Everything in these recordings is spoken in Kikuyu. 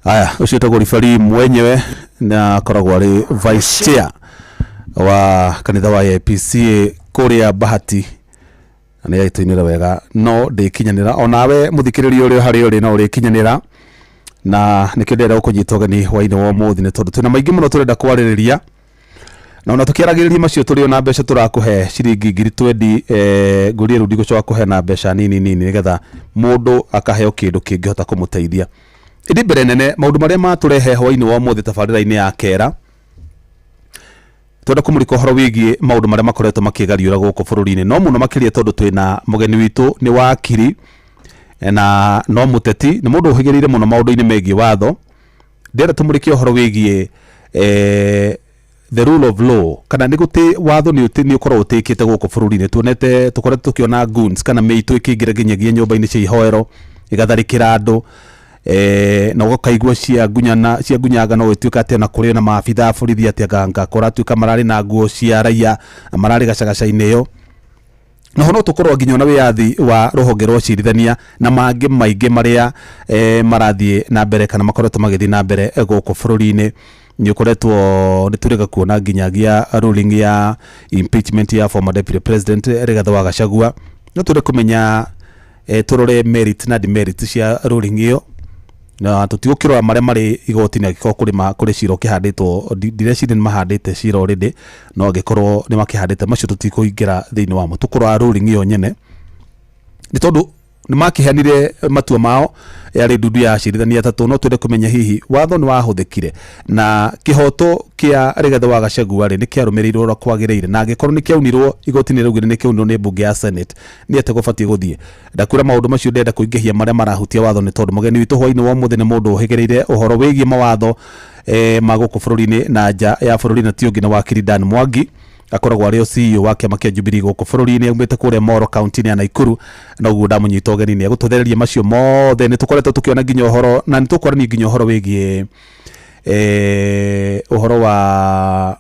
Aya, ũcio wĩtagwo ribari mwenyewe na akoragwo arĩ vice chair wa kanitha wa APC kũrĩa Bahati, na nĩ agĩtũinĩra wega. No ndĩkinyanĩra, onawe mũthikĩrĩria ũrĩa harĩa ũrĩ no ũrĩkinyanĩra, na nĩkĩo ndĩrenda gũkũnyita ũgeni hwainĩ wa ũmũthĩ, nĩ tondũ twĩna maingĩ mũno tũrenda kwarĩrĩria. Na ona tũkĩaragĩrĩria macio, tũrĩ ona mbeca tũrakũhe, ciringi ngiri twendi. Ngũrie rĩu, ndigũcoka kũheana mbeca nini nini, nĩgetha mũndũ akaheo kĩndũ kĩngĩhota kũmũteithia. Ĩndĩ mbere nene, maũndũ marĩa matũrehe hwainĩ wa ũmũthĩ tabarĩra-inĩ ya kera, twenda kũmũrĩka ũhoro wĩgiĩ maũndũ marĩa makoretwo makĩgariũra gũkũ bũrũri-inĩ, no mũno makĩria tondũ twĩna mũgeni witũ, nĩ wakiri na no mũteti, nĩ mũndũ ũhĩgĩrĩire mũno maũndũ-inĩ megiĩ watho. Ndĩrenda tũmũrĩke ũhoro wĩgiĩ the rule of law, kana nĩ gũtĩ watho nĩ ũkoragwo ũtĩkĩte gũkũ bũrũri-inĩ. Tuonete, tũkoretwo tũkĩona goons kana mĩitũ ĩkĩingĩra nginyagia nyũmba-inĩ cia ihoero, ĩgatharĩkĩra andũ, na ũkaigua cia ngunyana cia ngunyanga. No ĩtuĩka atĩ ona kũrĩ na maabitha a borithi atĩ anga kũratuĩka mararĩ na nguo cia raia na mararĩ gacagaca-inĩ ĩyo. Naho no tũkorwo nginya ona wĩyathi wa rũhonge rwa ũcirithania na mangĩ maingĩ marĩa marathiĩ na mbere kana makoretwo magĩthiĩ na mbere gũkũ bũrũri-inĩ. Nĩ ũkoretwo nĩ tũrĩga kuona nginyagia ruling ya impeachment ya former Deputy President Rigathĩ wa Gachagua. No twende kũmenya, tũrore merit na demerit cia ruling ĩyo, na tũtigũkĩrora marĩa marĩ igoti-inĩ, angĩkorwo kũrĩ kũrĩ cira ũkĩhandĩtwo. Ndireciria nĩ mahandĩte cira already, no angĩkorwo nĩ makĩhandĩte macio, tũtikũingĩra thĩinĩ wamo. Tũkũrora ruling ĩyo nyene, nĩ tondũ nĩ makĩheanire matua mao, yarĩ ndundu ya acirithania atatũ. No twende kũmenya hihi watho nĩ wahũthĩkire na kĩhoto kĩa Rigathĩ wa Gachagua rĩ, nĩ kĩarũmĩrĩirwo ũrĩa kwagĩrĩire, na angĩkorwo nĩ kĩaunirwo, igoti nĩ rĩaugire nĩ kĩaunirwo nĩ mbunge ya Senate, nĩ atĩa gũbatiĩ gũthiĩ. Ndakwĩra maũndũ macio, ndĩrenda kũingĩhia marĩa marahutia watho, nĩ tondũ mũgeni witũ hwainĩ wa ũmũthĩ nĩ mũndũ ũhĩgĩrĩire ũhoro wĩgiĩ mawatho ma gũkũ bũrũri-inĩ na nja ya bũrũri, na ti ũngĩ nĩ wakiri Dan Mwangi. Akoragwo arĩ o CEO wa kĩama kĩa Jubilee gũkũ bũrũri-inĩ, aumĩte kũrĩa Moro, kaunti-inĩ ya Nakuru. Na ũguo ndamũnyita ũgeni nĩ egũtũthereria macio mothe. Nĩ tũkoretwo tũkĩona nginya ũhoro, na nĩ tũkwarania nginya ũhoro wĩgiĩ ũhoro wa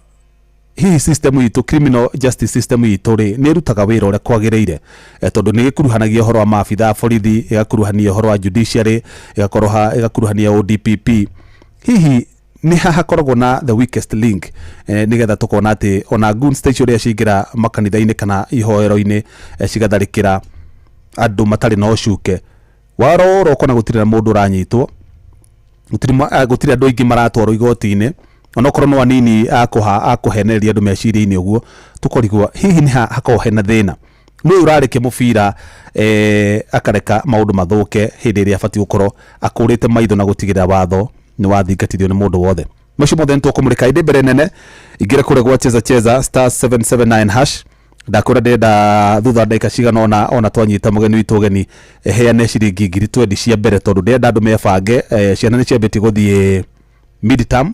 hihi system itũ, criminal justice system itũ rĩ, nĩ ĩrutaga wĩra ũrĩa kwagĩrĩire, tondũ nĩ ĩkuruhanagia ũhoro wa maabitha a borithi, ĩgakuruhania ũhoro wa judiciary, ĩgakorwo ĩgakuruhania ODPP. Hihi nĩ ha hakoragwo na the weakest link, nĩgetha tũkona atĩ ona goons ta icio ũrĩa ciingĩra makanitha-inĩ kana ihoero-inĩ, cigatharĩkĩra andũ matarĩ na ũcuke, warora ũkona gũtirĩ na mũndũ ũranyitwo, gũtirĩ andũ aingĩ maratwarwo igoti-inĩ, onokorwo no anini akũha akũhenereria andũ meciria-inĩ. Ũguo tũkorigwo hihi nĩ ha hakoragwo hena thĩna, nĩ ũyũ ũrarĩkia mũbira, akareka maũndũ mathũke hĩndĩ ĩrĩa abatiĩ gũkorwo akũrĩte maitho na gũtigĩrĩra watho nĩ wathingatithio nĩ mũndũ wothe. Macio mothe nĩ tũkũmũrĩka, ĩndĩ mbere nene ingĩra kũrĩa gwa Cheza Cheza, *779#. Ndakwĩra ndĩrenda thutha wa ndagĩka cigana ona twanyita mũgeni witũ ũgeni, heane ciringi ngiri twendi cia mbere, tondũ ndĩrenda andũ mebange. Ciana nĩ ciambĩtie gũthiĩ mid term.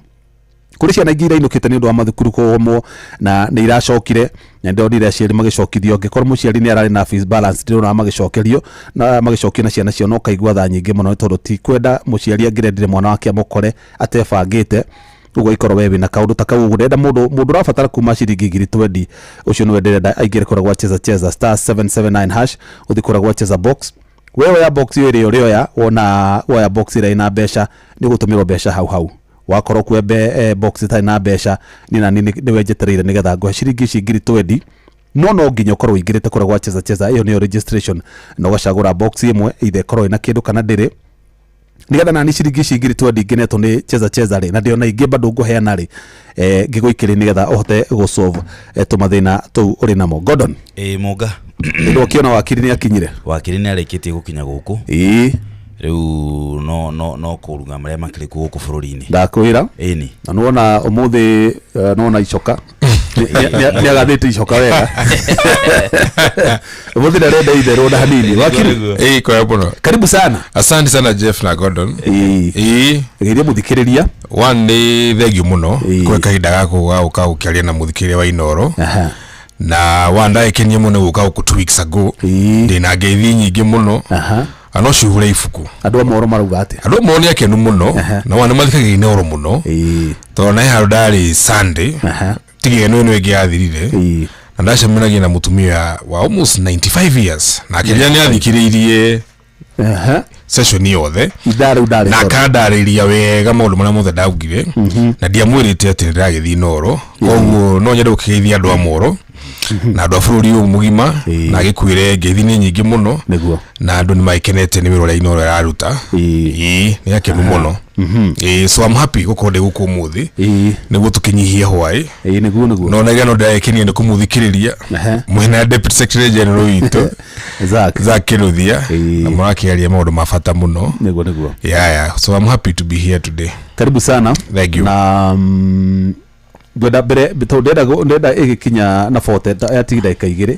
Kũrĩ ciana ingĩ irainũkĩte nĩ ũndũ wa mathukuru kũgomwo na nĩ iracokire, na ndĩronire aciari magĩcokithio. Angĩkorwo mũciari nĩ ararĩ na fees balance, ndĩrona magĩcokerio na magĩcokio na ciana ciao, no kaigua tha nyingĩ mũno, nĩ tondũ ti kwenda mũciari angĩrendire mwana wake amũkore atebangĩte. Ũguo ikorwo we wĩna kaũndũ ta kau, ũguo ndĩrenda mũndũ ũrabatara kuma ciringi ngiri twendi, ũcio nĩwe ndĩrenda aingĩre kũrĩa gwa Cheza Cheza, *779#. Ũthiĩ kũrĩa gwa Cheza box, we woya box ĩyo ĩrĩa ũrĩoya, wona woya box ĩrĩa ĩna mbeca, nĩ ũgũtũmĩrwo mbeca hau hau. Wakorwo kwembe box ĩtarĩ na mbeca, niĩ nani nĩwe njetereire nĩgetha ngũhe ciringi ici ngiri twendi. No nginya ũkorwo ũingĩrĩte kũrĩa gwa Cheza Cheza, ĩyo nĩyo registration, na ũgacagũra box ĩmwe, either ĩkorwo ĩna kĩndũ kana ndĩrĩ, nĩgetha nani ciringi ici ngiri twendi ngenetwo nĩ Cheza Cheza rĩ, na ndĩona ingĩ bado ngũheana rĩ, ngĩgũikĩrie nĩgetha ũhote gũsolve tũmathĩna tũu ũrĩ namo. Gordon. Ĩ Mũnga. Nĩ ũkĩona wakiri nĩ akinyire. Wakiri nĩ arĩkĩtie gũkinya gũkũ. Rĩu no kũruga marĩa makĩrĩ kuo gũkũ bũrũri-inĩ. Ndakwĩra. Ĩni. Na nĩwona ũmũthĩ, nĩwona icoka nĩ agathĩte icoka wega ũmũthĩ, ndarenda itherũ na hanini. Wakiri. Ĩĩ, kwega mũno. Karibu sana. Asante sana, Jeff na Gordon. Ĩĩ. Geria mũthikĩrĩria. One, nĩ thengiũ mũno kũhe kahinda gaku ga gũka gũkĩaria na mũthikĩrĩria wa Inoro. Na one, ndagĩkenia mũno gũka gũkũ 2 weeks ago. Ndĩna ngeithi nyingĩ mũno. Na no cihure ibuku. Andũ a Moro marauga atĩa? Andũ a Moro nĩ akenu mũno, na one nĩ mathikagĩrĩria Inooro mũno, tondũ na he handũ ndarĩ Sunday, tigĩrĩra ĩno ĩngĩ yathirire, na ndacemanagia na mũtumia wa almost 95 years, na akĩnjĩra nĩ athikĩrĩirie. Session yothe Ithaa rĩu ndarĩ na toro. Akandarĩria wega maũndũ marĩa mothe ndaugire, na ndiamwĩrĩte atĩ nĩndĩragĩthiĩ Inoro. Koguo no nyende gũkĩgeithia andũ a Moro na andũ a bũrũri ũyũ mũgima, na gĩkwĩre ngeithi nĩ nyingĩ mũno na andũ nĩ magĩkenete nĩ wĩra ũrĩa Inoro ĩraruta. Ĩĩ, nĩ akenu mũno. Ĩĩ, so I'm happy gũkorwo ndĩ gũkũ ũmũthĩ nĩguo tũkĩnyihie hwaĩ. Ĩĩ, nĩguo nĩguo. No na no ndĩragĩkenia nĩ kũmũthikĩrĩria mwĩna deputy secretary general witũ, Zack. Zack Kinuthia, na mũrakĩaria maũndũ ma bata mũno. Nĩguo nĩguo. Yeah. So I'm happy to be here today. Karibu sana. Thank you. Na ngwenda mbere tondũ ndĩrenda ĩgĩkinya na 40 yatigia ndagĩka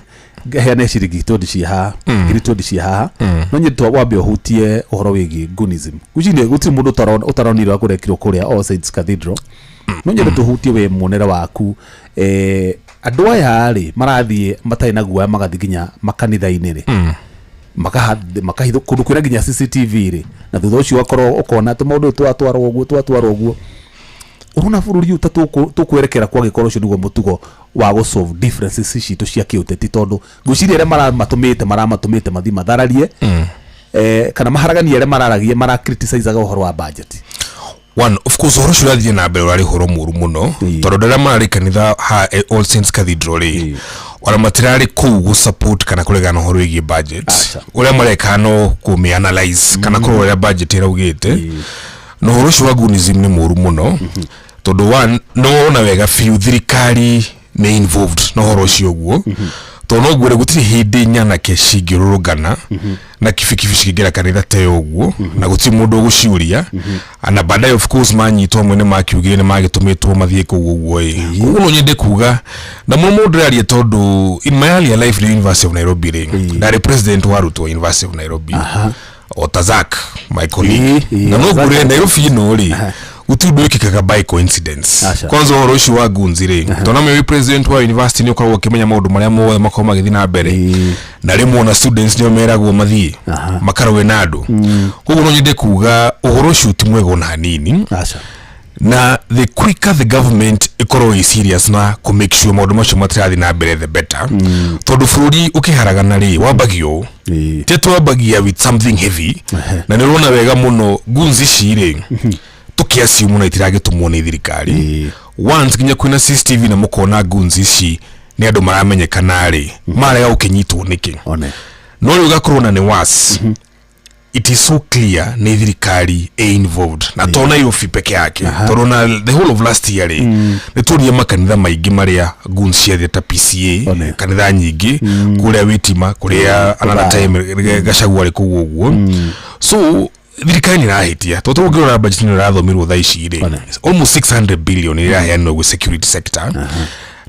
2 heane ciringi 20 ciĩ haha, ngiri 20 ciĩ haha. No nyende wambe ũhutie ũhoro wĩgiĩ Gunism. Gwĩciria gũtirĩ mũndũ ũtaronire ũrĩa kũrekirwo kũrĩa All Saints Cathedral. No nyende tũhutie we muonere waku, andũ aya rĩ marathiĩ matarĩ na guoya, magathiĩ nginya makanitha-inĩ rĩ, makahithwo kũndũ kwĩna nginya CCTV rĩ, na thutha ũcio ũgakorwo ũkona atĩ maũndũ twatwarwo ũguo, twatwarwo ũguo. Ũrona bũrũri ũyũ ta tũkwerekera kwagĩkorwo ũcio nĩguo mũtugo wa gũ solve differences citũ cia kĩũteti, tondũ ngwĩciria arĩa maramatũmĩte mathiĩ mathararie, kana maharaganie arĩa mararagia, mara criticizaga ũhoro wa budget. One, of course, ũhoro ũcio ũrathiĩ na mbere ũrarĩ ũhoro mũru mũno, tondũ andũ arĩa mararĩ kanitha ha All Saints Cathedral rĩ, ona matirarĩ kũu gũ support kana kũregana na ũhoro wĩgiĩ budget. Ũrĩa mareka no kũmĩ analyze kana kũrora ũrĩa budget ĩraugĩte. Na ũhoro ũcio wa Gunism nĩ mũru mũno, tondũ one, no wona wega biũ thirikari nĩ involved na ũhoro ũcio ũguo, tondũ no ngwĩre gũtirĩ hĩndĩ nyanake cingĩrũrũngana na kibikibi cikĩingĩra kanitha ta ĩyo ũguo na gũtirĩ mũndũ ũgũciũria. Na baadaye, of course, manyitwo amwe nĩ makiugire nĩ magĩtũmĩtwo mathiĩ kũu ũguo. Ĩ koguo no nyende kuga na mũno mũndũ ndĩraria, tondũ in my earlier life nĩ University of Nairobi rĩ, ndarĩ president wa arutwo University of Nairobi, o ta Zack, my colleague. Na no Zack. ngwĩre Nairobi ĩno rĩ, gũtirĩ ũndũ wĩkĩkaga by coincidence. Aca. Kwanza ũhoro ũcio wa guns rĩ, tondũ wĩ president wa university nĩ ũkoragwo ũkĩmenya maũndũ marĩa mothe makoragwo magĩthiĩ na mbere, na rĩmwe ona students nĩo meragwo mathiĩ makarũe na andũ. Koguo no nyende kuga ũhoro ũcio ti mwega ona hanini. Na the quicker the government ĩkorwo ĩ serious na kũ make sure maũndũ macio matirathiĩ na mbere, the better, tondũ bũrũri ũkĩharagana rĩ, wambagia ũũ, ti atĩ wambagia with something heavy. Na nĩ ũrona wega mũno guns ici rĩ, tũkĩaciu mũno itiragĩtũmwo nĩ thirikari. Once nginya kwĩna CCTV na mũkona guns ici nĩ andũ maramenyekana rĩ, marega gũkĩnyitwo nĩkĩ? One. No rĩu gakorwo na nĩ was it is so clear nĩ thirikari ĩ involved, na to Nairobi peke yake, tondũ na the whole of last year rĩ, nĩ tuonire makanitha maingĩ marĩa guns ciathire ta PCA, kanitha nyingĩ kũrĩa Witima, kũrĩa another time Gachagua arĩ kũu ũguo. So thirikari nĩ ĩrahĩtia, tondũ tũngĩrora budget nĩ ĩrathomirwo thaa ici rĩ, almost 600 billion ĩraheanwo gwĩ security sector,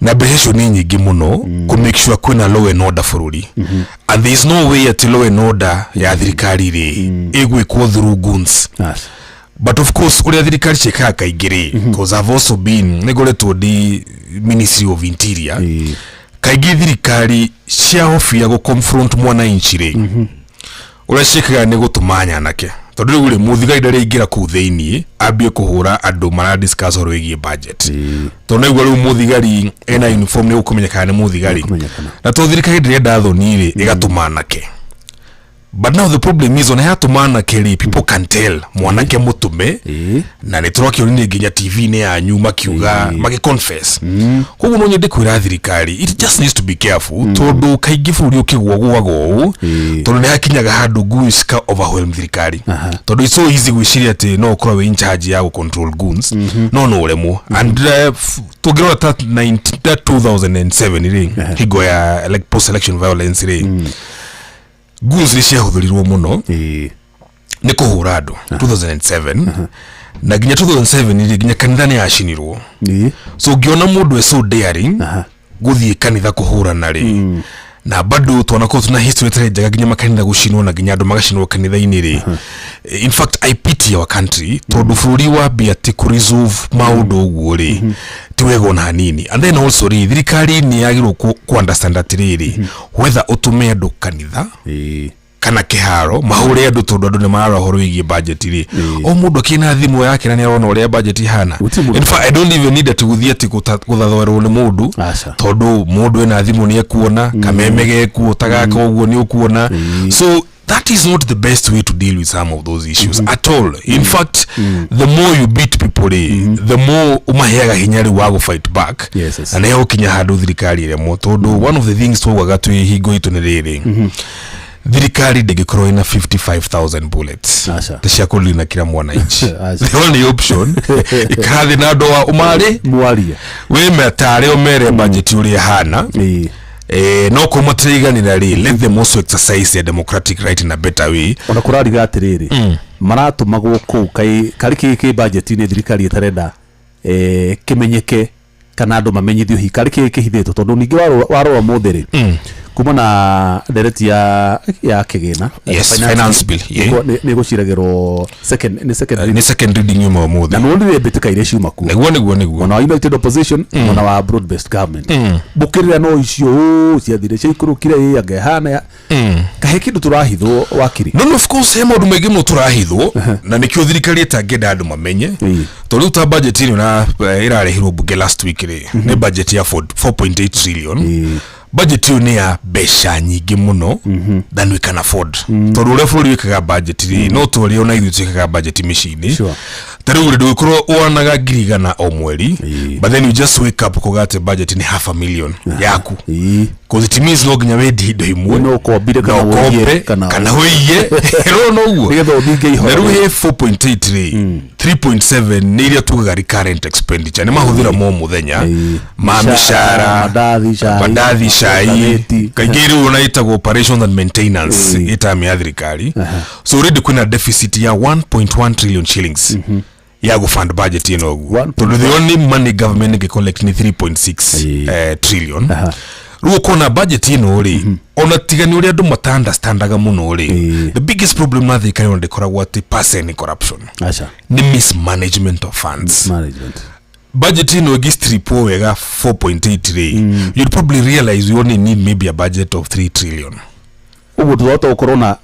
na mbeca icio nĩ nyingĩ mũno kũ make sure kwĩna law and order bũrũri, and there is no way atĩ law and order ya thirikari rĩ ĩgwĩkwo through guns. But of course, ũrĩa thirikari ciĩkaga kaingĩ rĩ, because I've also been, nĩ ngoretwo ndi Ministry of Interior, kaingĩ thirikari ciahobia gũ confront mwananchi rĩ, ũrĩa ciĩkaga nĩ gũtũma nyanake, tondũ rĩu rĩ, mũthigari ndarĩingĩra kũu thĩiniĩ ambie kũhũra andũ mara discuss ũhoro wĩgiĩ budget, tondũ naigua rĩu mũthigari ena uniform nĩ gũkũmenyekana nĩ mũthigari. Nĩgũkũmenyekana. Na to thirikari ndĩrenda thoni rĩ, ĩgatũma anake. But now the problem is, ona yatũma anake rĩ, people can tell mwanake mũtũme, na nĩ tũrakĩonire nginya TV-inĩ yanyu makiuga, magĩ confess. Koguo no nyende kwĩra thirikari it just needs to be careful, tondũ kaingĩ bũrũri ũkĩgwagwaga ũũ, tondũ nĩ hakinyaga handũ goons ka overwhelm thirikari, tondũ it's so easy gwĩciria atĩ no ũkorwo wĩ in charge ya gũ control goons, no ũremwo. And tũngĩrora ta 19 ta 2007 rĩ, hingo ya post election violence rĩ, goons nĩ ciahũthĩrirwo mũno nĩ kũhũra andũ 2007, na nginya 2007 rĩ, nginya kanitha nĩ yacinirwo. So ũngĩona mũndũ e so daring gũthiĩ kanitha kũhũrana rĩ, na bado twanakorwo tuna history ĩtarĩ njega, nginya makanitha gũcinwo na nginya andũ magacinwo kanitha-inĩ rĩ, in fact I pity our country, tondũ bũrũri wambia atĩ kũ resolve maũndũ ũguo rĩ, ti wega ona hanini. And then also rĩ, thirikari nĩ yagĩrĩirwo kũ understand atĩrĩrĩ, whether ũtũme andũ kanitha kana kĩharo mahũre andũ, tondũ andũ nĩ marara ũhoro wĩgiĩ budget rĩ, o mũndũ akĩna thimũ yake na nĩ arona ũrĩa budget ihana. Gũtirĩ mũndũ. In fact, I don't even need atĩ gũthiĩ atĩ gũthathoerwo nĩ mũndũ, tondũ mũndũ ena thimũ nĩ ekuona kameme gekuo ta gaka ũguo nĩ ũkuona. So That is not the best way to deal with some of those issues at all. In fact, the more you beat people rĩ, the more ũmaheaga hinya rĩu wa gũ fight back. Yes. Na nĩho ũkinya handũ thirikari ĩremwo, tondũ one of the things twaugaga twĩ hingo itũ nĩ rĩrĩ, thirikari ndĩngĩkorwo ĩna 55,000 bullets Aca. ta cia kũrina kila mwananchi. Aca. The only option, ikara thĩ na andũ a ũmarĩ Mwarie. Wĩmetare, ũmere budget ũrĩa ĩhana. No korwo matiraiganĩra rĩ, let them also exercise their democratic right in a better way. Ona kũrariga atĩrĩrĩ, maratũmagwo kũu kaĩ karĩ kĩ kĩ budget-inĩ thirikari ĩtarenda kĩmenyeke kana andũ mamenyithio hihi karĩ kĩ kĩhithĩtwo, tondũ ningĩ warora ũmũthĩ rĩ, kuma na ndereti ya kĩgĩna. Yes, finance bill, yeah. Nĩ ĩgũciragĩrwo second, nĩ second Nĩ reading. Second reading yuma ũmũthĩ. Na nĩwonire mbĩtĩka iria ciuma kuo. Nĩguo. Mwena wa United Opposition, mwena wa broad based government, mbũkĩrĩra no icio ũ ciathire ciaikũrũkire ĩ anga ĩhana kahe kĩndũ tũrahithwo, wakiri. No, of course he maũndũ maingĩ mũno tũrahithwo, na nĩkĩo thirikari ĩtangĩenda andũ mamenye. Tondũ rĩu ta budget ĩno na ĩrarehirwo bunge last week rĩ, nĩ budget ya 4.8 trillion. Budget ĩyo nĩ ya mbeca nyingĩ mũno than we can afford, tondũ ũrĩa bũrũri wĩkaga budget rĩ, no tũrĩa ona ithuĩ twĩkaga budget mĩciĩ-inĩ. Ta rĩu rĩ, ndũgĩkorwo wonaga 100,000 o mweri, but then you just wake up kuga atĩ budget nĩ half a million yaku, cause it means no nginya wendie indo imwe. No ũkombire na kana ũkombe wũiye kana kana wĩiye rĩu noguo. Nĩgetha ũthinge Na ihoro. rĩu he 4.8 rĩ, 3.7 nĩ iria tugaga recurrent expenditure, nĩ mahũthĩro mo mũthenya ma mĩcara, mandathi, cai, mandathi, cai, ngathĩti. Kaingĩ rĩu ona ĩtagwo operations and maintenance ĩtami ya thirikari. So already kwĩna deficit ya 1.1 trillion shillings ya gũfund budget ĩno ũguo, 1.1. tondũ the only money government ĩngĩ collect nĩ 3.6 trillion. Rĩu ũkona budget ĩno rĩ, ona tiga nĩ ũrĩa andũ mata understandaga mũno rĩ, the biggest problem na thirikari ona ndĩkoragwo atĩ per nĩ corruption, Aca. nĩ mismanagement of funds. Management. Budget ĩno ĩngĩstripwo wega 4.8 rĩ, you'd probably realize we only need maybe a budget of 3 trillion. Ũguo tũhota gũkorwo na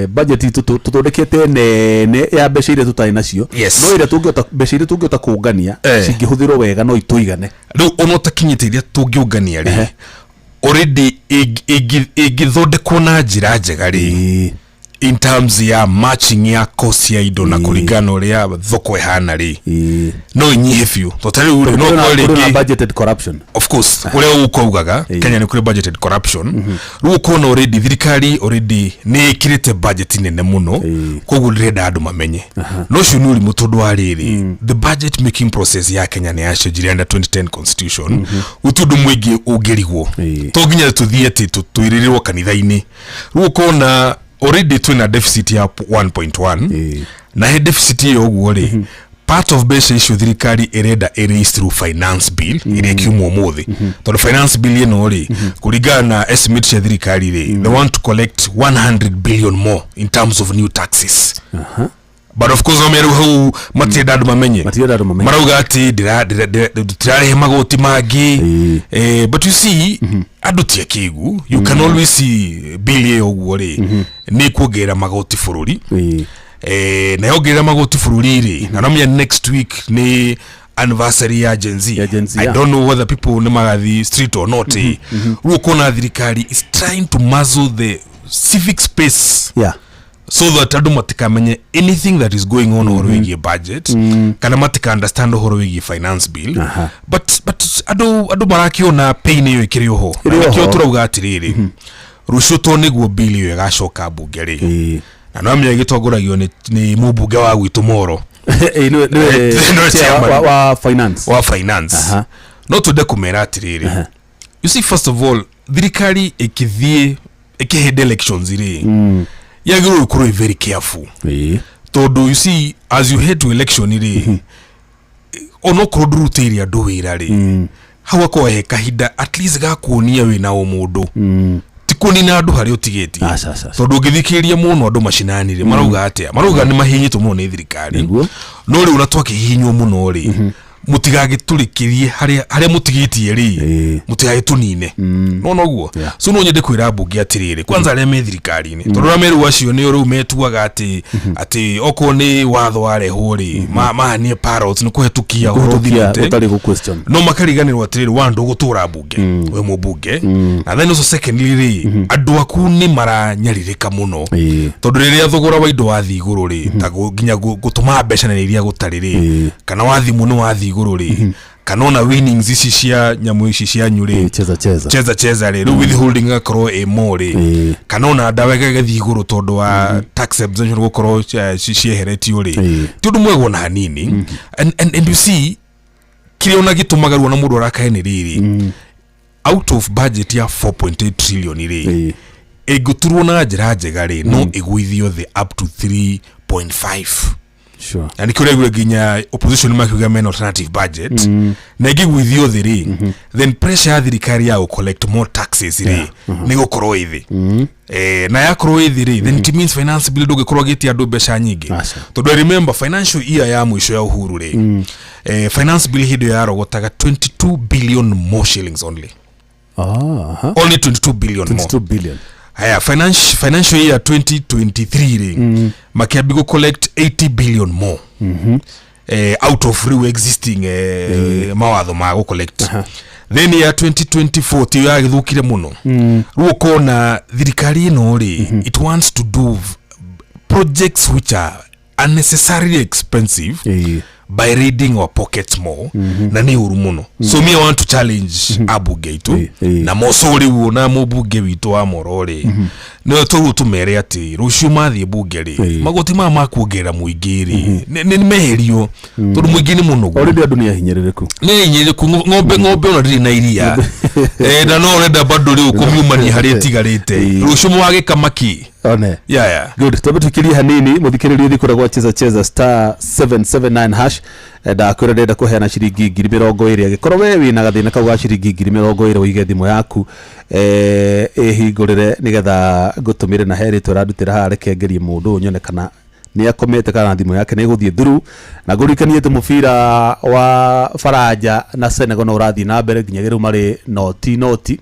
budget itũ tũthondekete nene ya mbeca iria tũtarĩ nacio. No ĩrĩa tũngĩhota, mbeca iria tũngĩhota kũngania cingĩhũthĩrwo wega no itũigane. Rĩu ona ũtakinyĩte iria tũngĩũngania rĩ, already ĩngĩthondekwo na njĩra njega rĩ, in terms ya matching ya cost ya indo na kũringana na ũrĩa thoko ĩhana rĩ, no ĩnyihe biũ, tondũ ta rĩu rĩ, no Kũrĩ na- ũkorwo kũrĩ na rĩngĩ budgeted corruption. Of course, ũrĩa ũkaugaga Kenya nĩ kũrĩ budgeted corruption. Rĩu ũkona already thirikari already nĩ ĩkĩrĩte budget nene mũno, koguo ndĩrenda andũ mamenye. No ũcio nĩ ũrimũ, tondũ wa rĩrĩ, the budget making process ya Kenya nĩ yacenjirie under 2010 constitution. Gũtirĩ ũndũ mũingĩ ũngĩrigwo, to nginya tũthiĩ atĩ twĩrĩrĩrwo kanitha-inĩ. Rĩu ũkona already twĩna deficit ya 1.1, na he deficit ĩyo ũguo rĩ, part of mbeca icio thirikari ĩrenda ĩraise through finance bill ĩrĩa ĩkiumwo ũmũthĩ, tondũ finance bill ĩno rĩ, kũringana na estimate cia thirikari rĩ, they want to collect 100 billion more in terms of new taxes. But of course no rĩu hau matirenda andũ mamenye. Matirenda andũ mamenye. Marauga atĩ tũtirarehe magoti mangĩ. But you see, andũ ti akĩgu. You can always see bill ĩyo ũguo rĩ, nĩ kuongerera magoti bũrũri. Na yongerera magoti bũrũri rĩ, na nomenya next week nĩ anniversary ya Gen Z. Ya Gen Z, I don't know whether people nĩ magathi street or not. Rĩu ũkona thirikari is trying to muzzle the civic space so that andũ matikamenye anything that is going on ũhoro wĩgiĩ budget, kana matika understand ũhoro wĩgiĩ finance bill. But andũ marakĩona pain ĩyo ĩkĩrĩ oho. Na Ĩrĩ nĩkĩo oho. tũrauga atĩrĩrĩ, rũciũ to nĩguo bill ĩyo ĩgacoka mbunge rĩ, na no amenya ĩgĩtongoragio nĩ mũmbunge wa gwitũ Moro. Nĩwe Nĩwe chair chairman. wa finance. Wa finance. No twende kũmera atĩrĩrĩ, you see, first of all, thirikari ĩkĩthiĩ ĩkĩhĩnda elections rĩ, yagĩrĩirwo gũkorwo ĩ very careful, tondũ you see, as you head to election rĩ, onokorwo ndũrutĩire andũ wĩra rĩ, hau akorwo he kahinda at least ga kuonia wĩna o mũndũ, ti kũnina andũ harĩa ũtigĩtie. Aca, aca, aca. Tondũ ũngĩthikĩrĩria mũno andũ macinani rĩ, marauga atĩa? Marauga nĩ mahihinyĩtwo mũno nĩ thirikari. No rĩu ona twakĩhihinywo mũno rĩ, Mutigagĩtũrĩkĩrie harĩa harĩa mũtigĩtie rĩ, mũtigagĩtũnine. No noguo. So no nyende kwĩra mbunge atĩrĩrĩ, kwanza arĩa me thirikari-inĩ, tondũ arĩa merũ acio nĩ rĩu metuaga atĩ okorwo nĩ watho warehwo rĩ, mahanie parrots nĩ kũhetũkia ũhoro kũhetũkia ũthirĩte. Ũtarĩ gũ question. No makariganĩrwo atĩrĩrĩ, wa ndũgũtũra mbunge we mũmbunge, na then also secondly rĩ, andũ aku nĩ maranyarirĩka mũno, tondũ rĩrĩa thogora wa indo wathiĩ igũrũ rĩ, ta nginya gũtũma mbeca na iria gũtarĩ rĩ, kana wa thimũ nĩ wathiĩ igũrũ rĩ, kana ona winnings ici cia nyamũ ici cianyu rĩ, Cheza cheza. Cheza cheza rĩ, rĩu withholding ĩgakorwo ĩ more rĩ, kana ona ndawa ĩgagĩthiĩ igũrũ tondũ wa tax exemption gũkorwo cieheretio rĩ, ti ũndũ mwega ona hanini. And you see, kĩrĩa ona gĩtũmaga ruo na mũndũ arakae nĩ rĩrĩ, out of budget ya 4.8 trillion rĩ, ĩngĩturwo na njĩra njega rĩ, no ĩgũithio thĩ up to 3.5. Na nĩkĩo ũraigua nginya opposition makiuga mena alternative budget. Na ĩngĩgũithio thĩ rĩ, then pressure ya thirikari ya collect more taxes rĩ, nĩ gũkorwo ĩ thĩ. Na yakorwo ĩ thĩ rĩ, then it means finance bill ndũngĩkorwo agĩtia andũ mbeca nyingĩ. Aca. Tondũ I remember financial year ya mũico ya Uhuru rĩ, finance bill hĩndĩ ĩyo yarogotaga 22 billion more shillings only. Only 22 billion more. 22 billion. Haya, financial year 2023 rĩ, makiambi go collect 80 billion more out of rĩu existing mawatho ma gũ collect. Then ya 2024 tiyo yagĩthũkire mũno. Rĩu ũkona thirikari ĩno rĩ, it wants to do projects which are unnecessarily expensive by raiding our pockets more, na nĩ ũru mũno. So me, I want to challenge ambunge aitũ, na moco rĩu ona mũmbunge witũ wa Moro rĩ, nĩwe tũrĩu tũmere atĩ rũciũ mathiĩ bunge rĩ, magoti maya ma kuongerera mũingĩ rĩ, nĩ meherio, tondũ mũingĩ nĩ mũnogu. Already andũ nĩ ahinyĩrĩrĩku. Nĩ hinyĩrĩku. Ng'ombe ona ndĩrĩ na iria. Na no ũrenda bado rĩu kũmiumania harĩa ĩtigarĩte. Rũciũ mwagĩkama kĩ? One. Yaya. Good. Twambe tuikirie hanini muthikiririe thiĩ kũrĩa gwa cheza cheza *779#. Ndakwĩra ndĩrenda kũheana ciringi 20,000. Angĩkorwo we wĩna gathĩna kau ga ciringi 20,000, ũige thimũ yaku ĩhingũrĩre nĩgetha ngũtũmĩre, na he rĩtwa ĩrandutĩra haha. Reke ngerie mũndũ ũyũ nyone kana nĩ akomete kana thimũ yake nĩ ĩgũthiĩ through. Na ngũririkanie atĩ mũbira wa Faranja na Senegal no ũrathiĩ na mbere nginya rĩu, marĩ noti noti.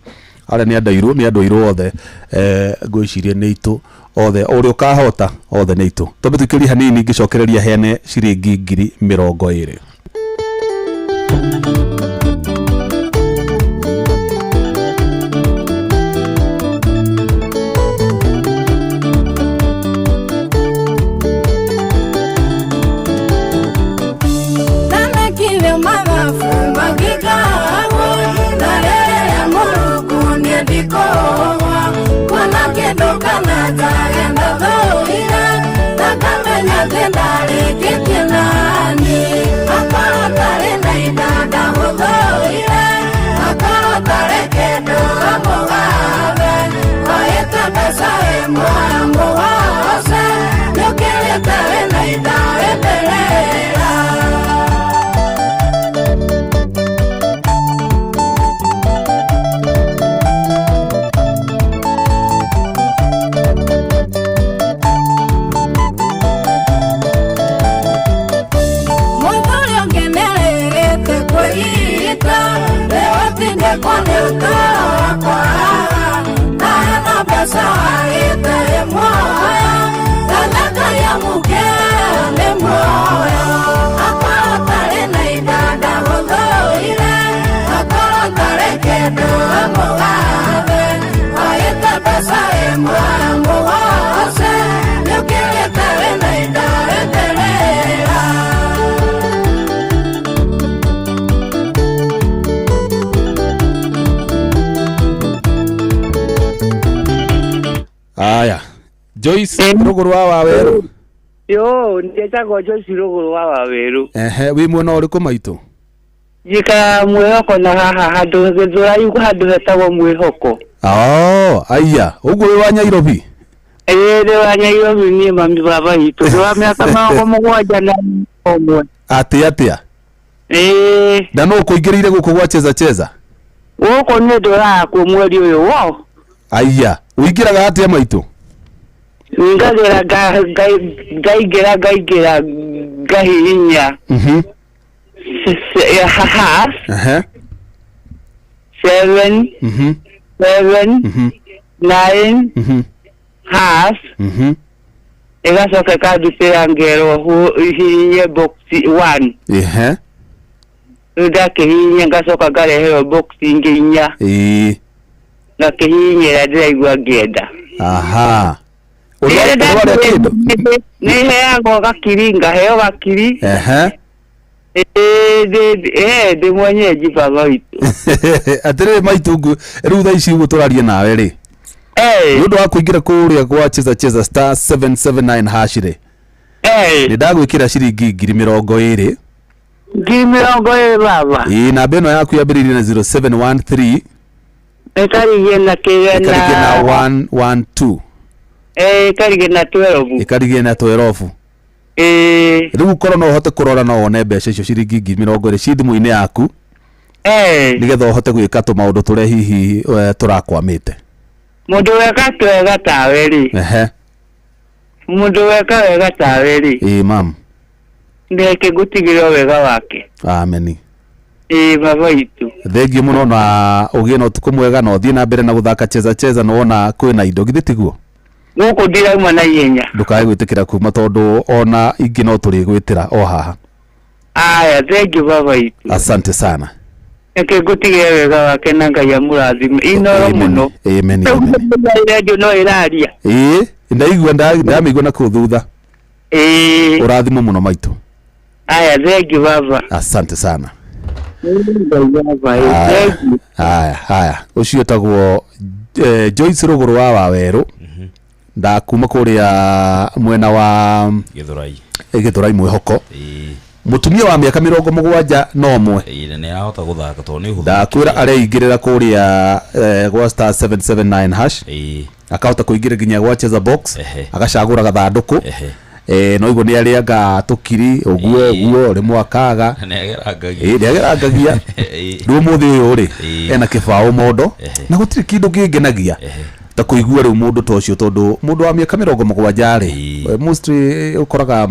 Arĩa nĩ andũ airũ, nĩ andũ airũ othe. Ngwĩciria nĩ itũ othe, ũrĩa ũkahota othe nĩ itũ. Twambe tũikĩrie hanini, ngĩcokereria heane ciringi 20,000. Ndanekire mathabu magĩkagwo na rĩrĩa mũrungu niĩ ndikũgwa kuona kĩndũ kana njage ndathũire, ndakamenya atĩ ndarĩkĩtie nani. Akorwo tarĩ na inda ndagũthũire, akorwo tarĩ kĩndũ amũgathe, oĩte mbeca ĩmwe amũgoce, nĩũkĩrĩte wĩna inda wĩmbĩrĩra. Mũthuri ũngenererete kwĩita rĩu atindĩkwo nĩ ũtũũro wakwa, na hena mbeca wagĩte ĩmuoyo, gathaka ya mũke nĩ muoyo. Akorwo tarĩ na inda ndagũthũire, akorwo tarĩ kĩndũ amũgathe, oĩte mbeca ĩmwe amũgoce, nĩũkĩrĩte wĩna inda wĩmbĩrĩra. Aya, Joyce Rũgũrũ wa Wawerũ. Yo, njĩtagwo Joyce Rũgũrũ wa Wawerũ. Ehe, wĩ mwena ũrĩkũ, maitũ? Njikaraga Mwĩhoko na haha handũ Gĩthũrai, handũ hetagwo Mwĩhoko. Oh, aya, ũguo wĩ wa Nyairobi? Ĩĩ, ndĩ wa Nyairobi niĩ, mami baba itũ. Ndĩ wa mĩaka 71. Atĩ atĩa? Ĩĩ. Na no ũkũingĩrĩire gũkũ gwa cheza cheza? Gũkũ nĩ ndũraga kuo mweri ũyũ wo. Aya, ũingĩraga atĩa, maitũ? Ngagĩra ngaingĩra ngahihinya. Hash 7 7 9 hash ĩgacoka ĩkandutĩra ngerwo hihinye box 1. Rĩu ndakĩhihinya ngacoka ngareherwo box ingĩ 4. Ngakĩhihinya ĩrĩa ndĩraigua ngĩenda. Aha. Rĩrĩa Ũrarĩa kĩndũ? Nĩ heagwo gakiri, ngaheo gakiri. Ĩĩ, ndĩ mwenyeji baba witũ. Atĩrĩrĩ maitũ, rĩu thaa ici ũguo tũraria nawe rĩ, nĩ ũndũ wa kũingĩra kũrĩa gwa cheza cheza star 779 hash rĩ, nĩ ndagwĩkĩra ciringi 20,000. 20,000 baba. Ĩĩ, namba ĩno yaku yambĩrĩirie na 0713. Ĩkarigie na kĩgana. Ĩkarigie na 112. Ĩkarigie na 12. Ĩkarigie na 12. Rĩu ũkorwo no ũhote kũrora no wone mbeca icio ciringi 20,000 ci thimũ-inĩ yaku, nĩgetha ũhote gwĩka tũmaũndũ tũrĩa hihi tũrakwamĩte. Mũndũ weka twega tawe rĩ. Mũndũ weka wega tawe rĩ. Ĩĩ mam. Ndeke ngũtigĩrwo wega wake. Ameni. Ĩĩ baba witũ. Thengiũ mũno na ũgĩe na ũtukũ mwega, na ũthiĩ na mbere na gũthaka cheza cheza, na wona kwĩna indo githĩ tiguo? Gũkũ ndirauma na ihenya. Ndũkae gwĩtĩkĩra kuma tondũ ona ingĩ no tũrĩgwĩtĩra o haha. Aya, thengiũ baba witũ. Asante sana. Reke ngũtigĩre wega wake na Ngai amũrathime. Inoro mũno. Amen, amen. Rĩu no ĩraria. Ĩĩ, ndaigua, ndamĩigua na kũu thutha. Ĩĩ. Ũrathimwo mũno maitũ. Aya, thengiũ baba. Asante sana. Ngai baba, ĩĩ, thengiũ. Haya, haya. Ũcio etagwo Joyce Rũgũrũ wa Wawerũ. Ndakuma kũrĩa mwena wa Gĩthũrai. Gĩthũrai mwĩhoko. Mũtumia wa mĩaka 71. Ĩĩ, na nĩarahota gũthaka tondũ nĩ ũhũthũ. Ndakwĩra areingĩrĩra kũrĩa gwa star 779 hash. Akahota kũingĩra nginya gwa cheza box. Agacagũra gathandũkũ. No iguo nĩ arĩanga tũkiri ũguo ũguo rĩmwe akaga. Nĩagerangagia. Ĩĩ, nĩagerangagia. Rĩu ũmũthĩ ũyũ rĩ, ena kĩbaũ mondo. Na gũtirĩ kĩndũ kĩngenagia ta kũigua rĩu mũndũ ta ũcio, tondũ mũndũ wa mĩaka 70 rĩ, mostly ũkoraga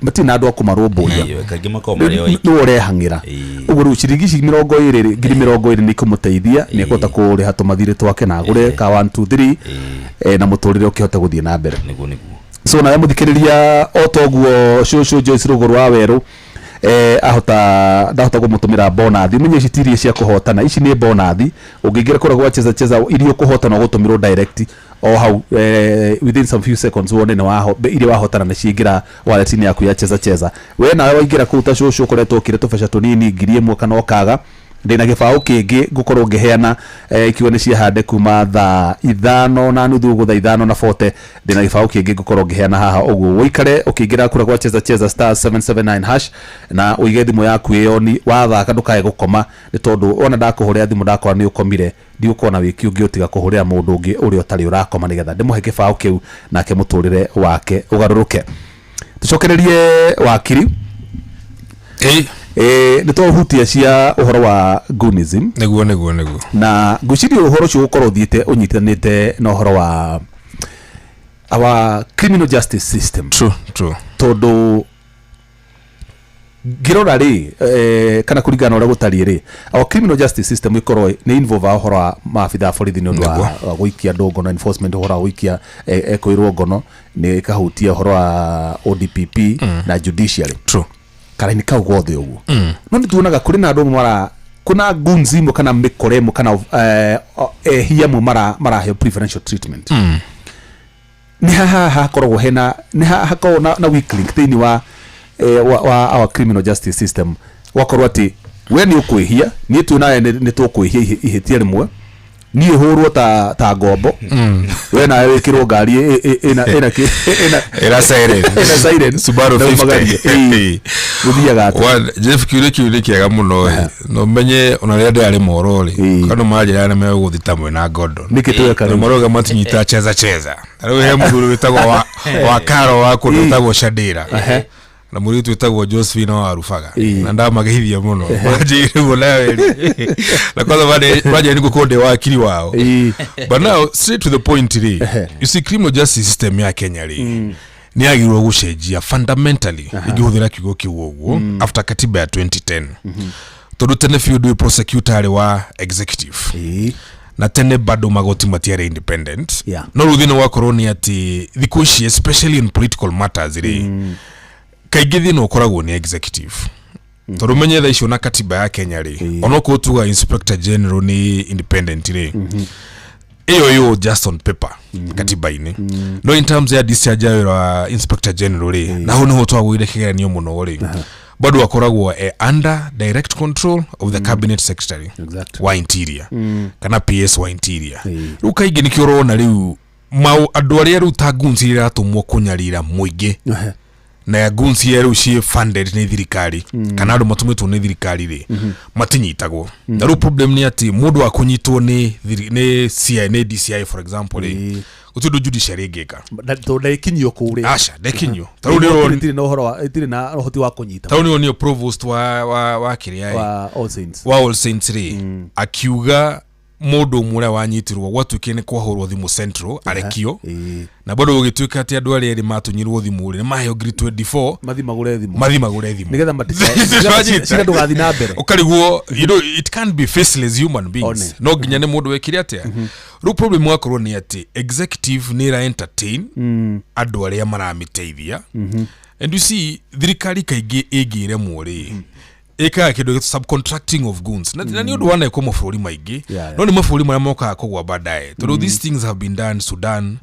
matirĩ na andũ a kũmarũmbũiya. Kaingĩ makoragwo marĩ oiki. Nĩwe ũrehang'ĩra. Ũguo rĩu ciringi ici 20 rĩ, 20,000 nĩ ikũmũteithia, nĩ ekũhota kũrĩha tũmathirĩ twake na agũre ka 1 2 3, na mũtũrĩre ũkĩhote gũthiĩ na mbere. Nĩguo, nĩguo. So nawe mũthikĩrĩria, o toguo cũcũ Joyce Rũgũrũ wa Werũ ahota ndahota kũmũtũmĩra bonathi, ũmenye ici ti iria cia kũhotana, ici nĩ bonathi. Ũngĩingĩra kũrĩa gwa cheza cheza, iria ũkũhotana ũgũtũmĩrwo direct o hau, within some few seconds wone nĩ waho, iria wahotana nĩ ciaingĩra wallet-inĩ yaku ya cheza cheza. We nawe waingĩra kũu ta cũcũ ũkoretwo ũkĩrĩa tũbeca tũnini 1,000 kana ũkaga, ndĩna gĩbaũ kĩngĩ ngũkorwo ngĩheana, ikiuga nĩ ciahande kuma thaa 5:30 ũguo, thaa 5:40 ndĩna gĩbaũ kĩngĩ ngũkorwo ngĩheana haha. Ũguo ũikare ũkĩingĩra kũrĩa gwa cheza cheza star 779 hash na ũige thimũ yaku ĩyo ni wathaka, ndũkae gũkoma, nĩ tondũ ona ndakũhũrĩra thimũ ndakora nĩ ũkomire, ndigũkorwo na wĩki ũngĩ ũtiga kũhũrĩra mũndũ ũngĩ ũrĩa ũtarĩ ũrakoma, nĩgetha ndĩmũhe gĩbaũ kĩu nake mũtũrĩre wake ũgarũrũke. Tũcokererie wakiri. Nĩ twahutia cia ũhoro wa Gunism. Nĩguo, nĩguo, nĩguo. Na ngwĩciria ũhoro ũcio ũgũkorwo ũthiĩte ũnyitanĩte na ũhoro wa our criminal justice system. True, true. Tondũ ngĩrora rĩ, kana kũringana na ũrĩa gũtariĩ rĩ, our criminal justice system ĩkorwo nĩ involve ũhoro wa maabitha a borithi nĩ ũndũ wa gũikia andũ ngono, enforcement ũhoro wa gũikia ekũirwo ngono, nĩ ĩkahutia ũhoro wa ODPP na judiciary. True. Karaini kau gothe ũguo. No nĩ tuonaga kũrĩ na andũ amwe mara, kuna goons imwe kana mĩkora ĩmwe kana ehia amwe maraheo preferential treatment. Nĩ haha hakoragwo hena, nĩ hakoragwo na weak link thĩinĩ wa our criminal justice system. Gwakorwo atĩ we nĩ ũkwĩhia, niĩ tu nawe nĩ tũkwĩhia ihĩtia rĩmwe, niĩ hũrwo ta ngombo, we nawe wĩkĩrwo ngari ĩna siren. Ĩna siren. Subaru Na 50. ũmagarie. Ĩĩ. Gũthiaga atĩa? One, Jeff, kiuria kĩu nĩ kĩega mũno ĩ. Na ũmenye ona rĩrĩa ndĩrarĩ moro rĩ, kana manjĩra nĩ megũgũthita mwena Gordon. Nĩkĩ tweka Na rĩu? marauga matinyita cheza cheza. Na rĩu he mũthuri wĩtagwo wa Karo wa kũndũ wĩtagwo Shadira. Na mũirĩtu wĩtagwo Josephine wa Rubaga. Na ndamagĩithia mũno. Manjĩire ũguo nawe rĩ. Na kwanza manjĩire nĩguo korwo ndĩ wakiri wao. But now straight to the point rĩ. You see, criminal justice system ya Kenya rĩ. Nĩ yagĩrĩirwo gũcenjia fundamentally, ingĩhũthĩra kiugo kĩu ũguo, after katiba ya 2010, tondũ tene biũ ndũĩ prosecutor arĩ wa executive na tene bado magoti matiarĩ independent. No rĩu thĩna ũgakorwo nĩ atĩ thikũ ici, especially in political matters rĩ, kaingĩ thĩna ũkoragwo nĩ executive, tondũ menye thaa icio na katiba ya Kenya rĩ, onokorwo tuga inspector general nĩ independent rĩ, ĩyo ĩyo just on paper katiba-inĩ, no in terms ya discharge ya wĩra wa inspector general rĩ, na hau nĩho twagũire kĩgeranio mũno rĩ, bado akoragwo e under direct control of the cabinet secretary wa interior kana PS wa interior. Rĩu kaingĩ nĩkĩo ũrona rĩu mau andũ arĩa rĩu ta goons iria iratũmwo kũnyarira mũingĩ, na goons iria rĩu ciĩ funded nĩ thirikari kana andũ matũmĩtwo nĩ thirikari rĩ, matinyitagwo. Na rĩu problem nĩ atĩ mũndũ wa kũnyitwo nĩ nĩ CI, nĩ DCI for example rĩ, gũtirĩ ũndũ judiciary ĩngĩka. Tondũ ndaikinyio kũu rĩ. Aca, ndekinyio. Ta rĩu nĩ Ĩtirĩ na ũhoro wa, ĩtirĩ na ũhoti wa kũnyita. Ta rĩu nĩ provost wa kĩrĩa ĩ, wa All Saints. Wa All Saints rĩ, akiuga mũndũ ũmwe ũrĩa wanyitirwo gwatuĩkire nĩ kwahũrwo thimũ central arekio, na bado gũgĩtuĩka atĩ andũ arĩa erĩ matunyirwo thimũ rĩ, nĩ maheo ngiri 24 mathi magũre thimũ. Mathi magũre thimũ. Nĩgetha cira ndũgathiĩ na mbere. Ũkarigwo, it can't be faceless human beings. One. No nginya nĩ mũndũ wekire atĩa. Rĩu problem wakorwo nĩ atĩ executive nĩ ĩra entertain andũ arĩa maramĩteithia. And you see, thirikari kaingĩ ĩngĩremwo rĩ, ĩkaga kĩndũ gĩtũ subcontracting of goons, na nĩ ũndũ wanekwo mabũrũri maingĩ. No nĩ mabũrũri marĩa mokaga kũgwa baadaye, tondũ these things have been done Sudan,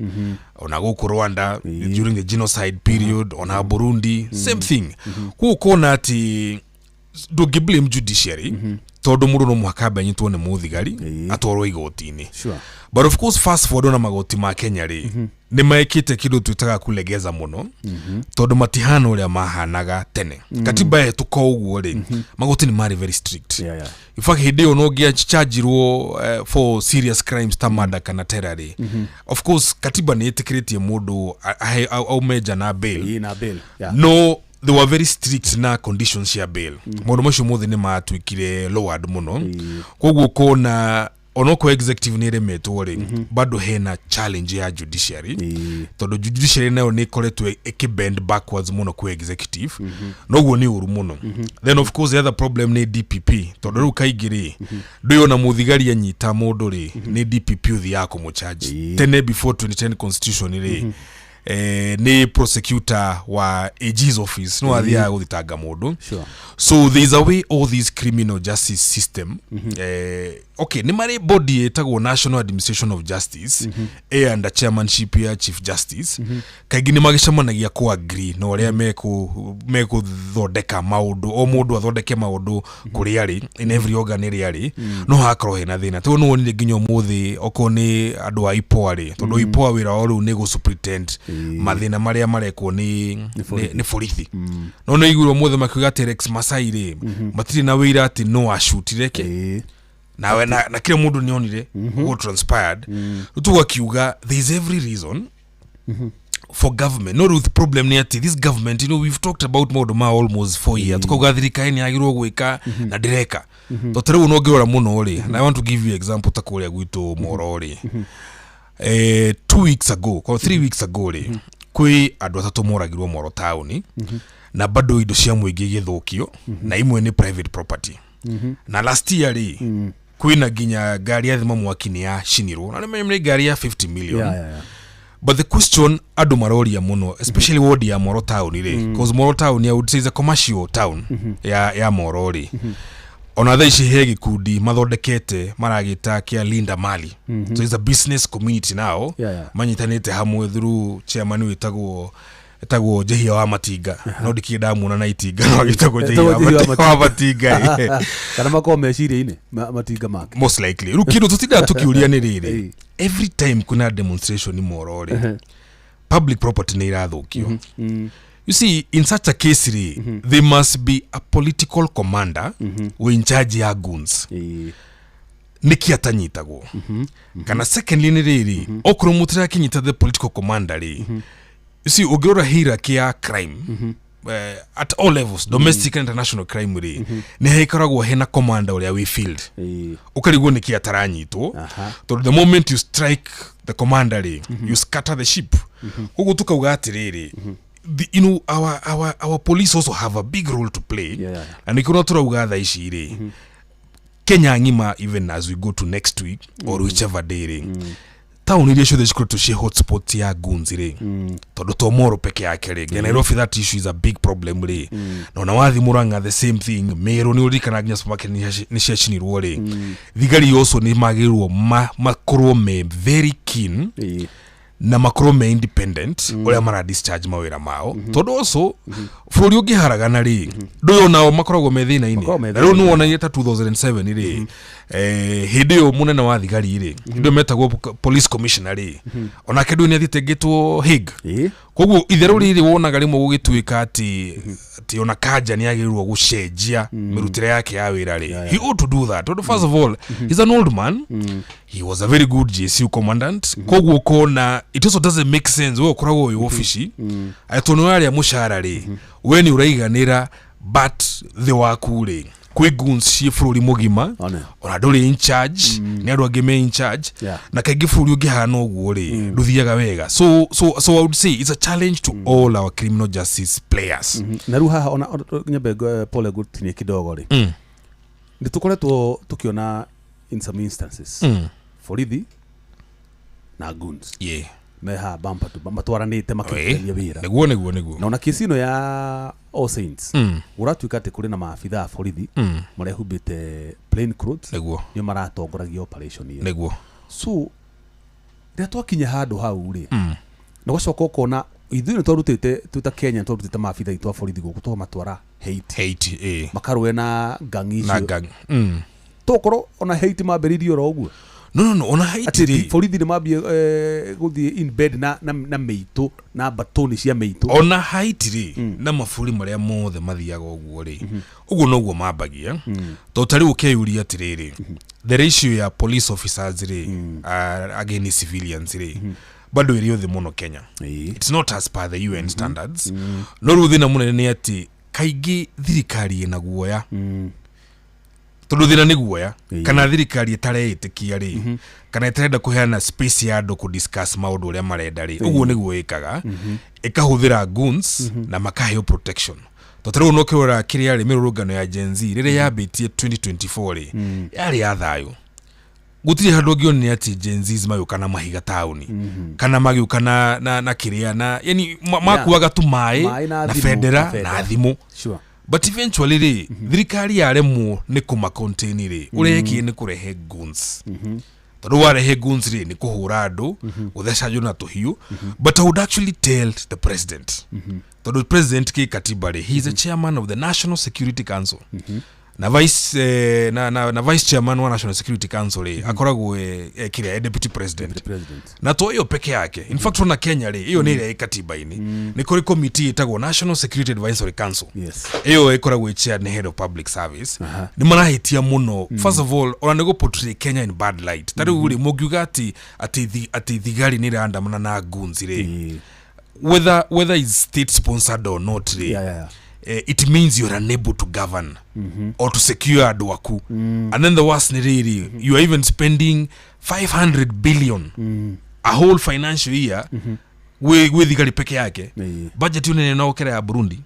ona gũkũ Rwanda during the genocide period, ona Burundi, same thing. Koguo ũkona atĩ ndũngĩ blame judiciary, tondũ mũndũ no mũhaka ambe anyitwo nĩ mũthigari atwarwo igoti-inĩ. But of course, fast forward, ona magoti ma Kenya rĩ, nĩ mekĩte kĩndũ twĩtaga kulegeza mũno, tondũ matihana ũrĩa mahanaga tene. Katiba yahĩtũka ũguo rĩ, magoti nĩ marĩ very strict. In fact, hĩndĩ ĩyo no ũngĩachargirwo for serious crimes ta murder kana terror rĩ, of course katiba nĩ ĩtĩkĩrĩtie mũndũ aume nja na bail. Ĩĩ, na bail. No they were very strict na conditions cia bail. Maũndũ macio mothe nĩ matuĩkire lowered mũno. Koguo kona onokorwo executive nĩ ĩremetwo rĩ, bado hena challenge ya judiciary, tondũ judiciary nayo nĩ ĩkoretwo ĩkĩbend backwards mũno kwĩ executive. Noguo nĩ ũru mũno. Then of course the other problem nĩ DPP, tondũ rĩu kaingĩ rĩ, ndũĩ ona mũthigari anyita mũndũ rĩ, nĩ DPP ũthiaga kũmũcharge. Tene before 2010 constitution rĩ, nĩ prosecutor wa AG's office no athiaga gũthitanga mũndũ. So there is a way all this criminal justice system, okay, nĩ marĩ body ĩtagwo National Administration of Justice, ĩ under chairmanship ya Chief Justice. Kaingĩ nĩ magĩcemanagia kũ agree na ũrĩa mekũthondeka maũndũ, o mũndũ athondeke maũndũ kũrĩa arĩ, in every organ ĩrĩa arĩ, no hagakorwo hena thĩna, tondũ nĩ wonire nginya ũmũthĩ okorwo nĩ andũ a IPOA rĩ, tondũ IPOA wĩra wao rĩu nĩ gũ superintend mathĩna marĩa marekwo nĩ borithi. No nĩ iguirwo ũmũthĩ makiuga atĩ Rex Masai rĩ, matirĩ na wĩira atĩ no acutire ke na kila mũndũ nĩ onire what transpired. Rĩu tũgakiuga there is every reason for government, no rĩu the problem nĩ atĩ this government, we've talked about maũndũ ma almost 4 years, tukauga thirikari nĩ yagĩrĩirwo gwĩka na ndĩreka. Tondũ ta rĩu no ngĩrora mũno rĩ, and I want to give you example, ta kũrĩa gwitũ Moro rĩ, 2 weeks ago or 3 weeks ago rĩ, kwĩ andũ atatũ moragirwo Moro taũni, na bado indo cia mũingĩ igĩthũkio, na imwe nĩ private property. Na last year rĩ, kwĩna nginya ngari ya thima mwaki nĩ yacinirwo, na nĩ nĩ ngari ya 50 million. But the question andũ maroria mũno, especially ward ya Moro town rĩ, because Moro town, I would say, is a commercial town ya Moro rĩ, ona thaa ici he gĩkundi mathondekete maragĩta kĩa Linda Mali. So it's a business community now. Manyitanĩte hamwe through chairman wĩtagwo etagwo Njehia wa Matinga, no ndikĩrĩ ndamuona na itinga, no agĩtagwo Njehia Etagwo Njehia wa wa Matinga, eh. Kana makorwo meciria-inĩ matinga make. Most likely. Rĩu kĩndũ tũtindaga tũkĩũria nĩ rĩrĩ, every time kwĩna demonstration Moro rĩ, public property nĩ irathũkio. You see, in such a case rĩ, there must be a political commander wĩ in charge ya goons. Nĩkĩ atanyitagwo? Kana secondly nĩ rĩrĩ, okorwo mũtirakinyita the political commander rĩ, you see, ũngĩrora hierarchy ya crime. at all levels, domestic and international crime rĩ, nĩ haikoragwo hena commander ũrĩa wĩ field. Ũkarigwo nĩkĩ ataranyitwo, tondũ the moment you strike the commander rĩ, you scatter the ship. Koguo tukauga atĩrĩrĩ, the, you know, our police also have a big role to play. Na nĩkĩo tũrauga thaa ici rĩ, Kenya ng'ima, even as we go to next week or whichever day rĩ, taũni iria ciothe cikoretwo ciĩ hotspot ya goons rĩ, tondũ to Moro peke yake rĩ, nginya Nairobi that issue is a big problem rĩ, na ona wathi Murang'a the same thing, Meru nĩ ũririkana nginya supermarket nĩ ciacinirwo rĩ, thigari also nĩ magĩrĩirwo makorwo me very keen na makorwo me independent ũrĩa mara discharge mawĩra mao, tondũ also bũrũri ũngĩharagana rĩ, ndũyũ nao makoragwo me thĩna-inĩ. Makoragwo me Na rĩu thĩna-inĩ. nĩwonanie ta 2007 rĩ, hĩndĩ ĩyo mũnene wa thigari rĩ, hĩndĩ ĩyo metagwo police commissioner rĩ, onake ndũĩ nĩ athiĩte ngĩtwo Hague. Koguo itherũ rĩrĩ wonaga rĩmwe gũgĩtuĩka atĩ ona Kanja nĩ agĩrĩirwo gũcenjia mĩrutĩre yake ya wĩra rĩ, he ought to do that, tondũ first of all he's an old man, he was a very good JSU commandant. Koguo ũkona it also doesn't make sense we ũkoragwo wĩ obici atĩ tondũ nĩ ũrarĩa mũcara rĩ, we nĩ ũraiganĩra, but thĩ waku rĩ kwĩ goons ciĩ bũrũri mũgima. One. Ona ndũrĩ in charge, nĩ andũ angĩ me in charge. Na kaingĩ bũrũri ũngĩhana ũguo rĩ, ndũthiaga wega. So I would say it's a challenge to all our criminal justice players. Na rĩu haha ona nyambe pole ngũtinie kidogo rĩ, nĩ tũkoretwo tũkĩona in some instances borithi na goons me haha bumper to bumper, matwaranĩte makĩrutithania wĩra. Nĩguo, nĩguo, nĩguo. Na ona kesi ĩno ya All Saints, gũratuĩka atĩ kũrĩ na maabitha a borithi marehumbĩte plain clothes, nĩo maratongoragia operation ĩyo. So rĩrĩa twakinya handũ hau rĩ, na ũgacoka ũkona ithuĩ nĩ twarutĩte, twĩ ta Kenya, nĩ twarutĩte maabitha aitũ a borithi gũkũ twamatwara Haiti, Haiti, eh. makarũe na ngangi Na icio. gang. Tokorwo ona Haiti mambĩrĩirie oro ũguo. No, ona Haiti atĩ rĩ, borithi nĩ mambie gũthiĩ in bed na mĩitũ na mbatũni cia mĩitũ. Ona Haiti rĩ, na mabũrũri marĩa mothe mathiaga ũguo rĩ, ũguo noguo mambagia, tondũ ta rĩu ũkeyũria atĩrĩrĩ, the ratio ya police officers rĩ against civilians rĩ, bado ĩrĩ thĩ mũno Kenya. It's not as per the UN standards. No rĩu thĩna mũnene nĩ atĩ kaingĩ thirikari ĩna guoya, tondũ thĩna nĩ guoya, kana thirikari ĩtareĩtĩkia rĩ, kana ĩtarenda kũheana space ya andũ kũ-discuss maũndũ ũrĩa marenda rĩ, ũguo nĩguo ĩkaga, ĩkahũthĩra goons na makaheo protection. Tondũ ta rĩu no kĩrora kĩrĩa rĩ, mĩrũrũngano ya Gen Z rĩrĩa yambĩtie 2024 rĩ, yarĩ ya thayũ. Gũtirĩ handũ ũngĩonire atĩ Gen Zs magĩũka na mahiga taũni, kana magĩũka na kĩrĩa na yani makuaga tu maĩ Maĩ na na thimũ, bendera na bendera. na thimũ. But eventually rĩ, thirikari yaremwo nĩ kũma contain rĩ, ũrĩa ĩkire nĩ kũrehe goons, tondũ warehe goons rĩ, nĩ kũhũra andũ, gũtheca andũ na tũhiũ. But I would actually tell the president, tondũ president kĩ katiba rĩ, he is the chairman of the National Security Council, na vice na vice chairman wa National Security Council rĩ, akoragwo kĩrĩa, deputy president. President. Na to ĩyo peke yake, in fact ona Kenya rĩ, ĩyo nĩ ĩrĩa ĩ katiba-inĩ, nĩ kũrĩ committee ĩtagwo National Security Advisory Council. Ĩyo ĩkoragwo ĩ chaired nĩ head of public service. Nĩ marahĩtia mũno, first of all ona nĩ gũ portray Kenya in bad light. Ta rĩu rĩ, mũngiuga atĩ thigari nĩ ĩraandamana na goons rĩ, whether is state sponsored or not rĩ, it means you're unable to govern or to secure andũ aku. And then the worst nĩ rĩrĩ, you are even spending 500 billion a whole financial year gwĩ thigari peke yake. Budget ĩyo nene no gũkĩra ya Burundi,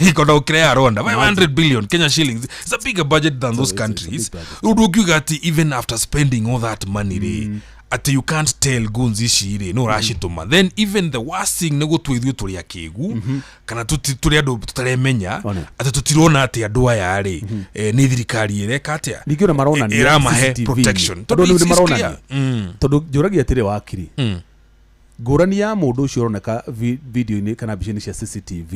ikona gũkĩra ya Rwanda. 500 billion Kenya shillings, it's a bigger budget than those It's a countries. Big budget. Rĩu ndũngiuga atĩ even after spending all that money rĩ, atĩ you can't tell goons ici rĩ no ũracitũma. Then even the worst thing nĩ gũtua ithuĩ tũrĩ akĩgu kana tũrĩ andũ tũtaremenya, One. atĩ tũtirona atĩ andũ aya rĩ, nĩ thirikari ĩreka atĩa. Ningĩ ona maronania Ĩramahe CCTV. protection. Tondũ rĩu nĩ It's maronania clear. Tondũ njũragia atĩrĩ, wakiri, ngũrani ya mũndũ ũcio ũroneka video-inĩ kana mbica-inĩ cia CCTV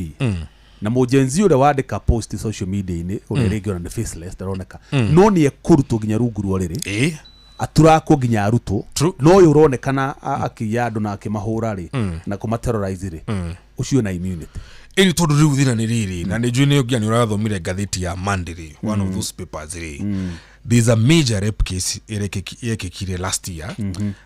na mũjenzi ũrĩa wandĩka post social media-inĩ, ũrĩa rĩngĩ ona nĩ faceless, ndaroneka, no nĩ ekũrutwo nginya rungu rwa rĩrĩ. Aturakwo nginya arutwo. True. No ũyũ ũronekana akĩiya andũ na akĩmahũra rĩ na kũmaterrorize rĩ, ũcio na immunity. Ĩni tondũ rĩu thĩna nĩ rĩrĩ, na nĩ njũĩ nĩ nginya nĩ ũrathomire ngathĩti ya Monday rĩ, one of those papers rĩ, there's a major rape case yekĩkire last year,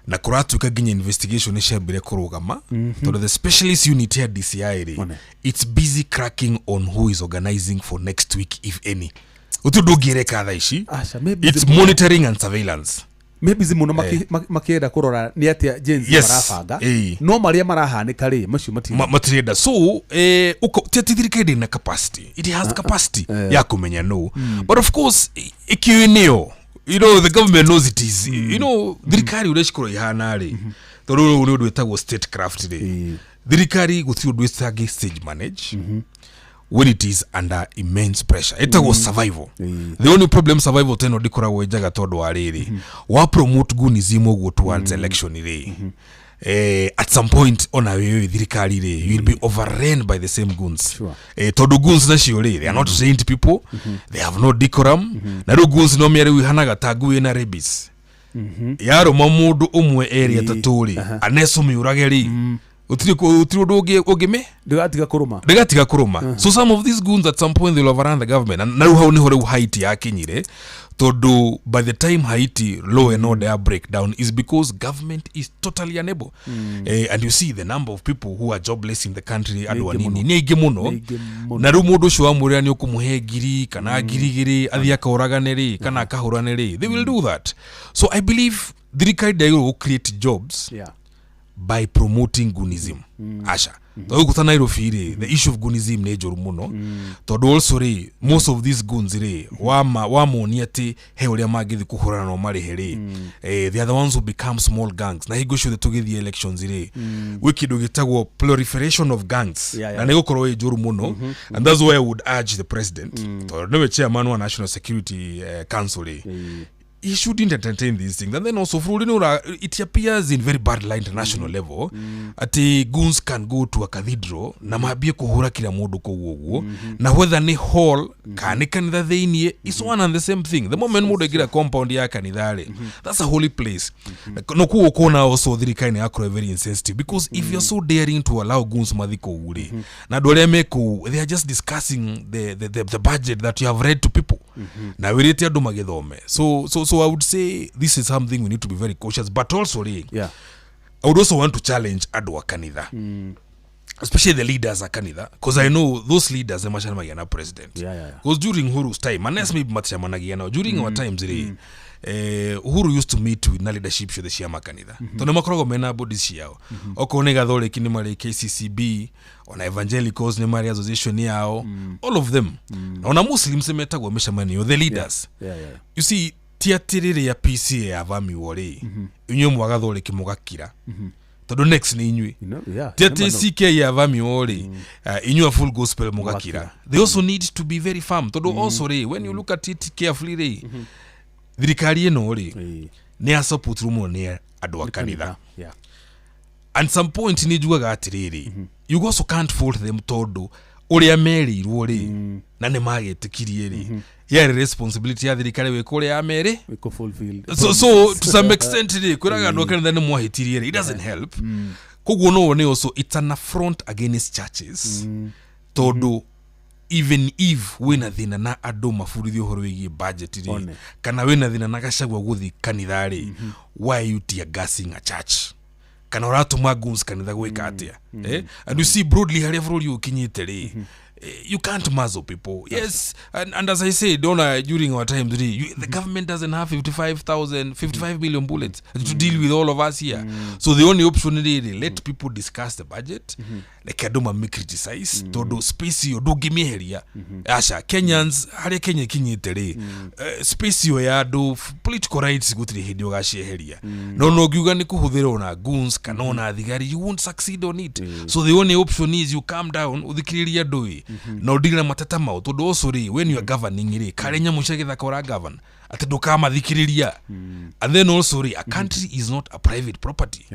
na kũratuĩka nginya investigation nĩ ciambire kũrũgama tondũ the specialist unit ya DCI rĩ, One. it's busy cracking on who is organizing for next week, if any. Gũtirĩ ũndũ ũngĩreka thaa ici. Aca, maybe It's monitoring and surveillance. Maybe muno makĩenda kũrora nĩ atĩa Gen Z marabanga. No marĩa marahanĩka rĩ, macio matirĩ. Matirenda. So ti atĩ thirikari ndĩrĩ na capacity. It has capacity ya kũmenya no, but of course ĩkĩũĩ nĩyo, the government knows it is, thirikari ũrĩa cikorwo ihana rĩ, tondũ rĩu nĩ ũndũ wĩtagwo statecraft rĩ, thirikari gũtirĩ ũndũ ĩtangĩ stage manage when it is under immense pressure. Ĩtagwo survival. The only problem, survival teno ndĩkoragwo ĩ njega tondũ wa rĩrĩ, wa promote goonism ũguo towards election rĩ, at some point ona wewe thirikari rĩ, you will be overrun by the same goons. Tondũ goons nacio rĩ, they are not trained people, they have no decorum. Na rĩu goons no mĩa rĩu ihanaga ta ngui ĩna rabies, yarũma mũndũ ũmwe, erĩ, atatũ rĩ, aneco mĩũrage rĩ, gũtirĩ ũndũ ũngĩme Ndĩgatiga kũrũma. Ndĩgatiga kũrũma. So some of these goons at some point they will overrun the government. Na rĩu hau nĩho rĩu Haiti yakinyire, tondũ by the time Haiti law and order ya breakdown is because government is totally unable. And you see the number of people who are jobless in the country, andũ aingĩ anini mũno. nĩ aingĩ mũno. Nĩ aingĩ mũno. Na rĩu mũndũ ũcio wamwĩra nĩ ũkũmũhe 1,000 kana 2,000 athiĩ akaũragane rĩ, kana akahũrane rĩ, they will do that. So I believe thirikari ndĩagĩrĩirwo gũ create jobs by promoting goonism. Aca, tondũ gũkũ ta Nairobi rĩ, the issue of goonism nĩ njũru mũno, tondũ also rĩ, most of these goons rĩ, wamonia atĩ he ũrĩa mangĩthiĩ kũhũrana no marĩhe rĩ, they are the ones who become small gangs. Na hingo ciothe tũgĩthiĩ elections rĩ, gwĩ kĩndũ gĩtagwo proliferation of gangs, na nĩ gũkorwo ĩ njũru mũno. And that's why I would urge the president, tondũ nĩwe chairman wa National Security Council rĩ, he shouldn't entertain these things. And then also bũrũri nĩ it appears in very bad light international level ati goons can go to a cathedral na mambie kũhũra kila mũndũ kũu ũguo, na whether nĩ hall kana nĩ kanitha thĩiniĩ is one and the same thing. The moment mũndũ aingĩra compound ya kanitha rĩ, that's a holy place. No kuo ũkona also thirikari nĩ yakorwo very insensitive, because if you're so daring to allow goons mathi kũu rĩ, na andũ arĩa me kũu, they are just discussing the budget that you have read to people na wĩrĩte andũ magĩthome. So I would say this is something we need to be very cautious, but also rĩ, I would also want to challenge andũ a kanitha, especially the leaders a kanitha, because I know those leaders nĩ macemanagia na president. Because during Uhuru's time, unless maybe maticemanagia nao, during our times rĩ, Uhuru used to meet with na leadership ciothe cia makanitha, tondũ nĩ makoragwo mena bodies ciao. Okorwo nĩ Gathoreki nĩ marĩ KCCB, ona Evangelicals nĩ marĩ association yao, all of them, na ona Muslims nĩ metagwo mĩcemanio, the leaders. You see, ti atĩ rĩrĩa PCA yavamiwo rĩ, inyuĩ mwagathoreki mũgakira, tondũ next nĩ inyuĩ. Ti atĩ CK yavamiwo rĩ, inyuĩ a Full Gospel mũgakira. Mũgakira. They also need to be very firm, tondũ also rĩ, when you look at it carefully rĩ, thirikari ĩno rĩ, nĩ ya support mũno nĩ andũ a kanitha. And some point nĩ njugaga atĩrĩrĩ, you also can't fault them, tondũ ũrĩa merĩirwo rĩ, na nĩ magĩtĩkirie rĩ, yarĩ responsibility ya thirikari gwĩka ũrĩa yamerĩ. Wĩkũ fulfill. So to some extent rĩ, kwĩraga andũ a kanitha nĩ mwahĩtirie rĩ, it doesn't help. Koguo no wone also it's an affront against churches, tondũ even if wĩna thĩna na andũ mabundithio ũhoro wĩgiĩ budget rĩ, One. kana wĩna thĩna na Gachagua gũthiĩ kanitha rĩ, why you tear gassing a church, kana ũratũma goons kanitha gwĩka atĩa? And you see broadly harĩa bũrũri ũyũ ũkinyĩte rĩ, you can't muzzle people. Yes, and as I said, ona during our times rĩ, the government doesn't have 55,000, 55 million bullets to deal with all of us here. So the only option rĩrĩ, let people discuss the budget, reke andũ mami criticize, tondũ space ĩyo ndũngĩmĩeheria. Aca, Kenyans, harĩa Kenya ikinyĩte rĩ, space ĩyo ya andũ political rights gũtirĩ hĩndĩ ũgacieheria. No ngiuga nĩ kũhũthĩra ona goons kana ona thigari, you won't succeed on it. So the only option is you calm down, ũthikĩrĩrie andũ ĩ, na ũndigire na mateta mau, tondũ also rĩ, when you are governing rĩ, karĩ nyamũ cia gĩthaka ũra govern atĩ ndũkamathikĩrĩria? And then also rĩ, a country is not a private property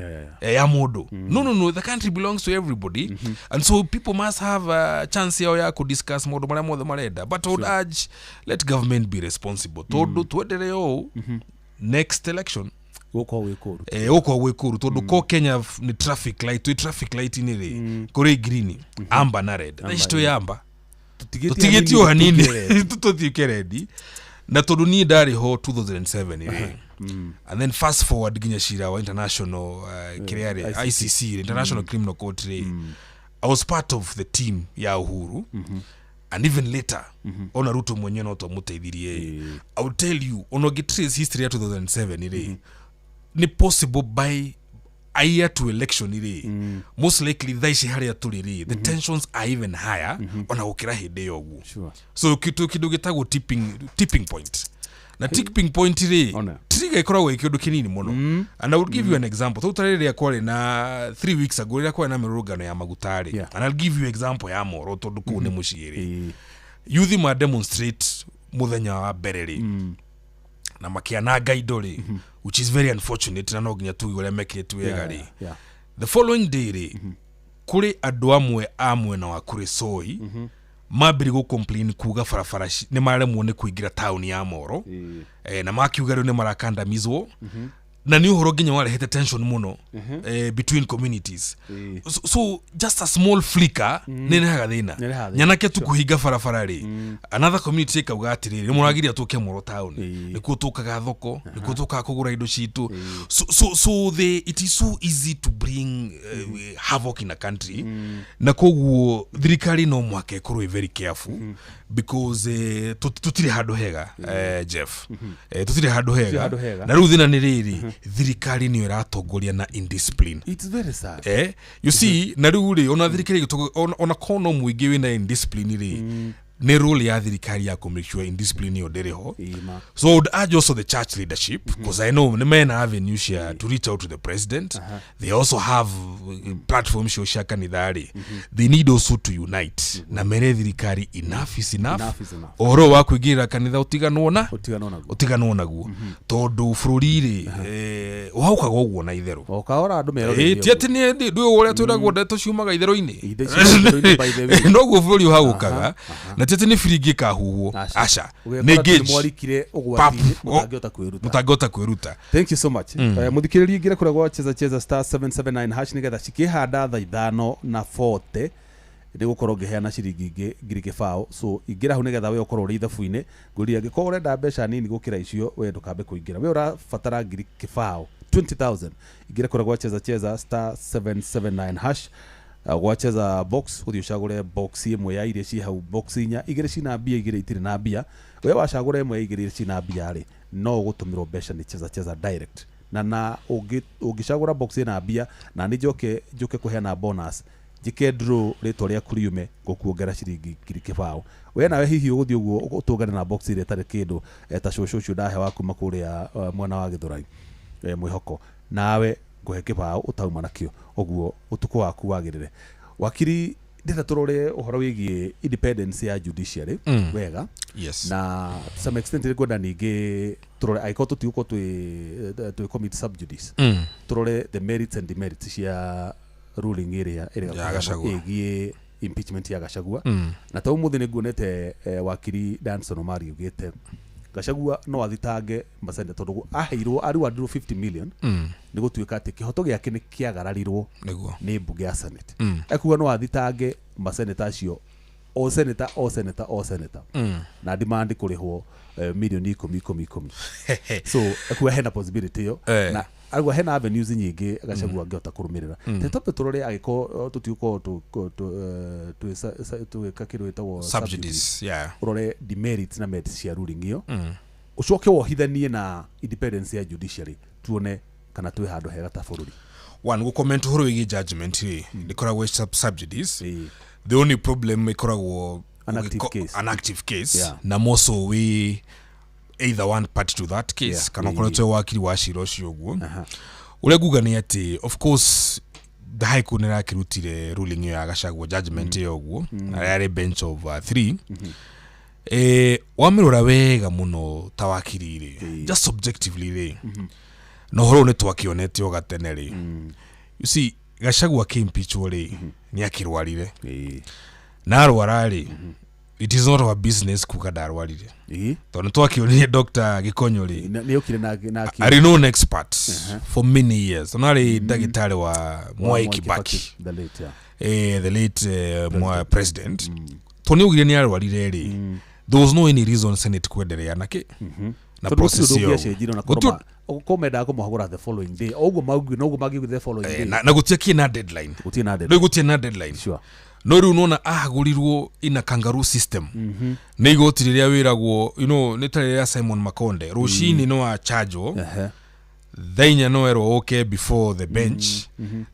ya mũndũ. No, the country belongs to everybody, and so people must have a chance yao ya kudiscuss maũndũ marĩa mothe marenda. But I would urge, let government be responsible, tondũ twenderee ũũ. Next election Gũkorwo gwĩ kũru. Gũkorwo gwĩ kũru tondũ ko Kenya nĩ traffic light, twĩ traffic light inĩ rĩ, kũrĩ green, amber na red. Thaa ici twĩ amber, tũtigĩtie o hanini tũtuĩke red. Na tondũ niĩ ndarĩ ho 2007 rĩ, and then fast forward nginya cira wa international kĩrĩa rĩ, ICC rĩ, International Criminal Court rĩ, I was part of the team ya Uhuru and even later ona Ruto mwenyewe no twamũteithirie. I will tell you, ona ũngĩ trace history ya 2007 rĩ, nĩ possible by a year to election rĩ, most likely thaa ici harĩa tũrĩ rĩ, the tensions are even higher ona gũkĩra hĩndĩ ĩyo ũguo. So kĩndũ gĩtagwo tipping point, na tipping point rĩ, Ona. Trigger ĩkoragwo ĩ kĩndũ kĩnini mũno. And I will give you an example. Tau ta rĩrĩa kwarĩ na 3 weeks ago, rĩrĩa kwarĩ na mĩrũrũngano ya maguta rĩ, and I'll give you example ya Moro tondũ kũu nĩ mũciĩ rĩ, youth ma demonstrate mũthenya wa mbere rĩ, na makĩananga indo rĩ, which is very unfortunate, na no nginya tuge ũrĩa mekĩte wega rĩ. The following day rĩ, kũrĩ andũ amwe a mwena wa Kuresoi mambĩrĩria gũ complain kuga barabara nĩ maremwo nĩ kũingĩra taũni ya Moro, na makiuga rĩu nĩ marakandamizwo, na nĩ ũhoro nginya warehete tension mũno between communities. So just a small flicker nĩ ĩrehaga thĩna. Nĩ ĩrehaga thĩna. Nyanake tu kũhinga barabara rĩ, another community ĩkauga atĩrĩrĩ, nĩ mũragiria tũke Moro town, nĩkuo tũkaga thoko, nĩkuo tũkaga kũgũra indo citũ. So it is so easy to bring havoc in a country, na koguo thirikari no mũhaka ĩkorwo ĩ very careful because tũtirĩ handũ hega, Jeff, tũtirĩ handũ hega. Handũ hega. Na rĩu thĩna nĩ rĩrĩ, thirikari nĩyo ĩratongoria na indiscipline. It's very sad. You see, na rĩu rĩ, ona thirikari ona kono mũingĩ wĩna indiscipline rĩ, nĩ role ya thirikari ya kũ make sure indiscipline ĩyo ndĩrĩ ho. Ĩma. So I would urge also the church leadership, because I know nĩ mena avenue cia to reach out to the president. They also have platform cio cia kanitha rĩ. They need also to unite na mere thirikari enough is enough. Enough is enough. Ũhoro wa kũingĩrĩra kanitha ũtiganwo na Ũtiganwo naguo. Ũtiganwo naguo, tondũ bũrũri rĩ, ũhaukaga ũguo na itherũ. O kahora andũ meroreire. Ĩ, ti atĩ nĩ ndũĩ ũrĩa twĩragwo ndeto ciumaga itherũ-inĩ. Ithe ciumaga itherũ-inĩ, by the way. Noguo bũrũri ũhagũkaga, na ti atĩ nĩ biringi ĩkahuhwo, aca, nĩ Ũgekora atĩ nĩ gauge. mwarikire ũgwati-inĩ Pap. mũtangĩhota kwĩruta. Mũtangĩhota kwĩruta. Thank you so much. Mũthikĩrĩria, ingĩra kũrĩa gwa Cheza Cheza *779# nĩgetha cikĩhanda thaa 5:40 nĩ gũkorwo ngĩheana ciringi ingĩ 20,000. So ingĩra hau nĩgetha we ũkorwo ũrĩ ithabu-inĩ. Ngũria, angĩkorwo ũrenda mbeca nini gũkĩra icio, we ndũkambe kũingĩra. We ũrabatara 20,000, 20,000, ingĩra kũrĩa gwa Cheza Cheza *779# gwa cheza box, ũthiĩ ũcagũre box ĩmwe ya iria ciĩ hau, box inya, igĩrĩ cina mbia, igĩrĩ itirĩ na mbia. We wacagũra ĩmwe ya igĩrĩ iria cina mbia rĩ, no ũgũtũmĩrwo mbeca nĩ Cheza Cheza direct. Na ũngĩcagũra box ĩna mbia, na nĩ njoke kũheana bonus, njĩke draw, rĩtwa rĩaku riume, ngũkuongera ciringi 20,000. We nawe hihi ũgũthiĩ ũguo ũtũngane na box ĩrĩa ĩtarĩ kĩndũ, ta cũcũ ũcio ndahe wa kuma kũrĩa mwena wa Gĩthũrai, mwĩhoko nawe ngũhe kĩbaũ ũtauma nakĩo ũguo ũtukũ waku wagĩrĩre. Wakiri, ndĩrenda tũrore ũhoro wĩgiĩ independence ya judiciary wega. Na to some extent nĩngwenda ningĩ tũrore, angĩkorwo tũtigũkorwo twĩ commit sub judice, tũrore the merits and demerits cia ruling ĩrĩa ĩrĩa Ya Gachagua. ĩgiĩ impeachment ya Gachagua. Na ta ũmũthĩ nĩ nguonete wakiri Danson Omari augĩte Gachagua no athitange maseneta tondũ aheirwo ariwandirwo 50 million nĩ gũtuĩka atĩ kĩhoto gĩake nĩ kĩagararirwo nĩ mbunge ya Senate. Ekuga no athitange maseneta acio, o seneta, o seneta, o seneta, na demand kũrĩhwo milioni ikũmi ikũmi ikũmi. So ekuga hena possibility ĩyo. Na arauga hena avenues nyingĩ Gachagua angĩhota kũrũmĩrĩra. Te twambe tũrore, angĩkorwo tũtigũkorwo tũgĩka kĩndũ gĩtagwo sub judice, yeah. Ũrore demerits na merits cia ruling ĩyo, ũcoke wohithanie na independence ya judiciary, tuone kana twĩ handũ hega ta bũrũri. One, gũcomment ũhoro wĩgiĩ judgment rĩ, ndĩkoragwo ĩ sub judice. The only problem ĩkoragwo An active case. An active case. Na more so wĩ either one party to that case kana ũkoretwo wĩ wakiri wa cira ũcio ũguo. Ũrĩa nguga nĩ atĩ of course the high court nĩ ĩrakĩrutire ruling ĩyo ya Gachagua, judgment ĩyo ũguo, na yarĩ bench of three. Wamĩrora wega mũno ta wakiri rĩ, just subjectively rĩ, na ũhoro ũyũ nĩ twakĩonete o gatene rĩ, you see, Gachagua akĩimpeachwo rĩ, nĩ akĩrwarire. Na arwara rĩ, It is not our business kuga ndarwarire. Ĩĩ. Tondũ twakĩonire Dr. Gĩkonyo rĩ, Nĩ okire na a renowned expert for many years, ona arĩ ndagĩtarĩ wa Mwai Kibaki, the late, yeah. The late Moi president, tondũ nĩ augire nĩ arwarire rĩ, there was no any reason Senate kwenderea na kĩ na Tondũ gũtirĩ process ũndũ ĩyo. ũngĩacenjirie ona korwo korwo mendaga kũmũhagũra the following day, o ũguo maugire noguo mangiugire the following day. Na gũtiakĩ na deadline. Gũtirĩ na Rĩu deadline. gũtirĩ na deadline. No rĩu nona ahagũrirwo ina kangaroo system nĩ igoti rĩrĩa wĩragwo nĩ ta rĩrĩa Simon Makonde rũcinĩ no achanjwo, thaa 4 no erwo ũke before the bench,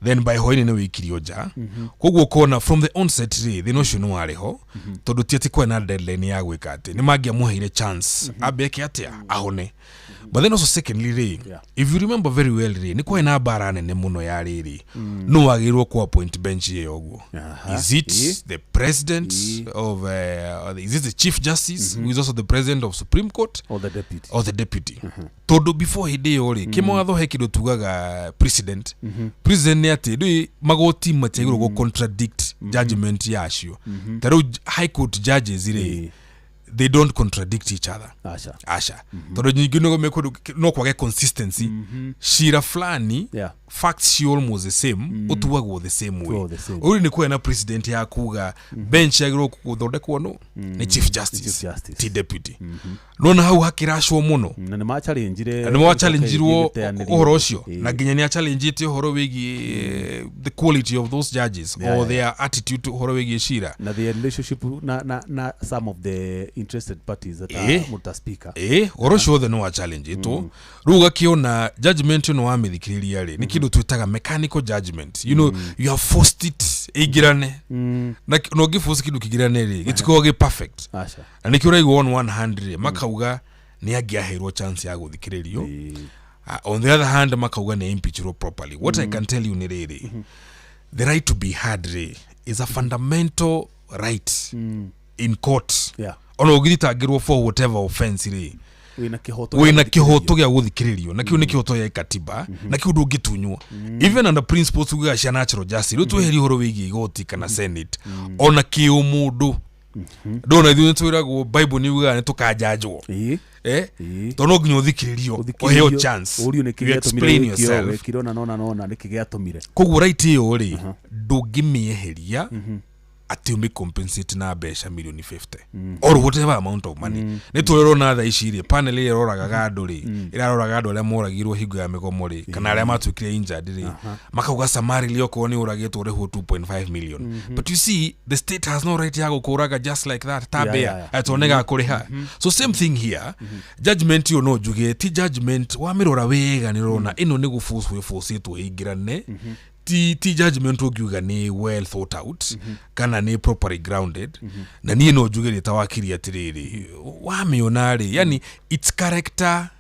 then by hwainĩ nĩ wĩikirio nja. Koguo ũkona from the onset rĩ, thĩna ũcio nĩ warĩ ho, tondũ ti atĩ kwarĩ na deadline ya gwĩka atĩ nĩ mangĩamũheire chance ambe eke atĩa ahone. But then also secondly rĩ, if you remember very well rĩ, nĩ kwarĩ na mbara nene mũno ya rĩrĩ no wagĩrĩirwo ku appoint bench ĩyo ũguo. Is it the president of is it the Chief Justice, who is also the president of Supreme Court, or the deputy? Or the deputy? Tondũ before hĩndĩ ĩyo rĩ, kĩmawatho he kĩndũ tugaga president. President nĩ atĩ ndũĩ magoti matiagĩrĩirwo gũ contradict judgment yacio. Ta rĩu High Court judges rĩ, they don't contradict each other. Aca. Aca, tondũ nyingĩ no kwage consistency cira fulani, facts ci almost the same, ũtuagwo the same way. Ũtuagwo the same. Ũrĩ nĩ kũgĩa na president ya kuga bench yagĩrĩirwo gũthondekwo no nĩ Chief Justice, Chief Justice. ti deputy. Nona hau hakĩracwo mũno. Na nĩ machallenjire. Na nĩ wachallenjirwo Gĩteanĩrio. ũhoro ũcio, na nginya nĩ achallenjĩte ũhoro wĩgiĩ the quality of those judges or their attitude ũhoro wĩgiĩ cira. Na their relationship na some of the interested parties that are muta speaker. Ĩ, ũhoro ũcio wothe nĩ wachallenjĩtwo. Rĩu ũgakĩona judgment ĩno wamĩthikĩrĩria rĩ, nĩ kĩndũ twĩtaga mechanical judgment. You have forced it ĩingĩrane, na ũngĩforce kĩndũ kĩingĩrane rĩ, gĩtikoragwo gĩ perfect. Aca. Na nĩkĩo ũraigua on one hand rĩ, makauga nĩ angĩaheirwo chance ya gũthikĩrĩrio. On the other hand makauga nĩ impeachirwo properly. What I can tell you nĩ rĩrĩ, the right to be heard rĩ is a fundamental right in court. Ona ũngĩthitangĩrwo for whatever offense rĩ, wĩna kĩhoto wĩna gĩa kĩhoto gĩa gũthikĩrĩrio, na kĩu nĩ kĩhoto gĩa katiba, na kĩu ndũngĩtunywo even under principles tugaga cia natural justice. Rĩu tweherie ũhoro wĩgiĩ igoti kana Senate, ona kĩũmũndũ ndona ithuĩ nĩ twĩragwo Bible nĩ yugaga nĩ tũkanjanjwo. Eh, tondũ no nginya ũthikĩrĩrio, ũheo chance, ũrio nĩkĩ you gĩatũmire explain wĩke ũũ, yourself. wekire ona nona nĩkĩ gĩatũmire. Koguo right ĩyo rĩ, ndũngĩmĩeheria atĩ ũmĩ compensate na mbeca milioni 50 or whatever amount of money. Nĩ tũrĩrona thaa ici rĩ, panel ĩrĩa ĩroraga andũ rĩ, ĩraroraga andũ arĩa moragirwo hingo ya mĩgomo rĩ, kana arĩa matuĩkire injured rĩ, makauga summarily okorwo nĩ ũragĩtwo ũrĩhwo 2.5 million. But you see, the state has no right ya gũkũraga just like that ta mbĩa atĩ nĩ gakũrĩha. So same thing here, judgment ĩyo no njuge ti judgment wamĩrora wega nĩ ũrona ĩno nĩ gũbũcwo ĩbũcĩtwo ĩingĩrane. Ti judgment ũngiuga nĩ well thought out kana nĩ properly grounded. Na niĩ no njuge rĩ ta wakiri atĩrĩrĩ, wamĩona rĩ, yani its character,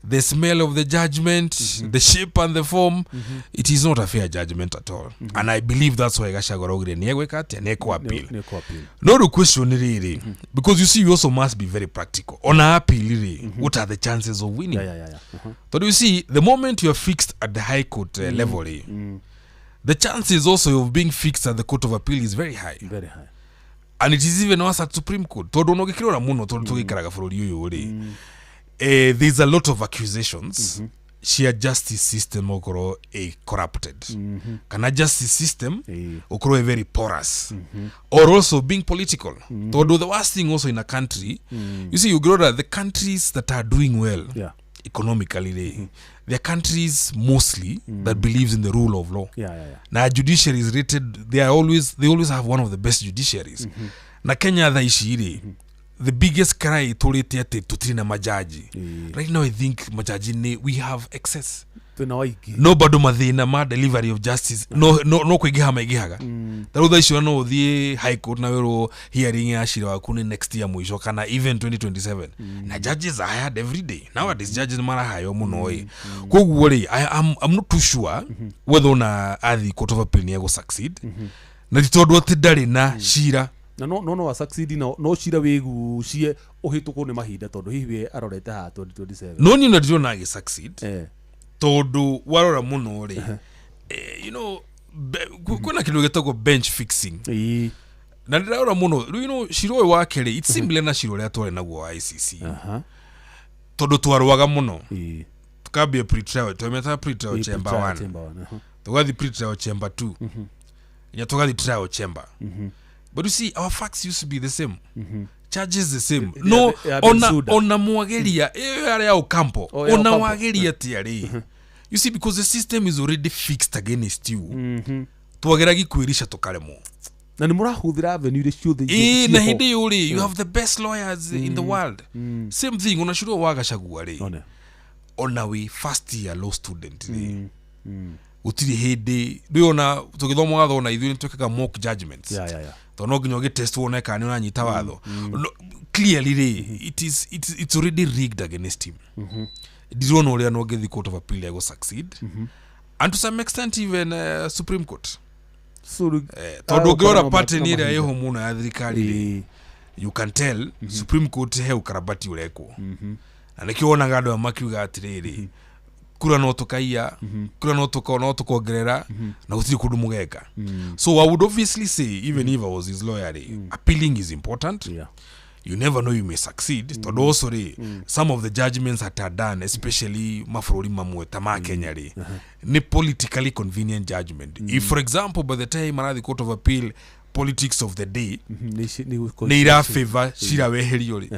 the smell of the judgment, the shape and the form, it is not a fair judgment at all. And I believe that's why Gachagua araugire nĩ egwĩka atĩa, nĩ ekũ appeal. Nĩ kũ appeal. No rĩu question nĩ rĩrĩ, because you see, you also must be very practical ona appeal rĩ, what are the chances of winning? But you see, the moment you are fixed at the High Court level, the chances also of being fixed at the Court of Appeal is very high. Very high. And it is even worse at Supreme Court. Tondũ ona ũngĩkĩrora mũno, tondũ tũgĩikaraga bũrũri ũyũ rĩ, there's a lot of accusations cia justice system ũkorwo ĩ corrupted kana justice system ũkorwo ĩ very porous or also being political. Tondũ the worst thing also in a country, you see, ũngĩrora the countries that are doing well economically rĩ, there are countries mostly that believes in the rule of law na judiciary is rated, they always have one of the best judiciaries. Na Kenya thaa ici rĩ, the biggest cry tũrĩte atĩ tũtirĩ na majaji. Right now I think majaji nĩ we have excess. Twĩna waingĩ. No bado mathĩna ma delivery of justice no kũingĩha maingĩhaga. Ta rĩu thaa icio no ũthiĩ High Court na wĩrwo hearing ya cira waku nĩ next year mũico kana even 2027, na judges are hired every day nowadays. Judges marahaywo mũno ĩ. Koguo rĩ, I'm not too sure whether ona athi Court of Appeal nĩ egũ succeed, na ti tondũ atĩ ndarĩ na cira. Na no wa succeed, no cira wĩgucie ũhĩtũkwo nĩ mahinda, tondũ hihi we arorete haha 2027. No niĩ na ndirona agĩ succeed, tondũ warora mũno rĩ, kwĩna kĩndũ gĩtagwo bench fixing. Na ndĩrarora mũno rĩu ino cira ũyũ wake rĩ, it's similar na cira ũrĩa twarĩ naguo wa ICC, tondũ twarũaga mũno. Tukambia pre-trial, twametaga pre-trial chamber 1, chamber 1. Tugathi pre-trial chamber 2, nginya tugathi trial chamber. But you see, our facts used to be the same, charges the same, no ya ona Bensouda. Ona mwageria ĩyo yarĩ ya Ocampo. Oh, ya Ona Ocampo. wageria atĩa rĩ, you see, because the system is already fixed against you, twageragi kwĩrica tũkaremwo. Na nä må rahå thä ra avenue iria ciothe Ĩĩ, na ciĩho. hĩndĩ ĩyo rĩ, you have the best lawyers in the world. Same thing ona cira ũyũ wa Gachagua rĩ, One. Ona wĩ first year law student rĩ, gũtirĩ hĩndĩ rĩu ona tũgĩthoma watho, ona ithuĩ nĩ twĩkaga mock judgments, tondũ no nginya ũgĩtest wone kana nĩ ũranyita watho. No, clearly rĩ, it's already rigged against him. Ndirona ũrĩa no ngĩthiĩ Court of Appeal egũ succeed, and to some extent even Supreme Court. So rĩu- Tondũ Ah, ũngĩrora ũkorwo pattern no ĩrĩa mahinda. ĩho mũno ya thirikari rĩ, you can tell Supreme Court he ũkarabati ũrekwo, na nĩkĩo wonaga andũ aya makiuga atĩrĩrĩ, kura no tũkaiya, kura no tũkongerera, na gũtirĩ kũndũ mũgeka. So I would obviously say, even if I was his lawyer rĩ, appealing is important. You never know, you may succeed, tondũ also rĩ, some of the judgments that are done, especially mabũrũri mamwe ta ma Kenya rĩ, nĩ politically convenient judgment. If, for example, by the time arathi Court of Appeal, politics of the day nĩ ira favor cira weherio rĩ,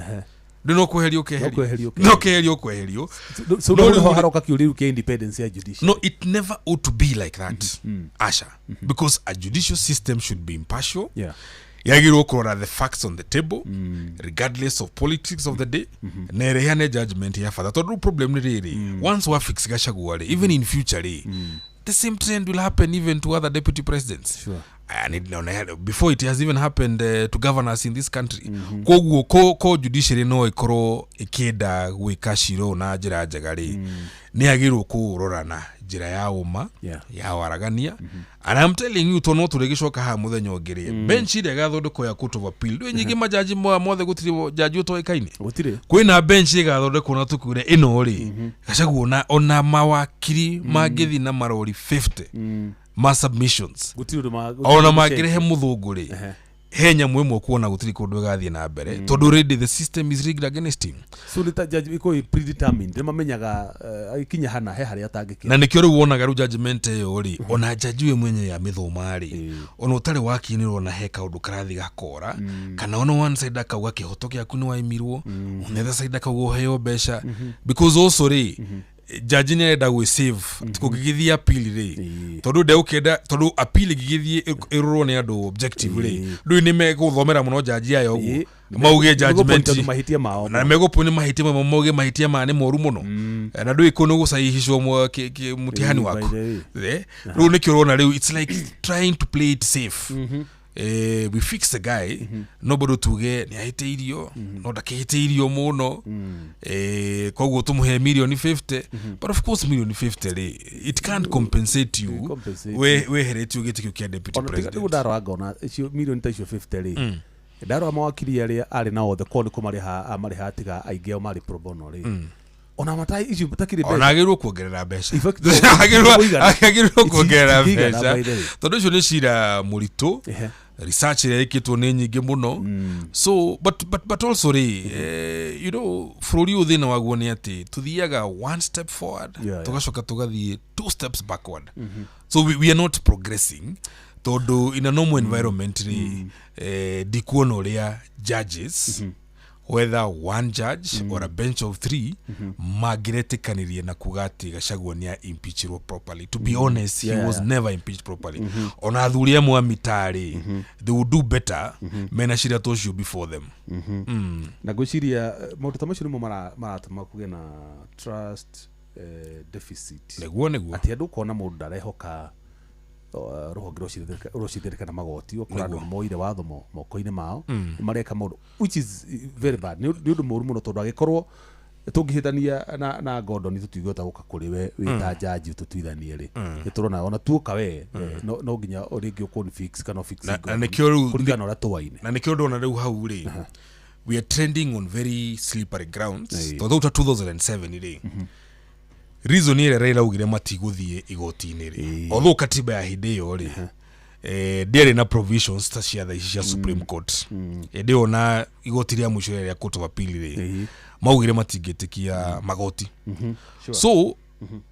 ndĩ no kweherio No kweherio. Keherio, no keherio, kweherio. So No, no rĩu- rĩu haroka kĩũria rĩu kĩa independence ya judiciary. No, it never ought to be like that, asha, because a judicial system should be impartial. Yagĩrĩirwo kũrora the facts on the table regardless of politics of the day, na ĩrehane judgment ya bata, tondũ rĩu problem nĩ rĩrĩ, once wa fix Gachagua rĩ, even in future rĩ, the same trend will happen even to other deputy presidents. And it, no, no, before it has even happened to governors in this country. Koguo ko judiciary no ĩkorwo ĩkĩenda gwĩka cira ũyũ na njĩra njega rĩ, nĩ yagĩrĩirwo kũũrora na njĩra ya ũma, ya waragania. And I'm telling you, tondũ no tũrĩgĩcoka haha mũthenya ũngĩ rĩ, bench ĩrĩa ĩgathondekwo ya Court of Appeal rĩu nyingĩ, majaji mothe gũtirĩ jaji ũtoĩkaine. Gũtirĩ. Kwĩna bench ĩgathondekwo na tũkwĩre ĩno rĩ, Gachagua ona mawakiri mangĩthiĩ na marori 50 ma submissions, Gũtirĩ ũndũ ona gũtirĩ mangĩrehe mũthũngũ rĩ, he nyamũ ĩmwe kuona gũtirĩ kũndũ ĩgathiĩ na mbere, tondũ already the system is rigged against him. So nĩ ta judge ĩkoragwo ĩ predetermined, nĩ mamenyaga agĩkinya hana he harĩa atangĩkinya. Na nĩkĩo rĩu wonaga rĩu judgment ĩyo rĩ, ona jaji we mwenye ya mĩthoma rĩ, ona ũtarĩ wakiri nĩ ũrona he kaũndũ karathiĩ gakora, kana ona one side akauga kĩhoto gĩaku nĩ waimirwo, on the other side akauga ũheo mbeca, because also rĩ, jaji nĩ arenda gwĩ save kũngĩgĩthiĩ appeal rĩ, tondũ ndegũkĩenda, tondũ appeal ĩngĩgĩthiĩ ĩrorwo nĩ andũ objective rĩ, rĩu nĩ megũthomera mũno jaji aya ũguo, mauge judgment Nĩgũpoint out mahĩtia mao. Na megũpoint mahĩtia mamwe, mauge mahĩtia maya nĩ moru mũno. Na ndũĩ kũ nĩ gũcahihicwo mũtihani Ĩĩ, waku. by the way. Rĩu nĩkĩo ũrona rĩu it's like trying to play it safe. We fix the guy, no bado tuge nĩ ahĩtĩirio, no ndakĩhĩtĩirio mũno. Koguo tũmũhe mirioni 50, but of course mirioni 50 rĩ, it can't compensate you Compensate. Weheretio gĩtĩ kĩu kĩa deputy Ona tiga president. rĩu ndarora ngona icio mirioni ta icio 50 rĩ, ndarora mawakiri arĩa arĩ nao othe, korwo nĩ kũmarĩha amarĩha, tiga aingĩ ao marĩ pro bono rĩ, ona matai icio takĩrĩ Ona mbeca. agĩrĩirwo kuongerera mbeca. In fact, mũigana. Agĩrĩirwo kuongerera Itingĩigana, mbeca, by the way. tondũ ũcio nĩ cira mũritũ. Research ĩrĩa ĩkĩtwo nĩ nyingĩ mũno. So but also rĩ, bũrũri ũyũ thĩna waguo nĩ atĩ tũthiaga one step forward, tũgacoka tũgathiĩ two steps backward. So we are not progressing, tondũ in a normal environment rĩ, ndikuona ũrĩa judges, whether one judge or a bench of three, mangĩretĩkanĩria na kuga atĩ Gachagua nĩ impeachirwo properly. To be honest, he was never impeached properly. Ona athuri amwe a mitaa rĩ, they would do better mena cira ta ũcio before them. Na ngwĩciria maũndũ ta macio nĩmo maratũma kũgĩe na trust deficit. Nĩguo. Atĩ andũ ũkona mũndũ ndarehoka rũhonge rwa ũcirithania kana magoti, ũkora andũ nĩmoire watho moko-inĩ mao, nĩ mareka maũndũ which is very bad. Nĩ ũndũ mũũru mũno, tondũ angĩkorwo tũngĩhĩtania na Gordon, tũtingĩhota gũka kũrĩ we wĩ ta jaji ũtũtuithanie rĩ, nĩ tũrona ona tuoka we no nginya rĩngĩ ũkũn fix kana ũfix Na Gordon, nĩkĩo rĩu kũringana na ũrĩa tũwaine. Na nĩkĩo ndona rĩu hau rĩ, we are trending on very slippery grounds, tondũ ta 2007 rĩ, reason ĩrĩa Raila augire matigũthiĩ igoti-inĩ rĩ, although katiba ya hĩndĩ ĩyo rĩ, Ndĩarĩ na provisions ta cia thaa ici cia Supreme Court. Hĩndĩ ĩyo na igoti rĩa mũico rĩa Court of Appeal rĩ, maugire matingĩtĩkia magoti. So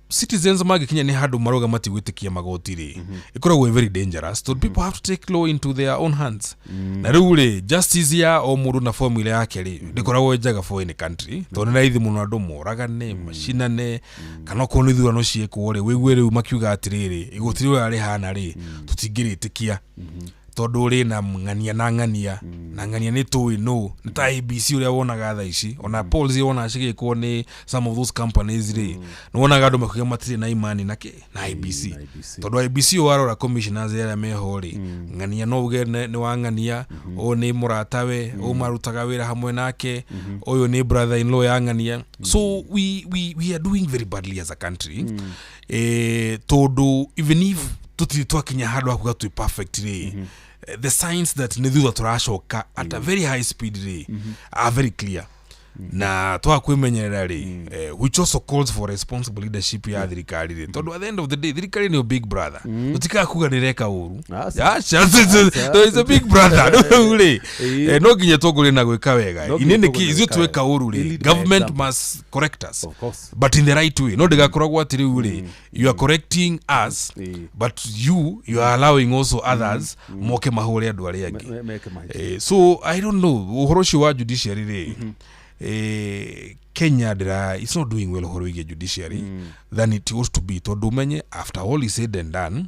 citizens mangĩkinya nĩ handũ marauga matigwĩtĩkia magoti rĩ, ĩkoragwo ĩ very dangerous, tondũ people have to take law into their own hands. Na rĩu rĩ, justice ya o mũndũ na formula yake rĩ, ndĩkoragwo ĩ njega for any country, tondũ nĩ raithi mũno andũ moragane, macinane, kana okorwo nĩ ithurano ciĩkwo rĩ, wĩigue rĩu makiuga atĩrĩrĩ, igoti rĩu rĩhana rĩ, tũtingĩrĩtĩkia, tondũ rĩ na ng'ania na ng'ania na ng'ania. Nĩ tũĩ no nĩ ta ABC ũrĩa wonaga thaa ici, ona polls iria wonaga cigĩkwo nĩ some of those companies rĩ, nĩ wonaga andũ makiuga matirĩ na imani na kĩ na IEBC. IEBC. Tondũ IEBC warora commissioners arĩa meho rĩ, ng'ania no uge nĩ wa ng'ania, ũyũ nĩ mũratawe, ũyũ marutaga wĩra hamwe nake, ũyũ nĩ brother in law ya ng'ania. So we are doing very badly as a country, tondũ even if tũtirĩ twakinya handũ ha kuga twĩ perfect rĩ, the signs that nĩ thutha tũracoka at a very high speed rĩ are very clear, na twaga kwĩmenyerera rĩ, which also calls for responsible leadership ya thirikari rĩ, tondũ at the end of the day thirikari nĩyo big brother. Tũtikaga kuga nĩreka ũru. Aca. Aca, no, it's a big brother rĩu rĩ, no nginya tũngũrĩ na gwĩka wega. No nginya Inĩ tũngũrĩ nĩkĩ ithuĩ gwĩka tweka wega. ũru rĩ, Lead by government example. must correct us, Of course. but in the right way. No ndĩgakoragwo atĩ rĩu rĩ, you are correcting us, but you are allowing also others moke mahũre andũ arĩa angĩ. Meke mahĩtia. So I don't know, ũhoro ũcio wa judiciary rĩ, Kenya ndĩra, it's not doing well ũhoro wĩgiĩ judiciary than it ought to be, tondũ ũmenye after all is said and done,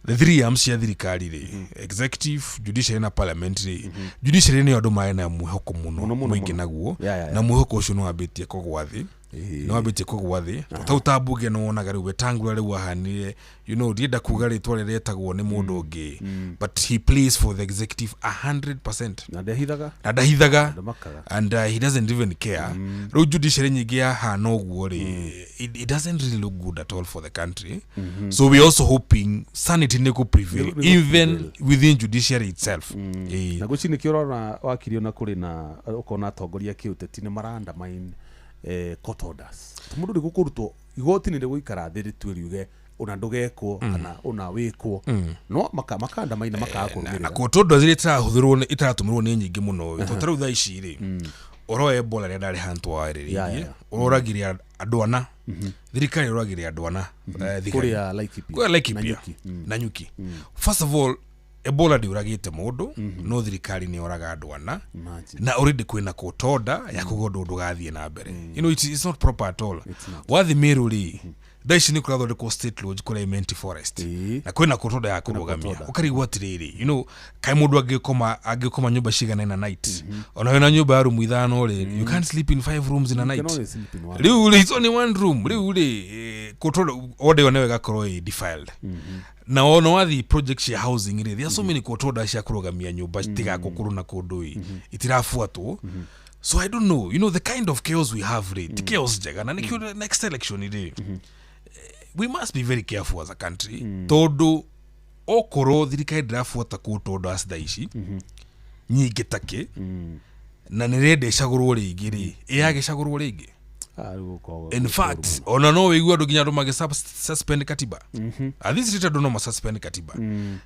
the three arms cia thirikari rĩ, executive, judiciary na parliament rĩ, judiciary nĩyo andũ marĩ na mwĩhoko mũno Mũno, mũno, mũingĩ mũno. naguo. Yeah. Na mwĩhoko ũcio nĩ wambĩtie kũgwa thĩ, nĩ wambĩtie kũgwa thĩ. Tau ta mbunge nĩ wonaga rĩu Wetangula rĩu ahanire, ndienda kuga rĩtwa rĩrĩa rĩetagwo nĩ mũndũ ũngĩ, but he plays for the executive 100%. Na ndehithaga. Na ndahithaga. Ndamakaga. And he doesn't even care. Rĩu judiciary nyingĩ yahana ũguo rĩ, it doesn't really look good at all for the country. So we also hoping sanity nĩ kũ prevail Nĩ kũ even prevail. within judiciary itself. Na gwĩci nĩkĩo ũrona wakiri ona kũrĩ na ũkona atongoria kĩũteti nĩ mara undermine court orders. Mũndũ nĩ gũkũrutwo igoti nĩ rĩgũikara thĩ rĩtue riuge ũna ndũgekwo kana ũna wĩkwo, no maka undermine, makaga Na kũrũmĩrĩra. Court orders iria itarahũthĩrwo itaratũmĩrwo nĩ nyingĩ mũno. Tondũ ta rĩu thaa ici rĩ, ũhoro wa Ebola rĩrĩa ndarĩ hantu warĩrĩirie, ũroragire andũ ana, thirikari ĩroragire andũ ana, thigari. Kũrĩa Laikipia. Kũrĩa Laikipia. Nanyuki. Nanyuki. First of all, Ebola ndĩũragĩte mũndũ, no thirikari nĩ yoraga andũ ana. Imagine. Na already kwĩna court order ya kuga ũndũ ndũgathiĩ na mbere. It's not proper at all. Wathi Meru rĩ, thaa ici nĩ kũrathondekwo state lodge kũrĩa Imenti Forest, na kwĩna court order ya kũrũgamia. Order. Ũkarigwo atĩrĩrĩ, kaĩ mũndũ angĩkoma nyũmba cigana in a night? Ona wĩna nyũmba ya rumu ithano rĩ, you can't sleep in five rooms in a You night. can only sleep in one. Rĩu rĩ, it's only one room. Rĩu rĩ, court order ĩyo nayo ĩgakorwo ĩ defiled. Na ona wathi project cia housing rĩ, there are so many court orders cia kũrũgamia nyũmba citigakwo kũndũ na kũndũ ĩ itirabuatwo. So I don't know, the kind of chaos we have rĩ, ti chaos njega. Na nĩkĩo next election rĩ, we must be very careful as a country, tondũ okorwo thirikari ndĩrabuata court orders thaa ici nyingĩ takĩ, na nĩ rĩenda ĩcagũrwo rĩngĩ rĩ, ĩyagĩcagũrwo rĩngĩ. Ah, rĩu gũkoragwo In fact, ona no wĩigua andũ nginya andũ magĩ suspend katiba. At this rate andũ no masuspend katiba.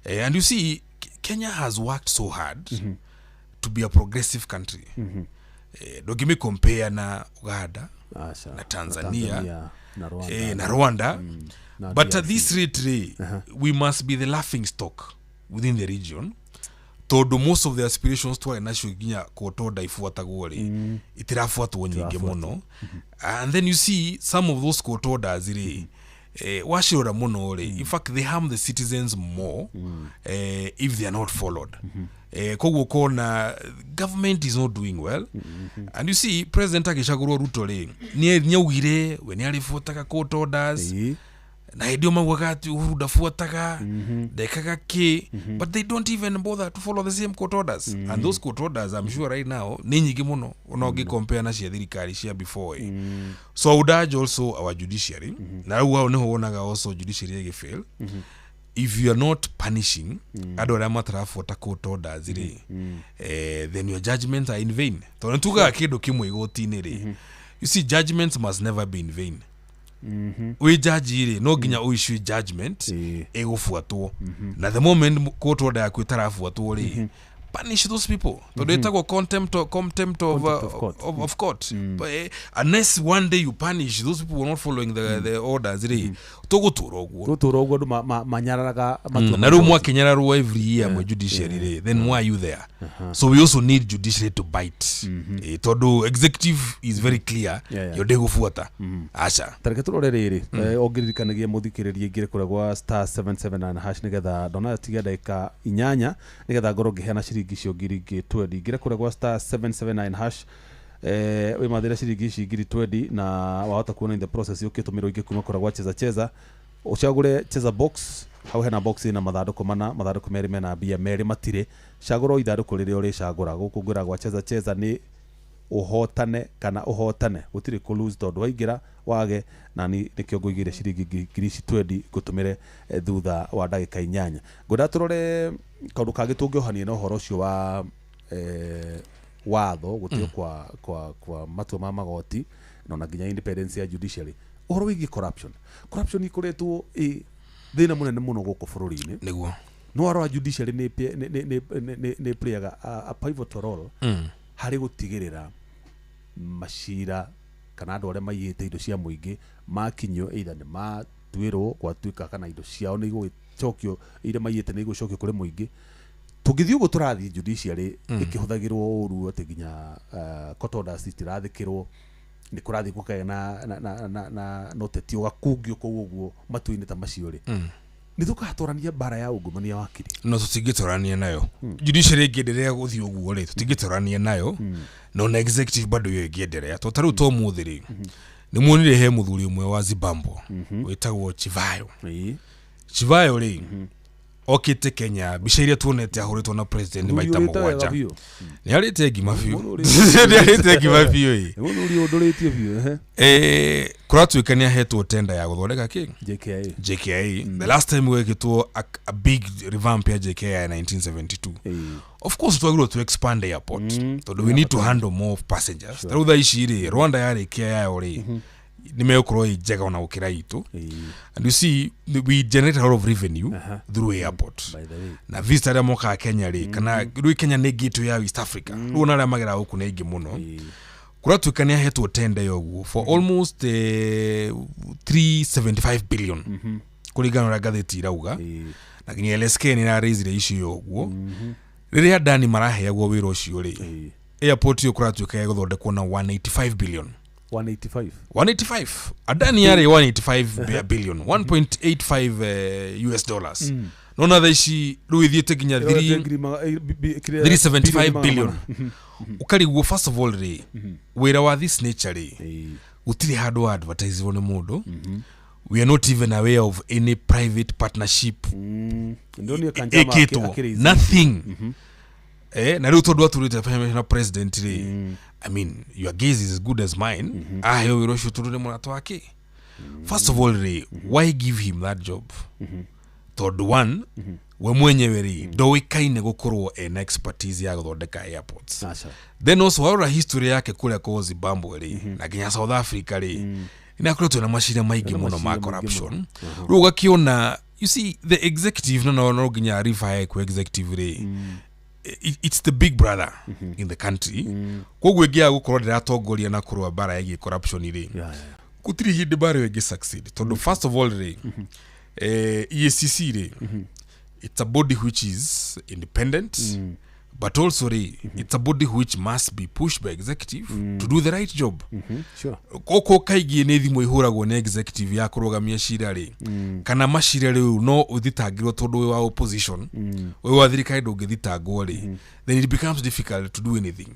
And you see, Kenya has worked so hard to be a progressive country. Ndũngĩmĩ compare na Uganda, Aca. na Tanzania, na Rwanda, na Rwanda, na but at DRC. this rate rĩ, we must be the laughing stock within the region, tondũ most of the aspirations twarĩ nacio nginya court order ibuatagwo rĩ, itirabuatwo nyingĩ mũno. And then you see some of those court orders rĩ, wacirora mũno rĩ, in fact they harm the citizens more if they are not followed. Koguo ũkona government is not doing well. And you see, president agĩcagũrwo Ruto rĩ, nĩaugire we nĩ arĩbuataga court orders. Na hĩndĩ ĩyo maugaga atĩ Uhuru ndabuataga, ndekaga kĩ, but they don't even bother to follow the same court orders. And those court orders, I'm sure right now nĩ nyingĩ mũno ona ũngĩ compare na cia thirikari cia before. So I would urge also our judiciary, na rĩu hau nĩho wonaga also judiciary ĩgĩfail. If you are not punishing andũ arĩa matarabuata court orders rĩ, then your judgments are in vain, tondũ nĩ tugaga kĩndũ kĩmwe igoti-inĩ rĩ, you see, judgments must never be in vain. Wĩ jaji rĩ, no nginya ũ issue judgment ĩgũbuatwo, na the moment court order yaku ĩtarabuatwo rĩ, punish those people, tondũ ĩtagwo contempt of, Contempt of court. of court. But, unless one day you punish those people who are not following the orders rĩ, tũgũtũra ũguo. Tũtũra ũguo andũ manyararaga matua Na rĩu ma igoti. mwakinyararwo every year mwe judiciary rĩ, then why are you there? So we also need judiciary to bite, tondũ executive is very clear, yo ndĩgũbuata aca. Tareke tũrore rĩrĩ, ũngĩririkanagia mũthikĩrĩria ingĩre kũrĩa gwa *779# nĩgetha ndona tiga ndagĩka 8 nĩgetha ngorwo ngĩheana ciringi icio ngiri ingĩ 20. Ingĩre kũrĩa gwa *779# wĩmathĩre ciringi ici ngiri 20, na wahota kuona in the process ũkĩtũmĩrwo ingĩ kuma kũrĩa gwa Cheza Cheza. Ũcagũre Cheza Box, hau hena box ĩna mathandũkũ mana, mathandũkũ merĩ mena mbia, merĩ matirĩ. Cagũra o ithandũkũ rĩrĩa ũrĩcagũra. Gũkũ ngwĩra gwa Cheza Cheza nĩ ũhotane kana ũhotane, gũtirĩ kũ lose, tondũ waingĩra wage nani nĩkĩo ngũigĩire ciringi ngiri ici 20 ngũtũmĩre thutha wa ndagĩka 8. Ngwenda tũrore kaũndũ kangĩ tũngĩohania na ũhoro ũcio wa watho gũtĩo kwa matua ma magoti na ona nginya independence ya judiciary, ũhoro wĩgiĩ corruption. Corruption ikoretwo ĩ thĩna mũnene mũno gũkũ bũrũri-inĩ. No warora judiciary nĩ playaga a pivotal role harĩ gũtigĩrĩra macira kana andũ arĩa maiyĩte indo cia mũingĩ makinyio, either nĩ matuĩrwo gwatuĩka kana indo ciao nĩ igũgĩcokio, iria maiyĩte nĩ igũcokio kũrĩ mũingĩ. Tũngĩthiĩ ũguo tũrathiĩ judiciary ĩkĩhũthagĩrwo ũru, atĩ nginya court orders itirathĩkĩrwo, nĩ kũrathiĩ gũkagĩa na ũteti ũgakungio kũu ũguo matua-inĩ ta macio rĩ, nĩ tũkahatũrania mbara ya ungumania, wakiri? No tũtingĩtũrania nayo. Judiciary ĩngĩenderea gũthiĩ ũguo rĩ, tũtingĩtũrania nayo, na ona executive bado yo ĩngĩenderea, to tarĩu to mũthĩ rĩ, nĩ muonire he mũthuri ũmwe wa Zimbabwe wĩtagwo Chivayo. Chivayo rĩ, okĩte Kenya, mbica iria tuonete ahũrĩtwo na president Mũthuri maita ũrĩte wega 7. Biũ. Nĩ arĩte ngima biũ. Mũthuri ũrĩte- Nĩ arĩte ngima biũ ĩ. Nĩ mũthuri ũndũrĩtie biũ, ehe. Kũratuĩka nĩ ahetwo tenda ya gũthondeka kĩ? JKIA. JKIA. The last time gwekĩtwo a big revamp ya JKIA, 1972. Of course twagĩrĩirwo to expand airport, tondũ we need to handle more passengers. Ta rĩu thaa ici rĩ, Rwanda yarĩkia yayo rĩ, nĩ megũkorwo ĩ njega ona gũkĩra itũ. And you see, we generate a lot of revenue through airport By the way. Na visitor arĩa mokaga Kenya rĩ, kana rĩu Kenya nĩ gateway ya East Africa, rĩu ona arĩa mageraga gũkũ nĩ aingĩ mũno. Kũratuĩka nĩ ahetwo tender ĩyo ũguo for almost 375 billion, kũringana na ũrĩa ngathĩti irauga, na nginya LSK nĩ ĩraraisire issue ĩyo ũguo. Rĩrĩa Adani maraheagwo wĩra ũcio rĩ, airport ĩyo kũratuĩka ĩgũthondekwo na 185 billion. 185. 185. Adani yarĩ 185 billion, 1.85 US dollars. Nona thaa ici rĩu ithiĩte nginya Ĩrorete ngiri kĩrĩa- 375 bilioni billion. 400. Ũkarigwo, first of all rĩ, wĩra wa this nature rĩ, gũtirĩ handũ wa advertisewo nĩ mũndũ. We are not even aware of any private partnership Ndonire Kanjama ĩkĩtwo. akĩraise. Nothing. Na rĩu tondũ atũrĩte na president rĩ, I mean, your guess is as good as mine. Aheo wĩra ũcio tondũ nĩ mũrata wake. First of all rĩ, why give him that job? Tondũ one, we mwenyewe rĩ, ndoĩkaine gũkorwo ena expertise ya gũthondeka airports. Aca. Then also warora history yake kũrĩa ko Zimbabwe rĩ, na nginya South Africa rĩ, nĩ akoretwo na macira maingĩ Ena mũno ma macira maingĩ. corruption. Rĩu ũgakĩona, you see, the executive, no nginya refer kwĩ executive rĩ, it's the big brother in the country. Koguo ĩngĩaga gũkorwo ndĩratongoria na kũrũa mbara ĩgiĩ corruption rĩ, gũtirĩ hĩndĩ mbara ĩyo ĩngĩ succeed, tondũ first of all rĩ, EACC rĩ, it's a body which is independent, but also rĩ, it's a body which must be pushed by executive to do the right job. Koko kaingĩ nĩ thimũ ihũragwo nĩ executive ya kũrũgamia cira rĩ, kana macira rĩu no ũthitangĩrwo tondũ wĩ wa opposition, wĩ wa thirikari ndũngĩthitangwo rĩ, then it becomes difficult to do anything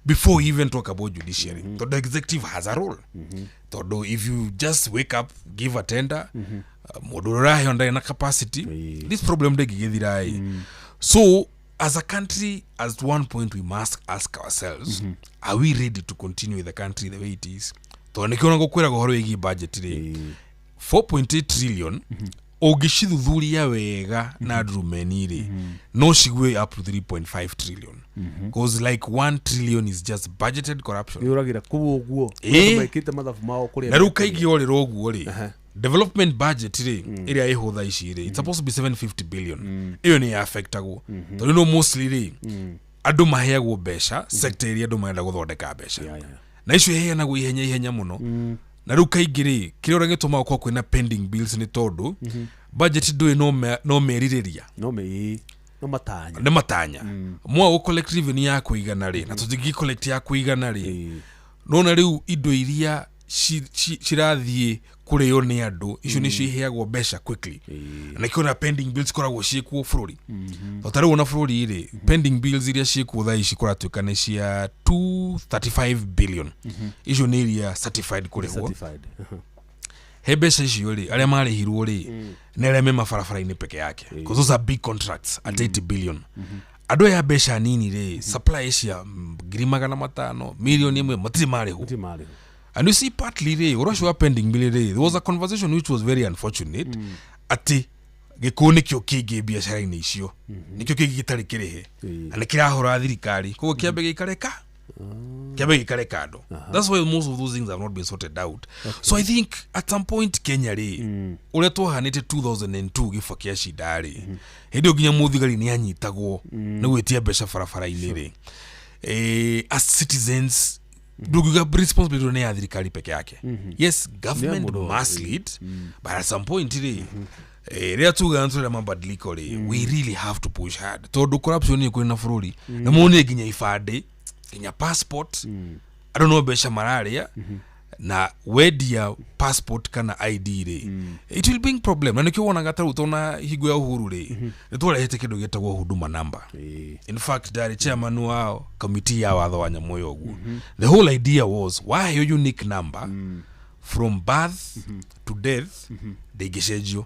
before we even talk about judiciary, tondũ executive has a role, tondũ if you just wake up, give a tender, mũndũ ũrĩa ũraheo ndarĩ na capacity, this problem ndĩngĩgĩthira ĩ. So as a country, at one point we must ask ourselves, are we ready to continue with the country the way it is? Tondũ nĩkĩo ona ngũkwĩraga ũhoro wĩgiĩ budget rĩ, 4.8 trillion. Ũngĩcithuthuria wega na ndurumeni rĩ, no cigue up to 3.5 trillion, cause like 1 trillion is just budgeted corruption. Yũragĩra kũu ũguo. Ĩĩ. Andũ mekĩte mathabu mao kũrĩa. Na rĩu kaingĩ orĩra ũguo rĩ, development budget rĩ, ĩrĩa ĩhũ thaa ici rĩ, it's supposed to be 750 billion. Ĩyo nĩ affectagwo tondũ no mostly rĩ, andũ maheagwo mbeca sector ĩrĩa andũ marenda gũthondeka mbeca, na icio iheanagwo ihenya ihenya mũno. Na rĩu kaingĩ rĩ, kĩrĩa ũrĩa gĩtũmaga gũkorwo kwĩna pending bills nĩ tondũ budget ndũĩ no merirĩria. No matanya. Nĩ matanya mwaga gũ collect revenue ya kũigana rĩ, na tũtingĩ collect ya kũigana rĩ, nona rĩu indo iria cirathiĩ kũrĩo nĩ andũ icio nĩcio iheagwo mbeca quickly, na nĩkĩo na pending bills ikoragwo ciĩkuo bũrũri. To ta rĩu ona bũrũri rĩ, pending bills iria ciĩkuo thaa ici kũratuĩka nĩ cia 235 billion. Icio nĩ iria certified kũrĩhwo. Certified. He mbeca icio rĩ, arĩa marĩhirwo rĩ, nĩ arĩa me mabarabara-inĩ peke yake, because those are big contracts at 80 billion. Andũ aya mbeca nini rĩ, supply cia 500,000, 1 million matirĩ marĩhwo. Matirĩ marĩhwo. And you see, partly rĩ, ũhoro ũcio wa pending bill rĩ, there was a conversation which was very unfortunate, atĩ gĩkũũ nĩkĩo kĩingĩ biacara-inĩ icio, nĩkĩo kĩngĩ gĩtarĩ kĩrĩhe na nĩ kĩrahũra thirikari, koguo kĩambe gĩikare ka kĩambe gĩikare kando. That's why most of those things have not been sorted out. So I think at some point Kenya rĩ, ũrĩa twahanĩte 2002 gĩbua kĩa cinda rĩ, hĩndĩ ĩyo nginya mũthigari nĩ anyitagwo nĩ gwĩtia mbeca barabara-inĩ rĩ, as citizens ndũngiuga responsibility nĩ ya thirikari peke yake. Yes, government mũndũ must lead, but at some point rĩ, rĩrĩa tugaga nĩ tũrenda mabadiliko rĩ, we really have to push hard, tondũ corruption nĩ kũrĩ na bũrũri na muone nginya ibandĩ, nginya passport, andũ no mbeca mararĩa, na wendia passport kana ID rĩ, it will bring problem. Na nĩkĩo wonaga ta rĩu tona hingo ya Uhuru rĩ, nĩ twarehete kĩndũ gĩtagwo Huduma Number. In fact, ndarĩ chairman wa committee ya watho wa nyamũ ĩyo ũguo. The whole idea was waheo unique number from birth to death, ndĩngĩcenjio.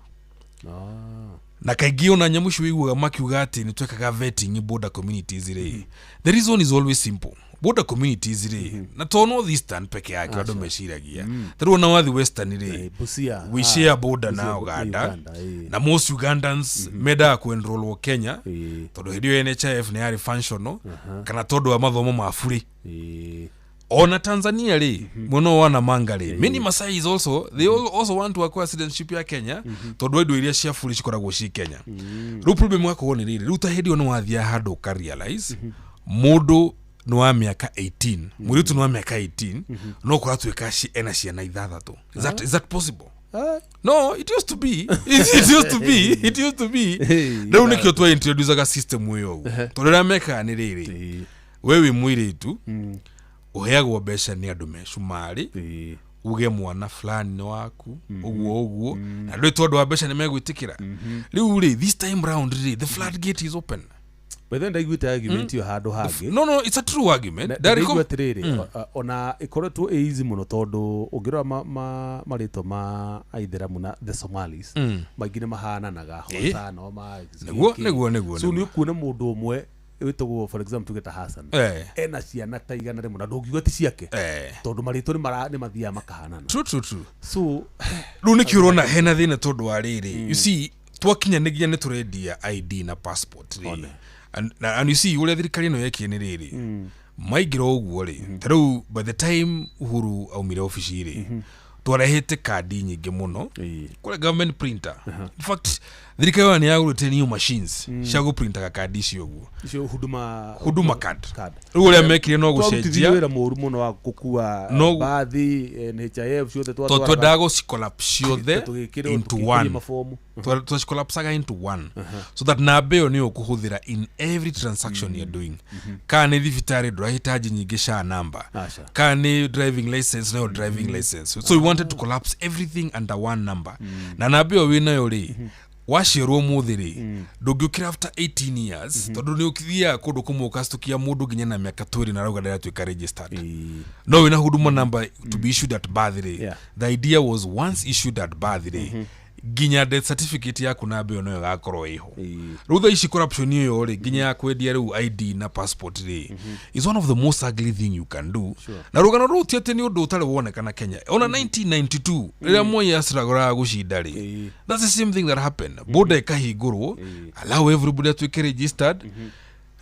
Na kaingĩ ona nyamũ icio wĩiguaga makiuga atĩ nĩ twekaga vetting border communities rĩ, the reason is always simple. Border communities rĩ, na to North Eastern peke yake andũ meciragia, ta rĩu ona wathi Western rĩ, Busia. we share border Busia na na Uganda. Uganda, ĩĩ. Na most Ugandans mendaga kuenrolwo Kenya tondũ hĩndĩ ĩyo NHIF nĩ yarĩ functional, kana tondũ wa mathomo ma burĩ. Ona Tanzania rĩ, mwena wa Namanga rĩ, many Masais also, they all also want to acquire citizenship ya Kenya tondũ wa indo iria cia burĩ cikoragwo ci Kenya. Rĩu problem wakorwo nĩ rĩrĩ, rĩu ta hĩndĩ ĩyo nĩ wathiaga handũ ũka realize mũndũ nĩ wa mĩaka 18, mũirĩtu nĩ wa mĩaka 18, no kũratuĩka ena ciana ithathatũ. Is that possible? No, it used to be it used to be it used to be Rĩu nĩkĩo twa introducaga system ĩyo ũguo, tondũ rĩrĩa mekaga nĩ rĩrĩ, we wĩ mũirĩtu, ũheagwo mbeca nĩ andũ me cumarĩ, uge mwana fulani nĩ waku ũguo ũguo, na ndũĩ tondũ wa mbeca nĩ megwĩtĩkĩra. Rĩu rĩ, this time round rĩ, the floodgate is open. By the way, ndaiguĩte argument ĩyo handũ hangĩ. No, it's a true argument. Ndaigua atĩrĩrĩ, ona ĩkoretwo ĩ easy mũno, tondũ ũngĩrora marĩtwa ma aithĩramu na the Somalis, maingĩ nĩ mahananaga. Hassan, Omar, Nĩguo, nĩguo, nĩguo, So nĩguo. nĩ ũkuona mũndũ ũmwe wĩtagwo, for example, tuge ta Hassan, ena ciana ta 100 na ndũngiuga ti ciake, tondũ marĩtwa nĩ mathiaga makahanana. True true true So Rĩu nĩkĩo ũrona hena thĩna, tondũ wa rĩrĩ, you see, twakinya nĩ nginya nĩ tũrendia ID na passport rĩ, and you see ũrĩa thirikari ĩno yekire nĩ rĩrĩ, maingĩra ũguo rĩ, ta rĩu by the time Uhuru aumire obici rĩ, twarehete kandi nyingĩ mũno kũrĩa government printer. In fact, thirikari ĩyo nĩ yagũrĩte new machines cia gũprintaga kandi icio ũguo. Icio Huduma. Huduma card. Card. Rĩu ũrĩa mekire no Twarutithirie gũcenjia wĩra mũru mũno wa gũkua bathi NHIF ciothe. To twendaga gũcicollapse ciothe tũgĩkĩrwo into tũkĩingĩria one. mabomu. Twacicollapsaga into one so that namba ĩyo nĩyo ũkũhũthĩra in every transaction you're doing. Kana nĩ thibitarĩ, ndũrahitaji nyingĩ sha number. Aca. Kana nĩ driving license, nayo driving license. So we wanted to collapse everything under one number. Na namba ĩyo wĩnayo rĩ, waciarwo mũthĩ rĩ, ndũngĩũkĩra after 18 years, tondũ nĩ ũthiaga kũndũ kũmwe ũkacitũkia mũndũ nginya na mĩaka 20 na arauga ndaratuĩka registered. No wĩna Huduma Number to be issued at birth rĩ, the idea was once issued at birth rĩ, Nginya death certificate yaku namba ĩyo noyo ĩgakorwo ĩho. Rĩu thaa ici corruption ĩyo rĩ, nginya ya kwendia rĩu ID na passport rĩ, is one of the most ugly thing you can do. Na rũgano rũu ti atĩ nĩ ũndũ ũtarĩ wonekana Kenya. Ona 1992 rĩrĩa Moi aciragũraga gũcinda rĩ, that's the same thing that happened. Border ĩkahingũrwo, allow everybody atuĩke registered.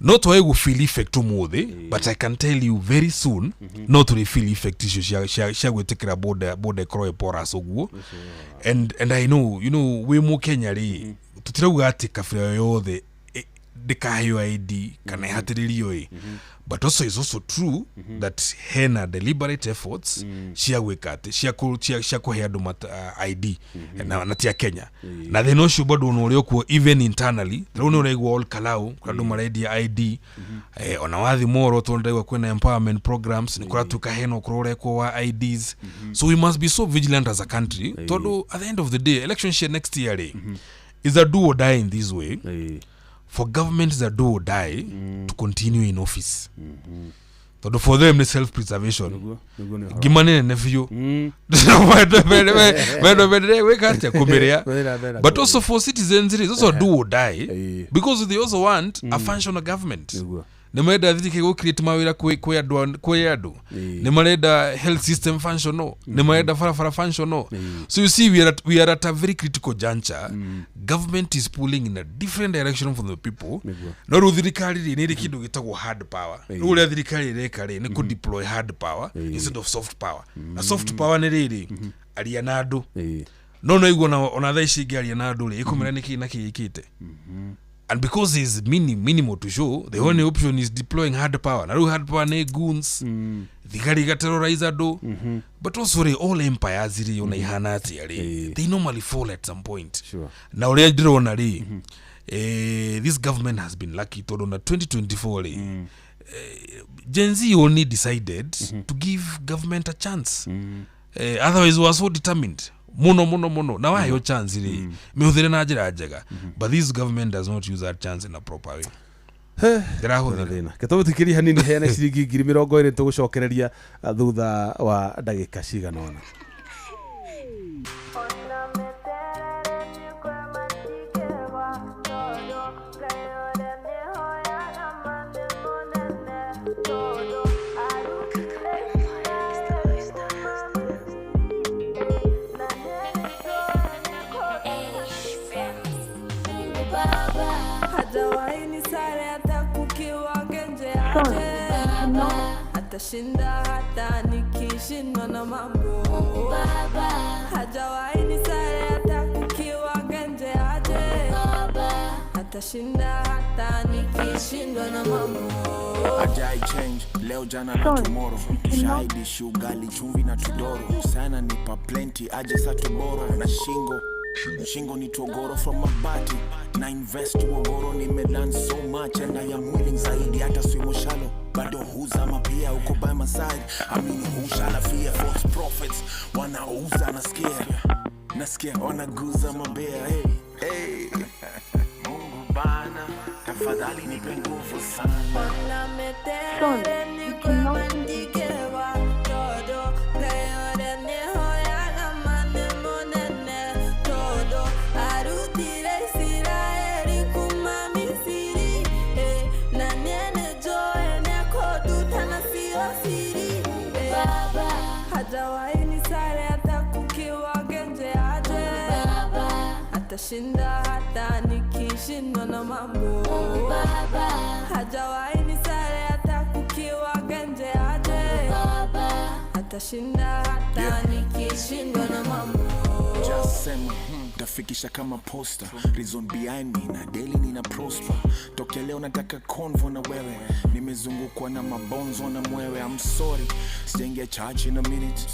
No twage gũ feel effect ũmũthĩ, but I can tell you very soon no tũrĩ feel effect icio cia gwĩtĩkĩra border ĩkorwo ĩ porous ũguo. And I know, wĩ mũkenya rĩ, tũtirauga atĩ kabira yothe ndĩkaheo ID kana ĩhatĩrĩrio ĩ, but also is also true that hena deliberate efforts cia gwĩka atĩ cia kũhe andũ ID na ti a Kenya. Na thĩna ũcio bado ona ũrĩ okuo even internally. Rĩu nĩ ũraigua Ol Kalou kũrĩa andũ marendia ID, ona wathi moro tondũ ndaigua kwĩna empowerment programs, nĩ kũratuĩka hena ũkũrũ ũrekwo wa IDs. So we must be so vigilant as a country, tondũ at the end of the day, election cia next year rĩ is a do or die in this way. For government is a do or die to continue in office, tondũ for them nĩ self preservation. Nĩguo nĩ ũhoro. Ngima nĩ nene biũ, mendo mendelee gwĩka atĩa, kũmĩrĩa. Wĩra But also for citizens it is also a do or die, because they also want a functional government. Nĩ marenda thirikari gũ create mawĩra kwĩ andũ, nĩ marenda health system functional, nĩ marenda barabara functional. So you see, we are at a very critical juncture. Government is pulling in a different direction from the people. No rĩu thirikari rĩ nĩ ĩrĩ kĩndũ gĩtagwo hard power. Rĩu ũrĩa thirikari ĩreka rĩ nĩ kũ deploy hard power instead of soft power. Na soft power nĩ rĩrĩ, aria na andũ. No igua ona thaa ici ingĩaria na andũ rĩ, ĩkũmĩra nĩ kĩĩ na kĩĩ ĩkĩte, and because is minimal to show, the only option is deploying hard power. Na rĩu hard power nĩ goons, thigari igaterrorize andũ. But also rĩ, all empires rĩ, ona ihana atĩa rĩ, they normally fall at some point. Na ũrĩa ndĩrona rĩ, this government has been lucky, tondũ na 2024 rĩ, Gen Z only decided to give government a chance. Otherwise was so determined muno muno muno. Na waheo chance rĩ, mĩhũthĩre na njĩra njega, but this government does not use that chance in a proper way. Ndĩrahũthĩra. Thĩna ketũgũtikĩria hanini, heane ciringi 20,000, tũgũcokereria thutha wa ndagĩka cigana ũna. Ona meterere nĩkwe matingĩgwa, tondũ Ngai ũrĩa nĩhoyaga ma nĩ mũnene, tondũ arutire Isiraeli kuma Misiri, na nĩnjũĩ nĩkũruta. Hajawahi ni sare hata kukiwa genje aje, atashinda hata nikishindwa na mambo. Hajawahi ni sare hata kukiwa genje aje, atashinda hata nikishindwa na mambo. Ajai change leo, jana na tomorrow. Shahidi shugali chumvi na tudoro sana, nipa plenty aje sa toboro na shingo shingo ni togoro from mabati na invest uogoro. Nimelearn so much and I am willing zaidi, hata swimo shallow bado huzama pia uko by my side. I mean, who shall I fear? False prophets wanauza, nasikia nasikia wanaguza mabea. Hey, hey. Mungu bana, tafadhali nipe nguvu sana. Ona meterere nĩkwe matingĩgwa, tondũ Ngai ũrĩa nĩhoyaga ma nĩ mũnene, tondũ arutire Isiraeli kuma Misiri, na niĩ nĩnjũĩ nĩekũnduta na cio siri. Hajawahi ni sare hata kukiwa genje aje, atashinda hata nikishindwa na mambo. Hajawahi ni sare hata kukiwa genje aje, atashinda hata nikishindwa na mambo. Just sema tafikisha kama posta. Reason behind me na daily nina prosper. Tokea leo nataka convo na wewe. Nimezungukwa na mabonzo na mwewe. I'm sorry, sijaingia church in a minute.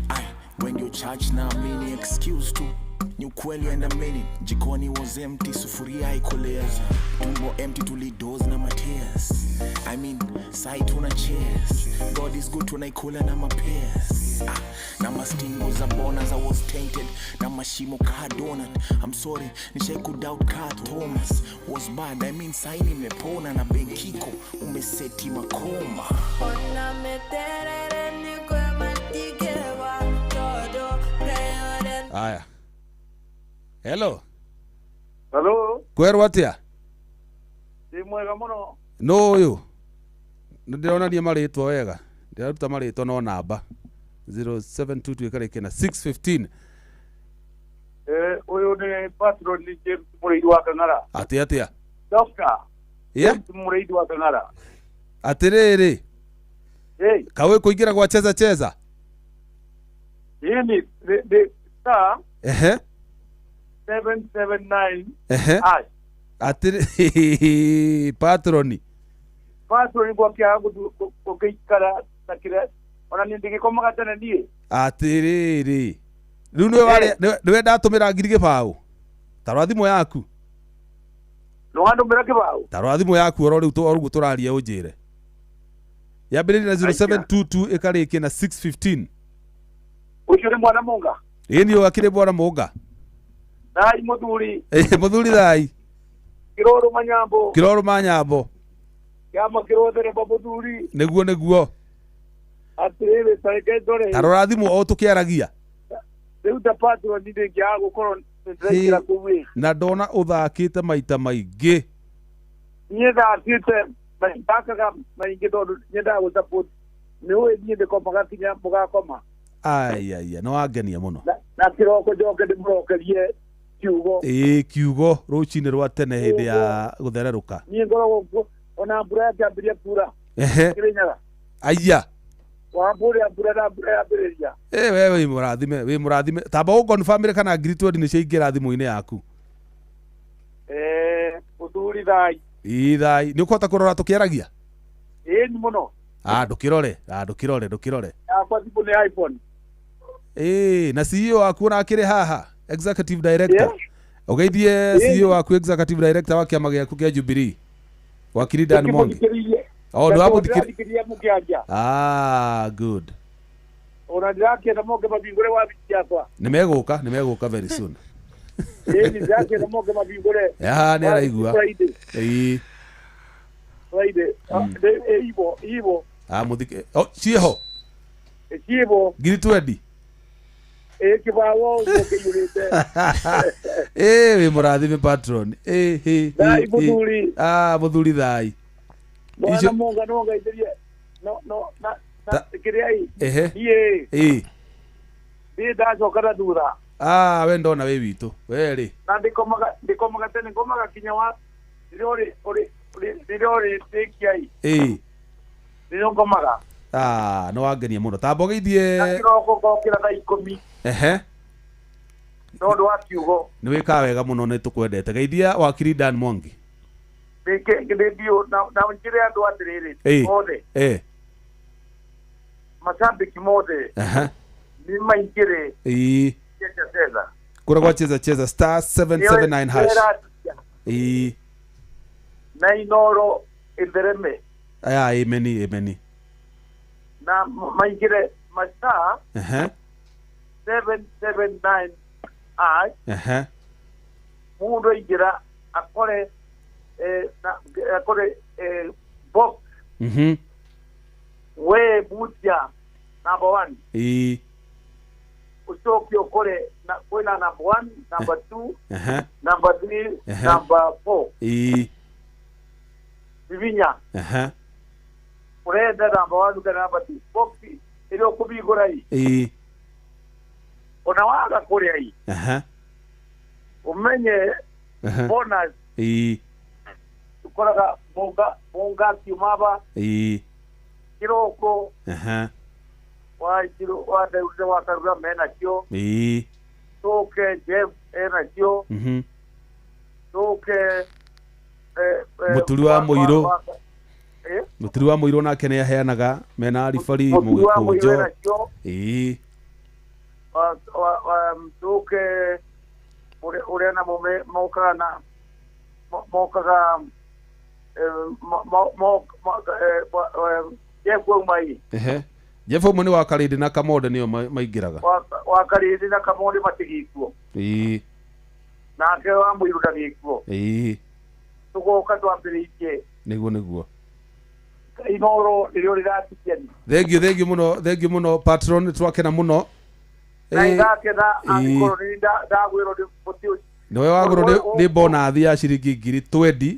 Ay, when you church na amini excuse tu ni ukweli and a minute. Jikoni was empty, sufuria haikolea, tumbo empty, tulidoze na matears. I mean, sai tuna cheers. God is good, tunaikula na mapears, ah, na mastingo za bonus. I was tainted na mashimo ka donut. I'm sorry nishai kudoubt ka Thomas was bad. I mean, sai nimepona na benkiko umeseti makoma. Ona meterere nĩkwe matingĩgwa, tondũ Ngai ũrĩa Aya. Hello. Hello. Kwerwo atia? Ndĩ mwega mũno. Nũ ũyũ? Nĩ ndĩronania marĩtwa wega. Ndĩraruta marĩtwa no namba 0722 ĩkarĩkia na 615. Ũyũ nĩ patron James Mũrĩithi wa Kang'ara. Atĩa atĩa? Doctor. Yeah? James Mũrĩithi wa Kang'ara. Atĩrĩrĩ. Hey. Kawe kũingĩra gwa cheza cheza? Yini the star Ehe. 779 Ehe. hash. Atĩrĩ patroni. Patron gwakĩaga gũgĩikara na kĩrĩa ona niĩ ndĩgĩkomaga tene niĩ. Atĩrĩrĩ. Rĩu nĩwe warĩa nĩwe ndatũmĩra 2,000. Tarora thimũ yaku. Nĩwandũmĩra kĩbaũ? Tarora thimũ yaku oro rĩu oro ũguo tũraria ũnjĩre. Yambĩrĩria na 0722 ĩkarĩkia na 615. Ũcio nĩ mwana Mũnga. Ĩĩ nĩ akĩrĩ bwana Mũnga. Thai mũthuri. Ĩĩ mũthuri thai. Kĩrorũ Manyambo. Kĩrorũ Manyambo. Kĩama kĩrotherema mũthuri. Nĩguo nĩguo. Atĩrĩrĩ ta reke ndore. Tarora thimũ o tũkĩaragia. Rĩu ta patron ndĩngĩaga gũkorwo nĩndĩraingĩra kũu ĩ. Na ndona ũthakĩte maita maingĩ. Niĩ thakĩte thakaga maingĩ tondũ nyendaga gũ support. Nĩũĩ niĩ ndĩkomaga kinya mũgakoma. Ai ai nĩ wangenia mũno. Na kĩroko njoke ndĩmũrokerie kiugo. Ĩĩ kiugo rũcinĩ rwa tene hĩndĩ ya gũthererũka. Niĩ ngoragwo kuo ona mbura yakĩambĩrĩria kuura. Ehe. Kĩrĩnyaga. Aya. Wa mbura mbura na mbura yambĩrĩria. Ĩĩ we wĩ mũrathime wĩ mũrathime. Tamba ũ confirm kana 20,000 nĩ ciaingĩra thimũ-inĩ yaku. Mũthuri thai. Ĩĩ thai. Nĩ ũkũhota kũrora tũkĩaragia? Ĩĩ ni mũno. Ah ndũkĩrore. Ah ndũkĩrore ndũkĩrore. Yakwa thimũ nĩ iPhone. Ĩĩ na CEO waku ona akĩrĩ haha executive director. Ũgeithie CEO waku executive director wa kĩama gĩaku kĩa Jubilee. Wakiri Dan Mwangi. Oh ndĩramũthikĩrĩria mũkĩaria. Ah good. Ona ndĩrakĩenda moke mabingũre wabici yakwa. Nĩ megũka very soon. Ĩĩ ndĩrakĩenda moke mabingũre. Ya nĩ araigua. Ĩĩ. Friday. Ibo ibo. Ah mũthike. Oh ciĩho. Ciĩho. 20,000. Ĩĩ kĩbaũ ũguo kĩiyũrĩte. Ĩĩ wĩ mũrathime patron. Ĩĩ hĩ. Thai mũthuri. Ah mũthuri thai. Mwana Mũnga no ngaithĩrie. No no na kĩrĩa ĩ. Ehe. Niĩ. Ĩĩ. Niĩ ndacoka na thutha. Ah we ndona wĩ witũ. We rĩ. Na ndĩkomaga tene ngomaga kinya wa rĩrĩa ũrĩ rĩrĩa ũrĩtĩkia ĩ. Ĩĩ. Rĩrĩa ngomaga. Ah nĩ wangenia mũno. Tamba ũgeithie. Na kĩroko ngokĩra thaa 10. Ehe. Tondũ wa kiugo. Nĩ wĩkaga wega mũno nĩ tũkwendete. Geithia wakiri Dan Mwangi. Nĩ biũ na njĩre andũ atĩrĩrĩ othe. Ĩĩ. Macambĩki mothe. Aha. Nĩ maingĩre. Ĩĩ. Cheza cheza. Kũrĩa gwa cheza cheza star 779 hash. Ĩĩ. Na Inoro ĩthereme. Aya ĩmeni ĩmeni. Na maingĩre ma star Ehe. 779 hash. Ehe. Mũndũ aingĩra akore akore box. Mhm. We mutia number 1. Ĩĩ. Ucoke ũkore na kwĩna number 1, number 2, Ehe. number 3, Ehe. number 4. Ĩĩ. Bibinya. Ehe. Ũrenda number 1 kana number 2. Box ĩrĩa ũkũbingũra ĩ. Ĩĩ. Ona waga kũrĩa ĩ. Ehe. Ũmenye Ehe. bonus Ĩĩ. ũkoraga mũnga akiuma ba Ĩĩ. kĩroko Ehe. wa kiro wa Daudi wa Karura menakĩo. Ĩĩ. Tũke Jeff enakĩo. Mhm. Tũke Mũturi wa Mũirũ. Mũturi wa Mũirũ nake nĩ aheanaga mena ribari mũgĩkũnjo. Ĩĩ. Tũke ũrĩa namo mokaga na mokaga Jeff auma ĩ. Ehe. Jeff ũmwe nĩ wa Karĩndĩ na Kamonde nĩo maingĩraga. Wa Karĩndĩ na Kamonde matigĩkuo. Ĩĩ. Nake wa Mũirũ ndagĩkuo. Ĩĩ. Tũgoka twambĩrĩirie. Nĩguo nĩguo. Inoro rĩrĩa rĩratigia. Thengiũ thengiũ mũno thengiũ mũno patron nĩ twakena mũno. Na ndakena angĩkorwo nĩ ndagwĩrwo nĩ mũtĩ Nĩwe wagũrwo nĩ bonathi ya ciringi ngiri 20.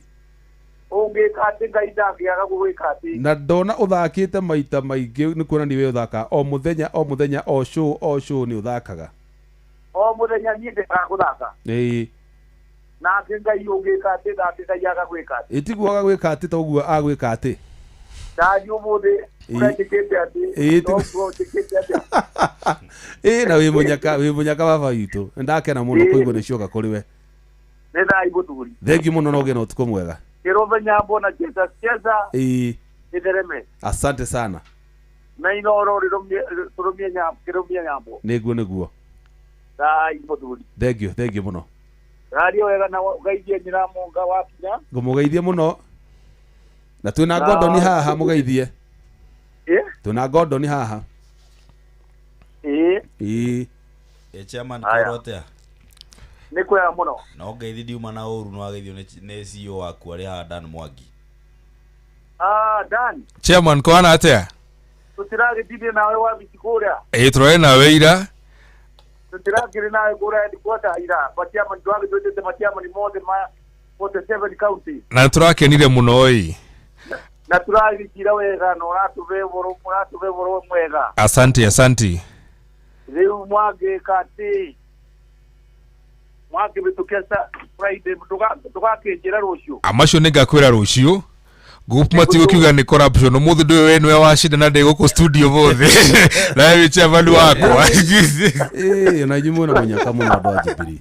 Ũngĩka atĩ Ngai ndangĩaga gũgwĩka atĩ. Na ndona ũthakĩte maita maingĩ, nĩ kuonania we ũthakaga o mũthenya o mũthenya, o show o show nĩ ũthakaga. O mũthenya niĩ ndĩkaga gũthaka. Ĩĩ. Nake Ngai ũngĩka atĩ nake Ngai agagwĩka atĩ. Ĩtiguo agagwĩka atĩ toguo agwĩka atĩ. Ndani ũmũthĩ ũrenjĩkĩte atĩ. Ĩĩ, Noguo njĩkĩte atĩa. Ĩĩ, na wĩ mũnyaka, wĩ mũnyaka baba witũ. Nĩndakena mũno kũigua nĩ cioka kũrĩ we. Nĩ thai mũthuri. Thengiũ mũno na ũgĩe na ũtukũ mwega. Kĩrũme nyambo na cheza cheza. Ĩĩ. Ĩthereme. Asante sana. Na Inoro rĩrũmie tũrũmie nyambo, kĩrũmie nyambo. Nĩguo nĩguo. Thai mũthuri. Thengiũ, thengiũ mũno. Raria wega na ũgeithie nyina Mũnga wakinya. Ngũmũgeithie mũno. Na twĩna Gordon haha mũgeithie. Ĩ? Twĩna Gordon haha. Ĩ. Ĩ. Ĩ chairman, Aya. kũrwo atĩa? Nĩ kwega mũno. No ngeithi ndiuma na ũru, no wageithio nĩ CEO waku arĩ haha, Dan Mwangi. Ah, Dan. Chairman, kwana atĩa? Tũtiragĩtindie nawe wabici kũrĩa. Ĩ, tũrarĩ nawe ira. Tũtirakĩrĩ nawe kũrĩa headquarter ira. Machairman twagĩtwĩtĩte machairman mothe ma 47 county. Na nĩtũrakenire mũno ĩ. Na tũragĩkira wega na ũratũhe ũhoro, ũratũhe ũhoro mwega. Asante, asante. Rĩu mwangĩka atĩ mwangĩhĩtũkia Friday, ndũgakĩnjĩra rũciũ. Amacio nĩngakwĩra rũciũ. Gũkũ matigũkiuga nĩ corruption. Ũmũthĩ ndũĩ we nĩwe wacinda na ndĩ gũkũ studio ũmũthĩ. Nawe wĩ chairman wakwa. Ĩĩ, ona inyuĩ mwĩna mũnyaka mũno andũ a Jubilee.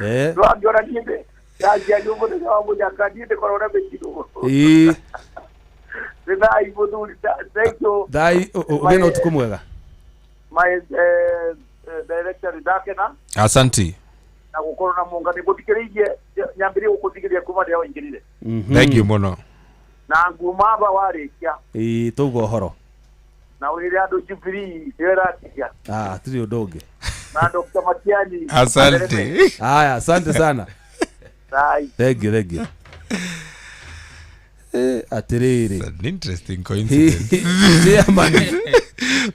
Eh. Ndwangĩona niĩ ndĩ ndaciario mũthenya wa mũnyaka, niĩ ndĩkorwo na mĩtino. Ĩĩ. Nĩ thai mũthuri, thank you. Thai, ũgĩe na ũtukũ mwega. My director, ndakena Asante. na gũkorwo na mũnga nĩ ngũthikĩrĩirie, nyambĩrĩrie gũkũthikĩrĩria kuma rĩrĩa waingĩrire. Thank you mũno. Na nguma aba warĩkia. Ĩĩ, tauga ũhoro. Na ũrĩre andũ Jubilee nĩyo ĩratigia. Ah, hatirĩ ũndũ ũngĩ. Na Dr. Matiang'i. Asante. Haya, asante sana. Thai. Thank you, thank you. Atĩrĩrĩ. It's an interesting coincidence. Chairman.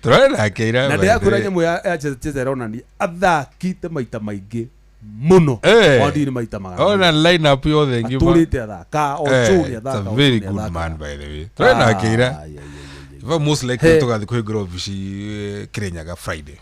Tũrarĩ nake ira. Na by the ndĩrakwĩra way. nyamũ ya cheza ĩronania athakĩte maita maingĩ mũno. Eh. Wandi nĩ maita magana. Ona line up yothe ngĩma. Atũrĩte athaka, o Eh, show nĩ it's a athaka, o very show nĩ good athaka. man, by the way. Tũrarĩ nake ira. Ah, yeah, yeah, yeah. Iva most likely Hey. tũgathiĩ kũhingũra obici Kirinyaga Friday.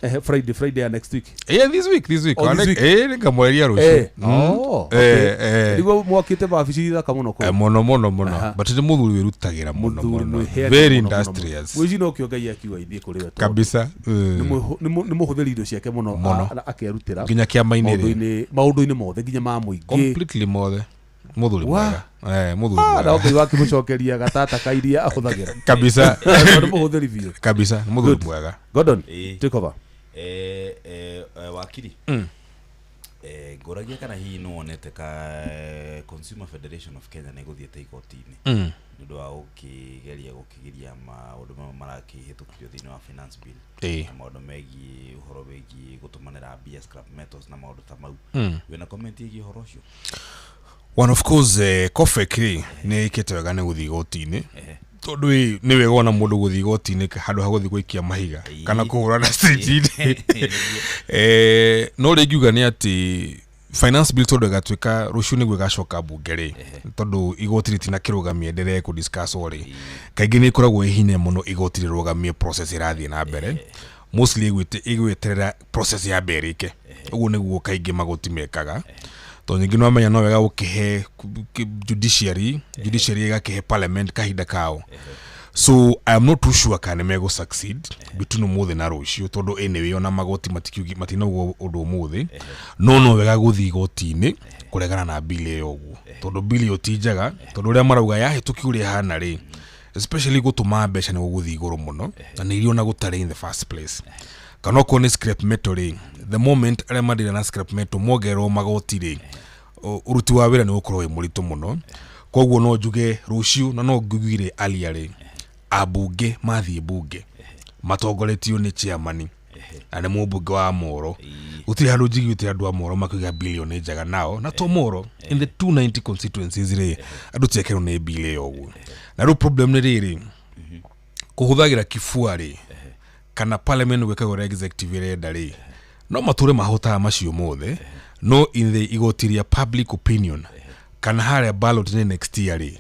Friday ya next week. Yeah, this week, this week. Oh, this week. Nĩngamweria rũciũ. Eh. Oh, okay. Eh, eh. Nĩguo mwakĩte wabici thaka mũno kũu. Mũno mũno mũno. Aha. But nĩ mũthuri wĩrutagĩra mũno Mũthuri mũno. mwĩheani Very mũno, mũno, mũno. industrious. Gwĩciria nokĩo Ngai akiuga ithiĩ kũrĩ we tondũ Kabisa. Nĩ mũhũthĩri indo ciake mũno Mũno. akerutĩra Nginya kĩama-inĩ rĩ. maũndũ-inĩ mothe nginya ma mũingĩ. Completely mothe. Mũthuri Wa. mwega. Mũthuri Ah, na mwega. Ngai wakĩmũcokeria gatata ka iria ahũthagĩra. Kabisa. Tondũ nĩ mũhũthĩri biũ. Kabisa, nĩ mũthuri Good. mwega. Gordon, Ĩĩ. take over. Wakiri. Ngũragia kana hihi nĩ wonete ka Consumer Federation of Kenya nĩ ĩgũthiĩte igoti-inĩ nĩ ũndũ wa gũkĩgeria gũkĩgiria maũndũ mamwe marakĩhĩtũkirio thĩinĩ wa finance bill na maũndũ megiĩ ũhoro wĩgiĩ gũtũmanĩra mbia scrap metals na maũndũ ta mau. Wĩna comment ĩgiĩ ũhoro ũcio? One of course, Kofek rĩ nĩ ĩkĩte wega nĩ gũthiĩ igoti-inĩ tondũ nĩ wega ona mũndũ gũthiĩ igoti-inĩ handũ ha gũthiĩ gũikia mahiga kana kũhũrana street-inĩ. No rĩ ingiuga nĩ atĩ finance bill tondũ ĩgatuĩka rũciũ nĩguo ĩgacoka mbunge rĩ, tondũ igoti rĩtinakĩrũgamia endelee kũ discuss rĩ, kaingĩ nĩ ĩkoragwo ĩ hinya mũno igoti rĩrũgamie process ĩrathiĩ na mbere. Mostly ĩgweterera process ya mbere ĩke. Ũguo nĩguo kaingĩ magoti mekaga. Tondũ ningĩ nĩwamenya no wega gũkĩhe judiciary, judiciary ĩgakĩhe parliament kahinda kao. So I am not too sure kana nĩ megũ succeed between ũmũthĩ na rũciũ, tondũ anyway ona magoti matinauga ũndũ ũmũthĩ. No no wega gũthiĩ igoti-inĩ kũregana na bill ĩyo ũguo, tondũ bill ĩyo ti njega, tondũ ũrĩa marauga yahĩtũkio ũrĩa ĩhana rĩ, especially gũtũma mbeca nĩ gũgũthiĩ igũrũ mũno, na nĩ iria ona gũtarĩ in the first place. Kana okorwo nĩ scrap metal rĩ, the moment arĩa mandĩra na scrap metal mongererwo magoti rĩ, ũruti wa wĩra nĩ ũgũkorwo wĩ mũritũ mũno. Koguo no njuge rũciũ, na no ngugire earlier rĩ, ambunge mathiĩ mbunge matongoretio nĩ chairman na nĩ mũmbunge wa Moro. Gũtirĩ handũ njiguĩte andũ a Moro makiuga billion nĩ njega nao, na to Moro in the 290 constituencies rĩ, andũ ti akenu nĩ bill ĩyo ũguo. Na rĩu problem nĩ rĩrĩ, kũhũthagĩra kibua rĩ, kana parliament gwĩkaga ũrĩa executive ĩrenda rĩ, no matũre mahotaga macio mothe, No in the igoti rĩa public opinion kana harĩa ballot nĩ next year rĩ,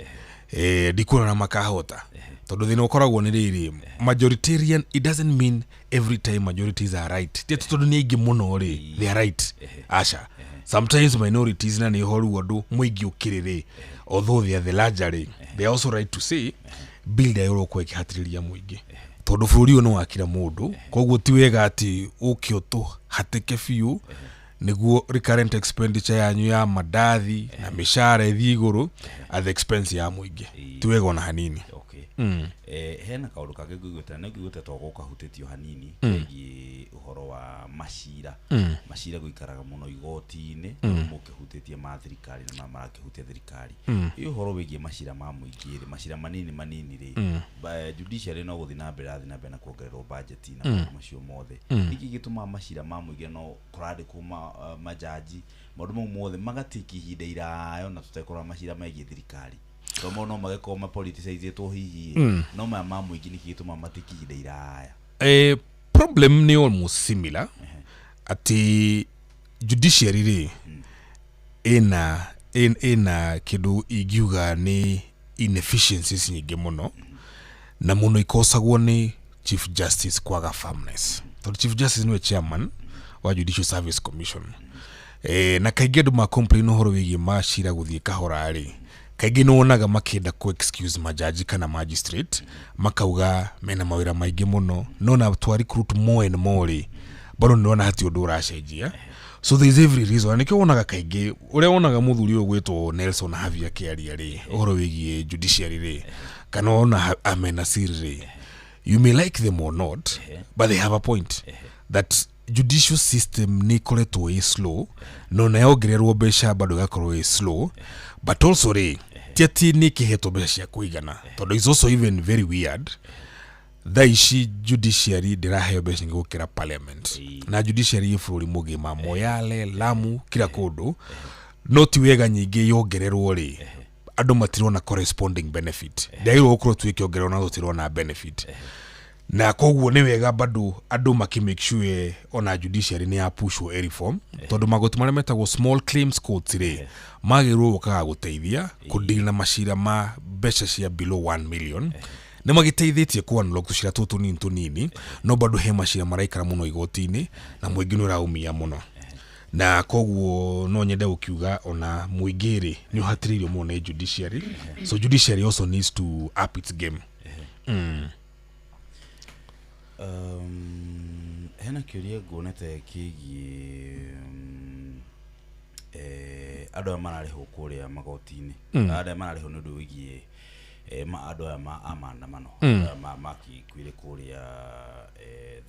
ndikuona makahota, tondũ thĩna ũkoragwo nĩ rĩrĩ, majoritarian, it doesn't mean every time majorities are right. Ti atĩ tondũ nĩ aingĩ mũno rĩ, they are right. Aca, sometimes minorities, na nĩ ho rĩu andũ mũingĩ ũkĩrĩ rĩ, although they are the larger rĩ, they are also right to say bill ndĩagĩrĩirwo gũkorwo ĩkĩhatĩrĩria mũingĩ, tondũ bũrũri ũyũ nĩ wa kila mũndũ. Koguo ti wega atĩ ũke ũtũhatĩke biũ nĩguo recurrent expenditure yanyu ya mandathi na mĩcara ĩthiĩ igũrũ at the expense ya mũingĩ. Ti wega ona hanini. Okay. Hena kaũndũ kangĩ ngũiguĩte, na ngũiguĩte to gũkahutĩtio hanini, kegiĩ ũhoro wa macira. Macira gũikaraga mũno igoti-inĩ, mũkĩhutĩtie ma thirikari na maya marakĩhutia thirikari. Ĩ ũhoro wĩgiĩ macira ma mũingĩ rĩ, macira manini manini rĩ, judiciary no gũthiĩ na mbere rathiĩ na mbere na kuongererwo budget na maũndũ macio mothe. Nĩkĩ gĩtũmaga macira ma mũingĩ no kũrandĩkwo majaji, maũndũ mau mothe magatiki ihinda iraya, ona tũtekũrora macira megiĩ thirikari? To mo no magĩkorwo mapoliticizĩtwo hihi, no maya ma mũingĩ nĩkĩ gĩtũmaga matiki ihinda iraya? Problem nĩ almost similar, atĩ judiciary rĩ, ĩna kĩndũ ingiuga nĩ inefficiencies nyingĩ mũno, na mũno ikosagwo nĩ Chief Justice kwaga firmness, tondũ Chief Justice nĩwe chairman wa Judicial Service Commission. Na kaingĩ andũ ma complain ũhoro wĩgiĩ macira gũthiĩ kahora rĩ, kaingĩ nĩ wonaga makĩenda ku excuse majaji kana magistrate, makauga mena mawĩra maingĩ mũno. No na twa recruit more and more rĩ, bado nĩrona hati ũndũ ũracenjia. So there is every reason, na nĩkĩo wonaga kaingĩ ũrĩa wonaga mũthuri ũyũ gwĩtwo Nelson Havi akĩaria rĩ, ũhoro wĩgiĩ judiciary rĩ, kana ona Ahmed Nasir rĩ, you may like them or not, but they have a point that judicial system nĩ ĩkoretwo ĩ slow, no na yongererwo mbeca bado ĩgakorwo ĩ slow. But also rĩ, ti atĩ nĩ ĩkĩhetwo mbeca cia kũigana, tondũ is also even very weird, thaa ici judiciary ndĩraheo mbeca nyingĩ gũkĩra parliament, na judiciary ĩ bũrũri mũgima, Moyale, Lamu, kila kũndũ. No ti wega nyingĩ yongererwo rĩ, andũ matirona corresponding benefit. Ndĩagĩrĩirwo gũkorwo tu ĩkĩongererwo na tũtirona benefit, na koguo nĩ wega bado andũ makĩ make sure ona judiciary nĩ ya pushwo ĩ reform, tondũ magoti marĩa metagwo small claims courts rĩ, magĩrĩirwo gũkaga gũteithia kũdeal na macira ma mbeca cia below 1 million. Nĩ magĩteithĩtie ku unlock tũcira tũtũ tũnini tũnini, no bado he macira maraikara mũno igoti-inĩ na mũingĩ nĩ ũraumia mũno. Na koguo no nyende gũkiuga ona mũingĩ rĩ, nĩ ũhatĩrĩirio mũno nĩ judiciary, so judiciary also needs to up its game. Hena kĩũria nguonete kĩgiĩ andũ aya mararĩhwo kũrĩa magoti-inĩ, andũ aya mararĩhwo nĩ ũndũ wĩgiĩ andũ aya a maandamano, andũ aya makĩkuire kũrĩa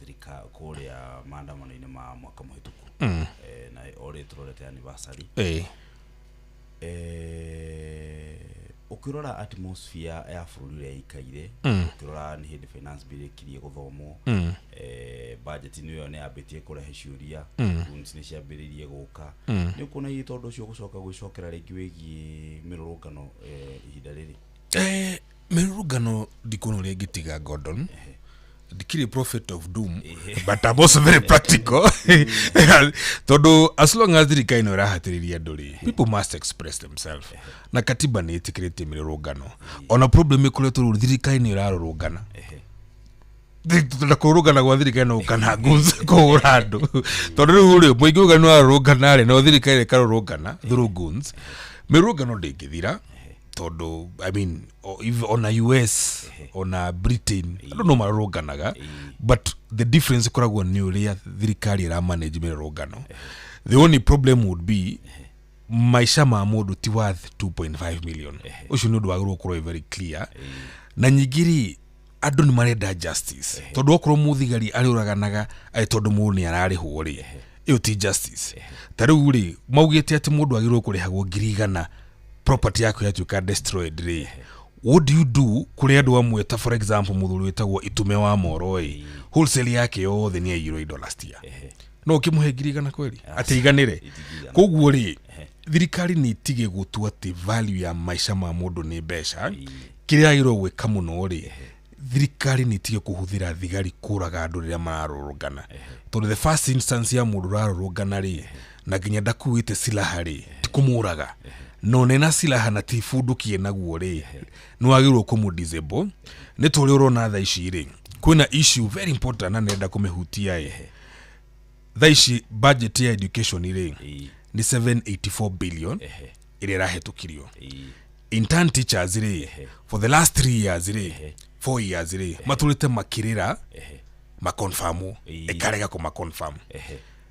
thirika kũrĩa maandamano-inĩ ma mwaka mũhĩtũku, na orĩ tũrorete anniversary. Ũkĩrora atmosphere ya bũrũri ũrĩa ĩikaire, ũkĩrora nĩ hĩndĩ finance bill ĩkirie gũthomwo, budget nĩyo nĩ yambĩtie kũrehe ciũria, goons nĩ ciambĩrĩirie gũka, nĩ ũkuona hihi tondũ ũcio gũcoka gwĩcokera rĩngĩ wĩgiĩ mĩrũrũngano ihinda rĩrĩ? Mĩrũrũngano ndikuona ũrĩa ĩngĩtiga. Gordon, ndikĩrĩ prophet of doom, but I'm also very practical, tondũ as long as thirikari no ĩrahatĩrĩria andũ rĩ, people must express themselves, na katiba nĩ ĩtĩkĩrĩtie mĩrũrũngano. Ona problem ĩkoretwo rĩu thirikari nĩ ĩrarũrũngana, na kũrũrũngana gwa thirikari no kana goons kũhũra andũ, tondũ rĩu rĩ, mũingĩ uga nĩ warũrũngana rĩ, no thirikari ĩkarũrũngana through goons. Mĩrũrũngano ndĩngĩthira, tondũ I mean, ona US, ona Britain, andũ no marũrũnganaga, but the difference ĩkoragwo nĩ ũrĩa thirikari ĩra manage mĩrũrũngano. The only problem would be maica ma mũndũ ti worth 2.5 million. Ũcio nĩ ũndũ wagĩrĩirwo gũkorwo wĩ very clear. Na nyingĩ rĩ, andũ nĩ marenda justice, tondũ okorwo mũthigari arĩũraganaga arĩ tondũ mũndũ nĩ ararĩhwo rĩ, ĩyo ti justice. Ta rĩu rĩ, maugĩte atĩ mũndũ agĩrĩirwo kũrĩhagwo 100,000 property yaku yatuĩka destroyed rĩ, what do you do kũrĩ andũ amwe, ta for example mũthuri wĩtagwo Itume wa Moro ĩ, wholesale yake yothe nĩ yaiyirwo indo last year, no ũkĩmũhe 100,000 kweli atĩ aiganĩre? Koguo rĩ, thirikari nĩ itige gũtua atĩ value ya maica ma mũndũ nĩ mbeca. Kĩrĩa yagĩrĩirwo gwĩka mũno rĩ, thirikari nĩ itige kũhũthĩra thigari kũraga andũ rĩrĩa mararũrũngana, tondũ the first instance ya mũndũ ũrarũrũngana rĩ, Na nginya ndakuĩte silaha rĩ, ti kũmũraga, no nena silaha na ti bundukie naguo rĩ, nĩ wagĩrĩirwo kũmũ disable. Nĩ ta ũrĩa ũrona thaa ici rĩ, kwĩna issue very important na nĩrenda kũmĩhutia ĩ. Thaa ici budget ya education rĩ, nĩ 784 billion ĩrĩa ĩrahĩtũkirio. Intern teachers rĩ, for the last 3 years rĩ, 4 years rĩ, matũrĩte makĩrĩra maconfirmwo, ĩkarega kũmaconfirm.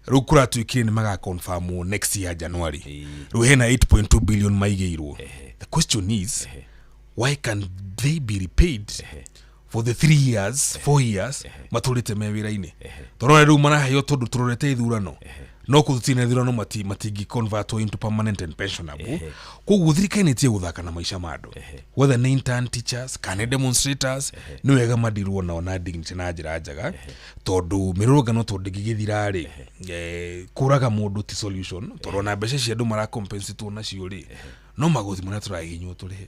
Rĩu kũratuĩkire nĩ magaconfirmwo next year January. Rĩu hena 8.2 billion maigĩirwo. The question is, why can they be repaid for the 3 years, 4 years matũrĩte me wĩra-inĩ? Tũrore rĩu maraheo tondũ tũrorete ithurano, no kũ tũtirĩ na ithurano, matingĩ convertwo into permanent and pensionable. Koguo thirikari nĩ ĩtige gũthaka na maica ma andũ, whether nĩ intern teachers kana nĩ demonstrators. Nĩ wega madirwo nao na dignity na njĩra njega, tondũ mĩrũrũngano tondũ ndĩngĩgĩthira rĩ, kũraga mũndũ ti solution, tondũ ona mbeca cia andũ maracompensatwo nacio rĩ, no magoti marĩa tũrahihinywo tũrĩhe.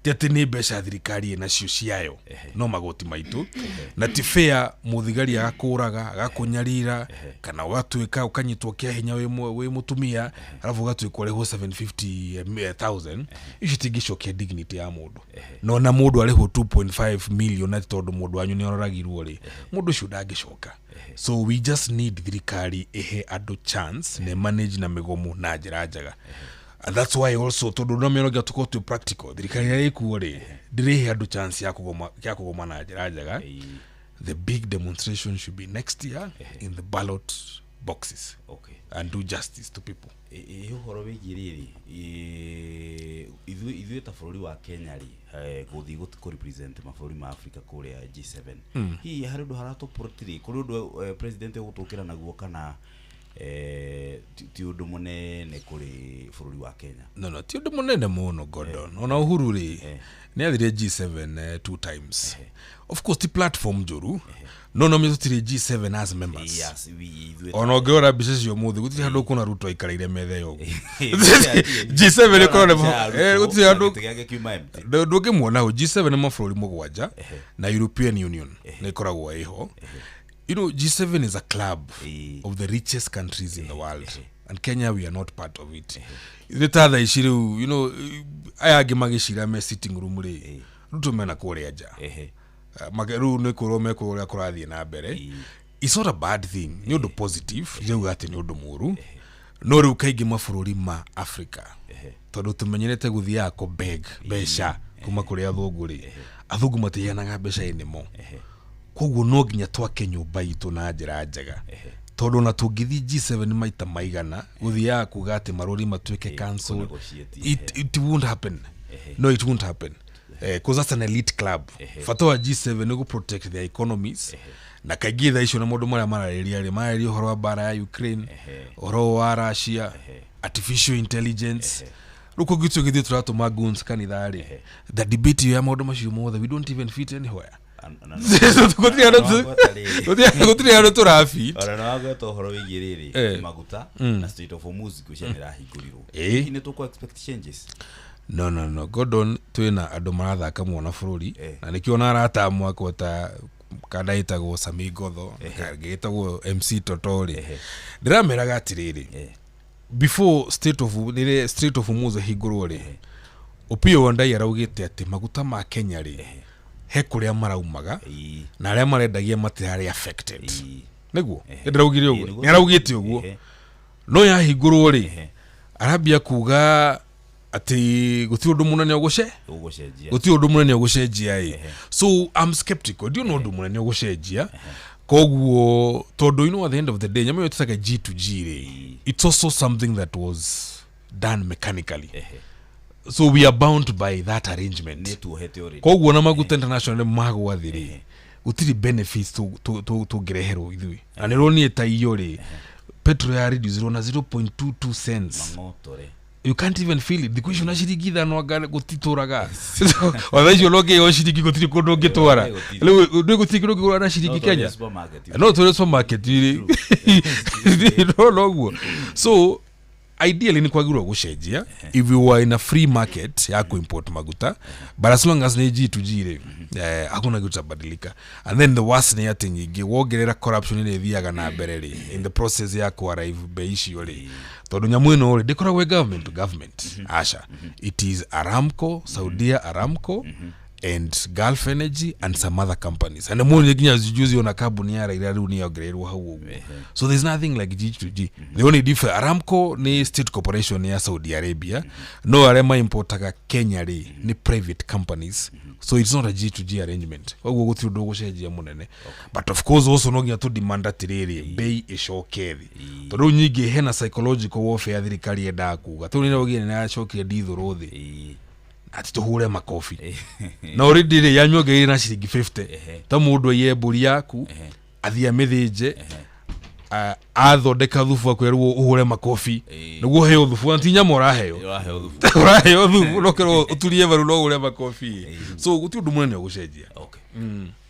Ti atĩ nĩ mbeca thirikari ĩnacio ciayo, no magoti maitũ. Na ti fair mũthigari agakũraga, agakũnyarira, kana ũgatuĩka ũkanyitwo kĩa hinya wĩ mũtumia, arabu ũgatuĩka ũrĩhwo 750,000. Icio itingĩcokia dignity ya mũndũ. No na mũndũ arĩhwo 2.5 million atĩ tondũ mũndũ wanyu nĩ oragirwo rĩ, mũndũ ũcio ndangĩcoka. So we just need thirikari ĩhe andũ chance na manage na mĩgomo na njĩra njega. And that's why also, tondũ no mĩrongo tũkorwo twĩ practical, thirikari ĩrĩa ĩkuo rĩ, ndĩrĩhe andũ chance ya kũgoma na njĩra njega. The big demonstration should be next year in the ballot boxes and do justice to people. Ĩ ũhoro wĩgiĩ rĩrĩ, ithuĩ ta bũrũri wa Kenya rĩ, gũthiĩ kũ represent mabũrũri ma Africa kũrĩa G7, hihi harĩ ũndũ haratũpũrĩtĩ, kũrĩ ũndũ president egũtũkĩra naguo, kana ti ũndũ mũnene kũrĩ bũrũri wa Kenya? No, ti ũndũ mũnene mũno, Gordon. Ona Uhuru rĩ, nĩ athire G7 two times. Of course ti platform njũru, no tũtirĩ G7 as members. Yes, ithuĩ Ona ũngĩrora mbica cio mũthĩ, gũtirĩ handũ ũkuona Ruto aikarĩire metha ĩyo ũguo. G7 ĩkoragwo gũtirĩ handũ Gĩtĩ gĩake kiuma empty. Ndũngĩmuona hau. G7 nĩ mabũrũri 7 na European Union nĩ ĩkoragwo ĩho. G7 is a club of the richest countries in the world, and Kenya, we are not part of it. Ithuĩ ta thaa ici rĩu, aya angĩ magĩcira me sitting room rĩ, Ruto mena kũrĩa nja. Rĩu nĩ kwĩrwo mekwĩrwo ũrĩa kũrathiĩ na mbere. It's not a bad thing, nĩ ũndũ positive, ndirauga atĩ nĩ ũndũ mũru. No rĩu kaingĩ mabũrũri ma Africa, tondũ tũmenyerete gũthiaga kũ beg mbeca kuma kũrĩ athũngũ rĩ, athũngũ matiheanaga mbeca anymore. Koguo no nginya twake nyũmba itũ na njĩra njega, tondũ ona tũngĩthiĩ G7 maita maigana gũthiaga kuga atĩ marũri matuĩke cancelled, Kũnegotiate, it won't happen. No, it won't happen, 'cause that's an elite club. Bata wa G7 nĩ protect their economies, na kaingĩ thaa icio na maũndũ marĩa mararĩria rĩ, mararĩria ũhoro wa mbara ya Ukraine, ũhoro wa Russia, artificial intelligence. Rĩu kũngĩ tũgĩthiĩ tũratũma guns kanitha rĩ, the debate ĩyo ya maũndũ macio mothe, we don't even fit anywhere. Gũtirĩ handũ tũrafit. Ona nĩ wagweta ũhoro wĩgiĩ rĩrĩ, maguta na Strait of Hormuz, ngwĩciria nĩ ĩrahingũrirwo. Hihi nĩ tũkũ expect changes? No, Gordon, twĩna andũ marathaka mũno na bũrũri, na nĩkĩo ona arata mwakwa ta kanda ĩtagwo Sami Ngotho, kangĩ ĩtagwo MC Totorĩ, ndĩrameraga atĩrĩrĩ, before state of rĩrĩa Strait of Hormuz ĩhingũrwo rĩ, Opiyo Wandayi araugĩte atĩ maguta ma Kenya rĩ, he kũrĩa maraumaga na arĩa marendagia matirarĩ affected. Nĩguo ndĩraugire ũguo. Nĩ araugĩte ũguo, no yahingũrwo rĩ, arambia kuga atĩ gũtirĩ ũndũ mũnene ũgũce Ũgũcenjia. Gũtirĩ ũndũ mũnene ũgũcenjia ĩ. So I'm skeptical, ndiona ũndũ mũnene ũgũcenjia. Koguo tondũ at the end of the day, nyamũ ĩyo tũtaga G to G rĩ, it's also something that was done mechanically, so we are bound by that arrangement. Nĩ tuohete already. Koguo na maguta international magwa thĩ rĩ, gũtirĩ benefits tũngĩreherwo ithuĩ. Na nĩ ronire ta iyo rĩ, petrol ya reducirwo na 0.22 cents. Mang'otore. You can't even feel it. Thikũ icio na ciringi 5 anga gũtitũraga. Ona icio no ngĩheo ciringi, gũtirĩ kũndũ ũngĩtwara. Rĩu rĩu gũtirĩ kĩndũ ũngĩgũra na ciringi No twathiĩ Kenya. Supermarket. No twĩre supermarket rĩ, no noguo. So Ideally nĩ kwagĩrĩirwo gũcenjia if you were in a free market ya kuimport maguta, but as long as nĩ G2G rĩ, hakuna kitu kitabadilika. And then the worst nĩ atĩ nyingĩ wongerera corruption ĩrĩa ĩthiaga na mbere rĩ in the process ya kuarrive bei icio rĩ, tondũ nyamũ ĩno rĩ ndĩkoragwo ĩ government to government, aca, it is Aramco, Saudia Aramco and Gulf Energy and some other companies, and mũno nginya juzi ona kambuni ya Raila rĩu nĩ yongereirwo hau ũguo. So there's nothing like G2G. The only difference, Aramco nĩ state corporation ya Saudi Arabia, no arĩa maimportaga Kenya rĩ nĩ private companies, so it's not a G2G arrangement. Koguo gũtirĩ ũndũ ũgũcenjia mũnene, but of course also no nginya tũ demand atĩrĩrĩ bei ĩcoke thĩ, tondũ rĩu nyingĩ hena psychological warfare thirikari yendaga kuga tũu nĩ raugire nĩ yacokire ndithũrũ thĩ ati tũhũre makobi na already rĩ yanyongereire na ciringi 50 ta mũndũ aiye mbũri yaku athiĩ amĩthĩnje, athondeka thubu akwĩrwo ũhũre makobi nĩguo ũheo thubu, na ti nyama ũraheo, Ũraheo thubu. Ũraheo thubu no kerwo ũturie maru no ũhũre makobi, so gũtirĩ ũndũ mũnene ũgũcenjia. Okay.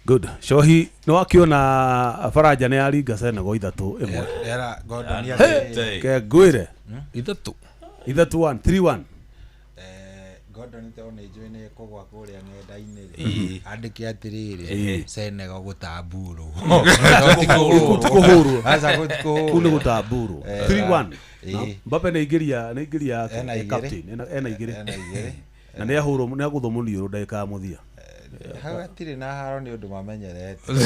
Good cohi nĩ wakiona Faranja nĩ yaringa Senegal 3-1. Era Gordon Hey! atĩrĩrĩ, Ke ngwĩre 3. 3-1, 3-1. Gordon to nĩ njũĩ nĩ kũgwa kũrĩa ng'enda-inĩ rĩ andĩke atĩrĩrĩ Senegal gũtamburwo. Kũhũrwo. Aca kũu nĩ gũtikũhũrwo. Gũtamburwo 3-1. Mbappe nĩ aingĩria, nĩ aingĩria Ena igĩrĩ. captain ena igĩrĩ. Ena igĩrĩ. Na nĩ ahũrwo, nĩ agũthwo mũniũrũ ndagĩka ya mũthia. Hau hatirĩ na haro nĩ ũndũ mamenyerete, nĩ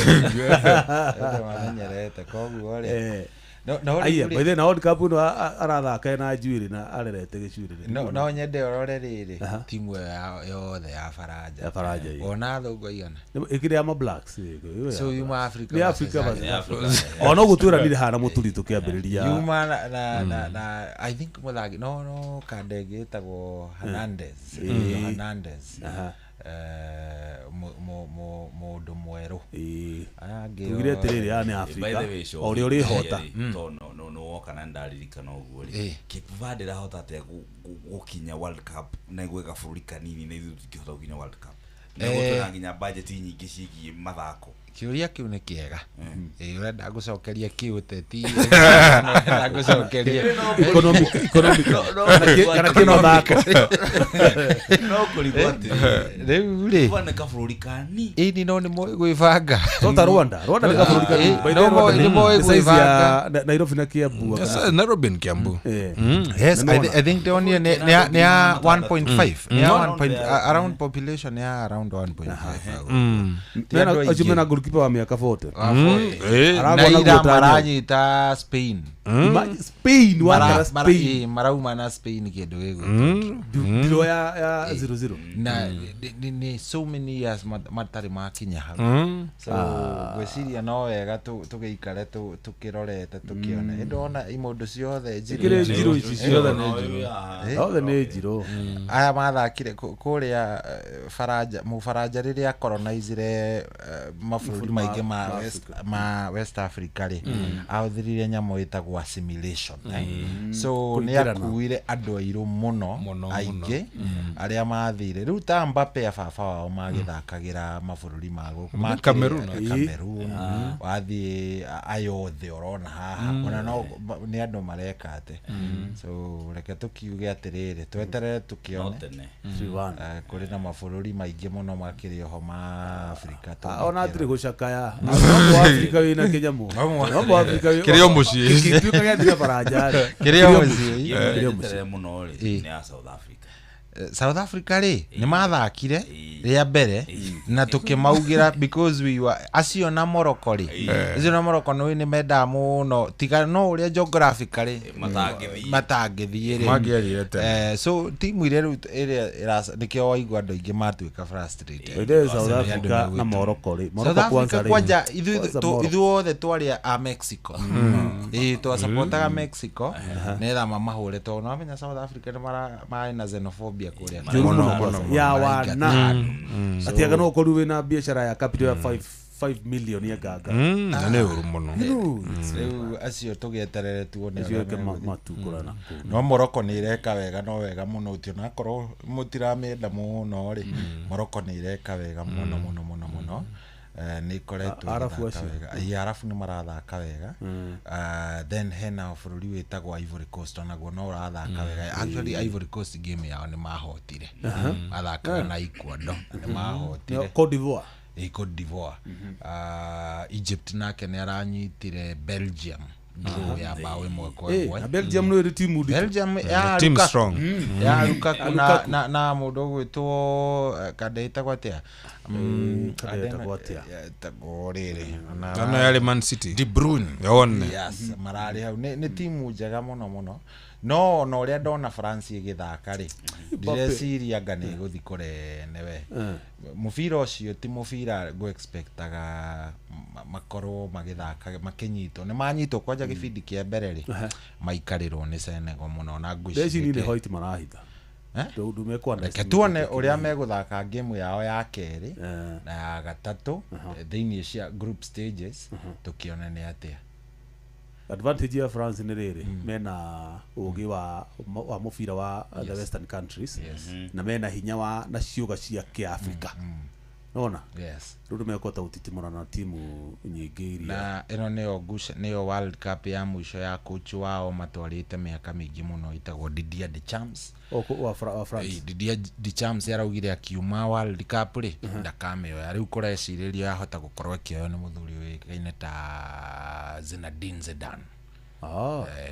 ũndũ mamenyerete koguo rĩ no Aiya rĩu rĩ- by the na World Cup ĩno arathaka ena njuĩrĩ na arerete gĩcuĩrĩ. No nyende ũrore rĩrĩ timu ĩyo yothe ya Faranja. Ya Faranja, ĩĩ. Wona athũngũ aigana? Ĩkĩrĩ ya ma blacks ĩĩ, ĩyo ya So blacks. yuma Africa Nĩ Africa versus versus Africa. Ona ũguo twĩranire hana mũturi tũkĩambĩrĩria. Yuma na I think mũthaki no kandenge ĩtagwo Hernandez. Ĩyo Hernandez. Mũndũ mwerũ. Aya angĩ Tugire othe- atĩrĩrĩ aya nĩ By Africa the way, o ũrĩa ũrĩhota. Tondũ no woka na ndaririkana ũguo rĩ, Cape Verde ĩrahota atĩa gũkinya World Cup na gwĩka bũrũri kanini na ithuĩ tũtingĩhota gũkinya World Cup na gũtwĩna nginya budget nyingĩ ciĩgiĩ mathako? Kĩũria kĩu nĩ kĩega. Ĩĩ, ũrenda ngũcokerie kĩũteti, ũrenda ngũcokerie Economic, economic kana kĩmathako. No kũrigwo atĩrĩrĩ, rĩu rĩ Cape Verde nĩ kabũrũri kani ĩni no nĩ moĩ gwĩbanga. No ta Rwanda, Rwanda nĩ kabũrũri kanini. By the way, No Rwanda nĩ moĩ nĩ size ya gwĩbanga. Nairobi na Kiambu. Yes, Nairobi and Kiambu. Yes, I think ndonire nĩ ya 1.5, nĩ ya 1 point, around population ya around 1.5. Ti andũ Acio aingĩ. mena goalkeeper wa mĩaka 40. Na Aragwa na ira guota. Maranyita Spain. Imagine Spain wakara Spain. Ĩĩ, marauma na Spain kĩndũ gĩgwĩtwo Ndiro ya 0-0. Na nĩ so many years matarĩ makinya hau, so ngwĩciria no wega tũgĩikare tũkĩrorete tũkĩone ĩndĩ ona imũndũ ciothe Ikĩrĩ njirũ. njirũ ici ciothe nĩ njirũ. Othe nĩ njirũ. Aya mathakire kũrĩa Faranja, mũfaranja rĩrĩa colonizire mabũrũri maingĩ ma West Africa rĩ, ahũthĩrire nyamũ ĩtagwo assimilation, so nĩ Kũingĩrana. Akuire andũ airũ mũno Mũno, aingĩ arĩa mathire rĩu ta Mbappe a baba wao magĩthakagĩra mabũrũri ma gũkũ makĩrĩ- Cameroon, Cameroon wathiĩ aya othe ũrona haha ona no nĩ andũ mareka atĩ, so reke tũkiuge atĩrĩrĩ tweterere No tũkĩone. tene. 3-1. Kũrĩ na mabũrũri maingĩ mũno makĩrĩ oho ma Afrika. Ona hatirĩ gũcakaya no Afrika wĩna kĩnyamũ no Afrika Kĩrĩ o mũciĩ. Gĩtuĩka gĩathira Faranja rĩ. Kĩrĩ o mũciĩ. Kĩrĩ o mũciĩ. Njeterere mũno rĩ nĩ ya South Africa. South Africa rĩ nĩ mathakire rĩa mbere na tũkĩmaugĩra because we were acio na Morocco rĩ, acio na Morocco nĩ nĩ mendaga mũno tiga no ũrĩa geographically Matangĩthiĩ. matangĩthiĩ rĩ. Mangĩarire tene. So timu iria rĩu ĩrĩa nĩkĩo waigua andũ aingĩ matuĩka frustrated. By the way, South Nĩ andũ Africa nĩ na gwĩtwo. Morocco rĩ, South Morocco Africa kwanza rĩ, kwanja ithuĩ Kwanza Morocco. ithuothe twarĩ a Mexico, ĩĩ twasapotaga Mexico nĩgetha mamahũre tondũ nĩwamenya South Africa nĩ marĩ na xenophobia kũrĩa. Njũru mũno Mũno, kwanza. mũno, Ya maraingata wana andũ. atĩ anga no ũkorirwo wĩna biacara ya capital ya 5 million ya nganga. Na nĩ ũru mũno. Rĩu acio tũgĩeterere tuone Acio ũrĩa eke megũthiĩ. matukũrana kũu. No Morocco nĩ ĩreka wega, no wega mũno ũtio nakorwo mũtiramĩenda mũno rĩ, Morocco nĩ ĩreka wega mũno mũno mũno mũno. Nĩ ĩkoretwo Arabu ĩgĩthaka acio. wega. Ĩĩ, Arabu nĩ marathaka wega. Then hena bũrũri wĩtagwo Ivory Coast, onaguo no ũrathaka wega. Actually Ivory Coast game yao nĩ mahotire, mathakaga na Ecuador na nĩ mahotire. Cote d'Ivoire. Ĩ, Cote d'Ivoire. Egypt nake nĩ aranyitire Belgium draw ya bao ĩmwe kwa Eh, ĩmwe. na Belgium no ĩrĩ timu nditũ. Belgium ya Team Lukaku. strong. Ya Lukaku na, Lukaku. na mũndũ ũgwĩtwo kanda ĩtagwo atĩa? Kanda ĩtagwo atĩa? Ĩtagwo rĩrĩ Na no yarĩ Man City. De Bruyne. Yone. Yes, mararĩ hau. Nĩ timu njega mũno mũno, no ona ũrĩa ndona France ĩgĩthaka rĩ, ndireciria anga nĩ ĩgũthiĩ kũrene we. Mũbira ũcio ti mũbira ngũ-expectaga makorwo magĩthaka makĩnyitwo. Nĩ manyitwo kwanja gĩbindi kĩa mbere rĩ, maikarĩrwo nĩ Senegal mũno na Ndeci nĩ ngwĩciria Hoyt marahitha. Eh? Ndumekwa reke tuone ũrĩa megũthaka game yao ya kerĩ na ya gatatũ thĩinĩ cia group stages, tũkĩone nĩ atĩa. Advantage ya France nĩ rĩrĩ, mena ũgĩ wa mũbira wa the western countries, na mena hinya wa na ciũga cia kĩafrika nona. Yes. Rĩu nĩ mekũhota gũtitimũrana na timu nyingĩ iria Na ĩno nĩyo nĩyo World Cup ya mũico ya coach wao matwarĩte mĩaka mĩingĩ mũno, ĩtagwo Didier Deschamps. O, wa France. Didier Deschamps araugire akiuma World Cup rĩ, ndakamĩoya. Rĩu kũrecirĩrio yahota gũkorwo ĩkĩoywo nĩ mũthuri ũĩkaine ta Zinedine Zidane.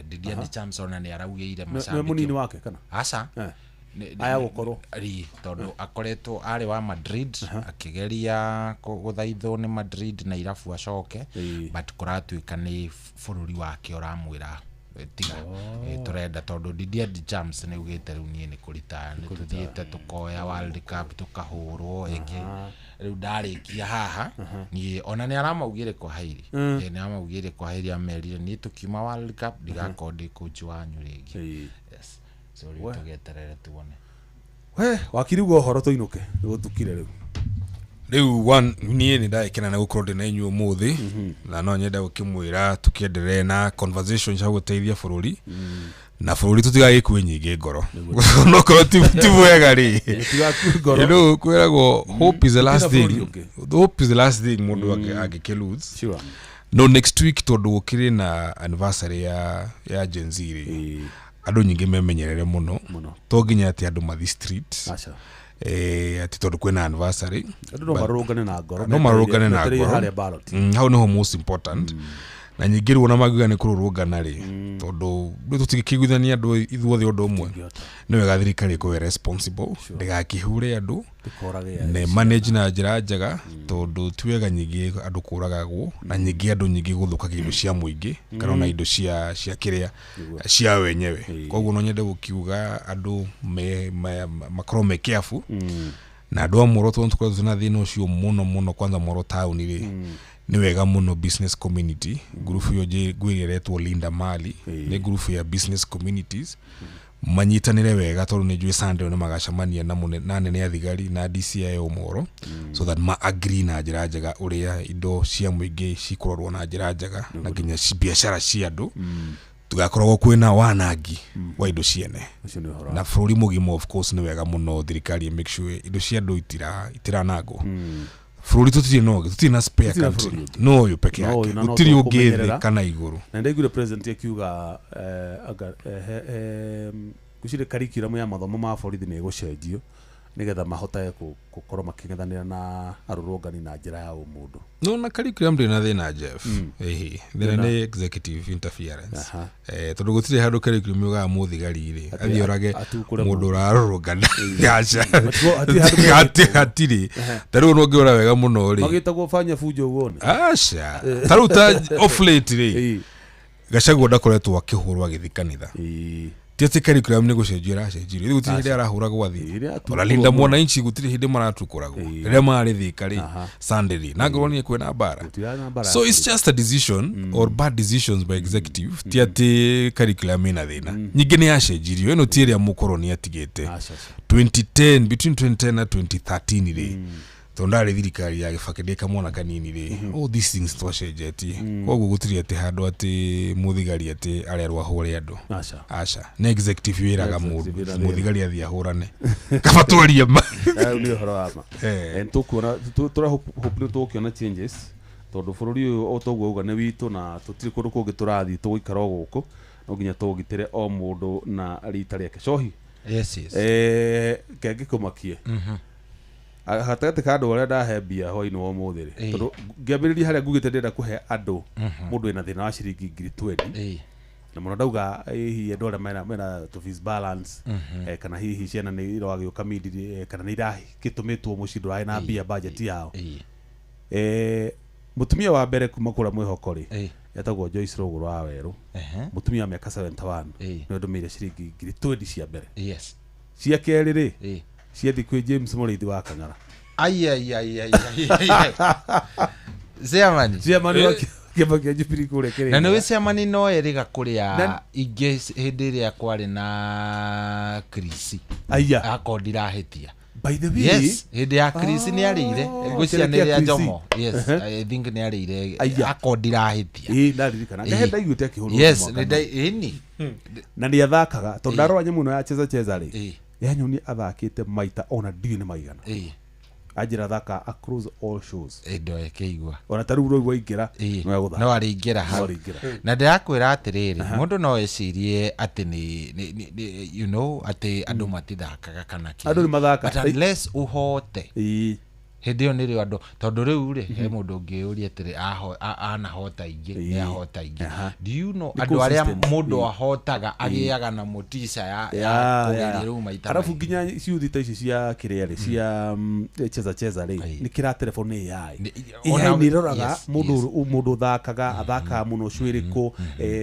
Didier Deschamps ona nĩ araugĩire Nĩ mũnini wake kana? Aca. Eh. Aya gũkorwo. Ri tondũ akoretwo arĩ wa Madrid, akĩgeria gũthaithwo nĩ Madrid na irabu acoke, but kũratuĩka nĩ bũrũri wake ũramwĩra tiga. Tũrenda tondũ Didier Deschamps nĩ augĩte rĩu niĩ nĩ kũritaya, nĩ tũthiĩte tũkoya World Cup tũkahũrwo ĩngĩ, rĩu ndarĩkia haha niĩ. Ona nĩ aramaugĩre kwa hairi. Nĩ aramaugĩre kwa hairi, amerire niĩ tũkiuma World Cup ndigakorwo ndĩ coach wanyu rĩngĩ. Yes, so rĩu tũgĩeterere tuone. We wakiri, uga ũhoro tũinũke, nĩ gũtukire rĩu. Rĩu one, niĩ nĩ ndagĩkena nĩ gũkorwo ndĩ na inyuĩ ũmũthĩ, na no nyende gũkĩmwĩra tũkĩenderee na conversation cia gũteithia bũrũri na bũrũri, tũtigagĩkue nyingĩ ngoro nokorwo ti mwega rĩ. Tũtigakue ngoro. You know, kwĩragwo hope is the last Gũtirĩ thing, bũrũri ũngĩ. hope is the last thing mũndũ angĩkĩ lose. No next week, tondũ gũkĩrĩ na anniversary ya Gen Z rĩ, andũ nyingĩ memenyerere mũno. Mũno. To nginya atĩ andũ mathi street Aca. Atĩ tondũ kwĩna anniversary. Andũ no marũrũngane na ngoro. No marũrũngane na metereire ngoro. harĩa ballot. Hau nĩho most important. Na nyingĩ rĩu ona mangiuga nĩ kũrũrũngana rĩ, tondũ rĩu tũtingĩkĩiguithania andũ ithuothe ũndũ ũmwe, nĩ wega thirikari ĩkorwo ĩ responsible, ndĩgakĩhure andũ, Ndĩkorage na manage na njĩra njega, tondũ ti wega nyingĩ andũ kũragagwo na nyingĩ andũ nyingĩ gũthũkagia indo cia mũingĩ kana ona indo cia kĩrĩa cia wenyewe. Koguo no nyende gũkiuga andũ makorwo me careful na andũ a Moro, tondũ tũkoretwo twĩna thĩna ũcio mũno mũno, kwanza Moro taũni rĩ, nĩ wega mũno business community group ĩyo ngwĩrire ĩretwo Linda Mali, nĩ group ya business communities, manyitanĩre wega, tondũ nĩ njũĩ Sunday nĩ magacemania na anene a thigari na DCIO Moro, so that ma agree na njĩra njega ũrĩa indo cia mũingĩ cikũrorwo na njĩra njega, na nginya biacara cia andũ tũgakoragwo kwĩna wanangi wa indo ciene. Ũcio nĩ ũhoro. Na bũrũri mũgima, of course, nĩ wega mũno thirikari ĩ make sure indo cia andũ itiranangwo. Bũrũri tũtirĩ na ũngĩ, tũtirĩ na spare Tũtirĩ na country. bũrũri ũngĩ. No ũyũ peke No yake. ũyũ, na no Gũtirĩ ũngĩ tũkũmenyerera. thĩ kana igũrũ. Na ndaiguire president akiuga anga ngwĩciria curriculum ya mathomo ma borithi nĩ ĩgũcenjio nĩgetha mahotage gũkorwo makĩng'ethanĩra na arũrũngani na njĩra ya ũmũndũ. No na curriculum ndĩ na thĩna, Jeff. Ĩhĩ, thĩna nĩ executive interference. Tondũ gũtirĩ handũ curriculum yugaga mũthigari rĩ athiĩ orage atukũre mũndũ ũrarũrũngana, aca. Hatirĩ handũ Hatirĩ. Ta rĩu no ngĩrora wega mũno rĩ, magĩtagwo fanya fujo uone. Aca, ta rĩu ta off late rĩ, Gachagua ndakoretwo akĩhũrwo agĩthiĩ kanitha. Ti atĩ curriculum nĩ gũcenjio ĩracenjirio, rĩu gũtirĩ hĩndĩ arahũragwo athiĩ. Ĩrĩa atukũrwo Ona Linda mũno. Mwananchi gũtirĩ hĩndĩ maratukũragwo rĩrĩa marĩ Thika rĩ, Sunday rĩ, na ngorwo niĩ kwĩna mbara. Gũtirĩ na mbara. So it's just a decision or bad decisions by executive, ti atĩ curriculum ĩna thĩna. Nyingĩ nĩ yacenjirio, ĩno ti ĩrĩa mũkoroni atigĩte. Aca, aca. 2010, between 2010 na 2013 rĩ, Tondũ ndarĩ thirikari ya Gĩbakĩ ndĩ kamwana kanini rĩ, all these things twacenjetie. Koguo gũtirĩ atĩ handũ atĩ mũthigari atĩ arerwo ahũre andũ. Aca. Aca, nĩ executive wĩraga Executive mũndũ ĩraga. Mũthigari athiĩ ahũrane, kaba twarie ma. Rĩu nĩ ũhoro wa ma. Eh. Tũkuona tũra hope nĩ tũgũkĩona changes, tondũ bũrũri ũyũ o toguo auga nĩ witũ, na tũtirĩ kũndũ kũngĩ tũrathiĩ, tũgũikara o gũkũ. No nginya tũgitĩre o mũndũ na rita rĩake. Cohi. Yes, yes. Kengĩkũmakie gatagatĩ ka andũ arĩa ndahe mbia hwainĩ wa ũmũthĩ rĩ, tondũ ngĩambĩrĩria harĩa ngugĩte ndĩrenda kũhe andũ, mũndũ wĩna thĩna wa ciringi 20,000, na mũno ndauga hihi andũ arĩa mena tũ fees balance, kana hihi ciana nĩ iragĩũka mindi, kana nĩ iragĩtũmĩtwo mũciĩ, ndũrarĩ na mbia budget yao. Mũtumia wa mbere kuma kũrĩa mwĩhoko rĩ, etagwo Joyce Rũgũrũ wa Werũ, mũtumia wa mĩaka 71, nĩwe ndũmĩire ciringi 20,000 cia mbere. Cia kerĩ rĩ, ciathi kwĩ James Mũrĩithi wa Kang'ara. Ai, ai, ai, ai, ai, ai, ai. Ciamani. Ciamani wa kĩama kĩa Jubilee kũrĩa Na Kĩrĩnyaga. nĩ ciamani no erĩga kũrĩa ingĩ hĩndĩ ĩrĩa kwarĩ na krisi. Aya. Akorwo ndirahĩtia. By the way, Yes, hĩndĩ ya krisi nĩ arĩire. Ngwĩciria kĩrĩa nĩ kĩa rĩa Krisi. Njomo. Yes, I think nĩ arĩire. Aya. Akorwo ndirahĩtia. Ĩĩ, ndaririkana. Ndehe ndaiguĩte akĩhũrwo Yes, mwaka nĩ ĩni. Na nĩ athakaga, tondũ ndarora nyamũ ĩno ya cheza cheza rĩ, yanyonia athakĩte maita ona ndiũĩ nĩ maigana. Anjĩra athaka across all shows. Ĩndo ĩkĩigua. Ona ta rĩu rũu waingĩra, no egũthaka. No arĩingĩra hau. No arĩingĩra. Na ndĩrakwĩra atĩrĩrĩ, mũndũ no ecirie atĩ nĩ atĩ andũ matithakaga kana kĩ. Andũ nĩ mathakaga. But unless ũhote, hĩndĩ ĩyo nĩrĩo andũ, tondũ rĩu rĩ, he mũndũ ũngĩũria atĩrĩ, anahota ingĩ, nĩ ahota ingĩ. Do you know Nĩ andũ arĩa consistent. mũndũ ahotaga agĩaga na motisha ya kũgeria rĩu maita Arabu maingĩ. nginya ciuthi ta ici cia kĩrĩa rĩ, cia cheza cheza rĩ, nĩ kĩratelefon nĩ AI. AI nĩ ĩroraga mũndũ, mũndũ ũthakaga, athakaga mũno cwĩrĩkũ,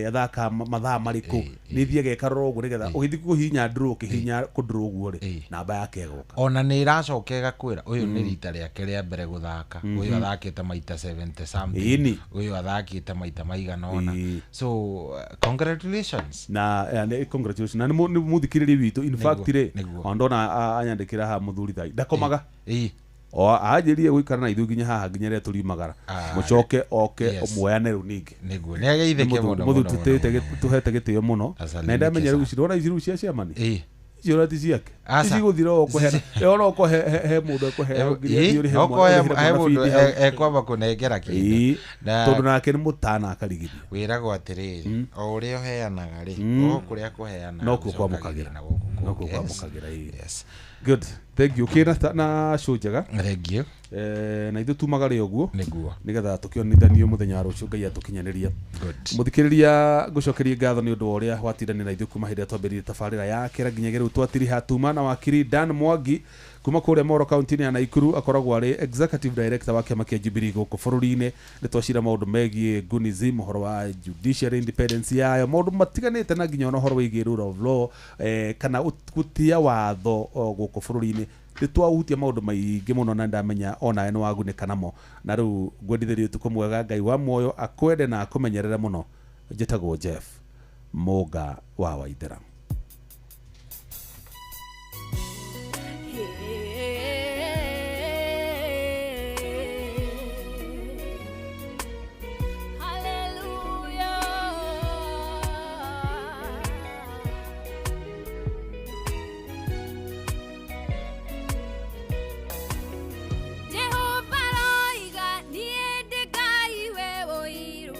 athakaga mathaa marĩkũ, nĩ ĩthiaga ĩkarora ũguo, nĩgetha ũgĩthiĩ kũhihinya draw, ũkĩhihinya kũ-draw ũguo rĩ, namba yake ĩgoka. Ona nä ĩracoka ĩgakwĩra ũyũ nĩ rita rĩake rĩa mbere gũthaka, ũyũ athakĩte maita 70 something, ũyũ athakĩte maita maigana ũna. So congratulations. Na congratulations, na nĩ mũthikĩrĩria witũ in fact rĩ, Nĩguo. ona ndona anyandĩkĩra haha mũthuri thai ndakomaga, o anjĩrire gũikara na ithuĩ nginya haha nginya rĩrĩa tũriumagara, mũcoke oke muoyane rĩu ningĩ. Nĩguo nĩ ageithĩke mũno, mũthuri mũno, tũtĩte mũno. tũhete gĩtĩo mũno. Na ndamenya rĩu ici ndona ici rĩu cia ciamani, icio ũrĩa ti ciake. Aca. Ici gũthira o kũheana, ona okorwo he mũndũ ekũheo nginya thiĩ ũrĩhe Okorwo ũrĩhĩre he mwana mũndũ bithi hau. ekwamba kũnengera kĩndũ. Tondũ nake nĩ mũtana akarigithia. Wĩragwo atĩrĩrĩ, o ũrĩa ũheanaga rĩ, o kũrĩa kũheanaga Nokuo gũcokagĩria kwamũkagĩra. na gũkũ Nokuo kũngĩ. kwamũkagĩra, ĩĩ. Good, thank you. Kĩna na show njega. Thank you. Na ithuĩ tumagare ũguo nĩguo nĩgetha tũkĩonithanio mũthenya wa rũciũ, Ngai atũkinyanĩria. Mũthikĩrĩria, ngũcokerie ngatho nĩ ũndũ wa ũrĩa watindanĩra na ithuĩ kuma hĩndĩ ĩrĩa twambĩrĩirie tabarĩra ya kĩra nginyagia rĩu twatiriha. Tuma na wakiri Dan Mwangi kuma kũrĩa Moro kaunti-inĩ ya Naikuru, akoragwo arĩ executive director wa kĩama kĩa Jubilee gũkũ bũrũri-inĩ. Nĩ twacira maũndũ megiĩ Gunism, ũhoro wa judiciary independence yayo, maũndũ matiganĩte, na nginya ona ũhoro wĩgiĩ rule of law, kana gũtĩa watho gũkũ bũrũri-inĩ. Nĩ twahutia maũndũ maingĩ mũno, na ndamenya onawe nĩ wagunĩka namo. Na rĩu ngwendithĩrie ũtukũ mwega, Ngai wa muoyo akwende na akũmenyerere mũno. Njĩtagwo Jeff Mũnga wa Waithera. Jehova roiga niĩ ndĩ Ngai we ũiru,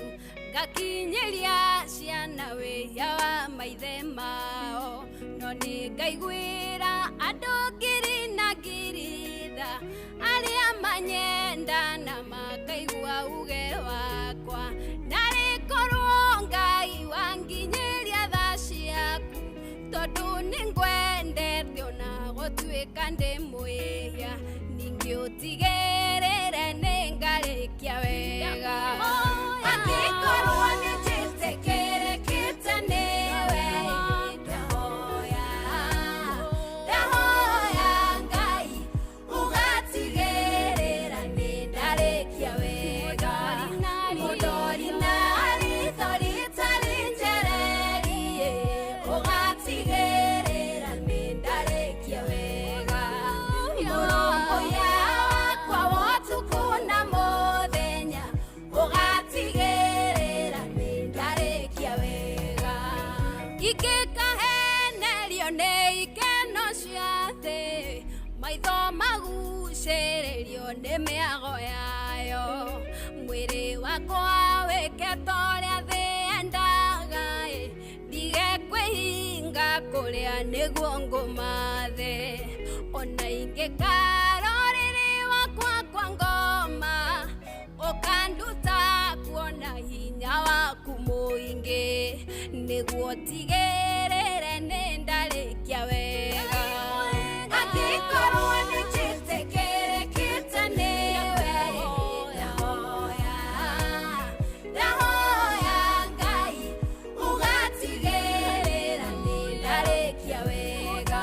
ngakinyĩria ciana wĩhia wa maithe mao, no nĩ ngaiguĩra andũ ngiri na ngiri tha, arĩa manyenda na makaigua uge wakwa. Narĩ korwo Ngai wanginyĩria tha ciaku, tondũ nĩ ngwendete ona gũtuĩka ndĩ mwĩhia, ningĩ ũtigĩrĩre nĩ ngarĩkia wega. Angĩkorwo nĩ njĩtĩkĩrĩkĩte nĩwe, ndahoya, ndahoya Ngai ũgatigĩrĩra nĩ ndarĩkia wega. Mũndori na ritho rĩtarĩ njererie, ũgatigĩrĩra nĩ ndarĩkia wega. Mũrũmbũiya wakwa Mwĩrĩ wakwa wĩke ta ũrĩa thĩ yendaga ĩ, ndige kwĩhinga kũrĩa nĩguo ngũmathe. Ona ingĩkara ũrĩrĩ wakwa kwa ngoma, ũkanduta kuona hinya waku mũingĩ, nĩguo tigĩrĩre nĩ ndarĩkia wega. Angĩkorwo nĩ njĩtĩkĩrĩkĩte nĩwe, ndahoya, ndahoya Ngai ũgatigĩrĩra nĩ ndarĩkia wega.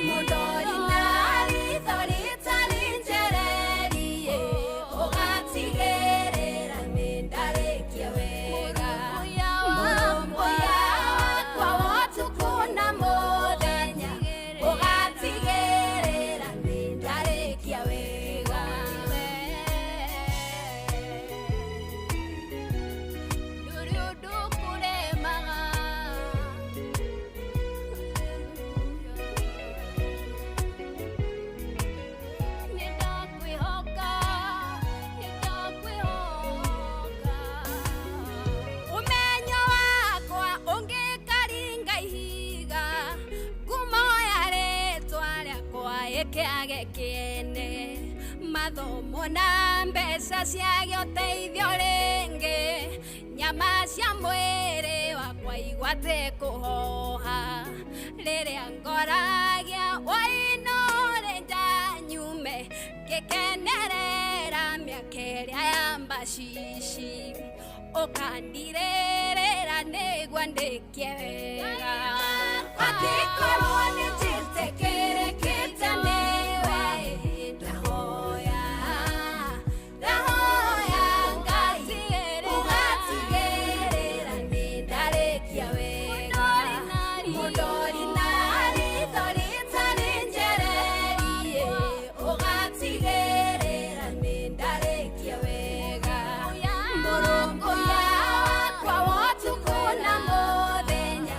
Mũndori na ritho rĩtarĩ njererie, ũgatigĩrĩra nĩ ndarĩkia wega. Mũrũmbũiya wakwa wa ũtukũ na mũthenya, ũgatigĩrĩra nĩ ndarĩkia wega. Ndũrĩ ũndũ ũkũremaga. Nĩndakwĩhoka, nĩndakwĩhoka. Ũmenyo wakwa ũngĩkaringa ihiga, ngumo ya rĩtwa rĩakwa ĩkĩage kĩene. Mathomo na mbeca ciage ũteithio rĩngĩ, nyama cia mwĩrĩ wakwa igwate kũhoha. Rĩrĩa ngoragia wainũre nyume, ngĩkenerera mĩaka ĩrĩa ya mbacici, ũkandirĩrĩra nĩguo ndĩkie wega. Angĩkorwo nĩ njĩtĩkĩrĩkĩte nĩwe, ndahoya, ndahoya Ngai ũgatigĩrĩra nĩ ndarĩkia wega. Mũndori na ritho rĩtarĩ njererie, ũgatigĩrĩra nĩ ndarĩkia wega. Mũrũmbũiya wakwa wa ũtukũ na mũthenya,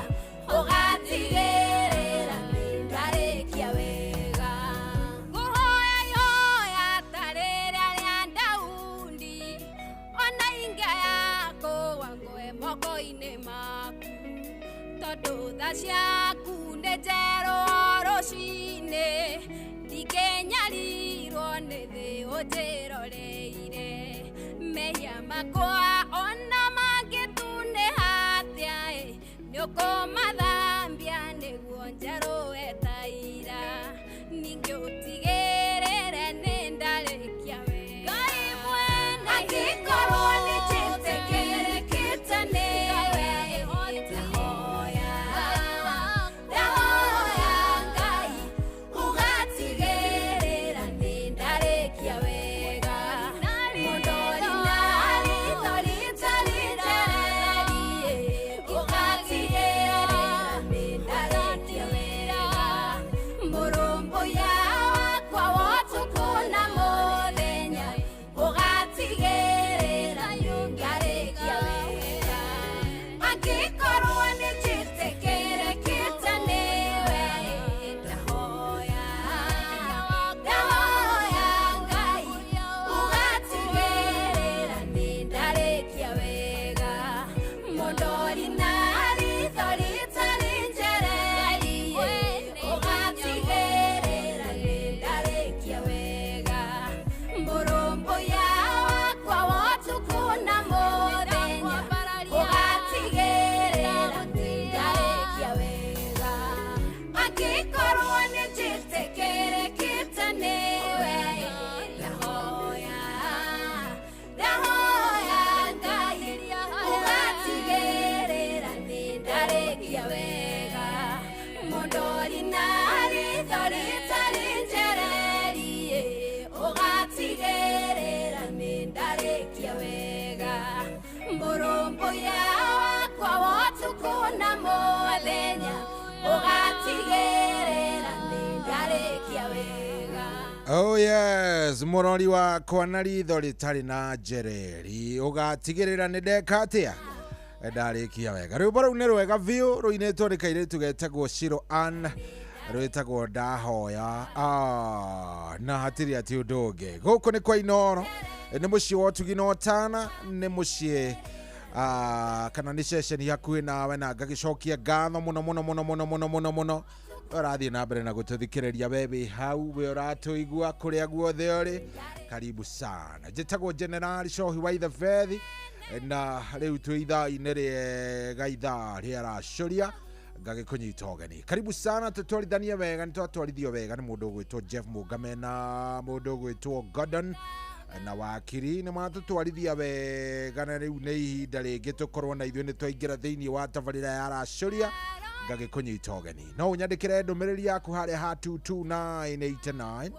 ũgatigĩrĩra nĩ ndarĩkia wega. Ngũhoya ihoya ta rĩrĩa rĩa Daudi, ona ingĩaya kũgwa ngwe moko-inĩ maku, tondũ tha ciaku nĩ njerũ o rũcinĩ, ndingĩnyarirwo nĩ thĩ ũnjĩroreire. Mehia makwa ona mangĩtunĩha atĩa ĩ, nĩũkũmathambia nĩguo njerũe ta ira. Ningĩ ũtigĩrĩre nĩ ndarĩkia wega. Ngai mwene angĩkorwo nĩ njĩtĩkĩrĩkĩte nĩwe, ndahoya, ndahoya Ngai ũgatigĩrĩra nĩ ndarĩkia wega. Mũndori na ritho rĩtarĩ njererie, ũgatigĩrĩra nĩ ndarĩkia wega. Mũrũmbũiya wakwa wa ũtukũ na mũthenya, ũgatigĩrĩra nĩ ndarĩkia wega. Angĩkorwo nĩ njĩtĩkĩrĩkĩte nĩwe, ndahoya, ndahoya Ngai ũgatigĩrĩra nĩ ndarĩkia wega. Mũndori na ritho rĩtarĩ njererie, ũgatigĩrĩra nĩ ndarĩkia wega. Mũrũmbũiya wakwa wa ũtukũ na mũthenya, ũgatigĩrĩra nĩ ndarĩkia wega. Angĩkorwo nĩ njĩtĩkĩrĩkĩte nĩwe, ndahoya, ndahoya Ngai ũgatigĩrĩra nĩ ndarĩkia wega. Mũndori na ritho rĩtarĩ njererie, ũgatigĩrĩra nĩ ndarĩkia wega. Mũrũmbũiya wakwa wa ũtukũ na mũthenya, ũgatigĩrĩra nĩ ndarĩkia wega. Oh yes, mũrori wakwa na ritho rĩtarĩ na njereri, ũgatigĩrĩra nĩ ndeka atĩa ndarĩkia wega. Rwĩmbo rũu nĩ rwega biũ, rũinĩtwo nĩ kairĩtu getagwo Shiro Ann. Rwĩtagwo ndahoya. Ah, na hatirĩ atĩ ũndũ ũngĩ. Gũkũ nĩ kwa Inoro, nĩ mũciĩ wa ũtugi na ũtana, nĩ mũciĩ kana nĩ ceceni hakuhĩ nawe, na ngagĩcokia ngatho mũno mũno mũno mũno mũno mũno mũno. Ũrathiĩ na mbere na gũtũthikĩrĩria we wĩ hau, we ũratũigua kũrĩa guothe ũrĩ, karibu sana. Njĩtagwo Generali Cohi wa Ithebethi, na rĩu twĩ ithaa-inĩ rĩega, ithaa rĩa racũria, ngagĩkũnyita ũgeni. Karibu sana, tũtwarithanie wega. Nĩ twatwarithio wega nĩ mũndũ ũgwĩtwo Jeff Mũngame na mũndũ ũgwĩtwo Gordon na wakiri, nĩ matũtwarithia wega, na rĩu nĩ ihinda rĩngĩ tũkorwo na ithuĩ nĩ twaingĩra thĩinĩ wa tabarĩra ya racũria. Ngagĩkũnyita ũgeni, no ũnyandĩkĩre ndũmĩrĩri yaku harĩa ha 22989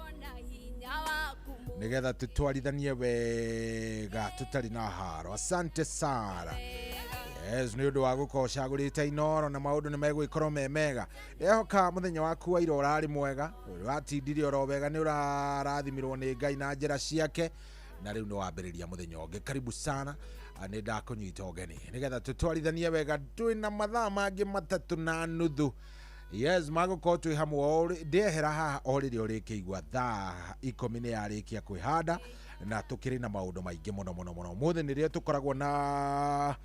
nĩgetha tũtwarithanie wega tũtarĩ na haro. Asante sana. Yes, nĩ ũndũ wa gũkorwo ũcagũrĩte Inoro, na maũndũ nĩ megũgĩkorwo me mega. Ndehoka mũthenya waku wa ira ũrarĩ mwega, ũratindire oro wega, nĩ ũrarathimirwo nĩ Ngai na njĩra ciake, na rĩu nĩ wambĩrĩria mũthenya ũngĩ. Karibu sana. Nĩ ndakũnyita ũgeni nĩgetha tũtwarithanie wega. Twĩna mathaa mangĩ 3.5, yes, magũkorwo twĩ hamwe ndĩehera haha o rĩrĩa ũrĩkĩigua thaa 10 nĩ yarĩkia kwĩhanda, na tũkĩrĩ na maũndũ maingĩ mũno mũno mũno. Ũmũthĩ nĩrĩo tũkoragwo na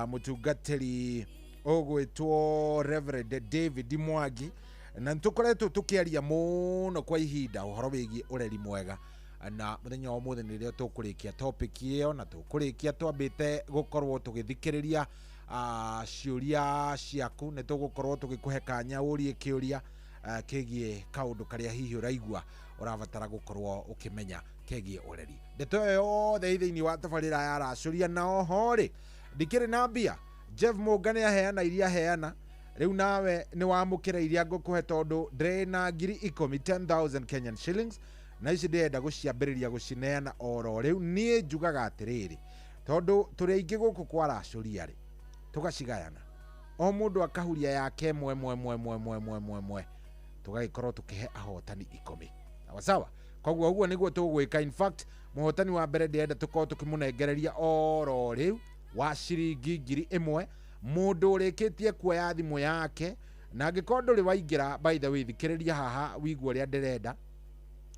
mũtungatĩri ũgwĩtwo Reverend David Mwangi, na nĩtũkoretwo tũkĩaria mũno kwa ihinda ũhoro wĩgiĩ ũreri mwega, na mũthenya wa ũmũthĩ nĩrĩo tũkũrĩkia topic ĩyo, na tũkũrĩkia twambĩte gũkorwo tũgĩthikĩrĩria ciũria ciaku. Nĩ tũgũkorwo tũgĩkũhe kanya ũrie kĩũria kĩgiĩ kaũndũ karĩa hihi ũraigua ũrabatara gũkorwo ũkĩmenya kegiĩ ũreri. Ndeto ĩyo yothe ĩ thĩinĩ wa tabarĩra ya racũria. Na oho rĩ, ndikĩrĩ na mbia. Jeff Mũnga nĩ aheana iria aheana, rĩu nawe nĩ wamũkĩra iria ngũkũhe, tondũ ndĩrĩ na 10,000, 10,000 Kenyan shillings, na ici ndĩrenda gũciambĩrĩria gũcineana oro rĩu. Niĩ njugaga atĩrĩrĩ, tondũ tũrĩ aingĩ gũkũ kwa racũria rĩ, tũgacigayana, o mũndũ akahuria yake mwe mwe mwe mwe mwe mwe mwe mwe, tũgagĩkorwo tũkĩhe ahotani 10. Sawa sawa. Koguo ũguo nĩguo tũgwĩka. In fact, mũhotani wa mbere ndĩrenda tũkorwo tũkĩmũnengereria oro rĩu wa ciringi 1,000, mũndũ ũrĩkĩtie kuoya thimũ yake. Na angĩkorwo ndũrĩ waingĩra, by the way, thikĩrĩria haha wĩigue ũrĩa ndĩrenda.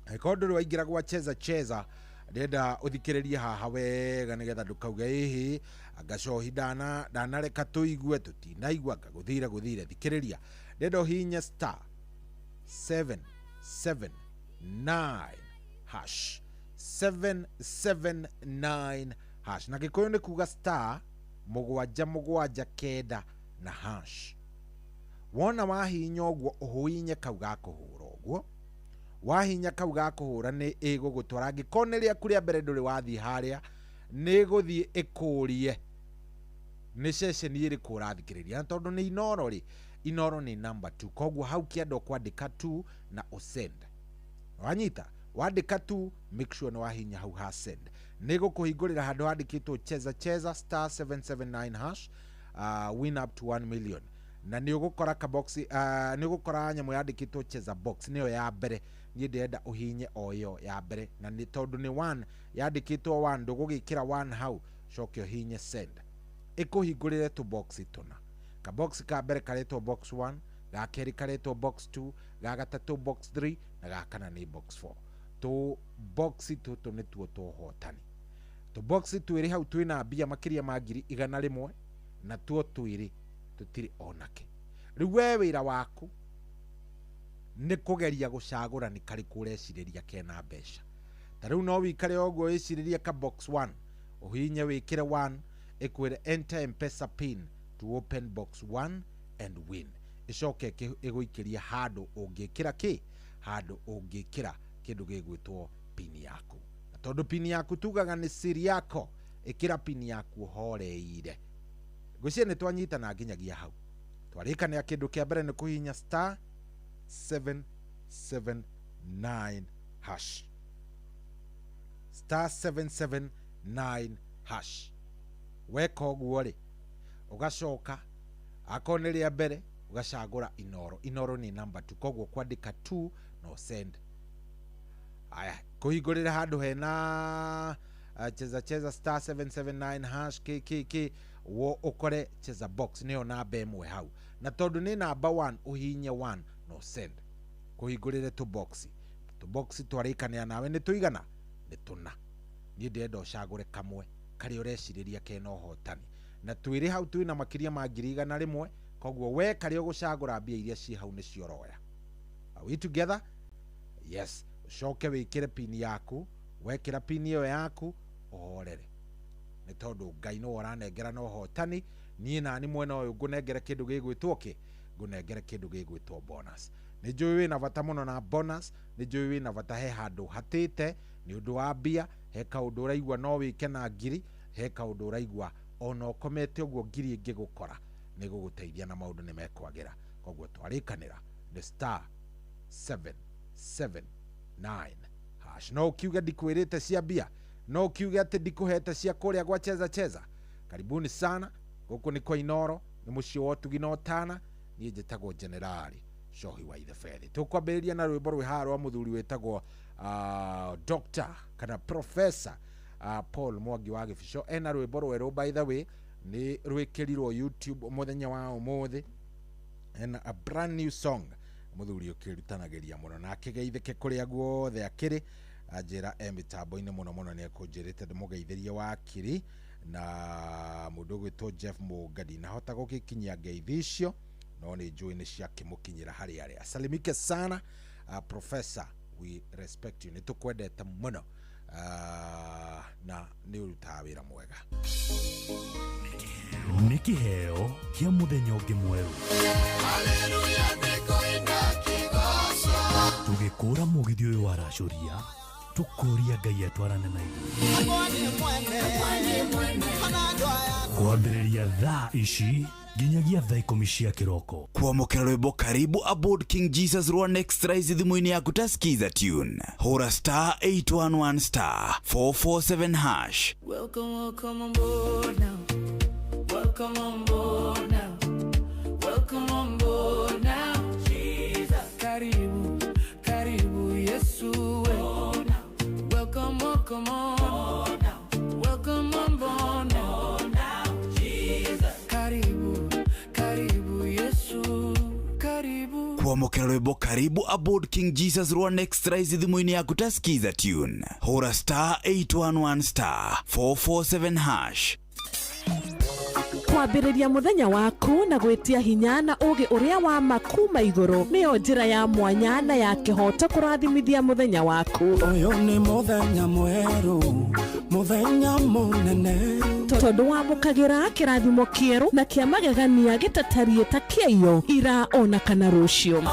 Angĩkorwo ndũrĩ waingĩra gwa Cheza Cheza, ndĩrenda ũthikĩrĩrie haha wega, nĩgetha ndũkauge ĩhĩ anga cohi ndanareka tũigue, tũtinaigua, anga gũthire gũthire. Thikĩrĩria, ndĩrenda ũhihinye star 779 hash, 779 hash, na Gĩkũyũ nĩ kuga star 779 na hash. Wona wahihinya ũguo, ũhũinye kau ga kũhũra. Ũguo wahinya kau ga kũhũra, nĩ ĩgũgũtwara. Angĩkorwo nĩ rĩaku rĩa mbere ndũrĩ wathiĩ harĩa, nĩ ĩgũthiĩ ĩkũrie nĩ ceceni ĩrĩkũ ũrathikĩrĩria, na tondũ nĩ Inoro rĩ, Inoro nĩ number 2. Koguo hau kĩanda ũkwandĩka 2 na ũsend. Wanyita, wandĩka 2, make sure nĩ wahinya hau ha send. Nĩ gũkũhingũrĩra handũ handĩkĩtwo Cheza Cheza star 779 hash, win up to 1 million, na nĩ ũgũkora kabox, nĩ ũgũkora nyamũ yandĩkĩtwo cheza box, nĩyo ya mbere. Niĩ ndĩrenda ũhinye o ĩyo ya mbere, na nĩ tondũ nĩ 1 yandĩkĩtwo 1, ndũgũgĩkĩra 1 hau, coke ũhinye send. Ĩkũhingũrĩre tũbox tũna. Kabox ka mbere karetwo box 1, ga kerĩ karetwo box 2, ga gatatũ box 3, na ga kana nĩ box 4. Tũ box tũtũ nĩtuo tũhotani. Tũbox twĩrĩ hau twĩna mbia makĩria ma 100,000, na tuo twĩrĩ tũtirĩ onake. Rĩu we wĩra waku nĩ kũgeria gũcagũra nĩ karĩkũ ũrecirĩria kena mbeca. Ta rĩu no wĩikare ũguo wĩcirĩrie ka box 1, ũhihinye wĩkĩre 1, ĩkwĩre enter M-Pesa pin to open box 1 and win. Ĩcoke ĩgũikĩria handũ ũngĩkĩra kĩ, handũ ũngĩkĩra kĩndũ gĩgwĩtwo pin yaku, na tondũ pin yaku tugaga nĩ siri yako, ĩkĩra pin yaku ũhoreire. Ngwĩciria nĩ twanyitana nginyagia hau. Twarĩkania kĩndũ kĩa mbere nĩ kũhihinya star 779 hash, star 779 hash. Weka ũguo rĩ, ũgacoka akorwo nĩ rĩa mbere ũgacagũra Inoro. Inoro nĩ number 2, koguo kwandĩka 2 no send. Aya, kũhingũrĩra handũ hena Cheza Cheza star 779 hash kkk, wo ũkore cheza box nĩyo namba 1 hau, na tondũ nĩ namba 1, ũhihinye 1 no send. Kũhingũrĩre tũboxi tũboxi twarĩkanĩra nawe nĩ tũigana nĩ tũna. Niĩ ndĩrenda ũcagũre kamwe karĩa ũrecirĩria kena ũhotani, na twĩrĩ hau twĩna makĩria ma 100,000. Koguo we karĩa ũgũcagũra, mbia iria ciĩ hau nĩcio ũroya. Are we together? Yes. Ũcoke wĩkĩre pin yaku. Wekĩra pin ĩyo yaku, ũhorere, nĩ tondũ Ngai nĩwe ũranengera na ũhotani. Niĩ nani mwena ũyũ ngũnengere kĩndũ gĩgwĩtwo kĩ? Ngũnengere kĩndũ gĩgwĩtwo bonus. Nĩ njũĩ wĩna bata mũno na bonus. Nĩ njũĩ wĩna bata, he handũ hatĩte nĩ ũndũ wa mbia, he kaũndũ ũraigua no wĩke na ngiri, he kaũndũ ũraigua ona ũkomete ũguo ngiri ĩngĩgũkora nĩ gũgũteithia na maũndũ nĩ mekwagĩra. Koguo twarĩkanĩra nĩ *779#. No ũkiuge ndikwĩrĩte cia mbia, no ũkiuge atĩ ndikũhete cia kũrĩa gwa Cheza Cheza. Karibuni sana, gũkũ nĩ kwa Inoro, nĩ mũciĩ wa ũtugi na ũtana. Niĩ njĩtagwo Generali Cohi wa Ithebethi. Tũkwambĩrĩria na rwĩmbo rwĩ haha rwa mũthuri wĩtagwo Dr kana Professor Paul Mwangi wa Gĩbico. Ena rwĩmbo rwerũ, by the way, nĩ rwĩkĩrirwo YouTube mũthenya wa ũmũthĩ. Ena a brand new song, mũthuri ũkĩrutanagĩria mũno na akĩgeithĩke kũrĩa guothe akĩrĩ. Anjĩra e mĩtambo-inĩ mũno mũno, nĩ ekũnjĩrĩte ndĩmũgeithĩrie wakiri na mũndũ ũgwĩtwo Jeff Mũngadi. Nahota gũgĩkinyia ngeithi icio, no nĩ njũĩ nĩ ciakĩmũkinyĩra harĩa arĩ. Asalimike sana. Professor, we respect you, nĩ tũkwendete mũno na nĩ ũrutaga wĩra mwega. Nĩ kĩheo kĩa mũthenya ũngĩ mwerũ, tũgĩkũra mũgithi ũyũ waracũria, tũkũria Ngai atwarane na ithuĩ kwambĩrĩria thaa ici nginyagia thaa 10 cia kĩroko. Kwamũkĩra rwĩmbo "Karibu Aboard King Jesus" rwa Next Rise thimũ-inĩ yaku ta Skiza tune, hũra *811*447#. Welcome, welcome on board now. Welcome on board now. Welcome on board now. Jesus. Karibu, karibu Yesu. Welcome, welcome on. Welcome on board now. Jesus. Karibu, karibu Yesu. Karibu. Kwamũkĩra rwĩmbo "Karibu Aboard King Jesus" rwa Next Rise thimũ-inĩ yaku ta Skiza tune, hũra *811*447#. Kwambĩrĩria mũthenya waku na gwĩtia hinya na ũũgĩ ũrĩa wa ma kuma igũrũ nĩyo njĩra ya mwanya na ya kĩhoto kũrathimithia mũthenya waku. Ũyũ nĩ mũthenya mwerũ, mũthenya mũnene. Tondũ wamũkagĩra kĩrathimo kĩerũ na kĩa magegania gĩtatariĩ ta kĩaiyo ira ona kana rũciũ.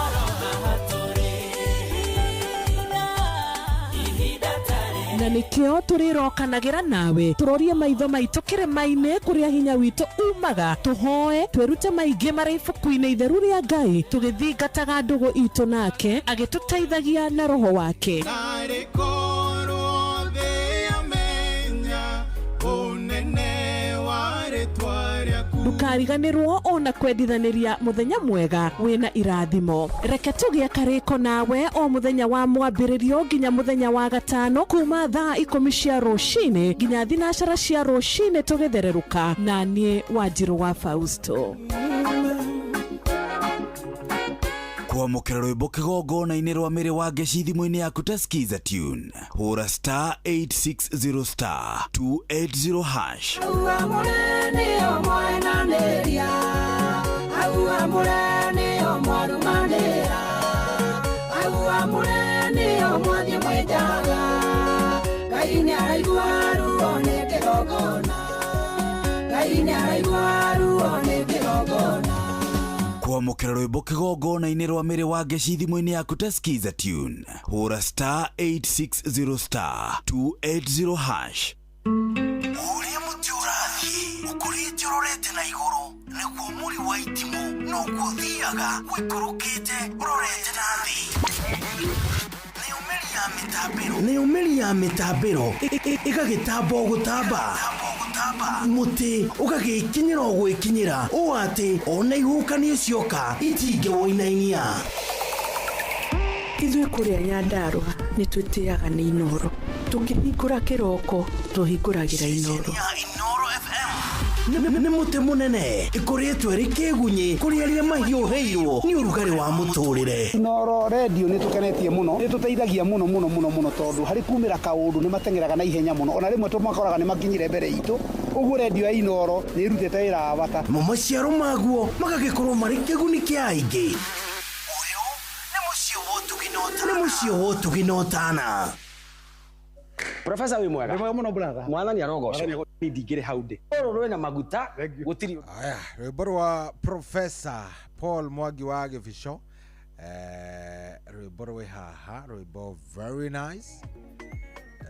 Na nĩkĩo tũrĩrokanagĩra nawe, tũrorie maitho maitũ kĩrĩma-inĩ kũrĩa hinya witũ umaga, tũhoe, twĩrute maingĩ marĩ ibuku-inĩ itheru rĩa Ngai, tũgĩthingataga ndũgũ itũ nake agĩtũteithagia na roho wake. Narĩ korwo thĩ yamenya ũnene wa rĩtwa rĩaku. Ndũkariganĩrwo ona kwendithanĩria mũthenya mwega wĩna irathimo. Reke tũgĩe karĩko nawe o mũthenya wa mwambĩrĩrio nginya mũthenya wa gatano, kuma thaa 10 cia rũcinĩ nginya 9 cia rũcinĩ, tũgĩthererũka na niĩ Wanjirũ wa Fausto. Kwamũkĩra rwĩmbo "Kĩgongona-inĩ" rwa Mĩrĩ wa Ngeci thimũ-inĩ yaku ta Skiza tune, hũra *860*280#. Amũre nĩo mwenanĩria, au amũre nĩo mwarumanĩra, au amũre nĩo mwathiĩ mwĩnjaga. Ngai nĩaraigua ruo nĩ kĩgongona, Ngai nĩaraigua ruo nĩ kĩgongona. Kwamũkĩra rwĩmbo "Kĩgongona-inĩ" rwa Mĩrĩ wa Ngeci thimũ-inĩ yaku ta Skiza tune, hũra *860*280#. Ũrĩa mũtĩ ũrathiĩ ũkũrĩte ũrorete na igũrũ, nĩguo mũri wa itimũ noguo ũthiaga ũikũrũkĩte ũrorete na thĩ. Nayo mĩri ya mĩtambĩro, nayo mĩri ya mĩtambĩro ĩgagĩtamba o gũtamba, mũtĩ ũgagĩkinyĩra o gwĩkinyĩra, ũũ atĩ ona ihuhũkanio cioka itingĩwũinainia. Ithuĩ kũrĩa Nyandarũa nĩ twĩtĩaga nĩ Inoro. Tũkĩhingũra kĩroko tũhingũragĩra Inoro. Ya Inoro FM. Nĩ mũtĩ mũnene ĩkoretwo ĩrĩ kĩgunyĩ kũrĩ arĩa mahiũhĩirwo nĩ ũrugarĩ wa mũtũrĩre. Inooro redio nĩ tũkenetie mũno, nĩ tũteithagia mũno mũno mũno mũno tondũ harĩ kumĩra kaũndũ nĩ mateng'eraga na ihenya mũno, ona rĩmwe tũmakoraga nĩ makinyire mbere itũ. Ũguo redio ya Inooro nĩ ĩrutĩte wĩra wa bata. Mo maciaro maguo magagĩkorwo marĩ kĩguni kĩa aingĩ. Nĩ mũciĩ wa ũtugi na ũtana. Profesa wĩ mwega. Wĩ mwega mũno brother. Mwathani arogocwo. Niĩ ndingĩrĩ hau ndĩ. Rũrũ rwĩna maguta gũtirĩ. Aya, rwĩmbo rwa Professor Paul Mwangi wa Gĩbico, rwĩmbo rwĩ haha, rwĩmbo very nice.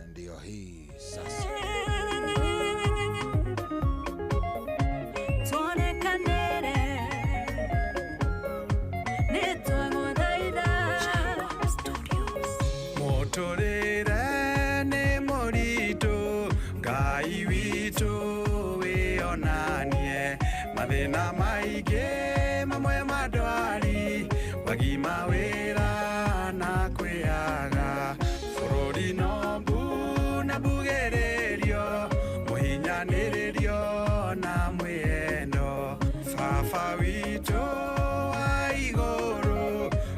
Ndio hii sasa. Tuonekanĩre nĩtwagũthaitha. Mũtũrĩre nĩ mũritũ, Ngai witũ wĩonanie. Mathĩna maingĩ mamwe mandwari, wagi mawĩra na kwĩaga. Bũrũri no mbu na mbugĩrĩrio, mũhinyanĩrĩrio na mwĩendo. Baba witũ wa igũrũ,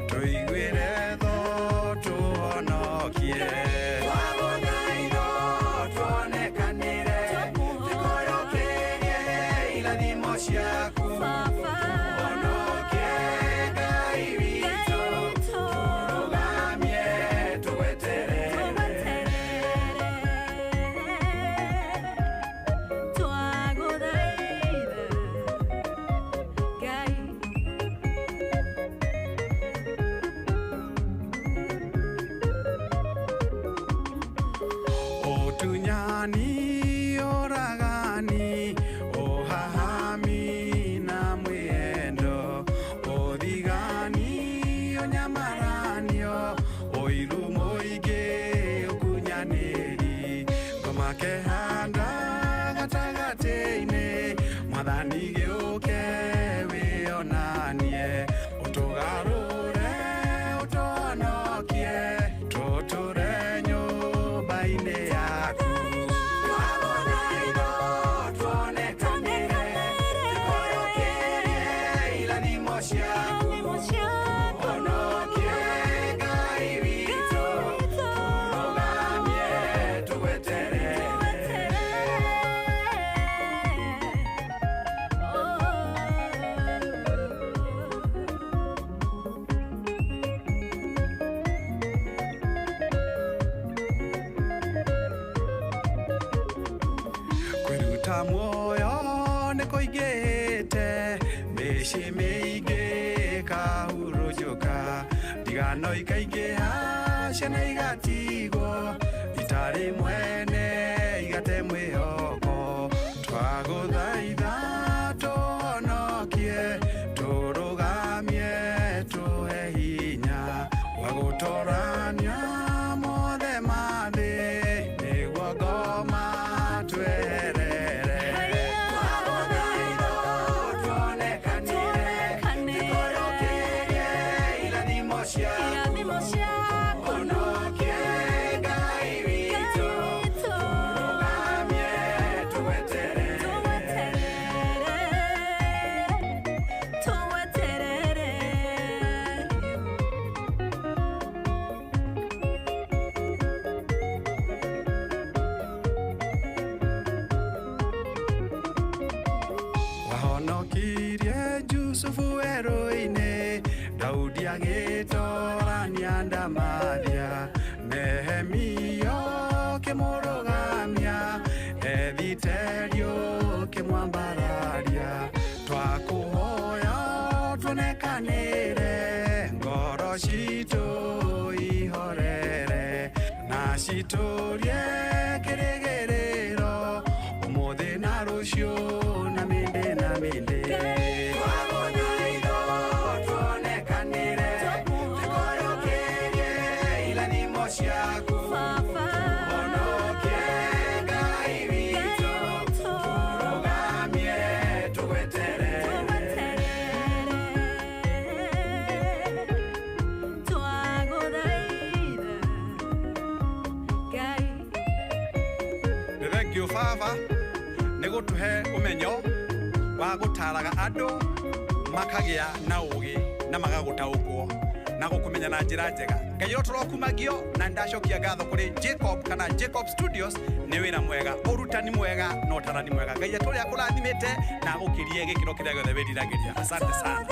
tũiguĩre tho tũhonokie. Twagũthaitha tuonekanĩre, tũkũyũkĩrie irathimo ciaku. Tũhonokie Ngai witũ, tũrũgamie tũgweterere. Twagũthaitha Ngai. Ũtunyani, ũragani, ũhahami na mwĩendo. Ũthigani, ũnyamaranio, ũiru mũingĩ, ũkunyanĩri. Ngoma kehanda gatagatĩ-inĩ, Mwathani gĩũke wĩonanie. Ũtũgarũre, ũtũhonokie, tũtũre nyũmba-inĩ yaku. Twagũthaitha tuonekanĩre, tũkũyũkĩrie irathimo ciaku. Tũhonokie Ngai witũ, tũrũgamie tũgweterere. Kwĩruta muoyo nĩ kũingĩhĩte, mĩciĩ mĩingĩ ĩkahurunjũka, ndigano ikaingĩha, ciana igatigwo itarĩ mwene, igate mwĩhoko. Twagũthaitha tũhonokie, tũrũgamie, tũhe hinya wa gũtorania mothe ma thĩ, nĩguo ngoma tweherere. Twagũthaitha tuonekanĩre, tũkũyũkĩrie irathimo ciaku. Tũhonokie Ngai witũ, tũrũgamie tũgweterere. Tũgweterere. Wahonokirie Jusufu werũ-inĩ, Daudi agĩtorania ndamathia, Nehemia ũkĩmũrũgamia, Ethiteri ũkĩmwambararia. Twakũhoya tuonekanĩre, ngoro citũ ihorere, na citũrie kĩrĩgĩrĩro, ũmũthĩ na rũciũ na mĩndĩ na mĩndĩ. Twagũthaitha tuonekanĩre, tũkũyũkĩrie irathimo ciaku. Tũhonokie Ngai witũ, tũrũgamie tũgweterere. Twagũthaitha Ngai. Nĩ thengio baba nĩ gũtũhe Aratũhe ũmenyo wa gũtaraga andũ makagĩa na ũgĩ na magagũtaũkwo na gũkũmenya na njĩra njega. Ngai ũrotũrokumagio na ndacokia ngatho kũrĩ Jacob kana Jacob Studios nĩ wĩra mwega, ũrutani mwega na ũtarani mwega. Ngai atũrĩa akũrathimĩte na agũkĩrie gĩkĩro kĩrĩa gĩothe wĩriragĩria. Asante sana.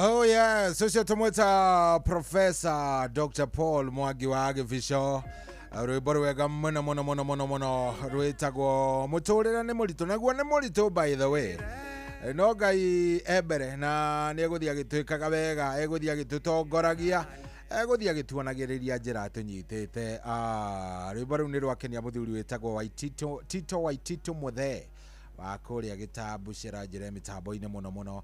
Oh yes, ucio tumwita Professor Dr. Paul Mwangi wa Gĩbico. Rwĩmbo rwega mũno mũno mũno mũno mũno rwĩtagwo mũtũrĩre nĩ mũritũ, naguo nĩ mũritũ by the way. No Ngai e mbere na nĩ egũthiĩ agĩtwĩkaga wega, egũthiĩ agĩtũtongoragia, egũthiĩ agĩtuonagĩrĩria njĩra tũnyitĩte. Rwĩmbo rũu nĩ rwakenia mũthuri wĩtagwo Waitito, Tito Waitito Muthee wa kũrĩa gĩtambucĩra njĩra mĩtambo-inĩ mũno mũno.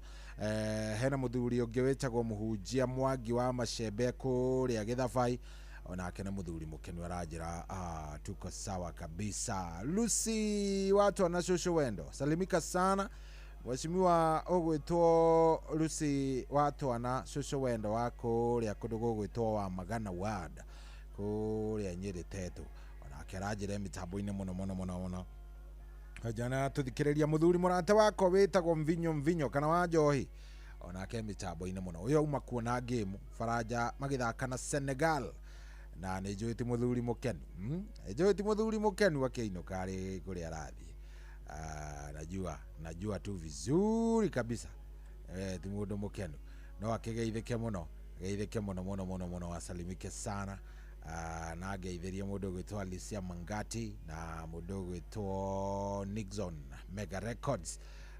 Hena mũthuri ũngĩ wĩtagwo mũhunjia Mwangi wa Macembe kũrĩa Gĩthabai, onake nĩ mũthuri mũkenu aranjĩra tuko sawa kabisa. Lucy watwana cũcũ wendo, salimika sana mheshimiwa ũgwĩtwo Lucy watwana cũcũ wendo wa kũrĩa kũndũ gũgwĩtwo wa Magana Ward kũrĩa Nyĩrĩ Tetũ, onake aranjĩra mĩtambo-inĩ mũno mũno mũno mũno. Jana tuthikiriria muthuri murata wakwa witagwo Mvinyo Mvinyo kana wa njohi, onake mitambo-inĩ mũno. Ũyũ auma kuona game Faranja magĩthaka na Senegal, na nĩ njũĩ ti mũthuri mũkenu, njũĩ ti mũthuri mũkenu akĩinũka arĩ kũrĩa arathiĩ. Najua tu vizuri kabisa ti mũndũ mũkenu, no akĩgeithĩke mũno, geithĩke mũno mũno mũno mũno, asalimike sana. Na ngeithĩrie mũndũ ũgwĩtwo Alicia Mangati na mũndũ ũgwĩtwo Nixon Mega Records,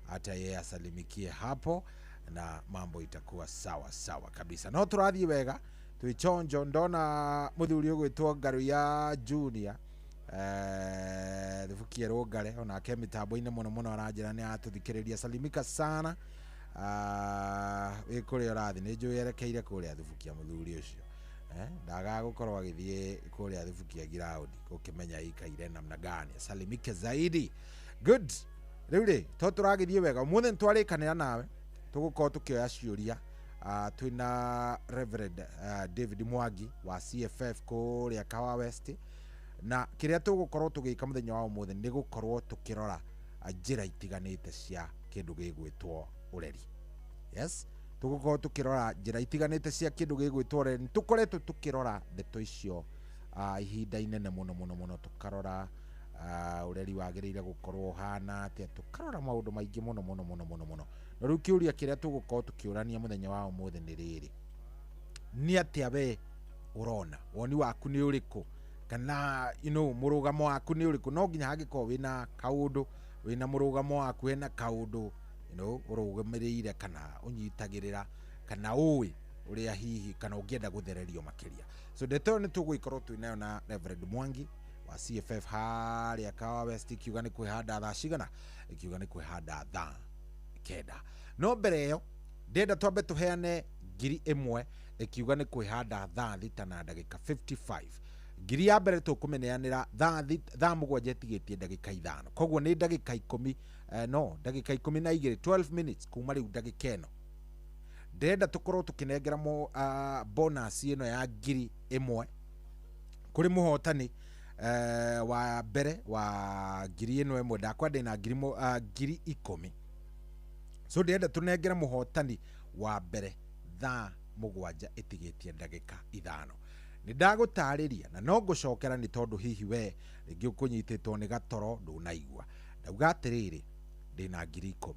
hata yeye asalimikie hapo na mambo itakuwa sawa sawa kabisa. No tũrathiĩ wega twĩchonjo. Ndona mũthuri ũgwĩtwo Ngaruya Junior Thubukie Rũngare, onake mĩtambo-inĩ mũno mũno aranjĩra nĩ atũthikĩrĩria, salimika sana. Wĩ kũrĩa ũrathiĩ nĩ njũĩ erekeire kũrĩa Thubukia mũthuri ũcio. Ndaga gũkorwo agĩthiĩ kũrĩa Thubukia giraundi gũkĩmenya ikaire namna gani, salimike zaidi. Good. Rĩu rĩ to tũragĩthiĩ wega ũmũthĩ nĩ twarĩkanĩra nawe tũgũkorwo tũkĩoya ciũria. Twĩna Reverend David Mwangi wa CFF kũrĩa Kahawa West, na kĩrĩa tũgũkorwo tũgĩka mũthenya wa ũmũthĩ nĩ gũkorwo tũkĩrora njĩra itiganĩte cia kĩndũ gĩgwĩtwo ũreri. Yes, tũgũkorwo tũkĩrora njĩra itiganĩte cia kĩndũ gĩgwĩtwo ũreri. Nĩ tũkoretwo tũkĩrora ndeto icio ihinda inene mũno mũno mũno, tũkarora ũreri wagĩrĩire gũkorwo ũhana atĩa, tũkarora maũndũ maingĩ mũno mũno mũno mũno mũno. No rĩu kĩũria kĩrĩa tũgũkorwo tũkĩũrania mũthenya wa ũmũthĩ nĩ rĩrĩ, nĩ atĩa we ũrona, woni waku nĩ ũrĩkũ, kana you know, mũrũgamo waku nĩ ũrĩkũ? No nginya hangĩkorwo wĩna kaũndũ, wĩna mũrũgamo waku, hena kaũndũ you know, ũrũgamĩrĩire kana ũnyitagĩrĩra kana ũĩ ũrĩa hihi kana ũngĩenda gũthererio makĩria. So ndeto ĩyo nĩ tũgũgĩkorwo twĩ nayo na Reverend Mwangi wa CFF harĩa Kahawa West, ikiuga nĩ kwĩhanda thaa cigana, ikiuga nĩ kwĩhanda thaa 9. No mbere ĩyo ndĩrenda twambe tũheane 1000 ikiuga nĩ kwĩhanda thaa 6 na ndagĩka 55. Ngiri ya mbere tũkũmĩneanĩra thaa 7 ĩtigĩtie ndagĩka 5, koguo nĩ ndagĩka 10, no ndagĩka 12, 12 minutes kuma rĩu ndagĩka ĩno. Ndĩrenda tũkorwo tũkĩnengera bonus ĩno ya 1000 kũrĩ mũhotani wa mbere wa ngiri ĩno ĩmwe. Ndakwa ndĩna 10,000, so ndĩrenda tũnengere mũhotani wa mbere thaa 7 ĩtigĩtie ndagĩka 5. Nĩ ndagũtarĩria na no ngũcokera nĩ tondũ hihi we rĩngĩ ũkũnyitĩtwo nĩ gatoro ndũnaigua. Ndauga atĩrĩrĩ, ndĩna 10,000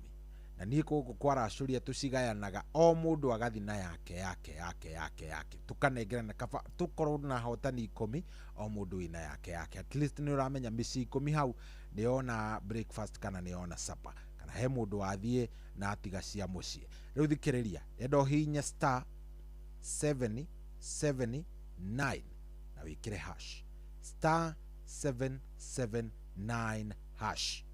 na niĩ gũkũ kwaracũria tũcigayanaga o mũndũ agathi na yake yake yake yake yake, tũkanengerana kaba tũkorwo na hotani 10, o mũndũ wĩna yake yake. At least nĩ ũramenya mĩciĩ 10 hau nĩ yona breakfast kana nĩ yona supper, kana he mũndũ wathiĩ na atiga cia mũciĩ. Rĩu thikĩrĩria, ndĩrenda ũhihinye star 779 na wĩkĩre hash, star 779 hash.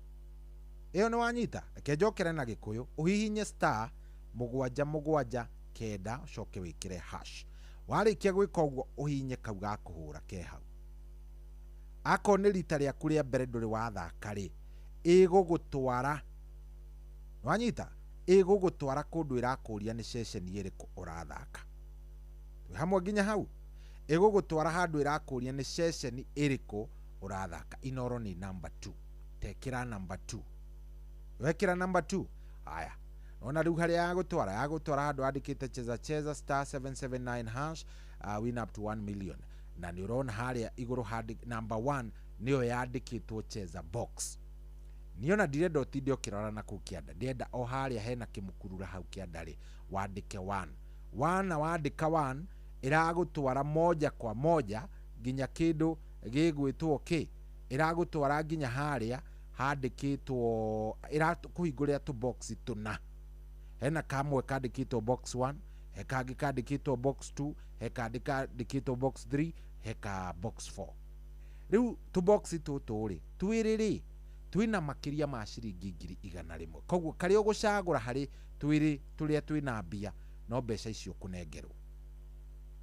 Ĩyo nĩ wanyita, reke njokere na Gĩkũyũ, ũhihinye star 779 ũcoke wĩkĩre hash. Warĩkia gwĩka ũguo ũhihinye kau ga kũhũra ke hau. Akorwo nĩ rita rĩaku rĩa mbere ndũrĩ wathaka rĩ, ĩgũgũtwara, wanyita, ĩgũgũtwara kũndũ ĩrakũria nĩ ceceni ĩrĩkũ ũrathaka. Twĩ hamwe nginya hau? Ĩgũgũtwara handũ ĩrakũria nĩ ceceni ĩrĩkũ ũrathaka. Inoro nĩ number 2. Tekĩra number 2. Wekĩra number 2. Haya. Ona rĩu harĩa yagũtwara, yagũtwara handũ andĩkĩte cheza cheza star 779 hash, win up to 1 million. Na nĩ ũrona harĩa igũrũ handĩ number 1 nĩyo yandĩkĩtwo cheza box. Niona ndirenda ũtinde ũkĩrora na kũu kĩanda, ndĩrenda o harĩa hena kĩmũkurura hau kĩanda rĩ, wandĩke 1. Wana wandĩka 1 ĩragũtwara moja kwa moja nginya kĩndũ gĩgwĩtwo kĩ, ĩragũtwara nginya harĩa handĩkĩtwo, ĩrakũhingũrĩra tũ box tũna. Hena kamwe kandĩkĩtwo box 1, he kangĩ kandĩkĩtwo box 2, he kangĩ kandĩkĩtwo box 3, he ka box 4. Rĩu tũ box tũtũ rĩ, twĩrĩ rĩ, twĩna makĩria ma ciringi 100,000. Koguo karĩa ũgũcagũra harĩ twĩrĩ tũrĩa twĩna mbia, no mbeca icio ũkũnengerwo.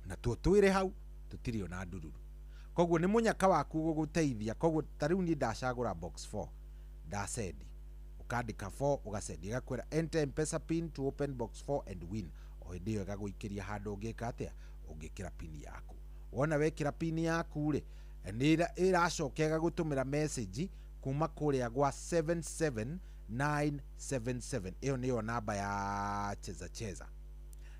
Na tuo twĩrĩ hau tũtirĩ ona ndururu. Koguo nĩ mũnyaka waku gũgũteithia. Koguo ta rĩu niĩ ndacagũra box 4, ndacendi, ũkandĩka 4 ũgacendi, ĩgakwĩra enter M-Pesa pin to open box 4 and win. O hĩndĩ ĩyo ĩgagũikĩria handũ ũngĩka atĩa, ũngĩkĩra pin yaku. Wona wekĩra pin yaku rĩ, nĩ ĩracoka ĩgagũtũmĩra message kuma kũrĩa gwa 77977. Ĩyo nĩyo namba ya cheza cheza.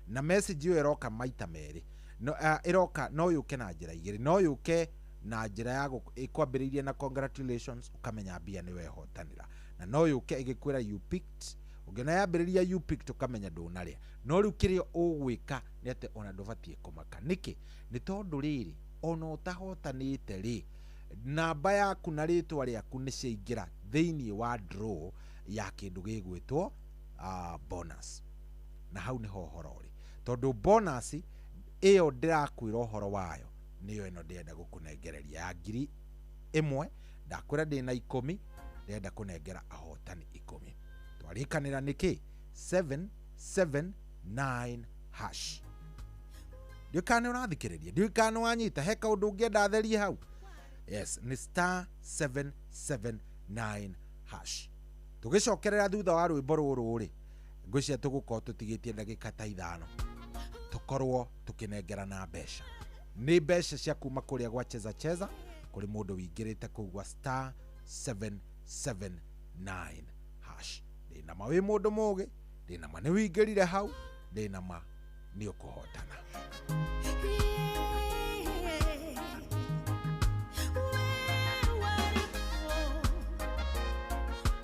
Na message ĩyo ĩroka maita merĩ. No, ĩroka no yũke na njĩra igĩrĩ. No yũke na njĩra ya ĩkwambĩrĩirie na congratulations, ũkamenya mbia nĩ wehotanĩra. Na no yũke ĩgĩkwĩra you picked. Ũngĩona yambĩrĩria you picked ũkamenya ndũnarĩa. No rĩu kĩrĩa ũgwĩka nĩ atĩ ona ndũbatiĩ kũmaka. Nĩkĩ? Nĩ tondũ rĩrĩ, ona ũtahotanĩte rĩ, namba yaku na rĩtwa rĩaku nĩ ciaingĩra thĩinĩ wa draw ya kĩndũ gĩgwĩtwo bonus. Na hau nĩho ũhoro ũrĩ. Tondũ bonus ĩyo ndĩrakwĩra ũhoro wayo nĩyo ĩno ndĩrenda gũkũnengereria ya 1,000. Ndakwĩra ndĩna 10, ndĩrenda kũnengera ahotani 10. Twarĩkanĩra nĩkĩ? 779 hash. Ndiũĩ kana nĩ ũrathikĩrĩria, ndiũĩ kana nĩ wanyita, he kaũndũ ũngĩenda therie hau. Yes, nĩ star 779 hash. Tũgĩcokerera thutha wa rwĩmbo rũrũ rĩ, ngwĩciria tũgũkorwo tũtigĩtie ndagĩka ta 5 tũkorwo tũkĩnengerana mbeca. Nĩ mbeca cia kuma kũrĩa gwa cheza cheza kũrĩ mũndũ wĩingĩrĩte kũu gwa star 779 hash. Ndĩna ma wĩ mũndũ mũgĩ, ndĩna ma nĩ wĩingĩrire hau, ndĩna ma nĩ ũkũhotana.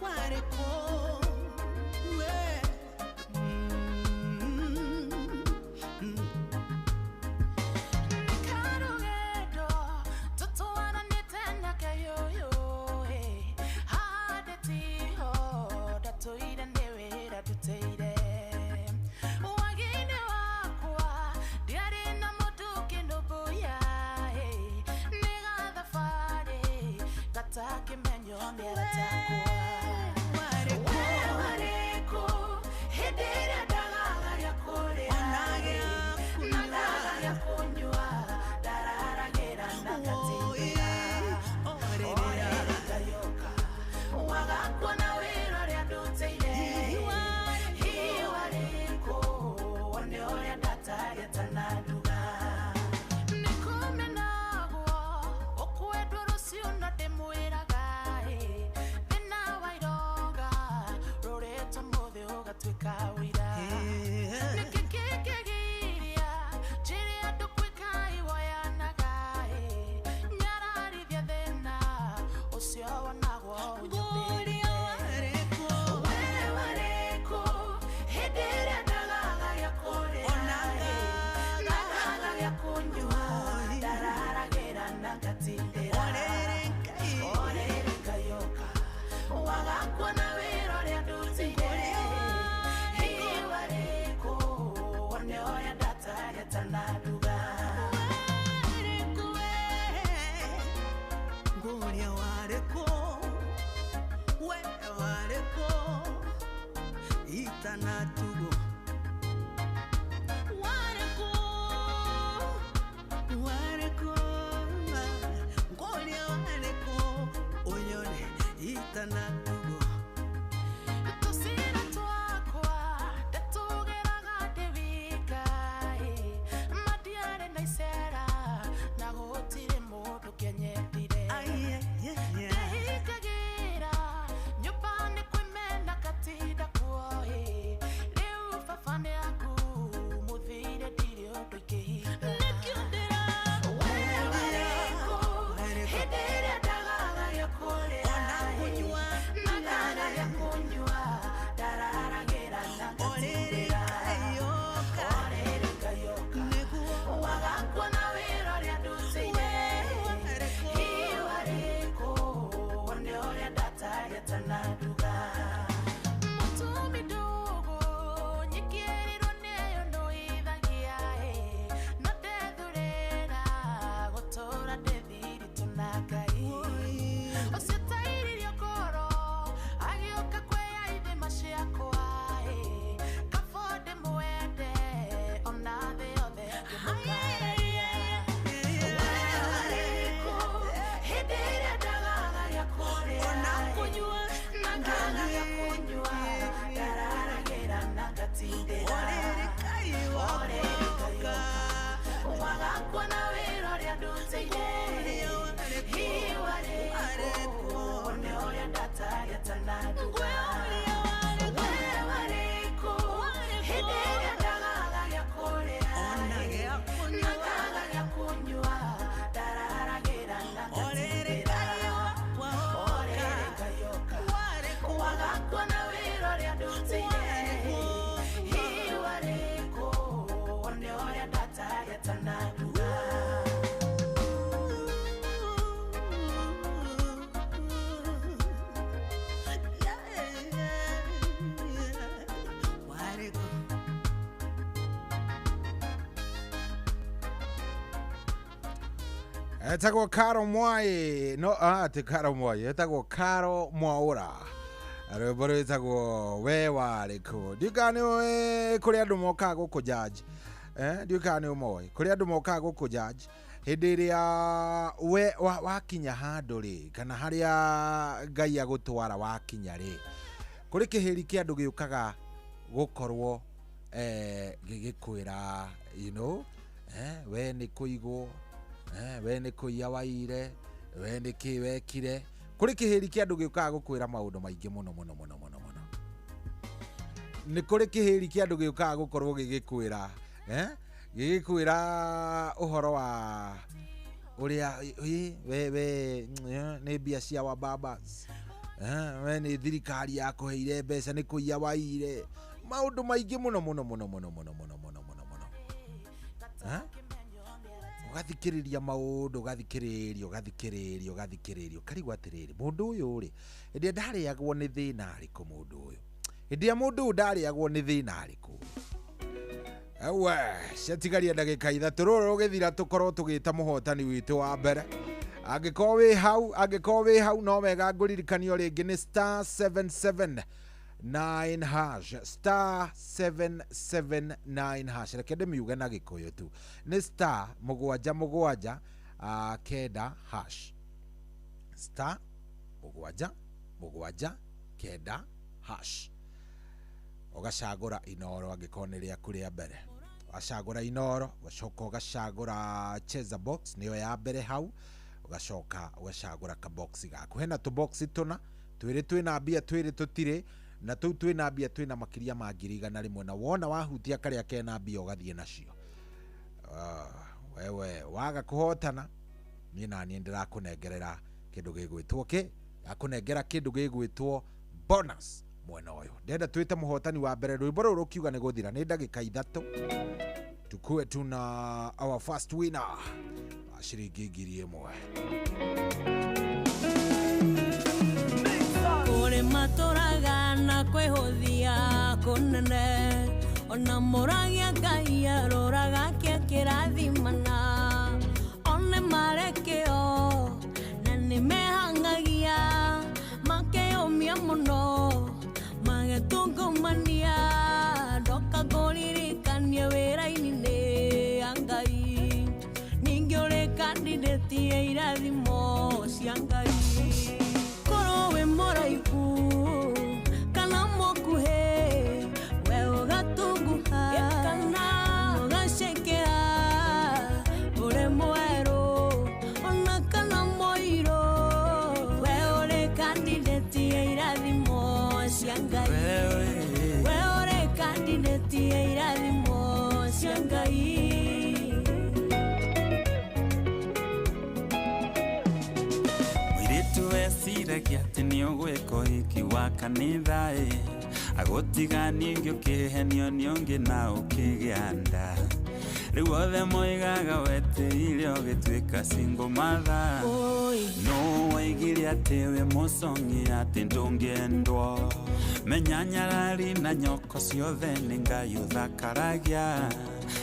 Wareko, wareko, Ngaaga gĩa kũnyua ndararagĩra na ngatindĩra. Orĩrĩ kaĩ ũka waga kuona wĩra ũrĩa ndutĩire. Hihi warĩ kũ one ũrĩa ndataria tananduga. We warĩ kũ hĩndĩ ĩrĩa ndagaga gĩa kũrĩa na ngaga gĩa kũnyua ndararagĩra na ngatindĩra. Orĩrĩ kaĩ ũka waga kuona wĩra ũrĩa ndutĩire. Hihi warĩ kũ one ũrĩa ndataria tananduga. Etagwo Caro Mwai no ti Caro Mwai, etagwo Caro Mwaura. Rwĩmbo rwĩtagwo we warĩ kũ. Ndiũĩ kana nĩ kũrĩ andũ mokaga gũkũ judge, ndiũĩ kana nĩ ũmoĩ kũrĩ andũ mokaga gũkũ judge hĩndĩ ĩrĩa we wakinya handũ rĩ, kana harĩa Ngai agũtwara wakinya rĩ, kũrĩ kĩhĩri kĩa andũ gĩũkaga gũkorwo gĩgĩkwĩra you know, we nĩ kũigwo, we nĩ kũiya waire, we nĩ kĩ wekire. Kũrĩ kĩhĩri kĩa andũ gĩũkaga gũkwĩra maũndũ maingĩ mũno mũno mũno mũno mũno. Nĩ kũrĩ kĩhĩri kĩa andũ gĩũkaga gũkorwo gĩgĩkwĩra, gĩgĩkwĩra ũhoro wa ũrĩa we nĩ mbia cia wa babas, we nĩ thirikari yakũheire mbeca nĩ kũiya waire, maũndũ maingĩ mũno mũno mũno mũno mũno mũno mũno mũno mũno. Ũgathikĩrĩria maũndũ, ũgathikĩrĩria ũgathikĩrĩria ũgathikĩrĩria, ũkarigwo atĩrĩrĩ, mũndũ ũyũ rĩ, hĩndĩ ĩrĩa ndarĩagwo nĩ thĩna arĩkũ mũndũ ũyũ? Hĩndĩ ĩrĩa mũndũ ũyũ ndarĩagwo nĩ thĩna arĩkũ? Ewe, ciatigaria ndagĩka ithatũ rũrũ rũgĩthira tũkorwo tũgĩta mũhotani witũ wa mbere. Angĩkorwo wĩ hau, angĩkorwo wĩ hau no wega ngũririkanio rĩngĩ nĩ star 779 hash, star 779 hash. Reke ndĩmiuge na Gĩkũyũ tu, nĩ star mũgwanja mũgwanja kenda hash, star mũgwanja mũgwanja kenda hash. Ũgacagũra Inooro angĩkorwo nĩ rĩaku rĩa mbere, wacagũra Inooro ũgacoka ũgacagũra Cheza Box nĩyo ya mbere hau, ũgacoka ũgacagũra kaboxi gaku. Hena tũboxi tũna, twĩrĩ twĩna mbia, twĩrĩ tũtirĩ, na tũu twĩna mbia twĩna makĩria ma 100,000, na wona wahutia karĩa kena mbia ũgathiĩ nacio. Wewe waga kũhotana, niĩ naniĩ ndĩrakũnengerera kĩndũ gĩgwĩtwo kĩ, ndakũnengera kĩndũ gĩgwĩtwo bonus mwena ũyũ. Ndenda twĩte mũhotani wa mbere, rwĩmbo rũrũ rũkiuga nĩ gũthira nĩ ndagĩka ithatũ, tukue tuna our first winner wa ciringi 1,000. Kũrĩ matũraga na kwĩhũthia kũnene, ona mũragia Ngai aroraga kĩa kĩrathimana, one marekĩo na nĩmehangagia, makeyũmia mũno magetungumania, ndoka ngũririkanie wĩra-inĩ nĩ ya Ngai, ningĩ ũrĩ candidate ya irathimo cia Ngai. Korwo wĩ mũraihu kana mũkuhĩ, we ũgatunguha kana ũgacekera, ũrĩ mwerũ ona kana mũirũ, we ũrĩ candidate ya irathimo cia Ngai, we ũrĩ candidate ya irathimo cia Ngai. Mũirĩtu weciragia atĩ nĩ ũgwĩka ũhiki wa kanitha ĩ, agũtiganie ũkĩhenio nĩ ũngĩ na ũkĩgĩa nda. Rĩu othe moigaga wetĩire ũgĩtuĩka single mother. No waigire atĩ wĩ mũcong'i atĩ ndũngĩendwo, menya nyarari na nyoko ciothe nĩ Ngai ũthakaragia,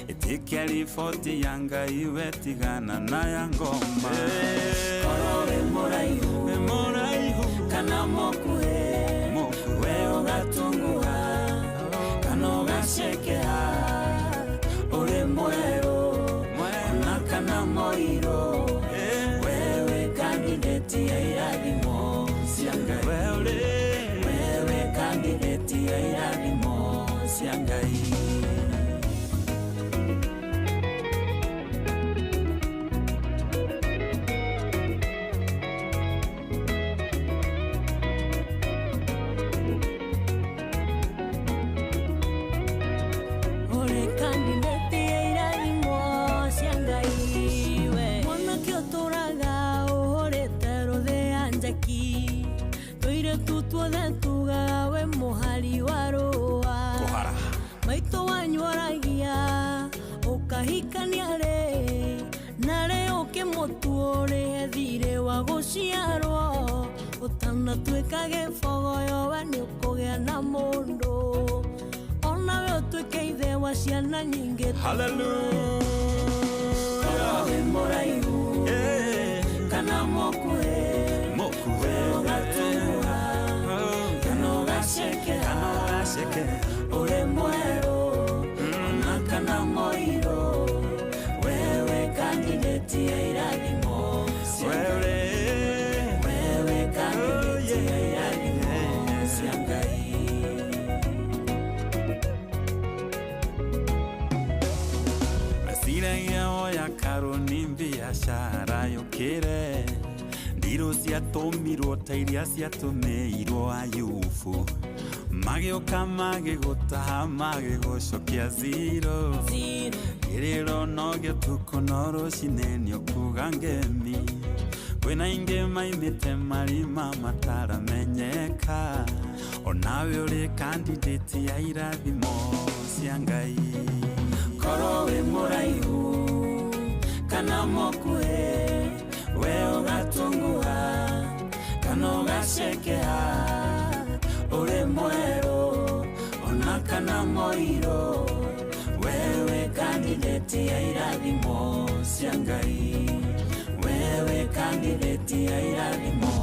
ĩtĩkia riboti ya Ngai we tigana na ya ngoma. Korwo wĩ mũraihu kana mũkuhĩ, we ũgatunguha kana ũgacekera, ũrĩ mwerũ ona kana mũirũ, we wĩ candidate ya irathimo cia Ngai, we cia Ngai. Magĩũka magĩgũtaha magĩgũcokia zero kĩrĩro no gĩtukũ no rũcinĩ nĩũkuga ngemi kwĩna ingĩ maimĩte marima mataramenyeka onawe ũrĩ candidate ya irathimo cia Ngai. Korwo wĩ mũraihu kana mũkuhĩ we ũgatunguha kana ũgacekeha uri mwerũ ona kana mũirũ wewe candidate ya irathimo cia Ngai wewe candidate ya irathimo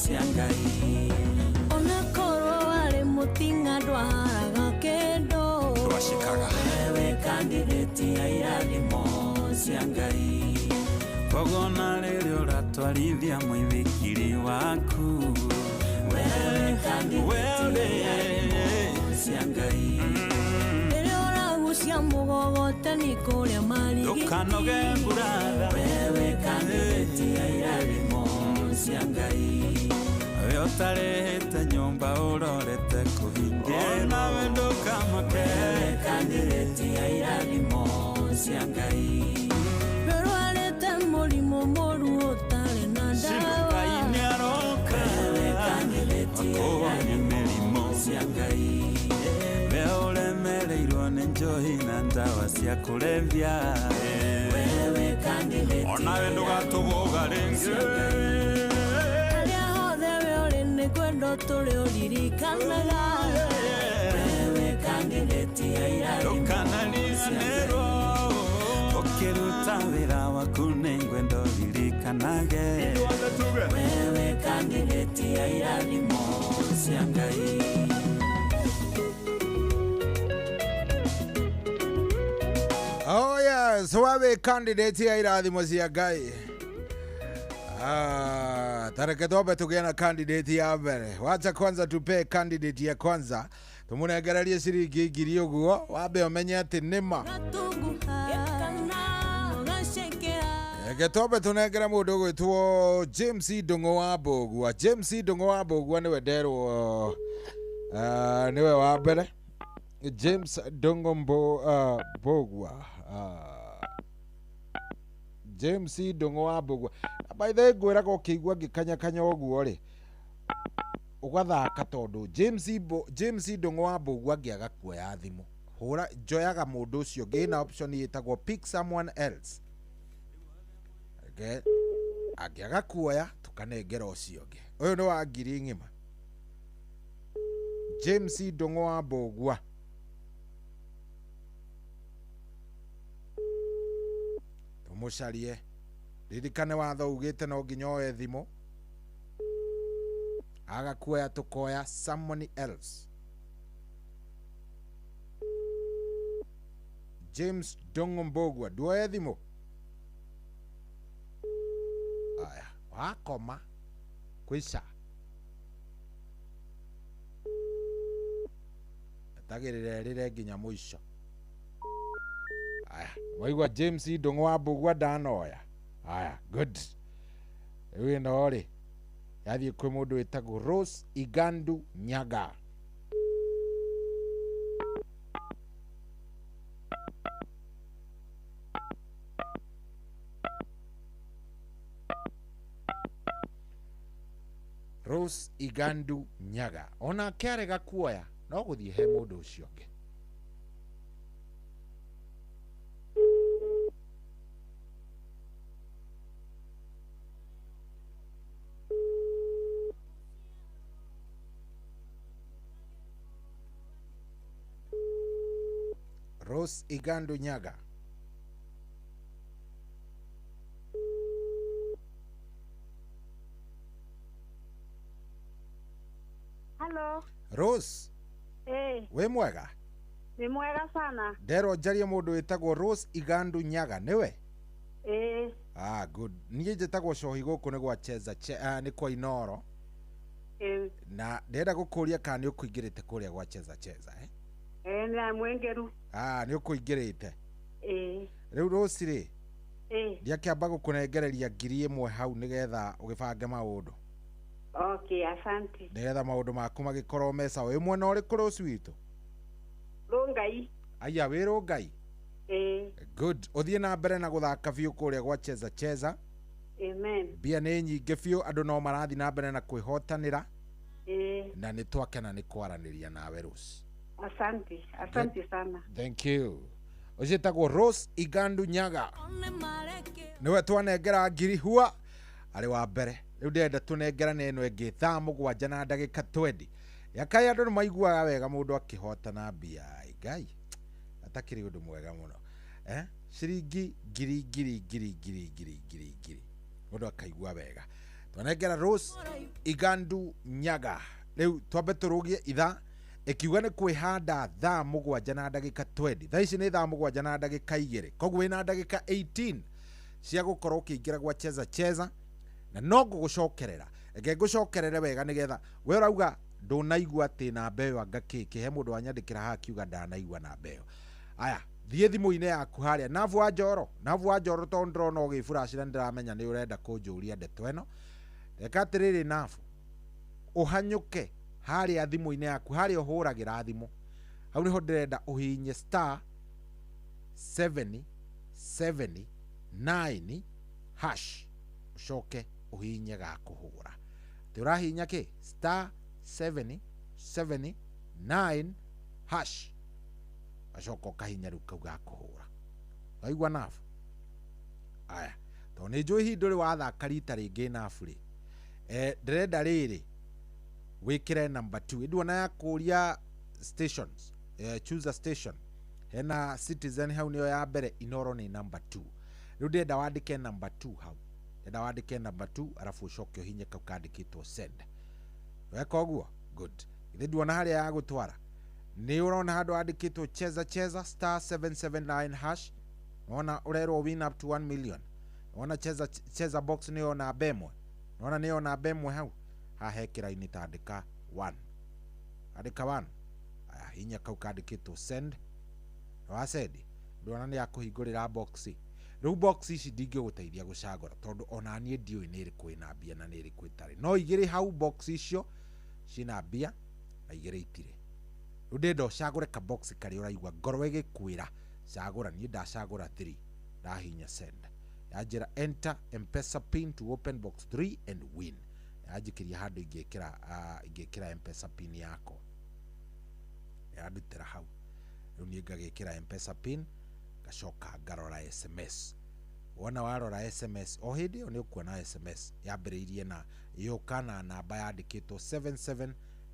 cia Ngai. Ona korwo warĩ mũtinga ndwaharaga kĩndũ ndwacikaga wewe candidate ya irathimo cia Ngai. Koguo na rĩrĩa ũratwarithia mũithikiri waku wewe candidate ya irathimo cia Ngai. Rĩrĩa ũragucia mũgogoteni kũrĩa marigiti ndũkanoge mburatha wewe candidate ya irathimo cia Ngai. We ũtarĩhĩte nyũmba ũrorete kũhingĩra nawe ndũkamake wewe candidate ya irathimo cia Ngai. We ũrwarĩte mũrimũ mũru ũtarĩ na ndawa Ngai nĩaroka wewe candidate ya irathimo cia Ngai. We ũremereirwo nĩ njohi na ndawa cia kũrebia wewe candidate onawe ndũgatũgũga rĩngĩ harĩa hothe we ũrĩ nĩ kwendwo tũrĩ ũririkanaga wewe candidate ya irathimo ndũkanariganĩrwo ũkĩruta wĩra waku nĩngwenda ũririkanage wewe candidate ya irathimo cia Ngai. Oh yes, wawe candidate ya irathimo cia Ngai. Tareke twambe tũgĩe na candidate ya mbere. Wacha kwanza tupe candidate ya kwanza tũmũnengererie ciringi 1000 ũguo wambe ũmenye atĩ nĩma. Reke twambe tũnengere mũndũ ũgwĩtwo James Ndung'u wa Mbũgua. James Ndung'u wa Mbũgua nĩwe nderwo nĩwe wa mbere. James Ndung'u Mbũgua. James Ndung'u wa Mbũgua. By the way ngwĩraga ũkĩigua ngĩkanyakanya ũguo rĩ ũgathaka tondũ James Ndung'u wa Mbũgua angĩaga kuoya thimũ hũra njoyaga mũndũ ũcio ũngĩ na option ĩtagwo pick someone else. Angĩaga kuoya tũkanengera ũcio ũngĩ. Ũyũ nĩ wa 1000 ng'ima. James Ndung'u wa Mbũgua. Tũmũcarie. Ririkane watho ugĩte no nginya oe thimũ. Aga kuoya tũkoya someone else. James Ndung'u Mbũgua nduoye thimũ. Aya, wakoma kwisha. Etagĩrĩra ĩrĩre nginya mũico. Aya, waigua James Ndung'u wa Mbugua ndanoya. Aya, good. Rĩu ĩno rĩ yathiĩ kwĩ mũndũ wĩtagwo Rose Igandu Nyaga. Rose Igandu Nyaga onake arega kuoya no gũthiĩ he mũndũ ũcio ũngĩ. Rose Igandu Nyaga. Halo. Rose, Eh, wĩ mwega? ni mwega sana. Nderwo njarie mũndũ wĩtagwo Rose Igandu Nyaga nĩwe? Eh, Ah, good. Niĩ njĩtagwo Cohi gũkũ nĩ gwa Cheza che, nĩ kwa Inoro eh, na ndĩrenda gũkũria kana nĩ ũkũingĩrĩte kũrĩa gwa Cheza Cheza eh? eh, ni mwengeru. Ah, nĩ ũkũingĩrĩte. Eh, Rĩu Rose rĩ, eh, ndiakĩamba gũkũnengereria 1000 hau nĩgetha ũgĩbange maũndũ. okay, asante. Nĩgetha maũndũ maku magĩkorwo me sawa. Wĩ mwena ũrĩkũ Rose witũ? Rungai. Aya, wĩ Rũngai? Eh, Good. Ũthiĩ na mbere na gũthaka biũ kũrĩa gwa Cheza Cheza. amen. Mbia nĩ nyingĩ biũ, andũ no marathiĩ na mbere na kwĩhotanĩra Eh, na nĩ twakena nĩ kwaranĩria nawe Rose. asante, asante sana. Thank you. Ũcio ĩtagwo Rose Igandu Nyaga nĩwe twanengera ngiri hua arĩ wa mbere. Rĩu ndĩrenda tũnengerane ĩno ĩngĩ thaa 7 na ndagĩka 20. Yakaĩ andũ nĩ maiguaga wega mũndũ akĩhotana mbia. Ai, Ngai atakĩrĩ ũndũ mwega mũno eh? Ciringi ngiri ngiri ngiri ngiri ngiri ngiri ngiri mũndũ akaigua wega. Twanengera Rose Igandu Nyaga. Rĩu twambe tũrũgie ithaa ĩkiuga nĩ kwĩhanda thaa 7 na ndagĩka 20. Thaa ici nĩ thaa 7 na ndagĩka 2. Koguo wĩna ndagĩka 18 cia gũkorwo ũkĩingĩra gwa Cheza Cheza na no ngũgũcokerera. Reke ngũcokerere wega nĩgetha we ũrauga ndũnaigua atĩ namba ĩyo anga kĩ kĩ he mũndũ wanyandĩkĩra haha akiuga ndanaigua namba ĩyo. Aya, thiĩ thimũ-inĩ yaku harĩa Navu wa Njoro, Navu wa Njoro tondũ ndĩrona ũgĩburacĩra nĩndĩramenya nĩ ũrenda kũnjũria ndeto ĩno. Reka atĩrĩrĩ Navu, ũhanyũke harĩa thimũ-inĩ yaku harĩa ũhũragĩra thimũ hau nĩho ndĩrenda ũhihinye star 7 7 9 hash ũcoke ũhihinye ga kũhũra. Atĩ ũrahihinya kĩ? Star 7 7 9 hash ũgacoka ũkahihinya rĩu kau ga kũhũra. Waigua Nabu? Aya, tondũ nĩ njũĩ hihi ndũrĩ wathaka rita rĩngĩ Nabu rĩ, ndĩrenda rĩrĩ wĩkĩre number 2. Nduona ya kũria stations, choose a station. Hena Citizen hau nĩyo ya mbere, Inoro nĩ number 2. Rĩu ndĩrenda wandĩke number 2 hau. Ndĩrenda wandĩke number 2 arabu ũcoke ũhinye kau kandĩkĩtwo send. Weka ũguo? Good. Githĩ nduona harĩa ya gũtwara? Nĩ ũrona handũ handĩkĩtwo Cheza Cheza star 779 hash. Wona ũrerwo win up to 1 million. Wona Cheza Cheza box nĩyo namba 1. Wona nĩyo namba 1 hau. Haha hekĩra ini tandĩka 1. Andĩka 1. Aya, hinya kau kandĩkĩtwo send. Wa send. Ndũrona nĩ yakũhingũrĩra box. Rĩu box ici ndingĩgũteithia gũcagũra tondũ ona niĩ ndiũĩ nĩ ĩrĩkũ ĩna mbia na nĩ ĩrĩkũ ĩtarĩ. No igĩrĩ hau box icio ciĩna mbia na igĩrĩ itirĩ. Rĩu ndĩrenda ũcagũre ka box karĩa ũraigua ngoro ĩgĩkwĩra cagũra. Niĩ ndacagũra 3 ndahinya send. Yanjĩra enter M-Pesa pin to open box 3 and win. Yanjĩkĩria handũ ingĩkĩra M-Pesa pin yakwa. Yandutĩra hau. Rĩu niĩ ngagĩkĩra M-Pesa pin ngacoka ngarora SMS. Wona warora SMS o hĩndĩ ĩyo nĩ ũkuona SMS yambĩrĩirie na yũka na namba yandĩkĩtwo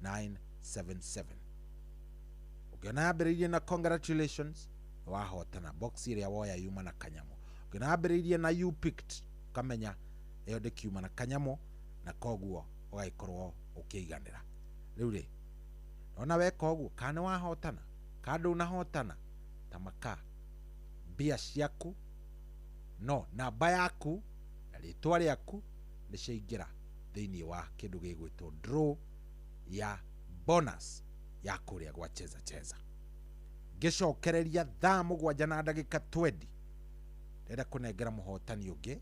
77977. Ũngĩona yambĩrĩirie na congratulations wahotana box ĩrĩa woya yuma na kanyamũ. Ũngĩona yambĩrĩirie na you picked ũkamenya ĩyo ndĩkiuma na kanyamũ na koguo ũgagĩkorwo ũkĩiganĩra. Rĩu rĩ ona weka ũguo kana nĩ wahotana kana ndũnahotana tamaka mbia ciaku no namba yaku na rĩtwa rĩaku nĩ ciaingĩra thĩinĩ wa kĩndũ gĩgwĩtwo draw ya bonus ya kũrĩa gwa Cheza Cheza. Ngĩcokereria thaa 7 na ndagĩka 20 ndĩrenda kũnengera mũhotani ũngĩ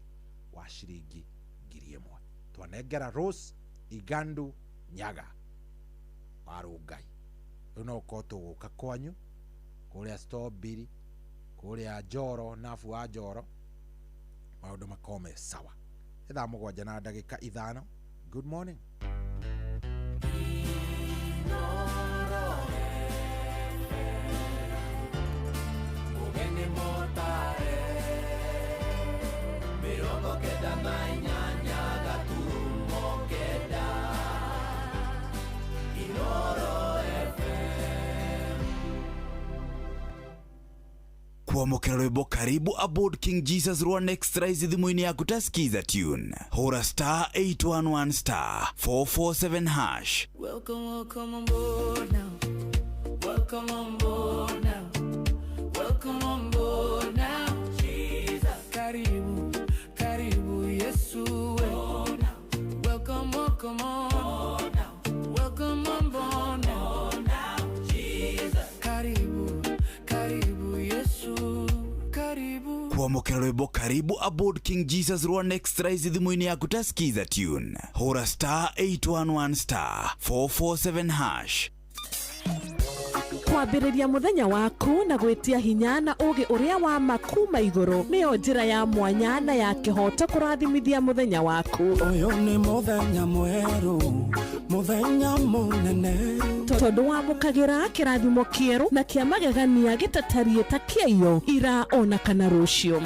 wa ciringi 1,000. Twanengera Rose Igandu Nyaga wa Rũngai. Rĩu no ũkorwo tũgũka kwanyu kũrĩa Strawberry, kũrĩa Njoro, nabu wa Njoro, maũndũ makorwo me sawa. Nĩ thaa 7 na ndagĩka 5. Good morning. Ugeni motare 98.9 Inoro FM. Kuamokera rwimbo karibu aboard King Jesus rwa Next Rise thimũ-inĩ yaku ta skiza tune. Hũra star 811 star 447 hash. Welcome, welcome on board now. Welcome on board now. Welcome on board now. Jesus. Karibu, karibu Yesu. Welcome, welcome on. Welcome on board now. Jesus. Karibu, karibu Yesu. Karibu. Kuamokera rwimbo karibu aboard King Jesus rwa Next Rise thimũ-inĩ yaku ta skiza tune. Hũra star 811 star 447 hash. Kwambĩrĩria mũthenya waku na gwĩtia hinya na ũũgĩ ũrĩa wa ma kuma igũrũ nĩyo njĩra ya mwanya na ya kĩhooto kũrathimithia mũthenya waku. Ũyũ nĩ mũthenya mwerũ, mũthenya mũnene. Tondũ wamũkagĩra kĩrathimo kĩerũ na kĩa magegania gĩtatariĩ ta kĩaiyo ira ona kana rũciũ.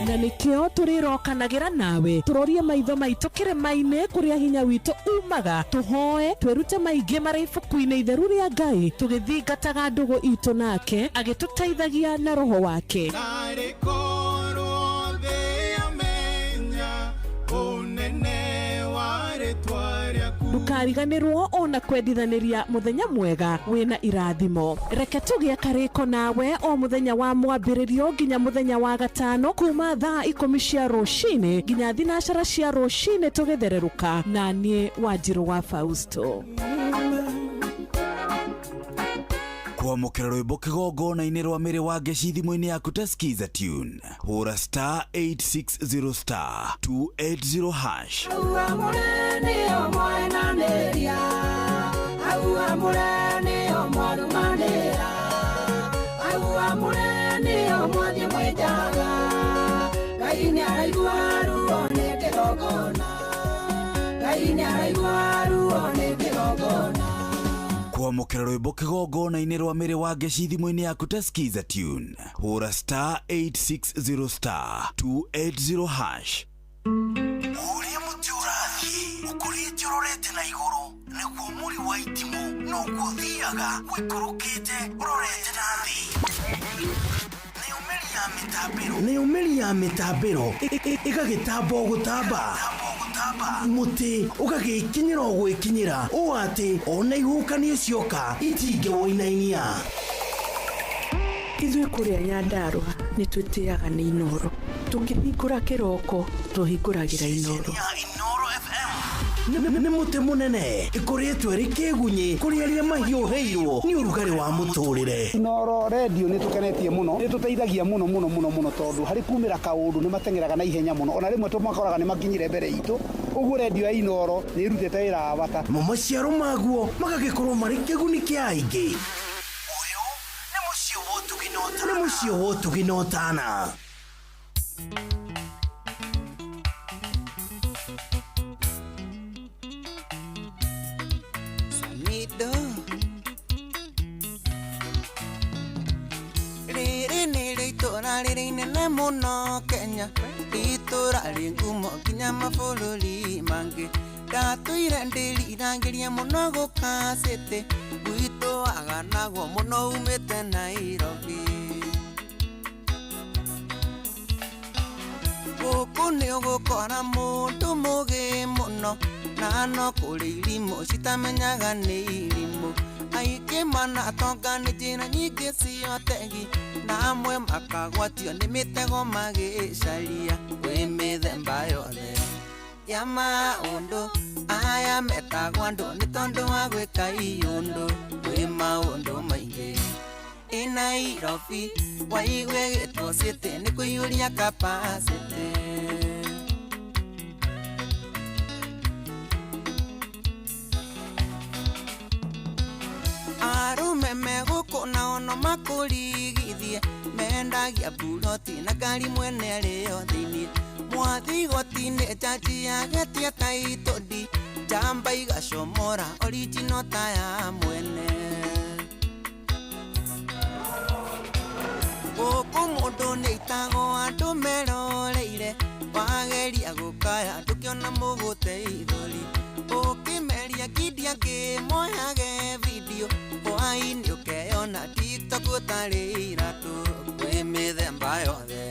Na nĩkĩo tũrĩrokanagĩra nawe tũrorie maitho maitũ kĩrĩma-inĩ kũrĩa hinya witũ umaga, tũhoe twĩrute maingĩ marĩ ibuku-inĩ itheru rĩa Ngai, tũgĩthingataga ndũgũ itũ nake agĩtũteithagia na roho wake. Narĩ korwo thĩ yamenya ũnene wa rĩtwa rĩaku. Ndũkariganĩrwo ona kwendithanĩria mũthenya mwega wĩna irathimo. Reke tũgĩe karĩko nawe o mũthenya wa mwambĩrĩrio nginya mũthenya wa gatano kuma thaa 10 cia rũcinĩ nginya 12 cia rũcinĩ tũgĩthererũka na niĩ Wanjirũ wa Fausto. Kuamũkĩra rwĩmbo kĩgongona-inĩ rwa mĩrĩ wa ngeci thimũ-inĩ yaku ta skiza tune. Hũra star 860 star 280 hash. Kuamũkĩra rwĩmbo kĩgongona-inĩ rwa mĩrĩ wa ngeci thimũ-inĩ yaku ta skiza tune. Hũra star 860 star 280 hash. Ũrĩa mũtĩ ũrathiĩ ũkũrĩte ũrorete na igũrũ nĩguo mũri wa itimũ noguo ũthiaga ũikũrũkĩte ũrorete na thĩ. Nĩyo mĩri ya mĩtambĩro ĩgagĩtamba o gũtamba, mũtĩ ũgagĩkinyĩra o gwĩkinyĩra ũũ atĩ ona ihuhũkanio cioka itingĩwũinainia. Ithuĩ kũrĩa Nyandarũa nĩ twĩtĩaga nĩ Inoro. Tũkĩhingũra kĩroko tũhingũragĩra Inoro. Nĩ mũtĩ mũnene ĩkũrĩtwo ĩrĩ kĩgunyĩ kũrĩ arĩa mahiũhĩirwo nĩ ũrugarĩ wa mũtũrĩre. Inoro redio nĩ tũkenetie mũno, nĩ tũteithagia mũno mũno mũno mũno tondũ harĩ kumĩra kaũndũ nĩ mateng'eraga na ihenya mũno, ona rĩmwe tũmakoraga nĩ makinyire mbere itũ. Ũguo redio ya Inoro nĩ ĩrutĩte wĩra wa bata. Mo maciaro maguo magagĩkorwo marĩ kĩguni kĩa aingĩ. Ũyũ nĩ mũciĩ wa ũtugi na ũtana. Rĩrĩ nĩrĩo itũũra rĩrĩa inene mũno Kenya, itũũra rĩ ngumo nginya mabũrũri mangĩ. Ndatũire ndĩriragĩria mũno gũka city, gwitũ waganagwo mũno umĩte Nairobi. Gũkũ nĩ ũgũkora mũndũ mũgĩ mũno, na no kũrĩ irimũ citamenyaga nĩ irimũ. Aingĩ manatonga nĩ njĩra nyingĩ cia ũtegi, na amwe makagwatio nĩ mĩtego magĩcaria. Kwĩ mĩthemba yothe ya maũndũ, Aya metagwo andũ nĩ tondũ wa gwĩka iũndũ kwĩ maũndũ maingĩ. Ĩ Nairobi waigue gĩtwo city nĩ kũiyũria capacity. Arume megũkũ nao no makũrigithie mendagia buroti na ngari mwene arĩo thĩiniĩ. Mwathi igoti-inĩ njaji agetia title deed njamba igacomora original ta ya mwene. Gũkũ mũndũ nĩaitagwo andũ meroreire wageria gũkaya ndũkĩona mũgũteithũri. Ũkĩmeria kindi angĩ moyage video hwaĩ-inĩ ũkeyona TikTok ũtarĩ iratũ. Kwĩ mĩthemba yothe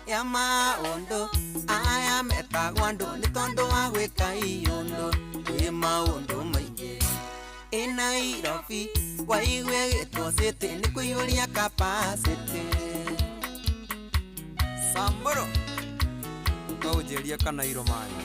ya maũndũ aya metagwo andũ nĩ tondũ wa gwĩka iũndũ kwĩ maũndũ maingĩ. Ĩ Nairobi waigue gĩtwo city nĩ kũiyũria capacity. Samburu ũkaũnjĩria kana irũmani.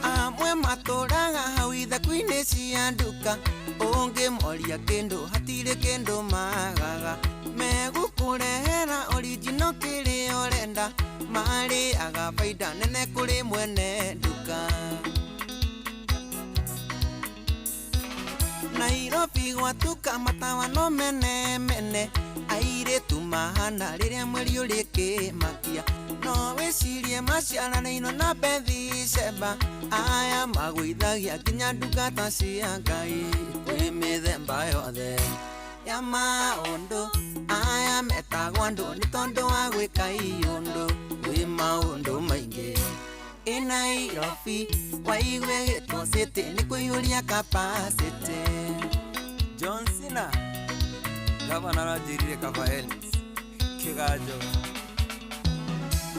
Amwe matũraga hau ithako-inĩ cia nduka ũngĩmoria kĩndũ hatirĩ kĩndũ magaga. Megũkũrehera original kĩrĩa ũrenda marĩaga baida nene kũrĩ mwene nduka. Nairobi gwatuka matawa no mene mene airĩtu mahana rĩrĩa mweri ũrĩ kĩmakia. No wĩcirie maciaranĩirwo na Bethsheba aya magũithagia nginya ndungata cia Ngai. Kwĩ mĩthemba yothe ya maũndũ aya metagwo andũ nĩ tondũ wa gwĩka iũndũ kwĩ maũndũ maingĩ. Ĩ Nairobi waigue gĩtwo city nĩ kũiyũria capacity. John Cena gavana aranjĩrire kaba Ellis kĩganjo.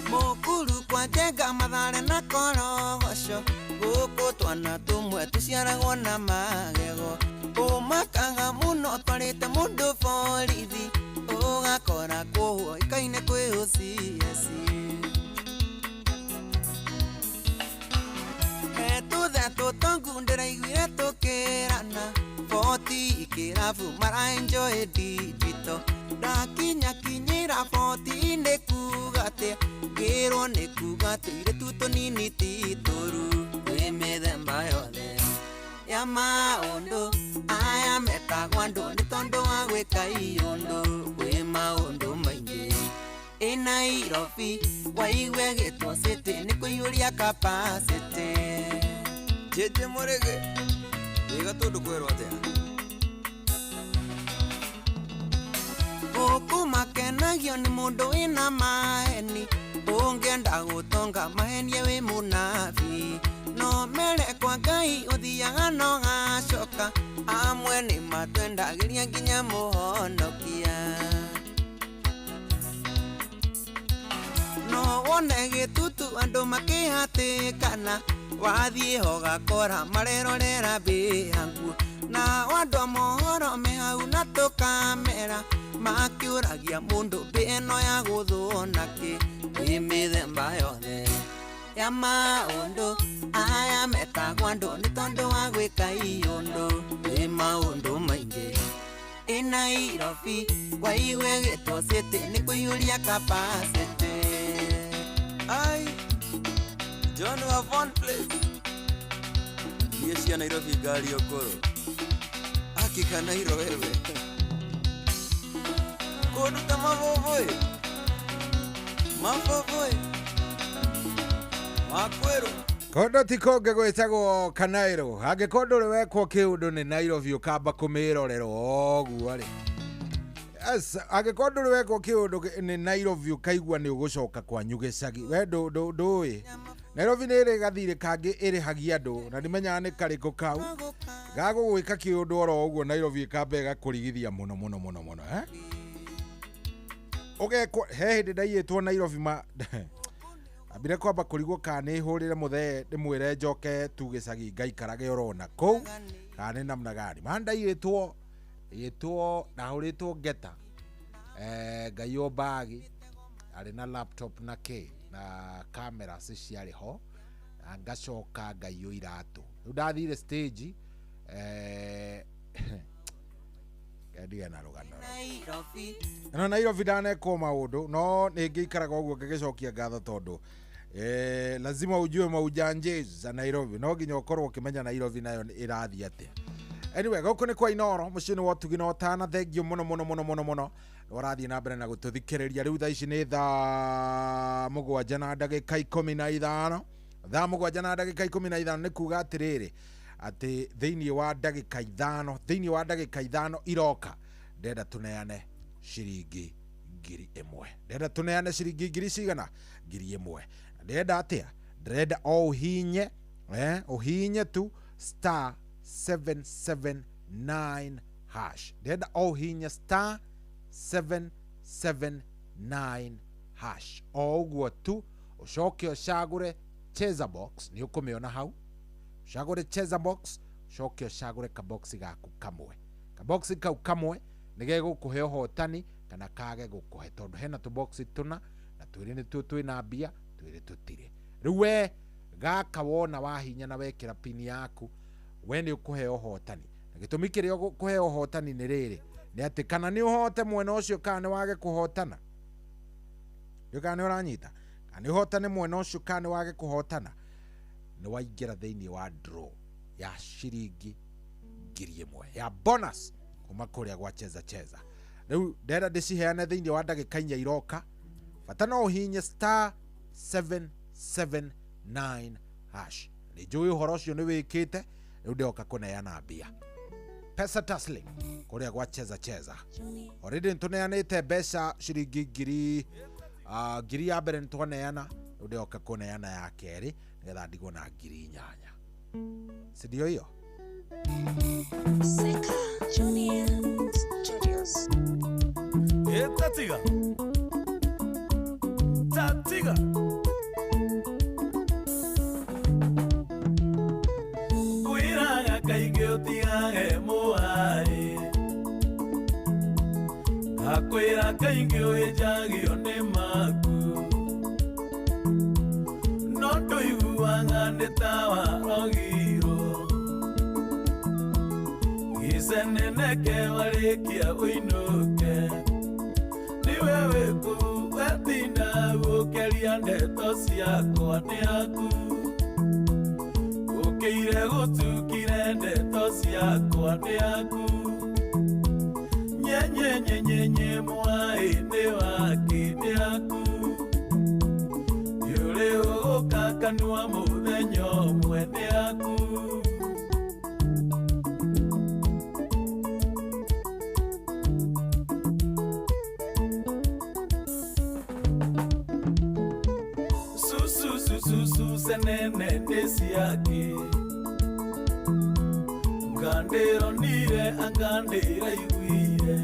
Mũkuru kwa Njenga Mathare na Korogoco gũkũ twana tũmwe tũciaragwo na magego. Ũmakaga mũno twarĩte mũndũ borithi ũgakora kũhwo ikaine kwĩ OCS. Tũthe tũtongu ndĩraiguire tũkĩrana boti ikĩrabu mara enjoy digital. Ndakinya kinyĩra boti-inĩ kuga atĩa ngĩrwo nĩ kuga tũirĩtu tũnini ti tũru. Kwĩ mĩthemba yothe ya maũndũ aya metagwo andũ nĩ tondũ wa gwĩka iũndũ kwĩ maũndũ maingĩ. Ĩ Nairobi waigue gĩtwo city nĩ kũiyũria capacity. Jeje Mũrĩgĩ wĩga tũndũ kwerwo atĩa? Gũkũ makenagio nĩ mũndũ wĩna maheni ũngĩenda gũtonga mahenie wĩ mũnabii. No mere kwa Ngai ũthiaga no gacoka amwe nĩ matwendagĩria nginya mũhonokia. No wone gĩtutu andũ makĩhatĩkana wathiĩ ho gakora marerorera mbĩa nguo. Na andũ a mohoro me hau na tũkamera makĩũragia mũndũ mbĩ ĩno ya gũthwo nakĩ. Kwĩ mĩthemba yothe ya maũndũ aya metagwo andũ nĩ tondũ wa gwĩka iũndũ kwĩ maũndũ maingĩ. Ĩ Nairobi waigue gĩtwo city nĩ kũiyũria capacity. Ai John wa Von Place niĩ cia Nairobi ngari ũkũrũ akika Nairo wewe kũndũ ta mabũbũĩ mabũbũĩ makwĩrũ. Kũndũ ti kũngĩ gwĩtagwo Kanairo. Angĩkorwo ndũrĩ wekwo kĩũndũ nĩ Nairobi ũkamba kũmĩrorera ũguo rĩ. Yes, angĩkorwo ndũrĩ wekwo kĩũndũ nĩ Nairobi ũkaigua nĩ ũgũcoka kwanyu gĩcagi. We ndũĩ. Nairobi nĩ ĩrĩ gathirĩ kangĩ ĩrĩhagia andũ na ndimenyaga nĩ karĩkũ kau gagũgwĩka kĩũndũ oro ũguo Nairobi ĩkamba ĩgakũrigithia mũno mũno mũno mũno eh? Ũgekwo he hĩndĩ ndaiyĩtwo Nairobi ma ambire kwamba kũrigwo kana nĩ hũrĩre mũthee ndĩmwĩre njoke tu gĩcagi ngaikarage orona kũu kana nĩ namna gani. Ma ndaiyĩtwo ĩtwo ndahũrĩtwo ngeta ngaiywo bagi arĩ na laptop na kĩ na kamera ciarĩ ho Na ngacoka ngaiywo iratũ. Rĩu ndathire stage ndige na rũgano. Nairobi. No Nairobi ndanekwo maũndũ no nĩ ngĩikaraga ũguo ngĩgĩcokia ngatho tondũ lazima ujue maujanje za Nairobi, no nginya ũkorwo ũkĩmenya Nairobi nayo ĩrathiĩ atĩa. Anyway, gũkũ nĩ kwa Inooro mũciĩ-inĩ wa ũtugi na ũtana. Thengiũ mũno mũno mũno mũno mũno ũrathiĩ na mbere na gũtũthikĩrĩria. Rĩu thaa ici nĩ thaa 7 na ndagĩka 15. Thaa 7 na ndagĩka 15 nĩ kuga atĩrĩrĩ atĩ thĩinĩ wa ndagĩka 5, thĩinĩ wa ndagĩka 5 iroka ndenda tũneane ciringi 1000. Ndenda tũneane ciringi ngiri cigana? 1000. Ndĩrenda atĩa? Ndĩrenda o ũhinye ũhinye tu star 779 hash. Ndĩrenda o ũhinye star 779 hash o ũguo tu, ũcoke ũcagũre cheza box, nĩ ũkũmĩona hau. Ũcagũre cheza box, ũcoke ũcagũre kaboxi gaku kamwe. Kaboxi kau kamwe nĩ gegũkũhe ũhotani kana kage gũkũhe, tondũ hena tũboxi tũna na twĩrĩ nĩtuo twĩna mbia, twĩrĩ tũtirĩ. Rĩu we gaka wona wahinya na wekĩra pini yaku, we nĩ ũkũheo ũhotani. Na gĩtũmi kĩrĩa ũkũheo ũhotani nĩ rĩrĩ, nĩ atĩ kana nĩ ũhote mwena ũcio kana nĩ wage kũhotana. Ndio kana nĩ ũranyita? Kana nĩ ũhotane mwena ũcio kana nĩ wage kũhotana, nĩ waingĩra thĩinĩ wa draw ya ciringi 1000 ya bonus kuma kũrĩa gwa cheza cheza. Rĩu ndĩrenda ndĩciheane thĩinĩ wa ndagĩka 4 iroka. Bata no ũhinye star 779 hash. Nĩ njũĩ ũhoro ũcio nĩ wĩkĩte, rĩu ndĩroka kũneana mbia. Pesa taslim kũrĩa gwa cheza cheza. Already nĩtũneanĩte mbeca ciringi ngiri ngiri ya mbere nĩtwaneana, rĩu ndĩroka kũneana ya kerĩ nĩgetha ndigwo na 8,000. Si ndio hiyo? Seka Junior Studios. Tatiga. Tatiga. Kuiraga kaingĩ ũtigage mũai. Akwĩra kaingĩ ũhĩnjagio nĩ maku. No ndũiguaga nĩ ta warogirwo. Giceneneke warĩkia ũinũke. Niwe wĩkũ wetinda gũkĩria ndeto ciakwa nĩ aku. Ũkĩire gũtukire ndeto ciakwa nĩ aku. Nyenye nyenye nye mwaĩ nĩ wake nĩ aku. Yũrĩ ũgũkakanua mũthenya ũmwe nĩ aku. Senene nesiake ngandero nire angandera iguire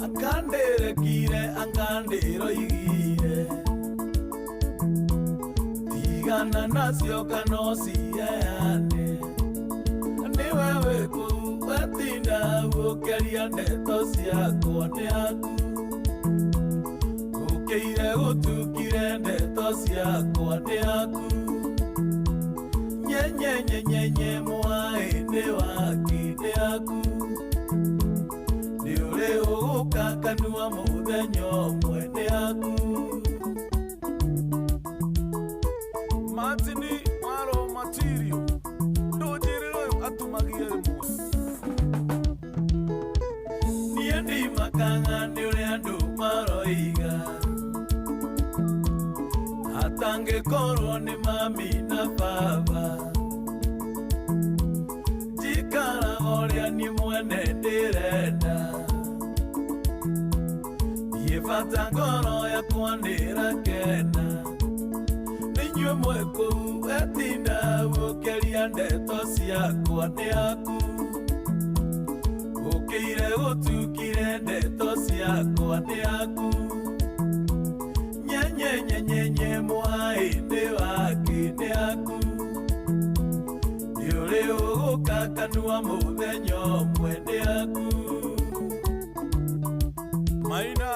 angandere kire angandero igire tigana nacio kana ciheane nĩ wewe kũu wetinda gũkĩaria ndeto ciakwa nĩ aku. Ũkĩire gũtukire ndeto ciakwa nĩ aku. Nyenye nyenye nye mwaĩ nĩ wake nĩ aku. Nĩ ũrĩ ũgũkakanua mũthenya ũmwe nĩ aku. Martini maro matirio ndũnjĩrĩre ũyũ atumagie rĩmwe. Niĩ ndimakaga nĩ ũrĩa andũ maroiga atangĩkorwo nĩ mami na baba. Njikaraga ũrĩa niĩ mwene ndĩrenda, niĩ bata ngoro yakwa nĩĩrakena. Nĩinyuĩ mwĩ kũu wetinda gũkĩaria ndeto ciakwa nĩ aku. Ũkĩire gũtukire ndeto ciakwa nĩ aku. Nyenye nyenye nye mwaĩ nĩ wake nĩ aku. Nĩ ũrĩ ũgũkakanua mũthenya ũmwe nĩ aku. Maina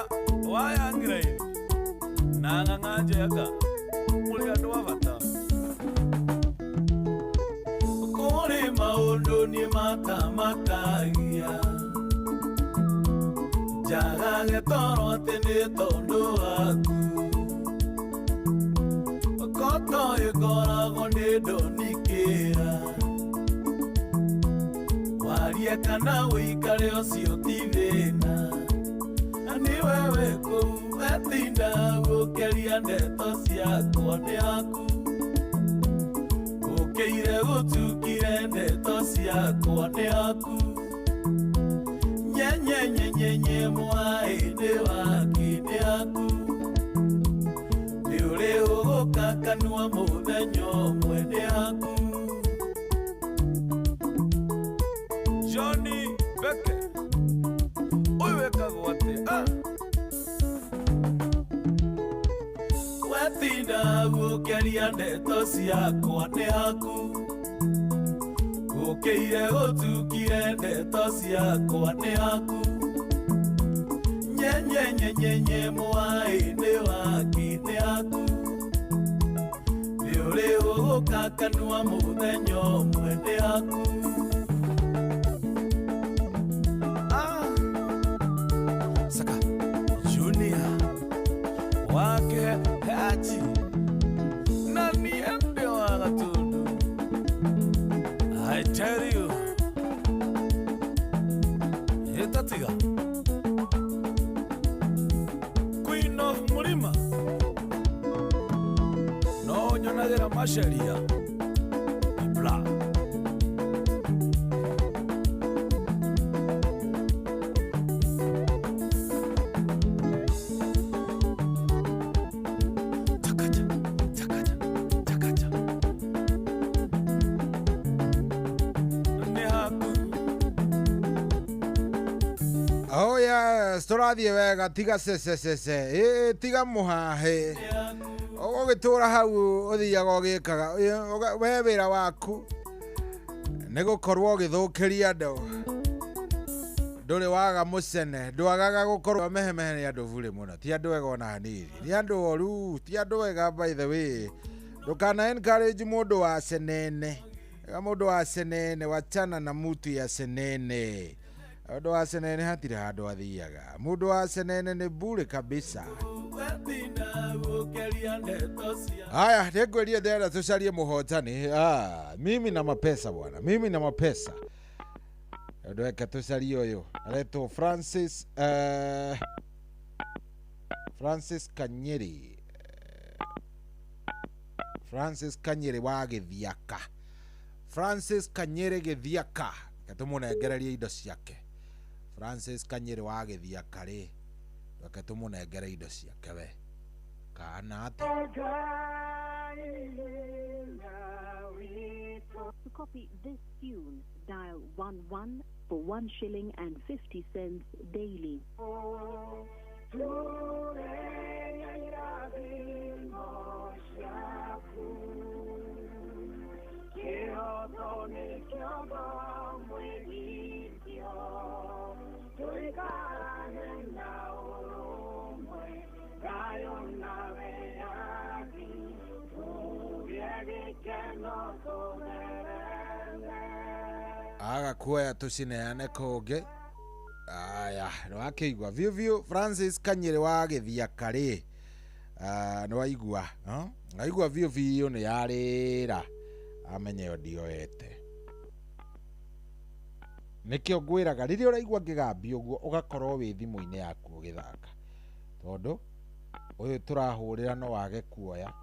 wayangire na ng'ang'a njeka. Mũrĩ andũ a bata. Kũrĩ maũndũ niĩ matamakagia. Njagage toro atĩ nĩ tondũ waku. Koto ĩkoragwo nĩ ndũnikĩra. Warie kana ũikare ũcio ti thĩna. Nĩ wewe kũu wetinda gũkĩria ndeto ciakwa nĩ aku. Gũkĩire gũtukire ndeto ciakwa nĩ aku. Nyenyenyenyenye mwaĩ-inĩ waki nĩ aku. Nĩ ũrĩ ũgũka kanua mũthenya ũmwe nĩ aku. Johnny Beke ũyũ wekagwo atĩa? Wetinda gũkĩria ndeto ciakwa nĩ aku. Gũkĩire gũtukire ndeto ciakwa nĩ aku. Nyenyenyenyenye mwaĩ-inĩ waki nĩ aku. Nĩ ũrĩ ũgũka kanua mũthenya ũmwe nĩ aku. Saka Junior wake Haji na niende wa Gatundu. I tell you Etatiga Queen of Murima no nyonagĩra maceria Ibra. Oh yes, tũrathiĩ wega tiga cececece ĩ tiga mũhahe ũgĩtũra hau ũthiaga ũgĩkaga we wĩra waku nĩ gũkorwo ũgĩthũkĩria andũ ndũrĩ waga mũcene ndwagaga gũkorwo mehemehe nĩ andũ burĩ mũno ti andũ ega ona hanini nĩ andũ oru ti andũ ega by the way ndũkana encourage mũndũ wa cenene ega mũndũ wa cenene wachana na mutu ya cenene mũndũ wa cenene hatirĩ handũ athiaga mũndũ wa cenene nĩ burĩ kabisa. Haya, nĩngwĩrie ndĩrenda tũcarie mũhotani. Mimi na mapesa bwana, mimi na mapesa. Ndweke tũcarie ũyũ aretwo Francis Francis Kanyeri. Francis Kanyeri wa Gĩthiaka. Francis Kanyeri Gĩthiaka. Reke tũmũnengererie indo ciake. Francis Kanyeri wa Gĩthiaka rĩ, reke tũmũnengere indo ciake we. Kana atĩa? To copy this tune, dial 11 for 1 shilling and 50 cents daily. Aga kuoya tũcineane kũngĩ. Aya, nĩwakĩigua biũ biũ Francis Kanyeri wa Gĩthiaka rĩ, nĩwaigua waigua biũ biũ nĩ yarĩra amenye yo ndioete. Nĩkĩo ngwĩraga rĩrĩa ũraigua ngĩgambia ũguo ũgakorwo wĩ thimũ-inĩ yaku ũgĩthaka tondũ ũyũ tũrahũrĩra no wage kuoya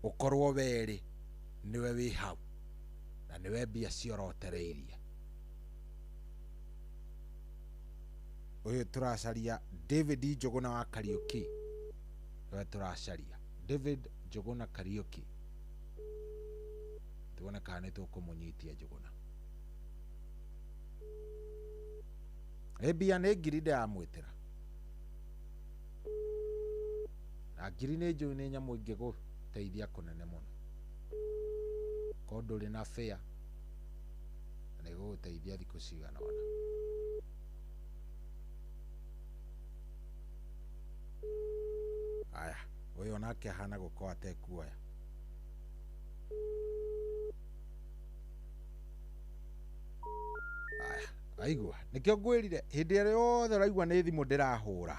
ũkorwo werĩ nĩwe wĩ hau na nĩwe mbia ciorotereirie. Ũyũ tũracaria David Njũgũna wa Kariũki, nĩwe tũracaria David Njũgũna Kariũki, tuone kana nĩ tũkũmũnyitia Njũgũna. Mbia nĩ ngiri ndĩramwĩtĩra na ngiri nĩ njũĩ nĩ nyamũ ingĩgũteithia kũnene mũno korwo ndũrĩ na fare na nĩ ĩgũgũteithia thikũ cigana ũna. Aya, Ũyũ onake ahana gũkorwo atekuoya. Aya, aigua nĩkĩo ngwĩrire hĩndĩ ĩrĩa yothe ũraigua nĩ thimũ ndĩrahũra,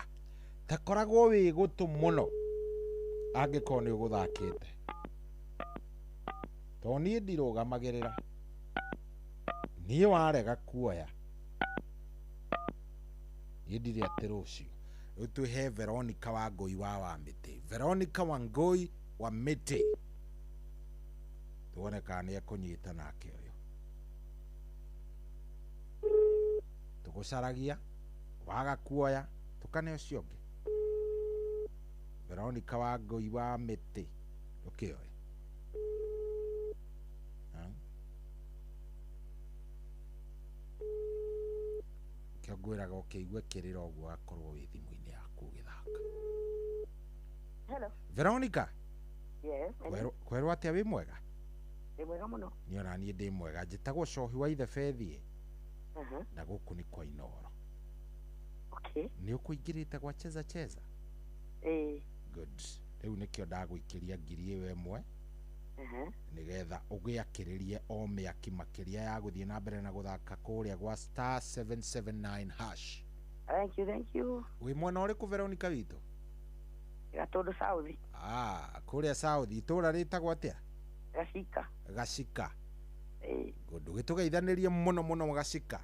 ta koragwo wĩ gũtũ mũno angĩkorwo nĩ ũgũthakĩte, tondũ niĩ ndirũgamagĩrĩra, niĩ warega kuoya niĩ ndirĩ atĩ rũciũ. Rĩu twĩhe Veronica Wangũi wa Wamĩtĩ, Veronica Wangũi wa Mĩtĩ, tuone kana nĩ ekũnyita nake ũyũ. Tũgũcaragia waga kuoya tũkane ũcio ũngĩ. Veronica Wangũi wa Mĩtĩ, ndũkĩoe. Kĩo ngwĩraga ũkĩigue kĩrĩra ũguo akorwo wĩ thimũ-inĩ yaku ũgĩthaka. Hello. Veronica. Yes. Kwerwo atĩa, wĩ mwega? Ndĩ mwega mũno. Niĩ ona niĩ ndĩ mwega. Njĩtagwo Cohi wa Ithe Bethie na gũkũ nĩ kwa Inooro. Okay. Nĩ ũkũingĩrĩte gwa Cheza Cheza? Ĩĩ. Good. Rĩu nĩkĩo ndagũikĩria ngiri ĩyo ĩmwe nĩgetha ũgĩakĩrĩrie o mĩaki makĩria ya gũthiĩ na mbere na gũthaka kũrĩa gwa star 779 hash. Thank you, thank you. Wĩ mwena ũrĩkũ Veronica witũ? Gatũndũ South. Ah, kũrĩa South, itũũra rĩtagwo atĩa? Gacika. Gacika. Ĩĩ. Good. Ũgĩtũgeithanĩrie mũno mũno Gacika.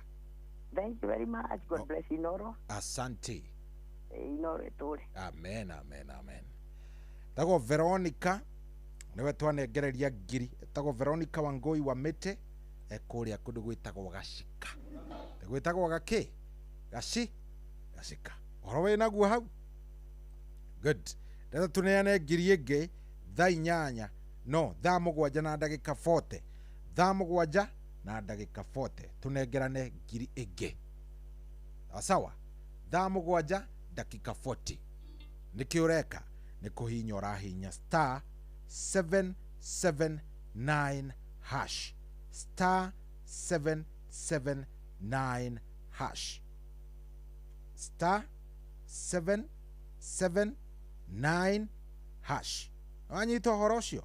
Thank you very much. God bless Inooro. Asante. Inooro ĩtũũre. Amen, amen, amen. Tagwo Veronica niwe twanengereria ngiri. Etagwo Veronica Wangũi wa Mĩtĩ, ekũrĩa kũndũ gwĩtagwo Gacika. Gwĩtagwo gakĩ? Gacika. Ũhoro wĩ naguo hau? Good. Rĩu tũneane ngiri ĩngĩ thaa inyanya, no thaa mũgwanja na ndagĩka 40. Thaa mũgwanja na ndagĩka 40 tũnengerane ngiri ĩngĩ. Sawa? Thaa mũgwanja ndagĩka 40. Nĩkĩ ũreka? Nĩ kũhihinya ũrahihinya star 779 hash. Star 779 hash. Star 779 hash. Wanyita ũhoro ũcio?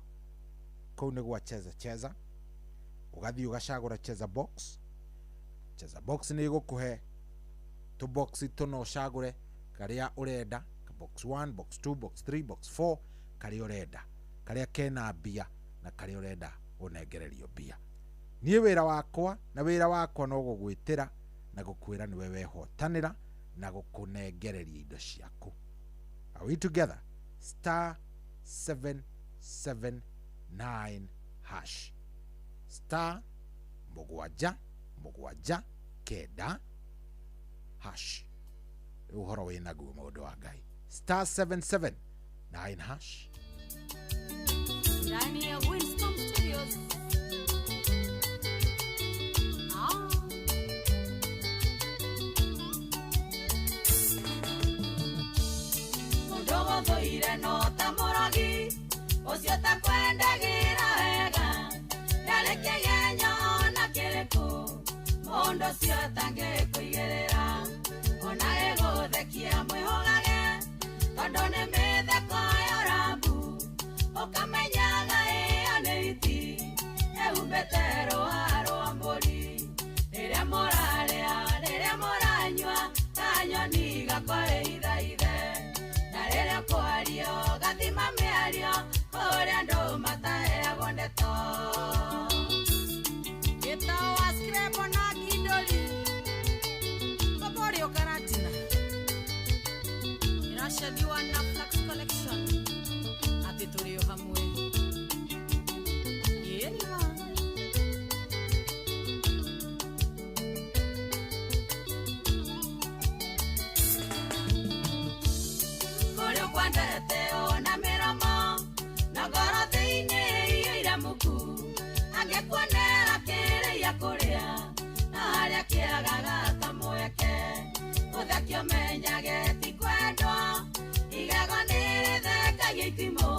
Kũu nĩ gwa Cheza Cheza. Ũgathiĩ ũgacagũra Cheza Box. Cheza Box nĩ ĩgũkũhe tũboxi tũna ũcagũre karĩa ũrenda, box 1, box 2, box 3, box 4, karĩa ũrenda, karĩa kena mbia na karĩa ũrenda ũnengererio mbia. Niĩ wĩra wakwa na wĩra wakwa no gũgwĩtĩra na gũkwĩra nĩwe wehotanĩra na gũkũnengereria indo ciaku. Are we together? Star 779 hash. Star mũgwanja mũgwanja kenda hash. Rĩu ũhoro wĩ naguo maũndũ wa Ngai. Star 779 hash. Ndani ya Winston Studios. Mũndũ gũthũire no ta mũrogi, ũcio takwendagĩra wega, ndarĩ kĩgenyo ona kĩrĩkũ, mũndũ ũcio atangĩkũigĩrĩra, ona gĩgũthekia mwĩhũgage, tondũ nĩ mĩtheko ya ũrambu, ũkamenyaga ĩyo nĩ hiti, ĩhumbĩte rũa rwa mbũri, rĩrĩa mũrarĩa, rĩrĩa mũranyua, kanyoni gakwa ĩithaithe, na rĩrĩa kwario, gathima mĩario, kũrĩa andũ mataheagwo ndeto. Gĩtawa Screbo na Kindoli, Koborio Karatina, iracadiwa na Flax Collection, atĩ tũrĩ o hamwe. Ĩnima. Kũrĩ ũkwendete ona mĩromo, na ngoro thĩinĩ iyũire muku, angĩkuonera kĩrĩa kũrĩa, na harĩa kĩagaga kamweke, ũthekio menyage ti kwendwo, igego nĩ rĩthekagia itimũ,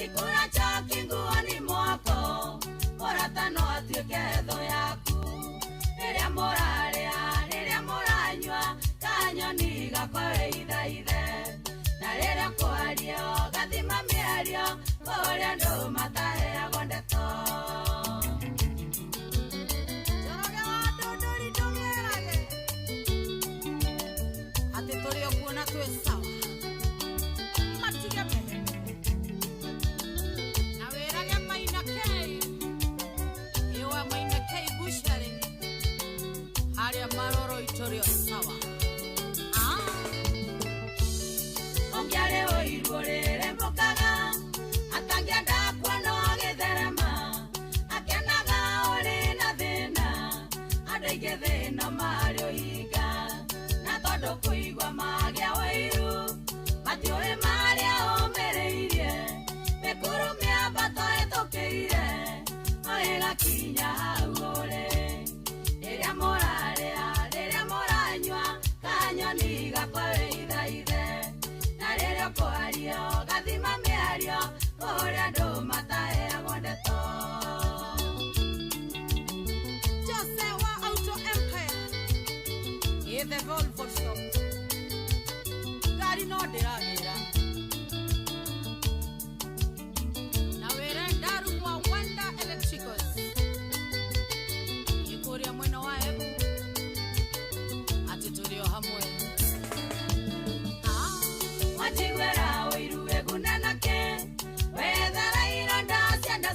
ikura choki nguo-inĩ mwako, mũrata no atuĩke thũ yaku, rĩrĩa mũrarĩa, rĩrĩa mũranyua, kanyoni gakwa ĩithaithe, na rĩrĩa kwario gathima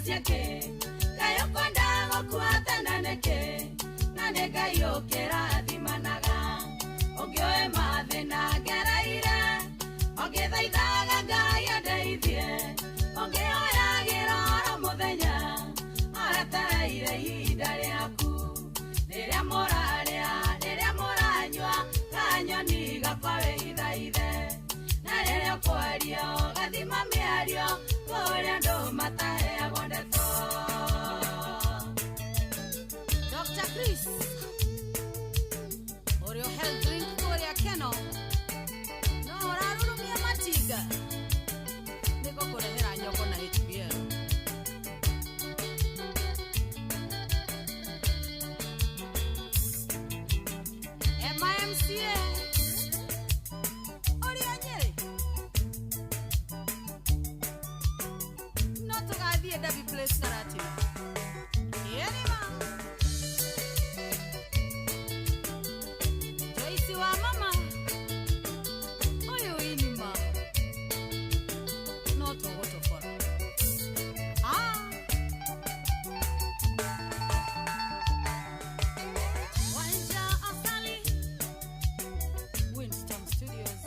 ciake Ngai ũkwenda gũkuatana nĩkĩ na nĩ Ngai ũkĩrathimanaga ũngĩoe mathĩna ngereire ũngĩthaithaga Ngai andeithie ũngĩhoyagĩra oro mũthenya aretereire ihinda rĩaku rĩrĩa mũrarĩa rĩrĩa mũranyua kanyoni gakwa wĩithaithe na rĩrĩa ũkwaria ũgathima mĩario kũrĩa andũ mataheagwo ndeto. Dr. Chris ũrĩa health drink kũrĩa Keno no ũrarurumia matinga nĩgũkũrehera nyongo na HBL. MIMCA ũrĩa Nyĩrĩ no tũgathiĩ Derby Place Karatina. Ĩrima Joyce wa mama ũyũ inima no tũgũtũbora. Wanja Asali Winston Studios.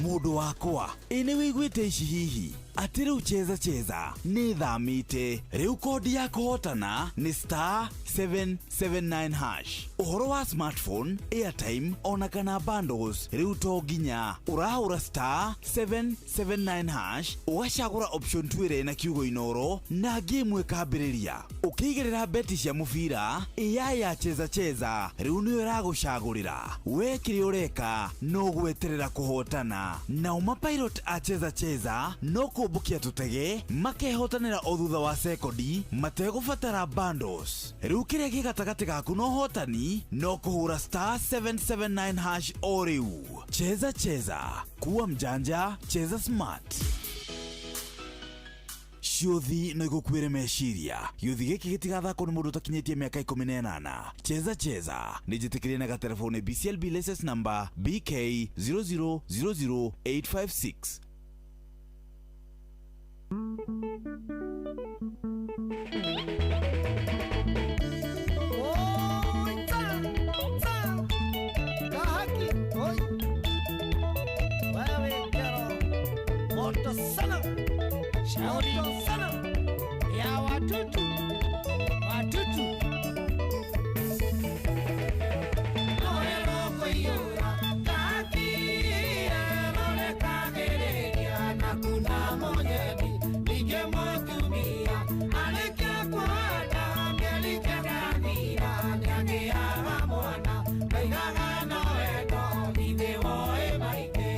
Mũndũ wakwa ĩ nĩ wĩiguĩte ici hihi atĩ rĩu cheza cheza nĩ thamĩte rĩu kodi ya kũhotana nĩ star 779 hash ũhoro wa smartphone airtime ona kana bundles rĩu to nginya ũrahũra star 779 hash ũgacagũra option 2 ĩrĩa ĩna kiugo Inoro na game ĩkambĩrĩria ũkĩigĩrĩra beti cia mũbira AI ya cheza cheza rĩu nĩyo ĩragũcagũrĩra we kĩrĩa ũreka no gweterera kũhotana nao mapilot a cheza cheza no kũmbũkia tũtege makehotanĩra o thutha wa sekondi mategũbatara bundles rĩu kĩrĩa kĩ gatagatĩ gaku na ũhotani no kũhũra star 779 hash o rĩu. Cheza cheza kuwa mjanja, cheza smart. Ciũthi no igũkuĩre meciria gĩũthi gĩkĩ gĩtigathakwo nĩ mũndũ ũtakinyĩtie mĩaka 18. Cheza cheza nĩ njĩtĩkĩrie na gatelefoni BCLB license number BK 0000856. Moto sana, moto sana ya watutu, watutu. Noero koyura kati rore kagereria na kuna monyebi nige motumia aleke kwada mielike danira nyageaga mwana kaigaga noendo ithe woe maite.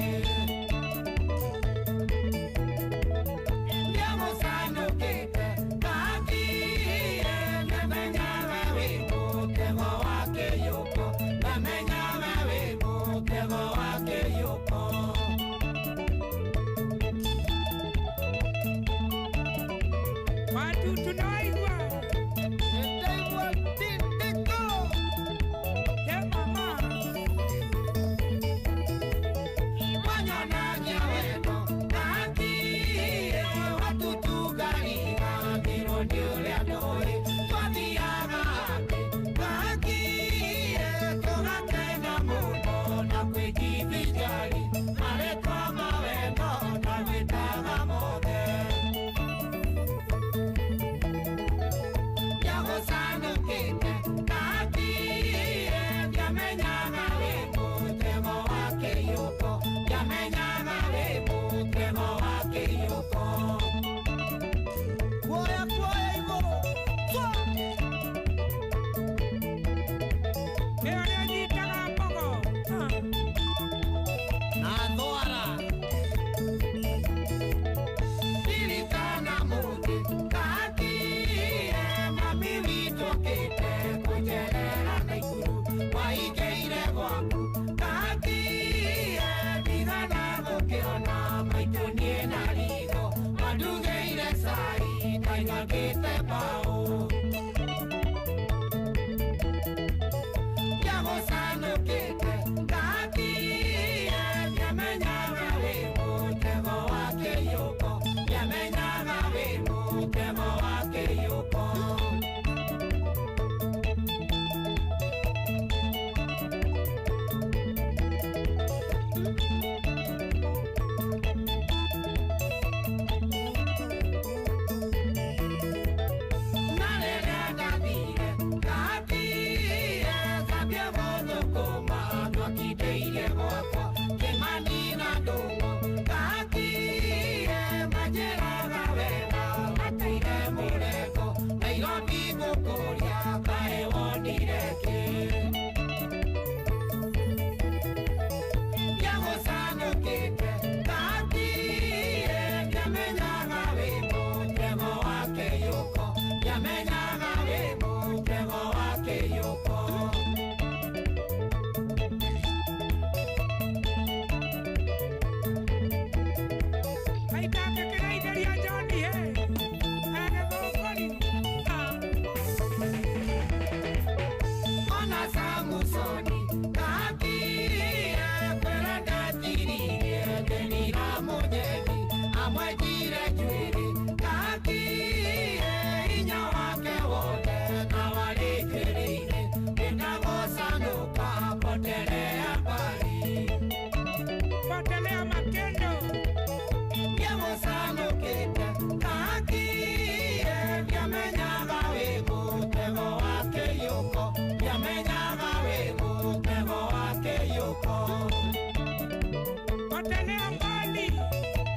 Potelea mbali.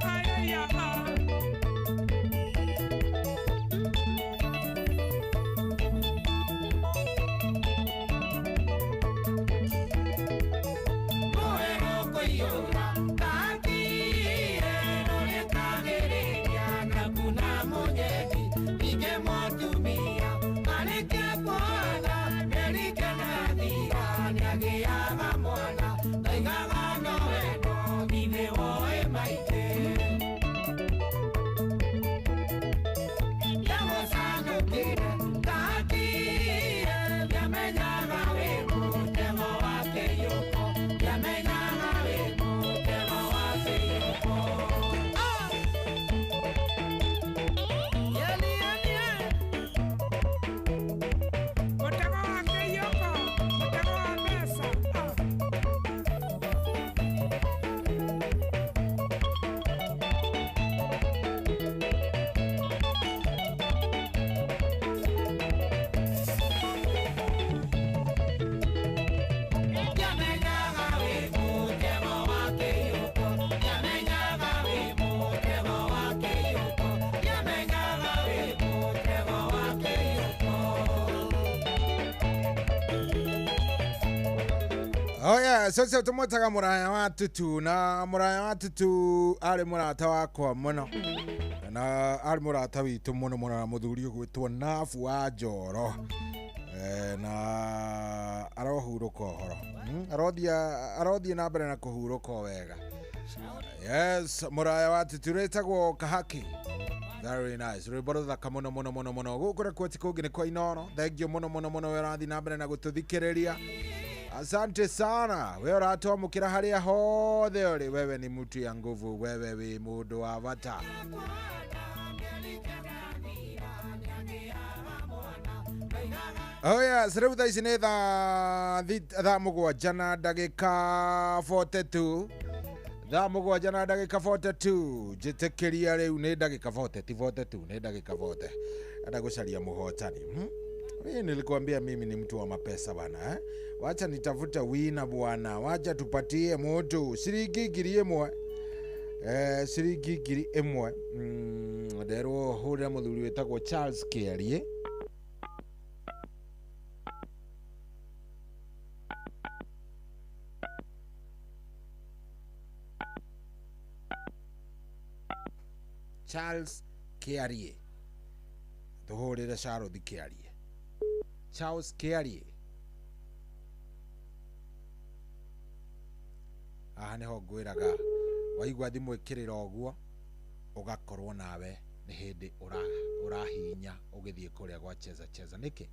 Haya. Oh yeah, so tumwetaga muraya wa Tutu na muraya wa Tutu ari murata wakwa muno na ari murata witu muno muno na muthuri ugwitwo Nabu wa Njoro na arohuruka uhoro arothie na mbere na kuhuruka wega. Yes, muraya wa Tutu retagwo Kahaki. Very nice. Rwimbo ruthaka muno muno muno muno guku na kuo ti kungi ni kwa Inooro. Thengio muno muno muno we urathi na mbere na guthuthikiriria. Asante sana. Wewe uratwamukira haria hothe uri. Wewe ni mtu ya nguvu. Wewe wi mundu wa bata. Oh yeah, riu thaa ici ni thaa mugwanja na ndagika 42. Thaa mugwanja na ndagika 42. Njitikiria riu ni ndagika 40, ti 42, ni ndagika 40. Enda gucaria muhotani. Mimi nilikuambia mimi ni mtu wa mapesa bana, eh? Wacha nitafuta wina bwana. Wacha tupatie moto shilingi 1,000. Shilingi 1,000. Nderwo hurira muthuri wetagwo Charles Kiarie. Charles Kiarie. Tuhurire Charles Kiarie. Charles Kiarie. Aha niho ngwiraga waigua thimu ikirira uguo ugakorwo nawe ni hindi urahinya ugithie kuria gwa cheza cheza niki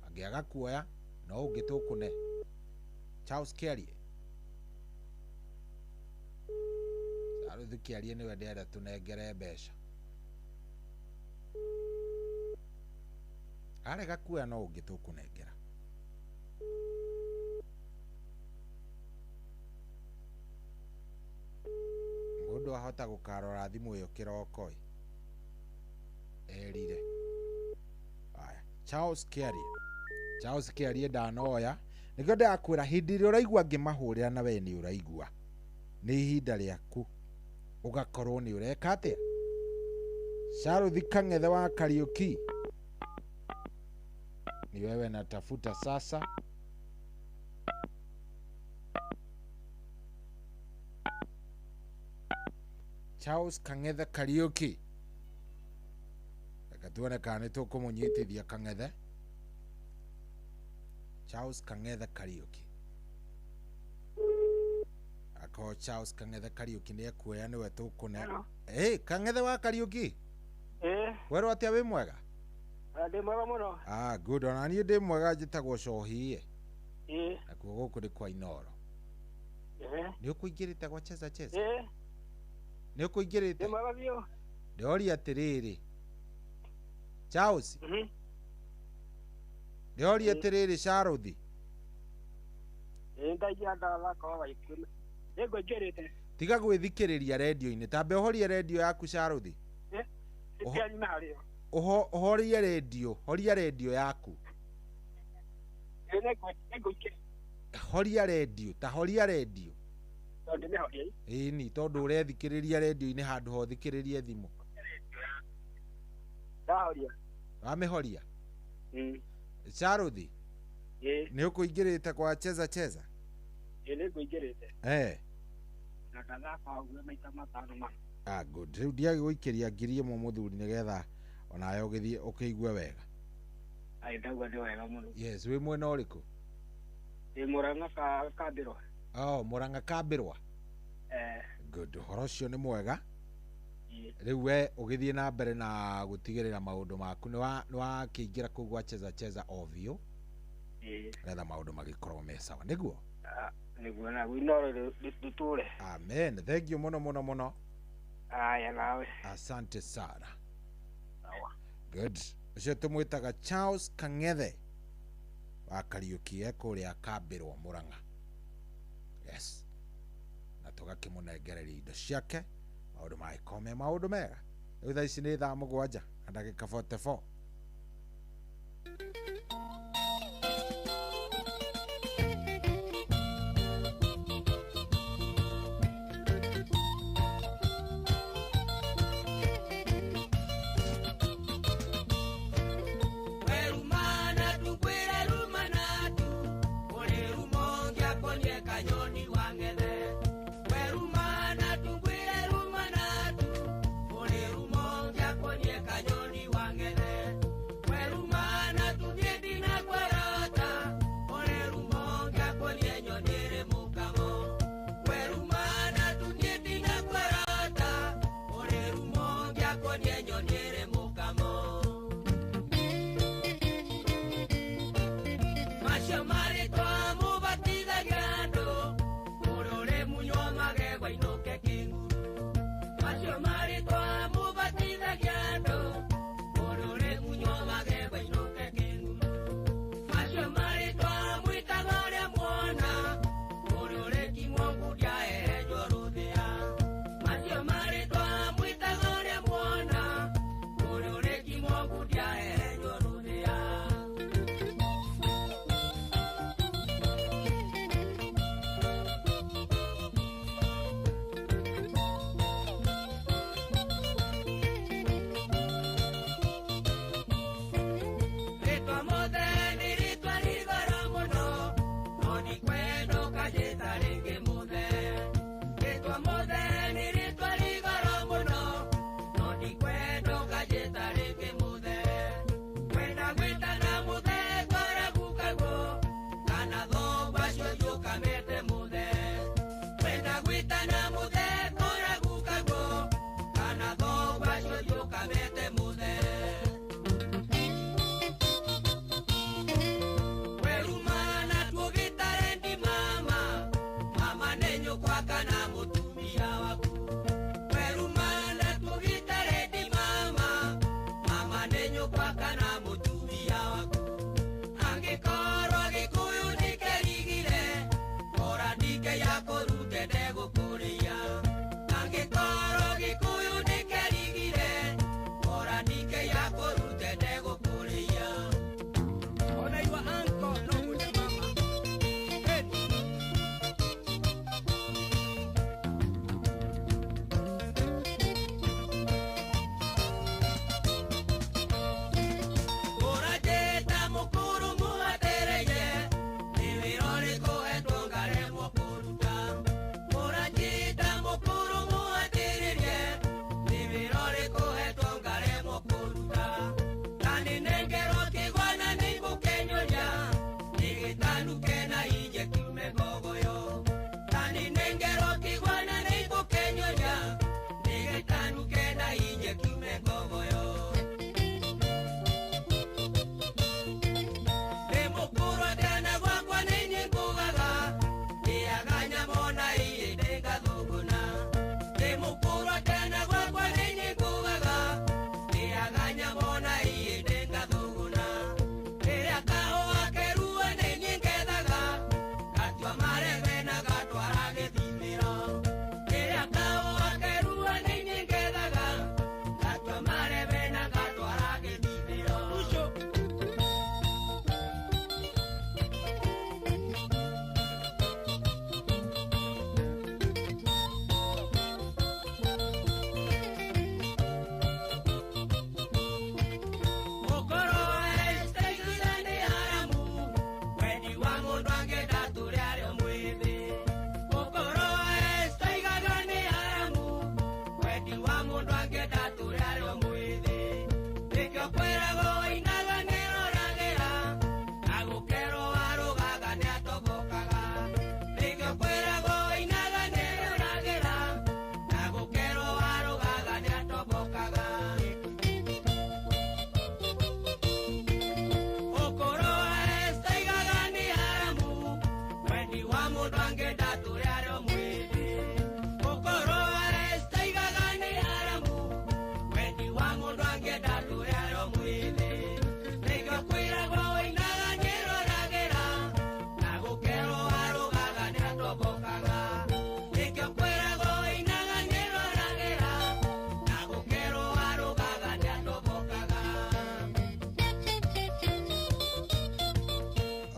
angiaga kuoya no ungi tukune. Charles Kiarie. Charles Kiarie niwe ndĩrenda tunengere mbeca. Arega kuoya no ungi tukunengera. Mundu ahota gukarora thimu iyo kiroko erire. Aya, Charles Kiarie. Charles Kiarie ndanoya nikio ndakwira hindi ĩrĩa ũraigua ngĩmahũrĩra na we nĩ ũraigua nĩ ihinda rĩaku ũgakorwo nĩ ũreka atĩa. Charles Kang'ethe wa Kariuki ni wewe natafuta sasa. Charles Kang'ethe Kariuki. Reke tuone kana nĩ tũkũmũnyitithia Kang'ethe. Charles Kang'ethe Kariuki. Ako Charles Kang'ethe Kariuki nĩ ekuoya nĩwe tũkũne. Hey, Kang'ethe wa Kariuki. Werwo atĩa wĩ mwega? Ndĩ mwega mũno. Ah, good. Ona niĩ ndĩ mwega njĩtagwo Cohi. Nakuo gũkũ nĩ kwa Inooro. Nĩ ũkũingĩrĩte gwa cheza cheza? Nĩ ũkũingĩrĩte? Ndĩ mwega biũ. Ndĩroria atĩrĩrĩ. Charles. Ndĩroria atĩrĩrĩ Charles. Ndaigua ndathaka wa ikũmi. Nĩngũingĩrĩte. Tiga gwĩthikĩrĩria redio-inĩ. Tambe ũhorie redio yaku Charles. Ũhorie redio, horia redio yaku. Horia redio, ta horia redio. Ndĩmĩhorie. Ĩni, tondũ ũrethikĩrĩria redio-inĩ handũ ha ũthikĩrĩrie thimũ. Ndahoria. Wamĩhoria? Charũthi. Ĩĩ. Nĩ ũkũingĩrĩte kwa cheza cheza? Ĩĩ, nĩ ngũingĩrĩte. Na ndathaka ũguo maita matano mana. Ah, good. Rĩu ndiagĩgũikĩria 1000 mũthuri nĩgetha onawe ũgĩthiĩ ũkĩigue wega. Ai, ndauga nĩ wega mũno. Yes, wĩ mwena ũrĩkũ? Ndĩ Mũrang'a Kambĩrwa. Oh, Mũrang'a Kambĩrwa. Good, ũhoro ũcio nĩ mwega. Rĩu we ũgĩthiĩ na mbere na gũtigĩrĩra maũndũ maku nĩ wakĩingĩra kũu gwa cheza cheza o biũ. Nĩgetha maũndũ magĩkorwo me sawa, nĩguo? Nĩguo, naguo Inoro rĩtũre. Amen. Thank you mũno mũno mũno. Aya, nawe. Asante sana. Good. Ũcio tũmwĩtaga Charles Kang'ethe wa Kariũki e kũrĩa Kambĩrwa Mũrang'a. Yes. Na tũgakĩmũnengereria indo ciake maũndũ magĩkorwo me maũndũ mega. Rĩu thaa ici nĩ thaa 7 na ndagĩka 44.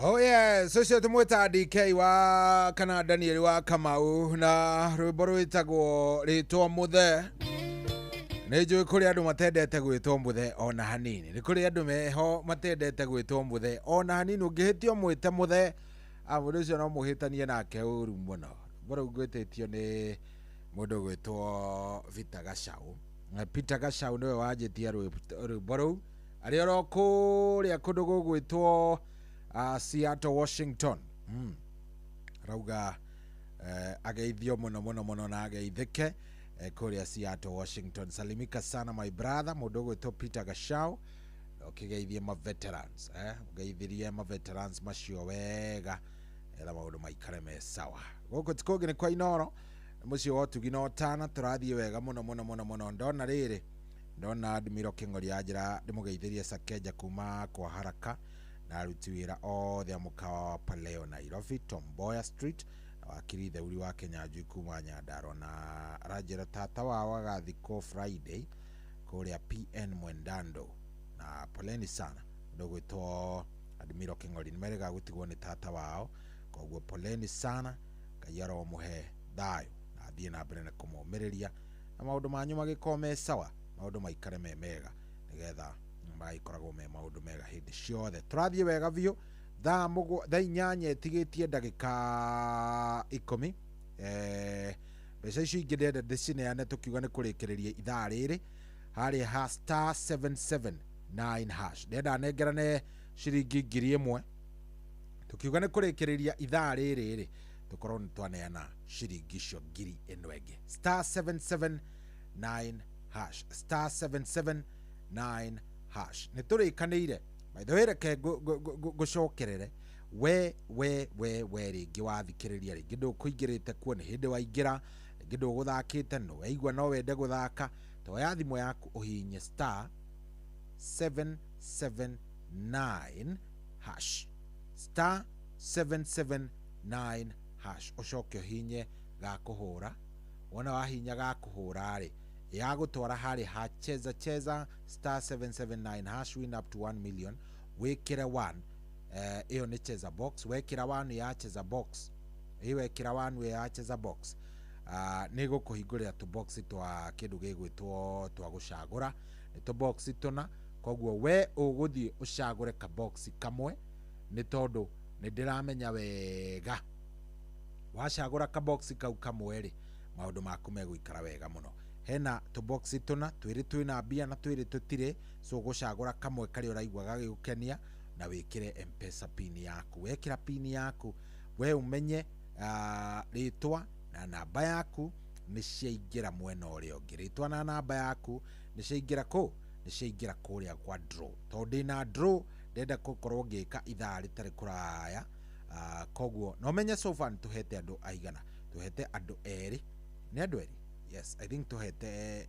Oh yes, ũcio tũmwĩta DK wa kana Daniel wa Kamau na rwĩmbo rwĩtagwo rĩtwa mũthe. Nĩ njũĩ kũrĩ andũ matendete gwĩtwo mũthe ona hanini. Nĩ kũrĩ andũ meho matendete gwĩtwo mũthe ona hanini. Ũngĩhĩtio mwĩte mũthe, mũndũ ũcio no mũhĩtanie nake ũru mũno. Rwĩmbo rũu ngwĩtĩtio nĩ mũndũ gwĩtwo Peter Gachau. Peter Gachau nĩwe wanjĩtia rwĩmbo rũu arĩ oro kũrĩa kũndũ gũgwĩtwo Seattle, Washington. Rauga ageithio muno muno muno na ageithike kuria Seattle, Washington. Salimika sana my brother mundu gwitwo Peter Gachau, ukigeithie ma veterans ugeithirie ma veterans macio wega etha maundu maikare me sawa. Guku ti kungi ni kwa Inoro muciĩ wa ũtugi na ũtana, tũrathiĩ wega muno muno muno muno. Ndona rĩrĩ, ndona Admiral Kĩng'ori anjĩra ndĩmũgeithĩrie Sakeja kuma kwa Haraka na aruti wĩra othe a mũkawa wa Paleo Nairobi, Tomboya Street, na wakiri Theuri wa Kenyanjui kuma Nyandarua, na aranjĩra tata wao agathikwo Friday kũrĩa PN Mwendando, na poleni sana mũndũ ũgwĩtwo Admiral Kĩng'ori, nĩ merĩga gũtigwo nĩ tata wao, koguo poleni sana, Ngai aromũhe thayũ na athiĩ na mbere na kũmũmĩrĩria na maũndũ manyu magĩkorwo me sawa, maũndũ maikare me mega nĩgetha magĩkoragwo me maũndũ mega hĩndĩ ciothe. Tũrathiĩ wega biũ. Thaa 8 ĩtigĩtie ndagĩka 10. Mbeca icio ingĩ ndĩrenda ndĩcineane tũkiuga nĩ kũrĩkĩrĩria ithaa rĩrĩ harĩa ha star 779 hash. Ndĩrenda nengerane ciringi 1000 tũkiuga nĩ kũrĩkĩrĩria ithaa rĩrĩ rĩ tũkorwo nĩ twaneana ciringi icio 1000 ĩngĩ. Star 779 hash, star 779 hash. Nĩ tũrĩkanĩire. By the way, reke ngũcokerere we we we we rĩngĩ wathikĩrĩria rĩngĩ ndũkũingĩrĩte kuo nĩ hĩndĩ waingĩra, rĩngĩ ndũgũthakĩte no waigua no wende gũthaka, toya thimũ yaku ũhihinye star 779 hash, star 779 hash, ũcoke ũhihinye ga kũhũra. Wona wahihinya ga kũhũra rĩ, yagũtwara harĩ ha cheza cheza star 779 hash win up to 1 million, wĩkĩre 1. Ĩyo nĩ cheza box, wekĩra 1 ya cheza box, ĩ wekĩra 1 ya cheza box nĩ gũkũhingũrĩra tũbox twa kĩndũ gĩgwĩtwo twa gũcagũra, nĩ tũbox tũna, koguo we ũgũthiĩ ũcagũre kabox kamwe nĩ tondũ nĩ ndĩramenya wega wacagũra kabox kau kamwe rĩ maũndũ maku megũikara wega mũno. Hena tũbox tũna, twĩrĩ twĩna mbia na twĩrĩ tũtirĩ, so ũgũcagũra kamwe karĩa ũraigua gagĩgũkenia na wĩkĩre M-Pesa pin yaku. Wekĩra pin yaku we ũmenye rĩtwa na namba yaku nĩ ciaingĩra mwena ũrĩa ũngĩ. Rĩtwa na namba yaku nĩ ciaingĩra kũ? Nĩ ciaingĩra kũrĩa kwa draw. Tondũ ndĩna draw ndĩrenda gũkorwo ngĩka ithaa rĩtarĩ kũraya, koguo na ũmenye so far nĩ tũhete andũ aigana, tũhete andũ erĩ, nĩ andũ erĩ? Yes, I think tuhete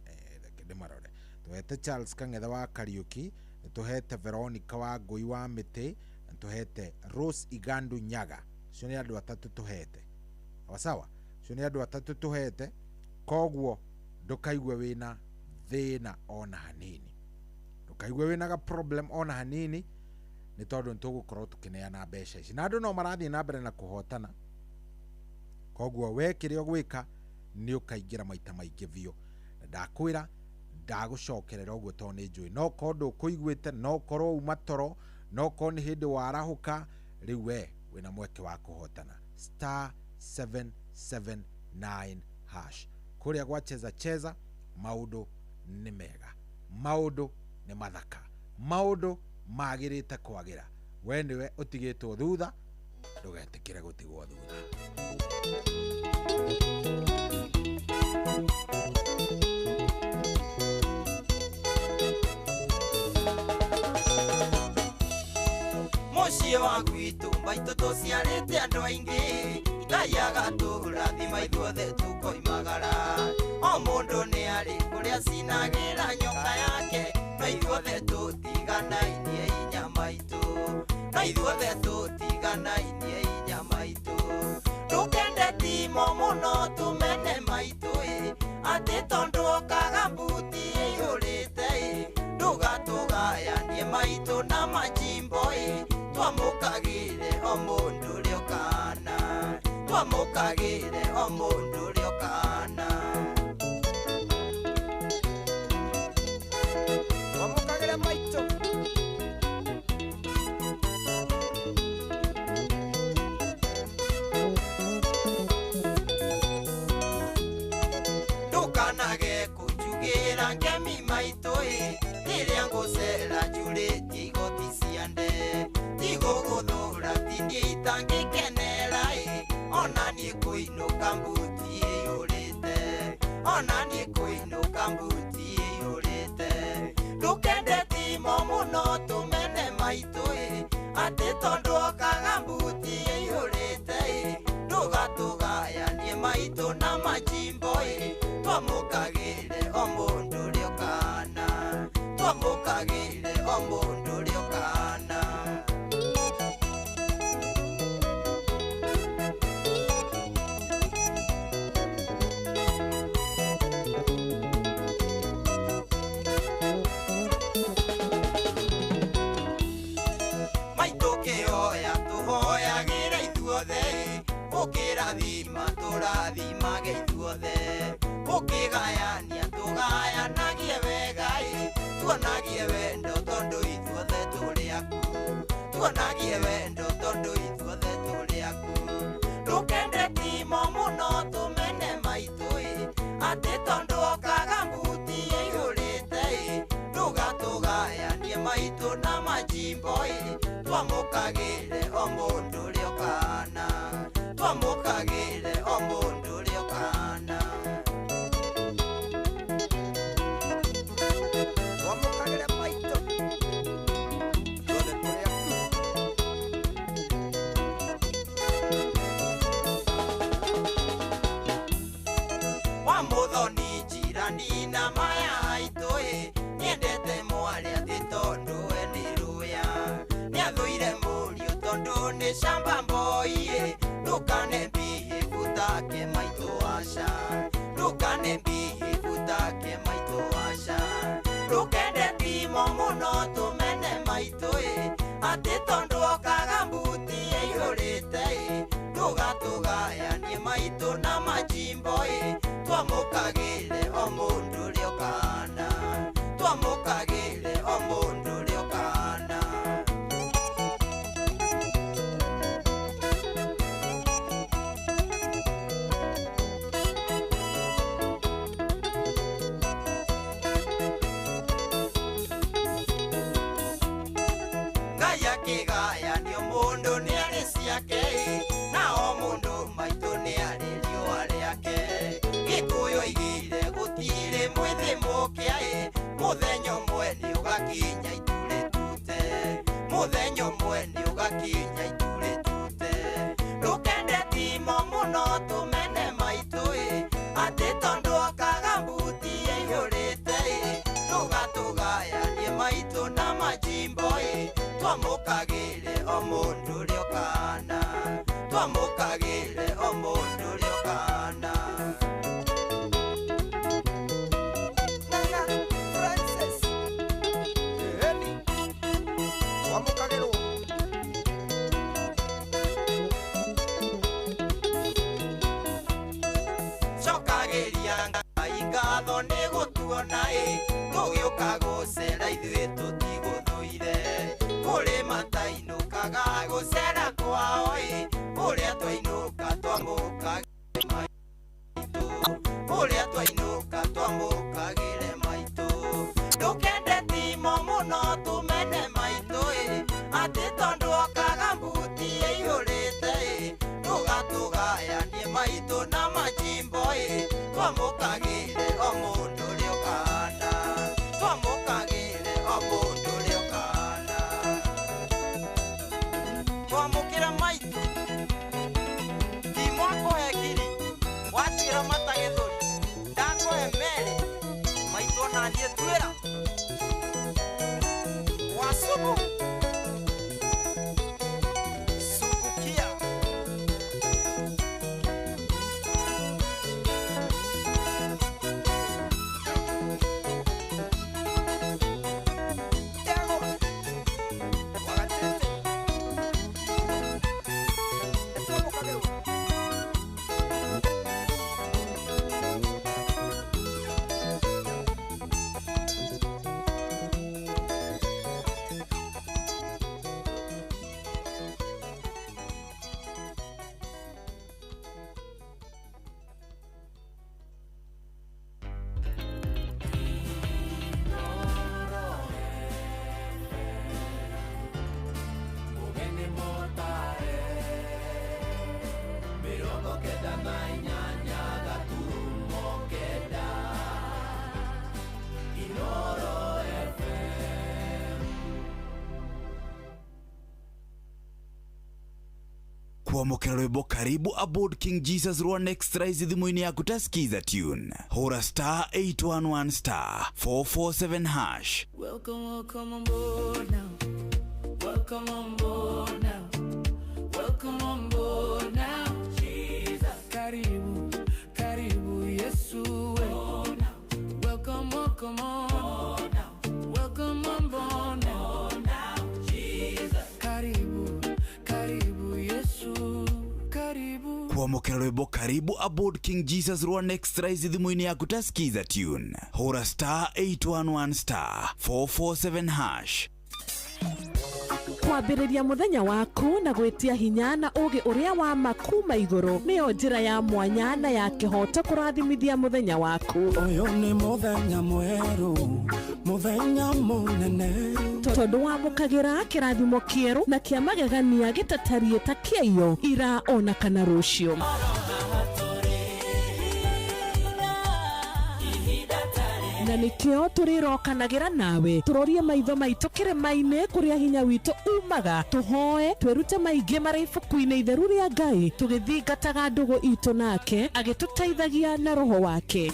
ndĩmarore, tuhete Charles Kang'ethe wa Kariuki, tuhete Veronica wa Ngui wa Mĩtĩ, na tuhete Rose Igandu Nyaga. Acio nĩ andũ atatũ tuhete. Sawa sawa, acio nĩ andũ atatũ tuhete, koguo ndũkaigue wĩna thĩna ona hanini, ndũkaigue wĩna ga problem ona hanini, nĩ tondũ nĩ tũgũkorwo tũkĩneana mbeca ici na andũ no marathiĩ na mbere na kũhotana. Koguo we kĩrĩa ũgwĩka nĩ ũkaingĩra maita maingĩ biũ, na ndakwĩra ndagũcokerera ũguo tondũ nĩ njũĩ no korwo ndũkũiguĩte, no korwo uma toro, no korwo nĩ hĩndĩ warahũka, rĩu we wĩna mweke wa kũhotana. Star 779 hash kũrĩa gwa cheza cheza maũndũ nĩ mega, maũndũ nĩ mathaka, maũndũ magĩrĩte kwagĩra. We nĩwe ũtigĩtwo thutha, ndũgetĩkĩre gũtigwo thutha. Mũciĩ wa gwitũ maitũ tũciarĩte andũ aingĩ, Ngai agatũrathima ithuothe tũkoimagara. O mũndũ nĩ arĩ kũrĩa cinagĩra nyoka yake, no ithuothe tũtiganainie inya maitũ, no ithuothe tũtiganainie inya maitũ. Ndũkende timo mũno tũmene maitũ ĩ, atĩ tondũ okaga mbuti ĩihũrĩte ĩ, ndũgatũgayanie maitũ na majimbo ĩ, twamũkagĩre o Twamũkagĩre o mũndũ ũrĩa ũkahana. Twamũkagĩre maitũ. Ndũkanage kũnjugĩra ngemi maitũ ĩ, rĩrĩa ngũcera njurĩtie igoti cia nde. Tigũgũthũra ti niĩ itangĩkenera ĩ, ona niĩ kũinũka mbuti ĩiyũrĩte. Ona niĩ kũinũka mbuti ĩiyũrĩte. Ndũkende timo mũno tũmene maitũ ĩ, atĩ tondũ okaga mbuti ĩiyũrĩte ĩ. Ndũgatũgayanie maitũ na majimbo ĩ, twamũkagĩre o mũndũ ũrĩa ũkahana. Twamũkagĩre o mũndũ ũrĩa ũkahana. Maitũ kĩhoya tũhoyagĩra ithuothe ĩ, ũkĩrathima tũrathimage ithuothe. Ũkĩgayania tũgayanagie wega ĩ, tuonagie wendo tondũ ithuothe tũrĩ aku. Tuonagie wendo tondũ ithuothe tũrĩ aku. Ndũkende timo mũno tũmene maitũ ĩ, atĩ tondũ okaga mbuti ĩiyũrĩte ĩ. Ndũgatũgayanie maitũ na majimbo ĩ, twamũkagĩre o mũndũ ũrĩa ũkahana. Twamũkagĩre o mũndũ ũrĩa ũkahana. Twamũkagĩre maitũ. Ithuothe tũrĩ aku. Wa mũthoni njirani na maya aitũ ĩ, nĩendete mwarĩ atĩ tondũ we nĩ rũya. Nĩathũire mũriũ tondũ nĩ shamba mboi ĩ, ndũkane mbihĩbu take maitũ aca. Ndũkane mbihĩbu take maitũ aca. Ndũkende timo mũno tũmene maitũ ĩ, atĩ tondũ okaga mbuti ĩiyũrĩte ĩ. Ndũgatũgayanie maitũ na majimbo ĩ, twamũkagĩre o mũndũ ũrĩa ũkahana. Twamũkagĩre o mũndũ ũrĩa ũkahana. Ngai akĩgayanio mũndũ nĩarĩ ciake ĩ, na o mũndũ maitũ nĩarĩ riũa rĩake. Gĩkũyũ oigire gũtirĩ mwĩthĩ mũkĩa ĩ, mũthenya ũmwe nĩũgakinya itu rĩtute. Mũthenya ũmwe nĩũgakinya itu rĩtute. Ndũkende timo mũno tũmene maitũ ĩ, atĩ tondũ okaga mbuti ĩiyũrĩte ĩ. Ndũgatũgayanie maitũ na majimbo ĩ, twamũkagĩre o mũndũ ũrĩa ũkahana. Twamũkagĩre o mũndũ ũrĩa ũkahana. Ng'ang'a Francis Eni twamũkagĩrwo. Cokagĩria Ngai ngatho nĩ gũtuona ĩ, tũgĩũka gũcera ithuĩ tũtigũthũire. Kũrĩ matainũkaga gũcera kwao ĩ, kũrĩa twainũka twamũkagĩre maitũ. Kũrĩa twainũka twamũkagĩre maitũ. Ndũkende timo mũno tũmene maitũ ĩ, atĩ tondũ okaga mbuti ĩiyũrĩte ĩ. Ndũgatũgayanie maitũ na majimbo ĩ, twamũkagĩre o mũndũ ũrĩa ũkahana. Twamũkagĩre o mũndũ ũrĩa ũkahana. Twamũkĩra maitũ. Timo akũhe ngiri, watuĩra mata gĩthũri, ndakũhe merĩ, maitũ ona niĩ tuĩra. Wasubu. Subukia. Tego. Wagatete. Twamũkagĩrwo. Kwamũkĩra rwĩmbo karibu aboard King Jesus rwa Next Rise thimũ-inĩ yaku ta skiza tune, hũra star 811 star 447 hash. Welcome, welcome on board now. Welcome on board now. Welcome on board now. Jesus. Karibu, karibu Yesu. Oh, now. Welcome, welcome on. Now. Welcome on board now. Oh, now. Jesus. Karibu, karibu Yesu. Karibu. Kwamũkĩra rwĩmbo karibu aboard King Jesus rwa Next Rise thimũ-inĩ yaku ta skiza tune, hũra star 811 star 447 hash. Kwambĩrĩria mũthenya waku na gwĩtia hinya na ũũgĩ ũrĩa wa ma kuma igũrũ nĩyo njĩra ya mwanya na ya kĩhooto kũrathimithia mũthenya waku. Ũyũ nĩ mũthenya mwerũ, mũthenya mũnene, tondũ wamũkagĩra kĩrathimo kĩerũ na kĩa magegania gĩtatariĩ ta kĩaiyo ira ona kana rũciũ. Na nĩkĩo tũrĩrokanagĩra nawe tũrorie maitho maitũ kĩrĩma-inĩ kũrĩa hinya witũ umaga, tũhoe twĩrute maingĩ marĩ ibuku-inĩ itheru rĩa Ngai, tũgĩthingataga ndũgũ itũ nake agĩtũteithagia na roho wake.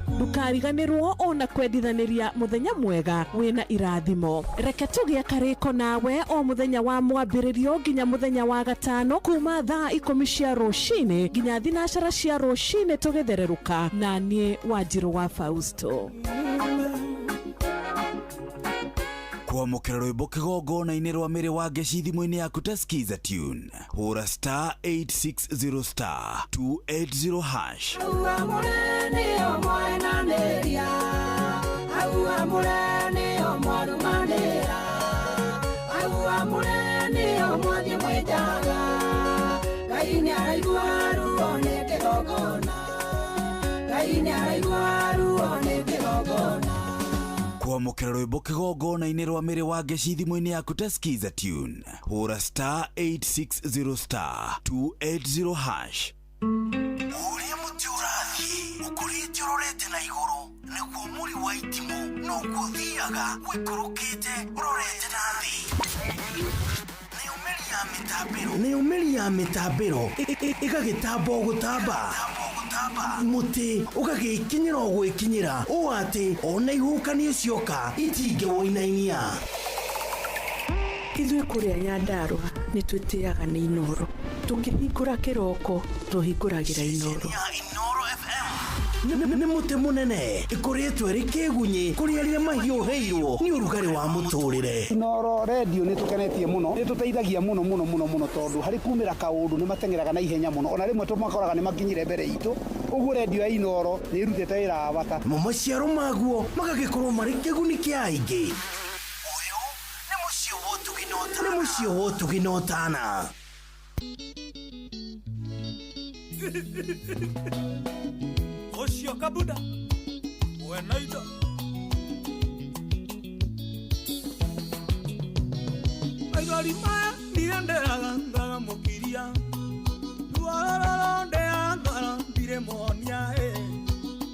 Ndũkariganĩrwo ona kwendithanĩria mũthenya mwega wĩna irathimo. Reke tũgĩe karĩko nawe o mũthenya wa mwambĩrĩrio nginya mũthenya wa gatano kuma thaa 10 cia rũcinĩ nginya 9 cia rũcinĩ tũgĩthererũka na niĩ Wanjirũ wa Fausto. Kwamũkĩra rwĩmbo kĩgongona-inĩ rwa mĩrĩ wa ngeci thimũ-inĩ yaku ta skiza tune, hũra star 860 star 280 hash. Kwamũkĩra rwĩmbo kĩgongona-inĩ rwa mĩrĩ wa ngeci thimũ-inĩ yaku ta skiza tune, hũra star 860 star 280 hash. Ũrĩa mũtĩ ũrathiĩ ũkũrĩte ũrorete na igũrũ nĩguo mũri wa itimũ noguo ũthiaga ũikũrũkĩte ũrorete na thĩ. Nĩyo mĩri ya mĩtambĩro ĩgagĩtamba o gũtamba, mũtĩ ũgagĩkinyĩra o gwĩkinyĩra ũũ atĩ ona ihuhũkanio cioka itingĩwũinainia. Ithuĩ kũrĩa Nyandarũa nĩ twĩtĩaga nĩ Inooro. Tũkĩhingũra kĩroko tũhingũragĩra Inooro. Nĩ mũtĩ mũnene ĩkũrĩtwo ĩrĩ kĩgunyĩ kũrĩ arĩa mahiũhĩirwo nĩ ũrugarĩ wa mũtũrĩre. Inooro redio nĩ tũkenetie mũno, nĩ tũteithagia mũno mũno mũno mũno tondũ harĩ kumĩra kaũndũ nĩ mateng'eraga na ihenya mũno, ona rĩmwe tũmakoraga nĩ makinyire mbere itũ. Ũguo redio ya Inooro nĩ ĩrutĩte wĩra wa bata. Mo maciaro maguo magagĩkorwo marĩ kĩguni kĩa aingĩ. Ũyũ nĩ mũciĩ wa ũtugi na ũtana. Nĩ mũciĩ wa ũtugi na ũtana. Oshio kabuda wenaida aigari maya ndirenderaga ngagamukiria ruarororondea ngoro ndiremonia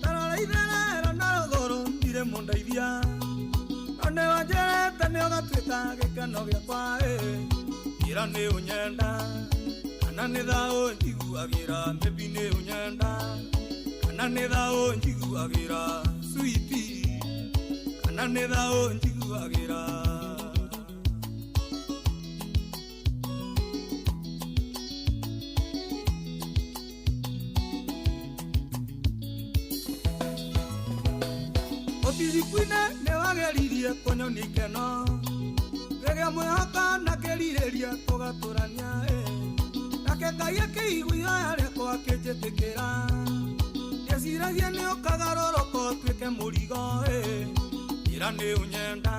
tarora na rũgũrũ ndiremũndeithia no nĩwanjĩrĩte nĩũgatuĩka gĩkeno gĩakwa ĩra nĩ ũnyenda kana nĩ thaũ njiguagĩra mbebi nĩ ũnyenda kana nĩ thaũ njiguagĩra switi kana nĩ thaũ njiguagĩra. Ũtirikwine nĩwageririe kũnyonia ikeno rĩrĩa mwĩhoka na kĩrirĩria tũgatũrania nake Ngai akĩigua ihoya rĩakwa akĩnjĩtĩkĩra ndeciragia nĩ ũkagarũrũka ũtuĩke mũrigo ĩra nĩ ũnyenda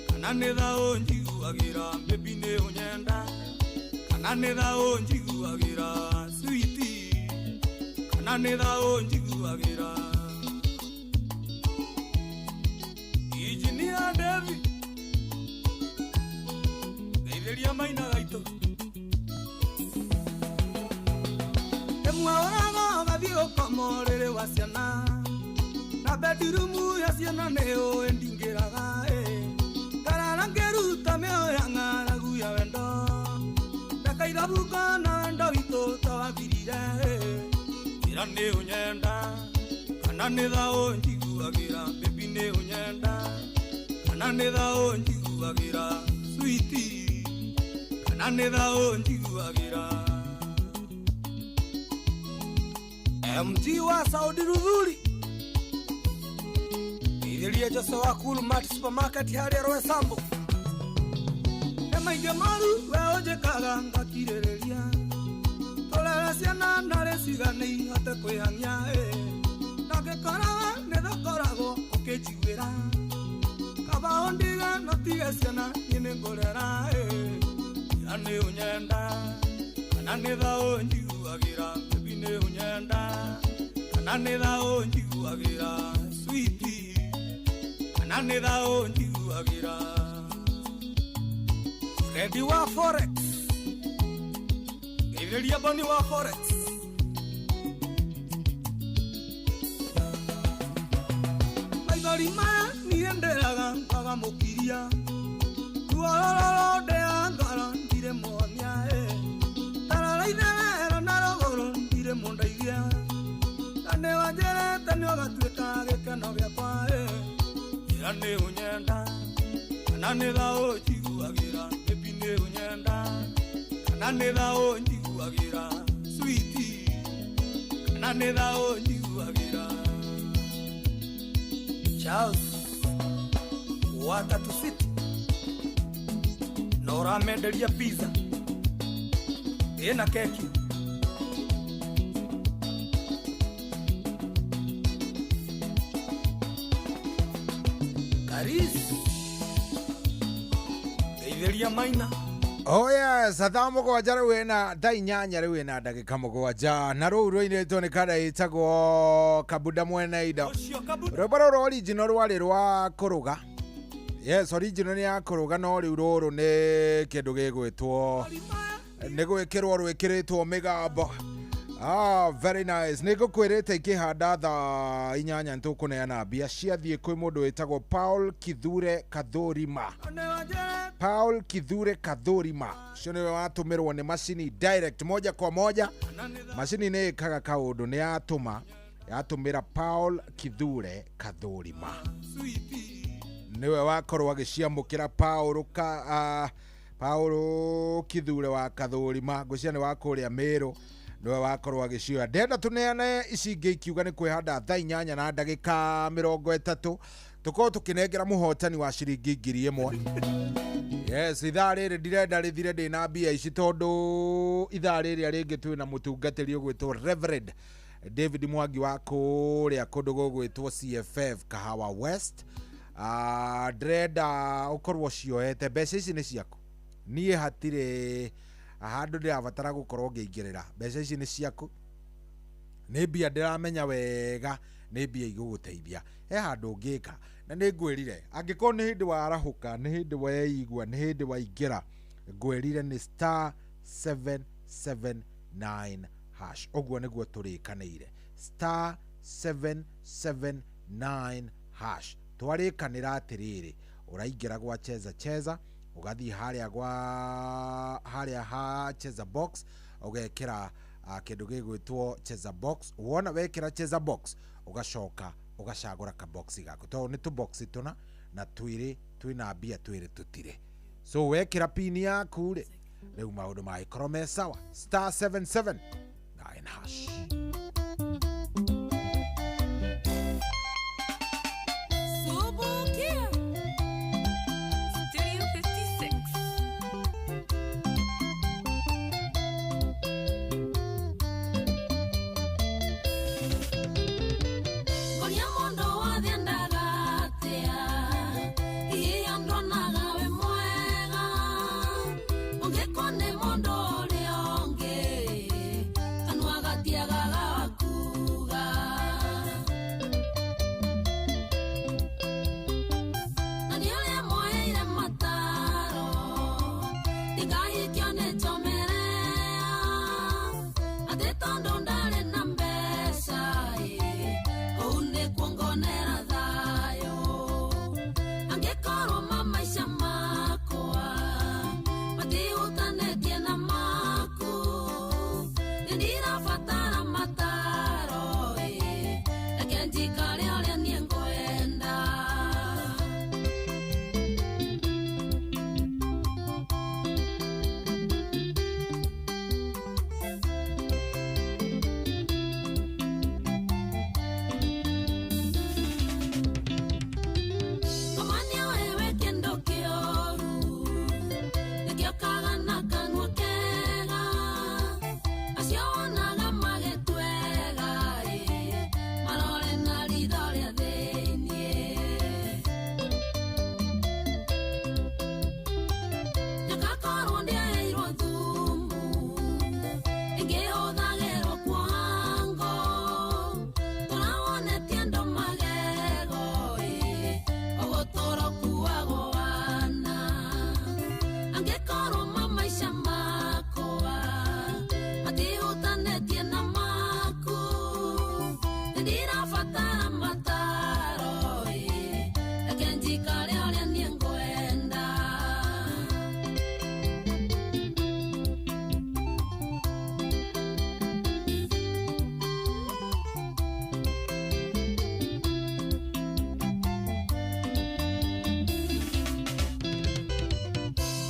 kana nĩ thaũ njiguagĩra mbebi nĩ ũnyenda kana nĩ thaũ njiguagĩra switi kana nĩ thaũ njiguagĩra. Injinia David ngeithĩria maina gaitũ ĩmwe ũraga ũgathiĩ ũkoma ũrĩrĩ wa ciana na bedroom ya ciana nĩ ũĩ ndingĩraga. Njĩra nĩ ũnyenda kana nĩ thaũ njiguagĩra baby nĩ ũnyenda kana nĩ thaũ njiguagĩra sweetie kana nĩ thaũ njiguagĩra MG wa Saudi Ruthuri Ithirie Jose wa Cool Mart Supermarket harĩa Roysambu Nĩ maingĩ moru we ũnjĩkaga ngakirĩrĩria Tũrere ciana narĩ cigana ihote kwĩhang'ia Ndangĩkora we nĩ thakoragwo ũkĩnjiguĩra Kaba ũndige no tige ciana niĩ nĩngũrera Ira nĩ ũnyenda kana nĩ thaũ njiguagĩra baby nĩ ũnyenda kana nĩ thaũ njiguagĩra sweetie kana nĩ thaũ njiguagĩra Freddy wa Forex Geithĩria Boni wa Forex Maithori maya niĩ ndĩraga kwaga mũkiria Ruororo ndĩa ngoro ndirĩ muonia Tarara itherero na rũgũrũ ndirĩ mũndeithia Na nĩwanjĩrĩte nĩũgatuĩka gĩkeno gĩakwa Njĩra nĩ ũnyenda kana nĩ thaũ njiguagĩra baby nĩ ũnyenda kana nĩ thaũ njiguagĩra sweetie kana nĩ thaũ njiguagĩra Charles wa Tatu City na ũramenderia pizza ĩna keki Karis Geithĩria Maina. Oh yes, thaa mũgwanja rĩu ĩna thaa inyanya rĩu ĩna ndagĩka mũgwanja na rũu rũinĩtwo nĩ kanda ĩtagwo Kabuda Mwene Indo. Rwĩmbo rũrũ original rwarĩ rwa kũrũga. Yes, original nĩ ya kũrũga no rĩu rũrũ nĩ kĩndũ gĩgwĩtwo nĩ gwĩkĩrwo rwĩkĩrĩtwo mĩgambo. Ah, very nice. Nĩ ngũkwĩrĩte ikĩhanda thaa inyanya nĩtũkũneana mbia ciathiĩ kwĩ mũndũ wĩtagwo Paul Kithure Kathurima. Paul Kithure Kathurima ũcio nĩwe watũmĩrwo nĩ macini direct moja kwa moja. Macini nĩ ĩkaga kaũndũ nĩ yatũma yatũmĩra Paul Kithure Kathurima nĩwe wakorwo agĩciamũkĩra Paul Paul Kithure wa Kathurima ngwĩciria nĩ wa kũrĩa Mĩrũ nĩwe wakorwo agĩcioya. Ndĩrenda tũneane ici ingĩ ikiuga nĩ kwĩhanda thaa inyanya na ndagĩka mĩrongo ĩtatũ tũkorwo tũkĩnengera mũhotani wa ciringi 1000. Yes, ithaa rĩrĩ ndirenda rĩthire ndĩna mbia ici tondũ ithaa rĩrĩa rĩngĩ twĩna mũtungatĩri ũgwĩtwo Reverend David Mwangi wa kũrĩa kũndũ gũgwĩtwo CFF Kahawa West. Ndĩrenda ũkorwo cioete mbeca ici nĩ ciaku niĩ hatirĩ handũ ndĩrabatara gũkorwo ngĩingĩrĩra mbeca ici nĩ ciaku nĩ mbia ndĩramenya wega nĩ mbia igũgũteithia he handũ ũngĩka na nĩ ngwĩrire angĩkorwo nĩ hĩndĩ warahũka nĩ hĩndĩ weigua nĩ hĩndĩ waingĩra ngwĩrire nĩ star 779 hash ũguo nĩguo tũrĩkanĩire star 779 hash twarĩkanĩra atĩrĩrĩ ũraingĩra gwa cheza cheza ũgathiĩ harĩa gwa harĩa ha cheza box ũgekĩra kĩndũ gĩgwĩtwo cheza box wona wekĩra cheza box ũgacoka ũgacagũra kaboxi gaku tondũ nĩ tũboxi tũna na twĩrĩ twĩna mbia twĩrĩ tũtirĩ so wekĩra pini yaku rĩ rĩu maũndũ magĩkorwo me sawa star 779 hash. Studio 56. Ngoria mundu wothe ndagatea, hihi ndonaga we mwega, ungĩkorwo nĩ mundu ũrĩa ũngĩ, kanua gatiagaga kuuga. Na nĩ ũrĩa mwoheire mataro, ndingahikio nĩ njomerea, atĩ tondũ ndarĩ na mbeca ĩ, kũu nĩkuo ngonera thayũ. Angĩkorwo mamaica makwa matihutanĩtie na maku, nĩ ndirabatara mataro. Angĩkorwo maica makwa matihutanĩtie na maku, nĩndĩrabatara mataro ĩ, reke njikare ũrĩa niĩ ngwenda.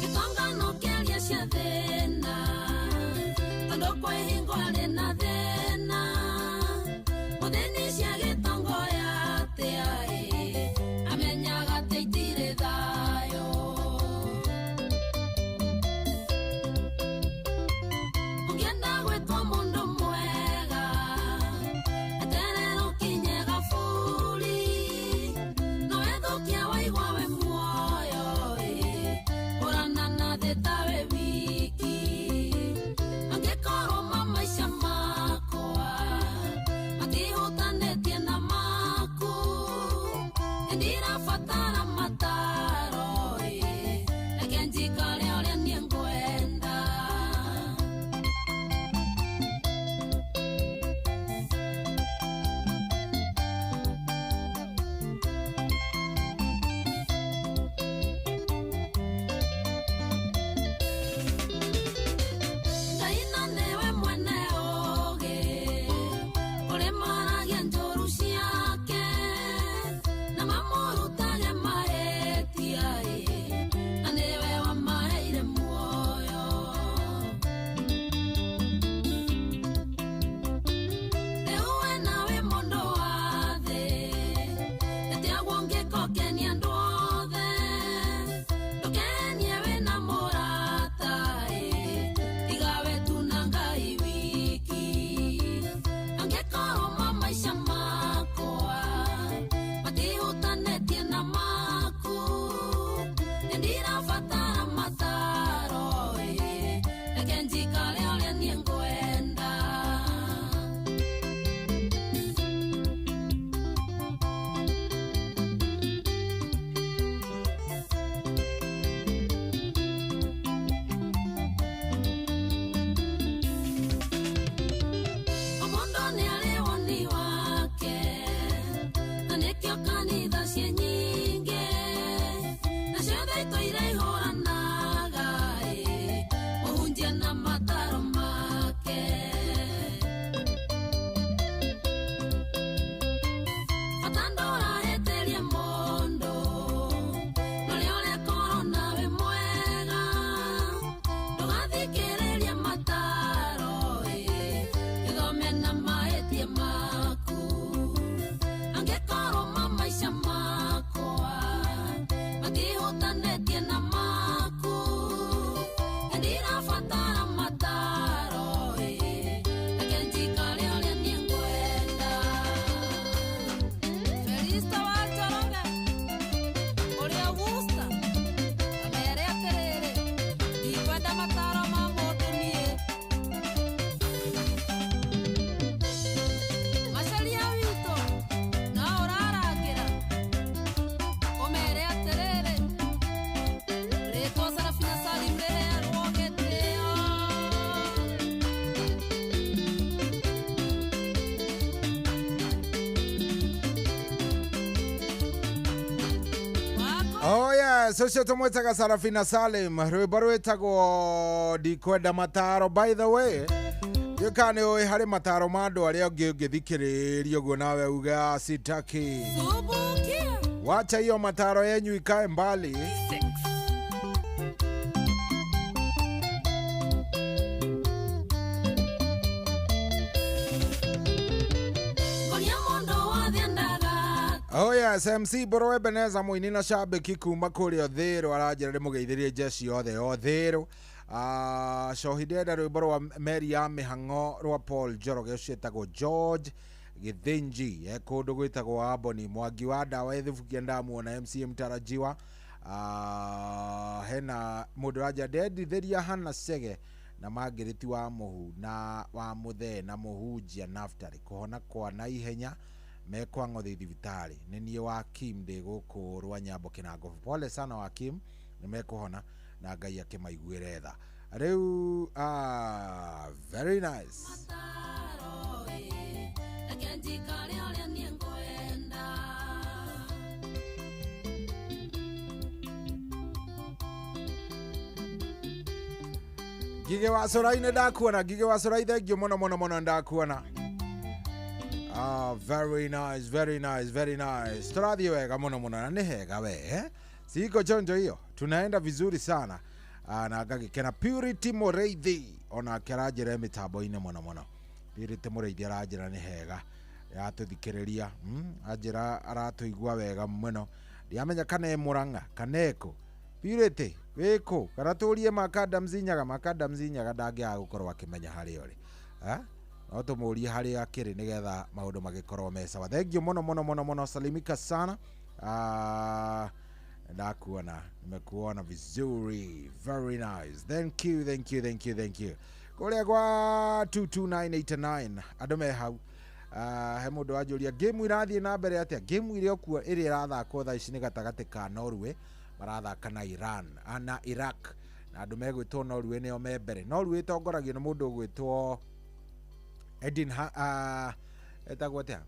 Gĩtongano kĩaria cia thĩna, tondũ kwĩ hingo arĩ na thĩna. Mũthĩni cia gĩtongo atĩa ĩ, amenyaga atĩ itirĩ thayũ. Ũngĩenda gwĩtwo mũndũ mwega, eterera ũkinye gaburi. No wethũkia waigua wĩ muoyo ĩ, kũrana na thĩ ta wĩ wiki. Angĩkorwo maica makwa matihutanĩtie na maku, nĩndĩrabatara mataro ĩ, reke njikare ũrĩa niĩ ngwenda. Ngai na nĩwe mwene ũũgĩ, ũrĩa maragia njũru ciake, na mamũrutage mahĩtia ĩ, na nĩwe wamaheire muoyo. Rĩu we nawe mũndũ wa thĩ, ĩtiagwo ũngĩkokenia andũ othe, ndũkenie wĩna mũrata ĩ, tiga we tu na Ngai wiki. Angĩkorwo maica makwa matihutanĩtie na maku, nĩndĩrabatara mataro ĩ, reke njikare ũrĩa niĩ ngwenda. O mũndũ nĩarĩ woni wake, na nĩkĩo kanitha ciĩ nyingĩ, na ciothe itũire ihũranaga ĩ, mũhunjia na mataro make. Bata ndũrahĩtĩrie mũndũ, norĩa ũrekorwo nawe mwega, ndũgathikĩrĩrie mataro ĩ, gĩthome na mahĩtia maku. Angĩkorwo maica makwa matihutanĩtie na maku, nĩndĩrabatara mataro ĩ, reke njikare ũrĩa niĩ ngwenda. Felista wa Njoroge, ũrĩa Wusta, amere atĩrĩrĩ, ndikwenda mataro ma mũndũ niĩ. Macaria witũ no ũrarangĩra, ũmere atĩrĩrĩ, rĩtwa Sarafina Salim rĩheanwo gĩtĩo. Oh yes, ũcio tũmwĩtaga Sarafina Salim, rwĩmbo rwĩtagwo ndikwenda mataro. By the way, ndiũĩ nĩ ũĩ harĩ mataro ma andũ arĩa ũngĩ ũngĩthikĩrĩria ũguo nawe uge "Ah, sitaki." Subukia. Wacha hiyo mataro yenyu ikae mbali. Ngoria mũndũ wothe endaga. Oh yes, MC Boro Ebeneza mũini na shabiki kuma kũrĩa Thĩrũ aranjĩra ndĩmũgeithĩrie jeshi yothe o Thĩrũ. Cohi ndĩrenda rwĩmbo rwa meri ya mĩhang'o rwa Paul Njoroge ũcio etagwo George Gĩthĩnji e kũndũ gwĩtagwo Amboni. Mwangi wa ndawa ĩthubukia ndamuona MC mtarajiwa. Hena mũndũ ũranjĩra ndendithĩria Hana Chege na Margaret wa Mũhu na wa Mũthee na Mũhunjia Naftali kũhona kwa naihenya mekwa ng'othi thibitarĩ. Nĩ niĩ wa Kim ndĩ gũkũ rwa Nyambo Kĩnango. Pole sana wa Kim, nĩ mekũhona. Na Ngai akĩmaiguĩre tha. Rĩu very nice. Ngige wa Corai nĩ ndakuona. Ngige wa Corai, thank you mũno mũno mũno, ndakuona. Very nice, very nice, very nice. Tũrathiĩ wega mũno mũno na nĩ hega we, eh? Siko chonjo hiyo, tunaenda vizuri sana. Na ngagĩkena. Purity Mũrĩithi onake aranjĩra mĩtambo-inĩ mũno mũno. Purity Mũrĩithi aranjĩra nĩ hega yatũthikĩrĩria, anjĩra aratũigua wega mũno. Ndiamenya kana e Mũrang'a kana ekũ. Purity wĩkũ? Kana tũrie Makadams Nyaga. Makadams Nyaga ndangĩaga gũkorwo akĩmenya harĩa ũrĩ, eh? No tũmũrie harĩa akĩrĩ nĩgetha maũndũ magĩkorwo me sawa. Thank you mũno mũno mũno mũno, salimika sana. Ndakuona, nimekuona vizuri, very nice. Thank you, thank you, thank you, thank you. Kũrĩa gwa 22989 andũ me hau. He mũndũ wanjũria game irathiĩ na mbere atĩa. Game ĩrĩa okuo ĩrĩa ĩrathakwo thaa ici nĩ gatagatĩ ka Norway marathaka na Iran na Iraq, na andũ megwĩtwo Norway nĩo me mbere. Norway ĩtongoragio nĩ mũndũ ũgwĩtwo Edin etagwo atĩa,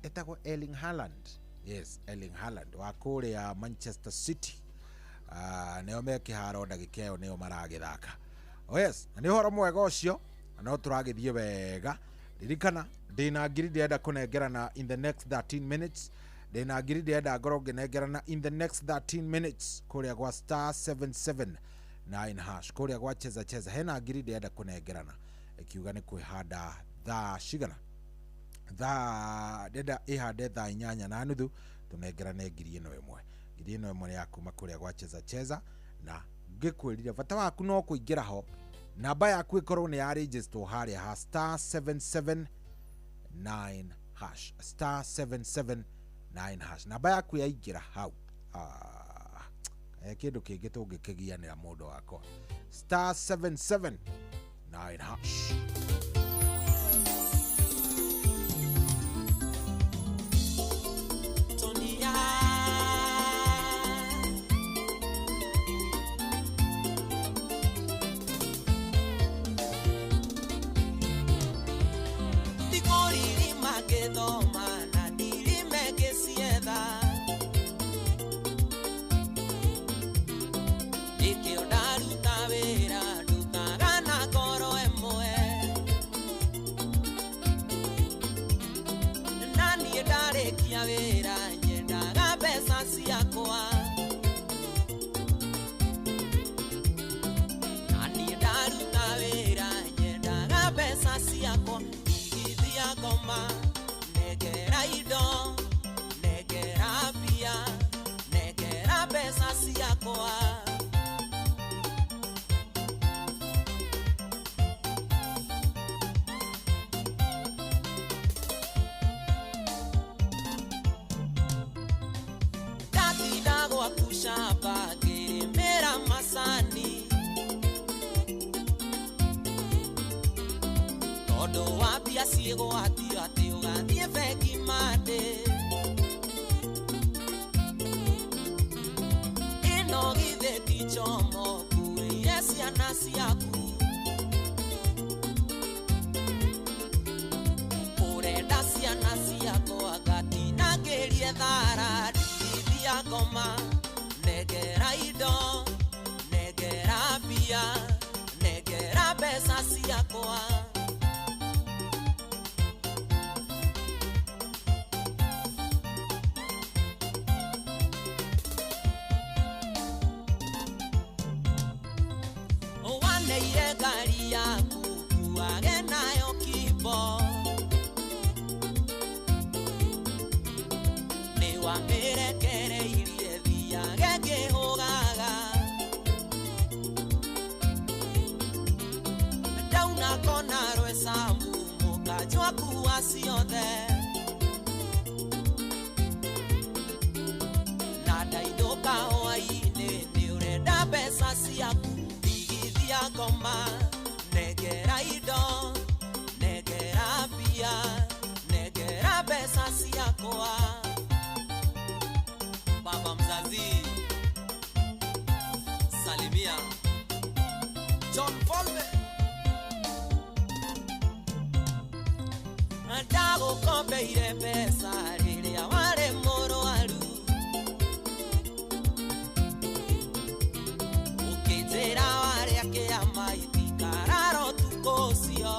etagwo Erling Haaland. Yes, Erling Haaland wa kũrĩa Manchester City. Nĩo me kĩharo ndagĩka ĩyo, nĩo maragĩthaka. Oh yes, na nĩ ũhoro mwega ũcio, na no tũragĩthiĩ wega. Ririkana ndĩna ngiri ndĩrenda kũnengerana in the next 13 minutes. Ndĩna ngiri ndĩrenda ngorwo ngĩnengerana in the next 13 minutes kũrĩa gwa star 779 hash, kũrĩa gwa cheza cheza hena ngiri ndĩrenda kũnengerana, ĩkiuga nĩ kwĩhanda thaa cigana, thaa ndĩrenda ĩhande thaa 8:30, tũnengerane ngiri ĩno ĩmwe. Ngiri ĩno ĩmwe nĩ ya kuma kũrĩa gwa cheza cheza, na ngĩkwĩrire bata waku no kũingĩra ho, namba yaku ĩkorwo nĩ ya register harĩa ha star 779 hash, star 779 hash. Namba yaku yaingĩra hau, kĩndũ kĩngĩ tũngĩkĩgianĩra mũndũ wakwa, star 779 hash. Baba mzazi. Salimia John Volve Ndagũkombeire mbeca rĩrĩa warĩ mũrwaru Ũkĩnjĩra warĩa kĩama itikarara ũtukũ ũcio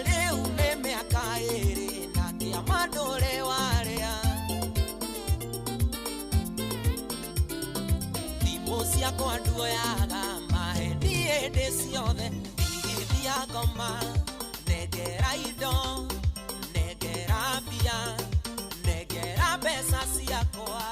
Rĩu nĩ mĩaka ĩĩrĩ na kĩama ndũrĩ warĩa Thimũ ciakwa nduoyaga maheni hĩndĩ ciothe Ndigithia ngoma nengera indo nengera mbia nengera mbeca ciakwa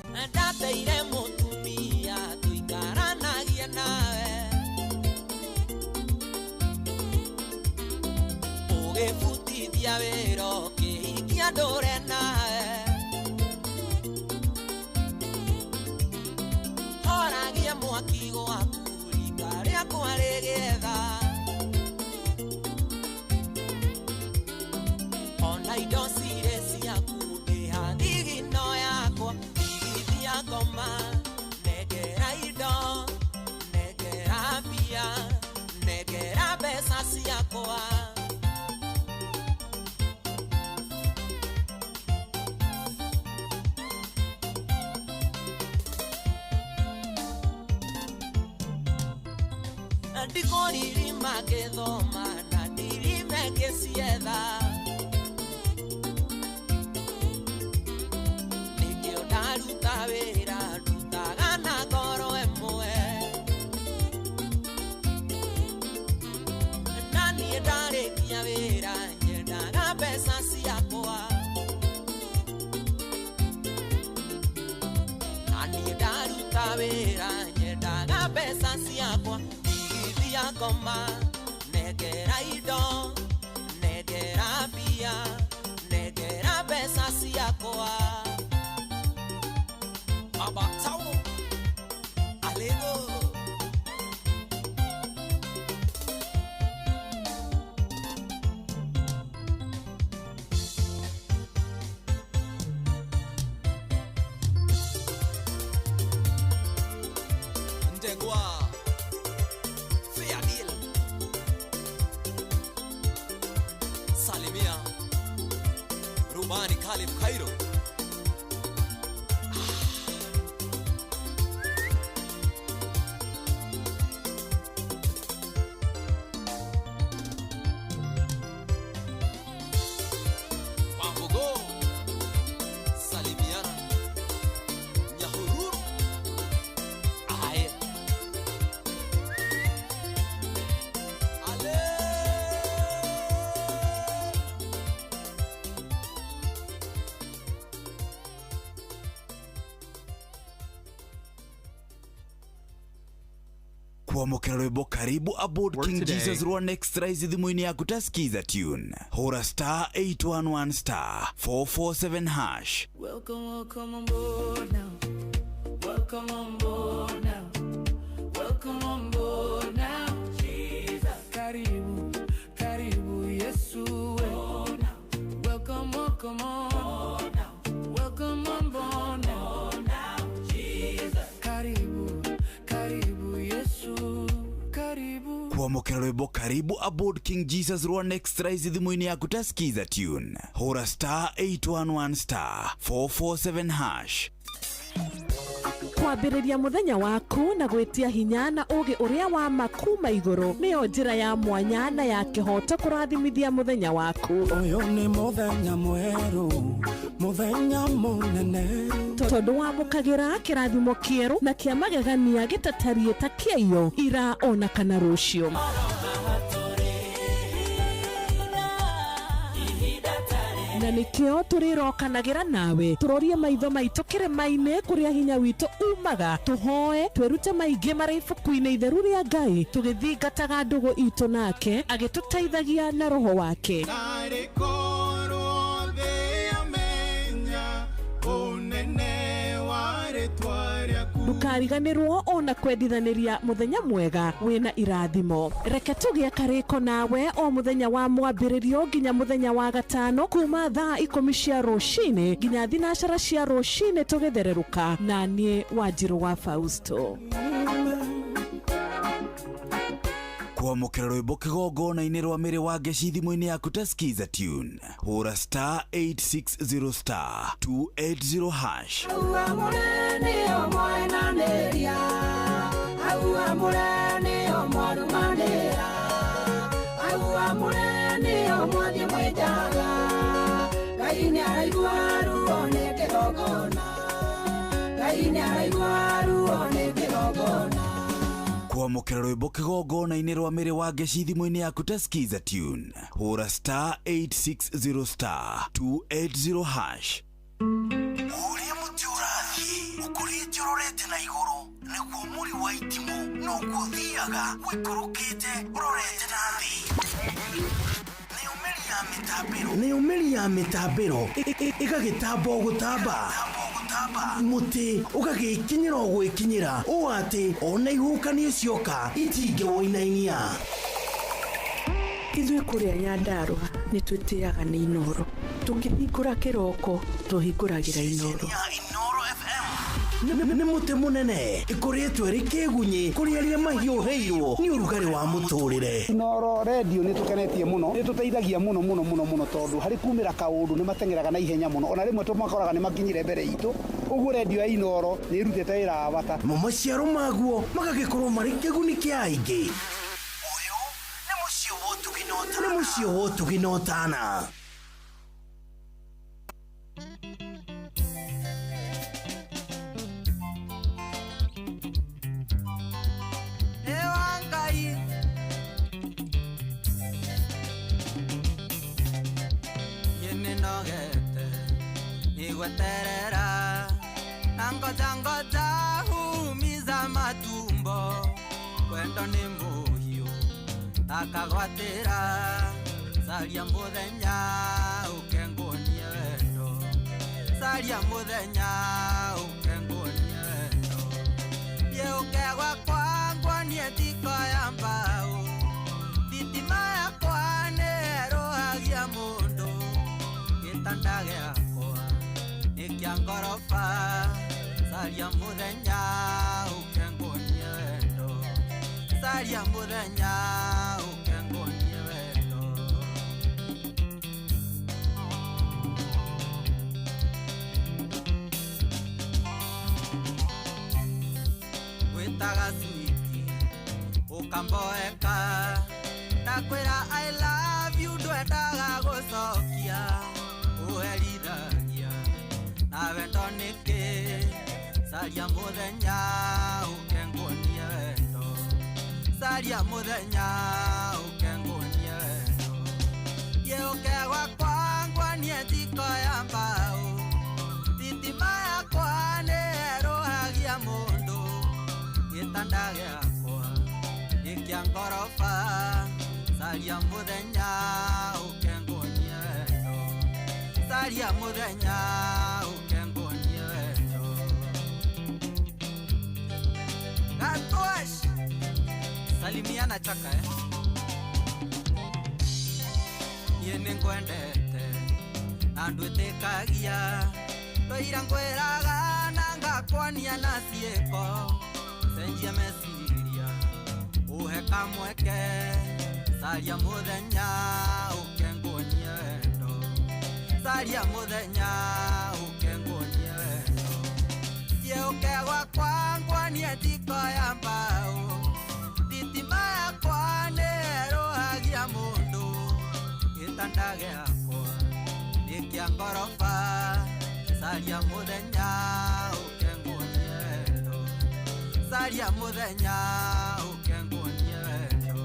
Ndateire mũtumia tũikaranagia nawe Ũgĩbutithia wĩra ũkĩhikia ndũre nawe Horagia mwaki gwaku rika rĩakwa rĩgĩetha Ona indo cirĩ ciaku ndĩha thigino yakwa Ndigithia ngoma nengera indo nengera mbia nengera mbeca ciakwa Ndikũririma ngĩthoma na ndirime ngĩcietha Nĩkĩo ndaruta wĩra ndutaga na ngoro ĩmwe Na niĩ ndarĩkia wĩra nyendaga mbeca ciakwa Na niĩ ndaruta wĩra nyendaga mbeca ciakwa Ndigithia ngoma nengera indo nengera mbia nengera mbeca ciakwa Baba Tauno Alego Ndegwa Fair deal Salimia Rubani Khalif Cairo Wambugo Salimiana Nyahururu Aye Ale Kwamũkĩra rwĩmbo karibu aboard Work King today. Jesus rwa Next Rise thimũ-inĩ yaku ta skiza tune hũra star 811 star 447 hash. Welcome, welcome on board now. Welcome on board now. Welcome on board now. Jesus. Karibu, karibu Yesu. Welcome, welcome on. Welcome on board now. Jesus. Karibu, karibu Yesu. Karibu. Kwamũkĩra rwĩmbo karibu aboard King Jesus rwa Next Rise thimũ-inĩ yaku ta skiza tune hũra star 811 star 447 hash. Kwambĩrĩria mũthenya waku na gwĩtia hinya na ũũgĩ ũrĩa wa ma kuma igũrũ nĩyo njĩra ya mwanya na ya kĩhooto kũrathimithia mũthenya waku. Ũyũ nĩ mũthenya mwerũ, mũthenya mũnene. Tondũ wamũkagĩra kĩrathimo kĩerũ na kĩa magegania gĩtatariĩ ta kĩaiyo ira ona kana rũciũ. Na nĩkĩo tũrĩrokanagĩra nawe tũrorie maitho maitũ kĩrĩma-inĩ kũrĩa hinya witũ umaga tũhoe twĩrute maingĩ marĩ ibuku-inĩ itheru rĩa Ngai tũgĩthingataga ndũgũ itũ nake agĩtũteithagia na roho wake. Narĩ korwo thĩ yamenya ũnene wa rĩtwa rĩaku. Ndũkariganĩrwo ona kwendithanĩria mũthenya mwega wĩna irathimo. Reke tũgĩe karĩko nawe o mũthenya wa mwambĩrĩrio nginya mũthenya wa gatano kuma thaa 10 cia rũcinĩ nginya 9 cia rũcinĩ tũgĩthererũka na niĩ Wanjirũ wa Fausto. Kwamũkĩra rwĩmbo kĩgongona-inĩ rwa mĩrĩ wa ngeci thimũ-inĩ yaku ta Skiza Tune. Hũra star 860 star 280 hash. Kwamũkĩra rwĩmbo kĩgongona-inĩ rwa mĩrĩ wa ngeci thimũ-inĩ yaku ta Skiza Tune. Hũra star 860 star 280 hash. Ũrĩa mũtĩ ũrathiĩ ũkũrĩte ũrorete na igũrũ nĩguo mũri wa itimũ noguo ũthiaga ũikũrũkĩte ũrorete na thĩ. Nĩyo mĩri ya mĩtambĩro ĩgagĩtamba o gũtamba mũtĩ ũgagĩkinyĩra o gwĩkinyĩra ũũ atĩ ona ihuhũkanio cioka itingĩwũinainia. Ithuĩ kũrĩa Nyandarũa nĩ twĩtĩaga nĩ Inooro. Tũkĩhingũra kĩroko tũhingũragĩra Inooro. Nĩ mũtĩ mũnene ĩkũrĩtwo ĩrĩ kĩgunyĩ kũrĩ arĩa mahiũhĩirwo nĩ ũrugarĩ wa mũtũrĩre. Inooro redio nĩ tũkenetie mũno, nĩ tũteithagia mũno mũno mũno mũno tondũ harĩ kumĩra kaũndũ nĩ mateng'eraga na ihenya mũno, ona rĩmwe tũmakoraga nĩ makinyire mbere itũ. Ũguo redio ya Inooro nĩ ĩrutĩte wĩra wa bata. Mo maciaro maguo magagĩkorwo marĩ kĩguni kĩa aingĩ. Ũyũ nĩ mũciĩ wa ũtugi na ũtana. Nĩ mũciĩ wa ũtugi na ũtana. Nigweterera nangoja ngoja humiza matumbo kwendo ni muhiu takagwatira saria muthenya ukenguonie wendo saria muthenya ukenguonie wendo ye ukegwa kwangwonie thiko ya mbao thitima yakwa nĩĩrũhagia mũndũ gĩtanda gĩakwa nĩ kĩa ngoroba saria mũthenya ũkenguonie wendo saria mũthenya ũkenguonie wendo. Gwĩtaga switi ũkamboeka ndakwĩra I love you ndwendaga gũcokia ũherithagia na wendo nĩkĩ saria mũthenya ũkenguonie wendo saria mũthenya ũkenguonie wendo ye ũke gwakwa nguonie thiko ya mbao thitima yakwa nĩĩrũhagia mũndũ gĩtanda gĩakwa nĩ kĩa ngoroba saria mũthenya ũkenguonie wendo saria mũthenya ũkenguonie wendo. Gatosh salimiana chaka niĩ nĩngwendete na ndwĩtĩkagia twaira ngwĩraga na ngakwania na ciĩko cenjia meciria ũhe kamweke saria mũthenya ũkenguonie wendo saria mũthenya ũkenguonie wendo ye ũke gwakwa nguonie thiko ya mbao thitima yakwa nĩĩrũhagia mũndũ gĩtanda gĩakwa nĩ kĩa ngoroba saria mũthenya ũkenguonie wendo saria mũthenya ũkenguonie wendo.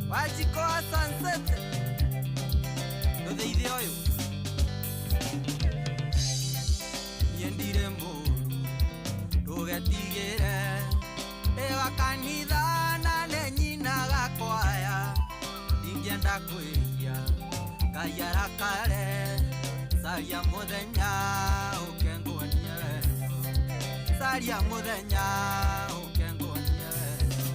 Wajiko wa sunset ndũtheithie ũyũ niĩ ndirĩ mũru ndũgetigĩre ndĩ wa kanitha na nĩ nyinaga kwaya ndingĩenda kwĩhia Ngai arakare saria mũthenya ũkenguonie wendo Caria mũthenya ũke nguonie wendo.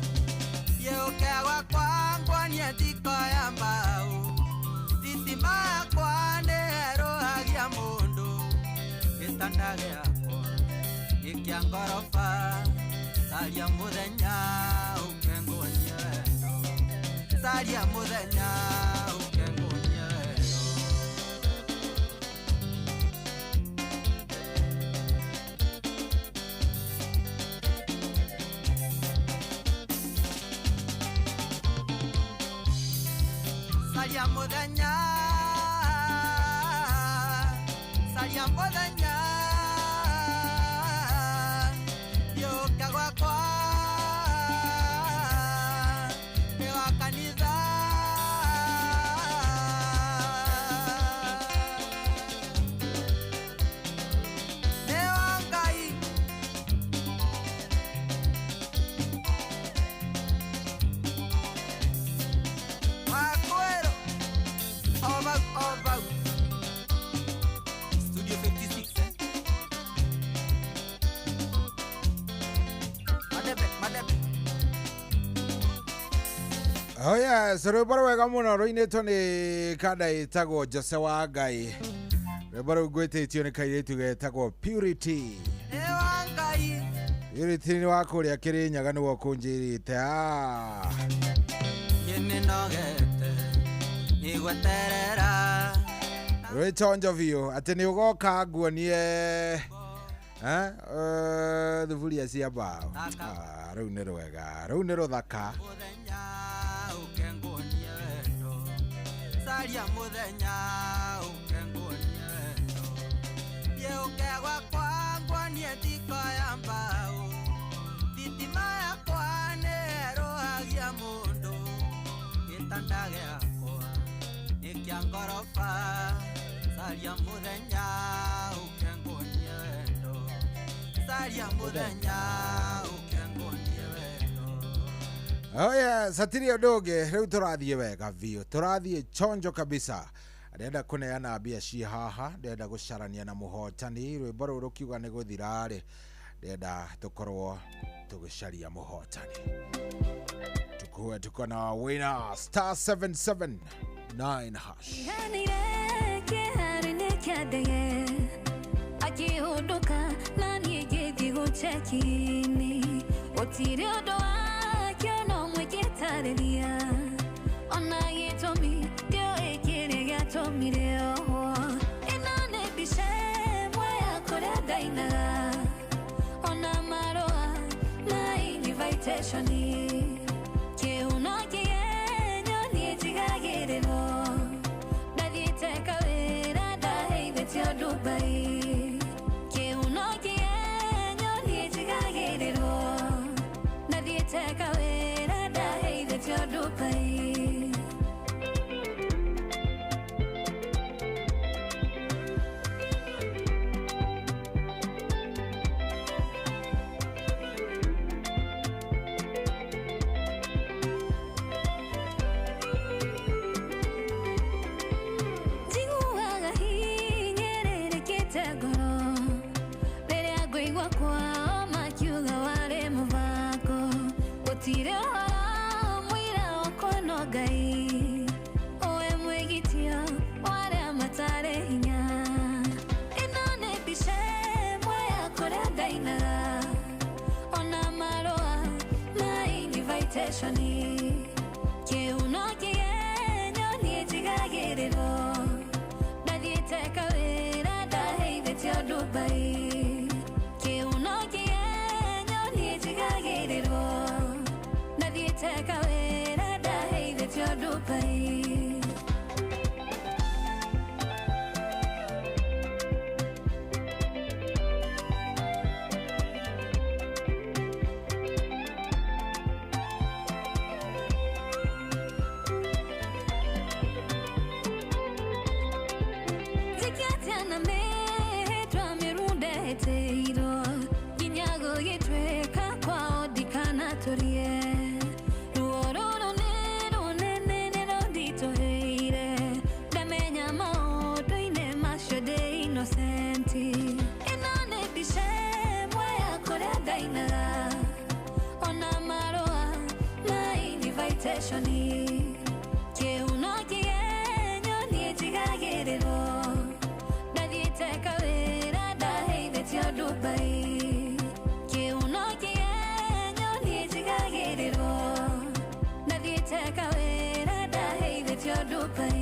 Yũke gwakwa nguonie thiko ya mbaũ. Thitima yakwa nĩherũhagia mũndũ. Gĩtanda gĩakwa nĩ kĩa ngoroba. Caria mũthenya ũke nguonie wendo. Caria mũthenya ũke nguonie wendo. Caria mũthenya, caria mũthenya, yũka gwakwa nĩ wa kanitha. Nĩ wa Ngai. Wakwero. Over, over. Studio 56, eh? Madebe, madebe. Oh yes, rwĩmbo rwega mũno rũinĩtwo nĩ kanda ĩtagwo Jose wa Ngai. Rwĩmbo rũu ngwĩtĩtio nĩ kairĩtu getagwo Purity. Nĩ wa Ngai. Purity nĩ wa kũrĩa Kĩrĩnyaga nĩwe ũkũnjĩrĩte. Ah. Niĩ nĩnogete nĩ gweterera. Rwĩchonjo biũ atĩ nĩ ũgoka nguonie thuburia cia mbaũ. Ah, rũu nĩ rwega, rũu nĩ rũthaka. Mũthenya ũke nguonie wendo. Caria mũthenya ũke nguonie wendo. Yũke gwakwa nguonie thiko ya mbaũ. Thitima yakwa nĩherũhagia mũndũ. Gĩtanda gĩakwa nĩ kĩa ngoroba. Caria mũthenya ũke nguonie wendo. Caria mũthenya ũke nguonie wendo. Oh yes, hatirĩ ũndũ ũngĩ rĩu tũrathiĩ wega biũ, tũrathiĩ chonjo kabisa. Ndĩrenda kũneana mbia ciĩ haha, ndĩrenda gũcarania na mũhotani. Rwĩmbo rũu rũkiuga nĩ gũthira rĩ, ndĩrenda tũkorwo tũgĩcaria mũhotani. Tukuwe tuko na winner star 779 hash. Akĩhũndũka na niĩ ngĩthiĩ gũchekini. Gũtirĩ ũndũ wakĩo no mwĩkĩtarĩria. Ona gĩtũmi ndiũĩ kĩrĩa gĩatũmire ohwo. Ĩno nĩ mbica ĩmwe ya kũrĩa ndainaga. Ona marũa ma invitation. Kĩhuno kĩgenyo niĩ njigagĩrĩrwo. Ndathiĩte kawĩra ndaheithĩtio Dubai. Kĩhuno kĩgenyo niĩ njigagĩrĩrwo. Ndathiĩte kawĩra ndaheithĩtio Dubai. Njiguaga hinyĩrĩrĩkĩte ngoro rĩrĩa ngũigua kwao makiuga warĩ mũbango. Gũtirĩ ũhoro mũira wakwa no Ngai ũwe mwĩgitio wa arĩa matarĩ hinya. Ĩno nĩ mbica ĩmwe ya kũrĩa ndainaga. Ona marũa ma invitation. Kĩhuno kĩgenyo niĩ njigagĩrĩrwo. Ndathiĩte kawĩra ndaheithĩtio Dubai. Kĩhuno kĩgenyo niĩ njigagĩrĩrwo. Ndathiĩte kawĩra ndaheithĩtio Dubai. Njikĩte na mĩhĩtwa mĩrundetĩirwo nginya gũgĩtuĩka kwao ndikanatũrie. Ruo rũrũ nĩ rũnene nĩ rũnditũhĩire. Ndamenya maũndũ-inĩ macio ndĩ innocent. Ĩno nĩ mbica ĩmwe ya kũrĩa invitation Kĩuno kĩgenyo niĩ njigagĩrĩrwo Ndathiĩte kawĩra ndaheithĩtio Dubai Kĩuno kĩgenyo niĩ njigagĩrĩrwo Ndathiĩte kawĩra ndaheithĩtio Dubai.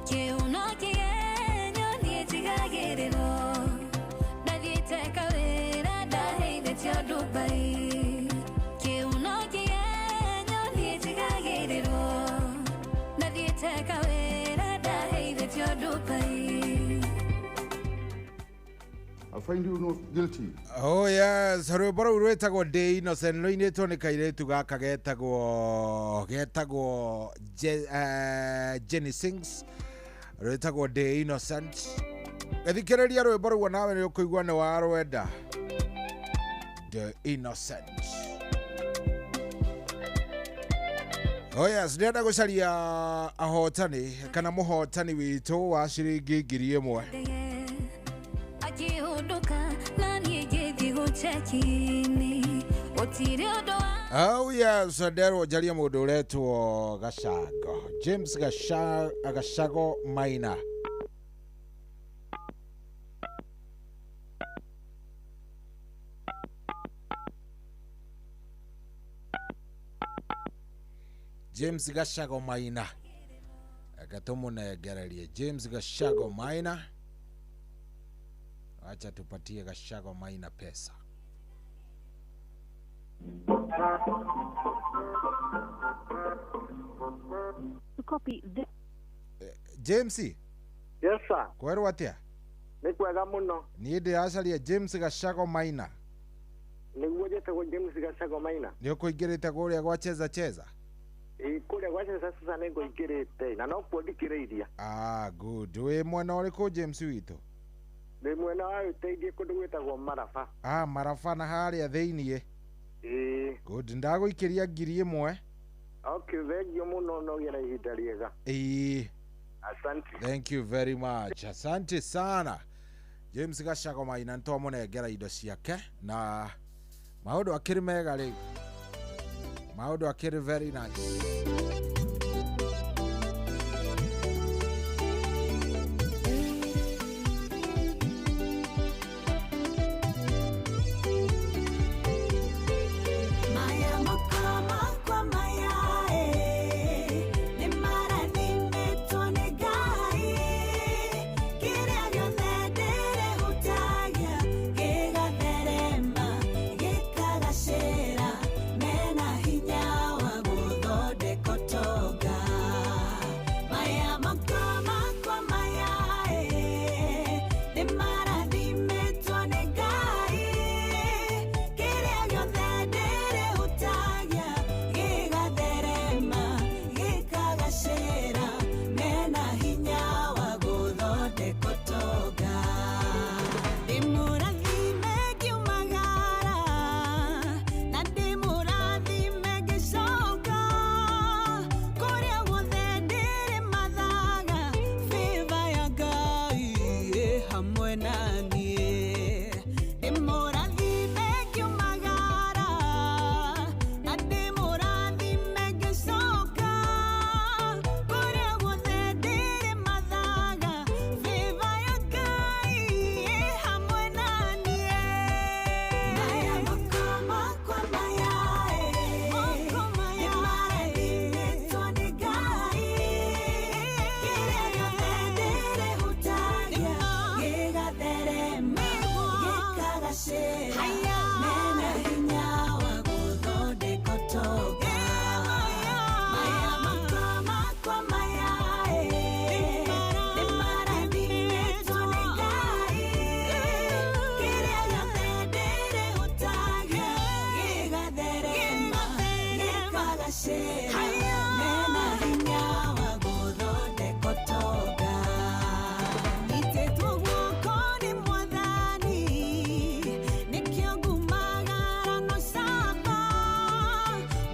Kĩuno kĩgenyo niĩ njigagĩrĩrwo Ndathiĩte kawĩra ndaheithĩtio Dubai Kĩuno kĩgenyo niĩ njigagĩrĩrwo Ndathiĩte kawĩra ndaheithĩtio Dubai. I find you not guilty. Oh yes, rwĩmbo rũu rwĩtagwo Ndĩ Innocent rũinĩtwo nĩ kairĩtu gaka getagwo Jenny Sings, rwĩtagwo Ndĩ Innocent. Gĩthikĩrĩria rwĩmbo rũu nawe nĩ ũkũigua nĩ warwenda. The Innocent. Oh yes, ndĩrenda gũcaria ahotani kana mũhotani witũ wa ciringi 1,000. Oh yes, nderwo njarie mũndũ ũretwo Gacango, James Gacago Maina. James Gacago Maina, reke tũmũnengererie James Gacago Maina. Acha tupatie Gacago Maina pesa. Copy this. James. Yes sir. Kwerwo atia? Nĩ kwega mũno. Niĩ ndĩracaria James Gacago Maina. Nĩguo njĩtagwo James Gacago Maina. Nĩ ũkũingĩrĩte kũrĩa gwa Cheza Cheza? Ĩĩ, kũrĩa gwa Cheza Cheza nĩ ngũingĩrĩte na no kuo thikĩrĩirie. Ah, good. Wĩ mwena ũrĩkũ James witũ? Ndĩ mwena wa ũteithie kũndũ gwĩtagwo Maraba. Ah, Maraba na harĩa thĩiniĩ. Ĩĩ. Good, ndagũikĩria 1,000. Okay, thank you mũno, no ũgĩe na ihinda rĩega. Ĩĩ. Asante. Thank you very much. Asante sana. James Gacago Maina nĩtwamũnengera indo ciake na maũndũ akĩrĩ mega rĩu. Maũndũ akĩrĩ very nice. Mena hinya wa gũthondeka. Gĩkagacĩra mena hinya wa gũthondeka ũtonga. Nyitĩtwo guoko nĩ Mwathani, nĩkĩo ngumagara no camba.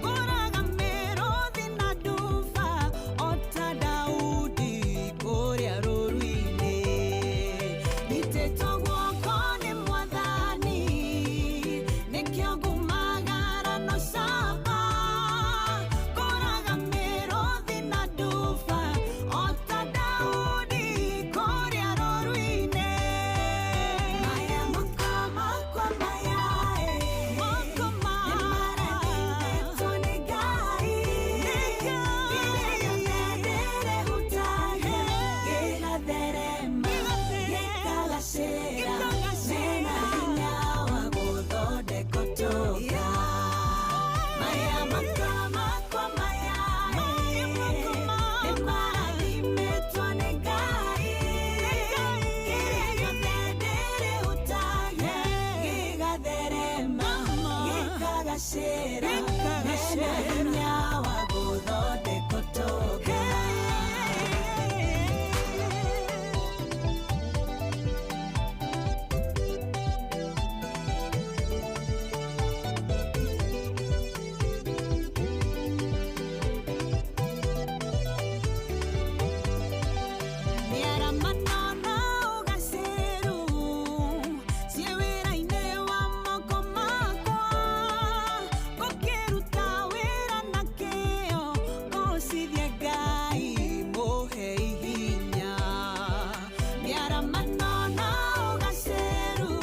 Ngũraga mĩrũthi na nduba o ta Daudi kũrĩa rũũru-inĩ. Nyitĩtwo guoko nĩ Mwathani, nĩkĩo ngumagara no camba. Ngũraga mĩrũthi na nduba o ta Daudi kũrĩa rũũru-inĩ. Maya moko makwa maya, moko nĩmarathimĩtwo nĩ Ngai. Kĩrĩa gĩothe ndĩrĩhutagia gĩgatherema, gĩkagacĩra, mena hinya wa gũthondeka ũtonga. Maya moko makwa maya, nĩmarathimĩtwo nĩ Ngai. Kĩrĩa gĩothe ndĩrĩhutagia gĩgatherema, gĩkagacĩra, mena hinya wa gũthondeka ũtonga. Mĩaramano na ũgacĩru ciĩ wĩra-inĩ wa moko makwa, ngũkĩruta wĩra na kĩyo ngũcithie Ngai mũhe hinya. Mĩaramano na ũgacĩru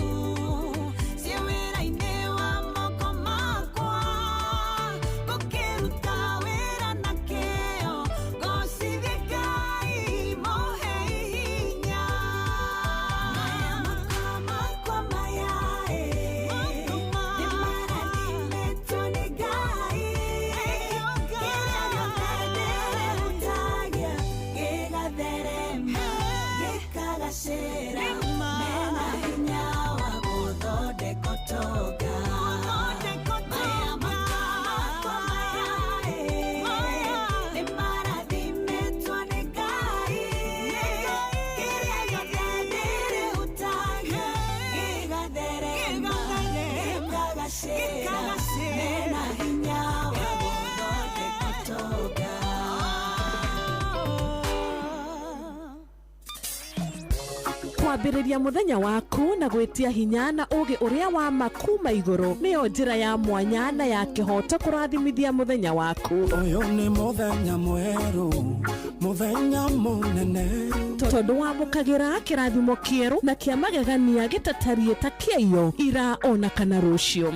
ciĩ wĩra-inĩ wa moko makwa, ngũkĩruta wĩra na kĩyo ngũcithie Ngai mũhe hinya. Maya moko makwa maya, nĩmarathimĩtwo nĩ Ngai. Kĩrĩa gĩothe ndĩrĩhutagia gĩgatherema, gĩkagacĩra, mena hinya wa gũthondeka ũtonga. Maya moko makwa maya, nĩmarathimĩtwo nĩ Ngai. Kĩrĩa gĩothe ndĩrĩhutagia gĩgatherema, gĩkagacĩra, mena hinya wa gũthondeka ũtonga. Kwambĩrĩria mũthenya waku na gwĩtia hinya na ũũgĩ ũrĩa wa ma kuma igũrũ nĩyo njĩra ya mwanya na ya kĩhooto kũrathimithia mũthenya waku. Ũyũ nĩ mũthenya mwerũ, mũthenya mũnene. Tondũ wamũkagĩra kĩrathimo kĩerũ na kĩa magegania gĩtatariĩ ta kĩaiyo ira ona kana rũciũ.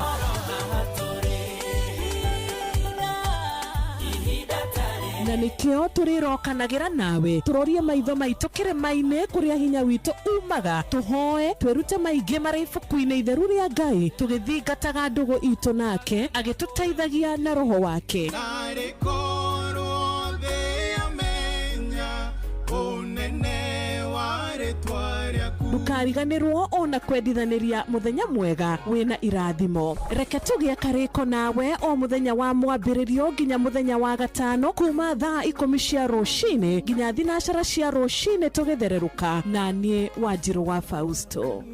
Na nĩkĩo tũrĩrokanagĩra nawe tũrorie maitho maitũ kĩrĩma-inĩ kũrĩa hinya witũ umaga, tũhoe twĩrute maingĩ marĩ ibuku-inĩ itheru rĩa Ngai, tũgĩthingataga ndũgũ itũ nake agĩtũteithagia na roho wake. Narĩ korwo thĩ yamenya ũnene wa rĩtwa rĩaku. Ndũkariganĩrwo ona kwendithanĩria mũthenya mwega wĩna irathimo. Reke tũgĩe karĩko nawe o mũthenya wa mwambĩrĩrio nginya mũthenya wa gatano kuma thaa 10 cia rũcinĩ nginya 9 cia rũcinĩ tũgĩthererũka na niĩ Wanjirũ wa Fausto.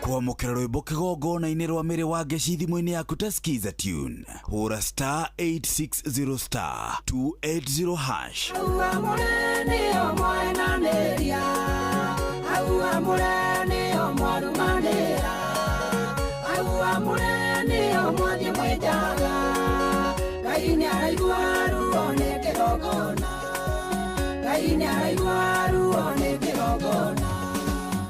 Kwamũkĩra rwĩmbo kĩgongona-inĩ rwa mĩrĩ wa ngeci thimũ-inĩ yaku ta Skiza Tune, hũra star 860 star 280 hash.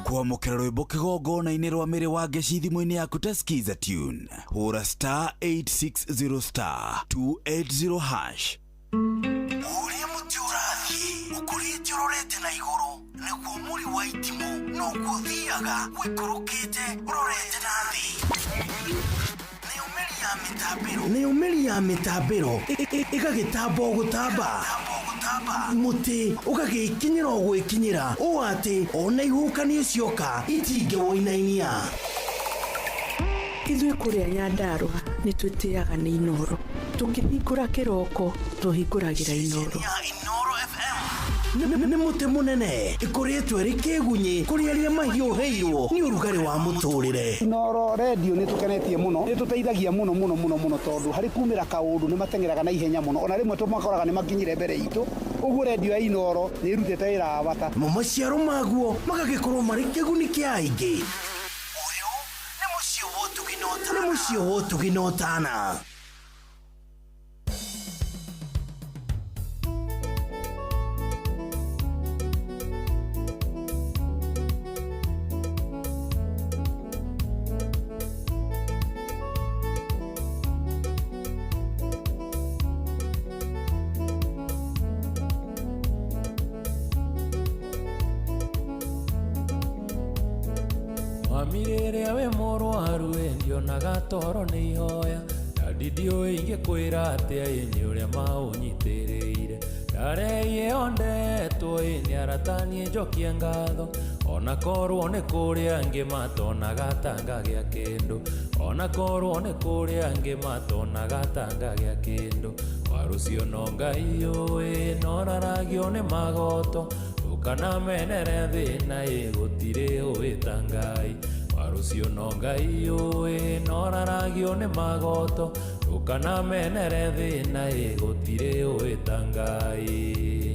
Kwamũkĩra rwĩmbo kĩgongona-inĩ rwa mĩrĩ wa ngeci thimũ-inĩ yaku ta Skiza Tune, hũra star 860 star 280 hash. Ũrĩa mũtĩ ũrathiĩ ũkũrĩte ũrorete na igũrũ nĩguo mũri wa itimũ noguo ũthiaga ũikũrũkĩte ũrorete na thĩ. Nĩyo mĩri ya mĩtambĩro ĩgagĩtamba o gũtamba, mũtĩ ũgagĩkinyĩra o gwĩkinyĩra ũũ atĩ ona ihuhũkanio cioka itingĩwũinainia. Ithuĩ kũrĩa Nyandarũa Nĩ twĩtĩaga nĩ Inoro. Tũkĩhingũra kĩroko tũhingũragĩra Inoro. Nĩ mũtĩ mũnene ĩkoretwo ĩrĩ kĩgunyĩ kũrĩ arĩa mahiũhĩirwo nĩ ũrugarĩ wa mũtũrĩre. Inoro redio nĩ tũkenetie mũno, nĩ tũteithagia mũno mũno mũno mũno tondũ harĩ kumĩra kaũndũ nĩ mateng'eraga na ihenya mũno, ona rĩmwe tũmakoraga nĩ makinyire mbere itũ. Ũguo redio ya Inoro nĩ ĩrutĩte wĩra wa bata. Mo maciaro maguo magagĩkorwo marĩ kĩguni kĩa aingĩ. Ũyũ nĩ mũciĩ wa ũtugi na ũtana. Nĩ mũciĩ wa ũtugi na ũtana. Mami rĩrĩa wĩ mũrwaru ĩ ndionaga toro nĩ ihoya, ndadi ndiũĩ ingĩkwĩra atĩa ĩ nĩ ũrĩa maũnyitĩrĩire. Ndareie o ndetwo ĩ nĩ arata niĩ njokie ngatho, ona korwo nĩ kũrĩ angĩ matonaga ta ngagĩa kĩndũ, ona korwo nĩ kũrĩ angĩ matonaga ta ngagĩa kĩndũ. Warũcio no Ngai ũĩ noraragio nĩ magoto, ndũkana menere thĩna ĩ gũtirĩ ũĩ ta Ngai. Warũcio no Ngai ũĩ noraragio nĩ magoto, ndũkana menere thĩna ĩ gũtirĩ ũĩ ta Ngai.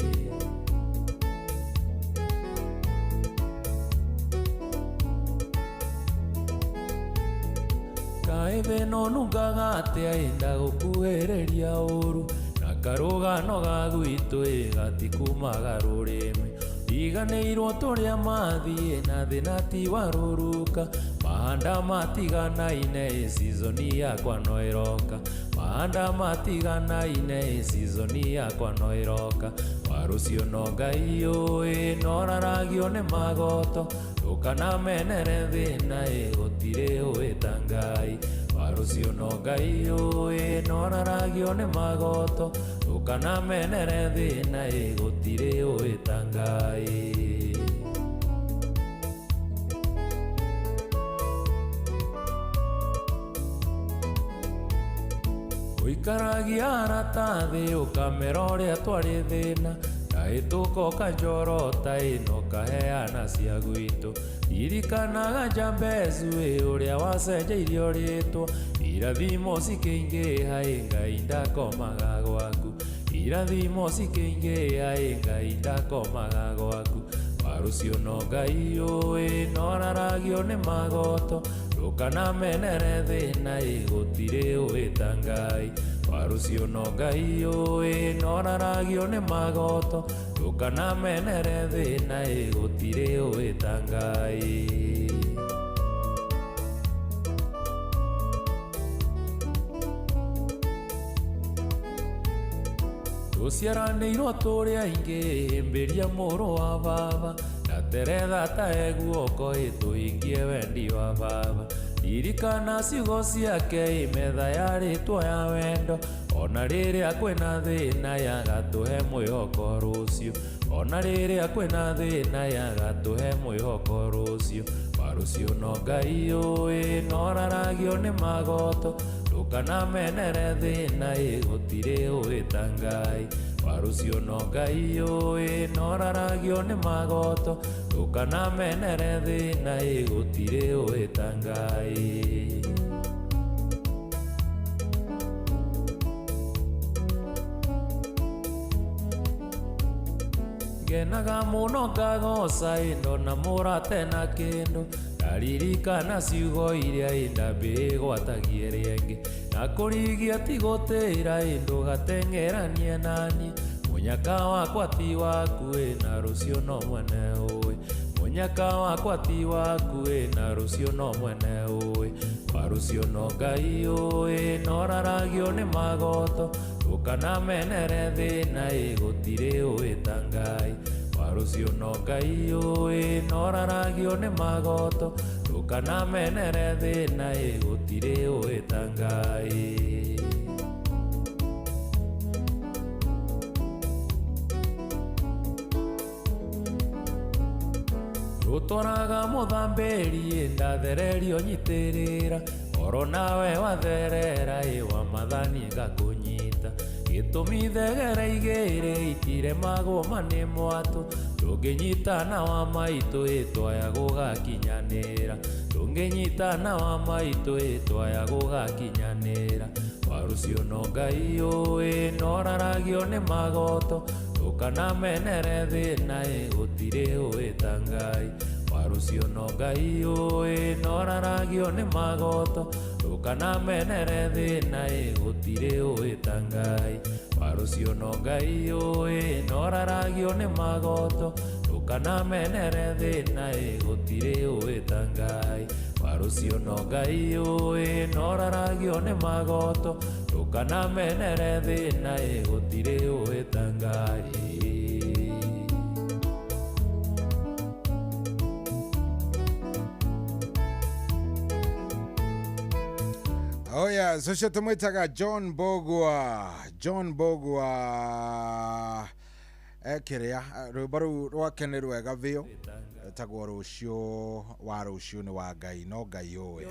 Kaĩ thĩna ũnungaga atĩa ĩ ndagũkuhĩrĩria ũru, na karũgano ga gwitũ ĩ gatikumaga rũrĩmĩ. Ndiganĩirwo tũrĩa mathiĩ na thĩna ti wa rũruka, mahanda matiganaine ĩ season yakwa no ĩroka, mahanda matiganaine ĩ season yakwa no ĩroka. Warũcio no Ngai ũĩ noraragio nĩ magoto, ndũkana menere thĩna ĩ gũtirĩ ũĩ ta Ngai. Warũcio no Ngai ũĩ noraragio nĩ magoto, ndũkana menere thĩna ĩ gũtirĩ ũĩ ta Ngai. Ũikaragia arata thĩ ũkamera ũrĩa twarĩ thĩna, ndahĩtũka ũkanjorota ĩ na ũkaheana cia gwitũ. Ririkanaga Jambezu ĩ ũrĩa wacenjeirio rĩtwa, irathimo cikĩingĩha ĩ Ngai ndakomaga gwaku, irathimo cikĩingĩha ĩ Ngai ndakomaga gwaku. Warũcio no Ngai ũĩ noraragio nĩ magoto, ndũkana menere thĩna ĩ gũtirĩ ũĩ ta Ngai. Warũcio no Ngai ũĩ noraragio nĩ magoto, ndũkana menere thĩna ĩ gũtirĩ ũĩ ta Ngai. Tũciaranĩirwo tũrĩ aingĩ hĩmbĩria mũrũ wa baba, ndateretha ta e guoko ĩ tũhingie wendi wa baba. Ririkana ciugo ciake ĩ metha yarĩtwo ya wendo, ona rĩrĩa kwĩna thĩna yagatũhe mwĩhoko rũciũ, ona rĩrĩa kwĩna thĩna yagatũhe mwĩhoko rũciũ. Warũcio no Ngai ũĩ noraragio nĩ magoto, ndũkana menere thĩna ĩ gũtirĩ ũĩ ta Ngai. Warũcio no Ngai ũĩ noraragio nĩ magoto, ndũkana menere thĩna ĩ gũtirĩ ũĩ ta Ngai. Ngenaga mũno ngagoca ĩ ndona mũrate na kĩndũ, ndaririkana ciugo iria ĩ ndambĩgwatagie rĩngĩ, na kũrigia ti gũtĩra ĩ ndũgateng'eranie naniĩ, mũnyaka wakwa ti waku ĩ na rũciũ no mwene ũĩ, mũnyaka wakwa ti waku ĩ na rũciũ no mwene ũĩ. Warũcio no Ngai ũĩ noraragio nĩ magoto, ndũkana menere thĩna ĩ gũtirĩ ũĩ ta Ngai. Warũcio no Ngai ũĩ noraragio nĩ magoto, ndũkana menere thĩna ĩ gũtirĩ ũĩ ta Ngai. Rũtwaraga mũthambĩri ĩ ndathererio nyitĩrĩra, Oro nawe watherera ĩ wa mathani ngakũnyita gĩtũmi thegere igĩrĩ itiremagwo ma nĩ mwatũ tũngĩnyitana wa maitũ ĩ twaya gũgakinyanĩra tũngĩnyitana wa maitũ ĩ twaya gũgakinyanĩra wa rũciũ no Ngai ũĩ noraragio nĩ magoto ndũkanamenere thĩna ĩ gũtirĩ ũĩ ta Ngai wa rũciũ no Ngai ũĩ noraragio nĩ magoto ndũkanamenere thĩna ĩ gũtirĩ ũĩ ta Ngai wa rũciũ no Ngai ũĩ noraragio nĩ magoto ndũkanamenere thĩna ĩ gũtirĩ ũĩ ta Ngai wa rũciũ no Ngai ũĩ noraragio nĩ magoto ndũkanamenere thĩna ĩ gũtirĩ ũĩ ta Ngai. Oh yeah, so ũcio tũmwĩtaga John Bogwa. John Bogwa kĩrĩa rwĩmbo rũu rwake nĩ rwega biũ, etagwo rũciũ wa rũciũ nĩ wa Ngai no Ngai ũĩ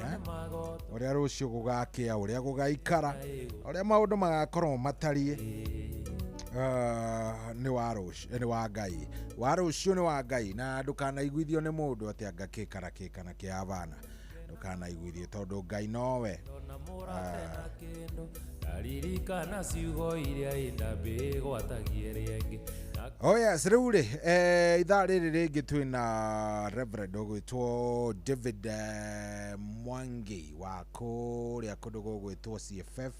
ũrĩa rũciũ gũgakĩa, ũrĩa gũgaikara, ũrĩa maũndũ magakorwo matariĩ nĩ wa rũciũ nĩ wa Ngai, wa rũciũ nĩ wa Ngai, na ndũkanaiguithio nĩ mũndũ atĩ anga kĩ kana kĩ kana kĩ abana, ndũkanaiguithio tondũ Ngai nowe. Ndaririkana ciugo iria indambĩgwatagie rĩngĩ. Oh yes, rĩu rĩ ithaa rĩrĩ rĩngĩ twĩna Reverend ũgwĩtwo David Mwangi wa kũrĩa kũndũ gũgwĩtwo CFF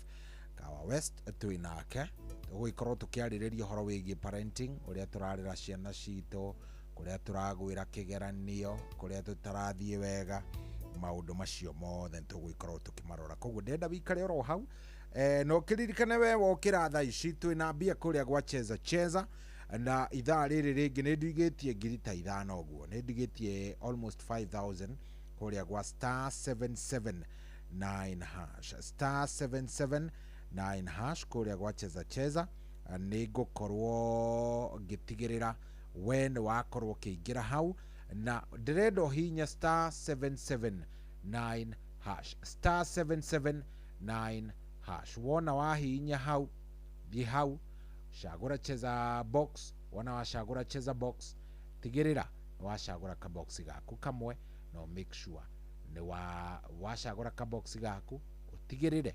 Kawa West, twĩ nake tũgũgĩkorwo tũkĩarĩrĩria ũhoro wĩgiĩ parenting, ũrĩa tũrarera ciana citũ, kũrĩa tũragwĩra kĩgeranio, kũrĩa tũtarathiĩ wega, maũndũ macio mothe tũgũgĩkorwo tũkĩmarora. Koguo ndĩrenda wĩikare oro hau na ũkĩririkane we wokĩra thaa ici twĩna mbia kũrĩa gwa Cheza Cheza, na ithaa rĩrĩ rĩngĩ nĩ ndigĩtie ngiri ta ithano ũguo, nĩ ndigĩtie almost 5000 kũrĩa gwa star 779 hash, star 779 hash kũrĩa gwa Cheza Cheza. Nĩ ngũkorwo ngĩtigĩrĩra we nĩ wakorwo ũkĩingĩra hau, na ndĩrenda ũhihinye star 779 hash, star 779 hash. Wona wahihinya hau, thiĩ hau cagũra Cheza box. Wona wacagũra Cheza box, tigĩrĩra nĩ wacagũra kabox gaku kamwe, no make sure nĩ wacagũra kabox gaku ũtigĩrĩre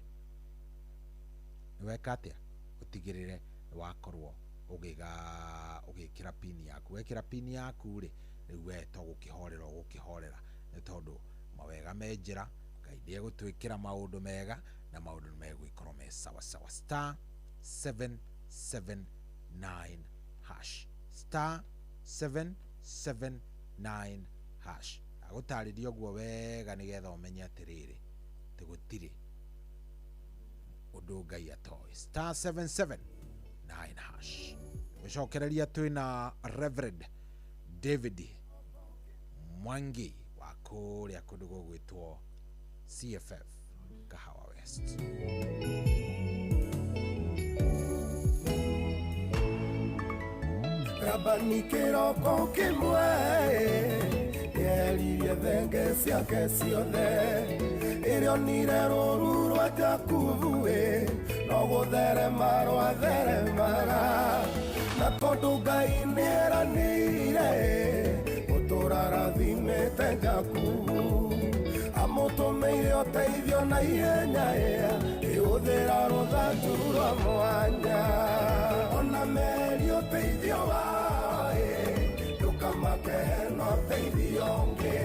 nĩ weka atĩa, ũtigĩrĩre nĩ wakorwo ũgĩkĩra pin yaku. Wekĩra pin yaku rĩ, rĩu we to gũkĩhorera ũgũkĩhorera, nĩ tondũ mawega me njĩra, Ngai nĩegũtwĩkĩra maũndũ mega na maũndũ nĩ megũgĩkorwo me sawa sawa. Star 779 hash, star 779 hash. Agũtarĩria ũguo wega nĩgetha ũmenye atĩrĩrĩ atĩ gũtirĩ ũndũ Ngai atoĩ. Star 779 hash. Gũcokereria twĩna Reverend David Mwangi wa kũrĩa kũndũ gũgwĩtwo CFF Kahawa West. Rabani kĩroko kĩmwe nĩeririe thenge ciake ciothe, ĩrĩa onire rũru rwa Jakubu ĩ no gũtherema rwatheremaga, na tondũ Ngai nĩeranĩire gũtũũra arathimĩte Jakubu, amũtũmĩire ũteithio na ihenya ĩhũthĩra rũthanju rwa mwanya, ona meri ũteithio wao ndũkamake no ũteithio ũngĩ,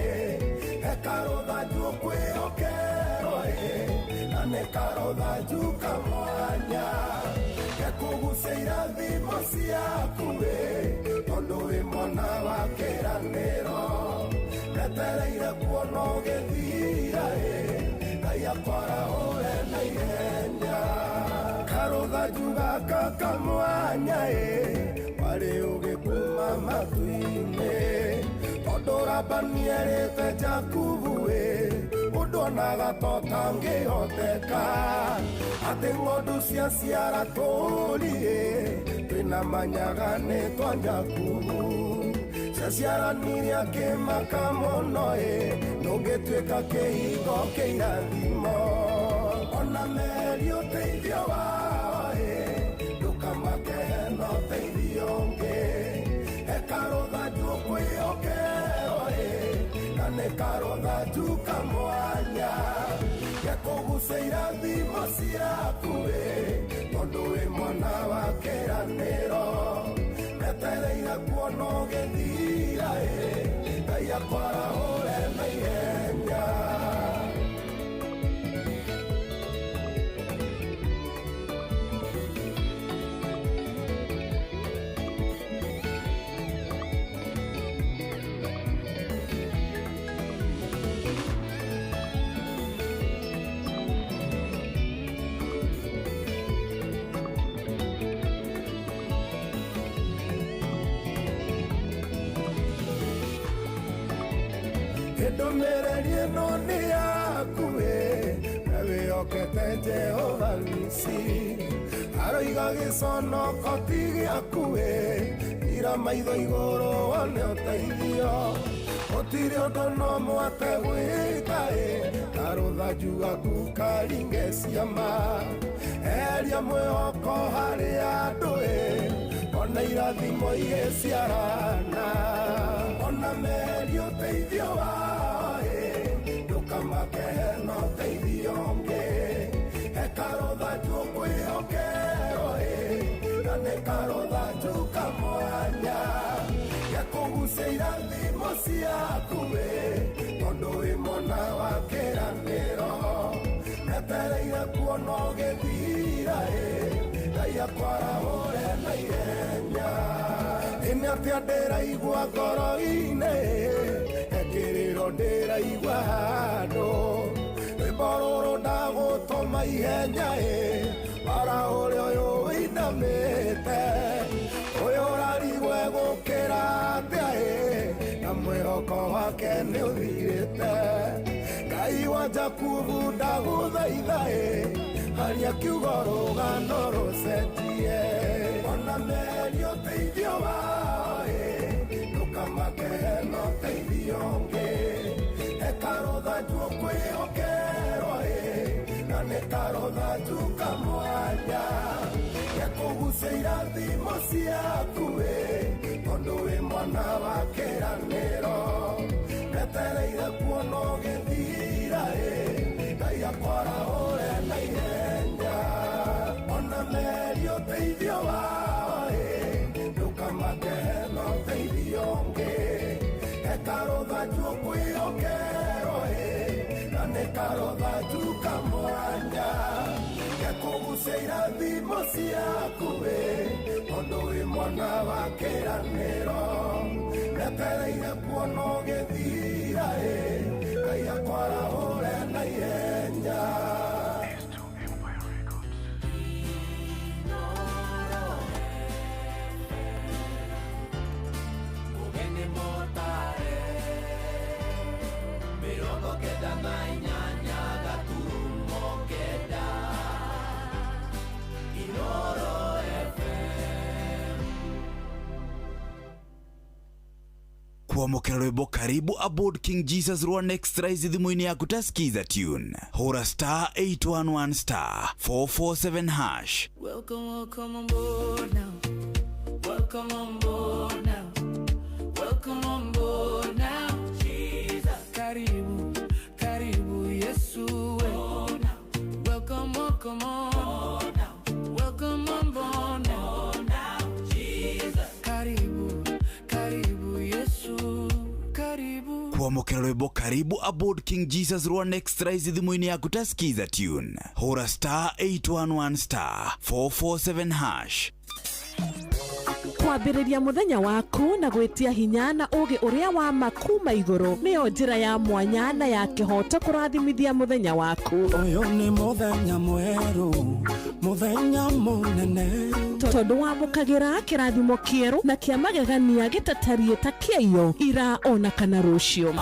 he karũthanju ũkwĩhokerwo na nĩ karũthanju kamwanya, gekũgucia irathimo ciaku tondũ wĩ mwana wa kĩĩranĩro, ndetereire kuona ũgĩthira Ngai akwarahũre na ihenya, karũthanju gaka kamwanya warĩ ũgĩkuma matu-inĩ, tondũ Labani erĩte Jakubu ũndũ onaga ta ũtangĩhoteka, atĩ ng'ondu ciaciara tũũri twĩna manyaga nĩ twa Jakubu, Ciaciaranirie akĩmaka mũno ĩ, ndũngĩtuĩka kĩhingo kĩirathimo. Ona meri ũteithio wao ĩ, ndũkamake hena ũteithio ũngĩ. He karũthanju ũkwĩhokerwo ĩ, na nĩ karũthanju kamwanya. Gekũgucia irathimo ciaku ĩ, tondũ wĩ mwana wa kĩĩranĩro. Metereire kuona ũgĩthira ĩ, Ngai akwarahũre na ihenya. Ndũmĩrĩri ĩno nĩ yaku ĩ, we wĩhokete Jehova Nisi. Aroiga gĩconoko ti gĩaku ĩ, ira maitho igũrũ wone ũteithio. Gũtirĩ ũndũ no mwate gwĩka ĩ, karũthanju gaku karinge ciama. Eheria mwĩhoko harĩ andũ ĩ, ona irathimo igĩciarana. Ona meri ũteithio wao ĩ, ndũkamake hena ũteithio ũngĩ. He karũthanju ũkwĩhokerwo ĩ, na nĩ karũthanju kamwanya. Gekũgucia irathimo ciaku ĩ, tondũ wĩ mwana wa kĩĩranĩro. Metereire kuona ũgĩthira ĩ, Ngai akwarahũre na ihenya. Ĩ nĩ atĩa ndĩraigua ngoro-inĩ, he kĩrĩro ndĩraigua handũ. Rwĩmbo rũrũ ndagũtũma ihenya ĩ, warahũre ũyũ ũinamĩte. Ũyũ ũrarigwo egũkĩra atĩa ĩ, na mwĩhoko wake nĩ ũthirĩte. Ngai wa Jakubu ndagũthaitha ĩ, aria kiugo rũgano rũcenjie. Ona meri ũteithio wao ĩ, ndũkamake hena ũteithio ũngĩ. He karũthanju ũkwĩhokerwo ĩ, na nĩ karũthanju kamwanya. Gekũgucia irathimo ciaku ĩ, tondũ wĩ mwana wa kĩĩranĩro. Metereire kuona ũgĩthira ĩ, Ngai akwarahũre na ihenya. Ona meri ũteithio wao ĩ, ndũkamake hena ũteithio ũngĩ. He karũthanju ũkwĩhokerwo ĩ, na nĩ karũthanju kamwanya. Gekũgucia irathimo ciaku ĩ, tondũ wĩ mwana wa kĩĩranĩro. Metereire kuona ũgĩthira ĩ, Ngai akwarahũre na ihenya. Ũgeni mũtare, 98 gaturumo 9, Inooro FM. Kwamũkĩra rwĩmbo karibu aboard King Jesus rwa Next Rise thimũ-inĩ yaku ta skiza tune. Hũra star 811 star 447 hash. Welcome, welcome on board now. Welcome on board now. Welcome on board now. Jesus. Karibu, karibu Yesu. Welcome, welcome on. Welcome on board now. Jesus. Karibu, karibu Yesu. Karibu. Kwamũkĩra rwĩmbo karibu aboard King Jesus rwa Next Rise thimũ-inĩ yaku ta skiza tune. Hũra star 811 star 447 hash. Kwambĩrĩria mũthenya waku na gwĩtia hinya na ũũgĩ ũrĩa wa ma kuma igũrũ nĩyo njĩra ya mwanya na ya kĩhooto kũrathimithia mũthenya waku. Ũyũ nĩ mũthenya mwerũ, mũthenya mũnene. Tondũ wamũkagĩra kĩrathimo kĩerũ na kĩa magegania gĩtatariĩ ta kĩaiyo ira ona kana rũciũ.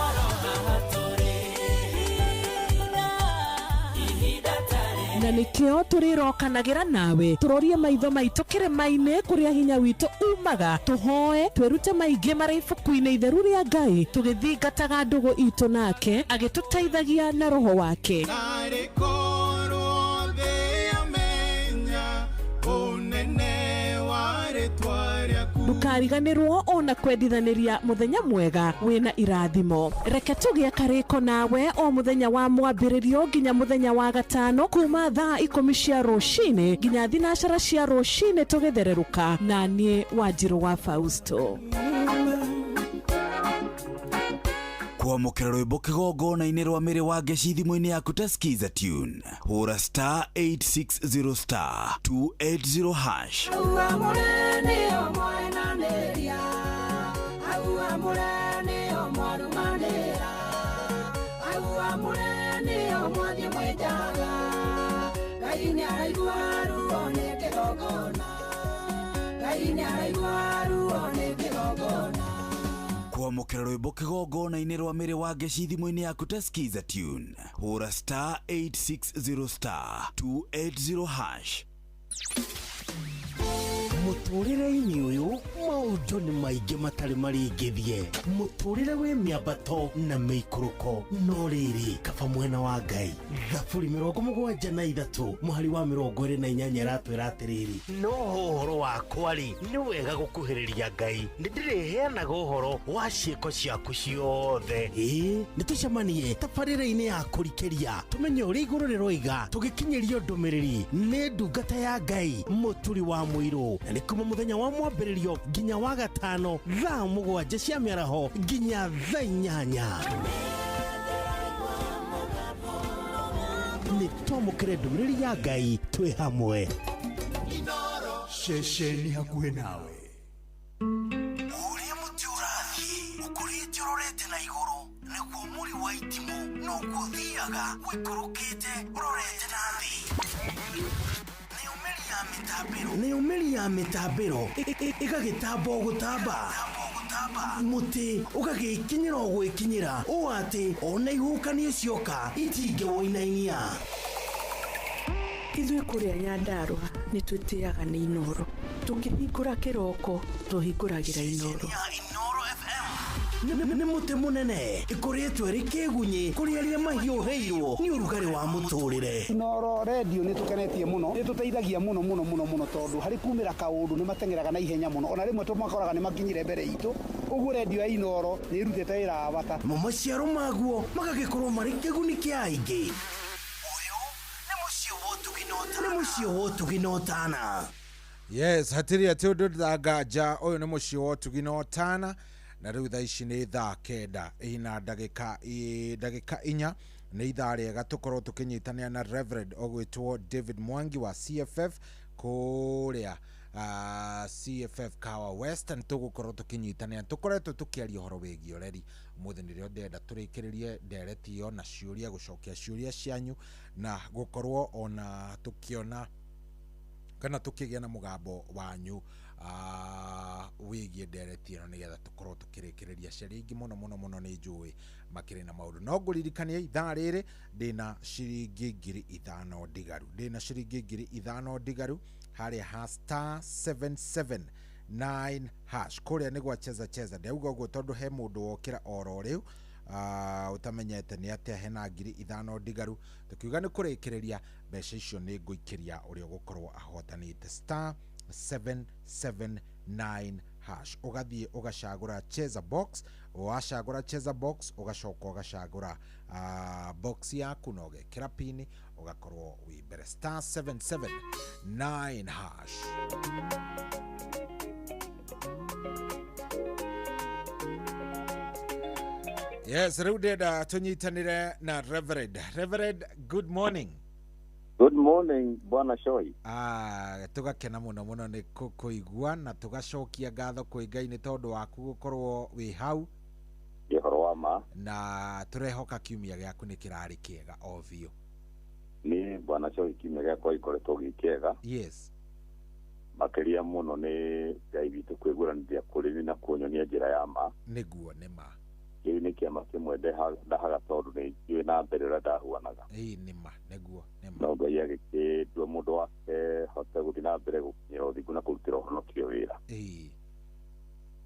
Na Nĩkĩo tũrĩrokanagĩra nawe tũrorie maitho maitũ kĩrĩma-inĩ kũrĩa hinya witũ umaga, tũhoe twĩrute maingĩ marĩ ibuku-inĩ itheru rĩa Ngai, tũgĩthingataga ndũgũ itũ nake agĩtũteithagia na roho wake. Narĩ korwo thĩ yamenya ũnene wa rĩtwa rĩaku. Ndũkariganĩrwo ona kwendithanĩria mũthenya mwega wĩna irathimo. Reke tũgĩe karĩko nawe o mũthenya wa mwambĩrĩrio nginya mũthenya wa gatano kuma thaa 10 cia rũcinĩ nginya 9 cia rũcinĩ tũgĩthererũka na niĩ Wanjirũ wa Fausto. Kwamũkĩra rwĩmbo kĩgongona-inĩ rwa mĩrĩ wa ngeci thimũ-inĩ yaku ta Skiza Tune, hũra star 860 star 280 hash. Kwamũkĩra rwĩmbo kĩgongona-inĩ rwa mĩrĩ wa ngeci thimũ-inĩ yaku ta Skiza Tune, hũra star 860 star 280 hash. Mũtũrĩre-inĩ ũyũ maũndũ nĩ maingĩ matarĩ marĩngĩthie, mũtũrĩre wĩ mĩambato na mĩikũrũko, no rĩrĩ kaba mwena wa Ngai. Thaburi 73 mũhari wa 28 ĩratwĩra atĩrĩrĩ, no ũhoro wakwa rĩ, nĩ wega gũkuhĩrĩria Ngai, nĩndĩrĩheanaga ũhoro wa ciĩko ciaku ciothe. Ĩĩ, nĩtũcemanie tabarĩra-inĩ ya kũrikĩria, tũmenye ũrĩa igũrũ rĩroiga, tũgĩkinyĩrio ndũmĩrĩri nĩ ndungata ya Ngai Mũturi wa Mũirũ, na nĩ kuma mũthenya wa mwambĩrĩrio nginya wa gatano thaa 7 cia mĩaraho nginya thaa 8. Nĩ twamũkĩre ndũmĩrĩri ya Ngai twĩ hamwe. Ceceni hakuhĩ nawe. Ũrĩa mũtĩ ũrathiĩ ũkũrĩte ũrorete na igũrũ nĩguo mũri wa itimũ noguo ũthiaga ũikũrũkĩte ũrorete na thĩ. Nĩyo mĩri ya mĩtambĩro ĩgagĩtamba o gũtamba, mũtĩ ũgagĩkinyĩra o gwĩkinyĩra ũũ atĩ ona ihuhũkanio cioka itingĩwũinainia. Ithuĩ kũrĩa Nyandarũa nĩ twĩtĩaga nĩ Inooro, tũkĩhingũra kĩroko tũhingũragĩra Inooro. Nĩ mũtĩ mũnene ĩkũrĩtwo ĩrĩ kĩgunyĩ kũrĩ arĩa mahiũhĩirwo nĩ ũrugarĩ wa mũtũrĩre. Inooro redio nĩ tũkenetie mũno, nĩ tũteithagia mũno mũno mũno mũno tondũ harĩ kumĩra kaũndũ nĩ mateng'eraga na ihenya mũno, ona rĩmwe tũmakoraga nĩ makinyire mbere itũ. Ũguo redio ya Inooro nĩ ĩrutĩte wĩra wa bata. Mo maciaro maguo magagĩkorwo marĩ kĩguni kĩa aingĩ. Ũyũ nĩ mũciĩ wa ũtugi na ũtana. Nĩ mũciĩ wa ũtugi na ũtana. Yes, hatirĩ atĩ ũndũ ndanganja, ũyũ nĩ mũciĩ wa ũtugi na ũtana. Na rĩu thaa ici nĩ thaa 9 ina ndagĩka 4 nĩ ithaa rĩega tũkorwo tũkĩnyitanĩra na Reverend ũgwĩtwo David Mwangi wa CFF kũrĩa CFF Kawa West. Nĩ tũgũkorwo tũkĩnyitanĩra, tũkoretwo tũkĩaria ũhoro wĩgiĩ ũreri. Ũmũthĩ nĩrĩo ndĩrenda tũrĩkĩrĩrie ndereti ĩyo na ciũria, gũcokia ciũria cianyu na gũkorwo ona tũkĩona kana tũkĩgĩa na mũgambo wanyu wĩgiĩ ndereti ĩno nĩgetha tũkorwo tũkĩrĩkĩrĩria. Aciari aingĩ mũno mũno mũno nĩ njũĩ makĩrĩ na maũndũ. No ngũririkanie ithaa rĩrĩ ndĩna ciringi 5,000 ndigaru, ndĩna ciringi 5,000 ndigaru harĩa ha star 779 hash kũrĩa nĩ gwa cheza cheza. Ndauga ũguo tondũ he mũndũ wokĩra oro rĩu ũtamenyete nĩ atĩa hena 5,000 ndigaru. Tũkiuga nĩ kũrĩkĩrĩria mbeca icio nĩ ngũikĩria ũrĩa ũgũkorwo ahotanĩte star 779 hash. Ũgathiĩ ũgacagũra cheza box, wacagũra cheza box ũgacoka ũgacagũra box yaku na ũgekĩra pini ũgakorwo wĩ mbere star 779 hash. Yes, rĩu ndĩrenda tũnyitanĩre na Reverend. Reverend, good morning. Good morning, Bwana Shoi. Tũgakena mũno mũno nĩ kũigua na tũgacokia ngatho kwĩ Ngai nĩ tondũ waku gũkorwo wĩ hau. Ũhoro wa ma. Na tũrehoka kiumia gĩaku nĩ kĩrarĩ kĩega o biũ. Nĩ Bwana Shoi, kiumia gĩakwa gĩkoretwo gĩ kĩega. Yes. Makĩria mũno nĩ Ngai witũ kwĩguũranĩria kũrĩ niĩ na kũnyonia njĩra ya ma. Nĩguo nĩ ma. Kĩu nĩ kĩama kĩmwe ndahaga tondũ nĩ njũĩ na mbere ũrĩa ndahuanaga. Ĩĩ nĩma nĩguo nĩma. No Ngai agĩkĩndua mũndũ wake hote gũthiĩ na mbere gũkinyĩra ũthingu na kũrutĩra ũhonokio wĩra. Ĩĩ.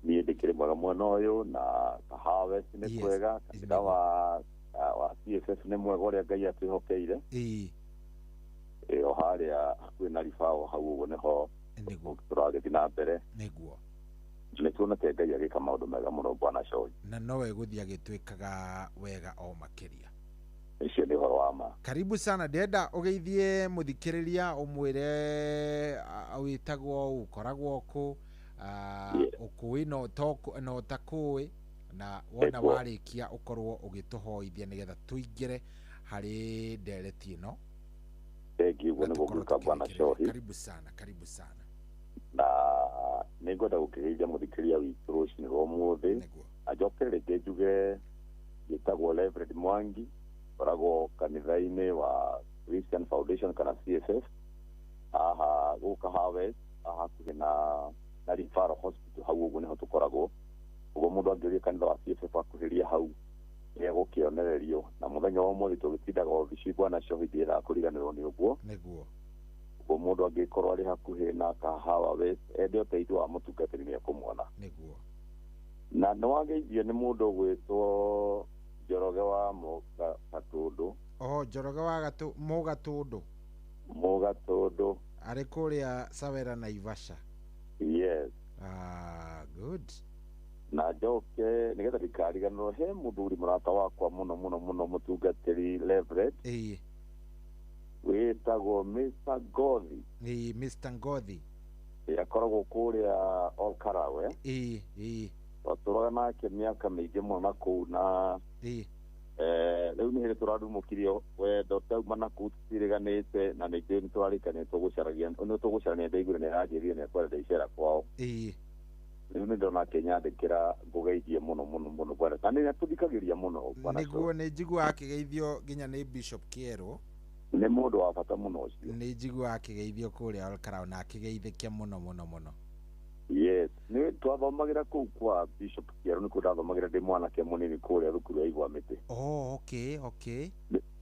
Niĩ ndĩkĩrĩ mwega mwena ũyũ na Harvest nĩ kwega, kanitha wa CFF nĩ mwega ũrĩa Ngai atwĩhokeire. Ĩĩ. O harĩa hakuhĩ na Ribao hau ũguo nĩho tũragĩthiĩ na mbere. Nĩguo. Nĩ tuonete Ngai agĩka maũndũ mega mũno Bwana Coĩ. Na nowe gũthiĩ agĩtwĩkaga wega o makĩria. Ũcio nĩ ũhoro wa ma. Karibu sana, ndĩrenda ũgeithie mũthikĩrĩria ũmwĩre wĩtagwo ũkoragwo kũ, ũkũĩ no ũtakũĩ, na wona warĩkia ũkorwo ũgĩtũhoithia nĩgetha tũingĩre harĩ ndereti ĩno. Thengiũ ũguo nĩguo gwĩka Bwana Cohi. Karibu sana, karibu sana. Na nĩngwenda gũkĩgeithia mũthikĩrĩria witũ rũcinĩ rwa ũmũthĩ. Anjoke rĩngĩ njuge njĩtagwo Reverend Mwangi, ngoragwo kanitha-inĩ wa Christian Foundation kana CFF haha gũka Harvest, haha hakuhĩ na Referral Hospital hau ũguo nĩho tũkoragwo. Ũguo mũndũ angĩũria kanitha wa CFF akuhĩrĩria hau nĩegũkĩonererio. Na mũthenya wa ũmũthĩ tũgĩtindaga obici Bwana Cohi ndiendaga kũriganĩrwo nĩ ũguo. Nĩguo. Ũguo mũndũ angĩkorwo arĩ hakuhĩ na Kahawa West ende ũteithio wa mũtungatĩri nĩekũmuona. Nĩguo. Na nĩwageithio nĩ mũndũ ũgwĩtwo Njoroge wa Mũgatũndũ. Oh, Njoroge wa Mũgatũndũ. Mũgatũndũ. Arĩ kũrĩa Sawera Naivasha. Yes. Ah, good. Na njoke nĩgetha ndikariganĩrwo he mũthuri mũrata wakwa mũno mũno mũno mũtungatĩri Reverend. Ĩĩ. Wĩtagwo Mr. Ngothi. Ĩĩ, Mr. Ngothi. Ĩĩ, akoragwo kũrĩa Olkarawe. Ĩĩ, ĩĩ. Twatũraga nake mĩaka mĩingĩ mũno na kũu na ĩĩ. Rĩu nĩ hĩndĩ tũrarumũkirio wendo tauma na kũu tũtiriganĩte na ningĩ nĩ tũrarĩkanĩte tũgũcaragia nĩ tũgũcarania ndaiguire nĩ aranjĩrire nĩ ekwenda icera kwao. Ĩĩ. Rĩu nĩ ndona akĩnyandĩkĩra ngũgeithie mũno mũno mũno bwana. Na nĩ atũthikagĩria mũno bwana. Nĩguo nĩ njiguaga akĩgeithio nginya nĩ Bishop Kĩerũ. Nĩ mũndũ wa bata mũno ũcio. Nĩ njiguaga akĩgeithio kũrĩa Olkarau na akĩgeithĩkia mũno mũno mũno. Yes, nĩ twathomagĩra kũu kwa Bishop Kĩerũ nĩkuo ndathomagĩra ndĩ mwanake mũnini kũrĩa thukuru ya Igwa Mĩtĩ. Oh, okay, okay.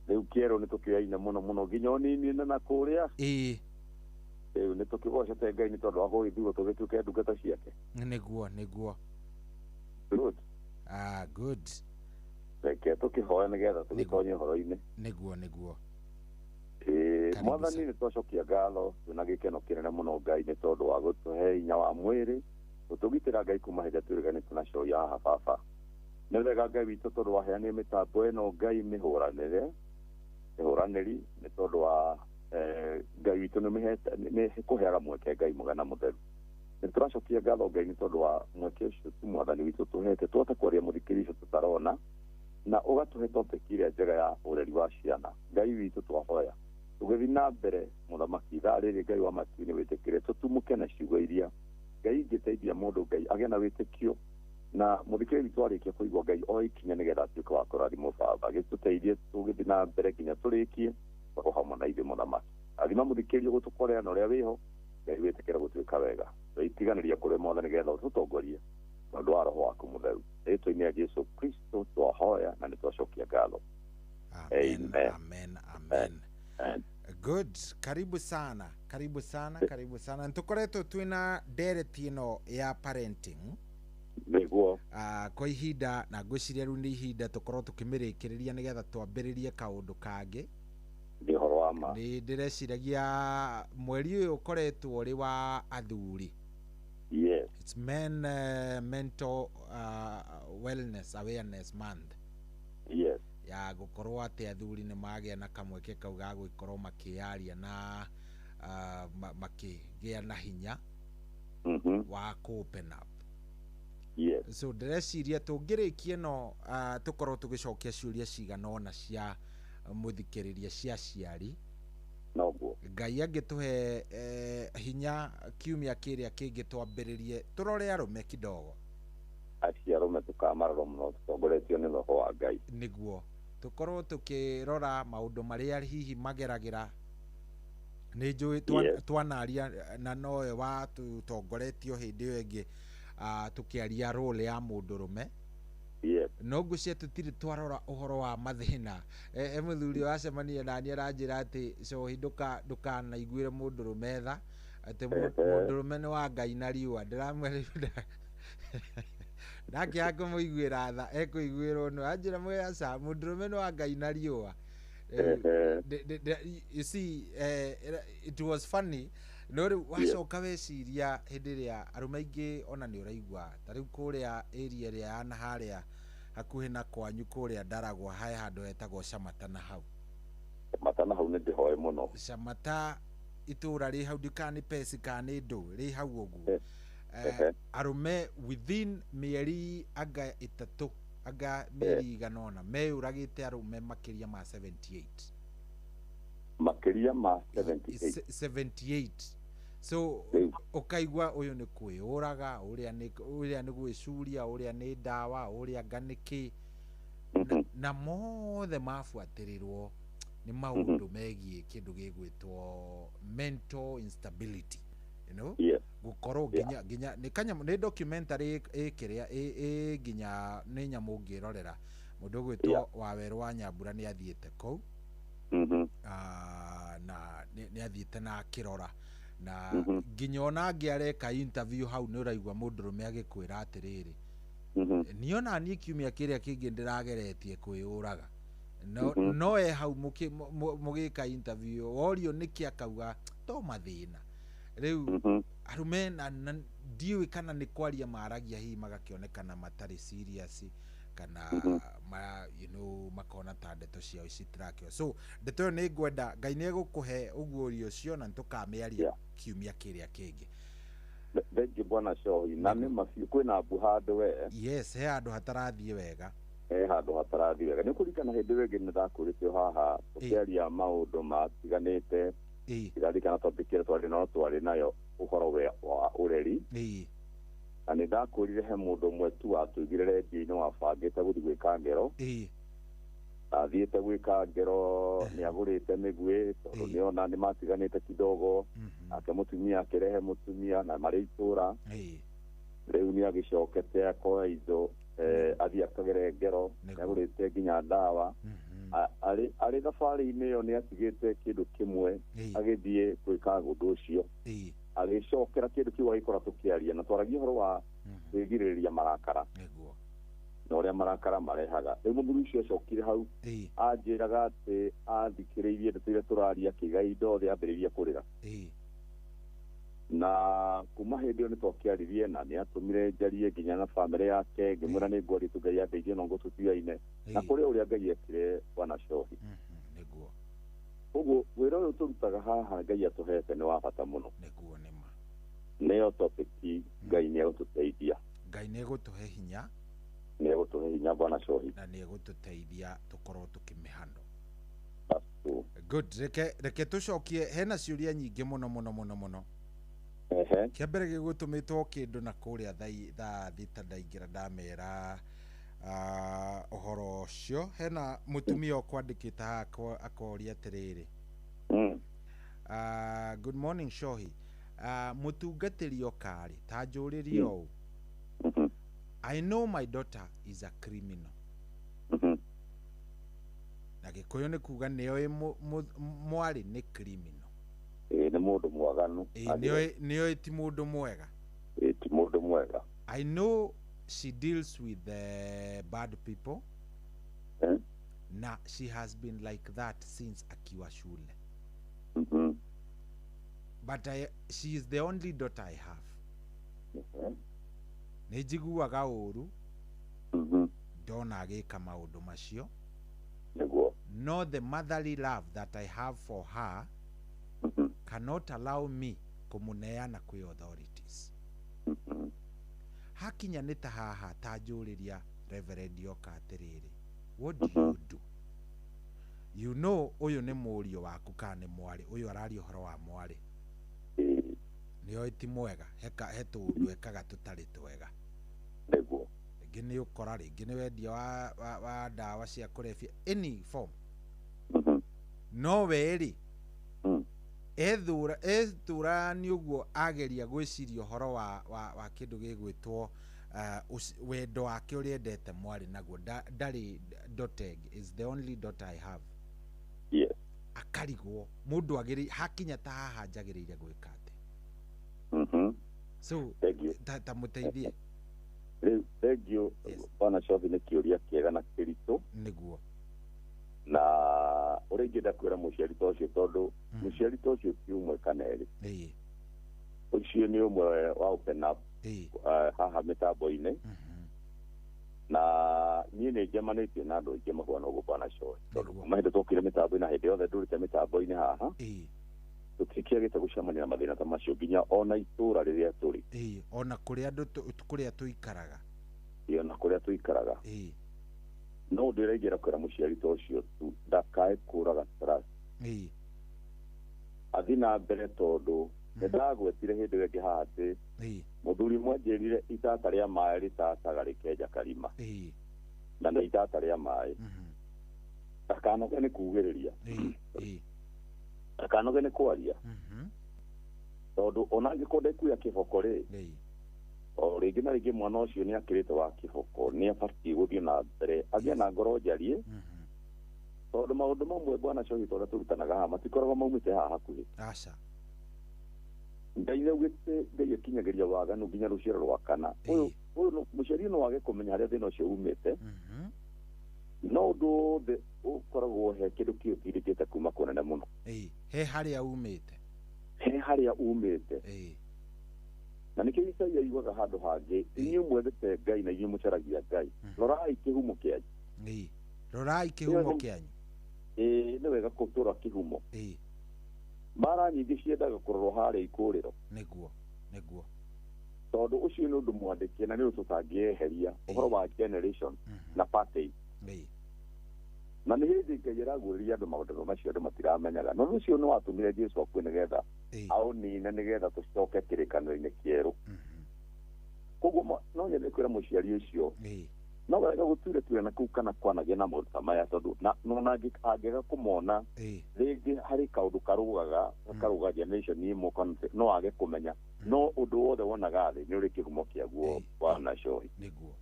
Rĩu Kĩerũ nĩ tũkĩoyaine mũno mũno nginya ũnini-inĩ na kũrĩa. Ĩĩ. Rĩu nĩ tũkĩgocete Ngai nĩ tondũ wa gũgĩthurwo tũgĩtuĩke ndungata ciake. Nĩguo, nĩguo. Good. Ah, good. Reke tũkĩhoya nĩgetha tũgĩtonye ũhoro-inĩ. Nĩguo, nĩguo. Mwathani nĩ twacokia ngatho twĩna gĩkeno kĩnene mũno Ngai nĩ tondũ wa gũtũhe hinya wa mwĩrĩ gũtũgitĩra Ngai kuma hĩndĩ twĩrĩganĩte na Cohi haha baba. Nĩ wega Ngai witũ tondũ waheanire mĩtambo ĩno Ngai mĩhũranĩri nĩ tondũ wa Ngai witũ nĩ kũheaga mweke Ngai mwega na mũtheru. Nĩ tũracokia ngatho Ngai nĩ tondũ wa mweke ũcio tu Mwathani witũ tũhete tũhote kwaria mũthikĩrĩria ũcio tũtarona na ũgatũhe topic ĩrĩa njega ya ũreri wa ciana. Ngai witũ twahoya tũgĩthiĩ na mbere mũthamaki ithaa rĩrĩ Ngai wa matu-inĩ wĩtĩkĩre tũtumũke na ciugo iria Ngai ingĩteithia mũndũ Ngai agĩe na wĩtĩkio na mũthikĩrĩria witũ arĩkia kũigua Ngai oe ikinya nĩgetha atuĩke wa kũrathimwo baba. Gĩtũteithie tũgĩthiĩ na mbere nginya tũrĩkie tũkorwo hamwe na ithuĩ mũthamaki. Athima mũthikĩrĩria gũtũkorera na ũrĩa wĩho Ngai wĩtĩkĩre gũtuĩka wega. Tũitiganĩria kũrĩ Mwathani nĩgetha ũtũtongorie tondũ wa Roho waku mũtheru. Rĩĩtwa-inĩ rĩa Jesũ Kristo twahoya na nĩ twacokia ngatho. Amen, amen, amen. Good. Karibu sana, karibu sana, karibu sana. Nĩtũkoretwo twĩna ndereti ĩno ya parenting. Nĩguo. Kwa ihinda na ngwĩciria rĩu nĩ ihinda tũkorwo tũkĩmĩrĩkĩrĩria nĩgetha twambĩrĩrie kaũndũ kangĩ. Nĩ ũhoro wa ma. Nĩ ndĩreciragia mweri ũyũ ũkoretwo ũrĩ wa athuri. Yes. It's men mental wellness awareness month. Yes. Ya gũkorwo atĩ athuri nĩ magĩa na kamweke kau ga gũkorwo makĩaria na makĩgĩa na hinya wa kũ open up. Yes. So ndĩreciria tũngĩrĩkia ĩno tũkorwo tũgĩcokia ciũria cigana ũna cia mũthikĩrĩria cia aciari. Noguo. Ngai angĩtũhe hinya kiumia kĩrĩa kĩngĩ twambĩrĩrie tũrore arũme kidogo. Acio arũme tũkamarora mũno tũtongoretio nĩ Roho wa Ngai. Nĩguo tũkorwo tũkĩrora maũndũ marĩa hihi mageragĩra. Nĩ njũĩ twanaria na nowe watũtongoretio hĩndĩ ĩyo ĩngĩ tũkĩaria role ya mũndũrũme. Yes. No ngwĩciria tũtirĩ twarora ũhoro wa mathĩna. E mũthuri wacemania nani aranjĩra atĩ cohi ndũkanaiguĩre mũndũrũme tha, atĩ mũndũrũme nĩ wa Ngai na riũa. Ndĩramwĩra ndakĩaga kũmũiguĩra tha ekũiguĩrwo nũ. Anjĩra mwĩ aca, mũndũrũme nĩ wa Ngai na riũa. You see, it was funny. No rĩu wacoka weciria hĩndĩ ĩrĩa arũme aingĩ ona nĩ ũraigua ta rĩu kũrĩa area ĩrĩa ya na harĩa hakuhĩ na kwanyu kũrĩa Ndaragwa he handũ hetagwo Camata na hau. Camata na hau nĩ ndĩhoe mũno. Camata itũra rĩ hau ndikana nĩ peci kana nĩ ndũ rĩ hau ũguo. Arũme within mĩeri anga ĩtatũ anga mĩeri igana ũna meyũragĩte arũme makĩria ma 78. Makĩria ma 78. 78. So ũkaigua ũyũ nĩ kwĩyũraga, ũrĩa nĩ gwĩcuria, ũrĩa nĩ ndawa, ũrĩa anga nĩ kĩ. Na mothe mabuatĩrĩrwo nĩ maũndũ megiĩ kĩndũ gĩgwĩtwo mental instability, you know? Gũkorwo nginya nĩ kanyamũ nĩ documentary ĩkĩrĩa ĩ nginya nĩ nyamũ ũngĩrorera. Mũndũ ũgwĩtwo Wawerũ wa Nyambura nĩ athiĩte kũu. Na nĩ athiĩte na akĩrora. Na nginya ona angĩ areka interview hau nĩ ũraigua mũndũrũme agĩkwĩra atĩrĩrĩ, niĩ ona niĩ kiumia kĩrĩa kĩngĩ ndĩrageretie kwĩyũraga. No e hau mũgĩka interview worio nĩkĩ akauga to mathĩna. Rĩu arũme na ndiũĩ kana nĩ kwaria maragia hihi magakĩonekana matarĩ serious kana you know, makona ta ndeto ciao citirakĩo. So ndeto ĩyo nĩ ngwenda Ngai nĩ egũkũhe ũguũrio ũcio na nĩtũkamĩaria kiumia kĩrĩa kĩngĩ. Thengiũ bwana Cohi. Na nĩ mabiũ kwĩna mbu handũ we. Yes, he handũ hatarathiĩ wega. He handũ hatarathiĩ wega. Nĩ ũkũririkana hĩndĩ ĩyo ĩngĩ nĩ ndakwĩrĩte haha tũkĩaria maũndũ matiganĩte. Ndirarikana topic ĩrĩa twarĩ no twarĩ nayo ũhoro wa ũreri. Na nĩ ndakwĩrire he mũndũ ũmwe tu watũigire rendio-inĩ wabangĩte gũthiĩ gwĩka ngero. Athiĩte gwĩka ngero nĩ agũrĩte mĩguĩ tondũ nĩona nĩ matiganĩte kidogo. Nake mũtumia akĩrehe mũtumia na marĩ itũra. Rĩu nĩ agĩcokete akoya indo athiĩ akagere ngero, nĩ agũrĩte nginya ndawa. Arĩ thabarĩ-inĩ ĩyo nĩ atigĩte kĩndũ kĩmwe agĩthiĩ gwĩka ũndũ ũcio. Agĩcokera kĩndũ kĩu agĩkora tũkĩaria na twaragia ũhoro wa kwĩgirĩrĩria marakara na ũrĩa marakara marehaga. Rĩu mũthuri ũcio acokire hau anjĩraga atĩ athikĩrĩirie ndeto iria tũraria akĩiga indo othe ambĩrĩirie kũrĩra. Na kuma hĩndĩ ĩyo nĩ twakĩaririe na nĩ atũmire njarie nginya na bamĩrĩ yake ngĩmwĩra nĩ ngwaria tu Ngai andeithie no ngũtũtigaine na kũrĩ ũrĩa Ngai ekire bwana Cohi. Nĩguo. Koguo wĩra ũyũ tũrutaga haha Ngai atũhete nĩ wa bata mũno. Nĩguo nĩ ma. Nĩyo topic Ngai nĩ egũtũteithia. Ngai nĩ egũtũhe hinya. Nĩ egũtũhe hinya bwana Cohi. Na nĩ egũtũteithia tũkorwo tũkĩmĩhandle. Good. Reke tũcokie hena ciũria nyingĩ mũno mũno mũno mũno. Kĩa mbere gĩgũtũmĩtwo kĩndũ na kũrĩa thaa thita ndaingĩra ndamera ũhoro ũcio. Hena mũtumia ũkwandĩkĩte haha akoria atĩrĩrĩ. Good morning Shohi. Mũtungatĩri okarĩ ta njũrĩrie ũũ. I know my daughter is a criminal. Na Gĩkũyũ nĩ kuga nĩoĩ mwarĩ nĩ criminal. Nĩ mũndũ mwaganu. Nĩoĩ ti mũndũ mwega. Ti mũndũ mwega. I know she deals with the bad people. Na she has been like that since akiwa shule. But she is the only daughter I have. Nĩ njiguaga ũru ndona agĩka maũndũ macio. Nĩguo. No the motherly love that I have for her cannot allow me kũmũneana kwĩ authorities. Hakinya nĩ ta haha ta njũrĩria Reverend Oka atĩrĩrĩ, what do you do? You know ũyũ nĩ mũriũ waku kana nĩ mwarĩ, ũyũ araria ũhoro wa mwarĩ. Nĩoĩ ti mwega, he tũũndũ ekaga tũtarĩ twega. Nĩguo. Rĩngĩ nĩ ũkora, rĩngĩ nĩ wendia wa ndawa cia kũrebia, any form. No we rĩ, ethũra nĩ ũguo ageria gwĩciria ũhoro wa kĩndũ gĩgwĩtwo Wendo wake ũrĩa endete mwarĩ naguo ndarĩ doteg is the only daughter I have. Yes. Akarigwo mũndũ agĩrĩ hakinya ta haha njagĩrĩire gwĩka atĩa. So thank you. Ta mũteithie. Rĩu thank you bwana Shothi nĩ kĩũria kĩega na kĩritũ. Nĩguo. Na ũrĩa ingĩenda kwĩra mũciari ta ũcio tondũ mũciari ta ũcio ti ũmwe kana erĩ. Ũcio nĩ ũmwe wa open up haha mĩtambo-inĩ. Na niĩ nĩ njemanĩtie na andũ aingĩ mahuana ũguo bwana Shothi tondũ kuma hĩndĩ twokire mĩtambo-inĩ na hĩndĩ yothe ndũrĩte mĩtambo-inĩ haha tũtikĩagĩte gũcemania na mathĩna ta macio nginya ona itũũra rĩrĩa tũrĩ. Ona kũrĩa andũ kũrĩa tũikaraga. Ona kũrĩa tũikaraga. No ũndũ ũrĩa ingĩenda kwĩra mũciari ta ũcio tu ndakae kũraga trust. Athiĩ na mbere tondũ nĩ ndagwetire hĩndĩ ĩyo ĩngĩ haha atĩ mũthuri ũmwe anjĩrire itata rĩa maĩ rĩtataga rĩkenja karima. Na nĩ itata rĩa maĩ. Ndakanoge nĩ kugĩrĩria. Ndakanoge nĩ kwaria. Tondũ ona angĩkorwo ndekuoya kĩboko rĩ, o rĩngĩ na rĩngĩ mwana ũcio nĩ akĩrĩte wa kĩboko nĩ abatiĩ gũthiĩ na mbere agĩe na ngoro njarie tondũ maũndũ mamwe bwana Shothi tondũ tũrutanaga haha matikoragwo maumĩte haha hakuhĩ. Aca. Ngai nĩaugĩte Ngai akinyagĩria waganu nginya rũciaro rwa kana. Ũyũ mũciari no age kũmenya harĩa thĩna ũcio umĩte. No ũndũ wothe ũkoragwo he kĩndũ kĩũtindĩkĩte kuma kũnene mũno. He harĩa umĩte. He harĩa umĩte. Na nĩkĩo Isaia yugaga handũ hangĩ inyuĩ mwendete Ngai na inyuĩ mũcaragia Ngai rorai kĩhumo kĩanyu. Rorai kĩhumo kĩanyu. Nĩ wega kũtũra kĩhumo. Mara nyingĩ ciendaga kũrorwo harĩa ikũrĩro. Nĩguo. Nĩguo. Tondũ ũcio nĩ ũndũ mwandĩke na nĩ ũndũ tũtangĩeheria ũhoro wa generation na party. Na nĩ hĩndĩ Ngai aragũrĩria andũ maũndũ macio andũ matiramenyaga. No ũcio nĩ watũmire Jesũ akue nĩgetha aũnine nĩgetha tũcoke kĩrĩkanĩro-inĩ kĩerũ. Koguo no nyende kwĩra mũciari ũcio no wega gũture na kũu kana kwanagia na maũndũ ta maya tondũ nona angĩaga kũmona rĩngĩ harĩ kaũndũ karũgaga karũga generation ĩmwe kana no age kũmenya no ũndũ wothe wonaga thĩ nĩ ũrĩ kĩhumo kĩaguo bwana Shohi. Nĩguo.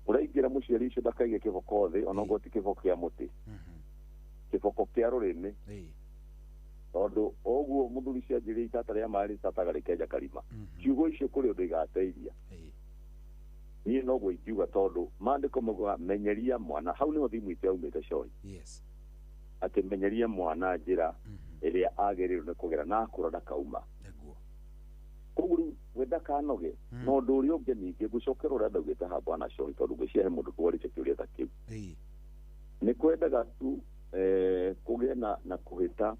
Ũraingĩra mũciari ũcio ndakaige kĩboko thĩ ona ũguo ti kĩboko kĩa mũtĩ. Kĩboko kĩa rũrĩmĩ. Tondũ ũguo mũthuri ũcio anjĩrĩire itata rĩa maĩ rĩtataga rĩkenja karima. Ciugo icio kũrĩ ũndũ igateithia. Niĩ noguo ingiuga tondũ maandĩko maugaga menyeria mwana hau nĩho thimũ itũ yaumĩte Shohi. Yes. Atĩ menyeria mwana njĩra ĩrĩa agĩrĩirwo nĩ kũgera na akũra ndakauma. Nĩguo. Koguo rĩu we ndakanoge no ũndũ ũrĩa ũngĩ ningĩ ngũcokera ũrĩa ndaugĩte haha bwana Shohi tondũ ngwĩciria he mũndũ twarĩte kĩũria ta kĩu. Nĩ kwendaga tu kũgĩe na kũhĩta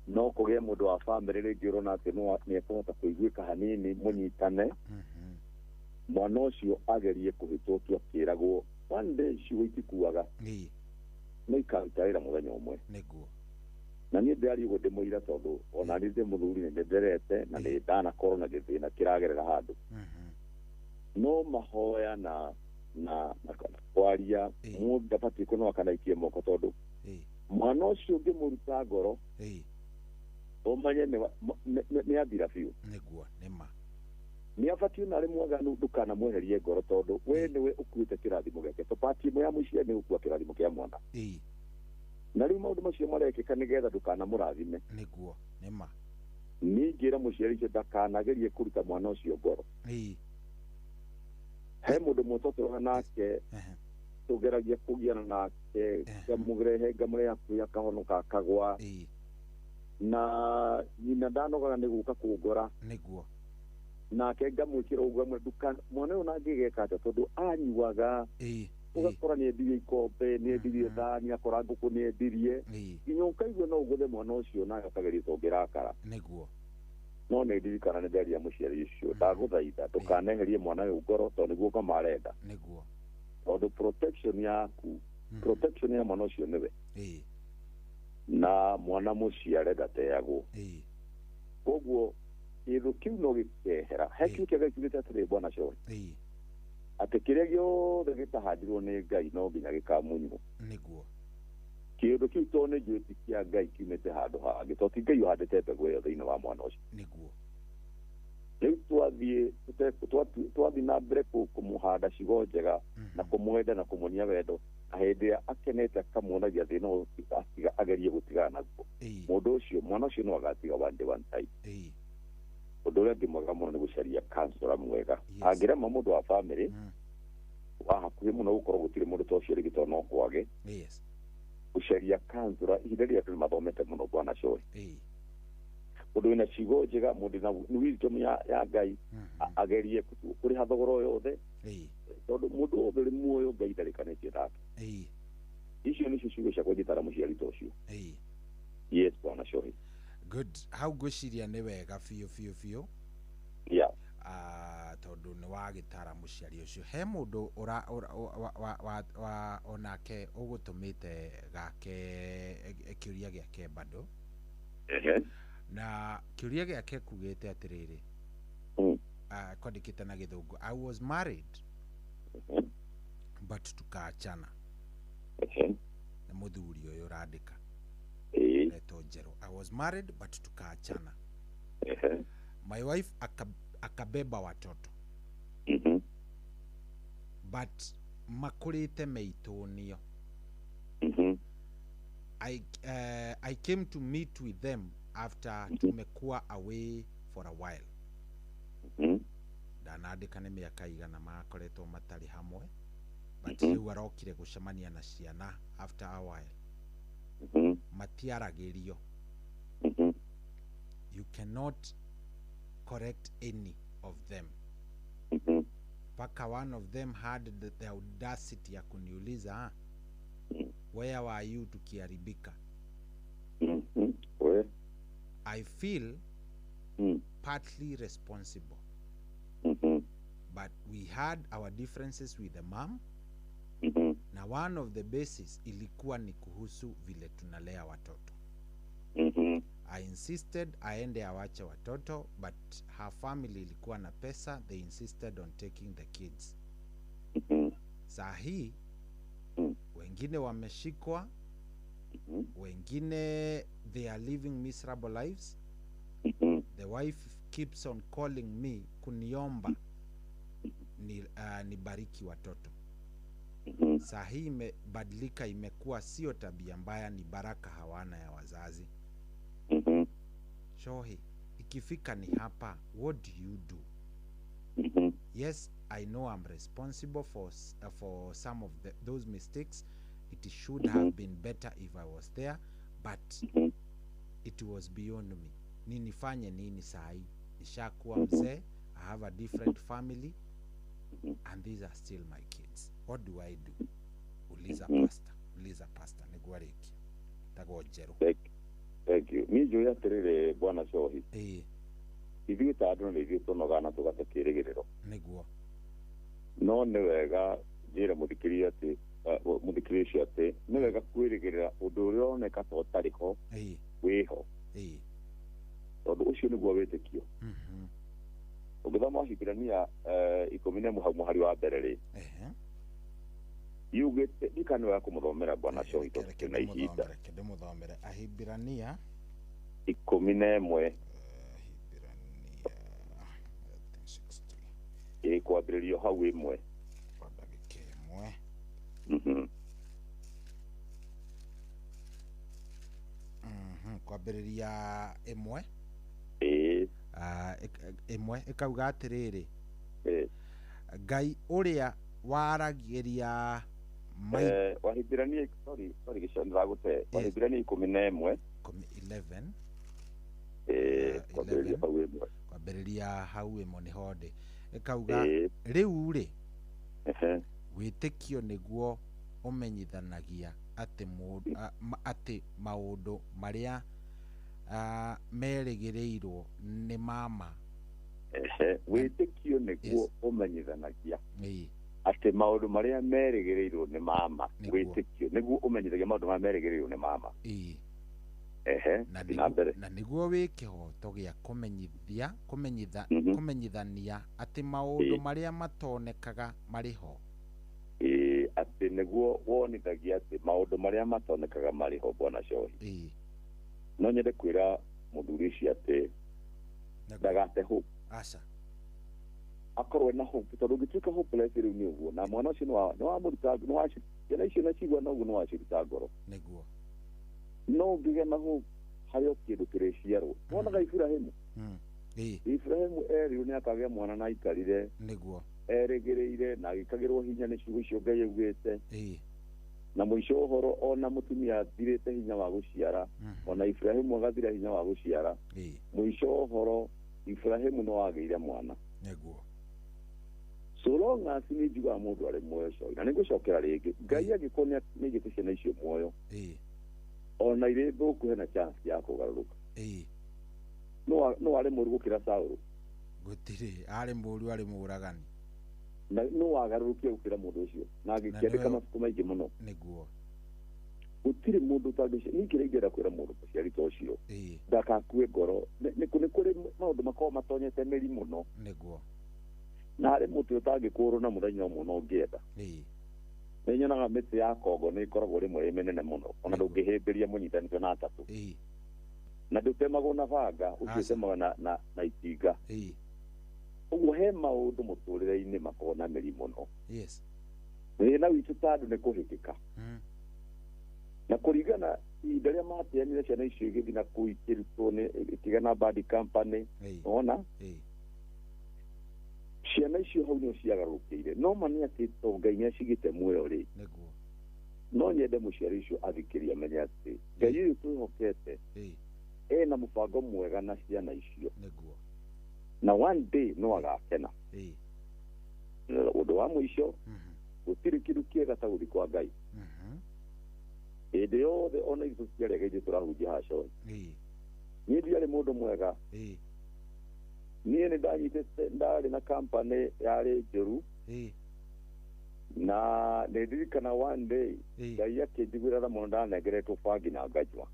no kũgĩe mũndũ wa bamĩrĩ rĩngĩ ũrona atĩ nĩ ekũhota kũiguĩka hanini mũnyitane mwana ũcio agerie kũhĩtwo tu akĩragwo one day ciugo itikuaga no ikaruta wĩra mũthenya ũmwe. Nĩguo. Na niĩ ndĩraria ũguo ndĩ mũira tondũ ona niĩ ndĩ mũthuri nĩ ndenderete na nĩ ndanakorwo na gĩthĩna kĩragerera handũ. No mahoya na kwaria mũndũ ndabatiĩ kũnoga kana aikie moko tondũ mwana ũcio ũngĩmũruta ngoro ũmenye nĩ athira biũ. Nĩguo nĩ ma. Nĩ abatiĩ ona arĩ mwaganu ndũkanamweherie ngoro tondũ we nĩwe ũkuĩte kĩrathimo gĩake to pati ĩmwe ya mũciari nĩ gũkua kĩrathimo kĩa mwana. Na rĩu maũndũ macio marekĩka nĩgetha ndũkanamũrathime. Nĩguo nĩ ma. Ningĩra mũciari ũcio ndakanagerie kũruta mwana ũcio ngoro. He mũndũ ũmwe twatũraga nake tũgeragia kũgiana nake ngamũrehe ngamũrehe hakuhĩ akahonoka akagwa na nyina ndanogaga nĩ gũka kũngora. Nĩguo. Nake ngamwĩkĩra ũguo ngamwĩra mwana ũyũ nangĩgeka atĩa tondũ anyuaga ũgakora nĩ endirie ikombe nĩ endirie thani akora ngũkũ nĩ endirie nginya ũkaigua no ũgũthe mwana ũcio nawe ũkageria tũngĩrakara. Nĩguo. No nĩ ndirikana nĩ ndaria mũciari ũcio ndagũthaitha ndũkaneherie mwana ũyũ ngoro tondũ nĩguo ngoma arenda. Nĩguo. Tondũ protection yaku protection ya mwana ũcio nĩwe. Na mwana mũciare ndateagwo. Koguo kĩndũ kĩu no gĩkehera he kiu kĩa Ngai kiugĩte atĩrĩ bwana Shohi atĩ kĩrĩa gĩothe gĩtahandirwo nĩ Ngai no nginya gĩkamunywo. Nĩguo. Kĩndũ kĩu to nĩ njũĩ ti kĩa Ngai kiumĩte handũ hangĩ to ti Ngai ũhandĩte mbegũ ĩyo thĩinĩ wa mwana ũcio. Nĩguo. Rĩu Twathiĩ twathiĩ na mbere kũmũhanda ciugo njega na kũmwenda na kũmuonia wendo, na hĩndĩ ĩrĩa akenete akamuonagia thĩna ũcio agerie gũtigana naguo, mũndũ ũcio, mwana ũcio no agatiga one day one time. Ũndũ ũrĩa ũngĩ mwega mũno nĩ gũcaria counselor mwega. Angĩrema mũndũ wa family wa hakuhĩ mũno gũkorwo gũtirĩ mũndũ ta ũcio rĩngĩ tondũ no kwage, gũcaria counselor ihinda rĩrĩa andũ nĩmathomete mũno bwana Cohi, mũndũ wĩna ciugo njega, mũndũ wĩna wisdom ya Ngai, agerie kũrĩha thogora o yothe, tondũ mũndũ wothe ũrĩ muoyo Ngai ndarĩkanĩtie nake. Icio nĩcio ciugo ciakwa ingĩtara mũciari ta ũcio. Yes, bwana Cohi. Good. Hau ngwĩciria nĩ wega biũ biũ biũ. Yeah. Tondũ nĩ wagĩtara mũciari ũcio. He mũndũ ũra wa onake ũgũtũmĩte gake kĩũria gĩake bado. Na kĩũria gĩake kugĩte atĩrĩrĩ, kwandĩkĩte na Gĩthũngũ, I was married but tukaachana. Nĩ mũthuri ũyũ ũrandĩka retwo Njerũ. I was married but tukaachana. My wife akabeba watoto but makurite meitunio. I came to meet with them after tumekuwa away for a while. Ndanandĩka nĩ mĩaka igana makoretwo matarĩ hamwe, but rĩu arokire gũcemania na ciana after a while. Matiaragĩrio. You cannot correct any of them. Paka one of them had the audacity ya kuniuliza, where were you tukiharibika? I feel partly responsible. But we had our differences with the mom. Na one of the basis ilikuwa ni kuhusu vile tunalea watoto. I insisted aende awache watoto, but her family ilikuwa na pesa, they insisted on taking the kids. Saa hii wengine wameshikwa, wengine they are living miserable lives. The wife keeps on calling me kuniomba nibariki watoto. Saa hii imebadilika, imekuwa sio tabia mbaya, ni baraka hawana ya wazazi. Shohi, ikifika ni hapa, what do you do? Yes, I know I'm responsible for some of those mistakes. It should have been better if I was there, but it was beyond me. Ninifanye nini sahi? Nishakuwa mzee, I have a different family, and these are still my kids. What do I do? Uliza pastor, uliza pastor, niguariki. Tago Njeru. Thank you. Ni njũĩ atĩrĩrĩ bwana Cohi. Ithuĩ ta andũ nĩ ithuĩ tũnogaga na tũgate kĩrĩgĩrĩro. Nĩguo. No nĩ wega njĩre mũthikĩrĩria atĩ mũthikĩrĩria ũcio atĩ nĩ wega kwĩrĩgĩrĩra ũndũ ũrĩa ũroneka ta ũtarĩ ho wĩho. Tondũ ũcio nĩguo wĩtĩkio. Ũngĩthoma Wahibirania 11 hau mũhari wa mbere rĩ, yugĩte ndikana wega kũmũthomera bwana Cohi tondũ twĩna ihinda. Reke ndĩmũthomere Ahibirania 11 ĩkwambĩrĩrio hau ĩmwe. Kwa ndagĩka ĩmwe. Kwambĩrĩria ĩmwe. Ĩmwe ĩkauga atĩrĩrĩ, Ngai ũrĩa waragĩria Wahibirania, sorry gĩco ndĩragũte. Wahibirania 11 11 kwambĩrĩria hau ĩmwe. Kwambĩrĩria hau ĩmwe nĩho ndĩ. Ĩkauga rĩu rĩ, wĩtĩkio nĩguo ũmenyithanagia atĩ maũndũ marĩa merĩgĩrĩirwo nĩ mama. Wĩtĩkio nĩguo ũmenyithanagia atĩ maũndũ marĩa merĩgĩrĩirwo nĩ mama. Wĩtĩkio nĩguo ũmenyithagia maũndũ marĩa merĩgĩrĩirwo nĩ mama. Na nĩguo wĩ kĩhoto gĩa kũmenyithania atĩ maũndũ marĩa matonekaga marĩ ho. Atĩ nĩguo wonithagia atĩ maũndũ marĩa matonekaga marĩ ho bwana Cohi. No nyende kwĩra mũthuri ũcio atĩ ndagate hope. Aca. Akorwo na hope tondũ ũngĩtuĩka hopeless rĩu nĩ ũguo na mwana ũcio nĩ wamũruta nĩ waci ciana icio na cigua na ũguo nĩ waciruta ngoro. Nĩguo. No ũngĩgĩa na hope harĩ o kĩndũ kĩrĩciarwo. Wonaga Iburahĩmu. Iburahĩmu erirwo nĩ akagĩa mwana na aikarire. Nĩguo. Erĩgĩrĩire na agĩkagĩrwo hinya nĩ ciugo icio Ngai augĩte. Na mũico ũhoro ona mũtumia athirĩte hinya wa gũciara, ona Iburahĩmu agathira hinya wa gũciara. Mũico ũhoro Iburahĩmu no agĩire mwana. Nĩguo. So long as nĩ njugaga mũndũ arĩ muoyo coĩ na nĩngũcokera rĩngĩ Ngai angĩkorwo nĩaigĩte ciana icio muoyo ona irĩ thũku hena chance ya kũgarũrũka. No arĩ mũru gũkĩra Saũlũ. Gũtirĩ, arĩ mũru arĩ mũũragani. Na no wagarũrũkire gũkĩra mũndũ ũcio na agĩkĩandĩka mabuku maingĩ mũno. Nĩguo. Gũtirĩ mũndũ ũtangĩcia niĩ kĩrĩa ingĩenda kwĩra mũndũ mũciari ta ũcio ndakakue ngoro. Nĩ kũrĩ maũndũ makoragwo matonyete mĩri mũno. Nĩguo. Na harĩ mũtĩ ũtangĩkũrwo na mũthenya ũmwe na ũngĩenda. Nĩ nyonaga mĩtĩ ya kongo nĩ ĩkoragwo rĩmwe ĩ mĩnene mũno ona ndũngĩhĩmbĩria mũnyitanĩtio na atatũ. Na ndũtemagwo na banga, ũcio ũtemaga na itinga. Ũguo he maũndũ mũtũrĩre-inĩ makoragwo na mĩri mũno. Yes. Thĩna witũ ta andũ nĩ kũhĩtĩka. Na kũringana ihinda rĩrĩa mateanire ciana icio igĩthiĩ na kũu ikĩrutwo nĩ ikĩgĩa na bad company, wona? Ciana icio hau nĩo ciagarũrũkĩire. No ma nĩ atĩ to Ngai nĩacigĩte muoyo rĩ. Nĩguo. No nyende mũciari ũcio athikĩrie amenye atĩ Ngai ũyũ twĩhokete ena mũbango mwega na ciana icio. Nĩguo. Na one day no agakena. Ũndũ wa mũico gũtirĩ kĩndũ kĩega ta gũthiĩ kwa Ngai. Hĩndĩ yothe ona ithuĩ tũtiarega ithuĩ tũrahunjia haha coĩ. Niĩ ndiarĩ mũndũ mwega. Niĩ nĩ ndanyitĩte ndarĩ na company yarĩ njũru. Na nĩ ndirikana one day Ngai akĩnjiguĩra tha mũno ndanengeretwo bangi na nganyua.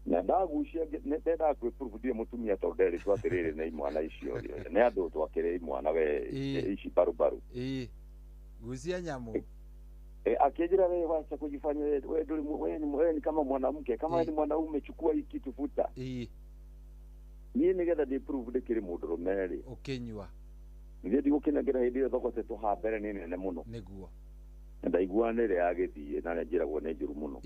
Na ndagucia ndendaga kwĩprove ndirĩ mũtumia tondũ nderĩtwo atĩrĩrĩ nĩ imwana icio nĩ andũ twakĩrĩ imwana we ici barubaru. Gucia nyamũ. Akijira wewe wacha kujifanya wewe wewe ni kama mwanamke, kama wewe ni mwanaume chukua hii kitu futa. Niĩ nĩgetha ndĩ prove ndĩkĩrĩ mũndũrũme rĩ. Ũkĩnyua. Nithiĩ ndigũkĩnengera hĩndĩ ĩyo thogotetwo haha mbere nĩ nene mũno. Nĩguo. Na ndaigua nĩ ĩrĩa yagĩthiĩ na njĩragwo nĩ njũru mũno.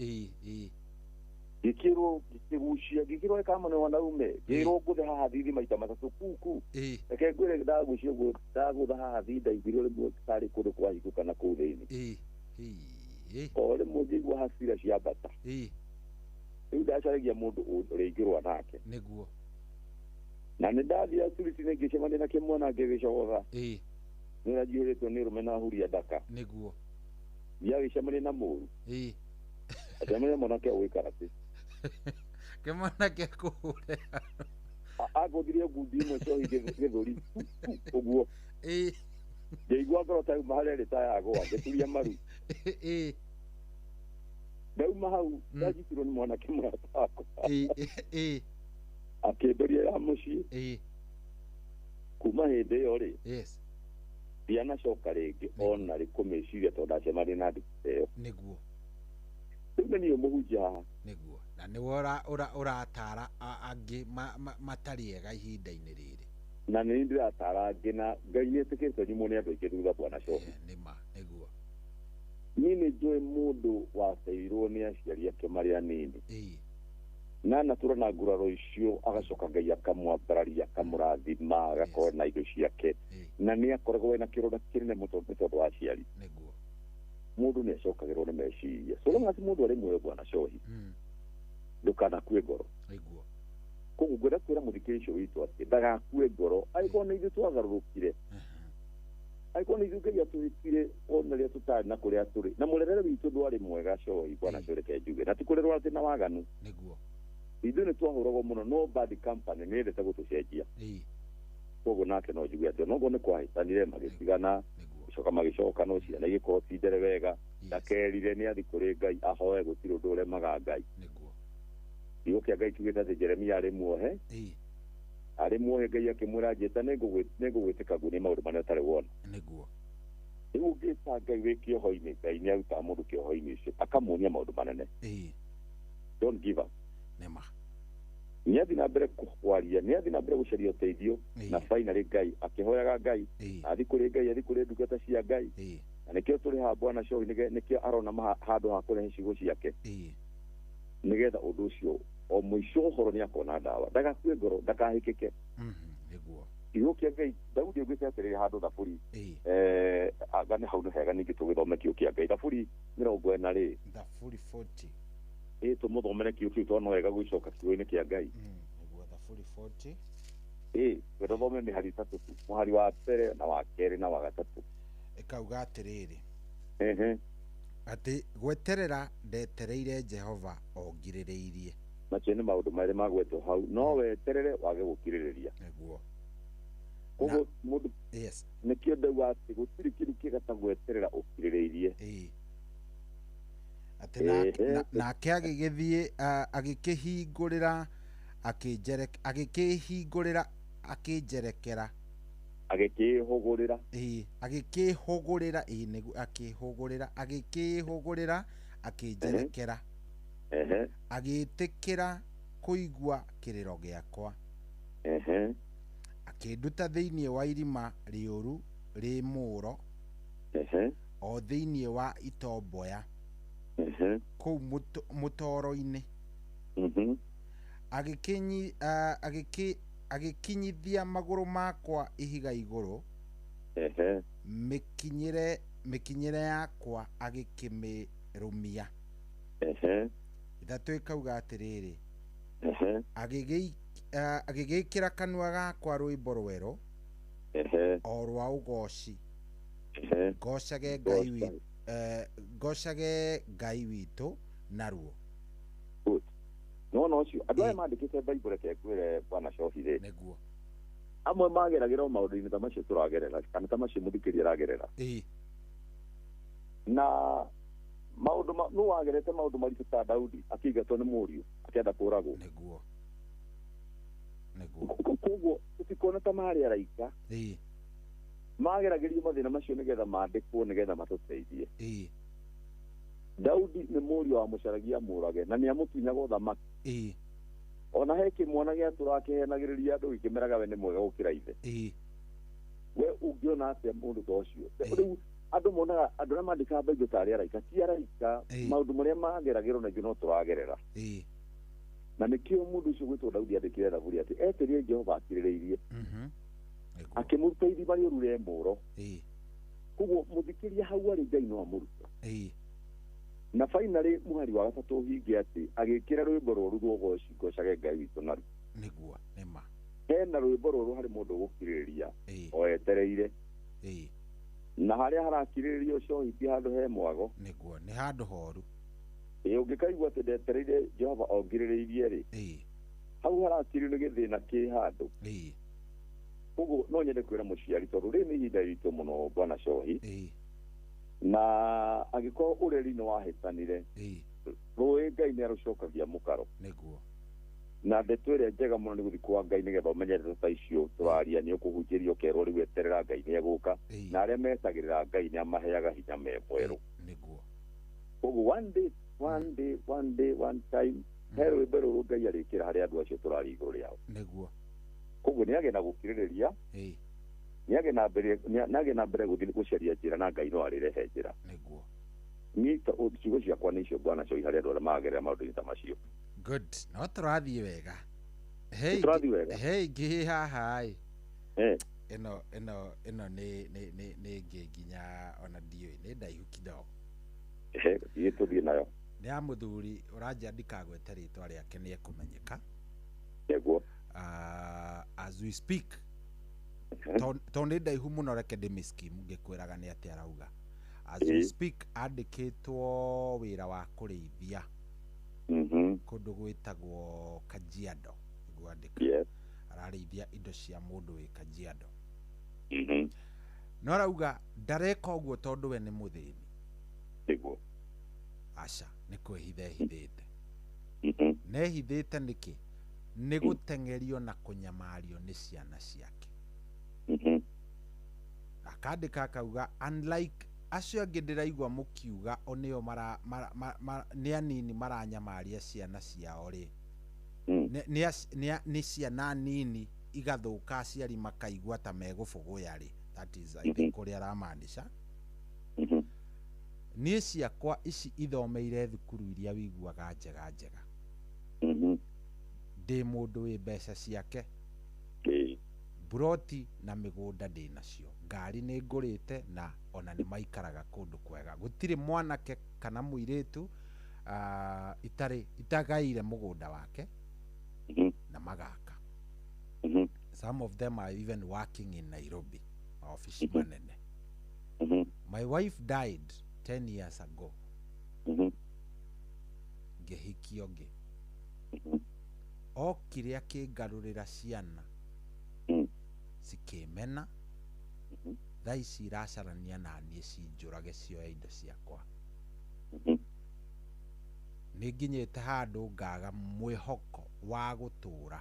Ngĩkĩrwo ngĩgucia ngĩkĩrwo kama nĩ mwanaume ngĩrwo ngũthe haha thithi maita matatũ kuku. Reke ngwĩre ndagucia ũguo ndagũtha haha thithi ndaiguire rĩmwe tarĩ kũndũ kwahingũka na kũu thĩinĩ. O rĩmwe ngĩigua hasira ciambata. Rĩu ndacaragia mũndũ ũrĩa ingĩrũa nake. Nĩguo. Na nĩ ndathiĩ acuriti-inĩ ngĩcemania na kĩmwana ngĩgĩcogotha. Nĩ ũrĩa njihũrĩtwo nĩ ũrũme na huria ndaka. Nĩguo. Ndiagĩcemania na mũru. Acemania na mwanake ũĩ karate. Kĩmwana kĩa kũhũre. Angũthirie ngundi ĩmwe cohi gĩthũri ũguo. Ngĩigua ngoro ta yauma harĩa ĩrĩ ta yagũa ngĩturia maru. Ndauma hau ndanyitirwo nĩ mwanake mũrata wakwa. Akĩmbĩria ya mũciĩ. Kuma hĩndĩ ĩyo rĩ ndianacoka rĩngĩ ona rĩ kũmĩciria tondũ ndacemania na nditũ ĩyo. Nĩguo. Rĩu nĩ niĩ mũhunjia haha. Nĩguo. Na nĩwe ũratara angĩ matarĩ ega ihinda-inĩ rĩrĩ. Na nĩ ndĩratara angĩ na Ngai nĩ etĩkĩrĩte nyumwo nĩ andũ aingĩ thutha bwana Cohi. Nĩma, nĩguo. Niĩ nĩ njũĩ mũndũ wateirwo nĩ aciari ake marĩ anini. Na anatũra na nguraro icio agacoka Ngai akamwambararia akamũrathima agakorwo na indo ciake. Na nĩ akoragwo ena kĩronda kĩnene mũno nĩ tondũ wa aciari. Nĩguo. Mũndũ nĩ acokagĩrwo nĩ meciria. So long as mũndũ arĩ muoyo bwana Cohi, ndũkanakue ngoro. Nĩguo. Koguo ngwenda kwĩra mũthikĩrĩria ũcio witũ atĩ ndagakue ngoro angĩkorwo nĩ ithuĩ twagarũrũkire, angĩkorwo nĩ ithuĩ Ngai atũhĩtire ona rĩrĩa tũtarĩ na kũrĩa tũrĩ na mũrerere witũ ndwarĩ mwega Cohi bwana Cohi reke njuge na ti kũrerwo atĩ na waganu. Nĩguo. Ithuĩ nĩ twahũragwo mũno no bad company nĩ yendete gũtũcenjia. Koguo nake no njuge atĩ onokorwo nĩ kwahĩtanire magĩtigana gũcoka magĩcoka no ciana igĩkorwo ti ndere wega ndakerire nĩ athiĩ kũrĩ Ngai ahoe gũtirĩ ũndũ ũremaga Ngai. Nĩguo. Kiugo kĩa Ngai kiugĩte atĩ Jeremia arĩ muohe. Arĩ muohe Ngai akĩmwĩra njĩta nĩngũgwĩtĩka nguonie maũndũ marĩa ũtarĩ wona. Nĩguo. Rĩu ũngĩta Ngai wĩ kĩoho-inĩ Ngai nĩ arutaga mũndũ kĩoho-inĩ ũcio akamuonia maũndũ manene. Don't give up. Nĩma. Nĩ athiĩ na mbere kwaria, nĩ athiĩ na mbere gũcaria ũteithio, na finally Ngai akĩhoyaga Ngai, athiĩ kũrĩ Ngai, athiĩ kũrĩ ndungata cia Ngai. Na nĩkĩo tũrĩ haha bwana Shohi, nĩkĩo arona handũ ha kũrehe ciugo ciake, nĩgetha ũndũ ũcio o mũico ũhoro nĩ akona ndawa, ndagakue ngoro, ndakahĩkĩke. Nĩguo. Kiugo kĩa Ngai, Daudi augĩte atĩrĩrĩ handũ Thaburi, anga nĩ hau nĩ hega ningĩ tũgĩthome kiugo kĩa Ngai. Thaburi 40 rĩ, Thaburi 40. Ĩ tũmũthomere kiugo kĩu tondũ no wega gũgĩcoka kiugo-inĩ kĩa Ngai. Nĩguo, Thaburi 40. Ĩ tũthome mĩhari ĩtatũ tu, mũhari wa mbere na wa kerĩ na wa gatatũ. Ĩkauga atĩrĩrĩ, atĩ gweterera ndetereire Jehova o ngirĩrĩirie. Macio nĩ maũndũ merĩ magwetwo hau, no weterere wage gũkirĩrĩria. Nĩguo. Koguo mũndũ, yes, nĩkĩo ndauga atĩ gũtirĩ kĩndũ kĩega ta gweterera ũkirĩrĩirie. Atĩ nake agĩgĩthiĩ, agĩkĩhingũrĩra, agĩkĩhingũrĩra, akĩnjerekera. Agĩkĩhũgũrĩra. Ĩĩ, agĩkĩhũgũrĩra, ĩĩ nĩguo, akĩhũgũrĩra, agĩkĩhũgũrĩra, akĩnjerekera. Agĩĩtĩkĩra kũigua kĩrĩro gĩakwa. Akĩnduta thĩinĩ wa irima rĩũru rĩ mũũro, o thĩinĩ wa itomboya, kũu mũtoro-inĩ. Agĩkinyithia magũrũ makwa ihiga igũrũ, mĩkinyĩre yakwa agĩkĩmĩrũmia. Ithatũ ĩkauga atĩrĩrĩ, agĩgĩkĩra kanua gakwa rwĩmbo rwerũ, o rwa ũgooci, ngocage Ngai ngocage Ngai witũ naruo. Good. No ũcio andũ aya mandĩkĩte Bible, reke ngwĩre bwana Shohi rĩ, nĩguo, amwe mageragĩra o maũndũ-inĩ ta macio tũragerera, kana ta macio mũthikĩria aragerera. Na maũndũ nũ wagerete maũndũ maritũ ta Daudi akĩingatwo nĩ mũriũ akĩenda kũragwo. Nĩguo. Koguo tũtikona ta marĩ araika. Mageragĩrio mathĩna macio nĩgetha mandĩkwo, nĩgetha matũteithie. Daudi nĩ mũriũ wamũcaragia mũrage, na nĩamũtunyaga ũthamaki. Ona he kĩmwana gĩatũraga kĩhenagĩrĩria andũ gĩkĩmeraga we nĩ mwega gũkĩra ithe. We ũngĩona atĩa mũndũ ta ũcio? Rĩu andũ monaga andũ arĩa mandĩkaga Bible tarĩ araika, ti araika. Maũndũ marĩa mageragĩrwo na ithuĩ no tũragerera. Na nĩkĩo mũndũ ũcio gwĩtwo Daudi andĩkire Thaburi atĩ etereire Jehova akirĩrĩirie, akĩmũruta irima rĩũru rĩa mũũro. Koguo mũthikĩria hau arĩ Ngai no amũrute. Na finally mũhari wa gatatũ ũhinge atĩ agĩkĩra rwĩmbo rũrũ rwa ũgooci, ngocage Ngai witũ naruo. Nĩguo, nĩma. Hena rwĩmbo rũrũ harĩ mũndũ ũgũkirĩrĩria o etereire. Na harĩa harakirĩrĩrio Shohi ti handũ he mwago. Nĩguo, nĩ handũ horu. Ĩ ũngĩkaigua atĩ ndetereire Jehova ongirĩrĩirie rĩ, hau harakirĩrĩrio nĩ gĩthĩna kĩ handũ. Koguo no nyende kwĩra mũciari, tondũ rĩrĩ nĩ ihinda iritũ mũno bwana Shohi. Na angĩkorwo ũreri nĩ wahĩtanire, rũĩ Ngai nĩ arũcokagia mũkaro. Nĩguo. Na ndeto ĩrĩa njega mũno nĩ gũthiĩ kwa Ngai nĩgetha ũmenye ndeto ta icio tũraria, nĩ ũkũhunjĩrio ũkerwo rĩu eterera Ngai nĩ egũka. Na arĩa metagĩrĩra Ngai nĩ amaheaga hinya me mwerũ. Nĩguo. Koguo one day, one day, one day, one time, he rwĩmbo rũrũ Ngai arĩkĩra harĩ andũ acio tũraria igũrũ rĩao. Nĩguo. Koguo nĩ agĩe na gũkirĩrĩria, nĩ agĩe na mbere gũthiĩ gũcaria njĩra, na Ngai no arĩrehe njĩra. Nĩguo. Niĩ ciugo ciakwa nĩ icio bwana Shohi harĩ andũ arĩa maragerera maũndũ-inĩ ta macio. Good. No tũrathiĩ wega. Tũrathiĩ wega. He ingĩ haha ĩ. Ĩno ĩno ĩno nĩ nĩ nĩ nĩ ĩngĩ nginya ona ndiũĩ, nĩ ndaihu kidogo. Thiĩ tũthiĩ nayo. Nĩ ya mũthuri ũranjia ndikagwete rĩtwa rĩake nĩ ekũmenyeka. Nĩguo. As we speak, tondũ nĩ ndaihu mũno, reke ndĩmĩskim ngĩkwĩraga nĩ atĩa arauga. As we speak, andĩkĩtwo wĩra wa kũrĩithia kũndũ gwĩtagwo Kajiado, nĩguo andĩka. Ararĩithia indo cia mũndũ wĩ Kajiado. No arauga ndareka ũguo tondũ we nĩ mũthĩni. Nĩguo. Aca, nĩ kwĩhitha ehithĩte. Na ehithĩte nĩkĩ? Nĩ gũteng'erio na kũnyamario nĩ ciana ciake. Akandĩka akauga, unlike acio angĩ ndĩraigua mũkiuga o nĩo nĩ anini maranyamaria ciana ciao rĩ, Nĩ ciana nini igathũka aciari makaigua ta megũbũgũya rĩ, that is I think ũrĩa aramaanisha. Niĩ ciakwa ici ithomeire thukuru iria wiguaga njega njega. Ndĩ mũndũ wĩ mbeca ciake, buroti na mĩgũnda ndĩ nacio, ngari nĩ ngũrĩte, na ona nĩ maikaraga kũndũ kwega. Gũtirĩ mwanake kana mũirĩtu itarĩ itagaire mũgũnda wake na magaka. Some of them are even working in Nairobi maofici manene. My wife died 10 years ago. Ngĩhikio ngĩ okire akĩngarũrĩra ciana cikĩmena. Thaa ici iracarania na niĩ cinjũrage cioe indo ciakwa. Nĩ nginyĩte handũ ngaga mwĩhoko wa gũtũra,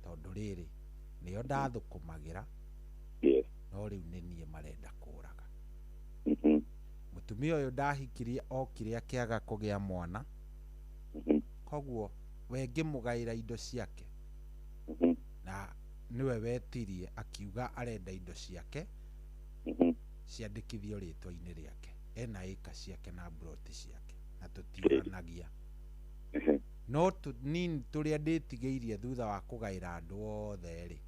tondũ rĩrĩ nĩo ndathũkũmagĩra, no rĩu nĩ niĩ marenda kũraga. Mũtumia ũyũ ndahikirie okire akĩaga kũgĩa mwana, koguo we ngĩmũgaĩra indo ciake, na nĩwe wetirie akiuga arenda indo ciake ciandĩkithio rĩtwa-inĩ rĩake. Ena ĩka ciake na broti ciake, na tũtiũranagia. No tũnini tũrĩa ndĩtigĩirie thutha wa kũgaĩra andũ othe rĩ,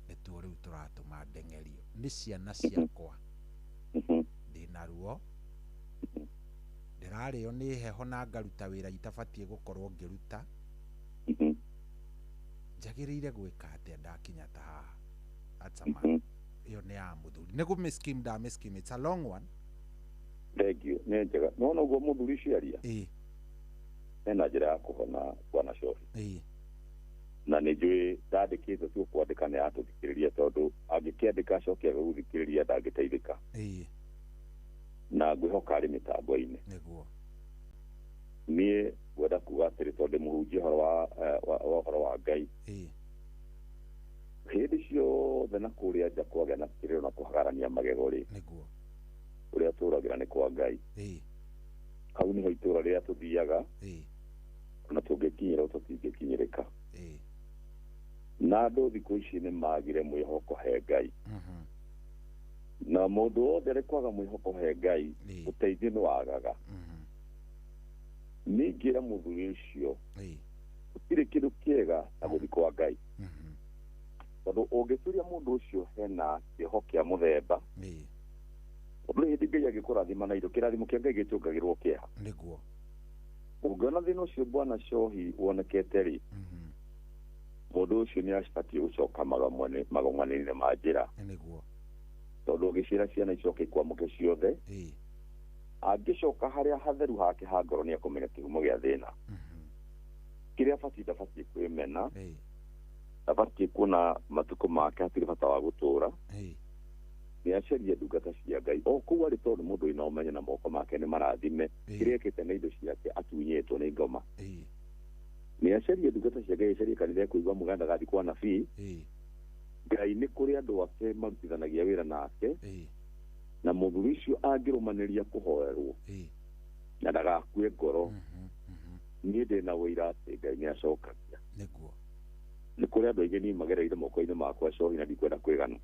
nĩtuo rĩu tũratũma ndeng'erio nĩ ciana ciakwa. Ndĩna ruo, ndĩrarĩo nĩ heho na ngaruta wĩra itabatiĩ gũkorwo ngĩruta. Njagĩrĩire gwĩka atĩa ndakinya ta haha? That's a man. Ĩyo nĩ ya mũthuri. Nĩ gũmĩskim ndamĩskim, it's a long one. Thank you. Nĩ njega. Nĩwona ũguo mũthuri ũcio aria? Ena njĩra ya kũhona bwana Cohi. Na nĩ njũĩ ndandĩkĩte tu kwandĩka nĩ atũthikĩrĩria, tondũ angĩkĩandĩka acoke age gũthikĩrĩria ndangĩteithĩka. Na ngwĩhoka arĩ mĩtambo-inĩ. Nĩguo. Niĩ ngwenda kuga atĩrĩ, tondũ ndĩmũhunjia ũhoro wa ũhoro wa Ngai. Hĩndĩ ciothe na kũrĩa nja kwagĩa na kĩrĩro na kũhagarania magego rĩ, nĩguo ũrĩa tũragĩra nĩ kwa Ngai. Hau nĩho itũra rĩrĩa tũthiaga, ona tũngĩkinyĩra tũtingĩkinyĩrĩka. Na andũ thikũ ici nĩ magire mwĩhoko he Ngai. Na mũndũ wothe arĩ kwaga mwĩhoko he Ngai, ũteithio nĩ wagaga. Ningĩra mũthuri ũcio, gũtirĩ kĩndũ kĩega ta gũthiĩ kwa Ngai. Tondũ ũngĩturia mũndũ ũcio hena kĩoho kĩa mũthemba, tondũ hĩndĩ Ngai angĩkũrathima na indo, kĩrathimo kĩa Ngai gĩtũngagĩrwo kĩeha. Nĩguo. Ũngĩona thĩna ũcio bwana Cohi wonekete rĩ, mũndũ ũcio nĩ abatiĩ gũcoka magong'aninĩ ma njĩra. Nĩguo. Tondũ ũngĩciĩra ciana icoke ikwamũke ciothe, angĩcoka harĩa hatheru hake ha ngoro nĩ ekũmenya kĩhumo gĩa thĩna. Kĩrĩa abatiĩ ndabatiĩ kwĩmena, ndabatiĩ kuona matukũ make hatirĩ bata wa gũtũra. Nĩ acarie ndungata cia Ngai o kũu arĩ, tondũ mũndũ wĩna ũmenyo na moko make nĩ marathime. Kĩrĩa ekĩte na indo ciake atunyĩtwo nĩ ngoma. Nĩ acarie ndungata cia Ngai, acarie kanitha ekũigua mũganda gathi kwa nabii. Ngai nĩ kũrĩ andũ ake marutithanagia wĩra nake, na mũthuri ũcio angĩrũmanĩria kũhoerwo na ndagakue ngoro, niĩ ndĩna ũira atĩ Ngai nĩ acokagia. Nĩguo. Nĩ kũrĩ andũ aingĩ niĩ magereire moko-inĩ makwa Cohi, na ndikwenda kwĩgana.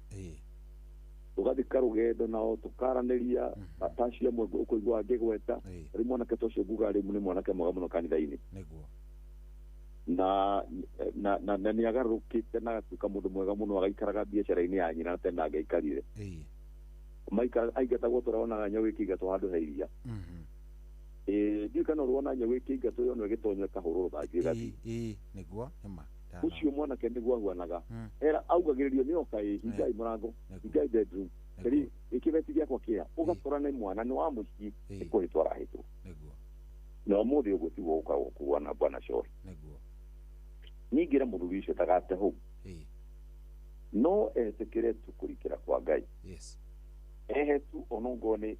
Tũgathika rũgendo nao tũkaranĩria tacio amwe ũkũigua ngĩgweta. Rĩu mwanake ta ũcio nguga rĩu nĩ mwanake mwega mũno kanitha-inĩ. Nĩguo. Na na na nĩ agarũrũkĩte na agatuĩka mũndũ mwega mũno, agaikaraga biacara-inĩ ya nyina na tene angĩaikarire. Maikara aingatagwo tũronaga nyau ĩkĩingatwo handũ he iria. Ndiũĩ kana ũrona nyau ĩkĩingatwo yonwo ĩgĩtonywo ĩkahũrwo rũthanju ĩgathiĩ. Nĩguo nĩma. Ũcio mwanake nĩguo ahuanaga. Era augagĩrĩrio nĩ oka ĩ, hingai mũrango, hingai bedroom, rĩ gĩkĩbeti gĩakwa kĩa ũgakora nĩ mwana nĩ wa mũciĩ nĩ kũhĩtwo arahĩtwo. Nĩguo. Na ũmũthĩ ũguo tiguo gũkoragwo kuana bwana Cohi. Nĩguo. Ningĩra mũthuri ũcio ndagate hau, no etĩkĩre tu kũrikĩra kwa Ngai. Ehe tu onongorwo nĩ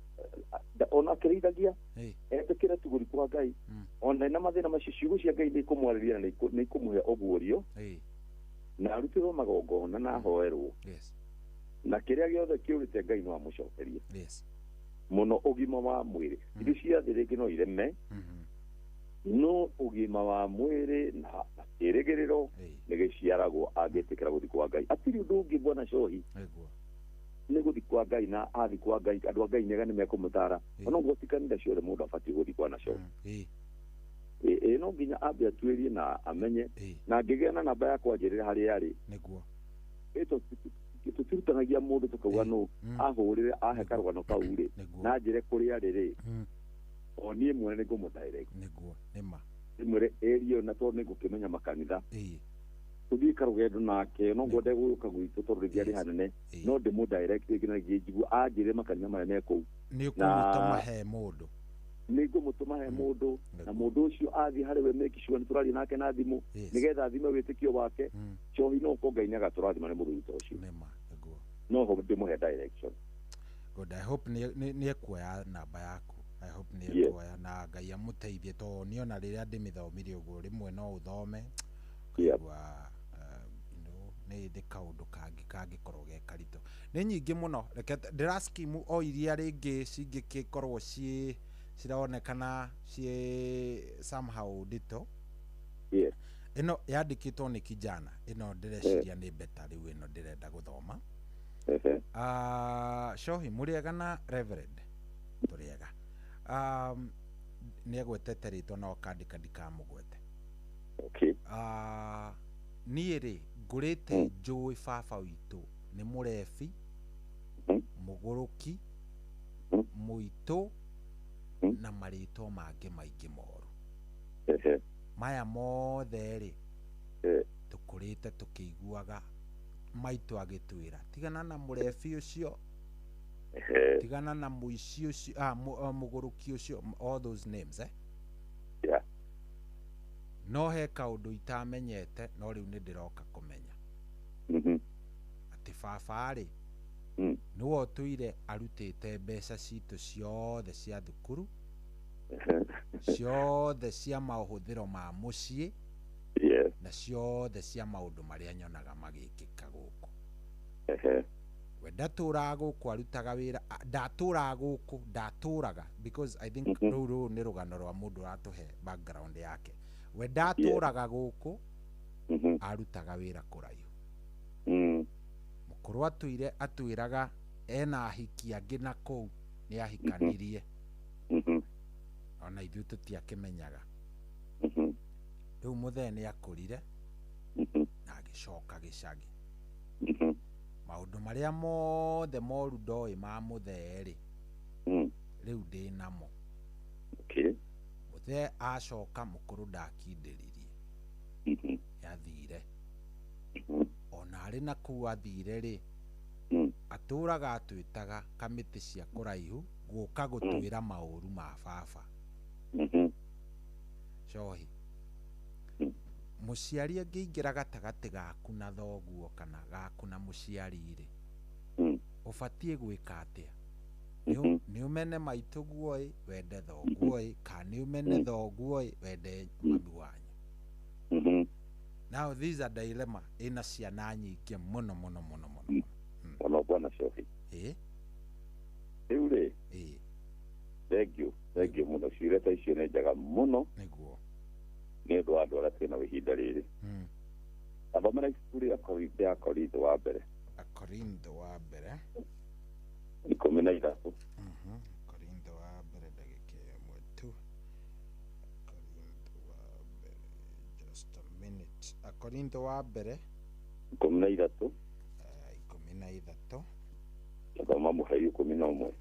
ona akĩrĩithagia, etĩkĩre tu gũrikĩra kwa Ngai. Ona ena mathĩna macio, ciugo cia Ngai nĩ ikũmwarĩria na nĩ ikũmũhe ũguũrio, na arutĩrwo magongona na ahoerwo. Na kĩrĩa gĩothe kĩũrĩte Ngai no amũcokerie. Mũno ũgima wa mwĩrĩ. Indo cia thĩ rĩngĩ no ireme, No ũgima wa mwĩrĩ na kĩĩrĩgĩrĩro nĩ gĩciaragwo angĩtĩkĩra gũthiĩ kwa Ngai. Hatirĩ ũndũ ũngĩ bwana Cohi. Nĩ gũthiĩ kwa Ngai na athiĩ kwa Ngai andũ a Ngai nĩega nĩ mekũmũtara. Ona ũguo ti kanitha ciothe mũndũ abatiĩ gũthiĩ kwa na Cohi. Ĩ no nginya ambe atuĩrie na amenye na angĩgĩa na namba yakwa njĩrĩre harĩa arĩ. Nĩguo. Tũtirutanagia mũndũ tũkauga nũ ahũrĩre ahe karũgano kau rĩ na njĩre kũrĩa arĩ rĩ o niĩ mwene nĩ ngũmũ direct. Nĩguo nĩma. Ndĩmwĩre area na tondũ nĩ ngũkĩmenya makanitha. Tũthiĩ karũgendo nake no ngwende gũka gwitũ tondũ rĩngĩ arĩ hanene no ndĩmũ direct rĩngĩ na rĩngĩ njigue anjĩre makanitha marĩa me kũu. Nĩ ũkũmũtũma he mũndũ. Nĩ ngũmũtũma he mũndũ na mũndũ ũcio athiĩ harĩ we make sure nĩ tũraria nake na thimũ nĩgetha athime wĩtĩkio wake. Cohi no ũkorwo Ngai nĩagatũrathima nĩ mũthuri ta ũcio. No ho ndĩmũhe direction. Good. I hope nĩ ekuoya namba yaku. I hope nĩ ekuoya na Ngai amũteithie tondũ niĩ ona rĩrĩa ndĩmĩthomire ũguo rĩmwe no ũthome ũkaigua nĩ kaũndũ kangĩ kangĩkorwo ge karitũ. Nĩ nyingĩ mũno reke ndĩraskimu o iria rĩngĩ cingĩgĩkorwo ciĩ cironekana ciĩ somehow nditũ. Ĩno yandĩkĩtwo nĩ kijana ĩno ndĩreciria nĩ beta rĩu ĩno ndĩrenda gũthoma. Cohi mũrĩega na Reverend tũrĩega. Nĩ agwetete rĩtwa no akandĩka ndikamũgwete. Niĩ rĩ ngũrĩte njũĩ baba witũ nĩ mũrebi, mũgũrũki, mũitũ na marĩtwa mangĩ maingĩ moru. Maya mothe rĩ tũkũrĩte tũkĩiguaga maitũ agĩtwĩra tigana na mũrebi ũcio, tigana na mũici ũcio, mũgũrũki ũcio, all those names Yeah. No he kaũndũ itamenyete no rĩu nĩ ndĩroka kũmenya. Atĩ baba rĩ nĩwe ũtũire arutĩte mbeca citũ ciothe cia thukuru, ciothe cia mahũthĩro ma mũciĩ, na ciothe cia maũndũ marĩa nyonaga magĩkĩka gũkũ. We ndatũraga gũkũ arutaga wĩra, ndatũraga gũkũ, ndatũraga because I think rũu rũu nĩ rũgano rwa mũndũ ũratũhe background yake. We ndatũraga gũkũ, arutaga wĩra kũraihu. Mũkũrũ atũire atwĩraga ena ahiki angĩ na kũu nĩ ahikanirie. Ona ithuĩ tũtiakĩmenyaga. Rĩu mũthee nĩ akũrire na agĩcoka gĩcagi. Maũndũ marĩa mothe moru ndoĩ ma mũthee rĩ rĩu ndĩ namo. Mũthee acoka mũkũrũ ndakindĩririe. Nĩathire. Ona arĩ na kũu athire rĩ atũraga atwĩtaga kamĩtĩ cia kũraihu gũka gũtwĩra maũru ma baba. Cohi mũciari angĩingĩra gatagatĩ gaku na thoguo kana gaku na mũciari rĩ ũbatiĩ gwĩka atĩa? Nĩ ũmene maitũguo ĩ wende thoguo ĩ kana nĩ ũmene thoguo ĩ wende mami wanyu? Now these are dilemma ĩna ciana nyingĩ mũno mũno mũno mũno. Mũno bwana Cohi. Rĩu rĩ thank you mũno ciũria ta icio nĩ njega mũno. Nĩguo. Nĩ ũndũ wa andũ arĩa twĩnao ihinda rĩrĩ. Athomera ibuku rĩa Korintho wa mbere. Korintho wa mbere 13. Korintho wa mbere ndagĩka ĩmwe tu. Korintho wa mbere just a minute. Korintho wa mbere 13. 13. Thoma mũhari 11.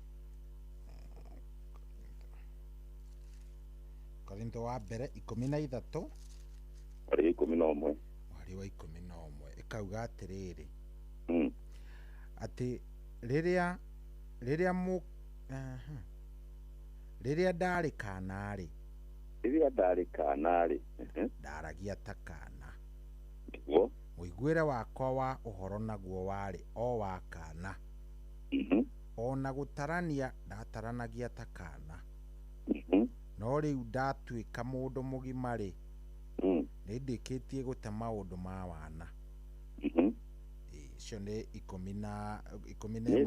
Korintho wa mbere 13 mũhari 11. Mũhari wa 11 ĩkauga atĩrĩrĩ atĩ rĩrĩa rĩrĩa ndarĩ kana rĩ ndaragia ta kana. Nĩguo. Mũiguĩre wakwa wa ũhoro naguo warĩ o wa kana. Ona gũtarania ndataranagia ta kana. No rĩu ndatuĩka mũndũ mũgima rĩ nĩ ndĩkĩtie gũte maũndũ ma wana. Icio nĩ 11. Nĩ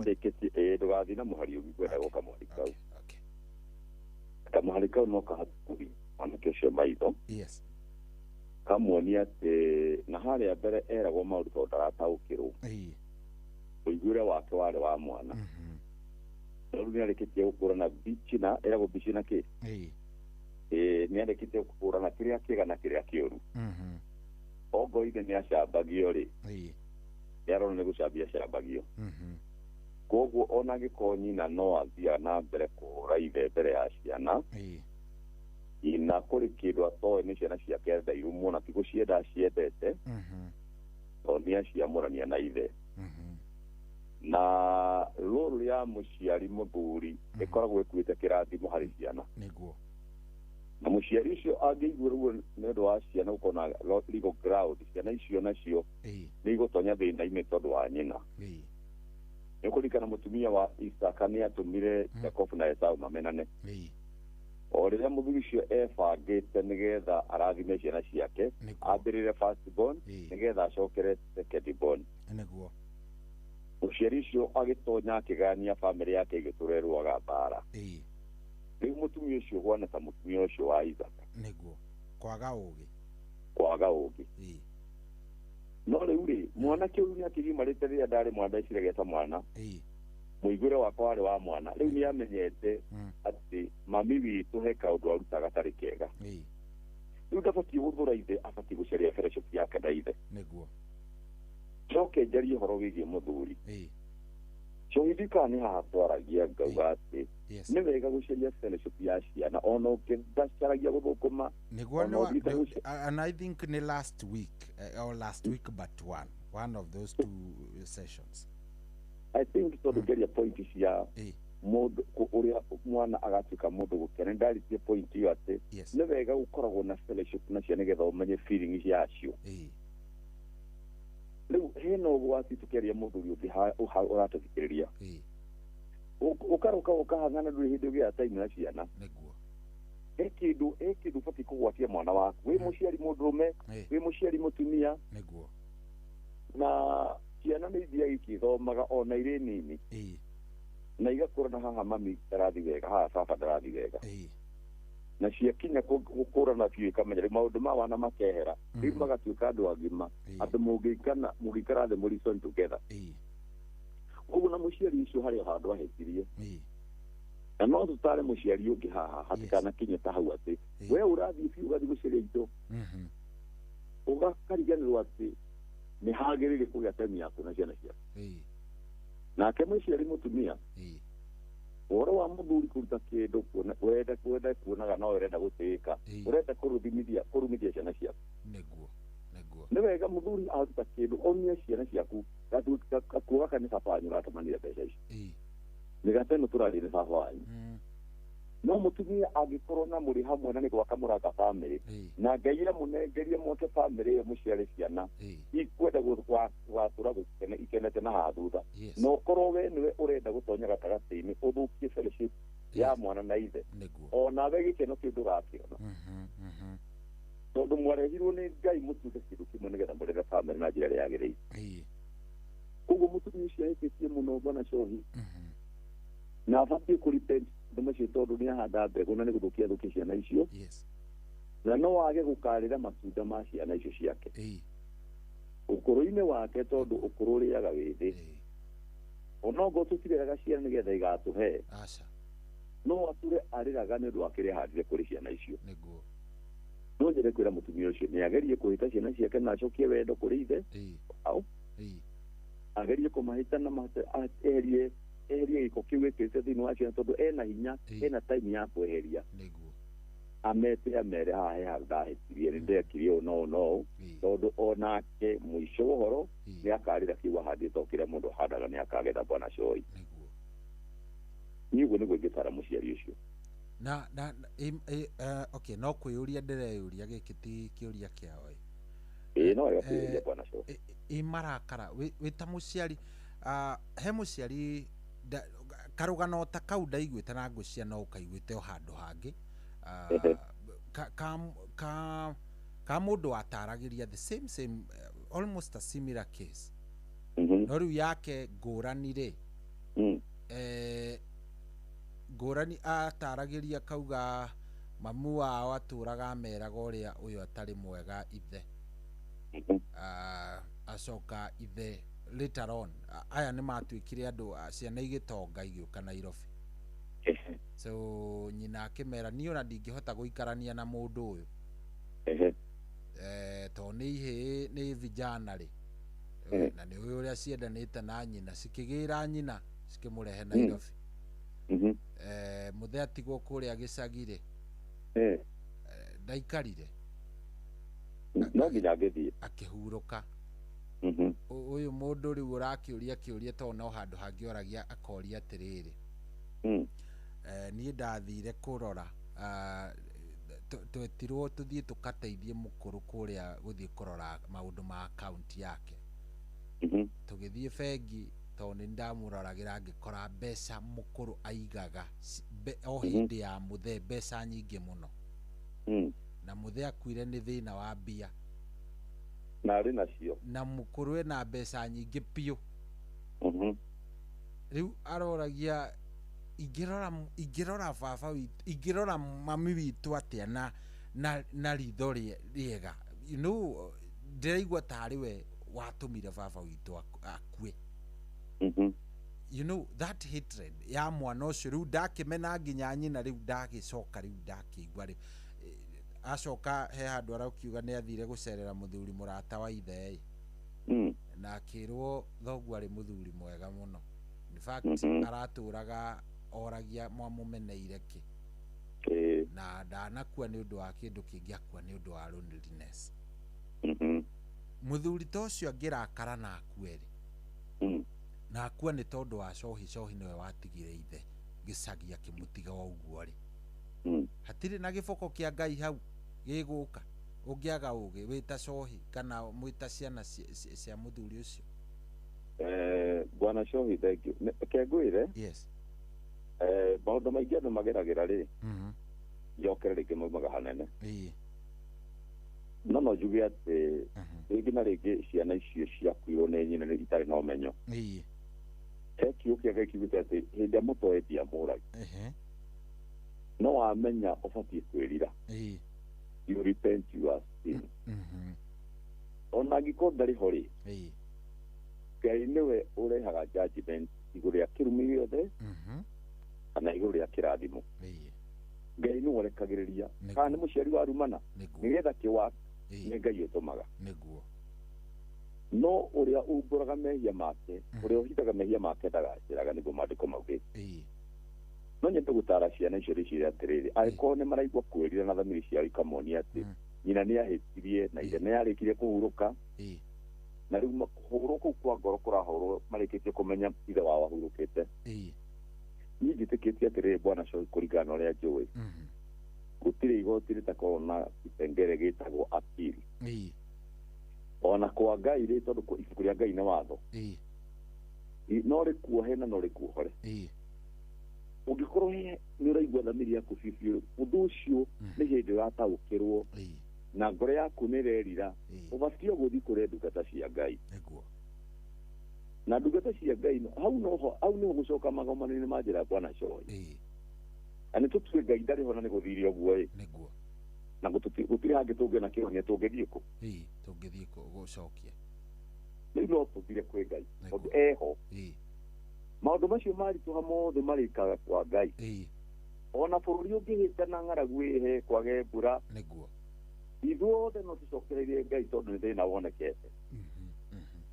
ndũgathiĩ na mũhari ũngĩ ngwenda gũka mũhari kau. Kamũhari kau no kahakuhi. Mwanake ũcio maitho. Yes. Kamuonia atĩ na harĩa mbere eragwo maũndũ tondũ ndarataũkĩrwo. Ũiguĩre wake warĩ wa mwana. No rĩu nĩarĩkĩtie gũkũrana mbici na eragwo mbici na kĩ? Nĩarĩkĩtie gũkũrana kĩrĩa kĩega na kĩrĩa kĩũru. Ongo ithe nĩacambagio rĩ, nĩarona nĩ gũcambia acambagio. Koguo ona angĩkorwo nyina no athiaga na mbere kũhũra ithe mbere ya ciana, nyina kũrĩ kĩndũ atoĩ nĩ ciana ciake enda irumwo na ti gũcienda aciendete, tondũ nĩaciamũrania na ithe. Na rũrũ ya mũciari mũthuri ĩkoragwo ĩkuĩte kĩrathimo harĩ ciana. Nĩguo. Na mũciari ũcio angĩigua ruo nĩ ũndũ wa ciana gũkorwo na legal ground, ciana icio nacio nĩ igũtonya thĩna-inĩ tondũ wa nyina. Nĩ ũkũririkana mũtumia wa Isaka nĩatũmire Jacob na Esau mamenane. O rĩrĩa mũthuri ũcio ebangĩte nĩgetha arathime ciana ciake, ambĩrĩre first born nĩgetha acokere second born. Nĩguo. Mũciari ũcio agĩtonya akĩgania bamĩrĩ yake ĩgĩtũra ĩrũaga mbara. Rĩu mũtumia ũcio ũhana ta mũtumia ũcio wa Isaka. Nĩguo. Kwaga ũgĩ. Kwaga ũgĩ. No rĩu rĩ, mwanake ũyũ nĩakĩgimarĩte rĩrĩa ndarĩ mwana ndeciragia ta mwana. Mũiguĩre wakwa warĩ wa mwana. Rĩu nĩamenyete atĩ mami witũ he kaũndũ arutaga gatarĩ kega. Rĩu ndabatiĩ gũthũra ithe, abatiĩ gũcaria fellowship yake na ithe. Nĩguo. Njoke njarie ũhoro wĩgiĩ mũthuri. Cohithika nĩ haha twaragia ngauga atĩ nĩ wega gũcaria fellowship ya ciana ona ũkĩndacaragia gũthũkũma. Nĩguo. And I think nĩ last week or last week but one of those two sessions. I think tondũ ngeria point cia mũndũ ũrĩa mwana agatuĩka mũndũ gũkena, nĩndaritie point ĩyo atĩ nĩ wega gũkoragwo na fellowship na ciana nĩgetha ũmenye feeling ciacio. Rĩu hena ũgwati tũkĩaria mũthuri ũngĩ ũratũthikĩrĩria, ũkaroka ũkahang'ana ndũrĩ hĩndĩ ũgĩaga time na ciana. Nĩguo. He kĩndũ ũbatiĩ kũgwatia mwana waku, wĩ mũciari mũndũrũme, wĩ mũciari mũtumia. Nĩguo. Na ciana nĩ ithiaga ikĩthomaga ona irĩ nini, na igakũrana haha mami ndarathi wega, haha baba ndarathi wega. Na ciakinya gũkũrana biũ ikamenya rĩu maũndũ ma wana makehera, rĩu magatuĩka andũ agima, andũ mũngĩikara thĩ mũ reason together. Koguo na mũciari ũcio harĩ o handũ ahĩtirie. Na no tũtare mũciari ũngĩ haha hatikanakinye ta hau atĩ we ũrathiĩ biũ ũgathiĩ gũcaria indo, ũgakariganĩrwo atĩ nĩ hagĩrĩire kũgĩa time yaku na ciana ciaku. Nake mũciari mũtumia, ũhoro wa mũthuri kũruta kĩndũ ũrenda kuonaga no ũrenda gũtĩĩka, ũrenda kũrumithia ciana ciaku. Nĩguo. Nĩguo. Nĩ wega mũthuri aruta kĩndũ onie ciana ciaku gakuo gaka nĩ baba wanyu ũratũmanire mbeca ici, mĩgate ĩno tũrarĩa nĩ baba wanyu. No mũtumia angĩkorwo na mũrĩ hamwe na nĩ gwaka mũraka bamĩrĩ, na Ngai amũnengerie mwake bamĩrĩ ĩyo mũciare ciana ikwenda gũgatũra ikenete na haha thutha, na ũkorwo we nĩwe ũrenda gũtonya gatagatĩ-inĩ ũthũkie fellowship ya mwana na ithe, onawe gĩkeno kĩu ndũgakĩona, tondũ mwarehirwo nĩ Ngai mũtuĩke kĩndũ kĩmwe nĩgetha mũrere bamĩrĩ na njĩra ĩrĩa yagĩrĩire. Koguo mũtumia ũcio ahĩtĩtie mũno bwana Cohi, na abatiĩ kũ-repent maũndũ macio tondũ nĩahanda mbegũ na nĩ gũthũkia thũkia ciana icio, na no age gũkarĩra matunda ma ciana icio ciake ũkũrũ-inĩ wake, tondũ ũkũrũ ũrĩaga wĩthĩ. Onokorwo tũtireraga ciana nĩgetha igatũhe, no ature arĩraga nĩ ũndũ wa kĩrĩa ahandire kũrĩ ciana icio. No nyende kwĩra mũtumia ũcio nĩ agerie kũhĩta ciana ciake na acokie wendo kũrĩ ithe au, agerie kũmahĩta na eherie gĩko kĩu gĩkĩrĩte thĩinĩ wa ciana, tondũ ena hinya, ena time ya kweheria. Amete amere haha he handũ ndahĩtirie, nĩ ndekire ũũ na ũũ na ũũ, tondũ onake mũico wa ũhoro nĩ akarĩra kĩu ahandĩte, o kĩrĩa mũndũ ahandaga nĩ akagetha bwana Cohi. Niĩ ũguo nĩguo ingĩtara mũciari ũcio. Na okay, no kwĩyũria ndĩreyũria gĩkĩ ti kĩũria kĩao. No wega kwĩyũria bwana Cohi. Ĩ marakara wĩ ta mũciari, he mũciari karũgano ta kau ndaiguĩte na ngwĩciria no ũkaiguĩte o handũ hangĩ, ka mũndũ wataragĩria the same almost a similar case, no rĩu yake ngũrani rĩ, ngũrani ataragĩria kauga Mamu wao atũraga ameraga ũrĩa ũyũ atarĩ mwega ithe. Acoka ithe later on aya nĩ matuĩkire andũ ciana igĩtonga igĩũka Nairobi. So nyina akĩmera niĩ ona ndingĩhota gũikarania na mũndũ ũyũ. Tondũ nĩ ihĩĩ nĩ vijana rĩ, na nĩ ũyũ ũrĩa ciendanĩte na nyina, cikĩgĩra nyina cikĩmũrehe Nairobi. Mũthee atigwo kũrĩa gĩcagi rĩ, ndaikarire no nginya angĩthiĩ akĩhurũka. Ũyũ mũndũ rĩu ũrakĩũria kĩũria tondũ no handũ hangĩoragia akoria atĩrĩrĩ, niĩ ndathire kũrora, twetirwo tũthiĩ tũkateithie mũkũrũ kũrĩa gũthiĩ kũrora maũndũ ma akaunti yake. Tũgĩthiĩ bengi tondũ nĩ ndamũroragĩra ngĩkora mbeca mũkũrũ aigaga o hĩndĩ ya mũthee mbeca nyingĩ mũno. Na mũthee akuire nĩ thĩna wa mbia. Na arĩ nacio. Na mũkũrũ ena mbeca nyingĩ biũ. Rĩu aroragia ingĩrora baba witũ, ingĩrora mami witũ atĩa na ritho rĩega. You know, ndĩraigua tarĩ we watũmire baba witũ akue. You know, that hatred ya mwana ũcio rĩu ndakĩmena nginya nyina rĩu ndagĩcoka rĩu ndakĩigua rĩu. Acoka he handũ arakiuga nĩ athire gũcerera mũthuri mũrata wa ithe ĩ. Na akĩrwo thoguo arĩ mũthuri mwega mũno. In fact, aratũraga oragia mwamũmeneire kĩ. Na ndanakua nĩ ũndũ wa kĩndũ kĩngĩ, akua nĩ ũndũ wa loneliness. Mũthuri ta ũcio angĩrakara na akue rĩ, na akua nĩ tondũ wa cohi, cohi nĩwe watigire ithe gĩcagi akĩmũtiga o ũguo rĩ, hatirĩ na gĩboko kĩa Ngai hau gĩgũka ũngĩaga ũgĩ wĩta cohi kana mwĩta ciana cia mũthuri ũcio. Bwana Cohi, thank you. Reke ngwĩre, yes, maũndũ maingĩ andũ mageragĩra rĩ, njokere rĩngĩ maumaga hanene. No njuge atĩ rĩngĩ na rĩngĩ ciana icio ciakuirwo nĩ nyina nĩ itarĩ na ũmenyo. He kiugo kĩa Ngai kiugĩte atĩ hĩndĩ ĩrĩa mũtoendia mũragi, no wamenya ũbatiĩ kwĩrira. You repent your sin. Ona angĩkorwo ndarĩ ho rĩ, Ngai nĩwe ũrehaga judgment igũrũ rĩa kĩrumi gĩothe kana igũrũ rĩa kĩrathimo. Ngai nĩwe ũrekagĩrĩria kana nĩ mũciari warumana nĩgetha kĩwa nĩ Ngai ũtũmaga. No ũrĩa umbũraga mehia make, ũrĩa ũhithaga mehia make ndagacĩraga, nĩguo maandĩko maugĩte. No nyende gũtara ciana icio rĩciria atĩrĩrĩ, angĩkorwo nĩ maraigua kwĩrira na thamiri ciao ikamonia atĩ nyina nĩ ahĩtirie na ithe nĩ arĩkirie kũhurũka, na rĩu kũhũrwo kũu kwa ngoro kũrahũrwo marĩkĩtie kũmenya ithe wao ahurũkĩte. Niĩ njĩtĩkĩtie atĩrĩrĩ Bwana Cohi, kũringana na ũrĩa njũĩ, gũtirĩ igoti rĩtakoragwo na kĩbengere gĩtagwo appeal. Ona kwa Ngai rĩ, tondũ ibuku rĩa Ngai nĩ watho, no rĩkuohe na no rĩkuohore. Ũngĩkorwo nĩ ũraigua thamiri yaku biũ biũ, ũndũ ũcio nĩ hĩndĩ ũrataũkĩrwo na ngoro yaku nĩ ĩrerira, ũbatiĩ gũthiĩ kũrĩ ndungata cia Ngai. Na ndungata cia Ngai hau noho, hau nĩho gũcoka magomano-inĩ ma njĩra ya Bwana Cohi. Na nĩ tũtue Ngai ndarĩ ho na nĩ gũthire ũguo ĩ, na gũtirĩ hangĩ tũngĩona kĩhonia, tũngĩthiĩ kũ? Tũngĩthiĩ gũcokia. Rĩu no tũthire kwĩ Ngai tondũ eho. Maũndũ macio maritũha mothe marĩkaga kwa Ngai. Ona bũrũri ũngĩhĩtana ng'aragu ĩhe kwage mbura, ithuothe no tũcokererie Ngai tondũ nĩ thĩna wonekete.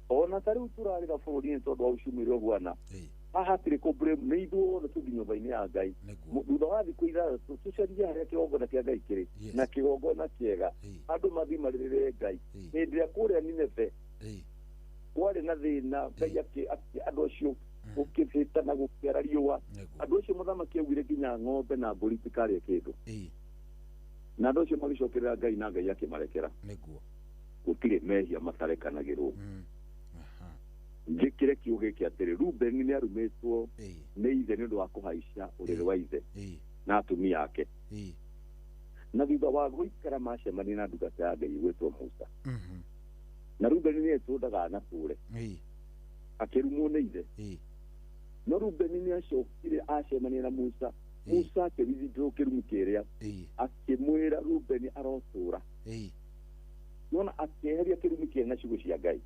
Ona ta rĩu tũrarĩra bũrũri-inĩ tondũ wa uchumi ũrĩa ũhuana, haha hatirĩ kũ blame, nĩ ithuothe tũthiĩ nyũmba-inĩ ya Ngai. Thutha wa thikũ 6 tũcarie harĩa kĩgongona kĩa Ngai kĩrĩ, na kĩgongona kĩega, andũ mathiĩ marĩrĩre Ngai. Hĩndĩ ĩrĩa kũrĩa Nineve kwarĩ na thĩna, Ngai andũ acio gũkĩhĩtana gũkĩara riũa, andũ acio mũthamaki augire nginya ng'ombe na mbũri itikarĩe kĩndũ, na andũ acio magĩcokerera Ngai na Ngai akĩmarekera. Gũtirĩ mehia matarekanagĩrwo. Njĩkĩre kiugo gĩkĩ atĩrĩ, Rubeni nĩ arumĩtwo nĩ ithe nĩ ũndũ wa kũhaica ũrĩrĩ wa ithe na atumia ake. Na thutha wa gũikara macemania na ndungata ya Ngai ĩgwĩtwo Musa, na Rubeni nĩ etwo ndaganatũre, akĩrumwo nĩ ithe. No Rubeni nĩ acokire acemania na Musa, Musa akĩwithdraw kĩrumi kĩrĩa akĩmwĩra Rubeni arotũra. Nona akĩeheria kĩrumi kĩrĩa na ciugo cia Ngai.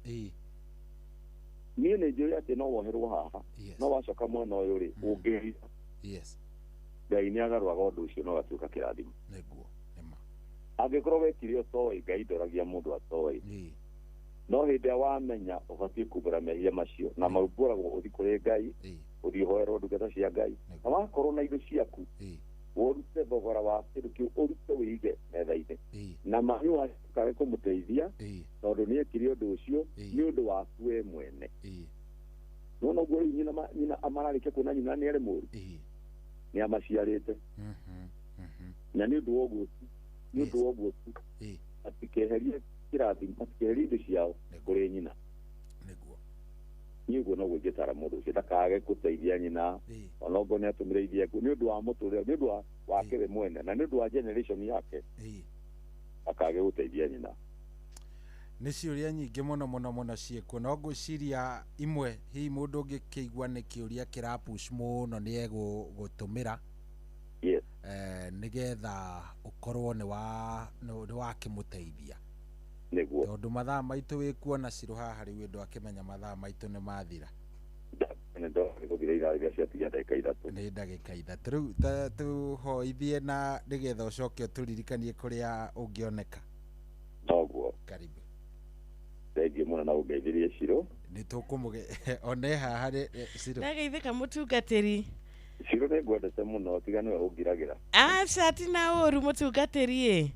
Niĩ nĩ njũĩ atĩ no woherwo haha no wacoka mwena ũyũ rĩ ũngĩrira. Ngai nĩ agarũraga ũndũ ũcio no gatuĩka kĩrathimo. Nĩguo nĩma. Angĩkorwo wekire ũtoĩ Ngai ndoragia mũndũ atoĩ. No hĩndĩ ĩrĩa wamenya ũbatiĩ kumbũra mehia macio na maumbũragwo ũthiĩ kũrĩ Ngai ũthiĩ ũhoerwo ndungata cia Ngai na wakorwo na indo ciaku ũrute thogora wa kĩndũ kĩu ũrute wĩige metha-inĩ na mami wacokage kũmũteithia tondũ nĩ ekire ũndũ ũcio nĩ ũndũ waku we mwene. Nona ũguo rĩu nyina amararĩkia kuona nyina nĩ arĩ mũũru nĩ amaciarĩte na nĩ ũndũ wa ũguo tu nĩ ũndũ wa ũguo tu atikeherie kĩrathimo atikeherie indo ciao kũrĩ nyina. Nĩguo niĩ ũguo noguo ingĩtara mũndũ ũcio ndakage gũteithia nyina ona okorwo nĩ atũmĩre iria nĩ ũndũ wa mũtũrĩre nĩ ũndũ wake we mwene na nĩ ũndũ wa generation yake akage gũteithia nyina. Nĩ ciũria nyingĩ mũno mũno mũno ciĩkuo no ngwĩciria imwe hihi mũndũ ũngĩkĩigua nĩ kĩũria kĩrapush mũno nĩ egũgũtũmĩra nĩgetha ũkorwo nĩ wakĩmũteithia. Nĩguo tondũ mathaa maitũ wĩkuona Cirũ haha rĩu andũ akĩmenya mathaa maitũ nĩ mathira. Nĩ ndagĩka ithatũ rĩu tũhoithie na nĩgetha ũcoke ũtũririkanie kũrĩa ũngĩoneka. Noguo karibu. Thengiũ mũno na ũngeithĩrie Cirũ. Nĩ tũkũmũge one haha Cirũ. Ndageithĩka mũtungatĩri. Cirũ nĩ ngwendete mũno tiga nĩwe ũngiragĩra. Aca ti na ũru mũtungatĩri ĩ.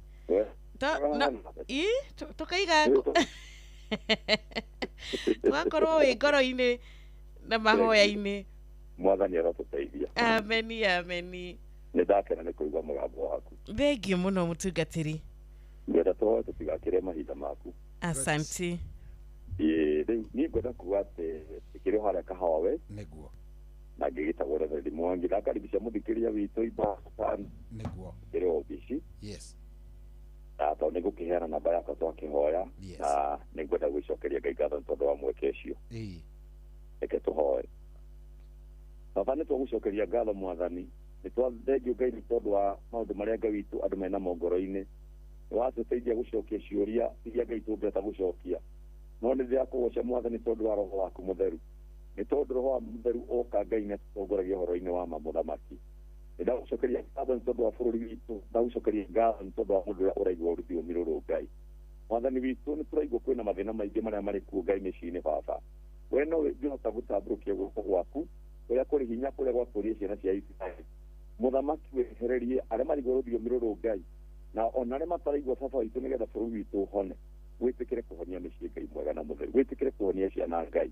Tukaiga tugakorwo wĩ ngoro-inĩ na mahoya-inĩ. Mwathani arotũteithia. Ameni ameni. Nĩ ndakena nĩ kũigua mũgambo waku. Thengiũ mũno mũtungatĩri. Ngwenda tũhoe tũtigakĩre mahinda maku. Asante. Rĩu niĩ ngwenda kuga atĩ kĩrĩ harĩa Kahawa West. Nĩguo. Na ngĩgĩtagwo Reverend Mwangi ndakaribisha mũthikĩria witũ Ibasan. Nĩguo. Kĩrĩ obici. Yes. Na tondũ nĩ ngũkĩheana namba yakwa twakĩhoya na nĩ ngwenda gwĩcokeria Ngai ngatho nĩ tondũ wa mweke ũcio. Reke tũhoe. Baba nĩ twagũcokeria ngatho Mwathani nĩ twathengio Ngai nĩ tondũ wa maũndũ marĩa Ngai witũ andũ mena ngoro-inĩ. Nĩ watũteithia gũcokia ciũria iria Ngai tũngĩhota gũcokia no nĩ ndĩrakũgoca Mwathani tondũ wa Roho waku Mũtheru nĩ tondũ Roho wa Mũtheru oka Ngai nĩ atũtongoragia ũhoro-inĩ wa ma mũthamaki. Nĩ ndagũcokeria ngatho nĩ tondũ wa bũrũri witũ ndagũcokeria ngatho nĩ tondũ wa mũndũ ũrĩa ũraigua rũthiomi rũrũ Ngai. Mwathani witũ nĩ tũraigua kwĩna mathĩna maingĩ marĩa marĩ kuo Ngai mĩciĩ-inĩ baba. We no ũngĩhota gũtambũrũkia guoko gwaku kũrĩa kũrĩ hinya kũrĩa gwakũria ciana cia Isiraeli. Mũthamaki wehererie arĩa maraigua rũthiomi rũrũ Ngai na ona arĩa mataraigua baba witũ nĩgetha bũrũri witũ ũhone. Wĩtĩkĩre kũhonia mĩciĩ Ngai mwega na mũtheru wĩtĩkĩre kũhonia ciana Ngai.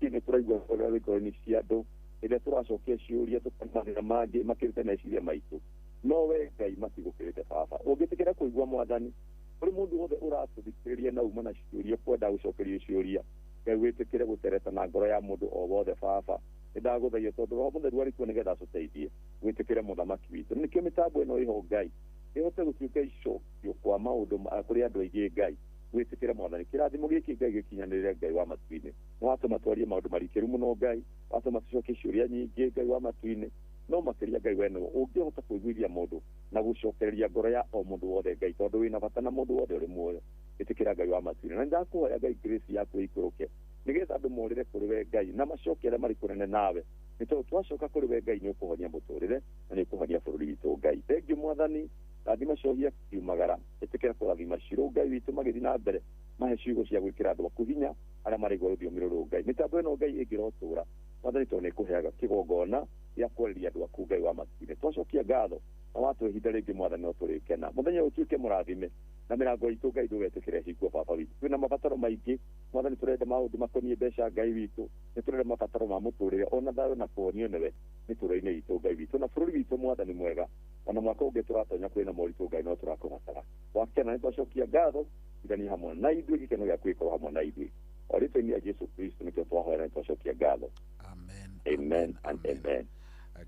Nĩ tũraigua ũrĩa wĩ ngoro-inĩ cia andũ rĩrĩa tũracokia ciũria tũkona mathĩna mangĩ makĩrĩte meciria maitũ no we Ngai matigũkĩrĩte baba. Ũngĩtĩkĩra kũigua Mwathani kũrĩ mũndũ wothe ũratũthikĩrĩria na uma na ciũria kwenda gũcokerio ciũria Ngai wĩtĩkĩre gũtereta na ngoro ya mũndũ o wothe baba. Nĩ ndagũthaitha tondũ Roho Mũtheru arĩ kuo nĩgetha atũteithie wĩtĩkĩre mũthamaki witũ. Nĩkĩo mĩtambo ĩno ĩho Ngai ĩhote gũtuĩka icokio kwa maũndũ kũrĩ andũ aingĩ Ngai wĩtĩkĩre Mwathani kĩrathimo gĩkĩ Ngai gĩkinyanĩrĩre Ngai wa matu-inĩ. Nĩ watũma twarie maũndũ marikĩru mũno Ngai watũma tũcokie ciũria nyingĩ Ngai wa matu-inĩ no makĩria Ngai we nĩwe ũngĩhota kũiguithia mũndũ na gũcokereria ngoro ya o mũndũ wothe Ngai tondũ wĩna bata na mũndũ wothe ũrĩ muoyo. Ĩtĩkĩra Ngai wa matu-inĩ na nĩndakũhoya Ngai grace yaku ĩikũrũke nĩgetha andũ morĩre kũrĩ we Ngai na macoke arĩa marĩ kũnene nawe nĩ tondũ twacoka kũrĩ we Ngai nĩ ũkũhonia mũtũrĩre na nĩ ũkũhonia bũrũri witũ Ngai. Thengiũ Mwathani rathima cohia kiumagara ĩtĩkĩra kũrathima Cirũ Ngai witũ magĩthiĩ na mbere mahe ciugo cia gwĩkĩra andũ aku hinya arĩa maraigua rũthiomi rũrũ Ngai. Mĩtambo ĩno Ngai ĩngĩrotũra Mwathani tondũ nĩ ĩkũheaga kĩgongona gĩa kwarĩria andũ aku Ngai wa matu-inĩ. Twacokia ngatho na watũhe ihinda rĩngĩ Mwathani no tũrĩkena mũthenya ũyũ ũtuĩke mũrathime na mĩrango itũ Ngai ndũgetĩkĩre hingwo baba witũ. Twĩna mabataro maingĩ Mwathani tũrenda maũndũ makoniĩ mbeca Ngai witũ nĩ tũrenda mabataro ma mũtũrĩre ona thayũ na kũhonio nĩwe mĩtũrĩre-inĩ itũ Ngai witũ na bũrũri witũ Mwathani mwega ona mwaka ũngĩ tũratonya kwĩna moritũ Ngai no tũrakũbatara. Wakena nĩ twacokia ngatho ithani hamwe na ithuĩ gĩkeno gĩaku gĩkorwo hamwe na ithuĩ o rĩtwa-inĩ rĩa Jesu Kristo nĩkĩo twahoya na nĩtwacokia ngatho. Amen. Amen and amen.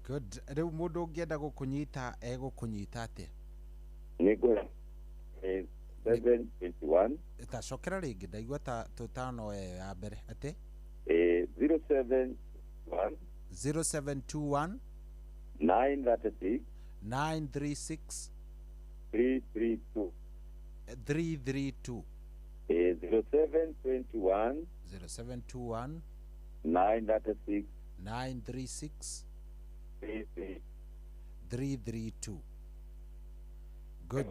Good. Rĩu mũndũ ũngĩenda gũkũnyita egũkũnyita atĩa? Nĩ ngwenda 721 tacokera rĩngĩ ndaigua ta tũtano ĩyo ya mbere atĩ 0721 0721 936 936 332 332 0721 0721 936 936 33 332. Good.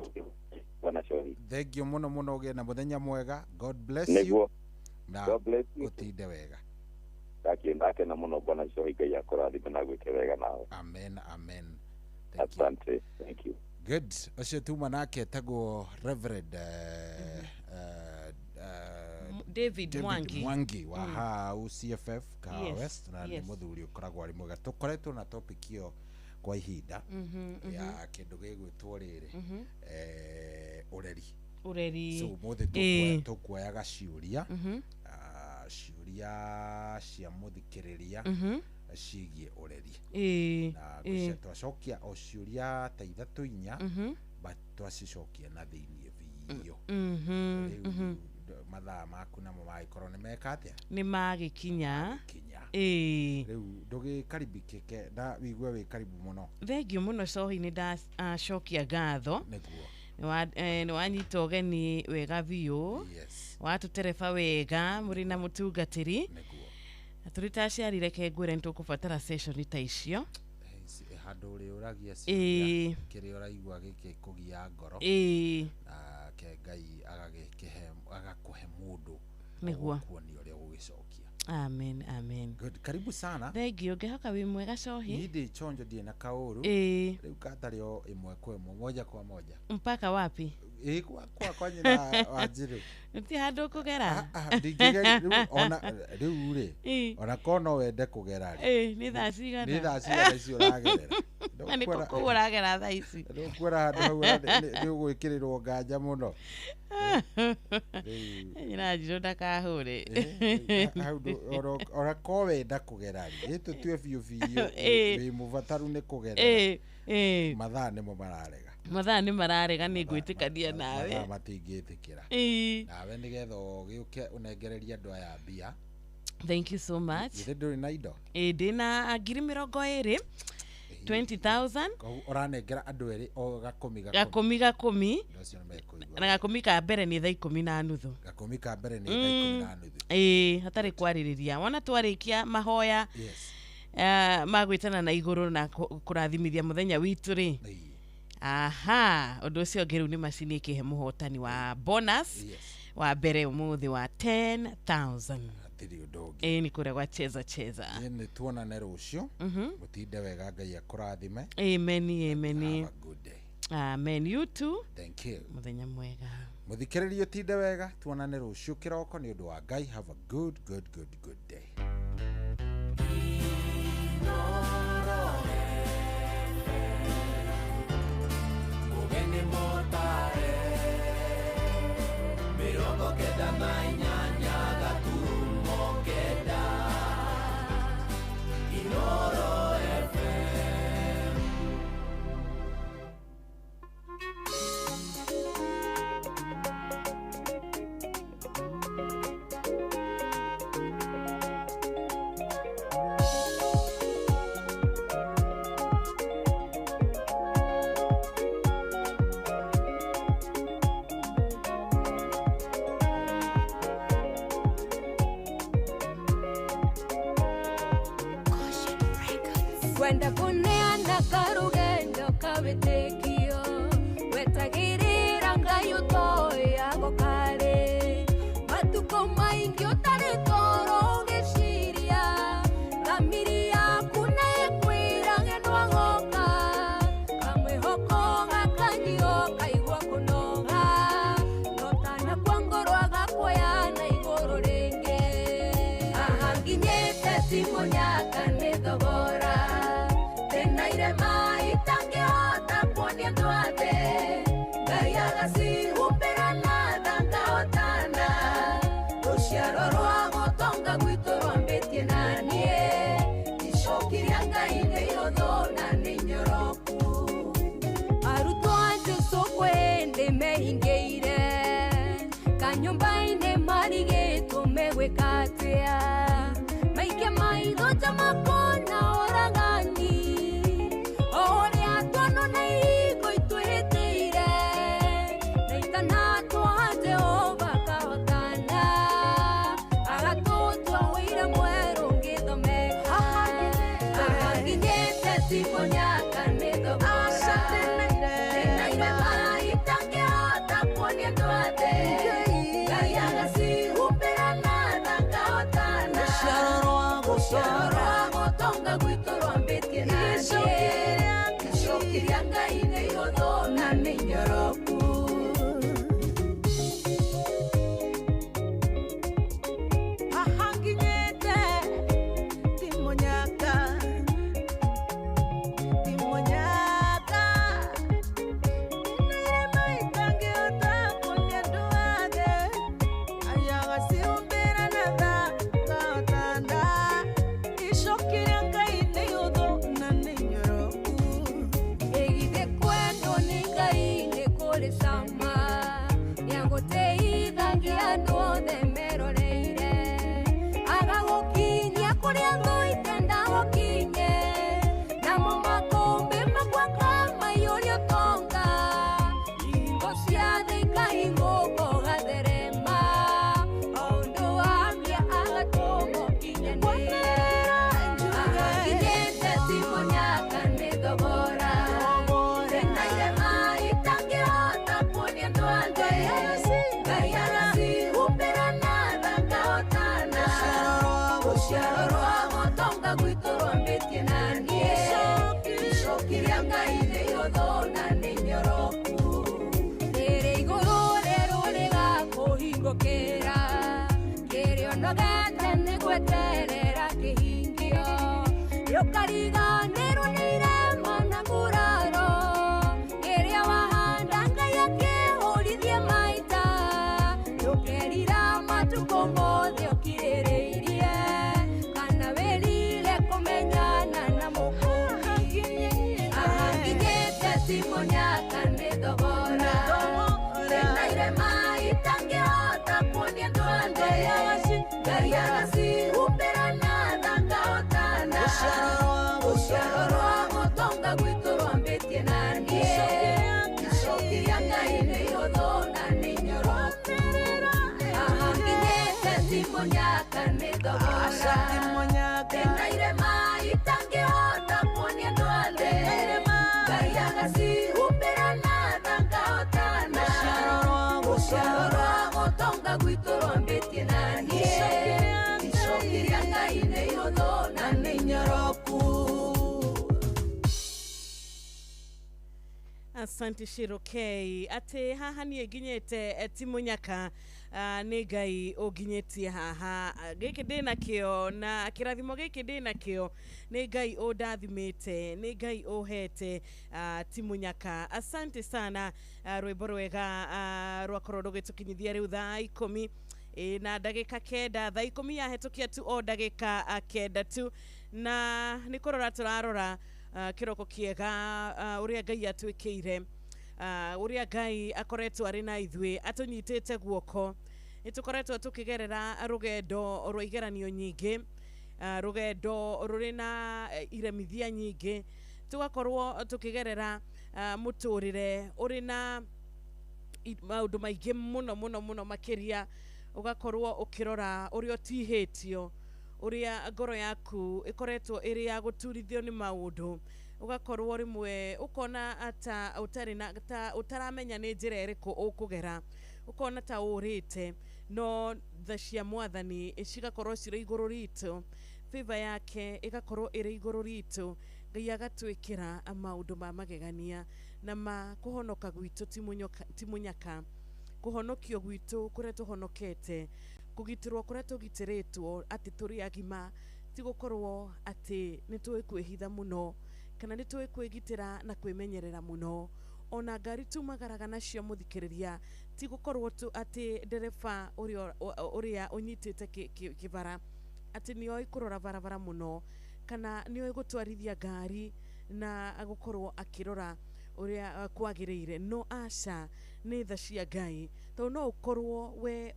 Bwana Shohi. Thank you muno muno, ũgĩe na mũthenya mwega. God bless you. Nĩguo. Na God bless you. ũtinde wega. Ndakena mũno Bwana Shohi, Ngai akũrathime na gwĩke wega nawe. Amen, amen. Asante. Thank you. Good. Ũcio tuma nake etagwo Reverend David Mwangi. Mwangi wa hau CFF Kahawa West, na nĩ mũthuri ũkoragwo arĩ mwega. Tũkoretwo na topic ĩyo kwa ihinda ya kĩndũ gĩgwĩtwo rĩrĩ, ũreri. Ũreri. So ũmũthĩ tũkuoyaga ciũria, ciũria cia mũthikĩrĩria ciĩgiĩ ũreri. Na ngwĩciria twacokia o ciũria ta ithatũ inya, but twacicokia na thĩiniĩ biũ. Rĩu mathaa maku namo magĩkorwo nĩ meka atĩa? Nĩ magĩkinya. Rĩu ndũgĩkaribikĩke na wĩigue wĩ karibu mũno. Thengiũ mũno Cohi, nĩ ndacokia ngatho. Nĩguo. Nĩ wanyita ũgeni wega biũ. Watũtereba wega mũrĩ na mũtungatĩri. Na tũrĩ ta aciari, reke ngwĩre nĩ tũkũbatara session ta icio. Handũ ũrĩũragia ciũria kĩrĩa ũraigua gĩkĩkũgia ngoro. Na ke Ngai agagĩkĩhe, agakũhe mũndũ Nĩguo. ũgũkuonia ũrĩa ũgũgĩcokia. Amen, amen. Good. Karibu sana. Thank you. Ngĩhoka wĩ mwega Cohi. Niĩ ndĩ chonjo, ndirĩ na kaũru. Rĩu katarĩ o ĩmwe kwa ĩmwe, moja kwa moja. Mpaka wapi? Ĩ kwa nyina Wanjirũ. Ti handũ ũkũgera? Ndingĩgeria rĩu, ona rĩu rĩ, ona korwo no wende kũgera rĩ. Nĩ thaa cigana? Nĩ thaa cigana icio ũragerera? Na nĩ kũ ũragera thaa ici? Ndũkuona handũ hau nĩ ũgwĩkĩrĩrwo nganja mũno. Nyina Wanjirũ ndakahũre. Hau ona korwo wenda kũgera rĩ, ĩ tũtue biũ biũ wĩ mũbataru nĩ kũgerera. Mathaa nĩmo mararega. Mathaa nĩ mararega, nĩ ngwĩtĩkania nawe. Mathaa matingĩtĩkĩra. Nawe nĩgetha ũgĩũke ũnengererie andũ aya mbia. Thank you so much. Githĩ ndũrĩ na indo? Ndĩna 20,000, 20,000. Koguo ũranengera andũ erĩ o gakũmi gakũmi. Gakũmi. Andũ acio nĩmekũigua. Na gakũmi ka mbere nĩ thaa 10:30. Gakũmi ka mbere nĩ thaa 10:30. Hatarĩ kwarĩrĩria. Wona twarĩkia mahoya magwĩtana na igũrũ na kũrathimithia mũthenya witũ rĩ. Aha, ũndũ ũcio ũngĩ rĩu nĩ macini ĩkĩhe mũhotani wa bonus wa mbere ũmũthĩ wa 10,000. Hatirĩ ũndũ ũngĩ. Nĩ kũrĩa gwa Cheza Cheza. Nĩ tuonane rũciũ. Mũtinde wega, Ngai akũrathime. Amen, amen. Have a good day. Amen. You too. Thank you. Mũthenya mwega. Mũthikĩrĩria ũtinde wega, tuonane rũciũ kĩroko nĩ ũndũ wa Ngai. Have a good, good, good, good day. 98.9 Inoro FM. Kwenda kuneana karugendo kawitikio wetagirira Ngai utoyago kare matuko maingi utari toro ugiciria thamiri yaku nekwira ng'endwa goka kamwihoko gakanyio kaigua kunoga notana kwa ngoro agakuoya na igũrũ rĩngĩ aha nginyĩte ti mũnyaka nĩ thogora Mehingeire kanyumba-inĩ marigĩtwo megwĩka atĩa maike maitho ta makona ũragani ũtonga gwitũ rwambĩtie na niĩ icoki rĩa Ngai nĩ ihũthũ na nĩ inyoroku. Asante Shirokei ate haha niĩ nginyĩte ti mũnyaka nĩ Ngai ũnginyĩtie haha gĩkĩ ndĩ nakĩo na kĩrathimo gĩkĩ ndĩ nakĩo nĩ Ngai ũndathimĩte nĩ Ngai ũhete ti mũnyaka. Asante sana rwĩmbo rwega rwakorwo rũgĩtũkinyithia rĩu thaa 10 na ndagĩka 9 thaa 10 yahetũkia tu o ndagĩka 9 tu na nĩ kũrora tũrarora kiroko kiega uria Ngai atwikire uria Ngai akoretwo ari na ithuĩ atũnyitĩte guoko nĩtũkoretwo tũkĩgerera rũgendo rwa igeranio nyingĩ rũgendo rũrĩ na iremithia nyingĩ tũgakorwo tũkĩgerera mũtũrĩre ũrĩ na maũndũ maingĩ mũno mũno mũno makĩria ũgakorwo ũkĩrora ũrĩa ũtihĩtio uria ngoro yaku ikoretwo iri ya guturithio ni maundu ugakorwo rimwe ukona ata utari na ta utaramenya ni njira iriku ukugera ukona ta urite no tha cia mwathani cigakorwo ciri iguru ritu favor yake igakorwo iri iguru ritu Ngai agatwikira maundu ma magegania na ma kuhonoka gwitu ti munyaka kuhonokio gwitu kuria tuhonokete kugitirwo kuria tugitiritwo ati turi agima ti gukorwo ati ni tui kwihitha muno kana ni tui kwigitira na kwimenyerera muno ona ngari tumagaraga nacio muthikiriria ti gukorwo tu ati ndereba uria unyitite kibara ati nioi kurora barabara muno kana nioi gutwarithia ngari na gukorwo akirora uria kwagiriire no aca ni tha cia Ngai tondu no ukorwo we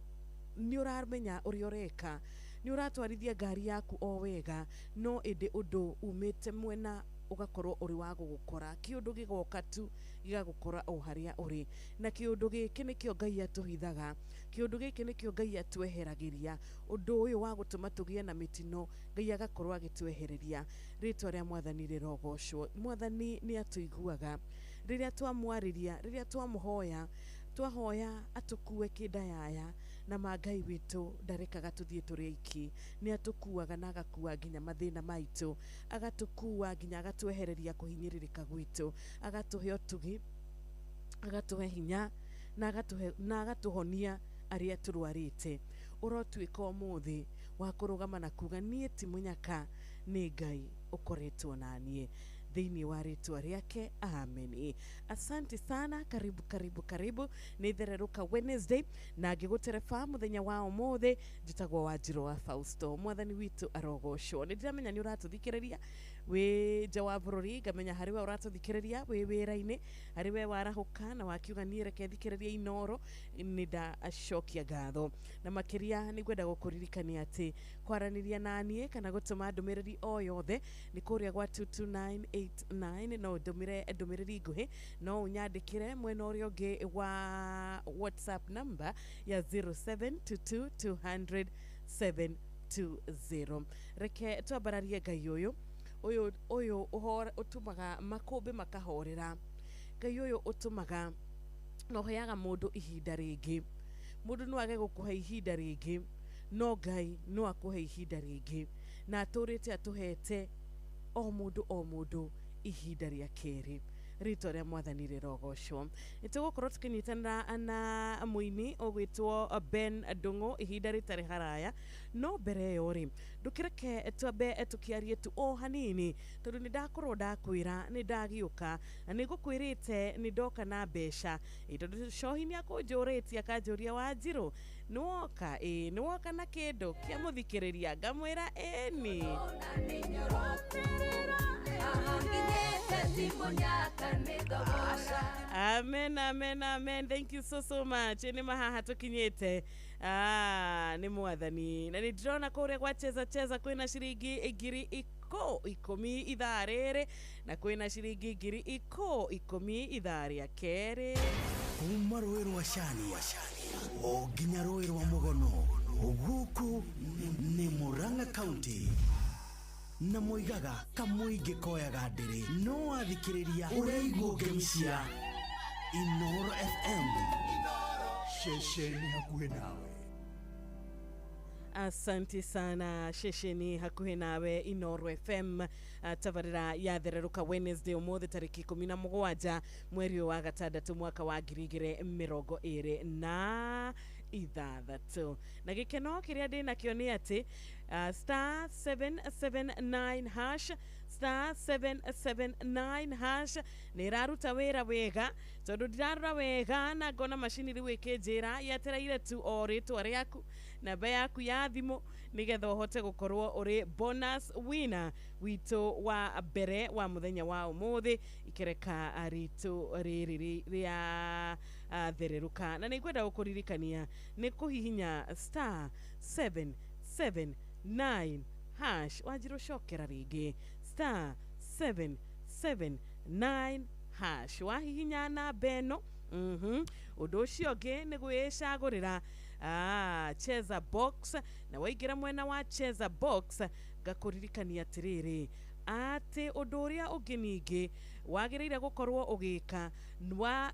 ni uramenya uria ureka ni uratwarithia ngari yaku o wega no indi undu umite mwena ugakorwo uri wa gugukora kiundu gigoka tu gigagukora o haria uri na kiundu giki nikio Ngai atuhithaga kiundu giki nikio Ngai atweheragiria undu uyu wa gutuma tugie na mitino Ngai agakorwo agitwehereria ritwa ria mwathani rirogocwo mwathani ni atuiguaga riria twamwariria riria twamuhoya twahoya atukue kindayaya Na ma Ngai witũ ndarekaga tũthiĩ tũrĩ aiki, nĩ atũkuaga na agakua nginya mathĩna maitũ, agatũkua nginya agatwehereria kũhinyĩrĩrĩka gwitũ, agatũhe ũtugi, agatũhe hinya na agatũhonia arĩa tũrwarĩte. Ũrotuĩka ũmũthĩ wa kũrũgama na kuga niĩ ti mũnyaka, nĩ Ngai ũkoretwo na niĩ thĩinĩ wa rĩtwa rĩake, amen. Asante sana, karibu karibu karibu. Nĩ Thererũka Wednesday na ngĩgũtereba mũthenya wa ũmũthĩ njĩtagwo Wanjirũ wa Fausto. Mwathani witũ arogocwo. Nĩ ndĩramenya nĩ ũratũthikĩrĩria wĩ nja wa bũrũri, ngamenya harĩ we ũratũthikĩrĩria wĩ wĩra-inĩ, harĩ we warahũka na wakiuga niĩ reke thikĩrĩrie Inooro, nĩ ndacokia ngatho. Na makĩria nĩ ngwenda gũkũririkania atĩ kwaranĩria na niĩ kana gũtũma ndũmĩrĩri o yothe nĩ kũrĩa gwa 22989, no ndũmĩre ndũmĩrĩri nguhĩ, no ũnyandĩkĩre mwena ũrĩa ũngĩ wa WhatsApp number ya 0722 200 720. Reke twambararie Ngai ũyũ ũyũ ũyũ ũtũmaga makũmbĩ makahorera, Ngai ũyũ ũtũmaga na ũheaga mũndũ ihinda rĩngĩ. Mũndũ no age gũkũhe ihinda rĩngĩ, no Ngai no akũhe ihinda rĩngĩ, na atũrĩte atũhete o mũndũ ihinda rĩa kerĩ. Rĩtwa rĩa Mwathani rĩrogocwo. Nĩ tũgũkorwo tũkĩnyitanĩra na mũini ũgwĩtwo Ben Ndung'u ihinda rĩtarĩ haraya, no mbere ĩyo rĩ, ndũkĩreke twambe tũkĩarie tu o hanini, tondũ nĩ ndakorwo ndakwĩra nĩ ndagĩũka na nĩ ngũkwĩrĩte nĩ ndoka na mbeca, tondũ cohi nĩ akũnjũrĩtie akanjũria Wanjirũ nĩwoka, nĩwoka na kĩndũ kĩa mũthikĩrĩria, ngamwĩra ĩni. Amen, amen, amen. Thank you so so much. Nĩ mahaha tũkinyĩte. Nĩ Mwathani. Na nĩ ndĩrona kũrĩa gwa cheza cheza kwĩna ciringi 10,000 ithaa rĩrĩ, na kwĩna ciringi 10,000 ithaa rĩa kerĩ. Kuma rũĩ rwa Cani o nginya rũĩ rwa Mũgono, gũkũ nĩ Murang'a County. Na moigaga kamũingĩ koyaga ndĩrĩ, no wathikĩrĩria ũraigwo ngemi cia Inooro FM. Ceceni hakuhĩ nawe. Asante sana, ceceni hakuhĩ nawe Inooro FM. Tabarĩra ya Thererũka Wednesday ũmũthĩ tarĩki 17 mweri wa gatandatũ mwaka wa 2026. Na gĩkeno kĩrĩa ndĩ nakĩo nĩ atĩ star 779 hash, star 779 hash nĩ ĩraruta wĩra wega, tondũ ndirarora wega na ngona macini rĩu ĩkĩnjĩra yetereire tu o rĩtwa rĩaku, namba yaku ya thimũ, nĩgetha ũhote gũkorwo ũrĩ bonus winner witũ wa mbere wa mũthenya wa ũmũthĩ ikereka ritũ rĩrĩ rĩa Thererũka. Na nĩ ngwenda gũkũririkania nĩ kũhihinya star 779 hash. Wanjirũ cokera rĩngĩ star 779 hash. Wahihinya namba ĩno, ũndũ ũcio ũngĩ nĩ gwĩcagũrĩra cheza box, na waingĩra mwena wa cheza box ngakũririkania atĩrĩrĩ atĩ ũndũ ũrĩa ũngĩ ningĩ wagĩrĩire gũkorwo ũgĩka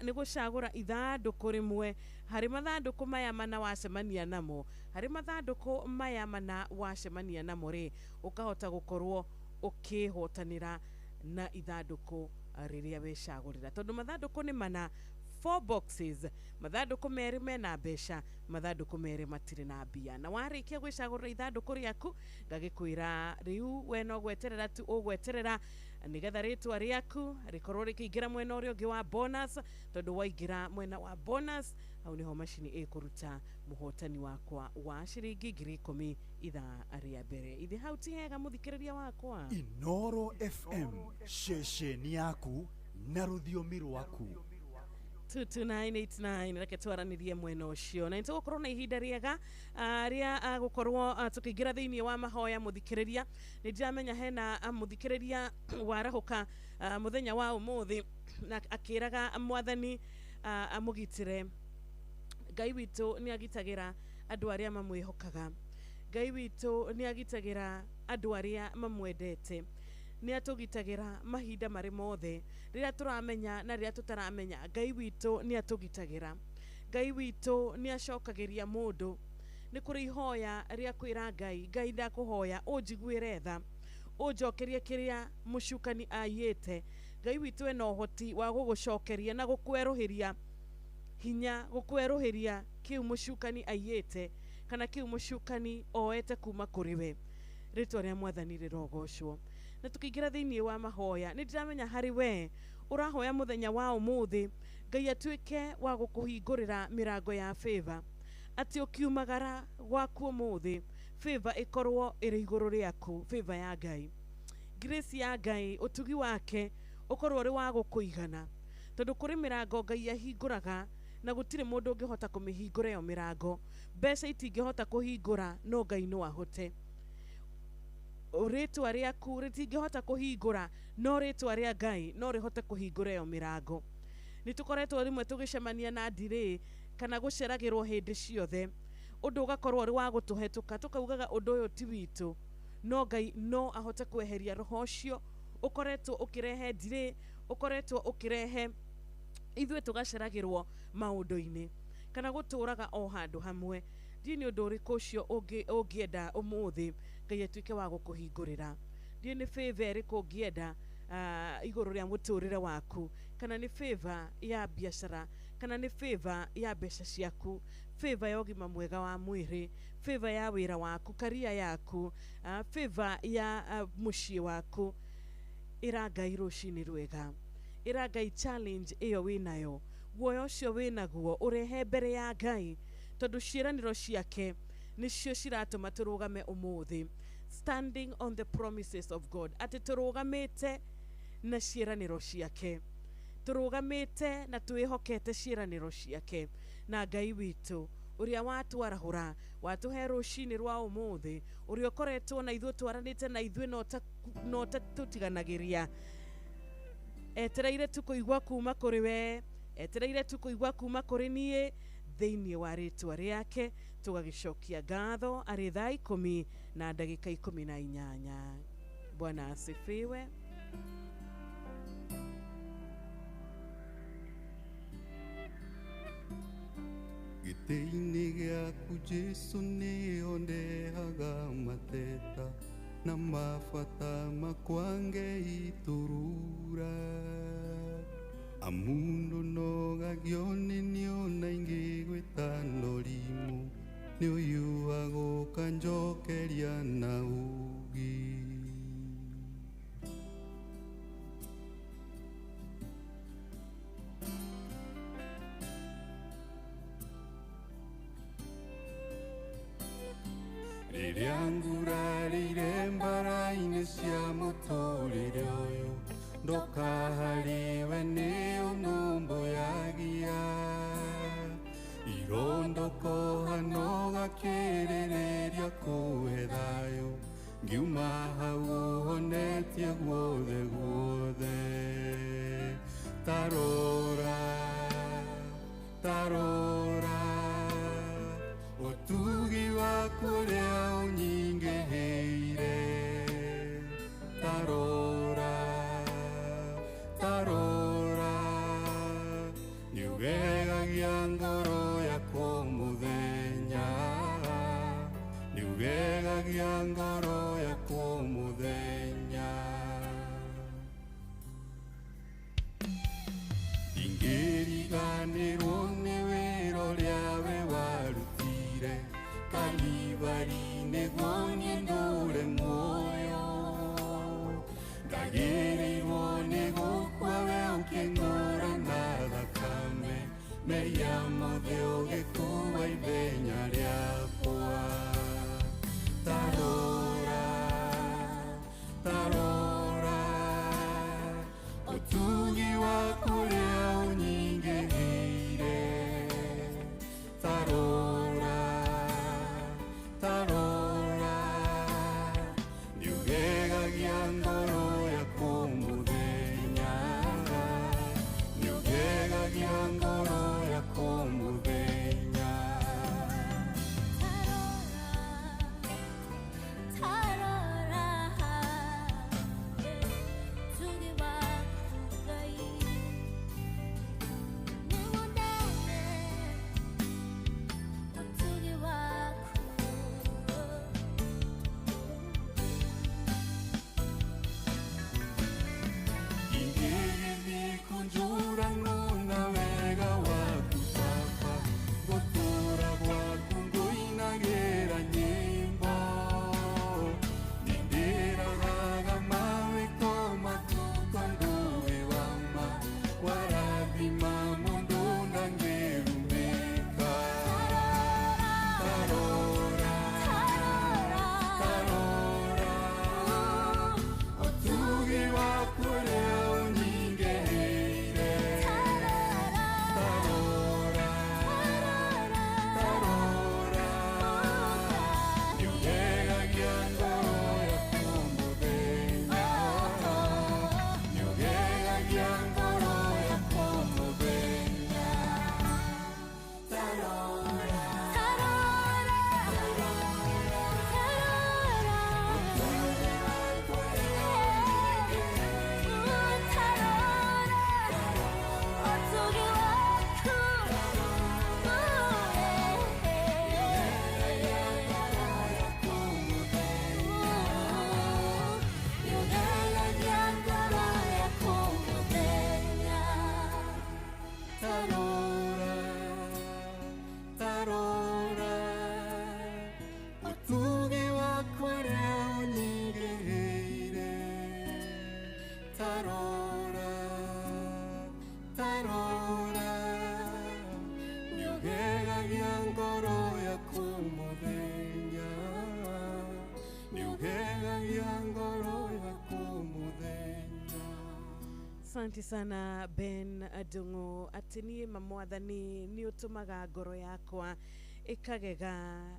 nĩ gũcagũra ithandũkũ rĩmwe harĩ mathandũkũ maya mana wacemania namo, harĩ mathandũkũ maya mana wacemania namo rĩ, ũkahota gũkorwo ũkĩhotanĩra na ithandũkũ rĩrĩa wecagũrĩra, tondũ mathandũkũ nĩ mana, 4 boxes, mathandũkũ merĩ mena mbeca, mathandũkũ merĩ matirĩ na mbia. Na warĩkia gwĩcagũrĩra ithandũkũ rĩaku, ngagĩkwĩra rĩu we no gweterera tu ũgweterera nĩgetha rĩtwa rĩaku rĩkorwo rĩkĩingĩra mwena ũrĩa ũngĩ wa bonus, tondũ waingĩra mwena wa bonus hau nĩho macini ĩkũruta mũhotani wakwa wa ciringi 10,000 ithaa rĩa mbere. Ithe hau ti hega mũthikĩrĩria wakwa. Inooro FM, ceceni yaku na rũthiomi rwaku. 22989 reke twaranĩrie mwena ũcio, na nĩtũgũkorwo na ihinda rĩega rĩa gũkorwo tũkĩingĩra thĩinĩ wa mahoya. Mũthikĩrĩria, nĩ ndĩramenya hena mũthikĩrĩria warahũka mũthenya wa ũmũthĩ na akĩraga Mwathani amũgitĩre. Ngai witũ nĩ agitagĩra andũ arĩa mamwĩhokaga, Ngai witũ nĩ agitagĩra andũ arĩa mamwendete, nĩ atũgitagĩra mahinda marĩ mothe, rĩrĩa tũramenya na rĩrĩa tũtaramenya. Ngai witũ nĩ atũgitagĩra, Ngai witũ nĩ acokagĩria mũndũ Nĩ kũrĩ ihoya rĩa kwĩra Ngai, Ngai ndakũhoya ũnjiguĩre tha, ũnjokerie kĩrĩa mũcukani aiyĩte. Ngai witũ ena ũhoti wa gũgũcokeria na gũkwerũhĩria hinya, gũkwerũhĩria kĩu mũcukani aiyĩte kana kĩu mũcukani oete kuma kũrĩ we. Rĩtwa rĩa Mwathani rĩrogocwo. Na tũkĩingĩra thĩinĩ wa mahoya, nĩ ndĩramenya harĩ we ũrahoya mũthenya wa ũmũthĩ Ngai atuĩke wa gũkũhingũrĩra mĩrango ya favor, atĩ ũkiumagara gwaku ũmũthĩ favor ĩkorwo ĩrĩ igũrũ rĩaku, favor ya Ngai, grace ya Ngai, ũtugi wake ũkorwo ũrĩ wa gũkũigana, tondũ kũrĩ mĩrango Ngai ahingũraga na gũtirĩ mũndũ ũngĩhota kũmĩhingũra ĩyo mĩrango. Mbeca itingĩhota kũhingũra, no Ngai no ahote. Rĩtwa rĩaku rĩtingĩhota kũhingũra, no rĩtwa rĩa Ngai no rĩhote kũhingũra ĩyo mĩrango. Nĩ tũkoretwo rĩmwe tũgĩcemania na ndirĩ kana gũceragĩrwo hĩndĩ ciothe, ũndũ ũgakorwo ũrĩ wa gũtũhetũka, tũkaugaga ũndũ ũyũ ti witũ, no Ngai no ahote kweheria roho ũcio ũkoretwo ũkĩrehe ndirĩ, ũkoretwo ũkĩrehe ithuĩ tũgaceragĩrwo maũndũ-inĩ kana gũtũraga o handũ hamwe. Ndiũĩ nĩ ũndũ ũrĩkũ ũcio ũngĩenda ũmũthĩ Ngai atuĩke wa gũkũhingũrĩra. Ndiũĩ nĩ favor ĩrĩkũ ũngĩenda igũrũ rĩa mũtũrĩre waku, kana nĩ favor ya biacara, kana nĩ favor ya mbeca ciaku, favor ya ũgima mwega wa mwĩrĩ, favor ya wĩra waku, karia yaku, favor ya mũciĩ waku. Ĩra Ngai rũcinĩ rwega, ĩra Ngai challenge ĩyo wĩnayo, guoya ũcio wĩnaguo ũrehe mbere ya Ngai, tondũ ciĩranĩro ciake nĩcio ciratũma tũrũgame ũmũthĩ, standing on the promises of God, atĩ tũrũgamĩte na ciĩranĩro ciake, tũrũgamĩte na twĩhokete ciĩranĩro ciake. Na Ngai witũ ũrĩa watwarahũra, watũhe rũcinĩ rwa ũmũthĩ, ũrĩa ũkoretwo na ithuĩ, twaranĩte na ithuĩ no ta tũtiganagĩria, etereire tu kũigua kuma kũrĩ we, etereire tu kũigua kuma kũrĩ niĩ, thĩinĩ wa rĩtwa rĩake tũgagĩcokia ngatho arĩ thaa 10 na ndagĩka 18. Bwana asifiwe. Gĩtĩ-inĩ gĩaku Jesũ nĩho ndehaga mateta na mabata makwa ngeitũrũra, amundu nogagio nĩ niona ingĩgwĩta norimũ, nĩ ũyũ agũka njokeria na ũũgĩ. Rĩrĩa ngurarĩire mbara-inĩ cia mũtũrĩre ũyũ, ndoka harĩwe nĩ ũnũmbũyagia, irondokoha no gakĩrĩrĩria kũhe thayũ, ngiuma hau ũhonetie guothe guothe. Tarora, tarora, ũtugi waku ũrĩa ũnyingĩhĩire. Tarora, tarora, nĩũgegagia ngoro yakwa mũthenya, nĩũgegagia ngoro yakwa mũthenya. Ndingĩriganĩrwo nĩ wĩra ũrĩa we warutire Kalivari nĩguo niĩ ndũre muoyo, ndagĩrĩirwo nĩ gũkua we ũkĩngũra na thakame, mehia mothe ũgĩkua ithenya rĩakwa. Tarora, tarora, ũtugi waku ũrĩa ũnyingĩhĩire. Tarora, tarora, ũiyũria ngoro yaku mũthenya. Asante sana Ben Adongo, atĩ niĩ ma mwathani nĩ ũtũmaga ngoro yakwa ĩkagega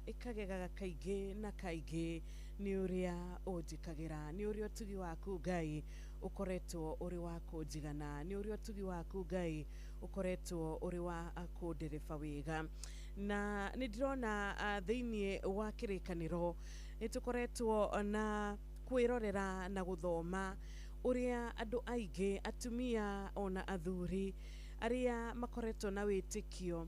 ĩkagegaga kaingĩ na kaingĩ nĩ ũrĩa ũnjĩkagĩra, nĩ ũrĩa ũtugi waku Ngai ũkoretwo ũrĩ wa kũnjigana, nĩ ũrĩa ũtugi waku Ngai ũkoretwo ũrĩ wa kũndereba wega. Na nĩ ndĩrona thĩinĩ wa kĩrĩkanĩro nĩ tũkoretwo na kwĩrorera na gũthoma ũrĩa andũ aingĩ atumia ona athuri arĩa makoretwo na wĩtĩkio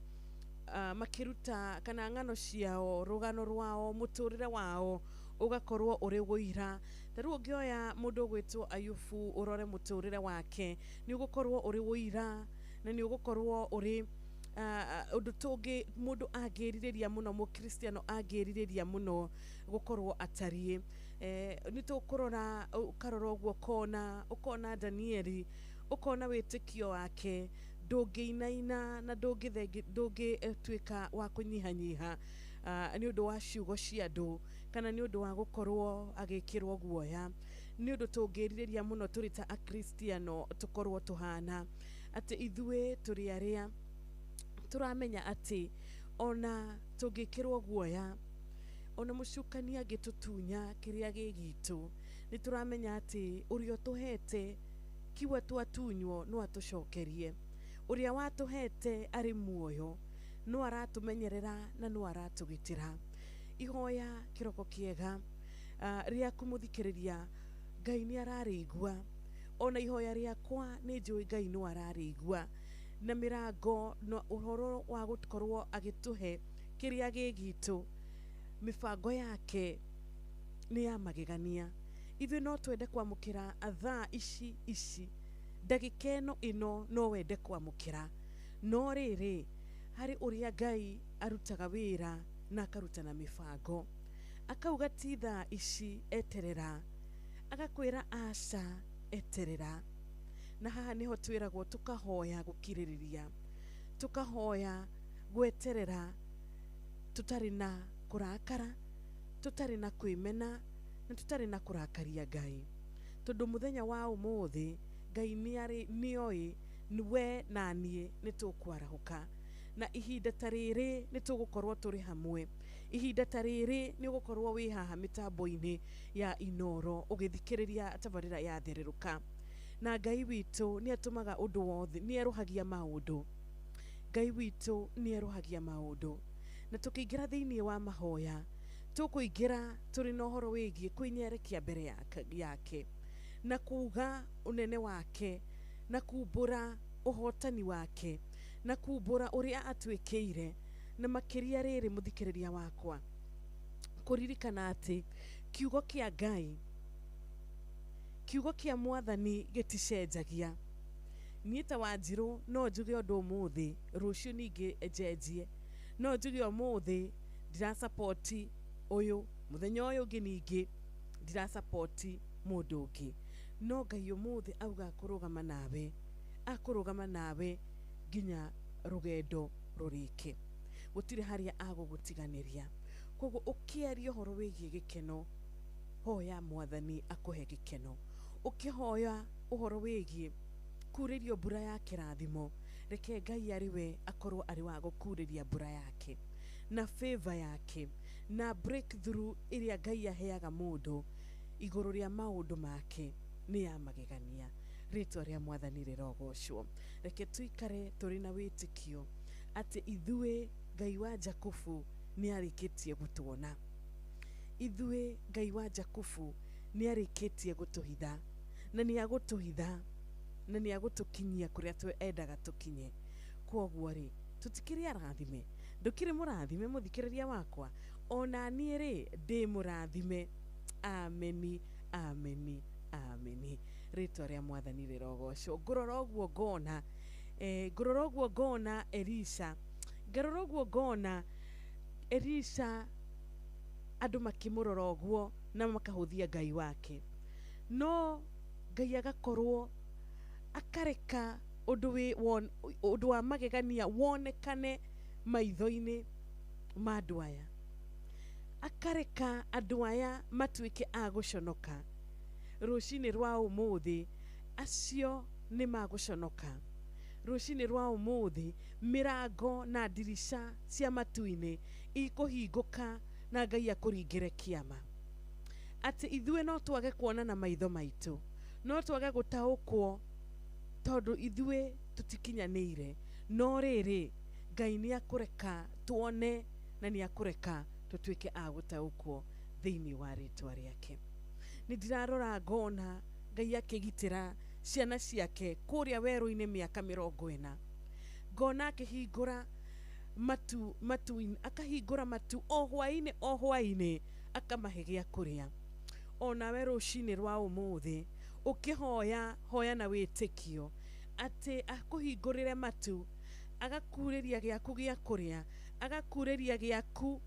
makĩruta kana ng'ano ciao, rũgano rwao, mũtũrĩre wao ũgakorwo ũrĩ wũira. Ta rĩu ũngĩoya mũndũ ũgwĩtwo Ayubu ũrore mũtũrĩre wake nĩ ũgũkorwo ũrĩ wũira na nĩ ũgũkorwo ũrĩ ũndũ tũngĩ mũndũ angĩrirĩria mũno, mũkristiano angĩrirĩria mũno gũkorwo atariĩ. Nĩ tũkũrora ũkarora ũguo ũkona ũkona Danieli, ũkona wĩtĩkio wake ndũngĩinaina na ndũngĩtuĩka wa kũnyihanyiha nĩ ũndũ wa ciugo cia andũ kana nĩ ũndũ wa gũkorwo agĩkĩrwo guoya. Nĩ ũndũ tũngĩrirĩria mũno tũrĩ ta akristiano tũkorwo tũhana atĩ ithuĩ tũrĩ arĩa tũramenya atĩ ona tũngĩkĩrwo guoya, ona mũcukani angĩtũtunya kĩrĩa gĩ gitũ, nĩ tũramenya atĩ ũrĩa ũtũhete kiuga twatunywo no atũcokerie, ũrĩa watũhete arĩ muoyo no aratũmenyerera na no aratũgitĩra. Ihoya kĩroko kĩega rĩa kũmũthikĩrĩria Ngai nĩ ararĩigua, ona ihoya rĩakwa nĩ njũĩ Ngai no ararĩigua, na mĩrango na ũhoro wa gũkorwo agĩtũhe kĩrĩa gĩ gitũ, mĩbango yake nĩ ya magegania. Ithuĩ no twende kwamũkĩra thaa ici ici, ndagĩka ĩno ĩno no wende kwamũkĩra, no rĩrĩ harĩ ũrĩa Ngai arutaga wĩra na akaruta na mĩbango, akauga ti thaa ici eterera, agakwĩra aca eterera. Na haha nĩho twĩragwo tũkahoya gũkirĩrĩria, tũkahoya gweterera tũtarĩ na kũrakara, tũtarĩ na kwĩmena na tũtarĩ na kũrakaria Ngai, tondũ mũthenya wa ũmũthĩ Ngai nĩoĩ we na niĩ nĩ tũkwarahũka, na ihinda ta rĩrĩ nĩ tũgũkorwo tũrĩ hamwe. Ihinda ta rĩrĩ nĩ ũgũkorwo wĩ haha mĩtambo-inĩ ya Inoro ũgĩthikĩrĩria tabarĩra ya Thererũka. Na Ngai witũ nĩ atũmaga ũndũ wothe, nĩ erũhagia maũndũ. Ngai witũ nĩ erũhagia maũndũ. Na tũkĩingĩra thĩinĩ wa mahoya, tũkũingĩra tũrĩ na ũhoro wĩgiĩ kwĩnyerekia mbere yake na kuuga ũnene wake na kumbũra ũhotani wake na kumbũra ũrĩa atwĩkĩire, na makĩria rĩrĩ mũthikĩrĩria wakwa kũririkana atĩ kiugo kĩa Ngai, kiugo kĩa mwathani gĩticenjagia. Niĩ ta Wanjirũ no njuge ũndũ ũmũthĩ, rũciũ ningĩ njenjie, no njuge ũmũthĩ ndirasapoti ũyũ, mũthenya ũyũ ũngĩ ningĩ ndirasapoti mũndũ ũngĩ, no Ngai ũmũthĩ auga akũrũgama nawe, akũrũgama nawe nginya rũgendo rũrĩke, gũtirĩ harĩa agũgũtiganĩria. Koguo ũkĩaria ũhoro wĩgiĩ gĩkeno, hoya mwathani akũhe gĩkeno. Ũkĩhoya ũhoro wĩgiĩ kurĩrio mbura ya kĩrathimo, reke Ngai arĩ we akorwo arĩ wa gũkurĩria mbura yake na favor yake na breakthrough ĩrĩa Ngai aheaga mũndũ igũrũ rĩa maũndũ make nĩ ya magegania. Rĩtwa rĩa mwathani rĩrogocwo. Reke tũikare tũrĩ na wĩtĩkio atĩ ithuĩ Ngai wa Jakubu nĩ arĩkĩtie gũtuona, ithuĩ Ngai wa Jakubu nĩ arĩkĩtie gũtũhitha, na nĩ agũtũhitha na nĩ agũtũkinyia kũrĩa twendaga tũkinye. Kwoguo rĩ, tũtikĩrĩ arathime, ndũkĩrĩ mũrathime mũthikĩrĩria wakwa, ona niĩ rĩ ndĩ mũrathime. Ameni, ameni, ameni. Rĩtwa rĩa mwathani rĩrogocwo. Ngũrora ũguo ngona ngũrora ũguo ngona Elisha, ngarora ũguo ngona Elisha andũ makĩmũrora ũguo na makahũthia Ngai wake, no Ngai agakorwo akareka ũndũ wa magegania wonekane maitho-inĩ ma andũ aya. Akareka andũ aya matuĩke a gũconoka. Rũcinĩ rwa ũmũthĩ acio nĩ magũconoka. Rũcinĩ rwa ũmũthĩ mĩrango na ndirica cia matu-inĩ ikũhingũka na Ngai akũringĩre kĩama. Atĩ ithuĩ no twage kuona na maitho maitũ, no twage gũtaũkwo tondũ ithuĩ tũtikinyanĩire, no rĩrĩ Ngai nĩ akũreka tuone na nĩ akũreka tũtuĩke a gũtaũkwo thĩinĩ wa rĩtwa rĩake. Nĩ ndirarora ngona Ngai akĩgitĩra ciana ciake kũrĩa werũ-inĩ mĩaka 40. Ngona akĩhingũra matu, akahingũra matu o hwaĩ-inĩ akamahe gĩa kũrĩa. Onawe rũcinĩ rwa ũmũthĩ ũkĩhoya hoya na wĩtĩkio atĩ akũhingũrĩre matu, agakurĩria gĩaku gĩa kũrĩa, agakurĩria gĩaku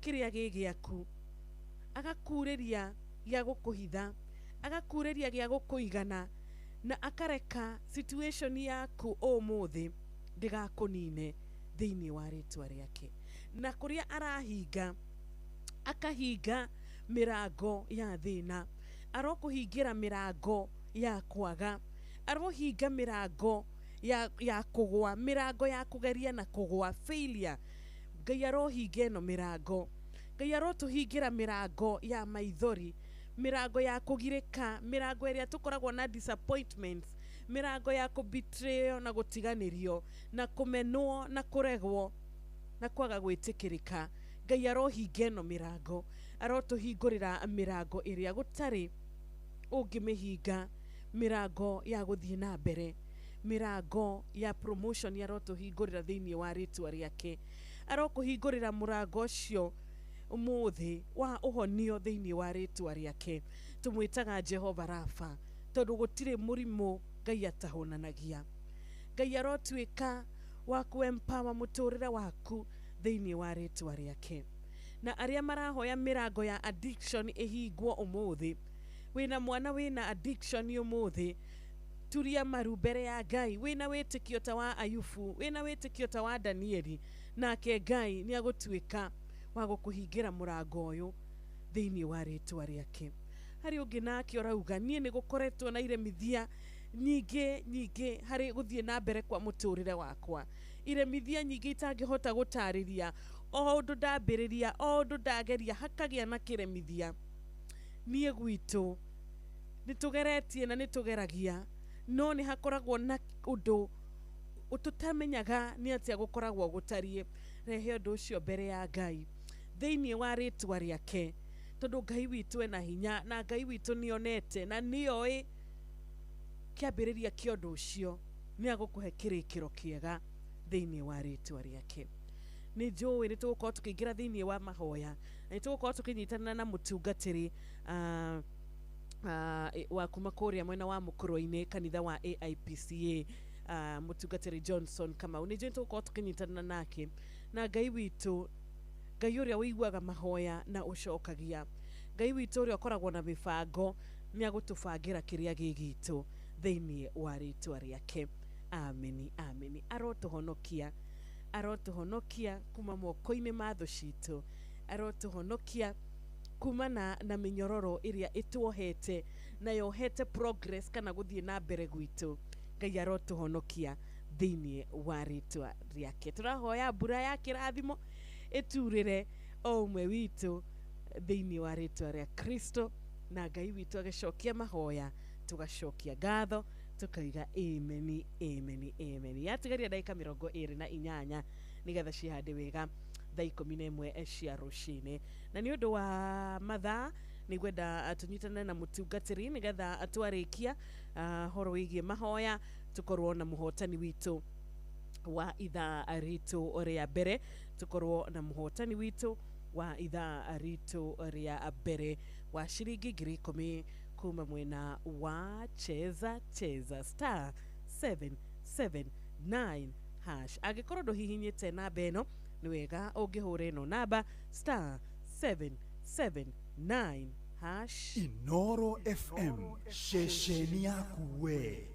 kĩrĩa gĩ gĩaku, agakurĩria gĩa gũkũhitha, agakurĩria gĩa gũkũigana, na akareka situation yaku ũmũthĩ ndĩgakũnine thĩinĩ wa rĩtwa rĩake. Na kũrĩa arahinga, akahinga mĩrango ya thĩna, arokũhingĩra mĩrango ya kwaga, arohinga mĩrango ya kũgwa, mĩrango ya kũgeria na kũgwa, failure. Ngai arohinga ĩno mĩrango. Ngai arotũhingĩra mĩrango ya maithori, mĩrango ya kũgirĩka, mĩrango ĩrĩa tũkoragwo na disappointments, mĩrango ya kũbetraywo na gũtiganĩrio na kũmenwo na kũregwo na kwaga gwĩtĩkĩrĩka. Ngai arohinga ĩno mĩrango, arotũhingũrĩra mĩrango ĩrĩa gũtarĩ ũngĩmĩhinga, mĩrango ya gũthiĩ na mbere, mĩrango ya promotion arotũhingũrĩra thĩinĩ wa rĩtwa rĩake. Arokũhingũrĩra mũrango ũcio ũmũthĩ wa ũhonio thĩinĩ wa rĩtwa rĩake. Tũmwĩtaga Jehova Rafa tondũ gũtirĩ mũrimũ Ngai atahonanagia. Ngai arotuĩka wa kũ-empower mũtũrĩre waku thĩinĩ wa rĩtwa rĩake. Na arĩa marahoya mĩrango ya addiction ĩhingwo ũmũthĩ, wĩna mwana wĩna addiction ũmũthĩ, turia maru mbere ya Ngai, wĩna wĩtĩkio ta wa Ayubu, wĩna wĩtĩkio ta wa Danieli, nake Ngai nĩ agũtuĩka wa gũkũhingĩra mũrango ũyũ thĩinĩ wa rĩtwa rĩake. Harĩ ũngĩ nake ũrauga niĩ nĩ gũkoretwo na iremithia nyingĩ nyingĩ harĩ gũthiĩ na mbere kwa mũtũrĩre wakwa, iremithia nyingĩ itangĩhota gũtarĩria, o ũndũ ndambĩrĩria, o ũndũ ndageria hakagĩa na kĩremithia. Niĩ gwitũ nĩ tũgeretie na nĩ tũgeragia, no nĩ hakoragwo na ũndũ tũtamenyaga nĩ atĩa gũkoragwo gũtariĩ. Rehe ũndũ ũcio mbere ya Ngai thĩinĩ wa rĩtwa rĩake, tondũ Ngai witũ ena hinya na Ngai witũ nĩonete na nĩoĩ kĩambĩrĩria kĩa ũndũ ũcio, nĩ agũkũhe kĩrĩkĩro kĩega thĩinĩ wa rĩtwa rĩake. Nĩ njũĩ nĩ tũgũkorwo tũkĩingĩra thĩinĩ wa mahoya, na nĩ tũgũkorwo tũkĩnyitanĩra na mũtungatĩri wa kuma kũrĩa mwena wa Mũkũrwe-inĩ, kanitha wa AIPCA, mũtungatĩri Johnson Kamau. Nĩ njũĩ nĩ tũgũkorwo tũkĩnyitanĩra nake, na Ngai witũ, Ngai ũrĩa ũiguaga mahoya na ũcokagia, Ngai witũ ũrĩa ũkoragwo na mĩbango, nĩ agũtũbangĩra kĩrĩa gĩ gitũ thĩinĩ wa rĩtwa rĩake. Ameni, ameni. Arotũhonokia, arotũhonokia kuma moko-inĩ ma thũ citũ, arotũhonokia kumana na mĩnyororo ĩrĩa ĩtuohete na yohete progress kana gũthiĩ na mbere gwitũ. Ngai arotũhonokia thĩinĩ wa rĩtwa rĩake. Tũrahoya mbura ya kĩrathimo ĩturĩre o ũmwe witũ thĩinĩ wa rĩtwa rĩa Kristo, na Ngai witũ agĩcokia mahoya, tũgacokia ngatho, tũkaiga ameni, ameni, ameni. Yatigaria ndagĩka 28 nĩgetha cihande wega thaa 11 cia rũcinĩ. Na nĩ ũndũ wa mathaa nĩ ngwenda tũnyitane na mũtungatĩri nĩgetha twarĩkia horo wĩgiĩ mahoya, tũkorwo na mũhotani witũ wa ithaa ritũ rĩa mbere, tũkorwo na mũhotani witũ wa ithaa ritũ rĩa mbere wa ciringi 10,000 kuma mwena wa Cheza Cheza star 779 hash. Angĩkorwo ndũhihinyĩte namba ĩno, nĩ wega ũngĩhũra ĩno namba star 779 hash. Inoro FM, ceceni yaku we.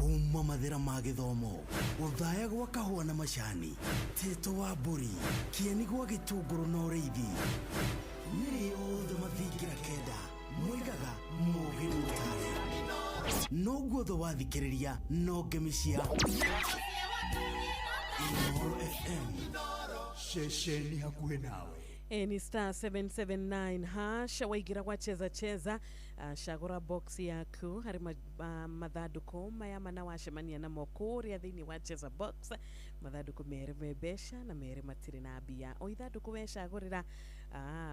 Kuma mathira ma gĩthomo, gũthaya gwa kahũa na macani, tĩto wa mbũri, kĩeni gwa gĩtũngũrũ na ũrĩithi. Nĩrĩ othe mathingira kenda, moigaga mũgĩ nĩ mũtare. No guothe wathikĩrĩria no ngemi cia Inooro FM. Ceceni hakuhĩ nawe. Ni star 779 hash waigĩra gwa cheza cheza, cagũra box yaku harĩ mathandũkũ maya mana wacemania namo kũrĩa thĩinĩ wa cheza box. Mathandũkũ merĩ me mbeca na merĩ matirĩ na mbia. O ithandũkũ wecagũrĩra,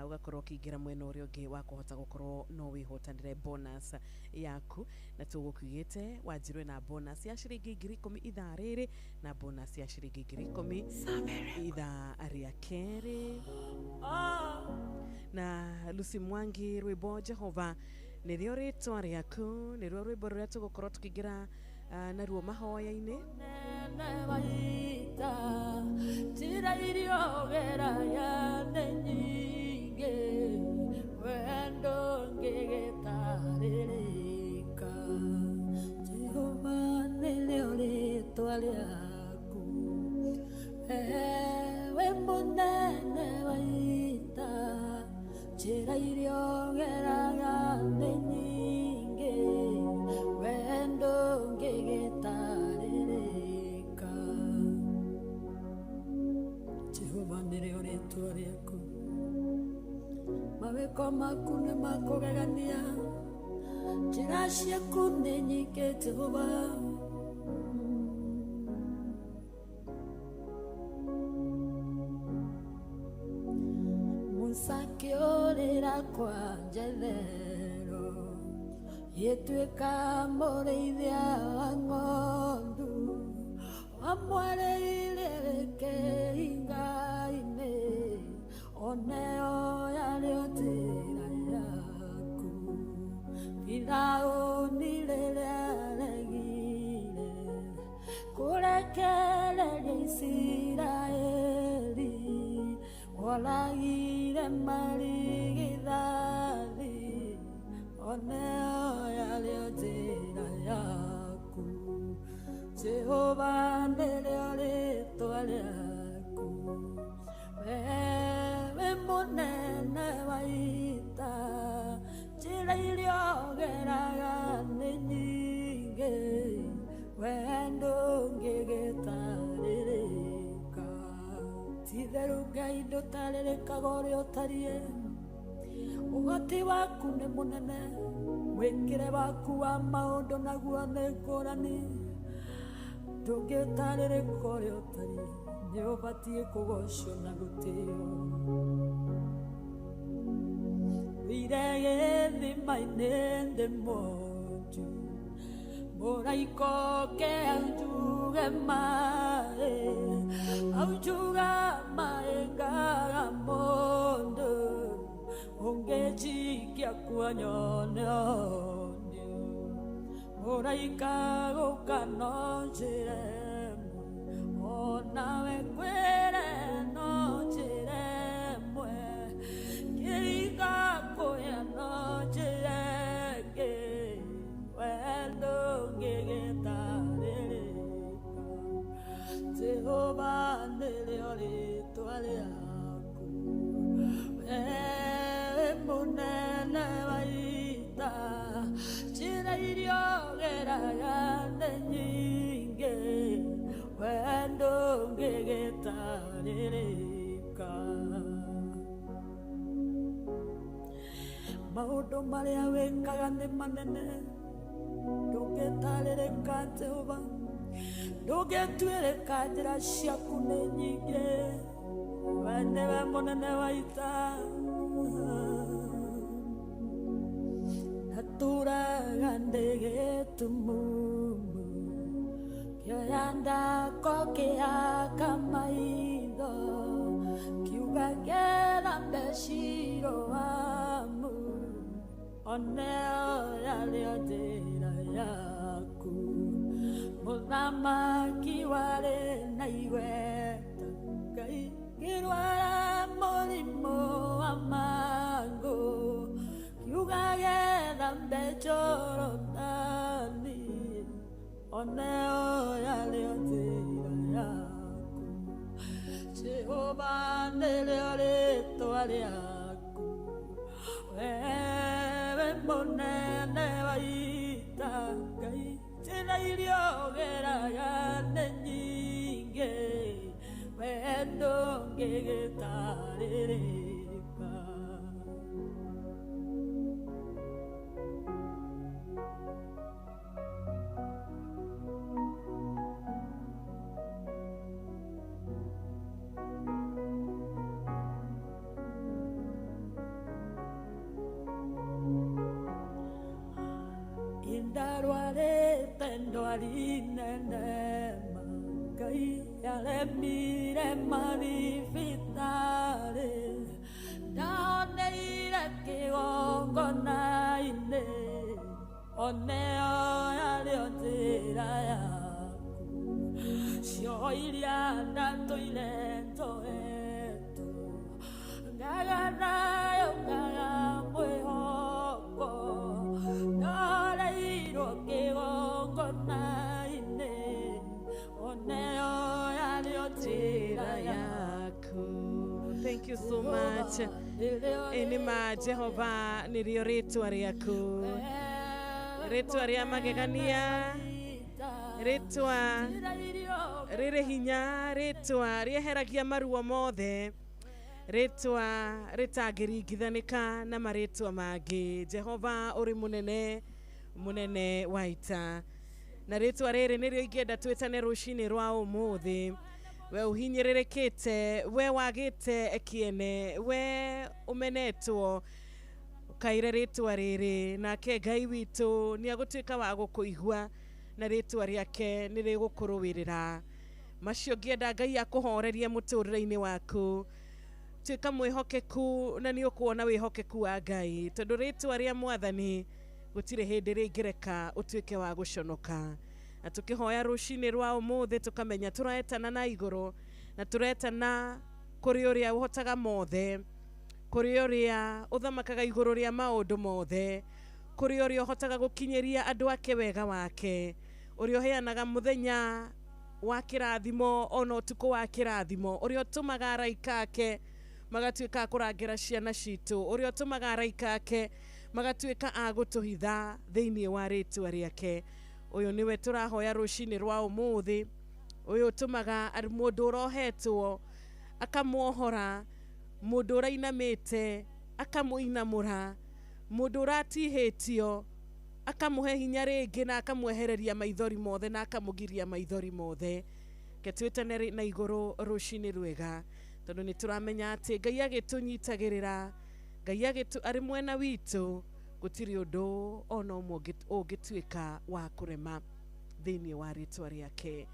ũgakorwo ũkĩingĩra mwena ũrĩa ũngĩ wa kũhota gũkorwo no wĩhotanĩre bonus yaku. Na tũgũkiugĩte wanjirwe na bonus ya ciringi 10,000 ithaa rĩrĩ na bonus ya ciringi 10,000 ithaa rĩa kerĩ. Na Lucy Mwangi rwĩmbo Jehova nĩrĩo rĩtwa rĩaku, nĩrĩo rwĩmbo rũrĩa tũgũkorwo tũkĩingĩra naruo mahoya-inĩ. Njĩra iria ũgeraga nĩ nyingĩ, wendo ngĩgĩtarĩrĩka. Jehova nĩrĩo rĩtwa rĩaku, wĩ mũnene wa ita. Njĩra iria ũgeraga nĩ nyingĩ, wendo ngĩgĩtarĩrĩka. Jehova nĩrĩo rĩtwa rĩaku, mawĩko maku nĩ makũgegania, njĩra ciaku nĩ nyingĩ Jehova. Musa akĩũrĩra kwa Jethero, gĩtuĩka mũrĩithia wa ng'ondu, wamwarĩire kĩhinga-inĩ, oneo yarĩo njĩra yaku. Firaũni rĩrĩa aregire kũrekereria Isiraeli, oragire marigithathi, oneo yarĩo njĩra yaku. Jehova nĩrĩo rĩtwa rĩaku, wĩ mũnene wa ita. Njĩra iria ũgeraga nĩ nyingĩ, wendo ngĩgĩtarĩrĩka. Ti-itherũ Ngai ndũtarĩrĩkaga ũrĩa ũtariĩ, ũhoti waku nĩ mũnene, mwĩkĩre waku wa maũndũ naguo nĩ ngũrani. Ndũngĩtarĩrĩka ũrĩa ũtariĩ, nĩ ũbatiĩ kũgocwo na gũtĩo. Thire gĩthima-inĩ ndĩ mwonju, mũraika oke aunjuge maĩ, aunjuga maĩ ngaga mũndũ, ũngĩnjikia kuo nyone ũniu. Mũraika gũka no njĩra ĩmwe, onawe ngwĩre no njĩra ĩmwe, kĩringa kũya no njĩra ĩngĩ, wendo ngĩgĩtarĩrĩka. Jehova nĩrĩo rĩtwa rĩaku, wĩ mũnene wa ita. Njĩra iria ũgeraga nĩ nyingĩ, wendo ngĩgĩtarĩrĩka. Maũndũ marĩa wĩkaga nĩ manene, ndũngĩtarĩrĩka Jehova, ndũngĩtuĩrĩka, njĩra ciaku nĩ nyingĩ, we nĩwe mũnene wa ita. Natũraga ndĩ gĩtumumu, kĩoya ndako kĩhaka maitho, kiuga ngĩthambe Shiloamu, oneo yarĩo njĩra yaku. Mũthamaki warĩ na igweta, Ngai ngĩrwara mũrimũ wa mangũ, kiuga gethambe Jorodani, Oneo yarĩo njĩra yaku Jehova nĩrĩo rĩtwa rĩaku Wewe mũnene wa ita Ngai njĩra iria ũgeraga nĩ nyingĩ we ndũngĩgĩtarĩrĩka. Indarwarĩte ndwari nene ma Ngai yaremire mathibitarĩ ndahoneire kĩgongona-inĩ oneo yarĩo njĩra yaku cio iria ndatũire njoetwo ngaga nayo ngaga mwĩhoko ndahoreirwo kĩgongona-inĩ oneo yarĩo njĩra yaku. Thank you so much. Ĩ ma Jehova nĩrĩo rĩtwa rĩaku, rĩtwa rĩa magegania, rĩtwa rĩrĩ hinya, rĩtwa rĩeheragia maruo mothe, rĩtwa rĩtangĩringithanĩka na marĩtwa mangĩ. Jehova ũrĩ mũnene, mũnene wa ita. Na rĩtwa rĩrĩ nĩrĩo ingĩenda twĩtane rũcinĩ rwa ũmũthĩ. We ũhinyĩrĩrĩkĩte, we wagĩte kĩene, we ũmenetwo, ũkaire rĩtwa rĩrĩ, nake Ngai witũ nĩ agũtuĩka wa gũkũigua na rĩtwa rĩake nĩ rĩgũkũrũĩrĩra. Macio ngĩenda Ngai akũhorerie mũtũrĩre-inĩ waku. Tuĩka mwĩhokeku na nĩ ũkuona wĩhokeku wa Ngai, tondũ rĩtwa rĩa Mwathani gũtirĩ hĩndĩ rĩngĩreka ũtuĩke wa gũconoka. Na tũkĩhoya rũcinĩ rwa ũmũthĩ tũkamenya tũretana na igũrũ na tũretana kũrĩ ũrĩa ũhotaga mothe, kũrĩ ũrĩa ũthamakaga igũrũ rĩa maũndũ mothe, kũrĩ ũrĩa ũhotaga gũkinyĩria andũ ake wega wake, ũrĩa ũheanaga mũthenya wa kĩrathimo ona ũtukũ wa kĩrathimo, ũrĩa ũtũmaga araika ake magatuĩka a kũrangĩra ciana citũ, ũrĩa ũtũmaga araika ake magatuĩka a gũtũhitha thĩinĩ wa rĩtwa rĩake. Ũyũ nĩwe tũrahoya rũcinĩ rwa ũmũthĩ, ũyũ ũtũmaga mũndũ ũrohetwo akamuohora, mũndũ ũrainamĩte akamũinamũra, mũndũ ũratihĩtio akamũhe hinya rĩngĩ na akamwehereria maithori mothe na akamũgiria maithori mothe. Ke twĩtane na igũrũ rũcinĩ rwega, tondũ nĩ tũramenya atĩ Ngai agĩtũnyitagĩrĩra, Ngai arĩ mwena witũ, gũtirĩ ũndũ ona ũmwe ũngĩtuĩka wa kũrema thĩinĩ wa rĩtwa rĩake.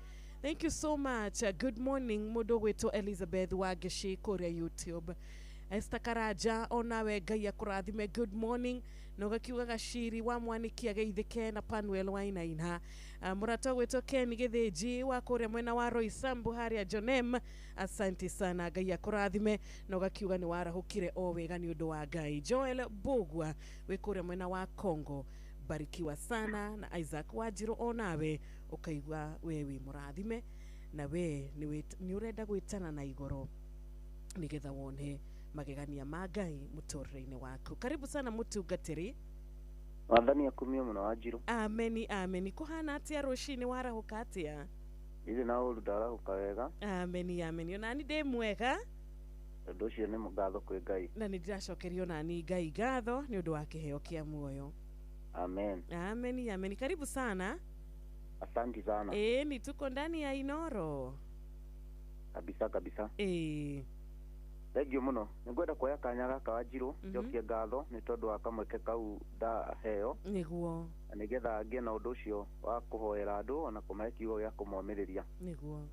Thank you so much. Good morning mũndũ ũgwĩtwo Elizabeth Wangeci kũrĩa YouTube. Esther Karaja onawe Ngai akũrathime. Good morning. Na ũgakiuga Gaciri wa Mwaniki ageithĩke na Panuel Wainaina. Mũrata ũgwĩtwo Ken Gĩthĩnji wa kũrĩa mwena wa Roysambu harĩa Jonem, asante sana, Ngai akũrathime. Na ũgakiuga nĩ warahũkire o wega nĩ ũndũ wa Ngai. Joel Bogwa wĩ kũrĩa mwena wa Congo, barikiwa sana. Na Isaac Wanjirũ onawe ũkaigua we wĩ mũrathime na we nĩ ũrenda gwĩtana na igũrũ nĩgetha wone magegania ma Ngai mũtũrĩre-inĩ waku. Karibu sana mũtungatĩri. Wathani akumio mũno Wanjirũ. Ameni, ameni. Kũhana atĩa rũcinĩ, warahũka atĩa? Ndirĩ na ũru, ndarahũka wega. Ameni, ameni. Onani ndĩ mwega. Ũndũ ũcio nĩ ngatho kwĩ Ngai. Na nĩ ndĩracokeria onani Ngai ngatho nĩ ũndũ wa kĩheo kĩa muoyo. Amen. Ameni, ameni. Karibu sana. Asante sana. Ni tuko ndani ya Inoro. Kabisa kabisa. Thengiũ mũno. Nĩngwenda kuoya kanya gaka Wanjirũ njokie ngatho nĩ tondũ wa kamweke kau ndaheo. Nĩguo. Na nĩgetha ngĩe na ũndũ ũcio wa kũhoera andũ ona kũmahe kiugo gĩa kũmomĩrĩria. Nĩguo.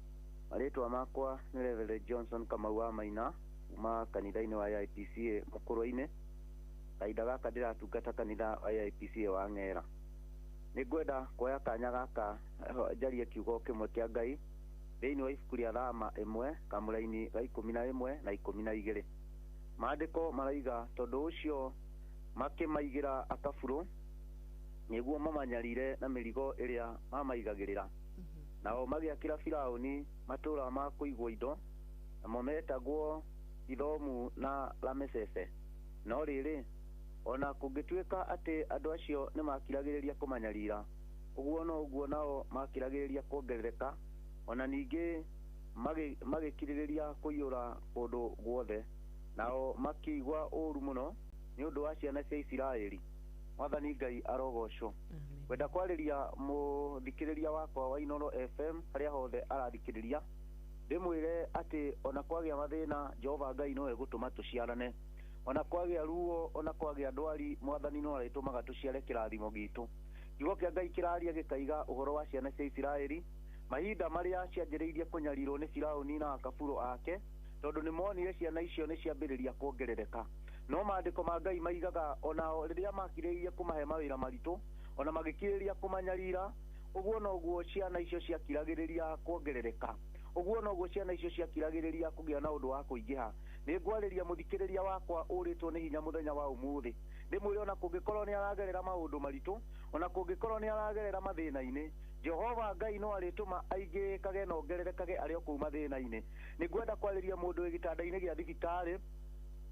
Marĩtwa makwa nĩ Reverend Johnson Kamau wa Maina kuma kanitha-inĩ wa AIPCA Mũkũrwe-inĩ. Kahinda gaka ndĩratungata kanitha wa AIPCA wa Ng'era. Nĩngwenda kuoya kanya gaka njarie kiugo kĩmwe kĩa Ngai thĩinĩ wa ibuku rĩa Thama 1 kamũraini ga 11 na 12. Maandĩko maraiga tondũ ũcio makĩmaigĩra akaburũ Nĩguo mamanyarire na mĩrigo ĩrĩa mamaigagĩrĩra. Nao magĩakĩra Firaũni matũũra ma kũigwo indo, namo metagwo Pithomu na Ramesese. No rĩrĩ, o na kũngĩtuĩka atĩ andũ acio nĩmakiragĩrĩria kũmanyarira, ũguo no ũguo nao makiragĩrĩria kuongerereka, o na ningĩ magĩkirĩrĩria kũiyũra kũndũ guothe. Nao makĩigua ũũru mũno nĩ ũndũ wa ciana cia Isiraeli. Mwathani Ngai arogocwo. Kwenda kwarĩria mũthikĩrĩria wakwa wa Inooro FM harĩa hothe arathikĩrĩria, ndĩmwĩre atĩ ona kwagĩa mathĩna, Jehova Ngai no egũtũma tũciarane. Ona kwagĩa ruo, ona kwagĩa ndwari, Mwathani no arĩtũmaga tũciare kĩrathimo gitũ. Kiugo kĩa Ngai kĩraria gĩkaiga ũhoro wa ciana cia Isiraeli, mahinda marĩa cianjĩrĩirie kũnyarirwo nĩ Firaũni na akaburo ake, tondũ nĩmonire ciana icio nĩ ciambĩrĩria kuongerereka. No maandĩko ma Ngai maigaga onao rĩrĩa makirĩrĩirie kũmahe mawĩra maritũ, ona magĩkirĩrĩria kũmanyarira, ũguo noguo ciana icio ciakiragĩrĩria kuongerereka. Ũguo noguo ciana icio ciakiragĩrĩria kũgĩa na ũndũ wa kũingĩha. Nĩ ngwarĩria mũthikĩrĩria wakwa ũrĩtwo nĩ hinya mũthenya wa ũmũthĩ. Ndĩmwĩre ona kũngĩkorwo nĩ aragerera maũndũ maritũ, ona kũngĩkorwo nĩ aragerera mathĩna-inĩ, Jehova Ngai no arĩtũma aingĩkage na ongererekage arĩ o kũu mathĩna-inĩ. Nĩ ngwenda kwarĩria mũndũ wĩ gĩtanda-inĩ gĩa thibitarĩ,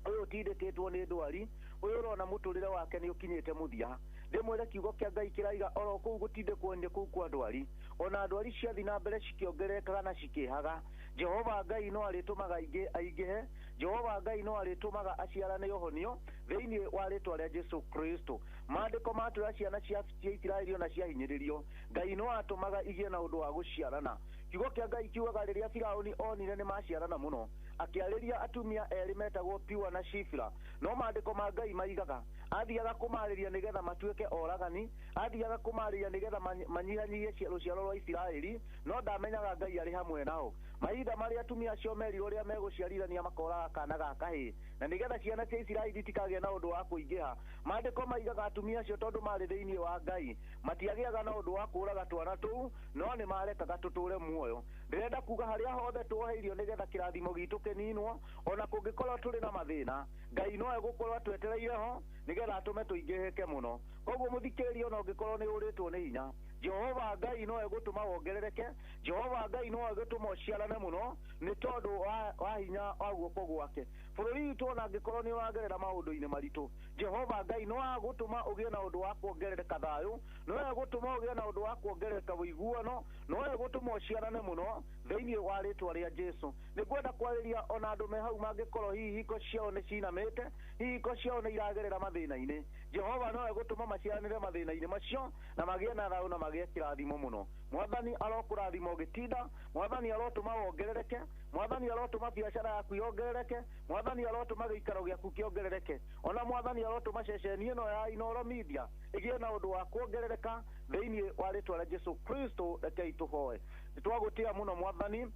ũyũ ũtindĩkĩtwo nĩ ndwari, ũyũ ũrona mũtũrĩre wake nĩ ũkinyĩte mũthia. Ndĩmwĩre kiugo kĩa Ngai kĩraiga oro kũu gũtindĩkwo nĩ kũu kwa ndwari, ona ndwari ciathiĩ na mbere cikĩongererekaga na cikĩhaga, Jehova Ngai no arĩtũmaga aingĩ aingĩhe. Jehova Ngai no arĩtũmaga aciarane ũhonio thĩinĩ wa rĩtwa rĩa Jesu Kristo. Maandĩko matwĩra ciana cia Isiraeli ona ciahinyĩrĩrio, Ngai no atũmaga igĩe na ũndũ wa gũciarana. Kiugo kĩa Ngai kiugaga rĩrĩa Firaũni onire nĩ maciarana mũno, akĩarĩria atumia erĩ metagwo Pua na Shifra. No maandĩko ma Ngai maigaga athiaga kũmarĩria nĩgetha matuĩke oragani, athiaga kũmarĩria nĩgetha manyihanyihie rũciaro rwa Isiraeli, no ndamenyaga Ngai arĩ hamwe nao. Mahinda marĩa atumia acio merirwo ũrĩa megũciarithania makoraga kana ga kahĩĩ, na nĩgetha ciana cia Isiraeli itikagĩe na ũndũ wa kũingĩha. Maandĩko maigaga atumia acio tondũ marĩ thĩinĩ wa Ngai matiagĩaga na ũndũ wa kũũraga twana tũu, no nĩ marekaga tũtũre muoyo. Ndĩrenda kuga harĩa hothe tuoheirio nĩgetha kĩrathimo gitũ kĩninwo, ona kũngĩkorwo tũrĩ na mathĩna, Ngai no egũkorwo atwetereire ho nĩgetha atũme tũingĩhĩke mũno. Koguo mũthikĩrĩria ona ũngĩkorwo nĩ ũrĩtwo nĩ hinya, Jehova Ngai no egũtũma wongerereke, Jehova Ngai no egũtũma ũciarane mũno nĩ tondũ wa hinya wa guoko gwake. Bũrũri witũ ona angĩkorwo nĩ ũragerera maũndũ-inĩ maritũ, Jehova Ngai no agũtũma ũgĩe na ũndũ wa kuongerereka thayũ, no egũtũma ũgĩe na ũndũ wa kuongerereka ũiguano, no egũtũma ũciarane mũno thĩinĩ wa rĩtwa rĩa Jesu. Nĩ ngwenda kwarĩria ona andũ me hau mangĩkorwo hihi hiko ciao nĩ cinamĩte, hihi hiko ciao nĩ iragerera mathĩna-inĩ, Jehova no egũtũma maciaranĩre mathĩna-inĩ macio na magĩe na thayũ na magĩe kĩrathimo mũno. Mwathani arokũrathima ũgĩtinda, Mwathani arotũma wongerereke, Mwathani arotũma biacara yaku yongerereke, Mwathani arotũma gĩikaro gĩaku kĩongerereke, ona Mwathani arotũma ceceni ĩno ya Inooro Media ĩgĩe na ũndũ wa kuongerereka thĩinĩ wa rĩtwa rĩa Jesu Kristo. Rekei tũhoe. Nĩtwagũtĩa mũno Mwathani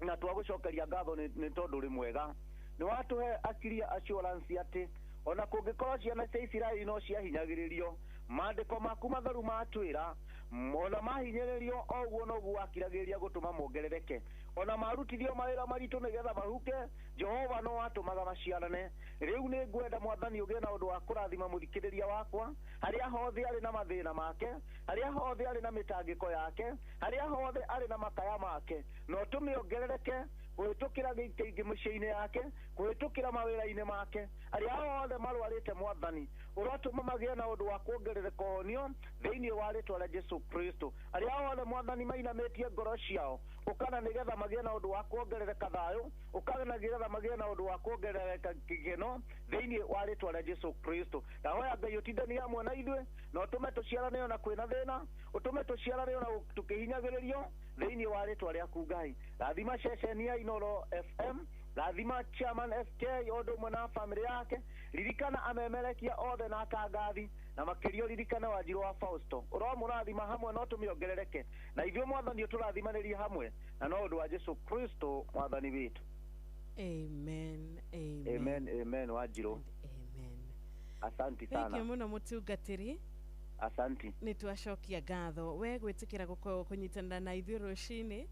na twagũcokeria ngatho nĩ tondũ ũrĩ mwega. Nĩ watũhe akiria assurance atĩ ona kũngĩkorwo ciana cia Isiraeli no ciahinyagĩrĩrio, maandĩko maku matheru matwĩra ona mahinyĩrĩrio o ũguo noguo wakiragĩrĩria gũtũma mongerereke, ona marutithio mawĩra maritũ nĩgetha mahuke, Jehova no atũmaga maciarane. Rĩu nĩ ngwenda Mwathani ũgĩe na ũndũ wa kũrathima mũthikĩrĩria wakwa harĩa hothe arĩ na mathĩna make, harĩa hothe arĩ na mĩtangĩko yake, harĩa hothe arĩ na makaya make, na ũtũme ongerereke kũhĩtũkĩra gĩikĩingĩ mĩciĩ-inĩ yake, kũhĩtũkĩra mawĩra-inĩ make, arĩa othe marwarĩte Mwathani ũrotũma magĩe na ũndũ wa kuongerereka ũhonio thĩinĩ wa rĩtwa rĩa Jesu Kristo. Arĩa othe Mwathani mainamĩtie ngoro ciao, ũkana nĩgetha magĩe na ũndũ wa kuongerereka thayũ, ũkana nĩgetha magĩe na ũndũ wa kuongerereka gĩkeno thĩinĩ wa rĩtwa rĩa Jesu Kristo. Ndahoya Ngai ũtindanie hamwe na ithuĩ na ũtũme tũciarane ona kwĩna thĩna, ũtũme tũciarane ona tũkĩhinyagĩrĩrio thĩinĩ wa rĩtwa rĩaku Ngai. Rathima ceceni ya Inooro FM, rathima chairman SK ũndũ ũmwe na famĩlĩ yake, ririkana amemerekia othe na atangathi, na makĩria ririkana Wanjirũ wa Fausto. Ũromũrathima hamwe na ũtũme ongerereke, na ithuĩ Mwathani ũtũrathimanĩrie hamwe na no ũndũ wa Jesu Kristo Mwathani witũ. Amen, amen. Amen, amen, Wanjirũ. Amen. Asanti sana. Thank you mũno mũtungatĩri. Asanti. Nĩ twacokia ngatho we gwĩtĩkĩra kũnyitanĩra na ithuĩ rũcinĩ.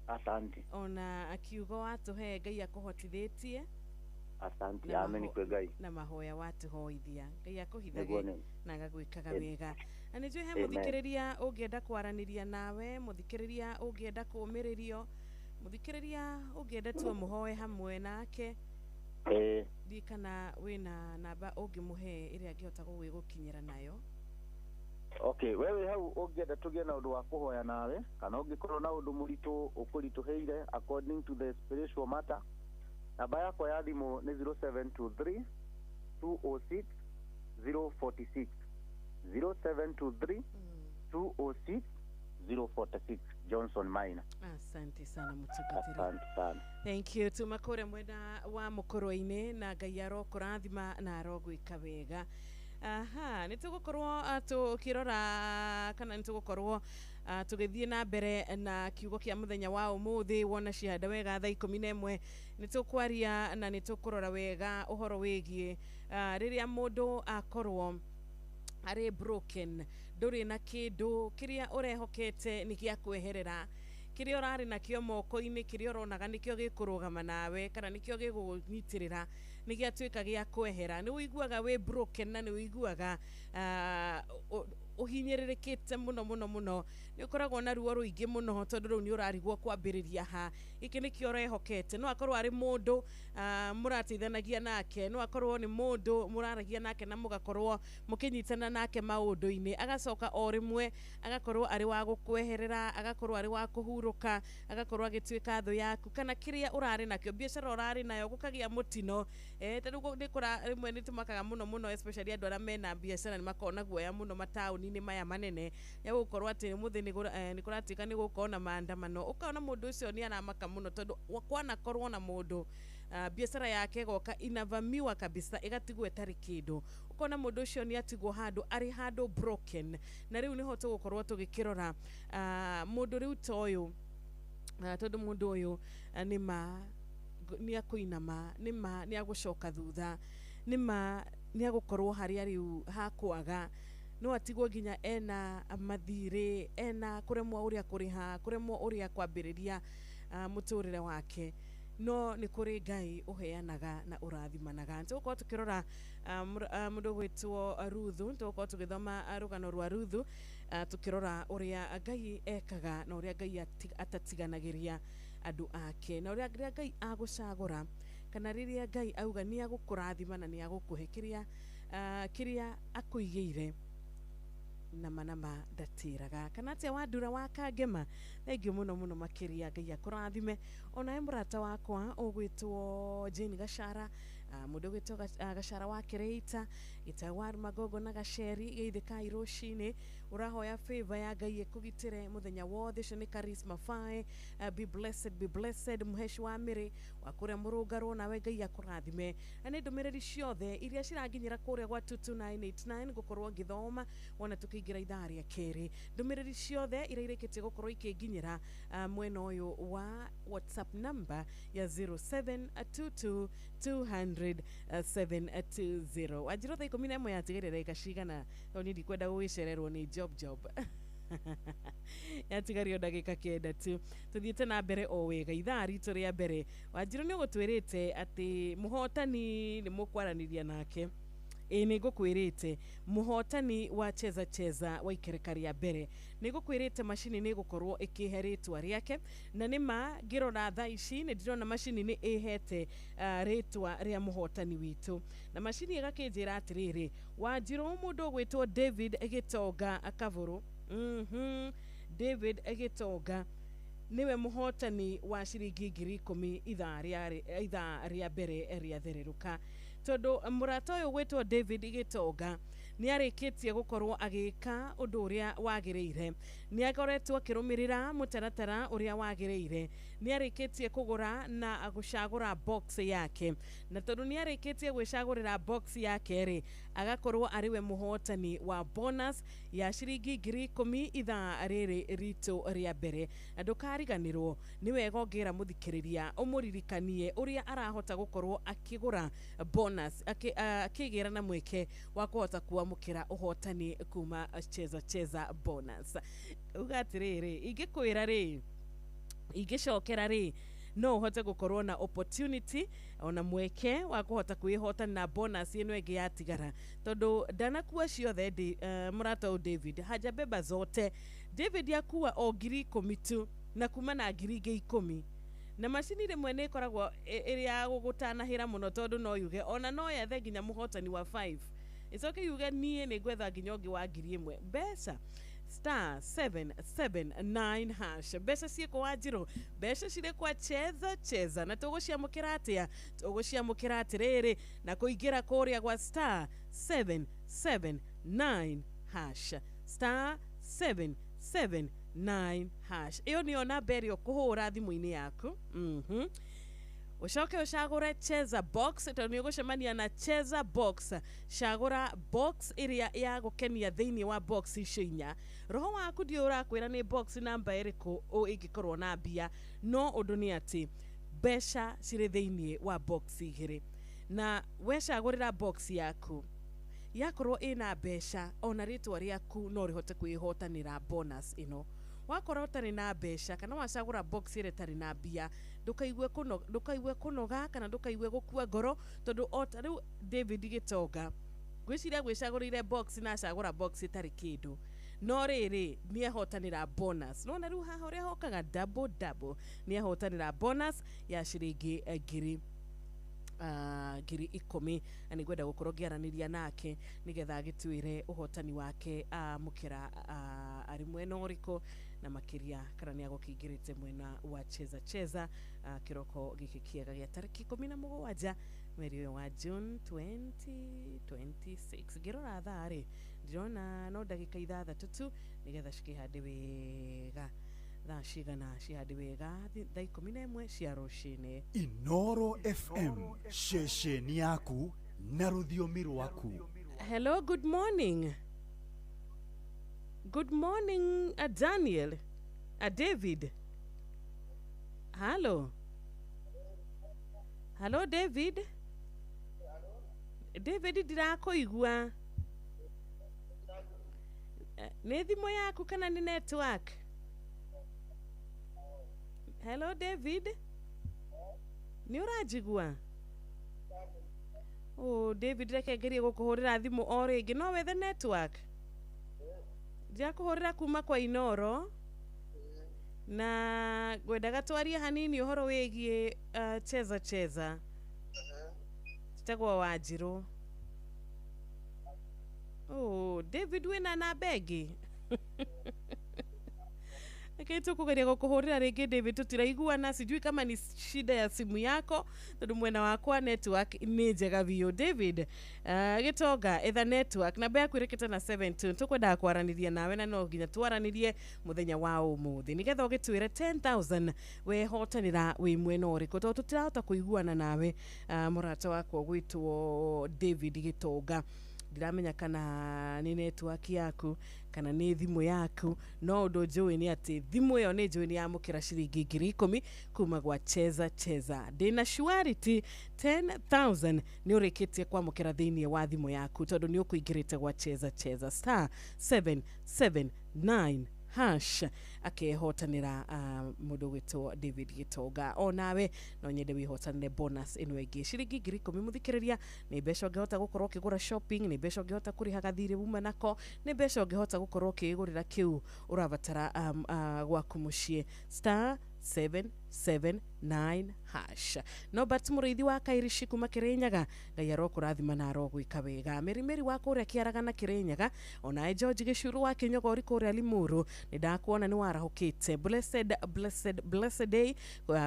Asanti. Ona akiugo watũhe Ngai akũhotithĩtie. Asante, Na amen kwĩ Ngai. Na mahoya watuhoithia Ngai Nĩguo akũhithage nĩ. na agagwĩkaga Amen. wega. Na nĩ njũĩ he Amen. mũthikĩrĩria ũngĩenda kwaranĩria nawe, mũthikĩrĩria ũngĩenda kũũmĩrĩrio, mũthikĩrĩria ũngĩenda tuo mũhoe hamwe nake. Ĩĩ. Ndiĩ kana wĩna namba ũngĩmũhe ĩrĩa angĩhota gũgĩgũkinyĩra nayo. Okay, wewe hau ũngĩenda tũgĩe na ũndũ wa kũhoya nawe kana ũngĩkorwo na ũndũ mũritũ ũkũritũhĩire according to the spiritual matter, namba yakwa ya thimũ nĩ 0723 206 046, 0723 206 046, Johnson Maina. Asante sana mũtungatĩri. Asante sana. Thank you. Tuma kũrĩa mwena wa mũkũrwe-inĩ na Ngai arokũrathima na arogwĩka wega. Aha, nĩ tũgũkorwo tũkĩrora kana nĩ tũgũkorwo tũgĩthiĩ na mbere na kiugo kĩa mũthenya wa ũmũthĩ. Wona cihanda wega thaa 11 nĩ tũkwaria na nĩ tũkũrora wega ũhoro wĩgiĩ rĩrĩa mũndũ akorwo arĩ broken, ndũrĩ na kĩndũ kĩrĩa ũrehokete nĩ gĩa kweherera, kĩrĩa ũrarĩ nakĩo moko-inĩ, kĩrĩa ũronaga nĩkĩo gĩkũrũgama nawe kana nĩkĩo gĩgũnyitĩrĩra nĩ gĩatuĩka gĩa kwehera. Nĩ ũiguaga wĩ broken na nĩ ũiguaga ũhinyĩrĩrĩkĩte mũno mũno mũno, nĩ ũkoragwo na ruo rũingĩ mũno tondũ rĩu nĩ ũrarigwo kwambĩrĩria ha. Gĩkĩ nĩkĩo ũrehokete. No akorwo arĩ mũndũ mũrateithanagia nake, no akorwo nĩ mũndũ mũraragia nake na mũgakorwo mũkĩnyitana nake maũndũ-inĩ, agacoka o rĩmwe agakorwo arĩ wa gũkweherera, agakorwo arĩ wa kũhurũka, agakorwo agĩtuĩka thũ yaku, kana kĩrĩa ũrarĩ nakĩo, biacara ũrarĩ nayo gũkagĩa mũtino. Ta rĩu nĩ kũra rĩmwe nĩ tũmakaga mũno mũno, especially andũ arĩa mena biacara nĩ makoragwo na guoya mũno mataũni-inĩ maya manene ya gũkorwo atĩ ũmũthĩ nĩ kũratuĩka nĩ gũkorwo na maandamano, ũkona mũndũ ũcio nĩ aramaka mũno tondũ kwanakorwo na mũndũ biacara yake ĩgoka inavamiwa kabisa ĩgatigwo ĩtarĩ kĩndũ, ũkona mũndũ ũcio nĩ atigwo handũ arĩ handũ broken. Na rĩu nĩho tũgũkorwo tũgĩkĩrora mũndũ rĩu ta ũyũ, tondũ mũndũ ũyũ nĩma nĩ akũinama, nĩma nĩ agũcoka thutha, nĩma nĩ agũkorwo harĩa rĩu hakwaga, no atigwo nginya ena mathirĩ, ena kũremwo ũrĩa kũrĩha, kũremwo ũrĩa kwambĩrĩria mũtũrĩre wake. No nĩ kũrĩ Ngai ũheanaga na ũrathimanaga. Tũgũkorwo tũkĩrora mũndũ ũgwĩtwo Ruthu, tũgũkorwo tũgĩthoma rũgano rwa Ruthu, tũkĩrora ũrĩa Ngai ekaga na ũrĩa Ngai atatiganagĩria andũ ake, na ũrĩa rĩrĩa Ngai agũcagũra kana rĩrĩa Ngai auga nĩ agũkũrathima na nĩ agũkũhe kĩrĩa kĩrĩa akũigĩire, nama nama ndatĩraga. Kana atĩa Wandura wa Kangema, thengiũ mũno mũno makĩria, Ngai akũrathime. Onawe mũrata wakwa ũgwĩtwo Jane Gachara, mũndũ ũgwĩtwo Gachara wa Kĩrĩita, Gĩtaũ wa Magongo na Gaceri, geithĩkai rũcinĩ, ũrahoya favor ya Ngai ĩkũgitĩre mũthenya wothe. Ũcio nĩ Charisma Fae, be blessed, be blessed. Mũheci wa Mĩrĩ wa kũrĩa Mũrũngarwo, nawe Ngai akũrathime. Na nĩ ndũmĩrĩri ciothe iria ciranginyĩra kũrĩa gwa 22989 ngũkorwo ngĩthoma wona tũkĩingĩra ithaa rĩa kerĩ. Ndũmĩrĩri ciothe iria irĩkĩtie gũkorwo ikĩnginyĩra mwena ũyũ wa WhatsApp number ya 0722 200 720. Wanjirũ thaa 11 yatigarire ndagĩka cigana? Tondũ niĩ ndikwenda gũgĩcererwo nĩ job job. Yatigario ndagĩka 9 tu. Tũthiĩte na mbere o wega ithaa ritũ rĩa mbere. Wanjirũ nĩ ũgũtwĩrĩte atĩ mũhotani nĩ mũkwaranĩria nake. Ĩĩ nĩ ngũkwĩrĩte mũhotani wa cheza cheza wa ikereka rĩa mbere, nĩ ngũkwĩrĩte macini nĩ ĩgũkorwo ĩkĩhe rĩtwa rĩake, na nĩ ma ngĩrora thaa ici nĩ ndĩrona macini nĩ ĩhete rĩtwa rĩa mũhotani witũ, na macini ĩgakĩnjĩra atĩrĩrĩ, Wanjirũ mũndũ ũgwĩtwo David Gĩtonga Kavũrũ. David Gĩtonga niwe mũhotani wa ciringi 10,000 ithaa rĩa mbere rĩathererũka, tondũ mũrata ũyũ ũgwĩtwo David Gĩtonga nĩ arĩkĩtie gũkorwo agĩka ũndũ ũrĩa wagĩrĩire, nĩ akoretwo akĩrũmĩrĩra mũtaratara ũrĩa wagĩrĩire, nĩ arĩkĩtie kũgũra na gũcagũra box yake, na tondũ nĩ arĩkĩtie gwĩcagũrĩra box yake rĩ, agakorwo arĩ we mũhotani wa bonus ya ciringi 10,000 ithaa rĩrĩ ritũ rĩa mbere. Na ndũkariganĩrwo, nĩ wega ũngĩra mũthikĩrĩria ũmũririkanie ũrĩa arahota gũkorwo akĩgũra bonus, akĩgĩra na mweke wa kũhota kwamũkĩra ũhotani kuma cheza cheza bonus. Uga atĩrĩrĩ, ingĩkwĩra rĩ, ingĩcokera rĩ, no ũhote gũkorwo na opportunity Ona mweke wa kũhota kwĩhotanĩra bonus ĩno ĩngĩ yatigara, tondũ ndanakua ciothe. Mũrata ũyũ David hajabeba zote. David akua o 10,000 tu na kuma na 10,000, na macini rĩmwe nĩ ĩkoragwo ĩrĩ ya gũgũtanahĩra mũno, tondũ no yuge ona no yethe nginya mũhotani wa 5, ĩcoke yuge niĩ nĩ ngwetha nginya ũngĩ wa 1,000. Mbeca, *779#. Mbeca ciĩkũ, Wanjirũ? Mbeca cirĩ kwa Cheza Cheza. Na tũgũciamũkĩra atĩa? Tũgũciamũkĩra atĩrĩrĩ, na kũingĩra kũrĩa gwa *779#, *779#. Ĩyo nĩyo namba ĩrĩa ũkũhũra thimũ-inĩ yaku. Ũcoke ũcagũre Cheza Box, tondũ nĩ ũgũcemania na Cheza Box. Cagũra box ĩrĩa ya gũkenia thĩinĩ wa box icio inya. Roho waku ndiũ ũrakwĩra nĩ box namba ĩrĩkũ ĩngĩkorwo na mbia, no ũndũ nĩ atĩ mbeca cirĩ thĩinĩ wa box igĩrĩ, na wecagũrĩra box yaku yakorwo ĩna mbeca, ona rĩtwa rĩaku no rĩhote kwĩhotanĩra bonus ĩno. Wakorwo ũtarĩ na mbeca kana wacagũra box ĩrĩa ĩtarĩ na mbia, ndũkaigue kũnoga kana ndũkaigue gũkua ngoro, tondũ o ta rĩu David Gĩtonga, ngwĩciria gwĩcagũrĩire box na acagũra box ĩtarĩ kĩndũ, no rĩrĩ, nĩ ehotanĩra bonus. Nona rĩu haha ũrĩa hokaga double double, nĩ ehotanĩra bonus ya ciringi 10,000, na nĩ ngwenda gũkorwo ngĩaranĩria nake nĩgetha agĩtwĩre ũhotani wake amũkĩra arĩ mwena ũrĩkũ, na makĩria kana nĩ agũkĩingĩrĩte mwena wa Cheza Cheza kĩroko gĩkĩ kĩega gĩa tarĩki 17 mweri ũyũ wa June 2026. Ngĩrora thaa rĩ, ndĩrona no ndagĩka 6 tu nĩgetha cikĩhande wega. Thaa cigana cihande wega? Thaa 11 cia rũcinĩ. Inoro FM, ceceni yaku na rũthiomi rwaku. Hello, good morning. Good morning, Daniel, David. Hello. Hello, David. David, ndirakũigua. Nĩ thimũ yaku kana nĩ network? Hello, David. Nĩ ũranjigua? Oh, David, reke ngerie gũkũhũrĩra thimũ o rĩngĩ. No wethe network. Ndirakũhũrĩra kuma kwa Inoro na ngwendaga twarie hanini ũhoro wĩgiĩ Cheza Cheza. Njĩtagwo Wanjirũ. Oh, David, wĩna namba ĩngĩ? Reke tũkũgeria gũkũhũrĩra rĩngĩ, David, tũtiraiguana. Sijui kama ni shida ya simu yako, tondũ mwena wakwa network nĩ njega biũ. David Gĩtonga, etha network. Namba yaku ĩrĩkĩte na 72. Tũkwendaga kwaranĩria nawe, na no nginya twaranĩrie mũthenya wa ũmũthĩ nĩgetha ũgĩtwĩre 10,000 wehotanĩra wĩ mwena ũrĩkũ, tondũ tũtirahota kũiguana nawe. Mũrata wakwa gwĩtwo David Gĩtonga, ndiramenya kana nĩ network yaku kana nĩ thimũ yaku, no ũndũ njũĩ nĩ atĩ thimũ ĩyo nĩ njũĩ nĩ yamũkĩra ciringi 10,000 kuma gwa Cheza Cheza. Ndĩna surety 10,000 nĩ ũrĩkĩtie kwamũkĩra thĩinĩ wa thimũ yaku, tondũ nĩ ũkũingĩrĩte gwa Cheza Cheza, *779#. Akehotanĩra mũndũ gwĩtwo David Gĩtonga. O nawe no nyende wĩhotanĩre bonus ĩno ĩngĩ, ciringi 10,000. Mũthikĩrĩria, nĩ mbeca ũngĩhota gũkorwo ũkĩgũra shopping, nĩ mbeca ũngĩhota kũrĩha gathirĩ uma nako, nĩ mbeca ũngĩhota gũkorwo ũkĩgũrĩra kĩu ũrabatara gwaku mũciĩ. *779#. Norbert Mũrĩithi wa Kairici kuma Kĩrĩnyaga, Ngai arokũrathima na arogwĩka wega. Mĩrimĩri wa kũrĩa Kĩaragana Kĩrĩnyaga, onawe George Gĩcuru wa Kĩnyogori kũrĩa Limuru, nĩ ndakuona nĩ warahũkĩte. Blessed, blessed, blessed day.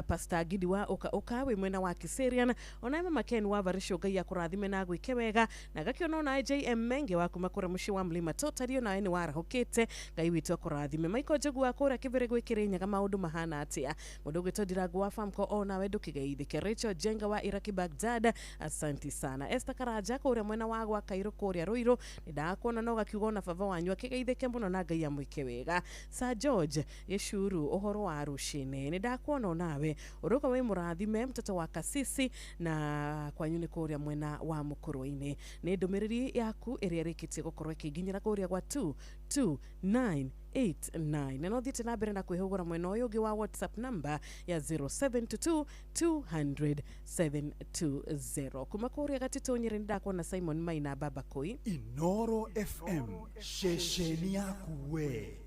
Pastor Gidi wa ũka ũka wĩ mwena wa Kiserian, onawe Mama Ken wa Varisho, Ngai akũrathime na agwĩke wega. Na gakĩona onawe JM Menge wa kuma kũrĩa mũciĩ wa Mlima Totari, onawe nĩ warahũkĩte, Ngai witũ akũrathime. Michael Njogu wa kũrĩa Kĩbĩrĩ gwĩ Kĩrĩnyaga, maũndũ mahana atĩa? Mũndũ ũgwĩtwo Ndirangu wa Famco, onawe ndũkĩgeithĩke. Rachel Jenga wa Iraki Baghdad, asanti sana. Esther Karanja kũrĩa mwena wa gwa Kairũ kũrĩa Ruiru, nĩ ndakuona na ũgakiuga ona baba wanyu akĩgeithĩke mũno na Ngai amwĩke wega. Sir George Gĩcuru, ũhoro wa rũcinĩ, nĩ ndakuona onawe ũrauga wĩ mũrathime, mtoto wa kasisi, na kwanyu nĩ kũrĩa mwena wa Mũkũrwe-inĩ. Nĩ ndũmĩrĩri yaku ĩrĩa ĩrĩkĩtie gũkorwo ĩkĩnginyĩra kũrĩa gwa 229. 89 na no thiĩte na mbere na kwĩhũgũra mwena ũyũ ũngĩ wa WhatsApp number ya 072 200 720. Kuma kũrĩa Gatitũ Nyĩrĩ nĩ ndakuona Simon Maina Baba Koi. Inoro FM, ceceni yaku we.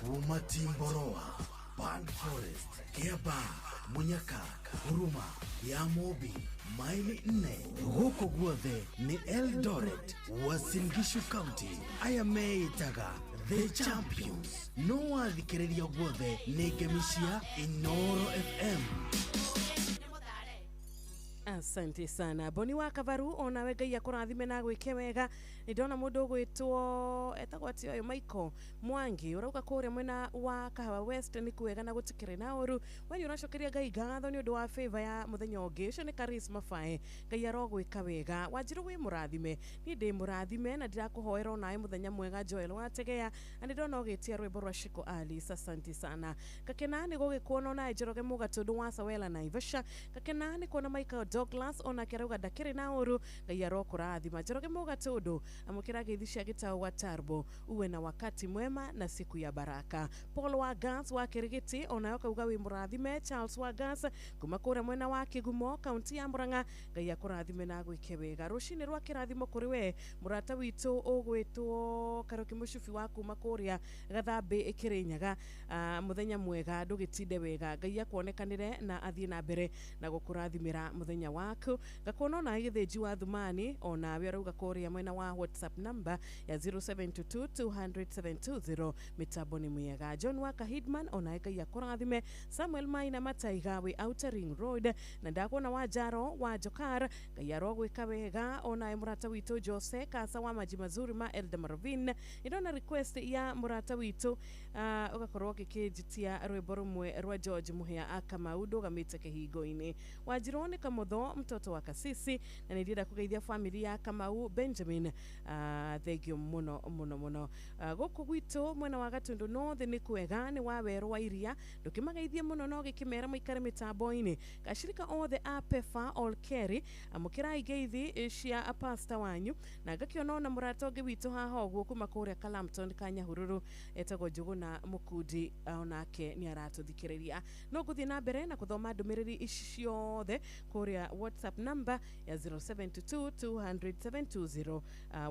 Kuma Timboroa, Pan Forest, Kiaba, Munyaka, Huruma, ya Mobi, maili 4 gũkũ guothe nĩ Eldoret, Uasin Gishu County. Aya meĩtaga The Champions. No wathikĩrĩria guothe nĩ ngemi cia Inoro FM. Asante sana Boni wa Kavaru, onawe Ngai akũrathime na gwĩke wega. Nĩ ndona mũndũ ũgwĩtwo etagwo atĩ ũyũ Michael Mwangi, ũrauga kũrĩa mwena wa Kahawa West nĩ kwega na gũtikĩrĩ na ũru. We nĩ ũracokeria Ngai ngatho nĩ ũndũ wa favor ya mũthenya ũngĩ. Ũcio nĩ Karisma Fae. Ngai arogwĩka wega. Wanjirũ wĩ mũrathime, niĩ ndĩ mũrathime na ndirakũhoera onawe mũthenya mwega. Joel Wategea, na nĩ ndona ũgĩtia rwĩmbo rwa Shiko Alice. Asante sana. Gakena nĩ gũgĩkuona onawe Njoroge Mũgatũndũ wa Sawela Naivasha. Gakena nĩ kuona Michael Douglas onake arauga ndakĩrĩ na ũru. Ngai arokũrathima. Njoroge Mũgatũndũ, amũkĩra ngeithi cia gĩtaũ gwa Tarbo. Uwe na wakati mwema na siku ya baraka. Paul wa Gas wa Kĩrĩgĩtĩ onawe akauga wĩ mũrathime. Charles wa Gas kuma kũrĩa mwena wa Kĩgumo, kaunti ya Murang'a, Ngai akũrathime na agwĩke wega. Rũcinĩ rwa kĩrathimo kũrĩ we mũrata witũ ũgwĩtwo Karoki Mũcubi wa kuma kũrĩa Gathambĩ Kĩrĩnyaga. Mũthenya mwega, ndũgĩtinde wega. Ngai akuonekanĩre na athiĩ na mbere na gũkũrathimĩra mũthenya waku. Ngakuona ona Gĩthĩnji wa Thumani onawe arauga kũrĩa mwena wa WhatsApp number ya 0722 200 720 mitambo nĩ mwega. John Waka Hidman onawe Ngai akũrathime. Samuel Maina Mataiga wĩ Outer Ring Road, na ndakuona wa Jaro wa Jokar, Ngai arogwĩka wega. Onawe mũrata witũ Jose Kasa wa Maji Mazuri ma Elda Marovin, ndona request ya mũrata witũ ũgakorwo ũgĩkĩnjitia rwĩmbo rũmwe rwa George Muhea Akamau ndũgamĩte kĩhingo-inĩ. Wanjirwo nĩ Kamũtho mtoto wa Kasisi, na nĩ ndĩrenda kũgeithia family ya Kamau Benjamin. Thengio mũno mũno mũno. Gũkũ gwitũ mwena wa Gatundu North nĩ kwega, nĩ wa werũ wa iria, ndũkĩmageithie mũno no gĩkĩmera maikare mĩtambo-inĩ. Gacirika othe a Pefa All Kerry, amũkĩrai ngeithi cia pastor wanyu. Na ngakĩona ona mũrata ũngĩ witũ haha ũguo kuma kũrĩa Kalamton Kanyahururu etagwo Njũgũna Mũkundi, onake nĩ aratũthikĩrĩria. No ngũthiĩ na mbere na gũthoma ndũmĩrĩri ici ciothe kũrĩa WhatsApp number ya 072 200 720.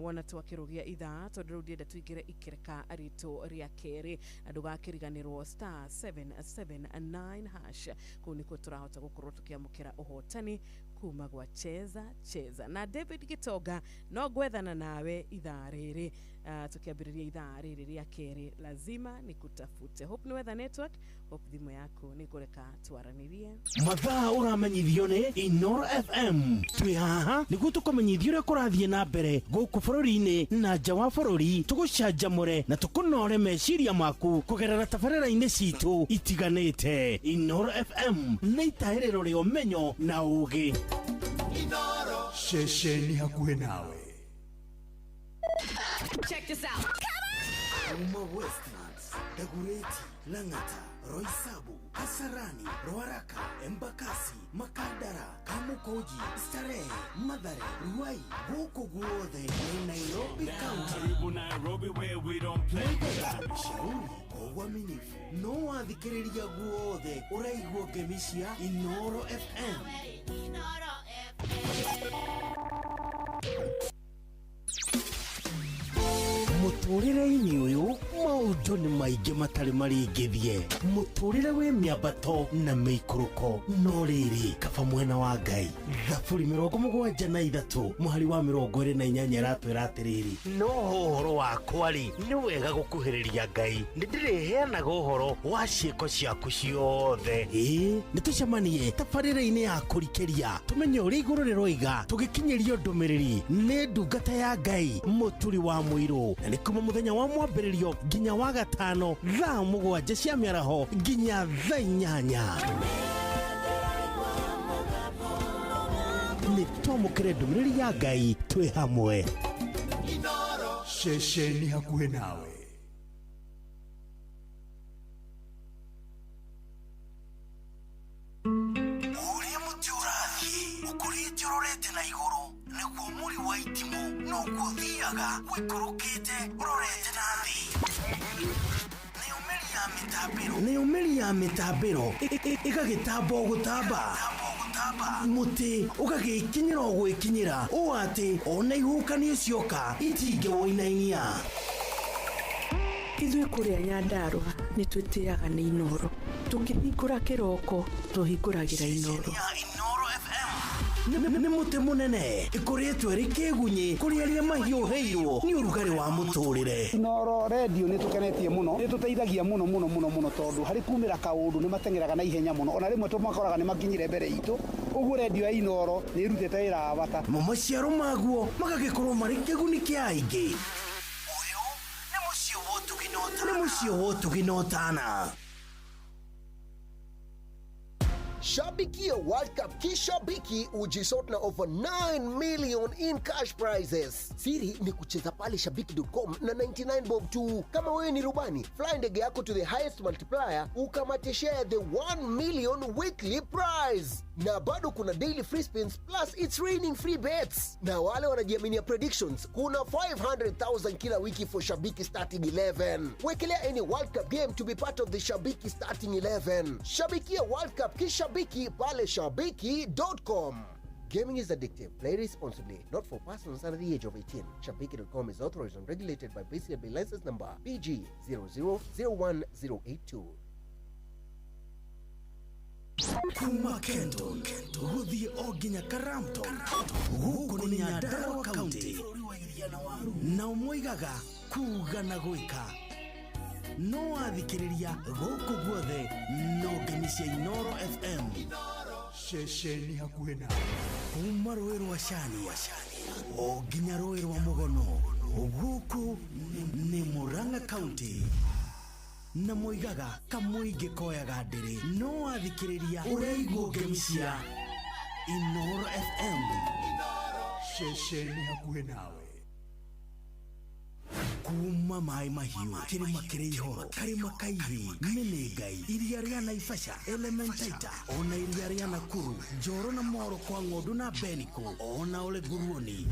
Wona twakĩrũgia ithaa tondũ rĩu ndienda tũingĩre ikĩreka ritũ rĩa kerĩ, na ndũgakĩriganĩrwo star 779 hash. Kũu nĩkuo tũrahota gũkorwo tũkĩamũkĩra ũhotani kuma gwa Cheza Cheza. Na David Gitonga no gwethana nawe ithaa rĩrĩ, tukiambĩrĩria ithaa rĩrĩ rĩa kerĩ lazima nikutafute. Hope nĩ wetha network, hope thimũ yaku nĩ kũreka twaranĩrie. Mathaa ũramenyithio nĩ Inoro FM. Twĩ haha nĩguo tũkũmenyithia ũrĩa kũrathiĩ na mbere gũkũ bũrũri-inĩ na nja wa bũrũri, tũgũcanjamũre na tũkũnore meciria maku kũgerera tabarĩra-inĩ citũ itiganĩte. Inoro FM nĩ itahĩrĩro rĩa ũmenyo na ũũgĩ. Ceceni hakuhĩ nawe. Check this out. Kuma Westlands, Dagoretti, Lang'ata, Roysambu, Kasarani, Ruaraka, Embakasi, Makadara, Kamukoji, Starehe, Mathare, Ruai, gũkũ guothe nĩ Nairobi County. Karibu Nairobi where we don't play. Shauri kwa uaminifu no wathikĩrĩria guothe ũraigua ngemi cia Inoro FM. Inoro FM. Mũtũrĩre-inĩ ũyũ maũndũ nĩ maingĩ matarĩ marĩngĩthie. Mũtũrĩre wĩ mĩambato na mĩikũrũko, no rĩrĩ kaba mwena wa Ngai. Thaburi 73 mũhari wa 28 ĩratwĩra atĩrĩrĩ, no ũhoro wakwa rĩ nĩ wega gũkuhĩrĩria Ngai, nĩ ndĩrĩheanaga ũhoro wa ciĩko ciaku ciothe. Ĩĩ nĩ tũcemanie tabarĩra-inĩ ya kũrikĩria tũmenye ũrĩa igũrũ rĩroiga, tũgĩkinyĩrio ndũmĩrĩri nĩ ndungata ya Ngai Mũturi wa Mũirũ, na nĩ kuma mũthenya wa mwambĩrĩrio nginya wa gatano thaa 7 cia mĩaraho nginya thaa 8. Nĩ twamũkĩre ndũmĩrĩri ya Ngai twĩ hamwe. Ceceni hakuhĩ nawe. Ũrĩa mũtĩ ũrathiĩ ũkũrĩte ũrorete na igũrũ nĩguo mũri wa itimũ noguo ũthiaga ũikũrũkĩte ũrorete na thĩ. Nayo mĩri ya mĩtambĩro ĩgagĩtamba o gũtamba, mũtĩ ũgagĩkinyĩra o gwĩkinyĩra, ũũ atĩ ona ihuhũkanio cioka itingĩwũinainia. Ithuĩ kũrĩa Nyandarũa nĩ twĩtĩaga nĩ Inooro. Tũkĩhingũra kĩroko tũhingũragĩra Inooro. Nĩ mũtĩ mũnene ĩkoretwo ĩrĩ kĩgunyĩ kũrĩ arĩa mahiũhĩirwo nĩ ũrugarĩ wa mũtũrĩre. Inooro redio nĩ tũkenetie mũno, nĩ tũteithagia mũno mũno mũno mũno, tondũ harĩ kumĩra kaũndũ nĩ mateng'eraga na ihenya mũno, ona rĩmwe tũmakoraga nĩ makinyire mbere itũ. Ũguo redio ya Inooro nĩ ĩrutĩte wĩra wa bata. Mo maciaro maguo magagĩkorwo marĩ kĩguni kĩa aingĩ. Ũyũ nĩ mũciĩ wa ũtugi na ũtana. Shabikia World Cup kishabiki ujisort na over 9 million in cash prizes. Siri ni kucheza pale shabiki.com na 99 bob tu. Kama wewe ni rubani, fly ndege yako to the highest multiplier ukamate share the 1 million weekly prize. Na bado kuna daily free spins plus it's raining free bets. Na wale wanajiaminia predictions, kuna 500,000 kila wiki for Shabiki starting 11. Wekelea any World Cup game to be part of the Shabiki starting 11. Shabikia World Cup kishabiki pale shabiki.com. Gaming is addictive. Play responsibly. Not for persons under the age of 18. Shabiki.com is authorized and regulated by BCLB license number PG 0001082. Kuma Kenton gũthiĩ o nginya Karamton, gũkũ nĩ Nyandarua County, nao moigaga kuga na gwĩka no wathikĩrĩria gũkũ guothe no ngemi cia Inooro FM. Ceceni hakuhĩ nawe. Kuma rũĩ rwa Cania o nginya rũĩ rwa Mũgono, gũkũ nĩ Murang'a County, na moigaga kamũingĩ koyaga ndĩrĩ, no wathikĩrĩria ũraigwo ngemi cia Inooro FM. Ceceni hakuhĩ nawe. Kuma maĩ mahiũ, kĩrĩma kĩrĩ ihoro, karĩma kaithi, mĩnĩngai, iria rĩa Naivasha, Elementaita, ona iria rĩa Nakuru, Njoro na Moro kwa ng'ondu na Beniko, ona ole nguruoni.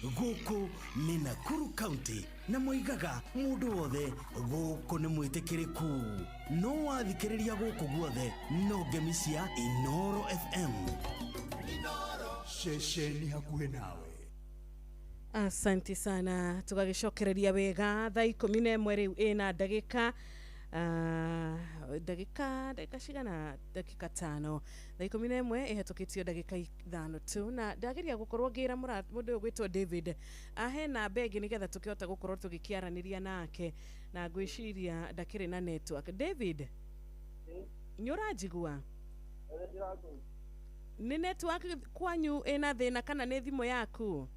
Gũkũ nĩ Nakuru County, na moigaga mũndũ wothe gũkũ nĩ mwĩtĩkĩrĩku, no wathikĩrĩria gũkũ guothe no ngemi cia Inooro FM. Ceceni hakuhĩ nawe. Asante sana, tũgagĩcokereria wega thaa 11 rĩu ĩna ndagĩka ndagĩka cigana, ndagĩka 5, thaa 11 ĩhetũkĩtio ndagĩka 5 tu, na ndageria gũkorwo ngĩra mũndũ ũyũ gwĩtwo David ahe namba ĩngĩ nĩgetha tũkĩhota gũkorwo tũgĩkĩaranĩria nake, na ngwĩciria ndakĩrĩ na network. David, nĩ ũranjigua? Nĩ network kwanyu ĩna thĩna kana nĩ thimũ yaku?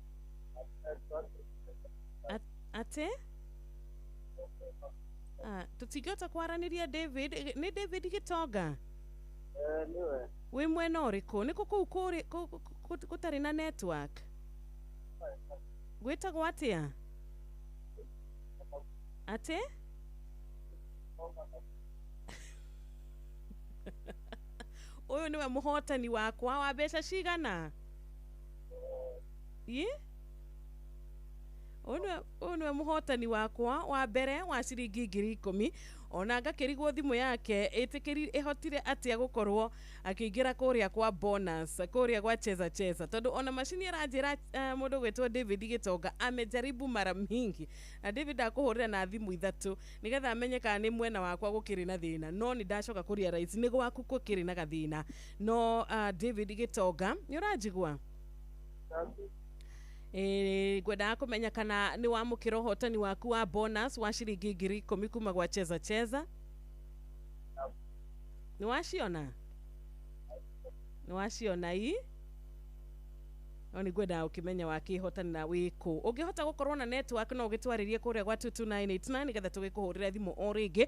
Ate? Tũtingĩhota kwaranĩria David. Nĩ David Gĩtonga? Nĩwe. Wĩ mwena ũrĩkũ? Nĩ kũ kũu gũtarĩ na network? Gwĩtagwo atĩa? Ate? Ũyũ nĩwe mũhotani wakwa wa mbeca cigana? Ĩ? Ũyũ nĩwe mũhotani wakwa wa mbere wa ciringi 10,000, ona ngakĩrigwo thimũ yake ĩtĩkĩri ĩhotire atĩa gũkorwo akĩingĩra kũrĩa kwa bonus, kũrĩa gwa cheza cheza, tondũ ona macini aranjĩra mũndũ gwĩtwo David Gĩtonga amejaribu mara mingi, na David akũhũrĩra na thimũ 3 nĩgetha amenye kana nĩ mwena wakwa gũkĩrĩ na thĩna, no nĩ ndacoka kũria rais nĩ gwaku gũkĩrĩ na gathĩna. No David Gĩtonga, nĩ ũranjigua? Ngwendaga kũmenya kana nĩ wamũkĩra ũhotani waku wa bonus wa ciringi 10,000 kuma gwa cheza cheza. Nĩ waciona? Nĩ waciona ii? No nĩ ngwendaga ũkĩmenya wakĩhotanĩra wĩkũ. Ũngĩhota gũkorwo na network no ũgĩtwarĩrie kũrĩa gwa 22989 nĩgetha tũgĩkũhũrĩra thimũ o rĩngĩ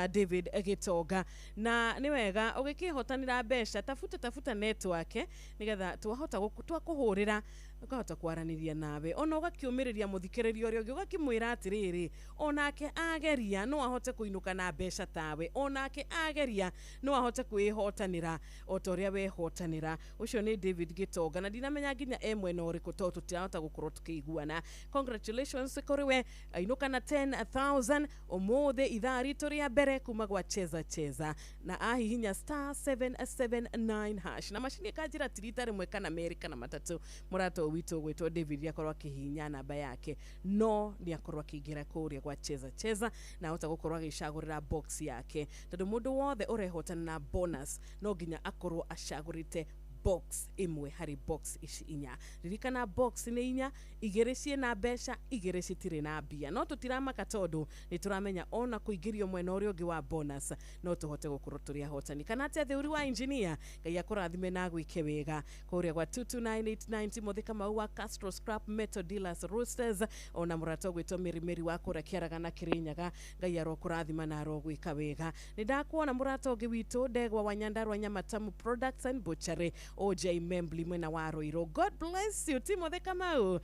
David Gĩtonga. Na nĩ wega ũgĩkĩhotanĩra mbeca, tafuta network nĩgetha twahota twakũhũrĩra Ũkahota kwaranĩria nawe ona ũgakĩũmĩrĩria mũthikĩrĩria ũrĩa ũngĩ, ũgakĩmwĩra atĩrĩrĩ, onake ageria no ahote kũinũka na mbeca tawe, onake ageria no ahote kwĩhotanĩra o ta ũrĩa wehotanĩra. Ũcio nĩ David Gĩtonga, na ndinamenya nginya e mwena ũrĩkũ tondũ tũtirahota gũkorwo tũkĩiguana. Congratulations kũrĩ we, ainũka na 10,000 ũmũthĩ ithaa ritũ rĩa mbere kuma gwa Cheza Cheza, na ahihinya star 779 hash na macini ĩkanjĩra ti rita rĩmwe kana merĩ kana matatũ. Mũrata ũyũ witũ ũgwĩtwo David akorwo akĩhihinya namba yake, no nĩ akorwo akĩingĩra kũrĩa gwa Cheza Cheza na ahota gũkorwo agĩcagũrĩra box yake, tondũ mũndũ wothe ũrehotana na bonus no nginya akorwo acagũrĩte box ĩmwe harĩ box ici inya. Ririkana box nĩ inya, igĩrĩ ciĩna mbeca, igĩrĩ citirĩ na mbia, no tũtiramaka tondũ nĩ tũramenya ona kũingĩrio mwena ũrĩa ũngĩ wa bonus no tũhote gũkorwo tũrĩ ahotani. Kana atĩa theuri wa engineer, Ngai akũrathime na agwĩke wega. Kũrĩa gwa 22989 Timothy Kamau wa Castro Scrap Metal Dealers Roasters, ona mũrata ũgwĩtwo Mary Mary wa kũrĩa Kĩaragana Kĩrĩnyaga, Ngai arokũrathima na arogwĩka wega. Nĩ ndakuona mũrata ũngĩ witũ Ndegwa wa Nyandarua Nyamatamu Products and Butchery, OJ Membli mwena wa Ruiru. God bless you Timothy Kamau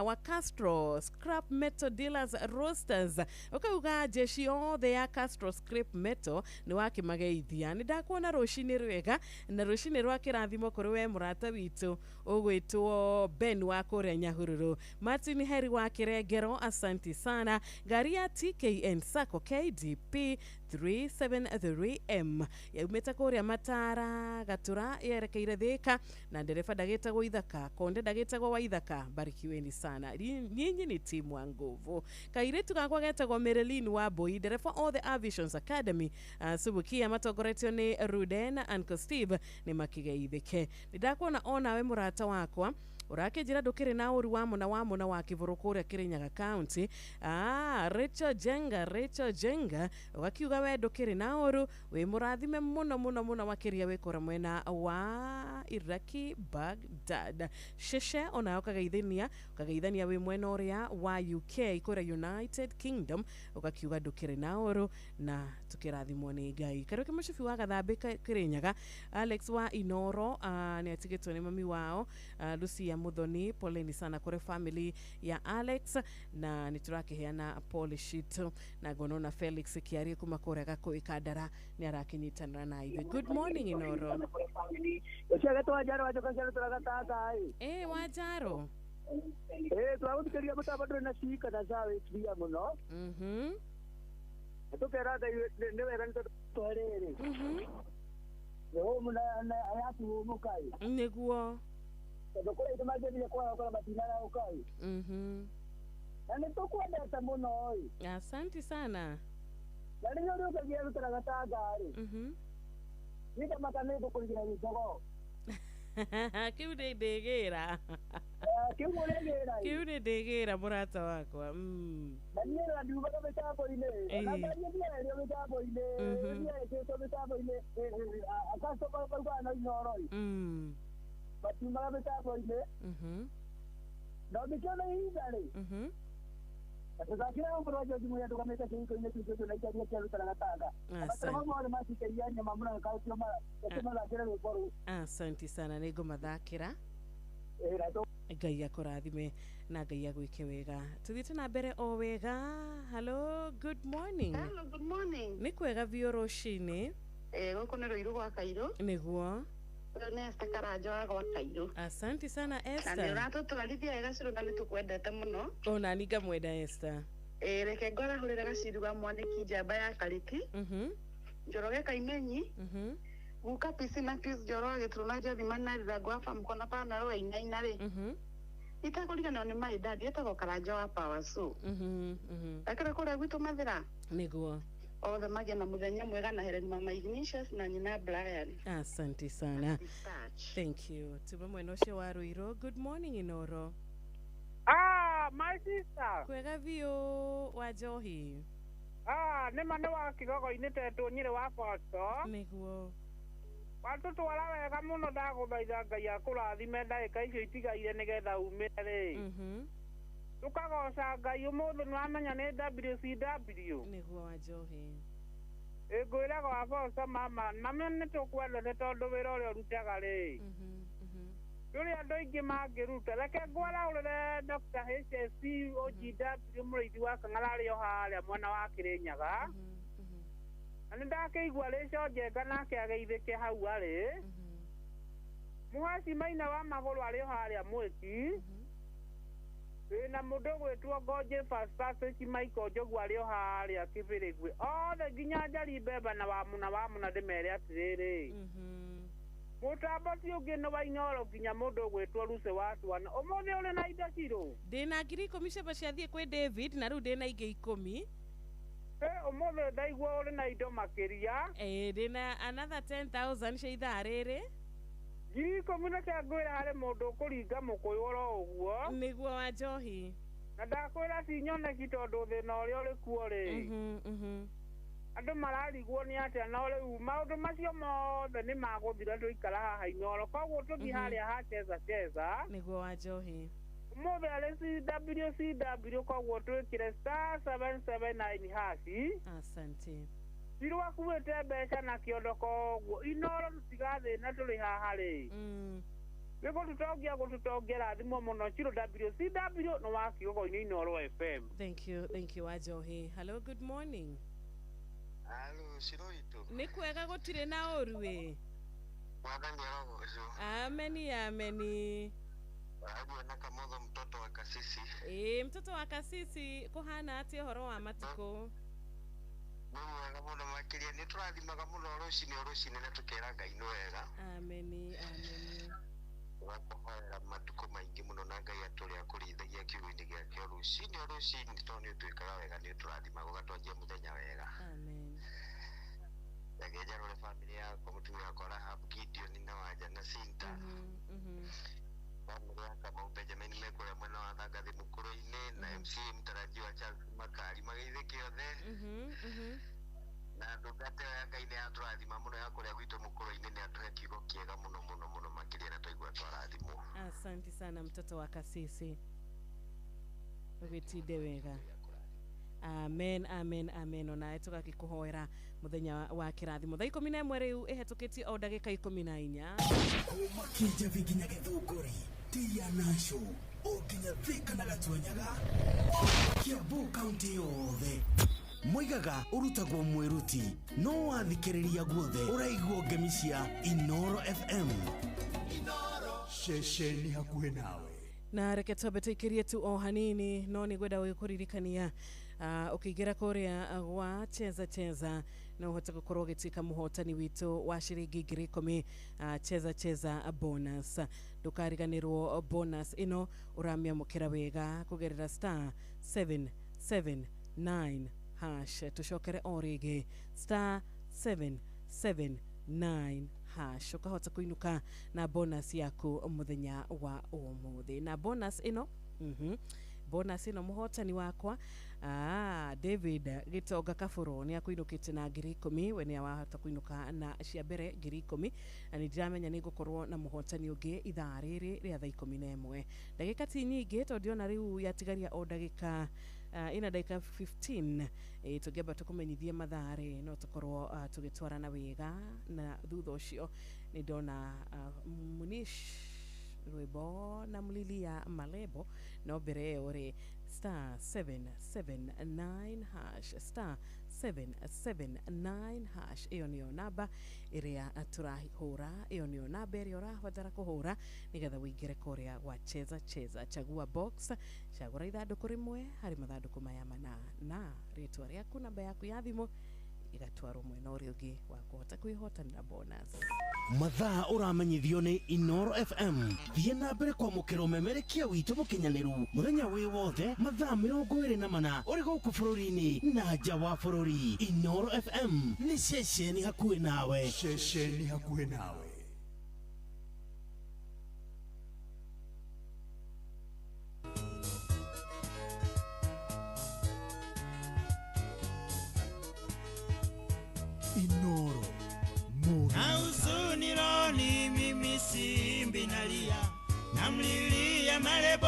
wa Castro Scrap Metal Dealers Roasters. Ukauga jeshi othe ya Castro Scrap Metal nĩ wakĩmageithia. Nĩ ndakuona rũcinĩ rwega na rũcinĩ rwa kĩrathimo kũrĩ we mũrata witũ ũgwĩtwo Ben wa kũrĩa Nyahururu, Martin Heri wa Kĩrengero, asanti sana. Ngari ya TKN Sacco KDP 373M yaumĩte kũrĩa Matara Gatura yerekeire Thika, na ndereba ndagĩtagwo Ithaka, Konde ndagĩtagwo wa Ithaka. Barikiweni sana, nyinyi ni timu wa nguvu. Kairĩtu gakwa getagwo Merelin wa Mbui, ndereba othe a Visions Academy Subukia matongoretio nĩ Ruden na Uncle Steve nĩ makigeithĩke. Nĩ ndakuona onawe mũrata wakwa ũrakĩnjĩra ndũkĩrĩ na ũru wa mũna wa mũna wa Kĩbũrũ kũrĩa Kĩrĩnyaga County. Rachel Jenga, Rachel Jenga ũgakiuga we ndũkĩrĩ na ũru, wĩ mũrathime mũno mũno mũno makĩria wĩ kũrĩa mwena wa Iraki Baghdad. Sheshe onayo ũkageithania wĩ mwena ũrĩa wa UK kũrĩa United Kingdom, ũgakiuga ndũkĩrĩ na ũru na tũkĩrathimwo nĩ Ngai. Kariũki Mũcibi wa Gathambĩ Kĩrĩnyaga, Alex wa Inoro nĩ atigĩtwo nĩ mami wao Lucia Muthoni, poleni sana kũrĩ family ya Alex, na nĩ tũrakĩheana pole citũ. Na ngono na Felix Kĩarie kuma kũrĩa Gakũĩ Kandara nĩ arakinyitanĩra na ithuĩ. Good morning Inoro. Wanjaro. Twagũthikĩria mũtambo ndũrĩ na cika na cawĩkiria mũno. Tũkera Ngai nĩ wega nĩ tondũ tũhe rĩrĩ. Nĩ hũmũ na yaku hũmũka ĩ. Nĩguo. Tondũ kũrĩ aingĩ mangĩthiĩ kwaga kũrĩa matinarahũka ĩ. Na nĩ tũkwendete mũno ĩ. Asante sana. Na rĩrĩa ũrĩũkagia rutara gatanga rĩ. Nikamaka nĩ ngũkũrigĩra gĩcogo. Kĩu nĩ ndĩgĩra. Kĩu ũrĩgĩra. Kĩu nĩ ndĩgĩra mũrata wakwa. Na niĩ na ndiumaga mĩtambo-inĩ. Na niĩ ndiarerio mĩtambo-inĩ. Ndiarekĩtwo mĩtambo-inĩ. Customer maugaga no Inoro ĩ. Matiumaga mĩtambo-inĩ. Na ũngĩkĩona ihinda rĩ. Tũthakĩra ũhoro wa Njoki mũrĩa ndũgamĩte kĩhiko-inĩ kĩu kĩu na ikaria kĩa rutara gatanga. Abatara mothe macikaria nyama mũno kaũtio mathakĩre rwĩmbo rũu. Asante sana, nĩ ngũmathakĩra. Ngai akũrathime na Ngai agwĩke wega. Tũthiĩte na mbere o wega. Hello, good morning. Hello, good morning. Nĩ kwega biũ rũcinĩ. Gũkũ nĩ Rũirũ gwa Kairũ. Nĩguo. Ũyũ nĩ Esther Karanja wa gwa Kairũ. Asante sana Esther. Na nĩ ũratũtwarithia wega Gacirũ na nĩ tũkwendete mũno. Ona ni ngamwenda Esther. Reke ngwarahũrĩre Gaciru ga Mwanĩki njamba ya Karĩki. Njoroge Kaimenyi. Guka PC na Pius Njoroge Gĩturu na Njothi Manarira Ngwafa Mũkono Pamela Wainaina rĩ. Itakũriganĩrwo nĩ my dad etagwo Karanja wa Power So. Akĩra kũrĩa gwitũ Mathĩra. Nĩguo. Othe magĩe na mũthenya mwega na Helen Mama Ignatius na nyina Brian. Asante sana. Thank you. Tume mwena ũcio wa Ruiru. Good morning Inoro. My sister. Kwega biũ wa Njohi. Nĩ ma nĩ wa Kĩgogo-inĩ tetwo Nyĩrĩ wa Boco. Nĩguo. Watũtwara wega mũno, ndagũthaitha Ngai akũrathime ndagĩka icio itigaire nĩgetha umĩre rĩ. Tũkagoca Ngai ũmũthĩ nĩwamenya nĩ WCW. Nĩguo wa Njohi. Ngwĩraga wa Boco mama, na nĩ tũkwendete tondũ wĩra ũrĩa ũrutaga rĩ. Tũrĩ andũ aingĩ mangĩruta. Reke ngwarahũrĩre Dr. HSC OGW mũrĩithi wa Kang'ara arĩ o harĩa mwena wa Kĩrĩnyaga. Na nĩ ndakĩigua Rachel Njenga nake ageithĩke hau arĩ. Mũhaci Maina wa magũrũ arĩ o harĩa Mwĩki. Wĩna mũndũ ũgwĩtwo Ngonje Pastor Michael Njogu arĩ o harĩa Kĩbĩrĩgwe. Othe nginya Njari Mbemba na Wamuna ndĩmere atĩrĩrĩ. Mũtambo ti ũngĩ nĩ wa Inooro nginya mũndũ ũgwĩtwo Lucy wa Twana. Ũmũthĩ ũrĩ na indo cirũ? Ndĩna 10,000 ciamba ciathiĩ kwĩ David na rĩu ndĩna ingĩ 10. Ũmũthĩ ndaigua ũrĩ na indo makĩria. Ndĩna another 10,000 cia ithaa rĩrĩ. 10,000 reke ngwĩre harĩ mũndũ ũkũringa mũkũyũ oro ũguo. Nĩguo wa njohi. Na ndakwĩra ti nyoneki tondũ thĩna ũrĩa ũrĩ kuo rĩ. Andũ mararigwo nĩ atĩa no rĩu maũndũ macio mothe nĩ magũthira tũikara haha Inooro. Koguo tũthiĩ harĩa ha Cheza Cheza. Nĩguo wa njohi. Ũmũthĩ arĩ CWCW koguo twĩkĩre star 779 hashi. Asante. Cirũ akuĩte mbeca na kĩondo koguo Inooro tũtigathĩna tũrĩ haha rĩ. Nĩ gũtũtongia rathimo mũno. Cirũ WCW nĩ wa Kĩgogo-inĩ Inooro FM. Thank you wa njohi. Hello, good morning. Halo, Shiroito. Nĩ kwega gũtirĩ na ũru ĩ. Mwathani arogocwo. Ameni, ameni. Waria na Kamotho mtoto wa kasisi. Mtoto wa kasisi kũhana atĩa ũhoro wa matukũ? Nĩ mwega mũno makĩria nĩ tũrathimaga mũno rũcinĩ na tũkera Ngai nĩ wega. Ameni, ameni. Wakũhoera matukũ maingĩ mũno na Ngai atũrĩa akũrĩithagia kiugo-inĩ gĩake rũcinĩ tondũ nĩ ũtwĩkaga wega nĩ ũtũrathimaga ũgatwanjia mũthenya wega. Amen. Reke njarũre bamĩrĩ yakwa mũtumia wakwa Rahab Gideon na Wanja na Sinta. Bamĩrĩ ya Kamau Benjamin mekũrĩa mwena wa Thangathi Mũkũrũ-inĩ na MCA mũtarajiwa Charles Makari mageithĩke othe. Na ndungata ĩyo ya Ngai nĩ yatũrathima mũno ya kũrĩa gwitũ Mũkũrũ-inĩ nĩ atũhe kiugo kĩega mũno mũno mũno makĩria na twaigua twarathimwo. Asante sana mtoto wa kasisi. Ũgĩtinde wega. Amen, amen, amen. Ona tũgakĩkũhoera mũthenya wa kĩrathimo. Thaa 11 rĩu ĩhetũkĩtie o ndagĩka 14. Kuma Kĩnjabi nginya Gĩthũngũri, Tia Nasho, o nginya Thika na Gatuanyaga, Kiambu kaunti yothe. Moigaga ũrutagwo mwĩruti no wathikĩrĩria guothe ũraigua ngemi cia Inooro FM. Ceceni hakuhĩ nawe. Na reke twambe tũikĩrie tu o hanini no nĩ ngwenda gũkũririkania ũkĩingĩra kũrĩa gwa Cheza Cheza no ũhote gũkorwo ũgĩtuĩka mũhotani witũ wa ciringi 10,000 Cheza Cheza bonus. Ndũkariganĩrwo bonus ĩno ũramĩamũkĩra wega kũgerera star 779 hash. Tũcokere o rĩngĩ star 779 hash ũkahota kũinũka na bonus yaku mũthenya wa ũmũthĩ. Na bonus ĩno bonus ĩno mũhotani wakwa David Gĩtonga Kabũrũ nĩ akũinũkĩte na 10,000. We nĩ wahota kũinũka na cia mbere 10,000 na nĩ ndiramenya nĩ ngũkorwo na mũhotani ũngĩ ithaa rĩrĩ rĩa thaa 11. Ndagĩka ti nyingĩ tondũ ndĩrona rĩu yatigaria o ndagĩka ina ndagĩka 15. Tũngĩamba tũkũmenyithie mathaa rĩ no tũkorwo tũgĩtwarana wega na thutha ũcio nĩ ndona Munish rwĩmbo na Mlilia Malebo no mbere ĩyo rĩ star 779 hash star 779 hash ĩyo nĩyo namba ĩrĩa tũrahũra, ĩyo nĩyo namba ĩrĩa ũrabatara kũhũra nĩgetha ũingĩre kũrĩa gwa Cheza Cheza. Chagua box, chagũra ithandũkũ rĩmwe harĩ mathandũkũ maya mana na rĩtwa rĩaku, namba yaku ya thimũ igatwarwo mwena ũrĩa ũngĩ wa kũhota kwĩhotanĩra bonus. Mathaa ũramenyithio nĩ Inooro FM. Thiĩ na mbere kwamũkĩra ũmemerekia witũ mũkinyanĩru mũthenya wĩ wothe mathaa 24 ũrĩ gũkũ bũrũri-inĩ na nja wa bũrũri. Inooro FM nĩ ceceni hakuhĩ nawe. Ceceni hakuhĩ nawe. Inooro. Na huzuni roni mimi simbi nalia, namlilia Malebo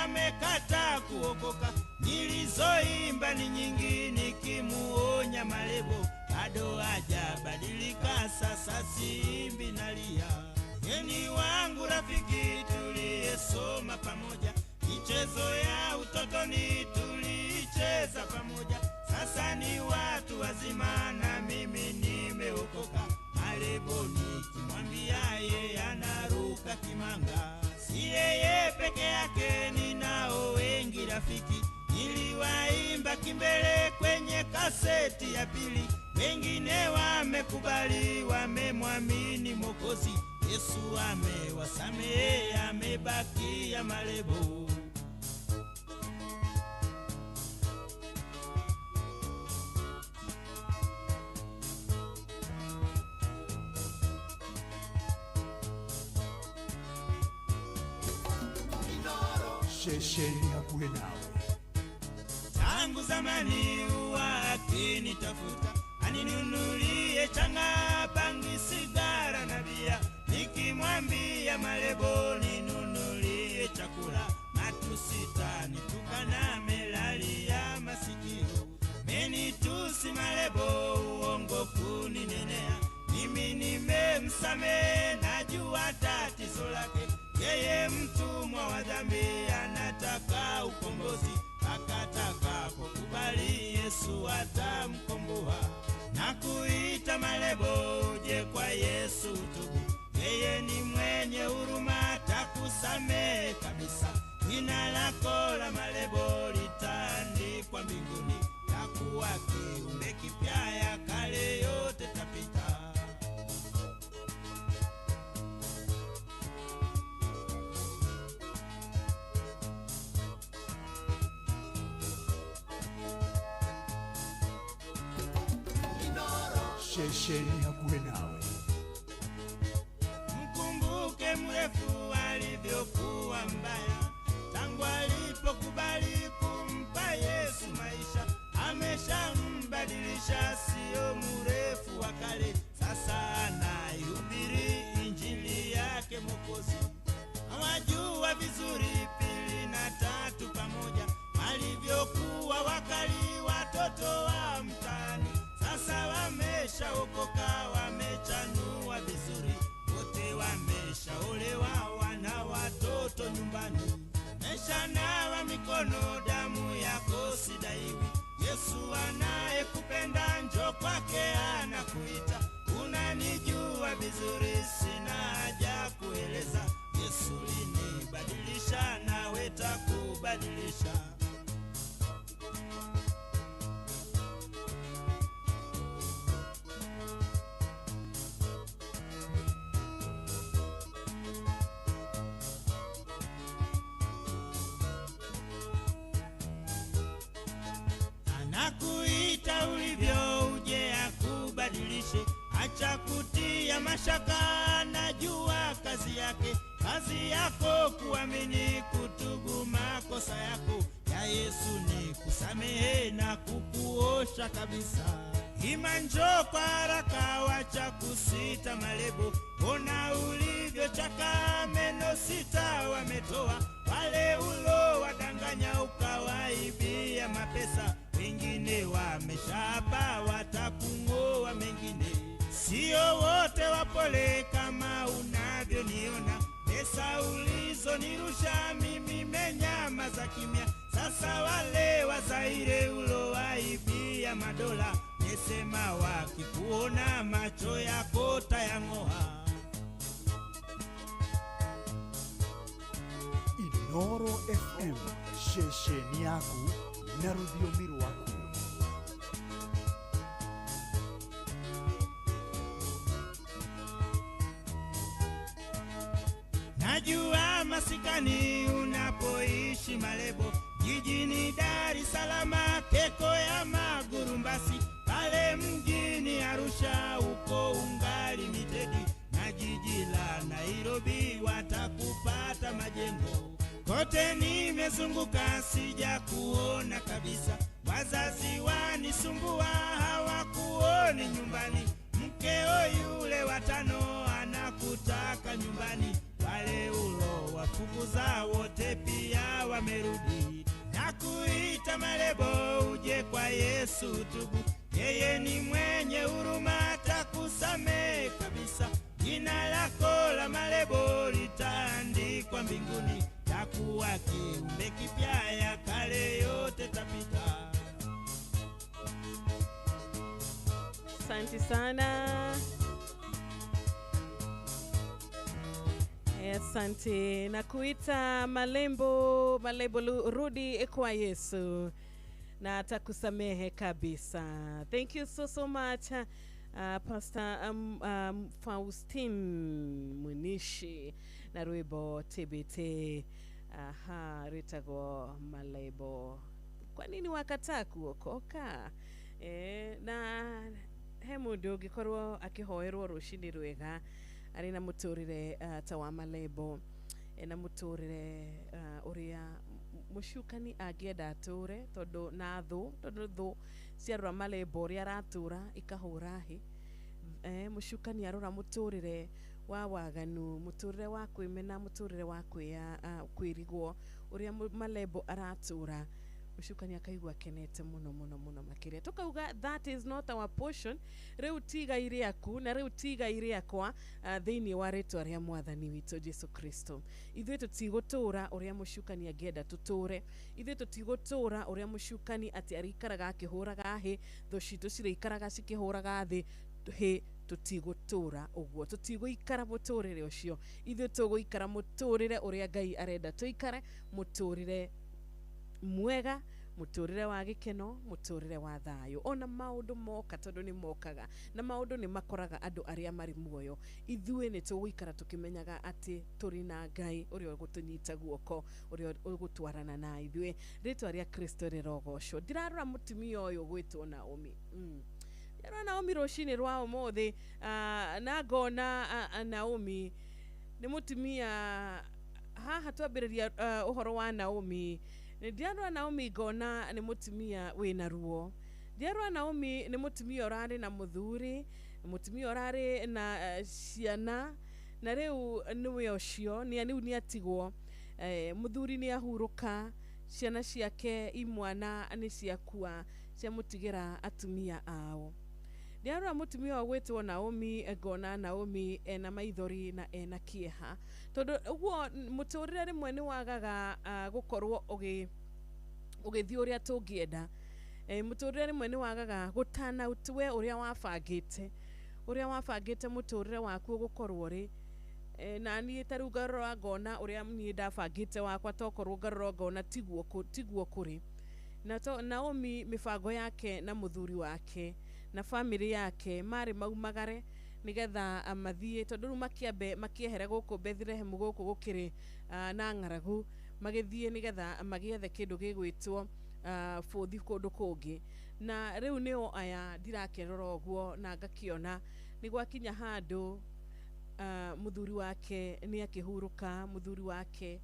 amekata kuokoka. Nilizoimba ni nyingi nikimuonya Malebo bado hajabadilika, sasa simbi nalia. Yeni wangu rafiki tuliyesoma pamoja, michezo ya utotoni tulicheza pamoja. Sasa ni watu wazima na mimi nimeokoka. Malebo nikimwambia yeye anaruka kimanga. Si yeye peke yake, ninao wengi rafiki. Niliwaimba kimbele kwenye kaseti ya pili. Wengine wamekubali, wamemwamini Mwokozi. Yesu amewasamehe, amebakia Malebo. Ceceni hakuhi nawe. Tangu zamani huwa akinitafuta, aninunulie changa, bangi, sigara na bia. Nikimwambia Malebo ninunulie chakula, matusita nitukana, melalia masikio. Menitusi Malebo, uongo kuninenea. Mimi nimemsamehe, najua tatizo lake. Yeye mtumwa wa dhambi, anataka ukombozi. Akataka kukubali Yesu atamkomboa. Na kuita Malebo uje kwa Yesu tubu. Yeye ni mwenye huruma, atakusamehe kabisa. Jina lako la Malebo litaandikwa mbinguni. Takuwa kiumbe kipya, ya kale yote tapita. Ceceni hakuhi nawe. Mkumbuke mrefu alivyokuwa mbaya, tangu alipokubali kumpa Yesu maisha. Ameshambadilisha, sio mrefu wa kale. Sasa anaihubiri injili yake Mwokozi. Hawajua vizuri pili na tatu pamoja, walivyokuwa wakali watoto wa mtaani. Sasa wameshaokoka, wamechanua vizuri, wote wameshaolewa, wana watoto nyumbani. Meshanawa mikono, damu yako sidaiwi. Yesu anayekupenda, njoo kwake anakuita. Unanijua vizuri, sina haja kueleza. Yesu linibadilisha, nawe takubadilisha. Anakuita ulivyo, uje akubadilishe. Acha kutia mashaka, najua kazi yake. Kazi yako kuamini, kutubu makosa yako. Ya Yesu ni kusamehe na kukuosha kabisa. Ima njoo kwa haraka, wacha kusita Malebo. Ona ulivyochaka, meno sita wametoa. Wale ulo wadanganya, ukawaibia mapesa. Wengine wameshapa, watakungoa mengine. Sio wote wapole kama unavyoniona. Pesa ulizonirusha mimi menyama za kimya. Sasa wale wazaire ulo waibia madola, nesema wakikuona macho yako tayangoa. Inoro FM, ceceni yaku na rũthiomi rwaku. Najua masikani unapoishi Malebo, jijini Dar es Salaam, keko ya magurumbasi, pale mjini Arusha uko ungali mitedi, na jiji la Nairobi watakupata majengo. Kote nimezunguka sija kuona kabisa, wazazi wanisumbua hawakuoni nyumbani, mkeo yule watano anakutaka nyumbani, wale ulo wafukuza wote pia wamerudi. Nakuita Malebo uje kwa Yesu tubu, yeye ni mwenye huruma atakusamehe kabisa. Jina lako la Malebo lita Nimekuwa kiumbe kipya, ya kale yote tapita. Asante sana. Asante na kuita Malembo, Malembo rudi kwa Yesu na atakusamehe kabisa. Thank you so so much Pastor Faustin Munishi na rwimbo TBT. Aha, rwitagwo Malembo. Kwa nini wakataa kuokoka? Na he mundu ungikorwo akihoerwo rucini rwega ari na muturire ta wa Malembo, na muturire uria mucukani angienda ature, tondu na thu, tondu thu ciarora Malembo uria aratura ikahura hi. Mucukani arora muturire wa waganu, muturire wa kwimena, muturire wa kwirigwo uria Malembo aratura, mucukani akaigua akenete muno muno muno makiria. Tukauga that is not our portion. Riu ti igai rĩaku na riu ti igai rĩakwa thĩinĩ wa rĩtwa rĩa mwathani witũ Jesu Kristo. Ithuĩ tũtigũtũra ũrĩa mũcukani angĩenda tũtũre. Ithuĩ tũtigũtũra ũrĩa mũcukani atĩ arĩikaraga akĩhũraga hĩ, thũ citũ cirĩikaraga cikĩhũraga thĩ hĩ. Tũtigũtũra ũguo, tũtigũikara mũtũrĩre ũcio. Ithuĩ tũgũikara mũtũrĩre ũrĩa Ngai arenda tũikare, mũtũrĩre mwega, muturire wa gikeno, muturire wa thayo. Ona maundu moka, tondu ni mokaga na maundu ni makoraga andu aria mari muoyo, ithuĩ nĩ tũgũikara tũkĩmenyaga atĩ tũrĩ na Ngai ũrĩa ũgũtũnyita guoko, ũrĩa ũgũtwarana na ithuĩ. Rĩtwa rĩa Kristo rĩrogocwo. Ndirarora mũtumia ũyũ ũgwĩtwo Naomi. Ndirarora Naomi rũcinĩ rwa ũmũthĩ, na ngona Naomi nĩ mũtumia. Haha twambĩrĩria ũhoro wa Naomi, ndirarora Naomi ngona nĩ mũtumia wĩna ruo. Ndirarora Naomi nĩ mũtumia ũrarĩ na mũthuri, mũtumia ũrarĩ na ciana, na rĩu nĩwe ũcio rĩu nĩ atigwo. Mũthuri nĩ ahurũka, ciana ciake imwana nĩ ciakua, ciamũtigĩra atumia ao. Ndirarora mũtumia ũgwĩtwo Naomi ngona Naomi ena maithori na ena kĩeha, tondũ ũguo mũtũrĩre rĩmwe nĩ wagaga gũkorwo ũgĩthiĩ ũrĩa tũngĩenda. Mũtũrĩre rĩmwe nĩ wagaga gũtana we ũrĩa wabangĩte, ũrĩa wabangĩte mũtũrĩre waku ũgũkorwo rĩ. Na niĩ ta rĩu ngarora ngona ũrĩa niĩ ndabangĩte wakwa, tokorwo ngarora ngona tiguo kũrĩ. Na Naomi mĩbango yake na mũthuri wake na family yake marĩ maumagare nigetha mathiĩ, tondũ rĩu makĩambe makĩehere gũkũ Bethlehem gũkũ gũkĩrĩ na ng'aragu, magĩthiĩ nigetha magĩethe kĩndũ gĩgwĩtwo bũthi kũndũ kũngĩ. Na rĩu nĩo aya ndirakĩrora ũguo na ngakĩona nĩ gwakinya handũ mũthuri wake nĩ akĩhurũka, mũthuri wake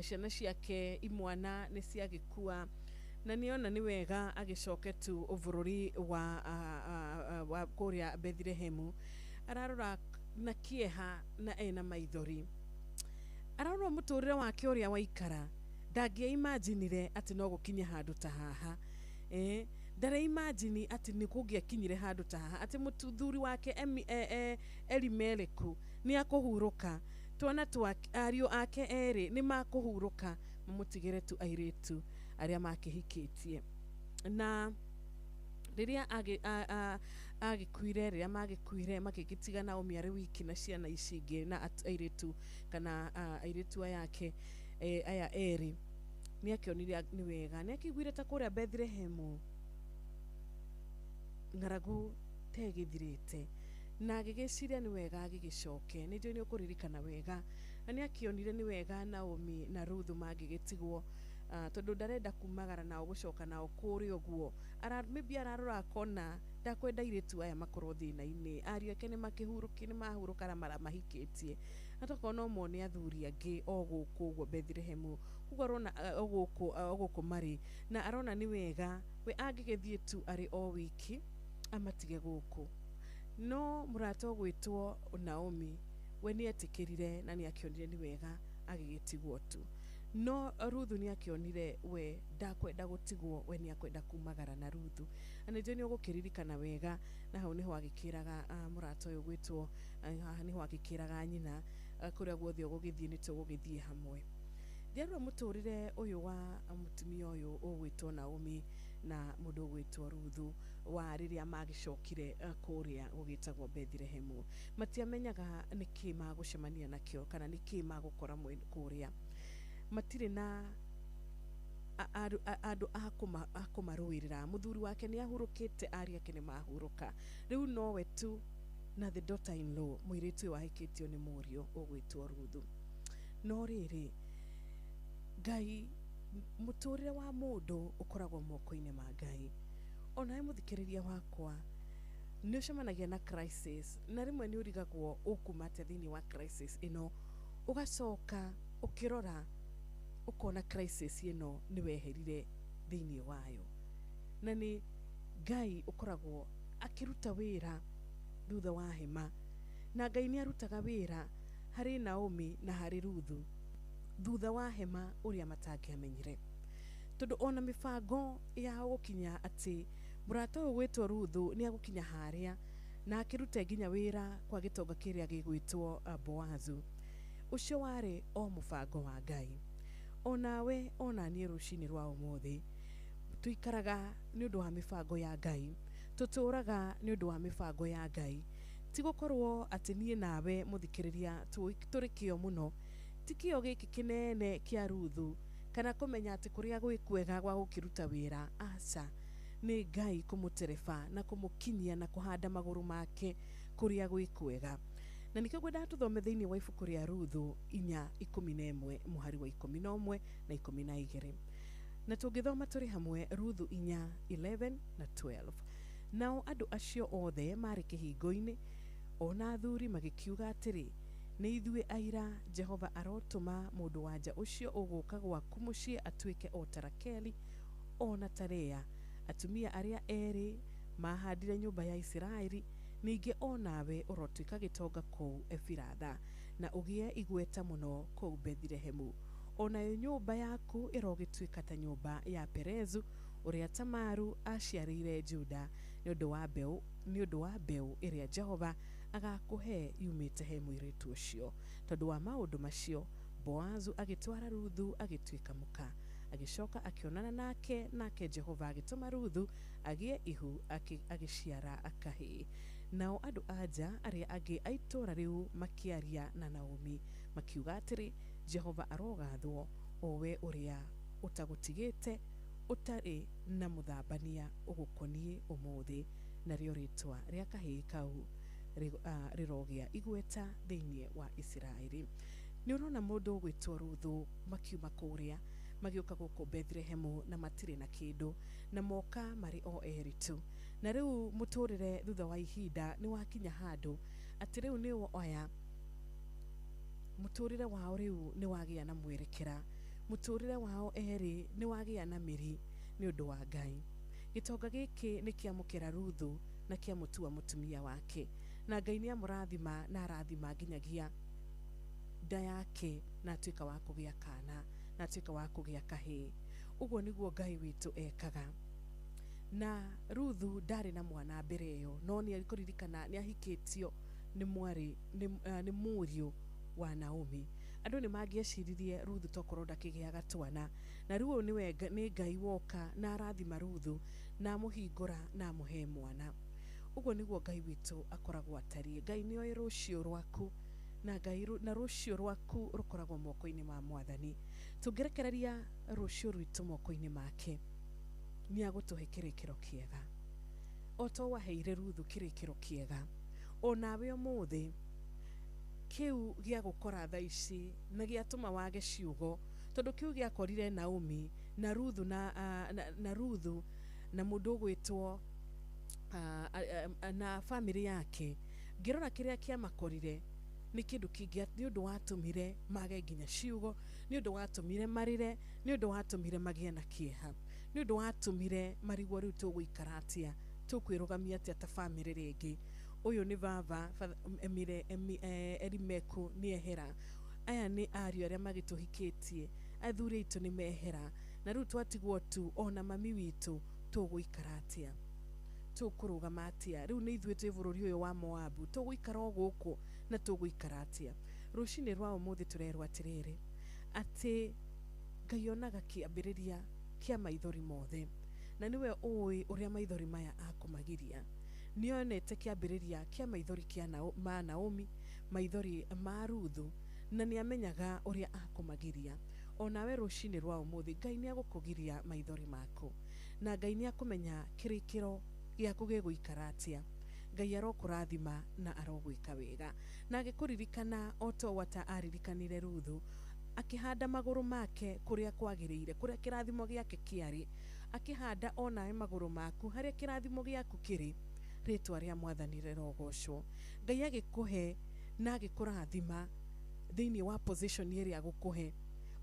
ciana ciake imwana nĩ ciagĩkua, na nĩona nĩ wega agĩcoke tu bũrũri wa kũrĩa Bethlehem. Ararora na kĩeha na ena maithori, ararora mũtũrĩre wake ũrĩa waikara, ndangĩaimaginire atĩ no gũkinye handũ ta haha. Ndareimagini atĩ nĩ kũngĩakinyire handũ ta haha, atĩ mũthuri wake Elimeleku nĩ akũhurũka, twana twa ariũ ake erĩ nĩ makũhurũka, mamũtigĩre tu airĩtu arĩa makĩhikĩtie. Na rĩrĩa agĩkuire, rĩrĩa magĩkuire, magĩgĩtiga Naomi arĩ wiki na ciana ici ingĩ na airĩtu kana airĩtu aya ake aya erĩ, nĩ akĩonire nĩ wega, nĩ akĩiguire ta kũrĩa Bethlehem ng'aragu ta ĩgĩthirĩte, na agĩgĩciria nĩ wega agĩgĩcoke. Nĩ njũĩ nĩ ũkũririkana wega, na nĩ akĩonire nĩ wega Naomi na Ruthu mangĩgĩtigwo, tondũ ndarenda kumagara nao gũcoka nao kũrĩa ũguo. Maybe ararora akona ndakwenda airĩtu aya makorwo thĩna-inĩ, ariũ ake nĩ makĩhurũki, nĩ mahurũka na maramahikĩtie, na tokorwo no mone athuri angĩ o gũkũ ũguo Bethlehem, koguo arona o gũkũ marĩ, na arona nĩ wega we angĩgĩthiĩ tu arĩ o wiki amatige gũkũ. No mũrata ũgwĩtwo Naomi we nĩ etĩkĩrire na nĩ akĩonire nĩ wega agĩgĩtigwo tu. No Ruthu nĩ akĩonire we ndakwenda gũtigwo, we nĩ akwenda kumagara na Ruthu. Na nĩ njũĩ nĩ ũgũkĩririkana wega, na hau nĩho agĩkĩraga mũrata ũyũ gwĩtwo, haha nĩho agĩkĩraga nyina, kũrĩa guothe ũgũgĩthiĩ nĩ tũgũgĩthiĩ hamwe. Ndiarora mũtũrĩre ũyũ wa mũtumia ũyũ ũgwĩtwo Naomi na mũndũ ũgwĩtwo Ruthu wa rĩrĩa magĩcokire kũrĩa gũgĩtagwo Bethlehemu, matiamenyaga nĩkĩ magũcemania nakĩo kana nĩkĩ magũkora kũrĩa. Matirĩ na andũ a kũmarũĩrĩra. Mũthuri wake nĩ ahurũkĩte, ariũ ake nĩ mahurũka, rĩu nowe tu na the daughter in law, mũirĩtu ũyũ wahikĩtio nĩ mũriũ ũgwĩtwo Ruthu. No rĩrĩ, Ngai, mũtũrĩre wa mũndũ ũkoragwo moko-inĩ ma Ngai. Onawe mũthikĩrĩria wakwa nĩ ũcemanagia na crisis, na rĩmwe nĩ ũrigagwo ũkuma atĩa thĩinĩ wa crisis ĩno, ũgacoka ũkĩrora ũkona crisis ĩno nĩ weherire thĩinĩ wayo, na nĩ Ngai ũkoragwo akĩruta wĩra thutha wa hema. Na Ngai nĩ arutaga wĩra harĩ Naomi na harĩ Ruthu thutha wa hema ũrĩa matangĩamenyire, tondũ ona mĩbango yao gũkinya atĩ mũrata ũyũ gwĩtwo Ruthu nĩ agũkinya harĩa na akĩrute nginya wĩra kwa gĩtonga kĩrĩa gĩgwĩtwo Boazu, ũcio warĩ o mũbango wa Ngai. Onawe ona niĩ rũcinĩ rwa ũmũthĩ tũikaraga nĩ ũndũ wa mĩbango ya Ngai, tũtũraga nĩ ũndũ wa mĩbango ya Ngai. Ti gũkorwo atĩ niĩ nawe mũthikĩrĩria tũrĩ kĩo mũno, ti kĩo gĩkĩ kĩnene kĩa Ruthu kana kũmenya atĩ kũrĩa gwĩ kwega gwa gũkĩruta wĩra, aca, nĩ Ngai kũmũtereba na kũmũkinyia na kũhanda magũrũ make kũrĩa gwĩ kwega. Na nĩkĩo ngwendaga tũthome thĩinĩ wa ibuku rĩa Ruthu 4:11 mũhari wa 11 na 12, na tũngĩthoma tũrĩ hamwe Ruthu 4:11 na 12. Nao andũ acio othe marĩ kĩhingo-inĩ ona athuri magĩkiuga atĩrĩ, nĩ ithuĩ aira, Jehova arotũma mũndũ wanja ũcio ũgũka gwaku mũciĩ atuĩke o ta Rakeli ona ta Lea, atumia arĩa erĩ mahandire nyũmba ya Isiraeli. Ningĩ o nawe ũrotuĩka gĩtonga kũu Efiratha na ũgĩe igweta mũno kũu Bethlehemu. Onayo nyũmba yaku ĩrogĩtuĩka ta nyũmba ya Perezu ũrĩa Tamaru aciarĩire Juda, nĩ ũndũ wa mbeũ ĩrĩa Jehova agakũhe yumĩte he mũirĩtu ũcio. Tondũ wa maũndũ macio Boazu agĩtwara Ruthu agĩtuĩka mũka, agĩcoka akĩonana nake, nake Jehova agĩtũma Ruthu agĩe ihu agĩciara kahĩĩ. Nao andũ a nja arĩa angĩ a itũũra rĩu makĩaria na Naomi makiuga atĩrĩ, Jehova arogathwo, o we ũrĩa ũtagũtigĩte ũtarĩ na mũthambania ũgũkoniĩ ũmũthĩ, narĩo rĩtwa rĩa kahĩĩ kau rĩrogĩa igweta thĩinĩ wa Isiraeli. Nĩ ũrona mũndũ ũgwĩtwo Ruthu makiuma kũrĩa magĩũka gũkũ Bethlehemu na matirĩ na kĩndũ, na moka marĩ o erĩ tu. Na rĩu mũtũrĩre thutha wa ihinda nĩ wakinya handũ atĩ rĩu nĩo aya mũtũrĩre wao rĩu nĩ wagĩa na mwerekera, mũtũrĩre wao erĩ nĩ wagĩa na mĩri nĩ ũndũ wa Ngai. Gĩtonga gĩkĩ nĩ kĩamũkĩra Ruthu na kĩamũtua mũtumia wake, na Ngai nĩ amũrathima na arathima nginyagia nda yake na atuĩka wa kũgĩa kana na atuĩka wa kũgĩa kahĩĩ. Ũguo nĩguo Ngai witũ ekaga. Na Ruthu ndarĩ na mwana mbere ĩyo, no nĩ kũririkana nĩ ahikĩtio nĩ mwarĩ nĩ mũriũ wa Naomi. Andũ nĩ mangĩeciririe Ruthu tokorwo ndakĩgĩaga twana, na rĩu ũyũ nĩ Ngai woka na arathima Ruthu na amũhingũra na amũhe mwana. Ũguo nĩguo Ngai witũ akoragwo atariĩ. Ngai nĩ oĩ rũciũ rwaku, na Ngai na rũciũ rwaku rũkoragwo moko-inĩ ma Mwathani. Tũngĩrekereria rũciũ rwitũ moko-inĩ make, nĩ agũtũhe kĩrĩkĩro kĩega o ta waheire Ruthu kĩrĩkĩro kĩega. Onawe ũmũthĩ kĩu gĩa gũkora thaa ici na gĩatũma wage ciugo, tondũ kĩu gĩakorire Naomi na Ruthu na Ruthu na mũndũ ũgwĩtwo na famĩlĩ yake, ngĩrora kĩrĩa kĩamakorire nĩ kĩndũ kĩngĩ, nĩ ũndũ watũmire mage nginya ciugo, nĩ ũndũ watũmire marĩre, nĩ ũndũ watũmire magĩe na kĩeha, nĩ ũndũ watũmire marigwo rĩu tũgũikara atĩa, tũkwĩrũgamia atĩa ta famĩlĩ rĩngĩ. Ũyũ nĩ baba Elimeku nĩ ehera, aya nĩ ariũ arĩa magĩtũhikĩtie, athuri aitũ nĩ mehera, na rĩu twatigwo tu ona mami witũ tũgũikara atĩa, tũkũrũgama atĩa, rĩu nĩ ithuĩ twĩ bũrũri ũyũ wa Moabu, tũgũikara o gũkũ na tũgũikara atĩa. Rũcinĩ rwa ũmũthĩ tũrerwo atĩrĩrĩ, atĩ Ngai onaga kĩambĩrĩria kĩa maithori mothe, na nĩwe ũĩ ũrĩa maithori maya akũmagiria. Nĩonete kĩambĩrĩria kĩa maithori kĩa ma Naomi, maithori ma Ruthu, na nĩamenyaga ũrĩa akũmagiria. Onawe rũcinĩ rwa ũmũthĩ Ngai nĩagũkũgiria maithori maku, na Ngai nĩakũmenya kĩrĩkĩro gĩaku gĩgũikara atĩa. Ngai arokũrathima na arogwĩka wega, na agĩkũririkana o ta ũũ ata aririkanire Ruthu, akĩhanda magũrũ make kũrĩa kwagĩrĩire, kũrĩa kĩrathimo gĩake kĩarĩ, akĩhanda onawe magũrũ maku harĩa kĩrathimo gĩaku kĩrĩ. Rĩtwa rĩa Mwathani rĩrogocwo. Ngai agĩkũhe na agĩkũrathima thĩinĩ wa position ĩrĩa agũkũhe,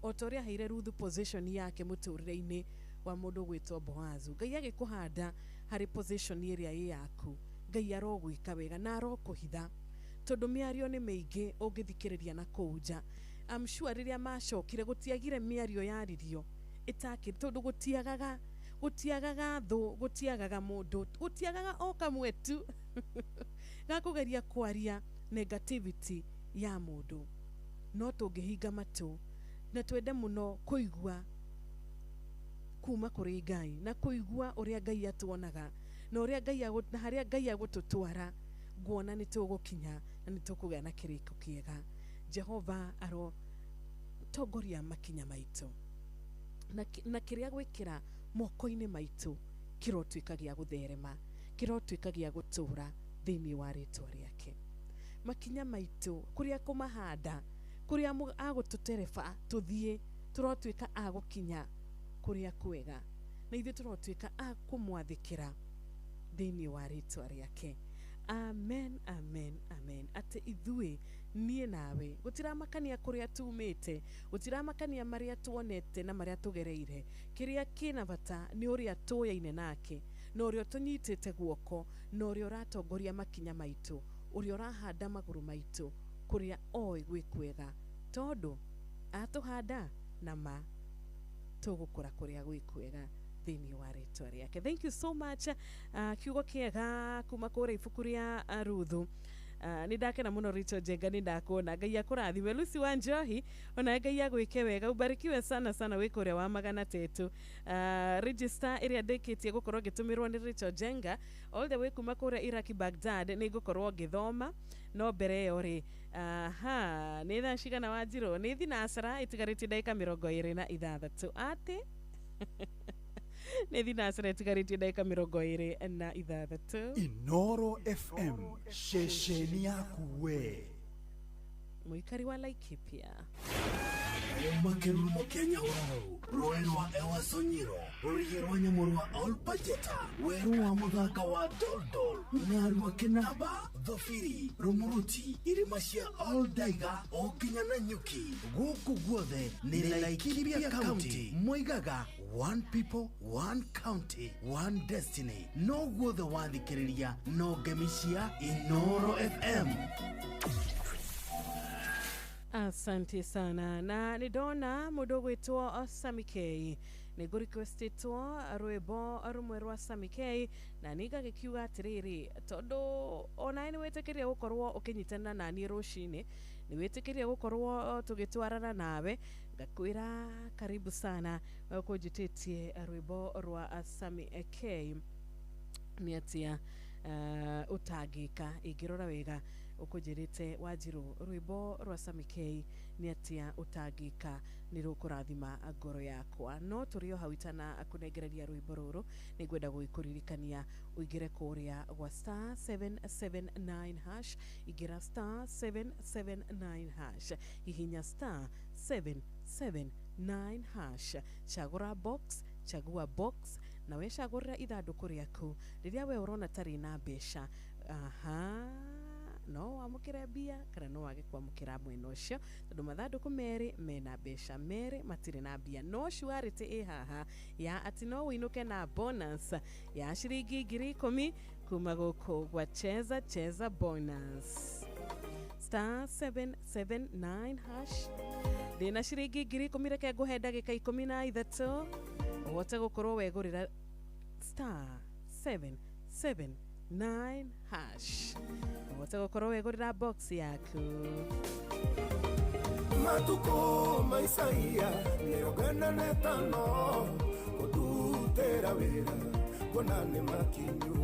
o ta ũrĩa aheire Ruthu position yake mũtũrĩre-inĩ wa mũndũ ũgwĩtwo Boazu. Ngai agĩkũhanda harĩ position ĩrĩa ĩ yaku, Ngai arogwĩka wega na arokũhitha, tondũ mĩario nĩ mĩingĩ ũngĩthikĩrĩria na kũu nja. I'm sure rĩrĩa macokire gũtiagire mĩario yaririo ĩtakĩ, tondũ gũtiagaga gũtiagaga thũ, gũtiagaga mũndũ, gũtiagaga o kamwe tu gakũgeria kwaria negativity ya mũndũ. No tũngĩhinga matũ na twende mũno kũigua kuma kũrĩ Ngai, na kũigua ũrĩa Ngai atuonaga, na ũrĩa Ngai na harĩa Ngai agũtũtwara, nguona nĩ tũgũkinya na nĩ tũkũgĩa na kĩrĩko kĩega. Jehova aro tongoria makinya maitũ, na kĩrĩa gwĩkĩra moko-inĩ maitũ kĩrotuĩka gĩa gũtherema, kĩrotuĩka gĩa gũtũra thĩinĩ wa rĩtwa rĩake. Makinya maitũ kũrĩa kũmahanda, kũrĩa agũtũtereba tũthiĩ, tũrotuĩka a gũkinya kũrĩa kwega, na ithuĩ tũrotuĩka a kũmwathĩkĩra thĩinĩ wa rĩtwa rĩake. Amen, amen, amen. Atĩ ithuĩ niĩ nawe gũtiramakania kũrĩa tumĩte, gũtiramakania marĩa tuonete na marĩa tũgereire. Kĩrĩa kĩna bata nĩ ũrĩa tũyaine nake, na ũrĩa tũnyitĩte guoko, na ũrĩa ũratongoria makinya maitũ, ũrĩa ũrahanda magũrũ maitũ kũrĩa oĩ gwĩ kwega, tondũ atũhanda na ma tũgũkũra kũrĩa gwĩ kwega thĩinĩ wa rĩtwa rĩake. Thank you so much. Kiugo kĩega kuma kũrĩa ibuku rĩa Ruthu. Nĩ ndakena mũno Rachel Njenga, nĩ ndakuona. Ngai akũrathime. Lucy wa Njohi, ona Ngai agwĩke wega, ubarikiwe sana sana wĩ kũrĩa wa magana tetu. Register ĩrĩa ndĩkĩtie gũkorwo ngĩtũmĩrwo nĩ Rachel Njenga all the way kuma kũrĩa Iraq Baghdad, nĩ ngũkorwo ngĩthoma. No mbere ĩyo rĩ, aha, nĩ thaa cigana Wanjirũ? Nĩ thinacara ĩtigarĩtie ndagĩka 26. Atĩ nĩ thinacara ĩtigarĩtie ndagĩka 26. Inoro FM, ceceni yaku we. Mũikari wa Laikipia. Kuma kĩrurumo kĩa Nyahururu, rũĩ rwa Ewaso Nyiro, rũrigi rwa nyamũ rwa Olpajeta, werũ wa mũthanga wa Doldol, Narua Kĩnamba, Thobiri, Rumuruti, irĩma cia Oldaiga o nginya Nanyuki. Gũkũ guothe nĩ Laikipia County. Moigaga one people, one county, one destiny. No guothe wathikĩrĩria no ngemi cia Inoro FM. Asante sana. Na nĩ ndona mũndũ ũgwĩtwo Sami K, nĩ ngũrequestĩtwo rwĩmbo rũmwe rwa Sami K, na nĩ ngagĩkiuga atĩrĩrĩ, tondũ onawe nĩ wĩtĩkĩrie gũkorwo ũkĩnyitanĩra na niĩ rũcinĩ, nĩ wĩtĩkĩrie gũkorwo tũgĩtwarana nawe, ngakwĩra karibu sana ũkũnjĩtĩtie rwĩmbo rwa Sami K. Nĩ atĩa ũtangĩka ingĩrora wega ũkũnjĩrĩte Wanjirũ, rwĩmbo rwa Sami K nĩ atĩa ũtangĩka nĩ rũkũrathima ngoro yakwa. No tũrĩ o hau itana kũnengereria rwĩmbo rũrũ, nĩ ngwenda gũgĩkũririkania ũingĩre kũrĩa gwa star 779 hash, ingĩra star 779 hash, hihinya star 779 hash, chagũra box, chagua box, na we cagũrĩra ithandũkũ rĩaku rĩrĩa we ũrona tarĩ na mbeca. Aha, no wamũkĩre mbia kana no wage kwamũkĩra mwena ũcio, tondũ mathandũkũ merĩ mena mbeca, merĩ matirĩ na mbia. No surety ĩ haha ya atĩ no ũinũke na bonus ya ciringi 10,000 kuma gũkũ gwa Cheza Cheza Bonus. Star 779 hash. Ndĩna ciringi 10,000, reke ngũhe ndagĩka 13 ũhote gũkorwo wegũrĩra star 779 hash, ũhote gũkorwo wegũrĩra box yaku. Matuko Maisaia 45 kũndutĩra wĩra kuona nĩ makinyu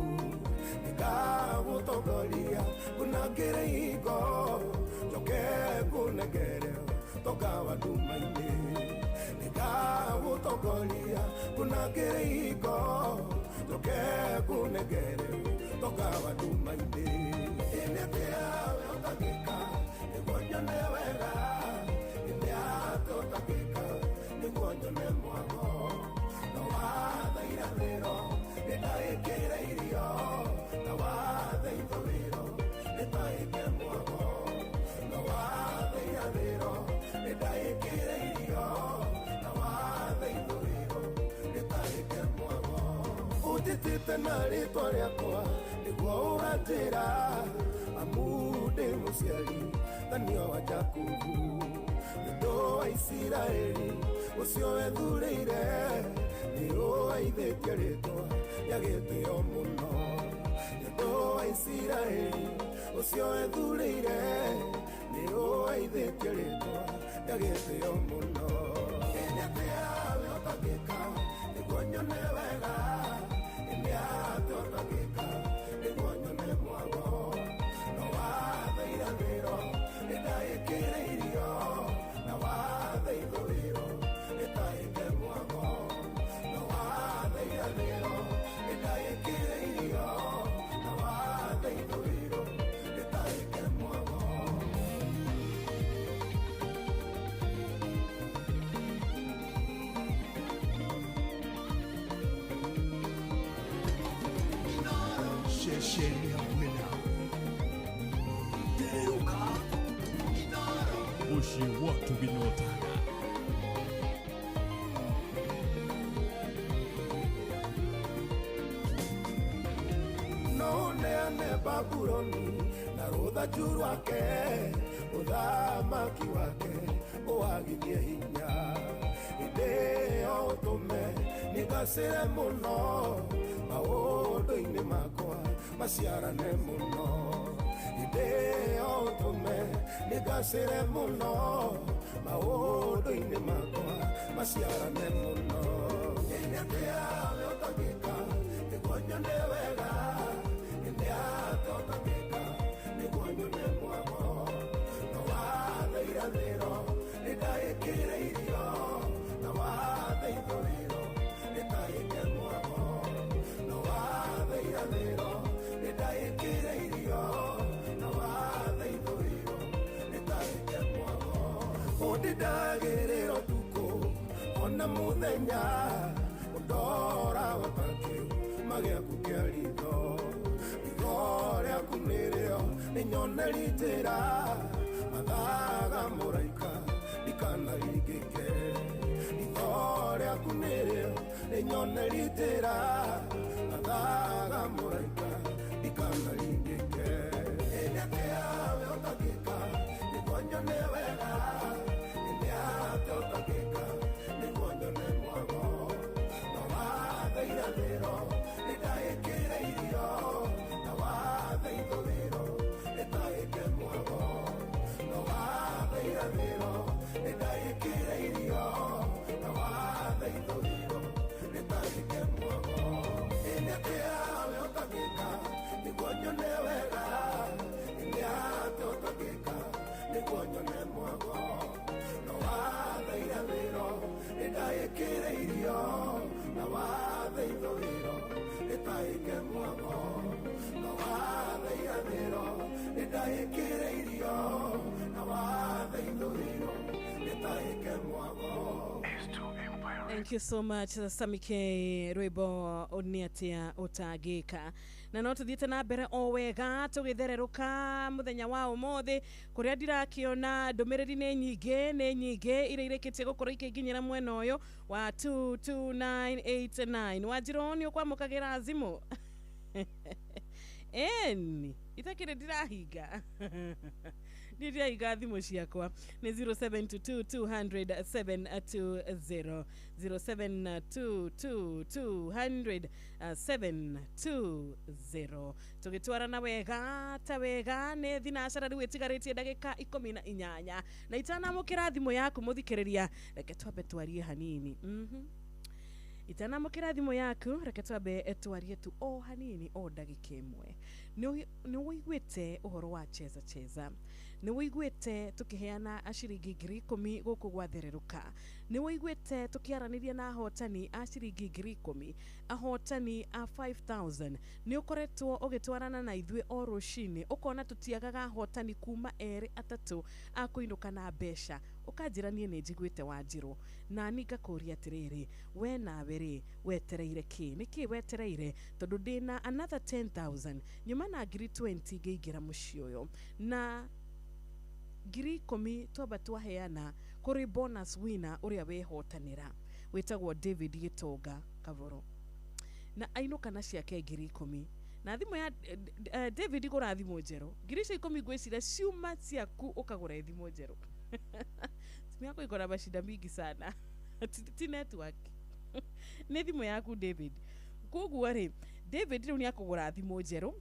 nĩngagũtongoria ngũnangĩre ihingo njoke ngũnengere tonga wa nduma-inĩ nĩngagũtongoria ngũnangĩre ihingo njoke ngũnengere tonga wa nduma-inĩ ĩnĩ atĩa we ũtangĩka nĩguo nyone wega ĩnĩ atĩa ũtangĩka nĩguo nyone mwago na watha irathĩro nĩndaĩkĩre irio na watha ithũĩro nĩtaĩke mwago na watha irathĩro nĩndaĩkĩre irio na watha ithũĩro nĩtaĩke mwago ũnjĩtĩte na rĩtwa rĩakwa nĩguo ũranjĩra amu ndĩ mũciari thanio wa Jakubu nĩndũ wa Isiraeli ũcio wethurĩire nĩ ũwaithĩtie rĩtwa rĩa gĩtĩo mũno nĩndũ wa Isiraeli ũcio wethurĩire nĩ ũwaithĩtie rĩtwa rĩa gĩtĩo mũno ĩnĩ atĩa we ũtangĩka nĩguo nyone wega ĩnĩ atĩa ũtangĩka nĩguo nyone mwago no watha irathĩro nĩndaĩkĩre irio na watha ithũĩro nĩtaĩke mwago no watha irathĩro nĩndaĩkĩre irio na watha ithũĩro nĩtaĩke mwago. Ceceni hakuhĩ nawe Therũka Mũciĩ wa Tũginotaga. No ũneane Babuloni na rũthanju rwake ũthamaki wake ũwagithie hinya hĩndĩ ĩyo ũtũme nĩngacĩre mũno maũndũ-inĩ makwa maciarane mũno hĩndĩ ĩyo ũtũme nĩngacĩre mũno maũndũ-inĩ makwa maciarane mũno ĩnĩ atĩa we ũtangĩka nĩguo nyone wega ĩnĩ atĩa ũtangĩka nĩguo nyone mwago no watha irathĩro nĩndaĩkĩre irio na watha ithũĩro nĩtaĩke mwago no watha irathĩro nĩndaĩkĩre irio na watha ithũĩro nĩtaĩke mwago ũndindagĩrĩra ũtukũ ona mũthenya ũndora gũtakĩu magĩaku kĩa ritho ritho rĩaku nĩrĩo rĩnyoneri njĩra mathaga mũraika ndikanaringĩke ritho rĩaku nĩrĩo rĩnyoneri njĩra mathaga mũraika ndikanaringĩke ĩnĩ atĩa we ũtangĩka nĩguo nyone wega ĩnĩ atĩa ũtangĩka nĩguo nyone mwago no watha irathĩro nĩndaĩkĩre irio na watha ithũĩro nĩtaĩke mwago no watha irathĩro nĩndaĩkĩre irio na watha ithũĩro nĩtaĩke mwago ĩnĩ atĩa we ũtangĩka nĩguo nyone wega ĩnĩ atĩa ũtangĩka nĩguo nyone mwago no watha irathĩro nĩndaĩkĩre irio na watha ithũĩro nĩtaĩke mwago no watha irathĩro nĩndaĩkĩre irio na watha ithũĩro nĩtaĩke mwago. Thank you so much Samike rwimbo nĩ atĩa ũtangĩka na no tũthiĩte na mbere o wega tũgĩthererũka mũthenya wa ũmũthĩ kũrĩa ndirakiona ndũmĩrĩri nĩ nyingĩ iria irĩkĩtie gũkorwo ikĩnginyĩra mwena ũyũ wa 22989 Wanjirũ nĩ ũkwamũkagĩra thimũ ĩni itakĩrĩ ndirahinga Ndiraiga thimũ ciakwa nĩ 0722 200 720, 0722 200 720. Tũgĩtwarana wega ta wega nĩ thinacara rĩu ĩtigarĩtie ndagĩka 18 na itanamũkĩra thimũ yaku mũthikĩrĩria, reke twambe twarie hanini. Itanamũkĩra thimũ yaku, reke twambe twarie tu o hanini, o ndagĩka ĩmwe. Nĩ ũiguĩte ũhoro wa Cheza Cheza, nĩ ũiguĩte tũkĩheana ciringi 10,000 gũkũ gwathererũka, nĩ ũiguĩte tũkĩaranĩria na ahotani a ciringi 10,000, ahotani a 5,000. Nĩ ũkoretwo ũgĩtwarana na ithuĩ o rũcinĩ, ũkona tũtiagaga ahotani kuma 2 3 a kũinũka na mbeca. Ũkanjĩra niĩ nĩ njiguĩte Wanjirũ, na ni ngakũria atĩrĩrĩ, we nawe rĩ wetereire kĩ? Nĩ kĩ wetereire? Tondũ ndĩna another 10,000 nyuma na 20,000 ngĩingĩra mũciĩ ũyũ, na 10,000 twamba twaheana kũrĩ bonus winner ũrĩa wehotanĩra wĩtagwo David Gĩtonga Kavoro, na ainũka na ciake 10,000. Na thimũ ya David gũra thimũ njerũ, 10,000 ngwĩciria ciuma ciaku ũkagũra thimũ njerũ. Simu yako iko na mashida mingi sana. Ti network. Nĩ thimũ yaku David. Koguo rĩ, David rĩu nĩ akũgũra thimũ njerũ,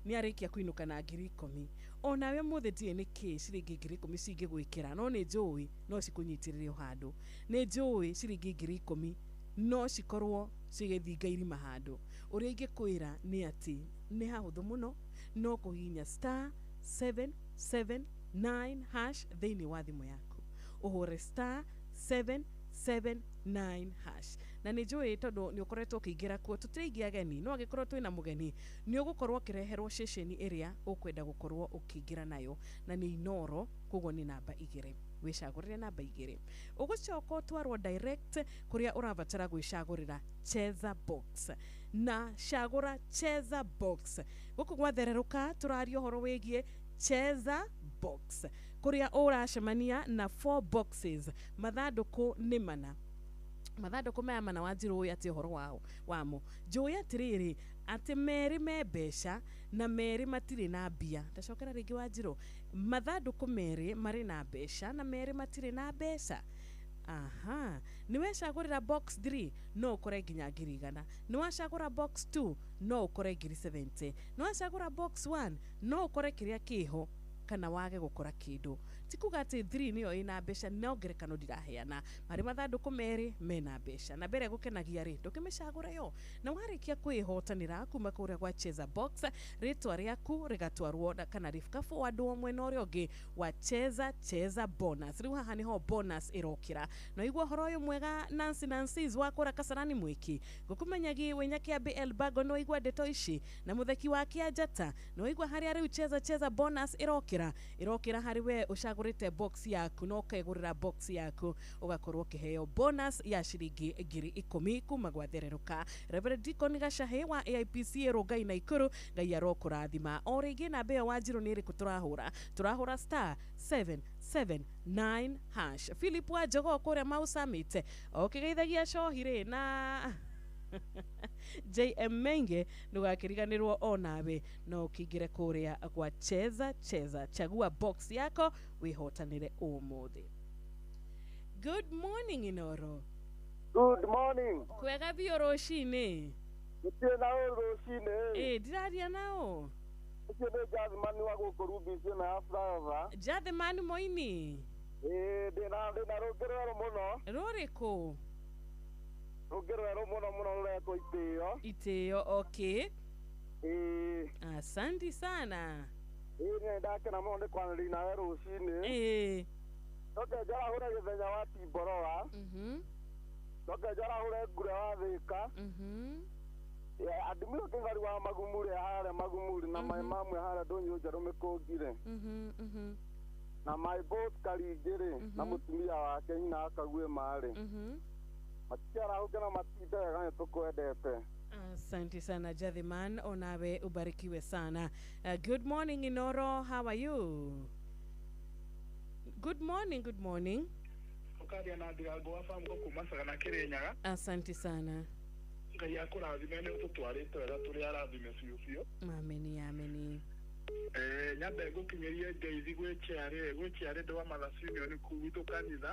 nĩ arĩkia kũinũka na 10,000. Onawe mũthĩ ndiũĩ nĩ kĩ ciringi 10,000 cingĩgwĩkĩra, no nĩ njũĩ no cikũnyitĩrĩre o handũ. Nĩ njũĩ ciringi 10,000 no cikorwo cigĩthinga irima handũ. Ũrĩa ingĩkwĩra nĩ atĩ nĩ hahũthũ mũno, no kũhihinya star 779 hash thĩinĩ wa thimũ yaku, ũhũre star 779 hash. Na nĩ njũĩ tondũ nĩ ũkoretwo ũkĩingĩra kuo, tũtiraingĩ ageni, no angĩkorwo twĩna mũgeni nĩ ũgũkorwo ũkĩreherwo ceceni ĩrĩa ũkwenda gũkorwo ũkĩingĩra nayo, na nĩ Inoro, koguo nĩ namba 2. Wĩcagũrĩre namba 2, ũgũcoka ũtwarwo direct kũrĩa ũrabatara gwĩcagũrĩra Cheza Box. Na cagũra Cheza Box. Gũkũ gwathererũka tũraria ũhoro wĩgiĩ Cheza Box, kũrĩa ũracemania na 4 boxes, mathandũkũ nĩ mana. Mathandũkũ maya mana Wanjirũ ũĩ atĩ ũhoro wao wamo, njũĩ atĩrĩrĩ atĩ merĩ me mbeca na merĩ matirĩ na mbia. Ndacokera rĩngĩ Wanjirũ, mathandũkũ merĩ marĩ na mbeca na merĩ matirĩ na mbeca. Aha, nĩ wecagũrĩra box 3 no ũkore nginya 100,000, nĩ wacagũra box 2 no ũkore 70,000, nĩ wacagũra box 1 no ũkore kĩrĩa kĩho kana wage gũkora kĩndũ. Ti kuga atĩ 3 nĩyo ĩna mbeca, no ngerekano ndiraheana, marĩ mathandũkũ merĩ mena mbeca. Na mbere gũkenagia rĩ, ndũkĩmĩcagũre yo. Na warĩkia kwĩhotanĩra kuma kũrĩa gwa Cheza Box, rĩtwa rĩaku rĩgatwarwo kana rĩkaforwardwo mwena ũrĩa ũngĩ wa Cheza Cheza Bonus. Rĩu haha nĩho bonus ĩrokĩra. Na igua ũhoro ũyũ mwega Nancy Nancy's wa kũra Kasarani Mwĩki, ngũkũmenyagi wĩ Nyakiambĩ Elbago, nĩ waigua ndeto ici na mũtheki wa Kĩanjata, nĩ waigua harĩa rĩu Cheza Cheza Bonus ĩrokĩra ĩrokĩra harĩ we ũcagũrĩte box yaku na ũkegũrĩra box yaku, ũgakorwo ũkĩheo bonus ya ciringi 10,000 kuma gwathererũka. Reverend Deacon Gacahe wa AIPC Rongai Naikuru, Ngai arokũrathima. O rĩngĩ namba ĩyo Wanjirũ nĩ ĩrĩkũ tũrahũra? Tũrahũra star 779 hash. Philip wa Jogoo kũrĩa Mau Summit ũkĩgeithagia cohi rĩ na JM Menge, ndũgakĩriganĩrwo onawe no ũkĩingĩre kũrĩa gwa Cheza Cheza, chagua box yako wĩhotanĩre ũmũthĩ. Good morning Inoro. Good morning. Kwega biũ rũcinĩ. Gũtirĩ na ũũ rũcinĩ. Ĩ ndiraria nao. Ũcio nĩ Jathman wa gũkũ Rubis na ya Flyover. Jathman Moini. Ĩ ndĩna rũngĩ rwerũ mũno. Rũrĩkũ? Rũngĩ rwerũ mũno mũno rũretwo Itĩo. Itĩo, okay. Ĩ. Asante sana. Ĩ nĩ ndakena mũno nĩ kwanĩria nawe rũcinĩ. Ĩ. Ndoke njarahũre gĩthenya wa Timboroa. Ndoke njarahũre Ngure wa Thĩka. Andumiro Kĩng'ari wa Magumuri harĩa Magumuri na my mamwe harĩa Ndũnyũ Njerũ Mĩkũngire. Na my boss Karingĩ rĩ na mũtumia wake nyina Akague marĩ. Matiarahũke na matinde wega nĩ tũkwendete. Asante sana Jathiman, onawe ubarikiwe sana. Good morning Inoro, how are you? Good morning, good morning. Ukaria na ndirango wa famu kuma Sagana Kirinyaga. Asante sana. Ngai akũrathime nĩ ũtũtwarĩte wega tũrĩ arathime biũ biũ. Ameni, ameni. Nyambe ngũkinyĩrie ngeithi gwĩ kĩarĩ ndwa Mothers Union kũu gwitũ kanitha.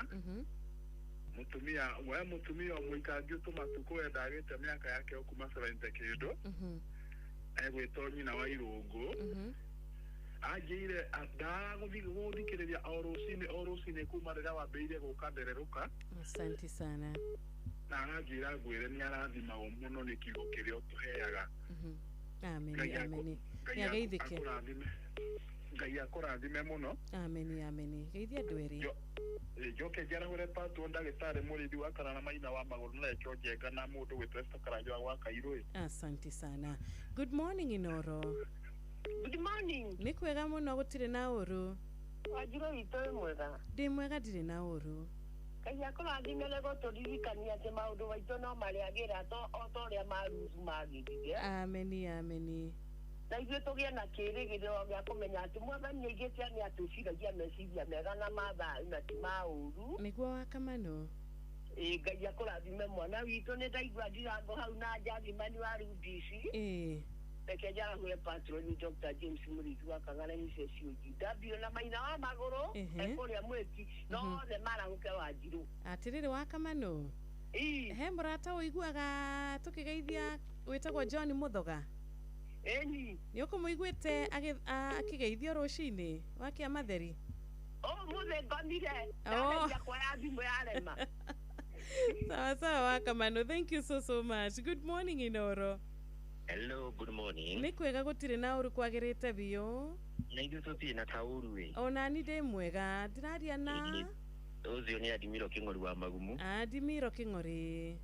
Mũtumia we mũtumia mũikangi tũmatukũ we ndagĩte mĩaka yake o kuma 70 kĩndũ. Egwĩtwo nyina wa Irũngũ. Anjĩire ndagũthikĩrĩria o rũcinĩ kuma rĩrĩa wambĩrĩirie gũka ndererũka. Asante sana. Na aranjĩra ngwĩre nĩ arathimagwo mũno nĩ kiugo kĩrĩa ũtũheaga. Ameni, ameni. Nĩageithĩke. Ngai akũrathime mũno. Ameni, ameni. Geithia andũ erĩ. Njoke njarahũre patwo ndagĩtarĩ mũrĩithi wa Karara Maina wa magũrũ na Recho Njenga na mũndũ gwĩtwo Esther Karanja wa Kairũ. Asante sana. Good morning Inoro. Good morning. Nĩ kwega mũno gũtirĩ na ũru. Wanjirũ witũ wĩ mwega? Ndĩ mwega ndirĩ na ũru. Ngai akũrathime nĩ gũtũririkania atĩ maũndũ maitũ no marĩagĩra o ta ũrĩa ma Ruthu magĩrire. Ameni, ameni. Na ithuĩ tũgĩe na kĩĩrĩgĩrĩro gĩa kũmenya atĩ Mwathani aigĩte nĩ atwĩciragia meciria mega na ma thayũ na ti ma ũru. Nĩguo wa Kamano. Ĩĩ Ngai akũrathime mwana witũ. Nĩ ndaigua ndirango hau na Njathimani wa Rubisi. Ĩĩ. Reke njarahũre patroni Dr. James Mũrĩithi wa Kang'ara HSUGW na Maina wa magũrũ ekũrĩa mwĩki no othe marahũke Wanjirũ. Atĩrĩrĩ wa Kamano. He mũrata ũiguaga tũkĩgeithia wĩtagwo John Mũthoga. Ĩni. Nĩ ũkũmũiguĩte akĩgeithio rũcinĩ wa Kĩamatheri? Ũmũthĩ ngomire. Ndageria kuoya thimũ yarema. Sawa sawa wa Kamano. Thank you so much. Good morning Inoro. Hello, good morning. Nĩ kwega gũtirĩ na ũru kwagĩrĩte biũ. Na ithuĩ tũtirĩ na kaũru ĩ. Ona ni ndĩ mwega. Ndĩraria na ũcio nĩ Adimiro Kĩng'ori wa Magumu. Adimiro Kĩng'ori.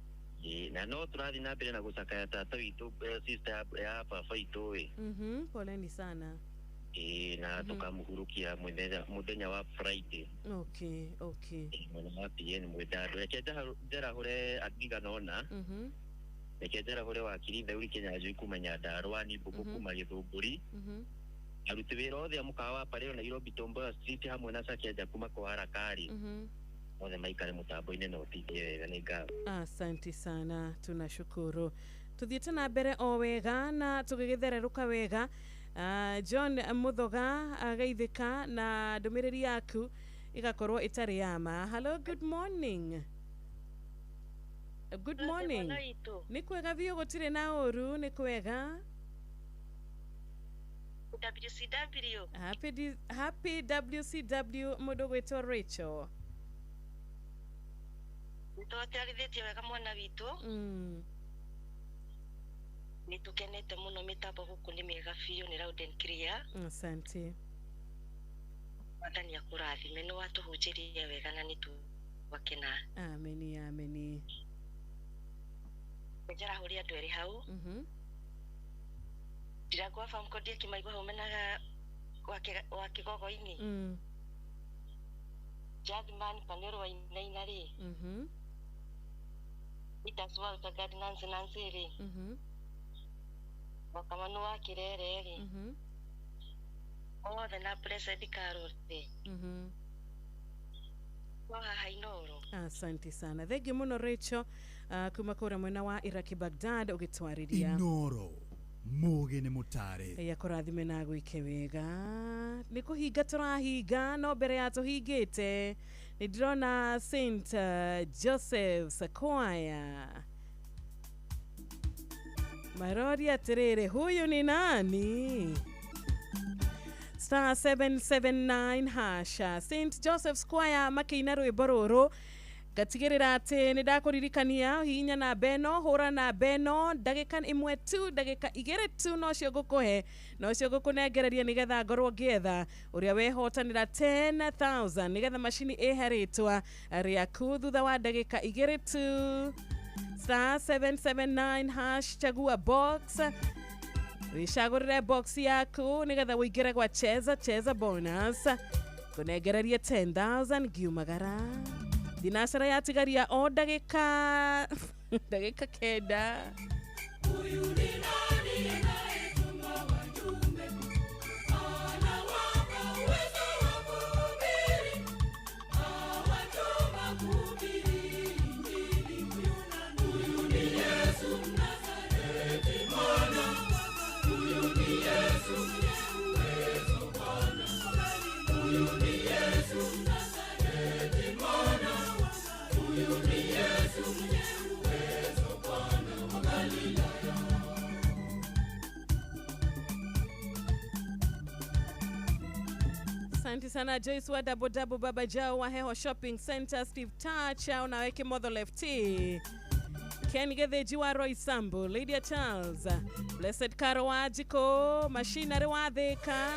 Ĩ, na no tũrathiĩ na mbere na gũcakaya tata witũ, sister ya baba witũ ĩ. Poleni sana. Ĩ, na tũkamũhurũkia mũthenya wa Friday. Okay, okay. Mwena wa PN Mwendandũ. Reke njarahũre angigana ona. Reke njarahũre wakiri Theuri Kĩnyanjui kuma Nyandarũa, ni Mbũkũ kuma Gĩthũngũri. Aruti wĩra othe a mũkawa wa Pareo Nairobi Tomboya Street hamwe na Sakenja kuma kwa Harakari. Othe maikare mũtambo-inĩ na ũtinde wega nĩ ngatho. Asante sana, tunashukuru. Tuthiĩte na mbere o wega na tũgĩgĩthererũka wega. John Mũthoga ageithĩka na ndũmĩrĩri yaku ĩgakorwo ĩtarĩ ya ma. Hello, good morning. Good morning. Nĩ kwega biũ gũtirĩ na ũru, nĩ kwega. WCW. Happy WCW mũndũ gwĩtwo Rachel. Nĩtwatwarithĩtie wega mwana witũ. Nĩ tũkenete mũno, mĩtambo gũkũ nĩ mĩega biũ, nĩ loud and clear. Asante. Mwathani akũrathime, nĩ watũhunjĩria wega na nĩ twakena. Ameni, ameni. Njarahũria andũ erĩ hau. Ndirangwa famko ndiakimaigua hau menaga wa Kĩgogo-inĩ. Jathman Panero wa Inaina rĩ. Peters Walter Gad Nancy Nancy rĩ. Wakamanu wa Kĩrere rĩ. Othe na Blessed Carol rĩ. No haha Inoro. Asante sana. Thank you mũno Rachel, kuma kũrĩa mwena wa Iraki Baghdad ũgĩtwarĩria. Inoro. Mũgĩ nĩ mũtare. Ngai akũrathime na agwĩke wega. Nĩ kũhinga tũrahinga, no mbere ya tũhingĩte nĩ ndĩrona St Joseph's Choir maroria atĩrĩrĩ, huyu ni nani? Star 779 hash. St Joseph's Choir makĩina rwĩmbo rũrũ. Ngatigĩrĩra atĩ nĩ ndakũririkania hihinya namba ĩno, hũra namba ĩno, ndagĩka ĩmwe tu, ndagĩka igĩrĩ tu nocio ngũkũhe, nocio ngũkũnengereria nĩgetha ngorwo ngĩetha ũrĩa wehotanĩra 10,000 nĩgetha macini ĩhe rĩtwa rĩaku thutha wa ndagĩka igĩrĩ tu. Star 779 hash, chagua box, wĩcagũrĩre box yaku nĩgetha ũingĩre gwa cheza cheza bonus kũnengereria 10,000 ngiumagara. Thinacara yatigaria o ndagĩka ndagĩka 9. Yesu. Asante sana Joyce wa Double Double, Baba Jao wa Heho Shopping Center, Steve Tacha unaweke Mother Lefty, Ken Getheji wa Roy Sambu, Lydia Charles, Blessed Caro wa Jiko, Mashinare wa Thika.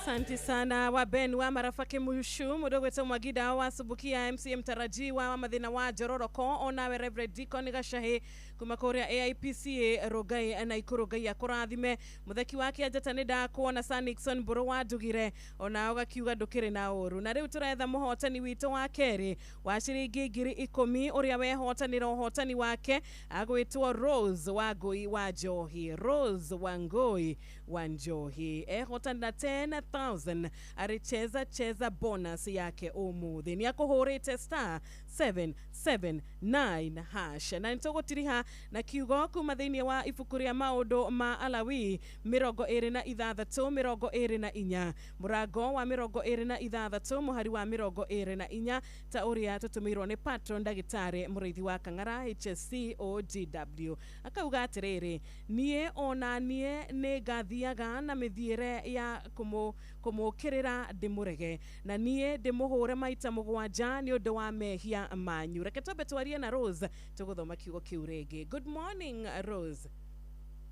Asante sana wa Ben wa Marafake Mushu mudogwete Mwagida wa Subukia MCM tarajiwa wa Mathina wa Jororoko onawe Reverend Deacon Gashahe kuma kuria AIPCA Rugai na Ikuru Ngai akurathime mutheki wake anjata ni ndakuona Sir Nixon Mburu wa Ndugire ona ugakiuga ndukiri na uru. Na riu turetha muhotani witu wa keri wa ciringi 10,000 uria wehotanira uhotani wake agwitwo Rose Wangui wa Njohi. Rose Wangui wa Njohi ehotanira 10,000 aricheza cheza bonus yake umuthi ni akuhurite star 779 hash. Na nitugutiriha na kiugo kuma thiini wa ibuku ria maundu ma Alawi 26 24 murango wa 26 muhari wa 24 ta uria tutumirwo ni patron ndagitari Muriithi wa Kang'ara HSCOGW akauga atiriri, nie ona nie ni ngathiaga na mithiire ya kumukirira ndimurege na nie ndimuhure maita mugwanja ni undu wa mehia manyu. Reke twambe twarie na Rose tuguthoma kiugo kiu ringi. Good morning Rose.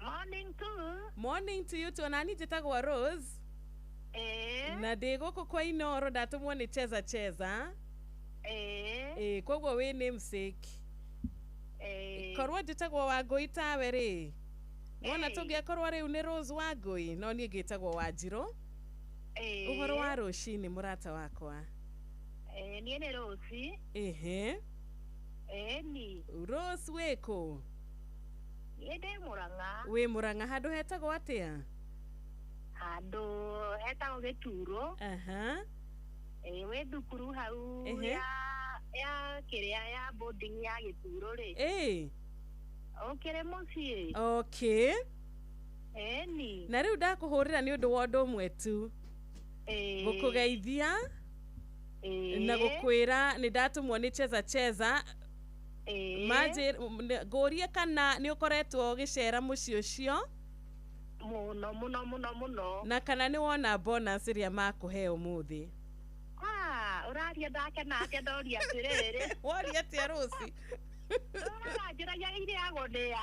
Morning to. Morning to you too. Nani njitagwo Rose. Na ndi guku kwa Inoro ndatumwo ni cheza cheza. Koguo wi namesake. Korwo njitagwo Wangui tawe ri. Wona tungiakorwo riu ni Rose Wangui no nie ngitagwo Wanjiru. Uhoro wa rucini murata wakwa. Nie ni Rose. Ehe. Ni. Rose wiku? Nie ndi Murang'a. Wi Murang'a handu hetagwo atia? Handu hetagwo Gituro. Aha. Wi thukuru hau ya kiria ya boarding ya Gituro ri. Ukire mucii. Okay. Ni. Na riu ndakuhurira ni undu wa undu umwe tu. Gukugeithia na gukwira ni ndatumwo ni cheza cheza. Maje ngurie kana ni ukoretwo ugicera mucii ucio muno muno muno muno na kana ni wona bonus iria makuhe umuthi. Uraria ndakena atia ndoria atiriri. Woria atia Rose? Ũranjĩragia irĩagwo nĩa.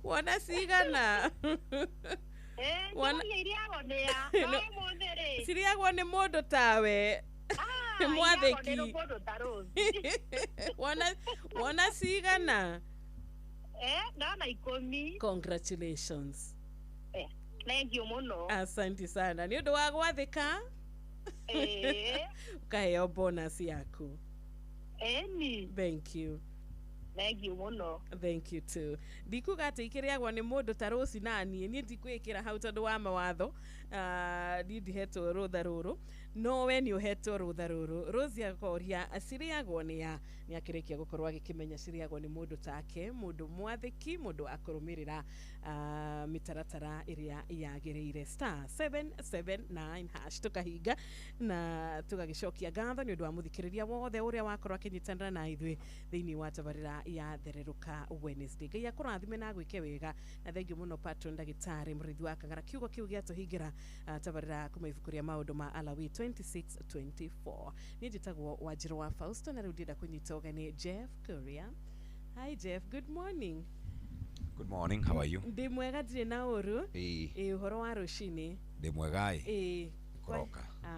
Wona cigana? Wona irĩagwo nĩa. No ũmũthĩ rĩ. Cirĩagwo nĩ mũndũ tawe. Mwathĩki. Wona cigana? Ndona 10. Congratulations. Thank you muno. Asante sana. Ni undu wa gwathika. Ukaheo bonus yaku. Ni. Thank you. Thank you muno. Thank you too. Ndikuga ati ikiriagwo ni mundu ta Rose na nie ndikwikira hau tondu wa mawatho. Niĩ ndihetwo rũtha rũrũ, no we nĩ ũhetwo rũtha rũrũ. Rose akoria cirĩagwo nĩ ya nĩ akĩrĩkia gũkorwo agĩkĩmenya cirĩagwo nĩ mũndũ take, mũndũ mwathĩki, mũndũ wa kũrũmĩrĩra mĩtaratara ĩrĩa yagĩrĩire. *779# tũkahinga na tũgagĩcokia ngatho nĩ ũndũ wa mũthikĩrĩria wothe ũrĩa wakorwo akĩnyitanĩra na ithuĩ thĩinĩ wa tabarĩra ya Thererũka Wednesday. Ngai akũrathime na agwĩke wega, na thengiũ mũno patron ndagĩtarĩ Mũrĩithi wa Kang'ara. Kiugo kĩu gĩatũhingĩra tabarĩra kuma ibuku rĩa maũndũ ma Alawi 26:24. Niĩ njĩtagwo Wanjirũ wa Fausto, na rĩu ndĩrenda kũnyita ũgeni Jeff Kuria. Hi Jeff, good morning. Good morning, how are you? Ndĩ mwega, ndirĩ na ũru. Ĩĩ. Ĩ, ũhoro wa rũcinĩ? Ndĩ mwega ĩ. Ĩ. Kũroka.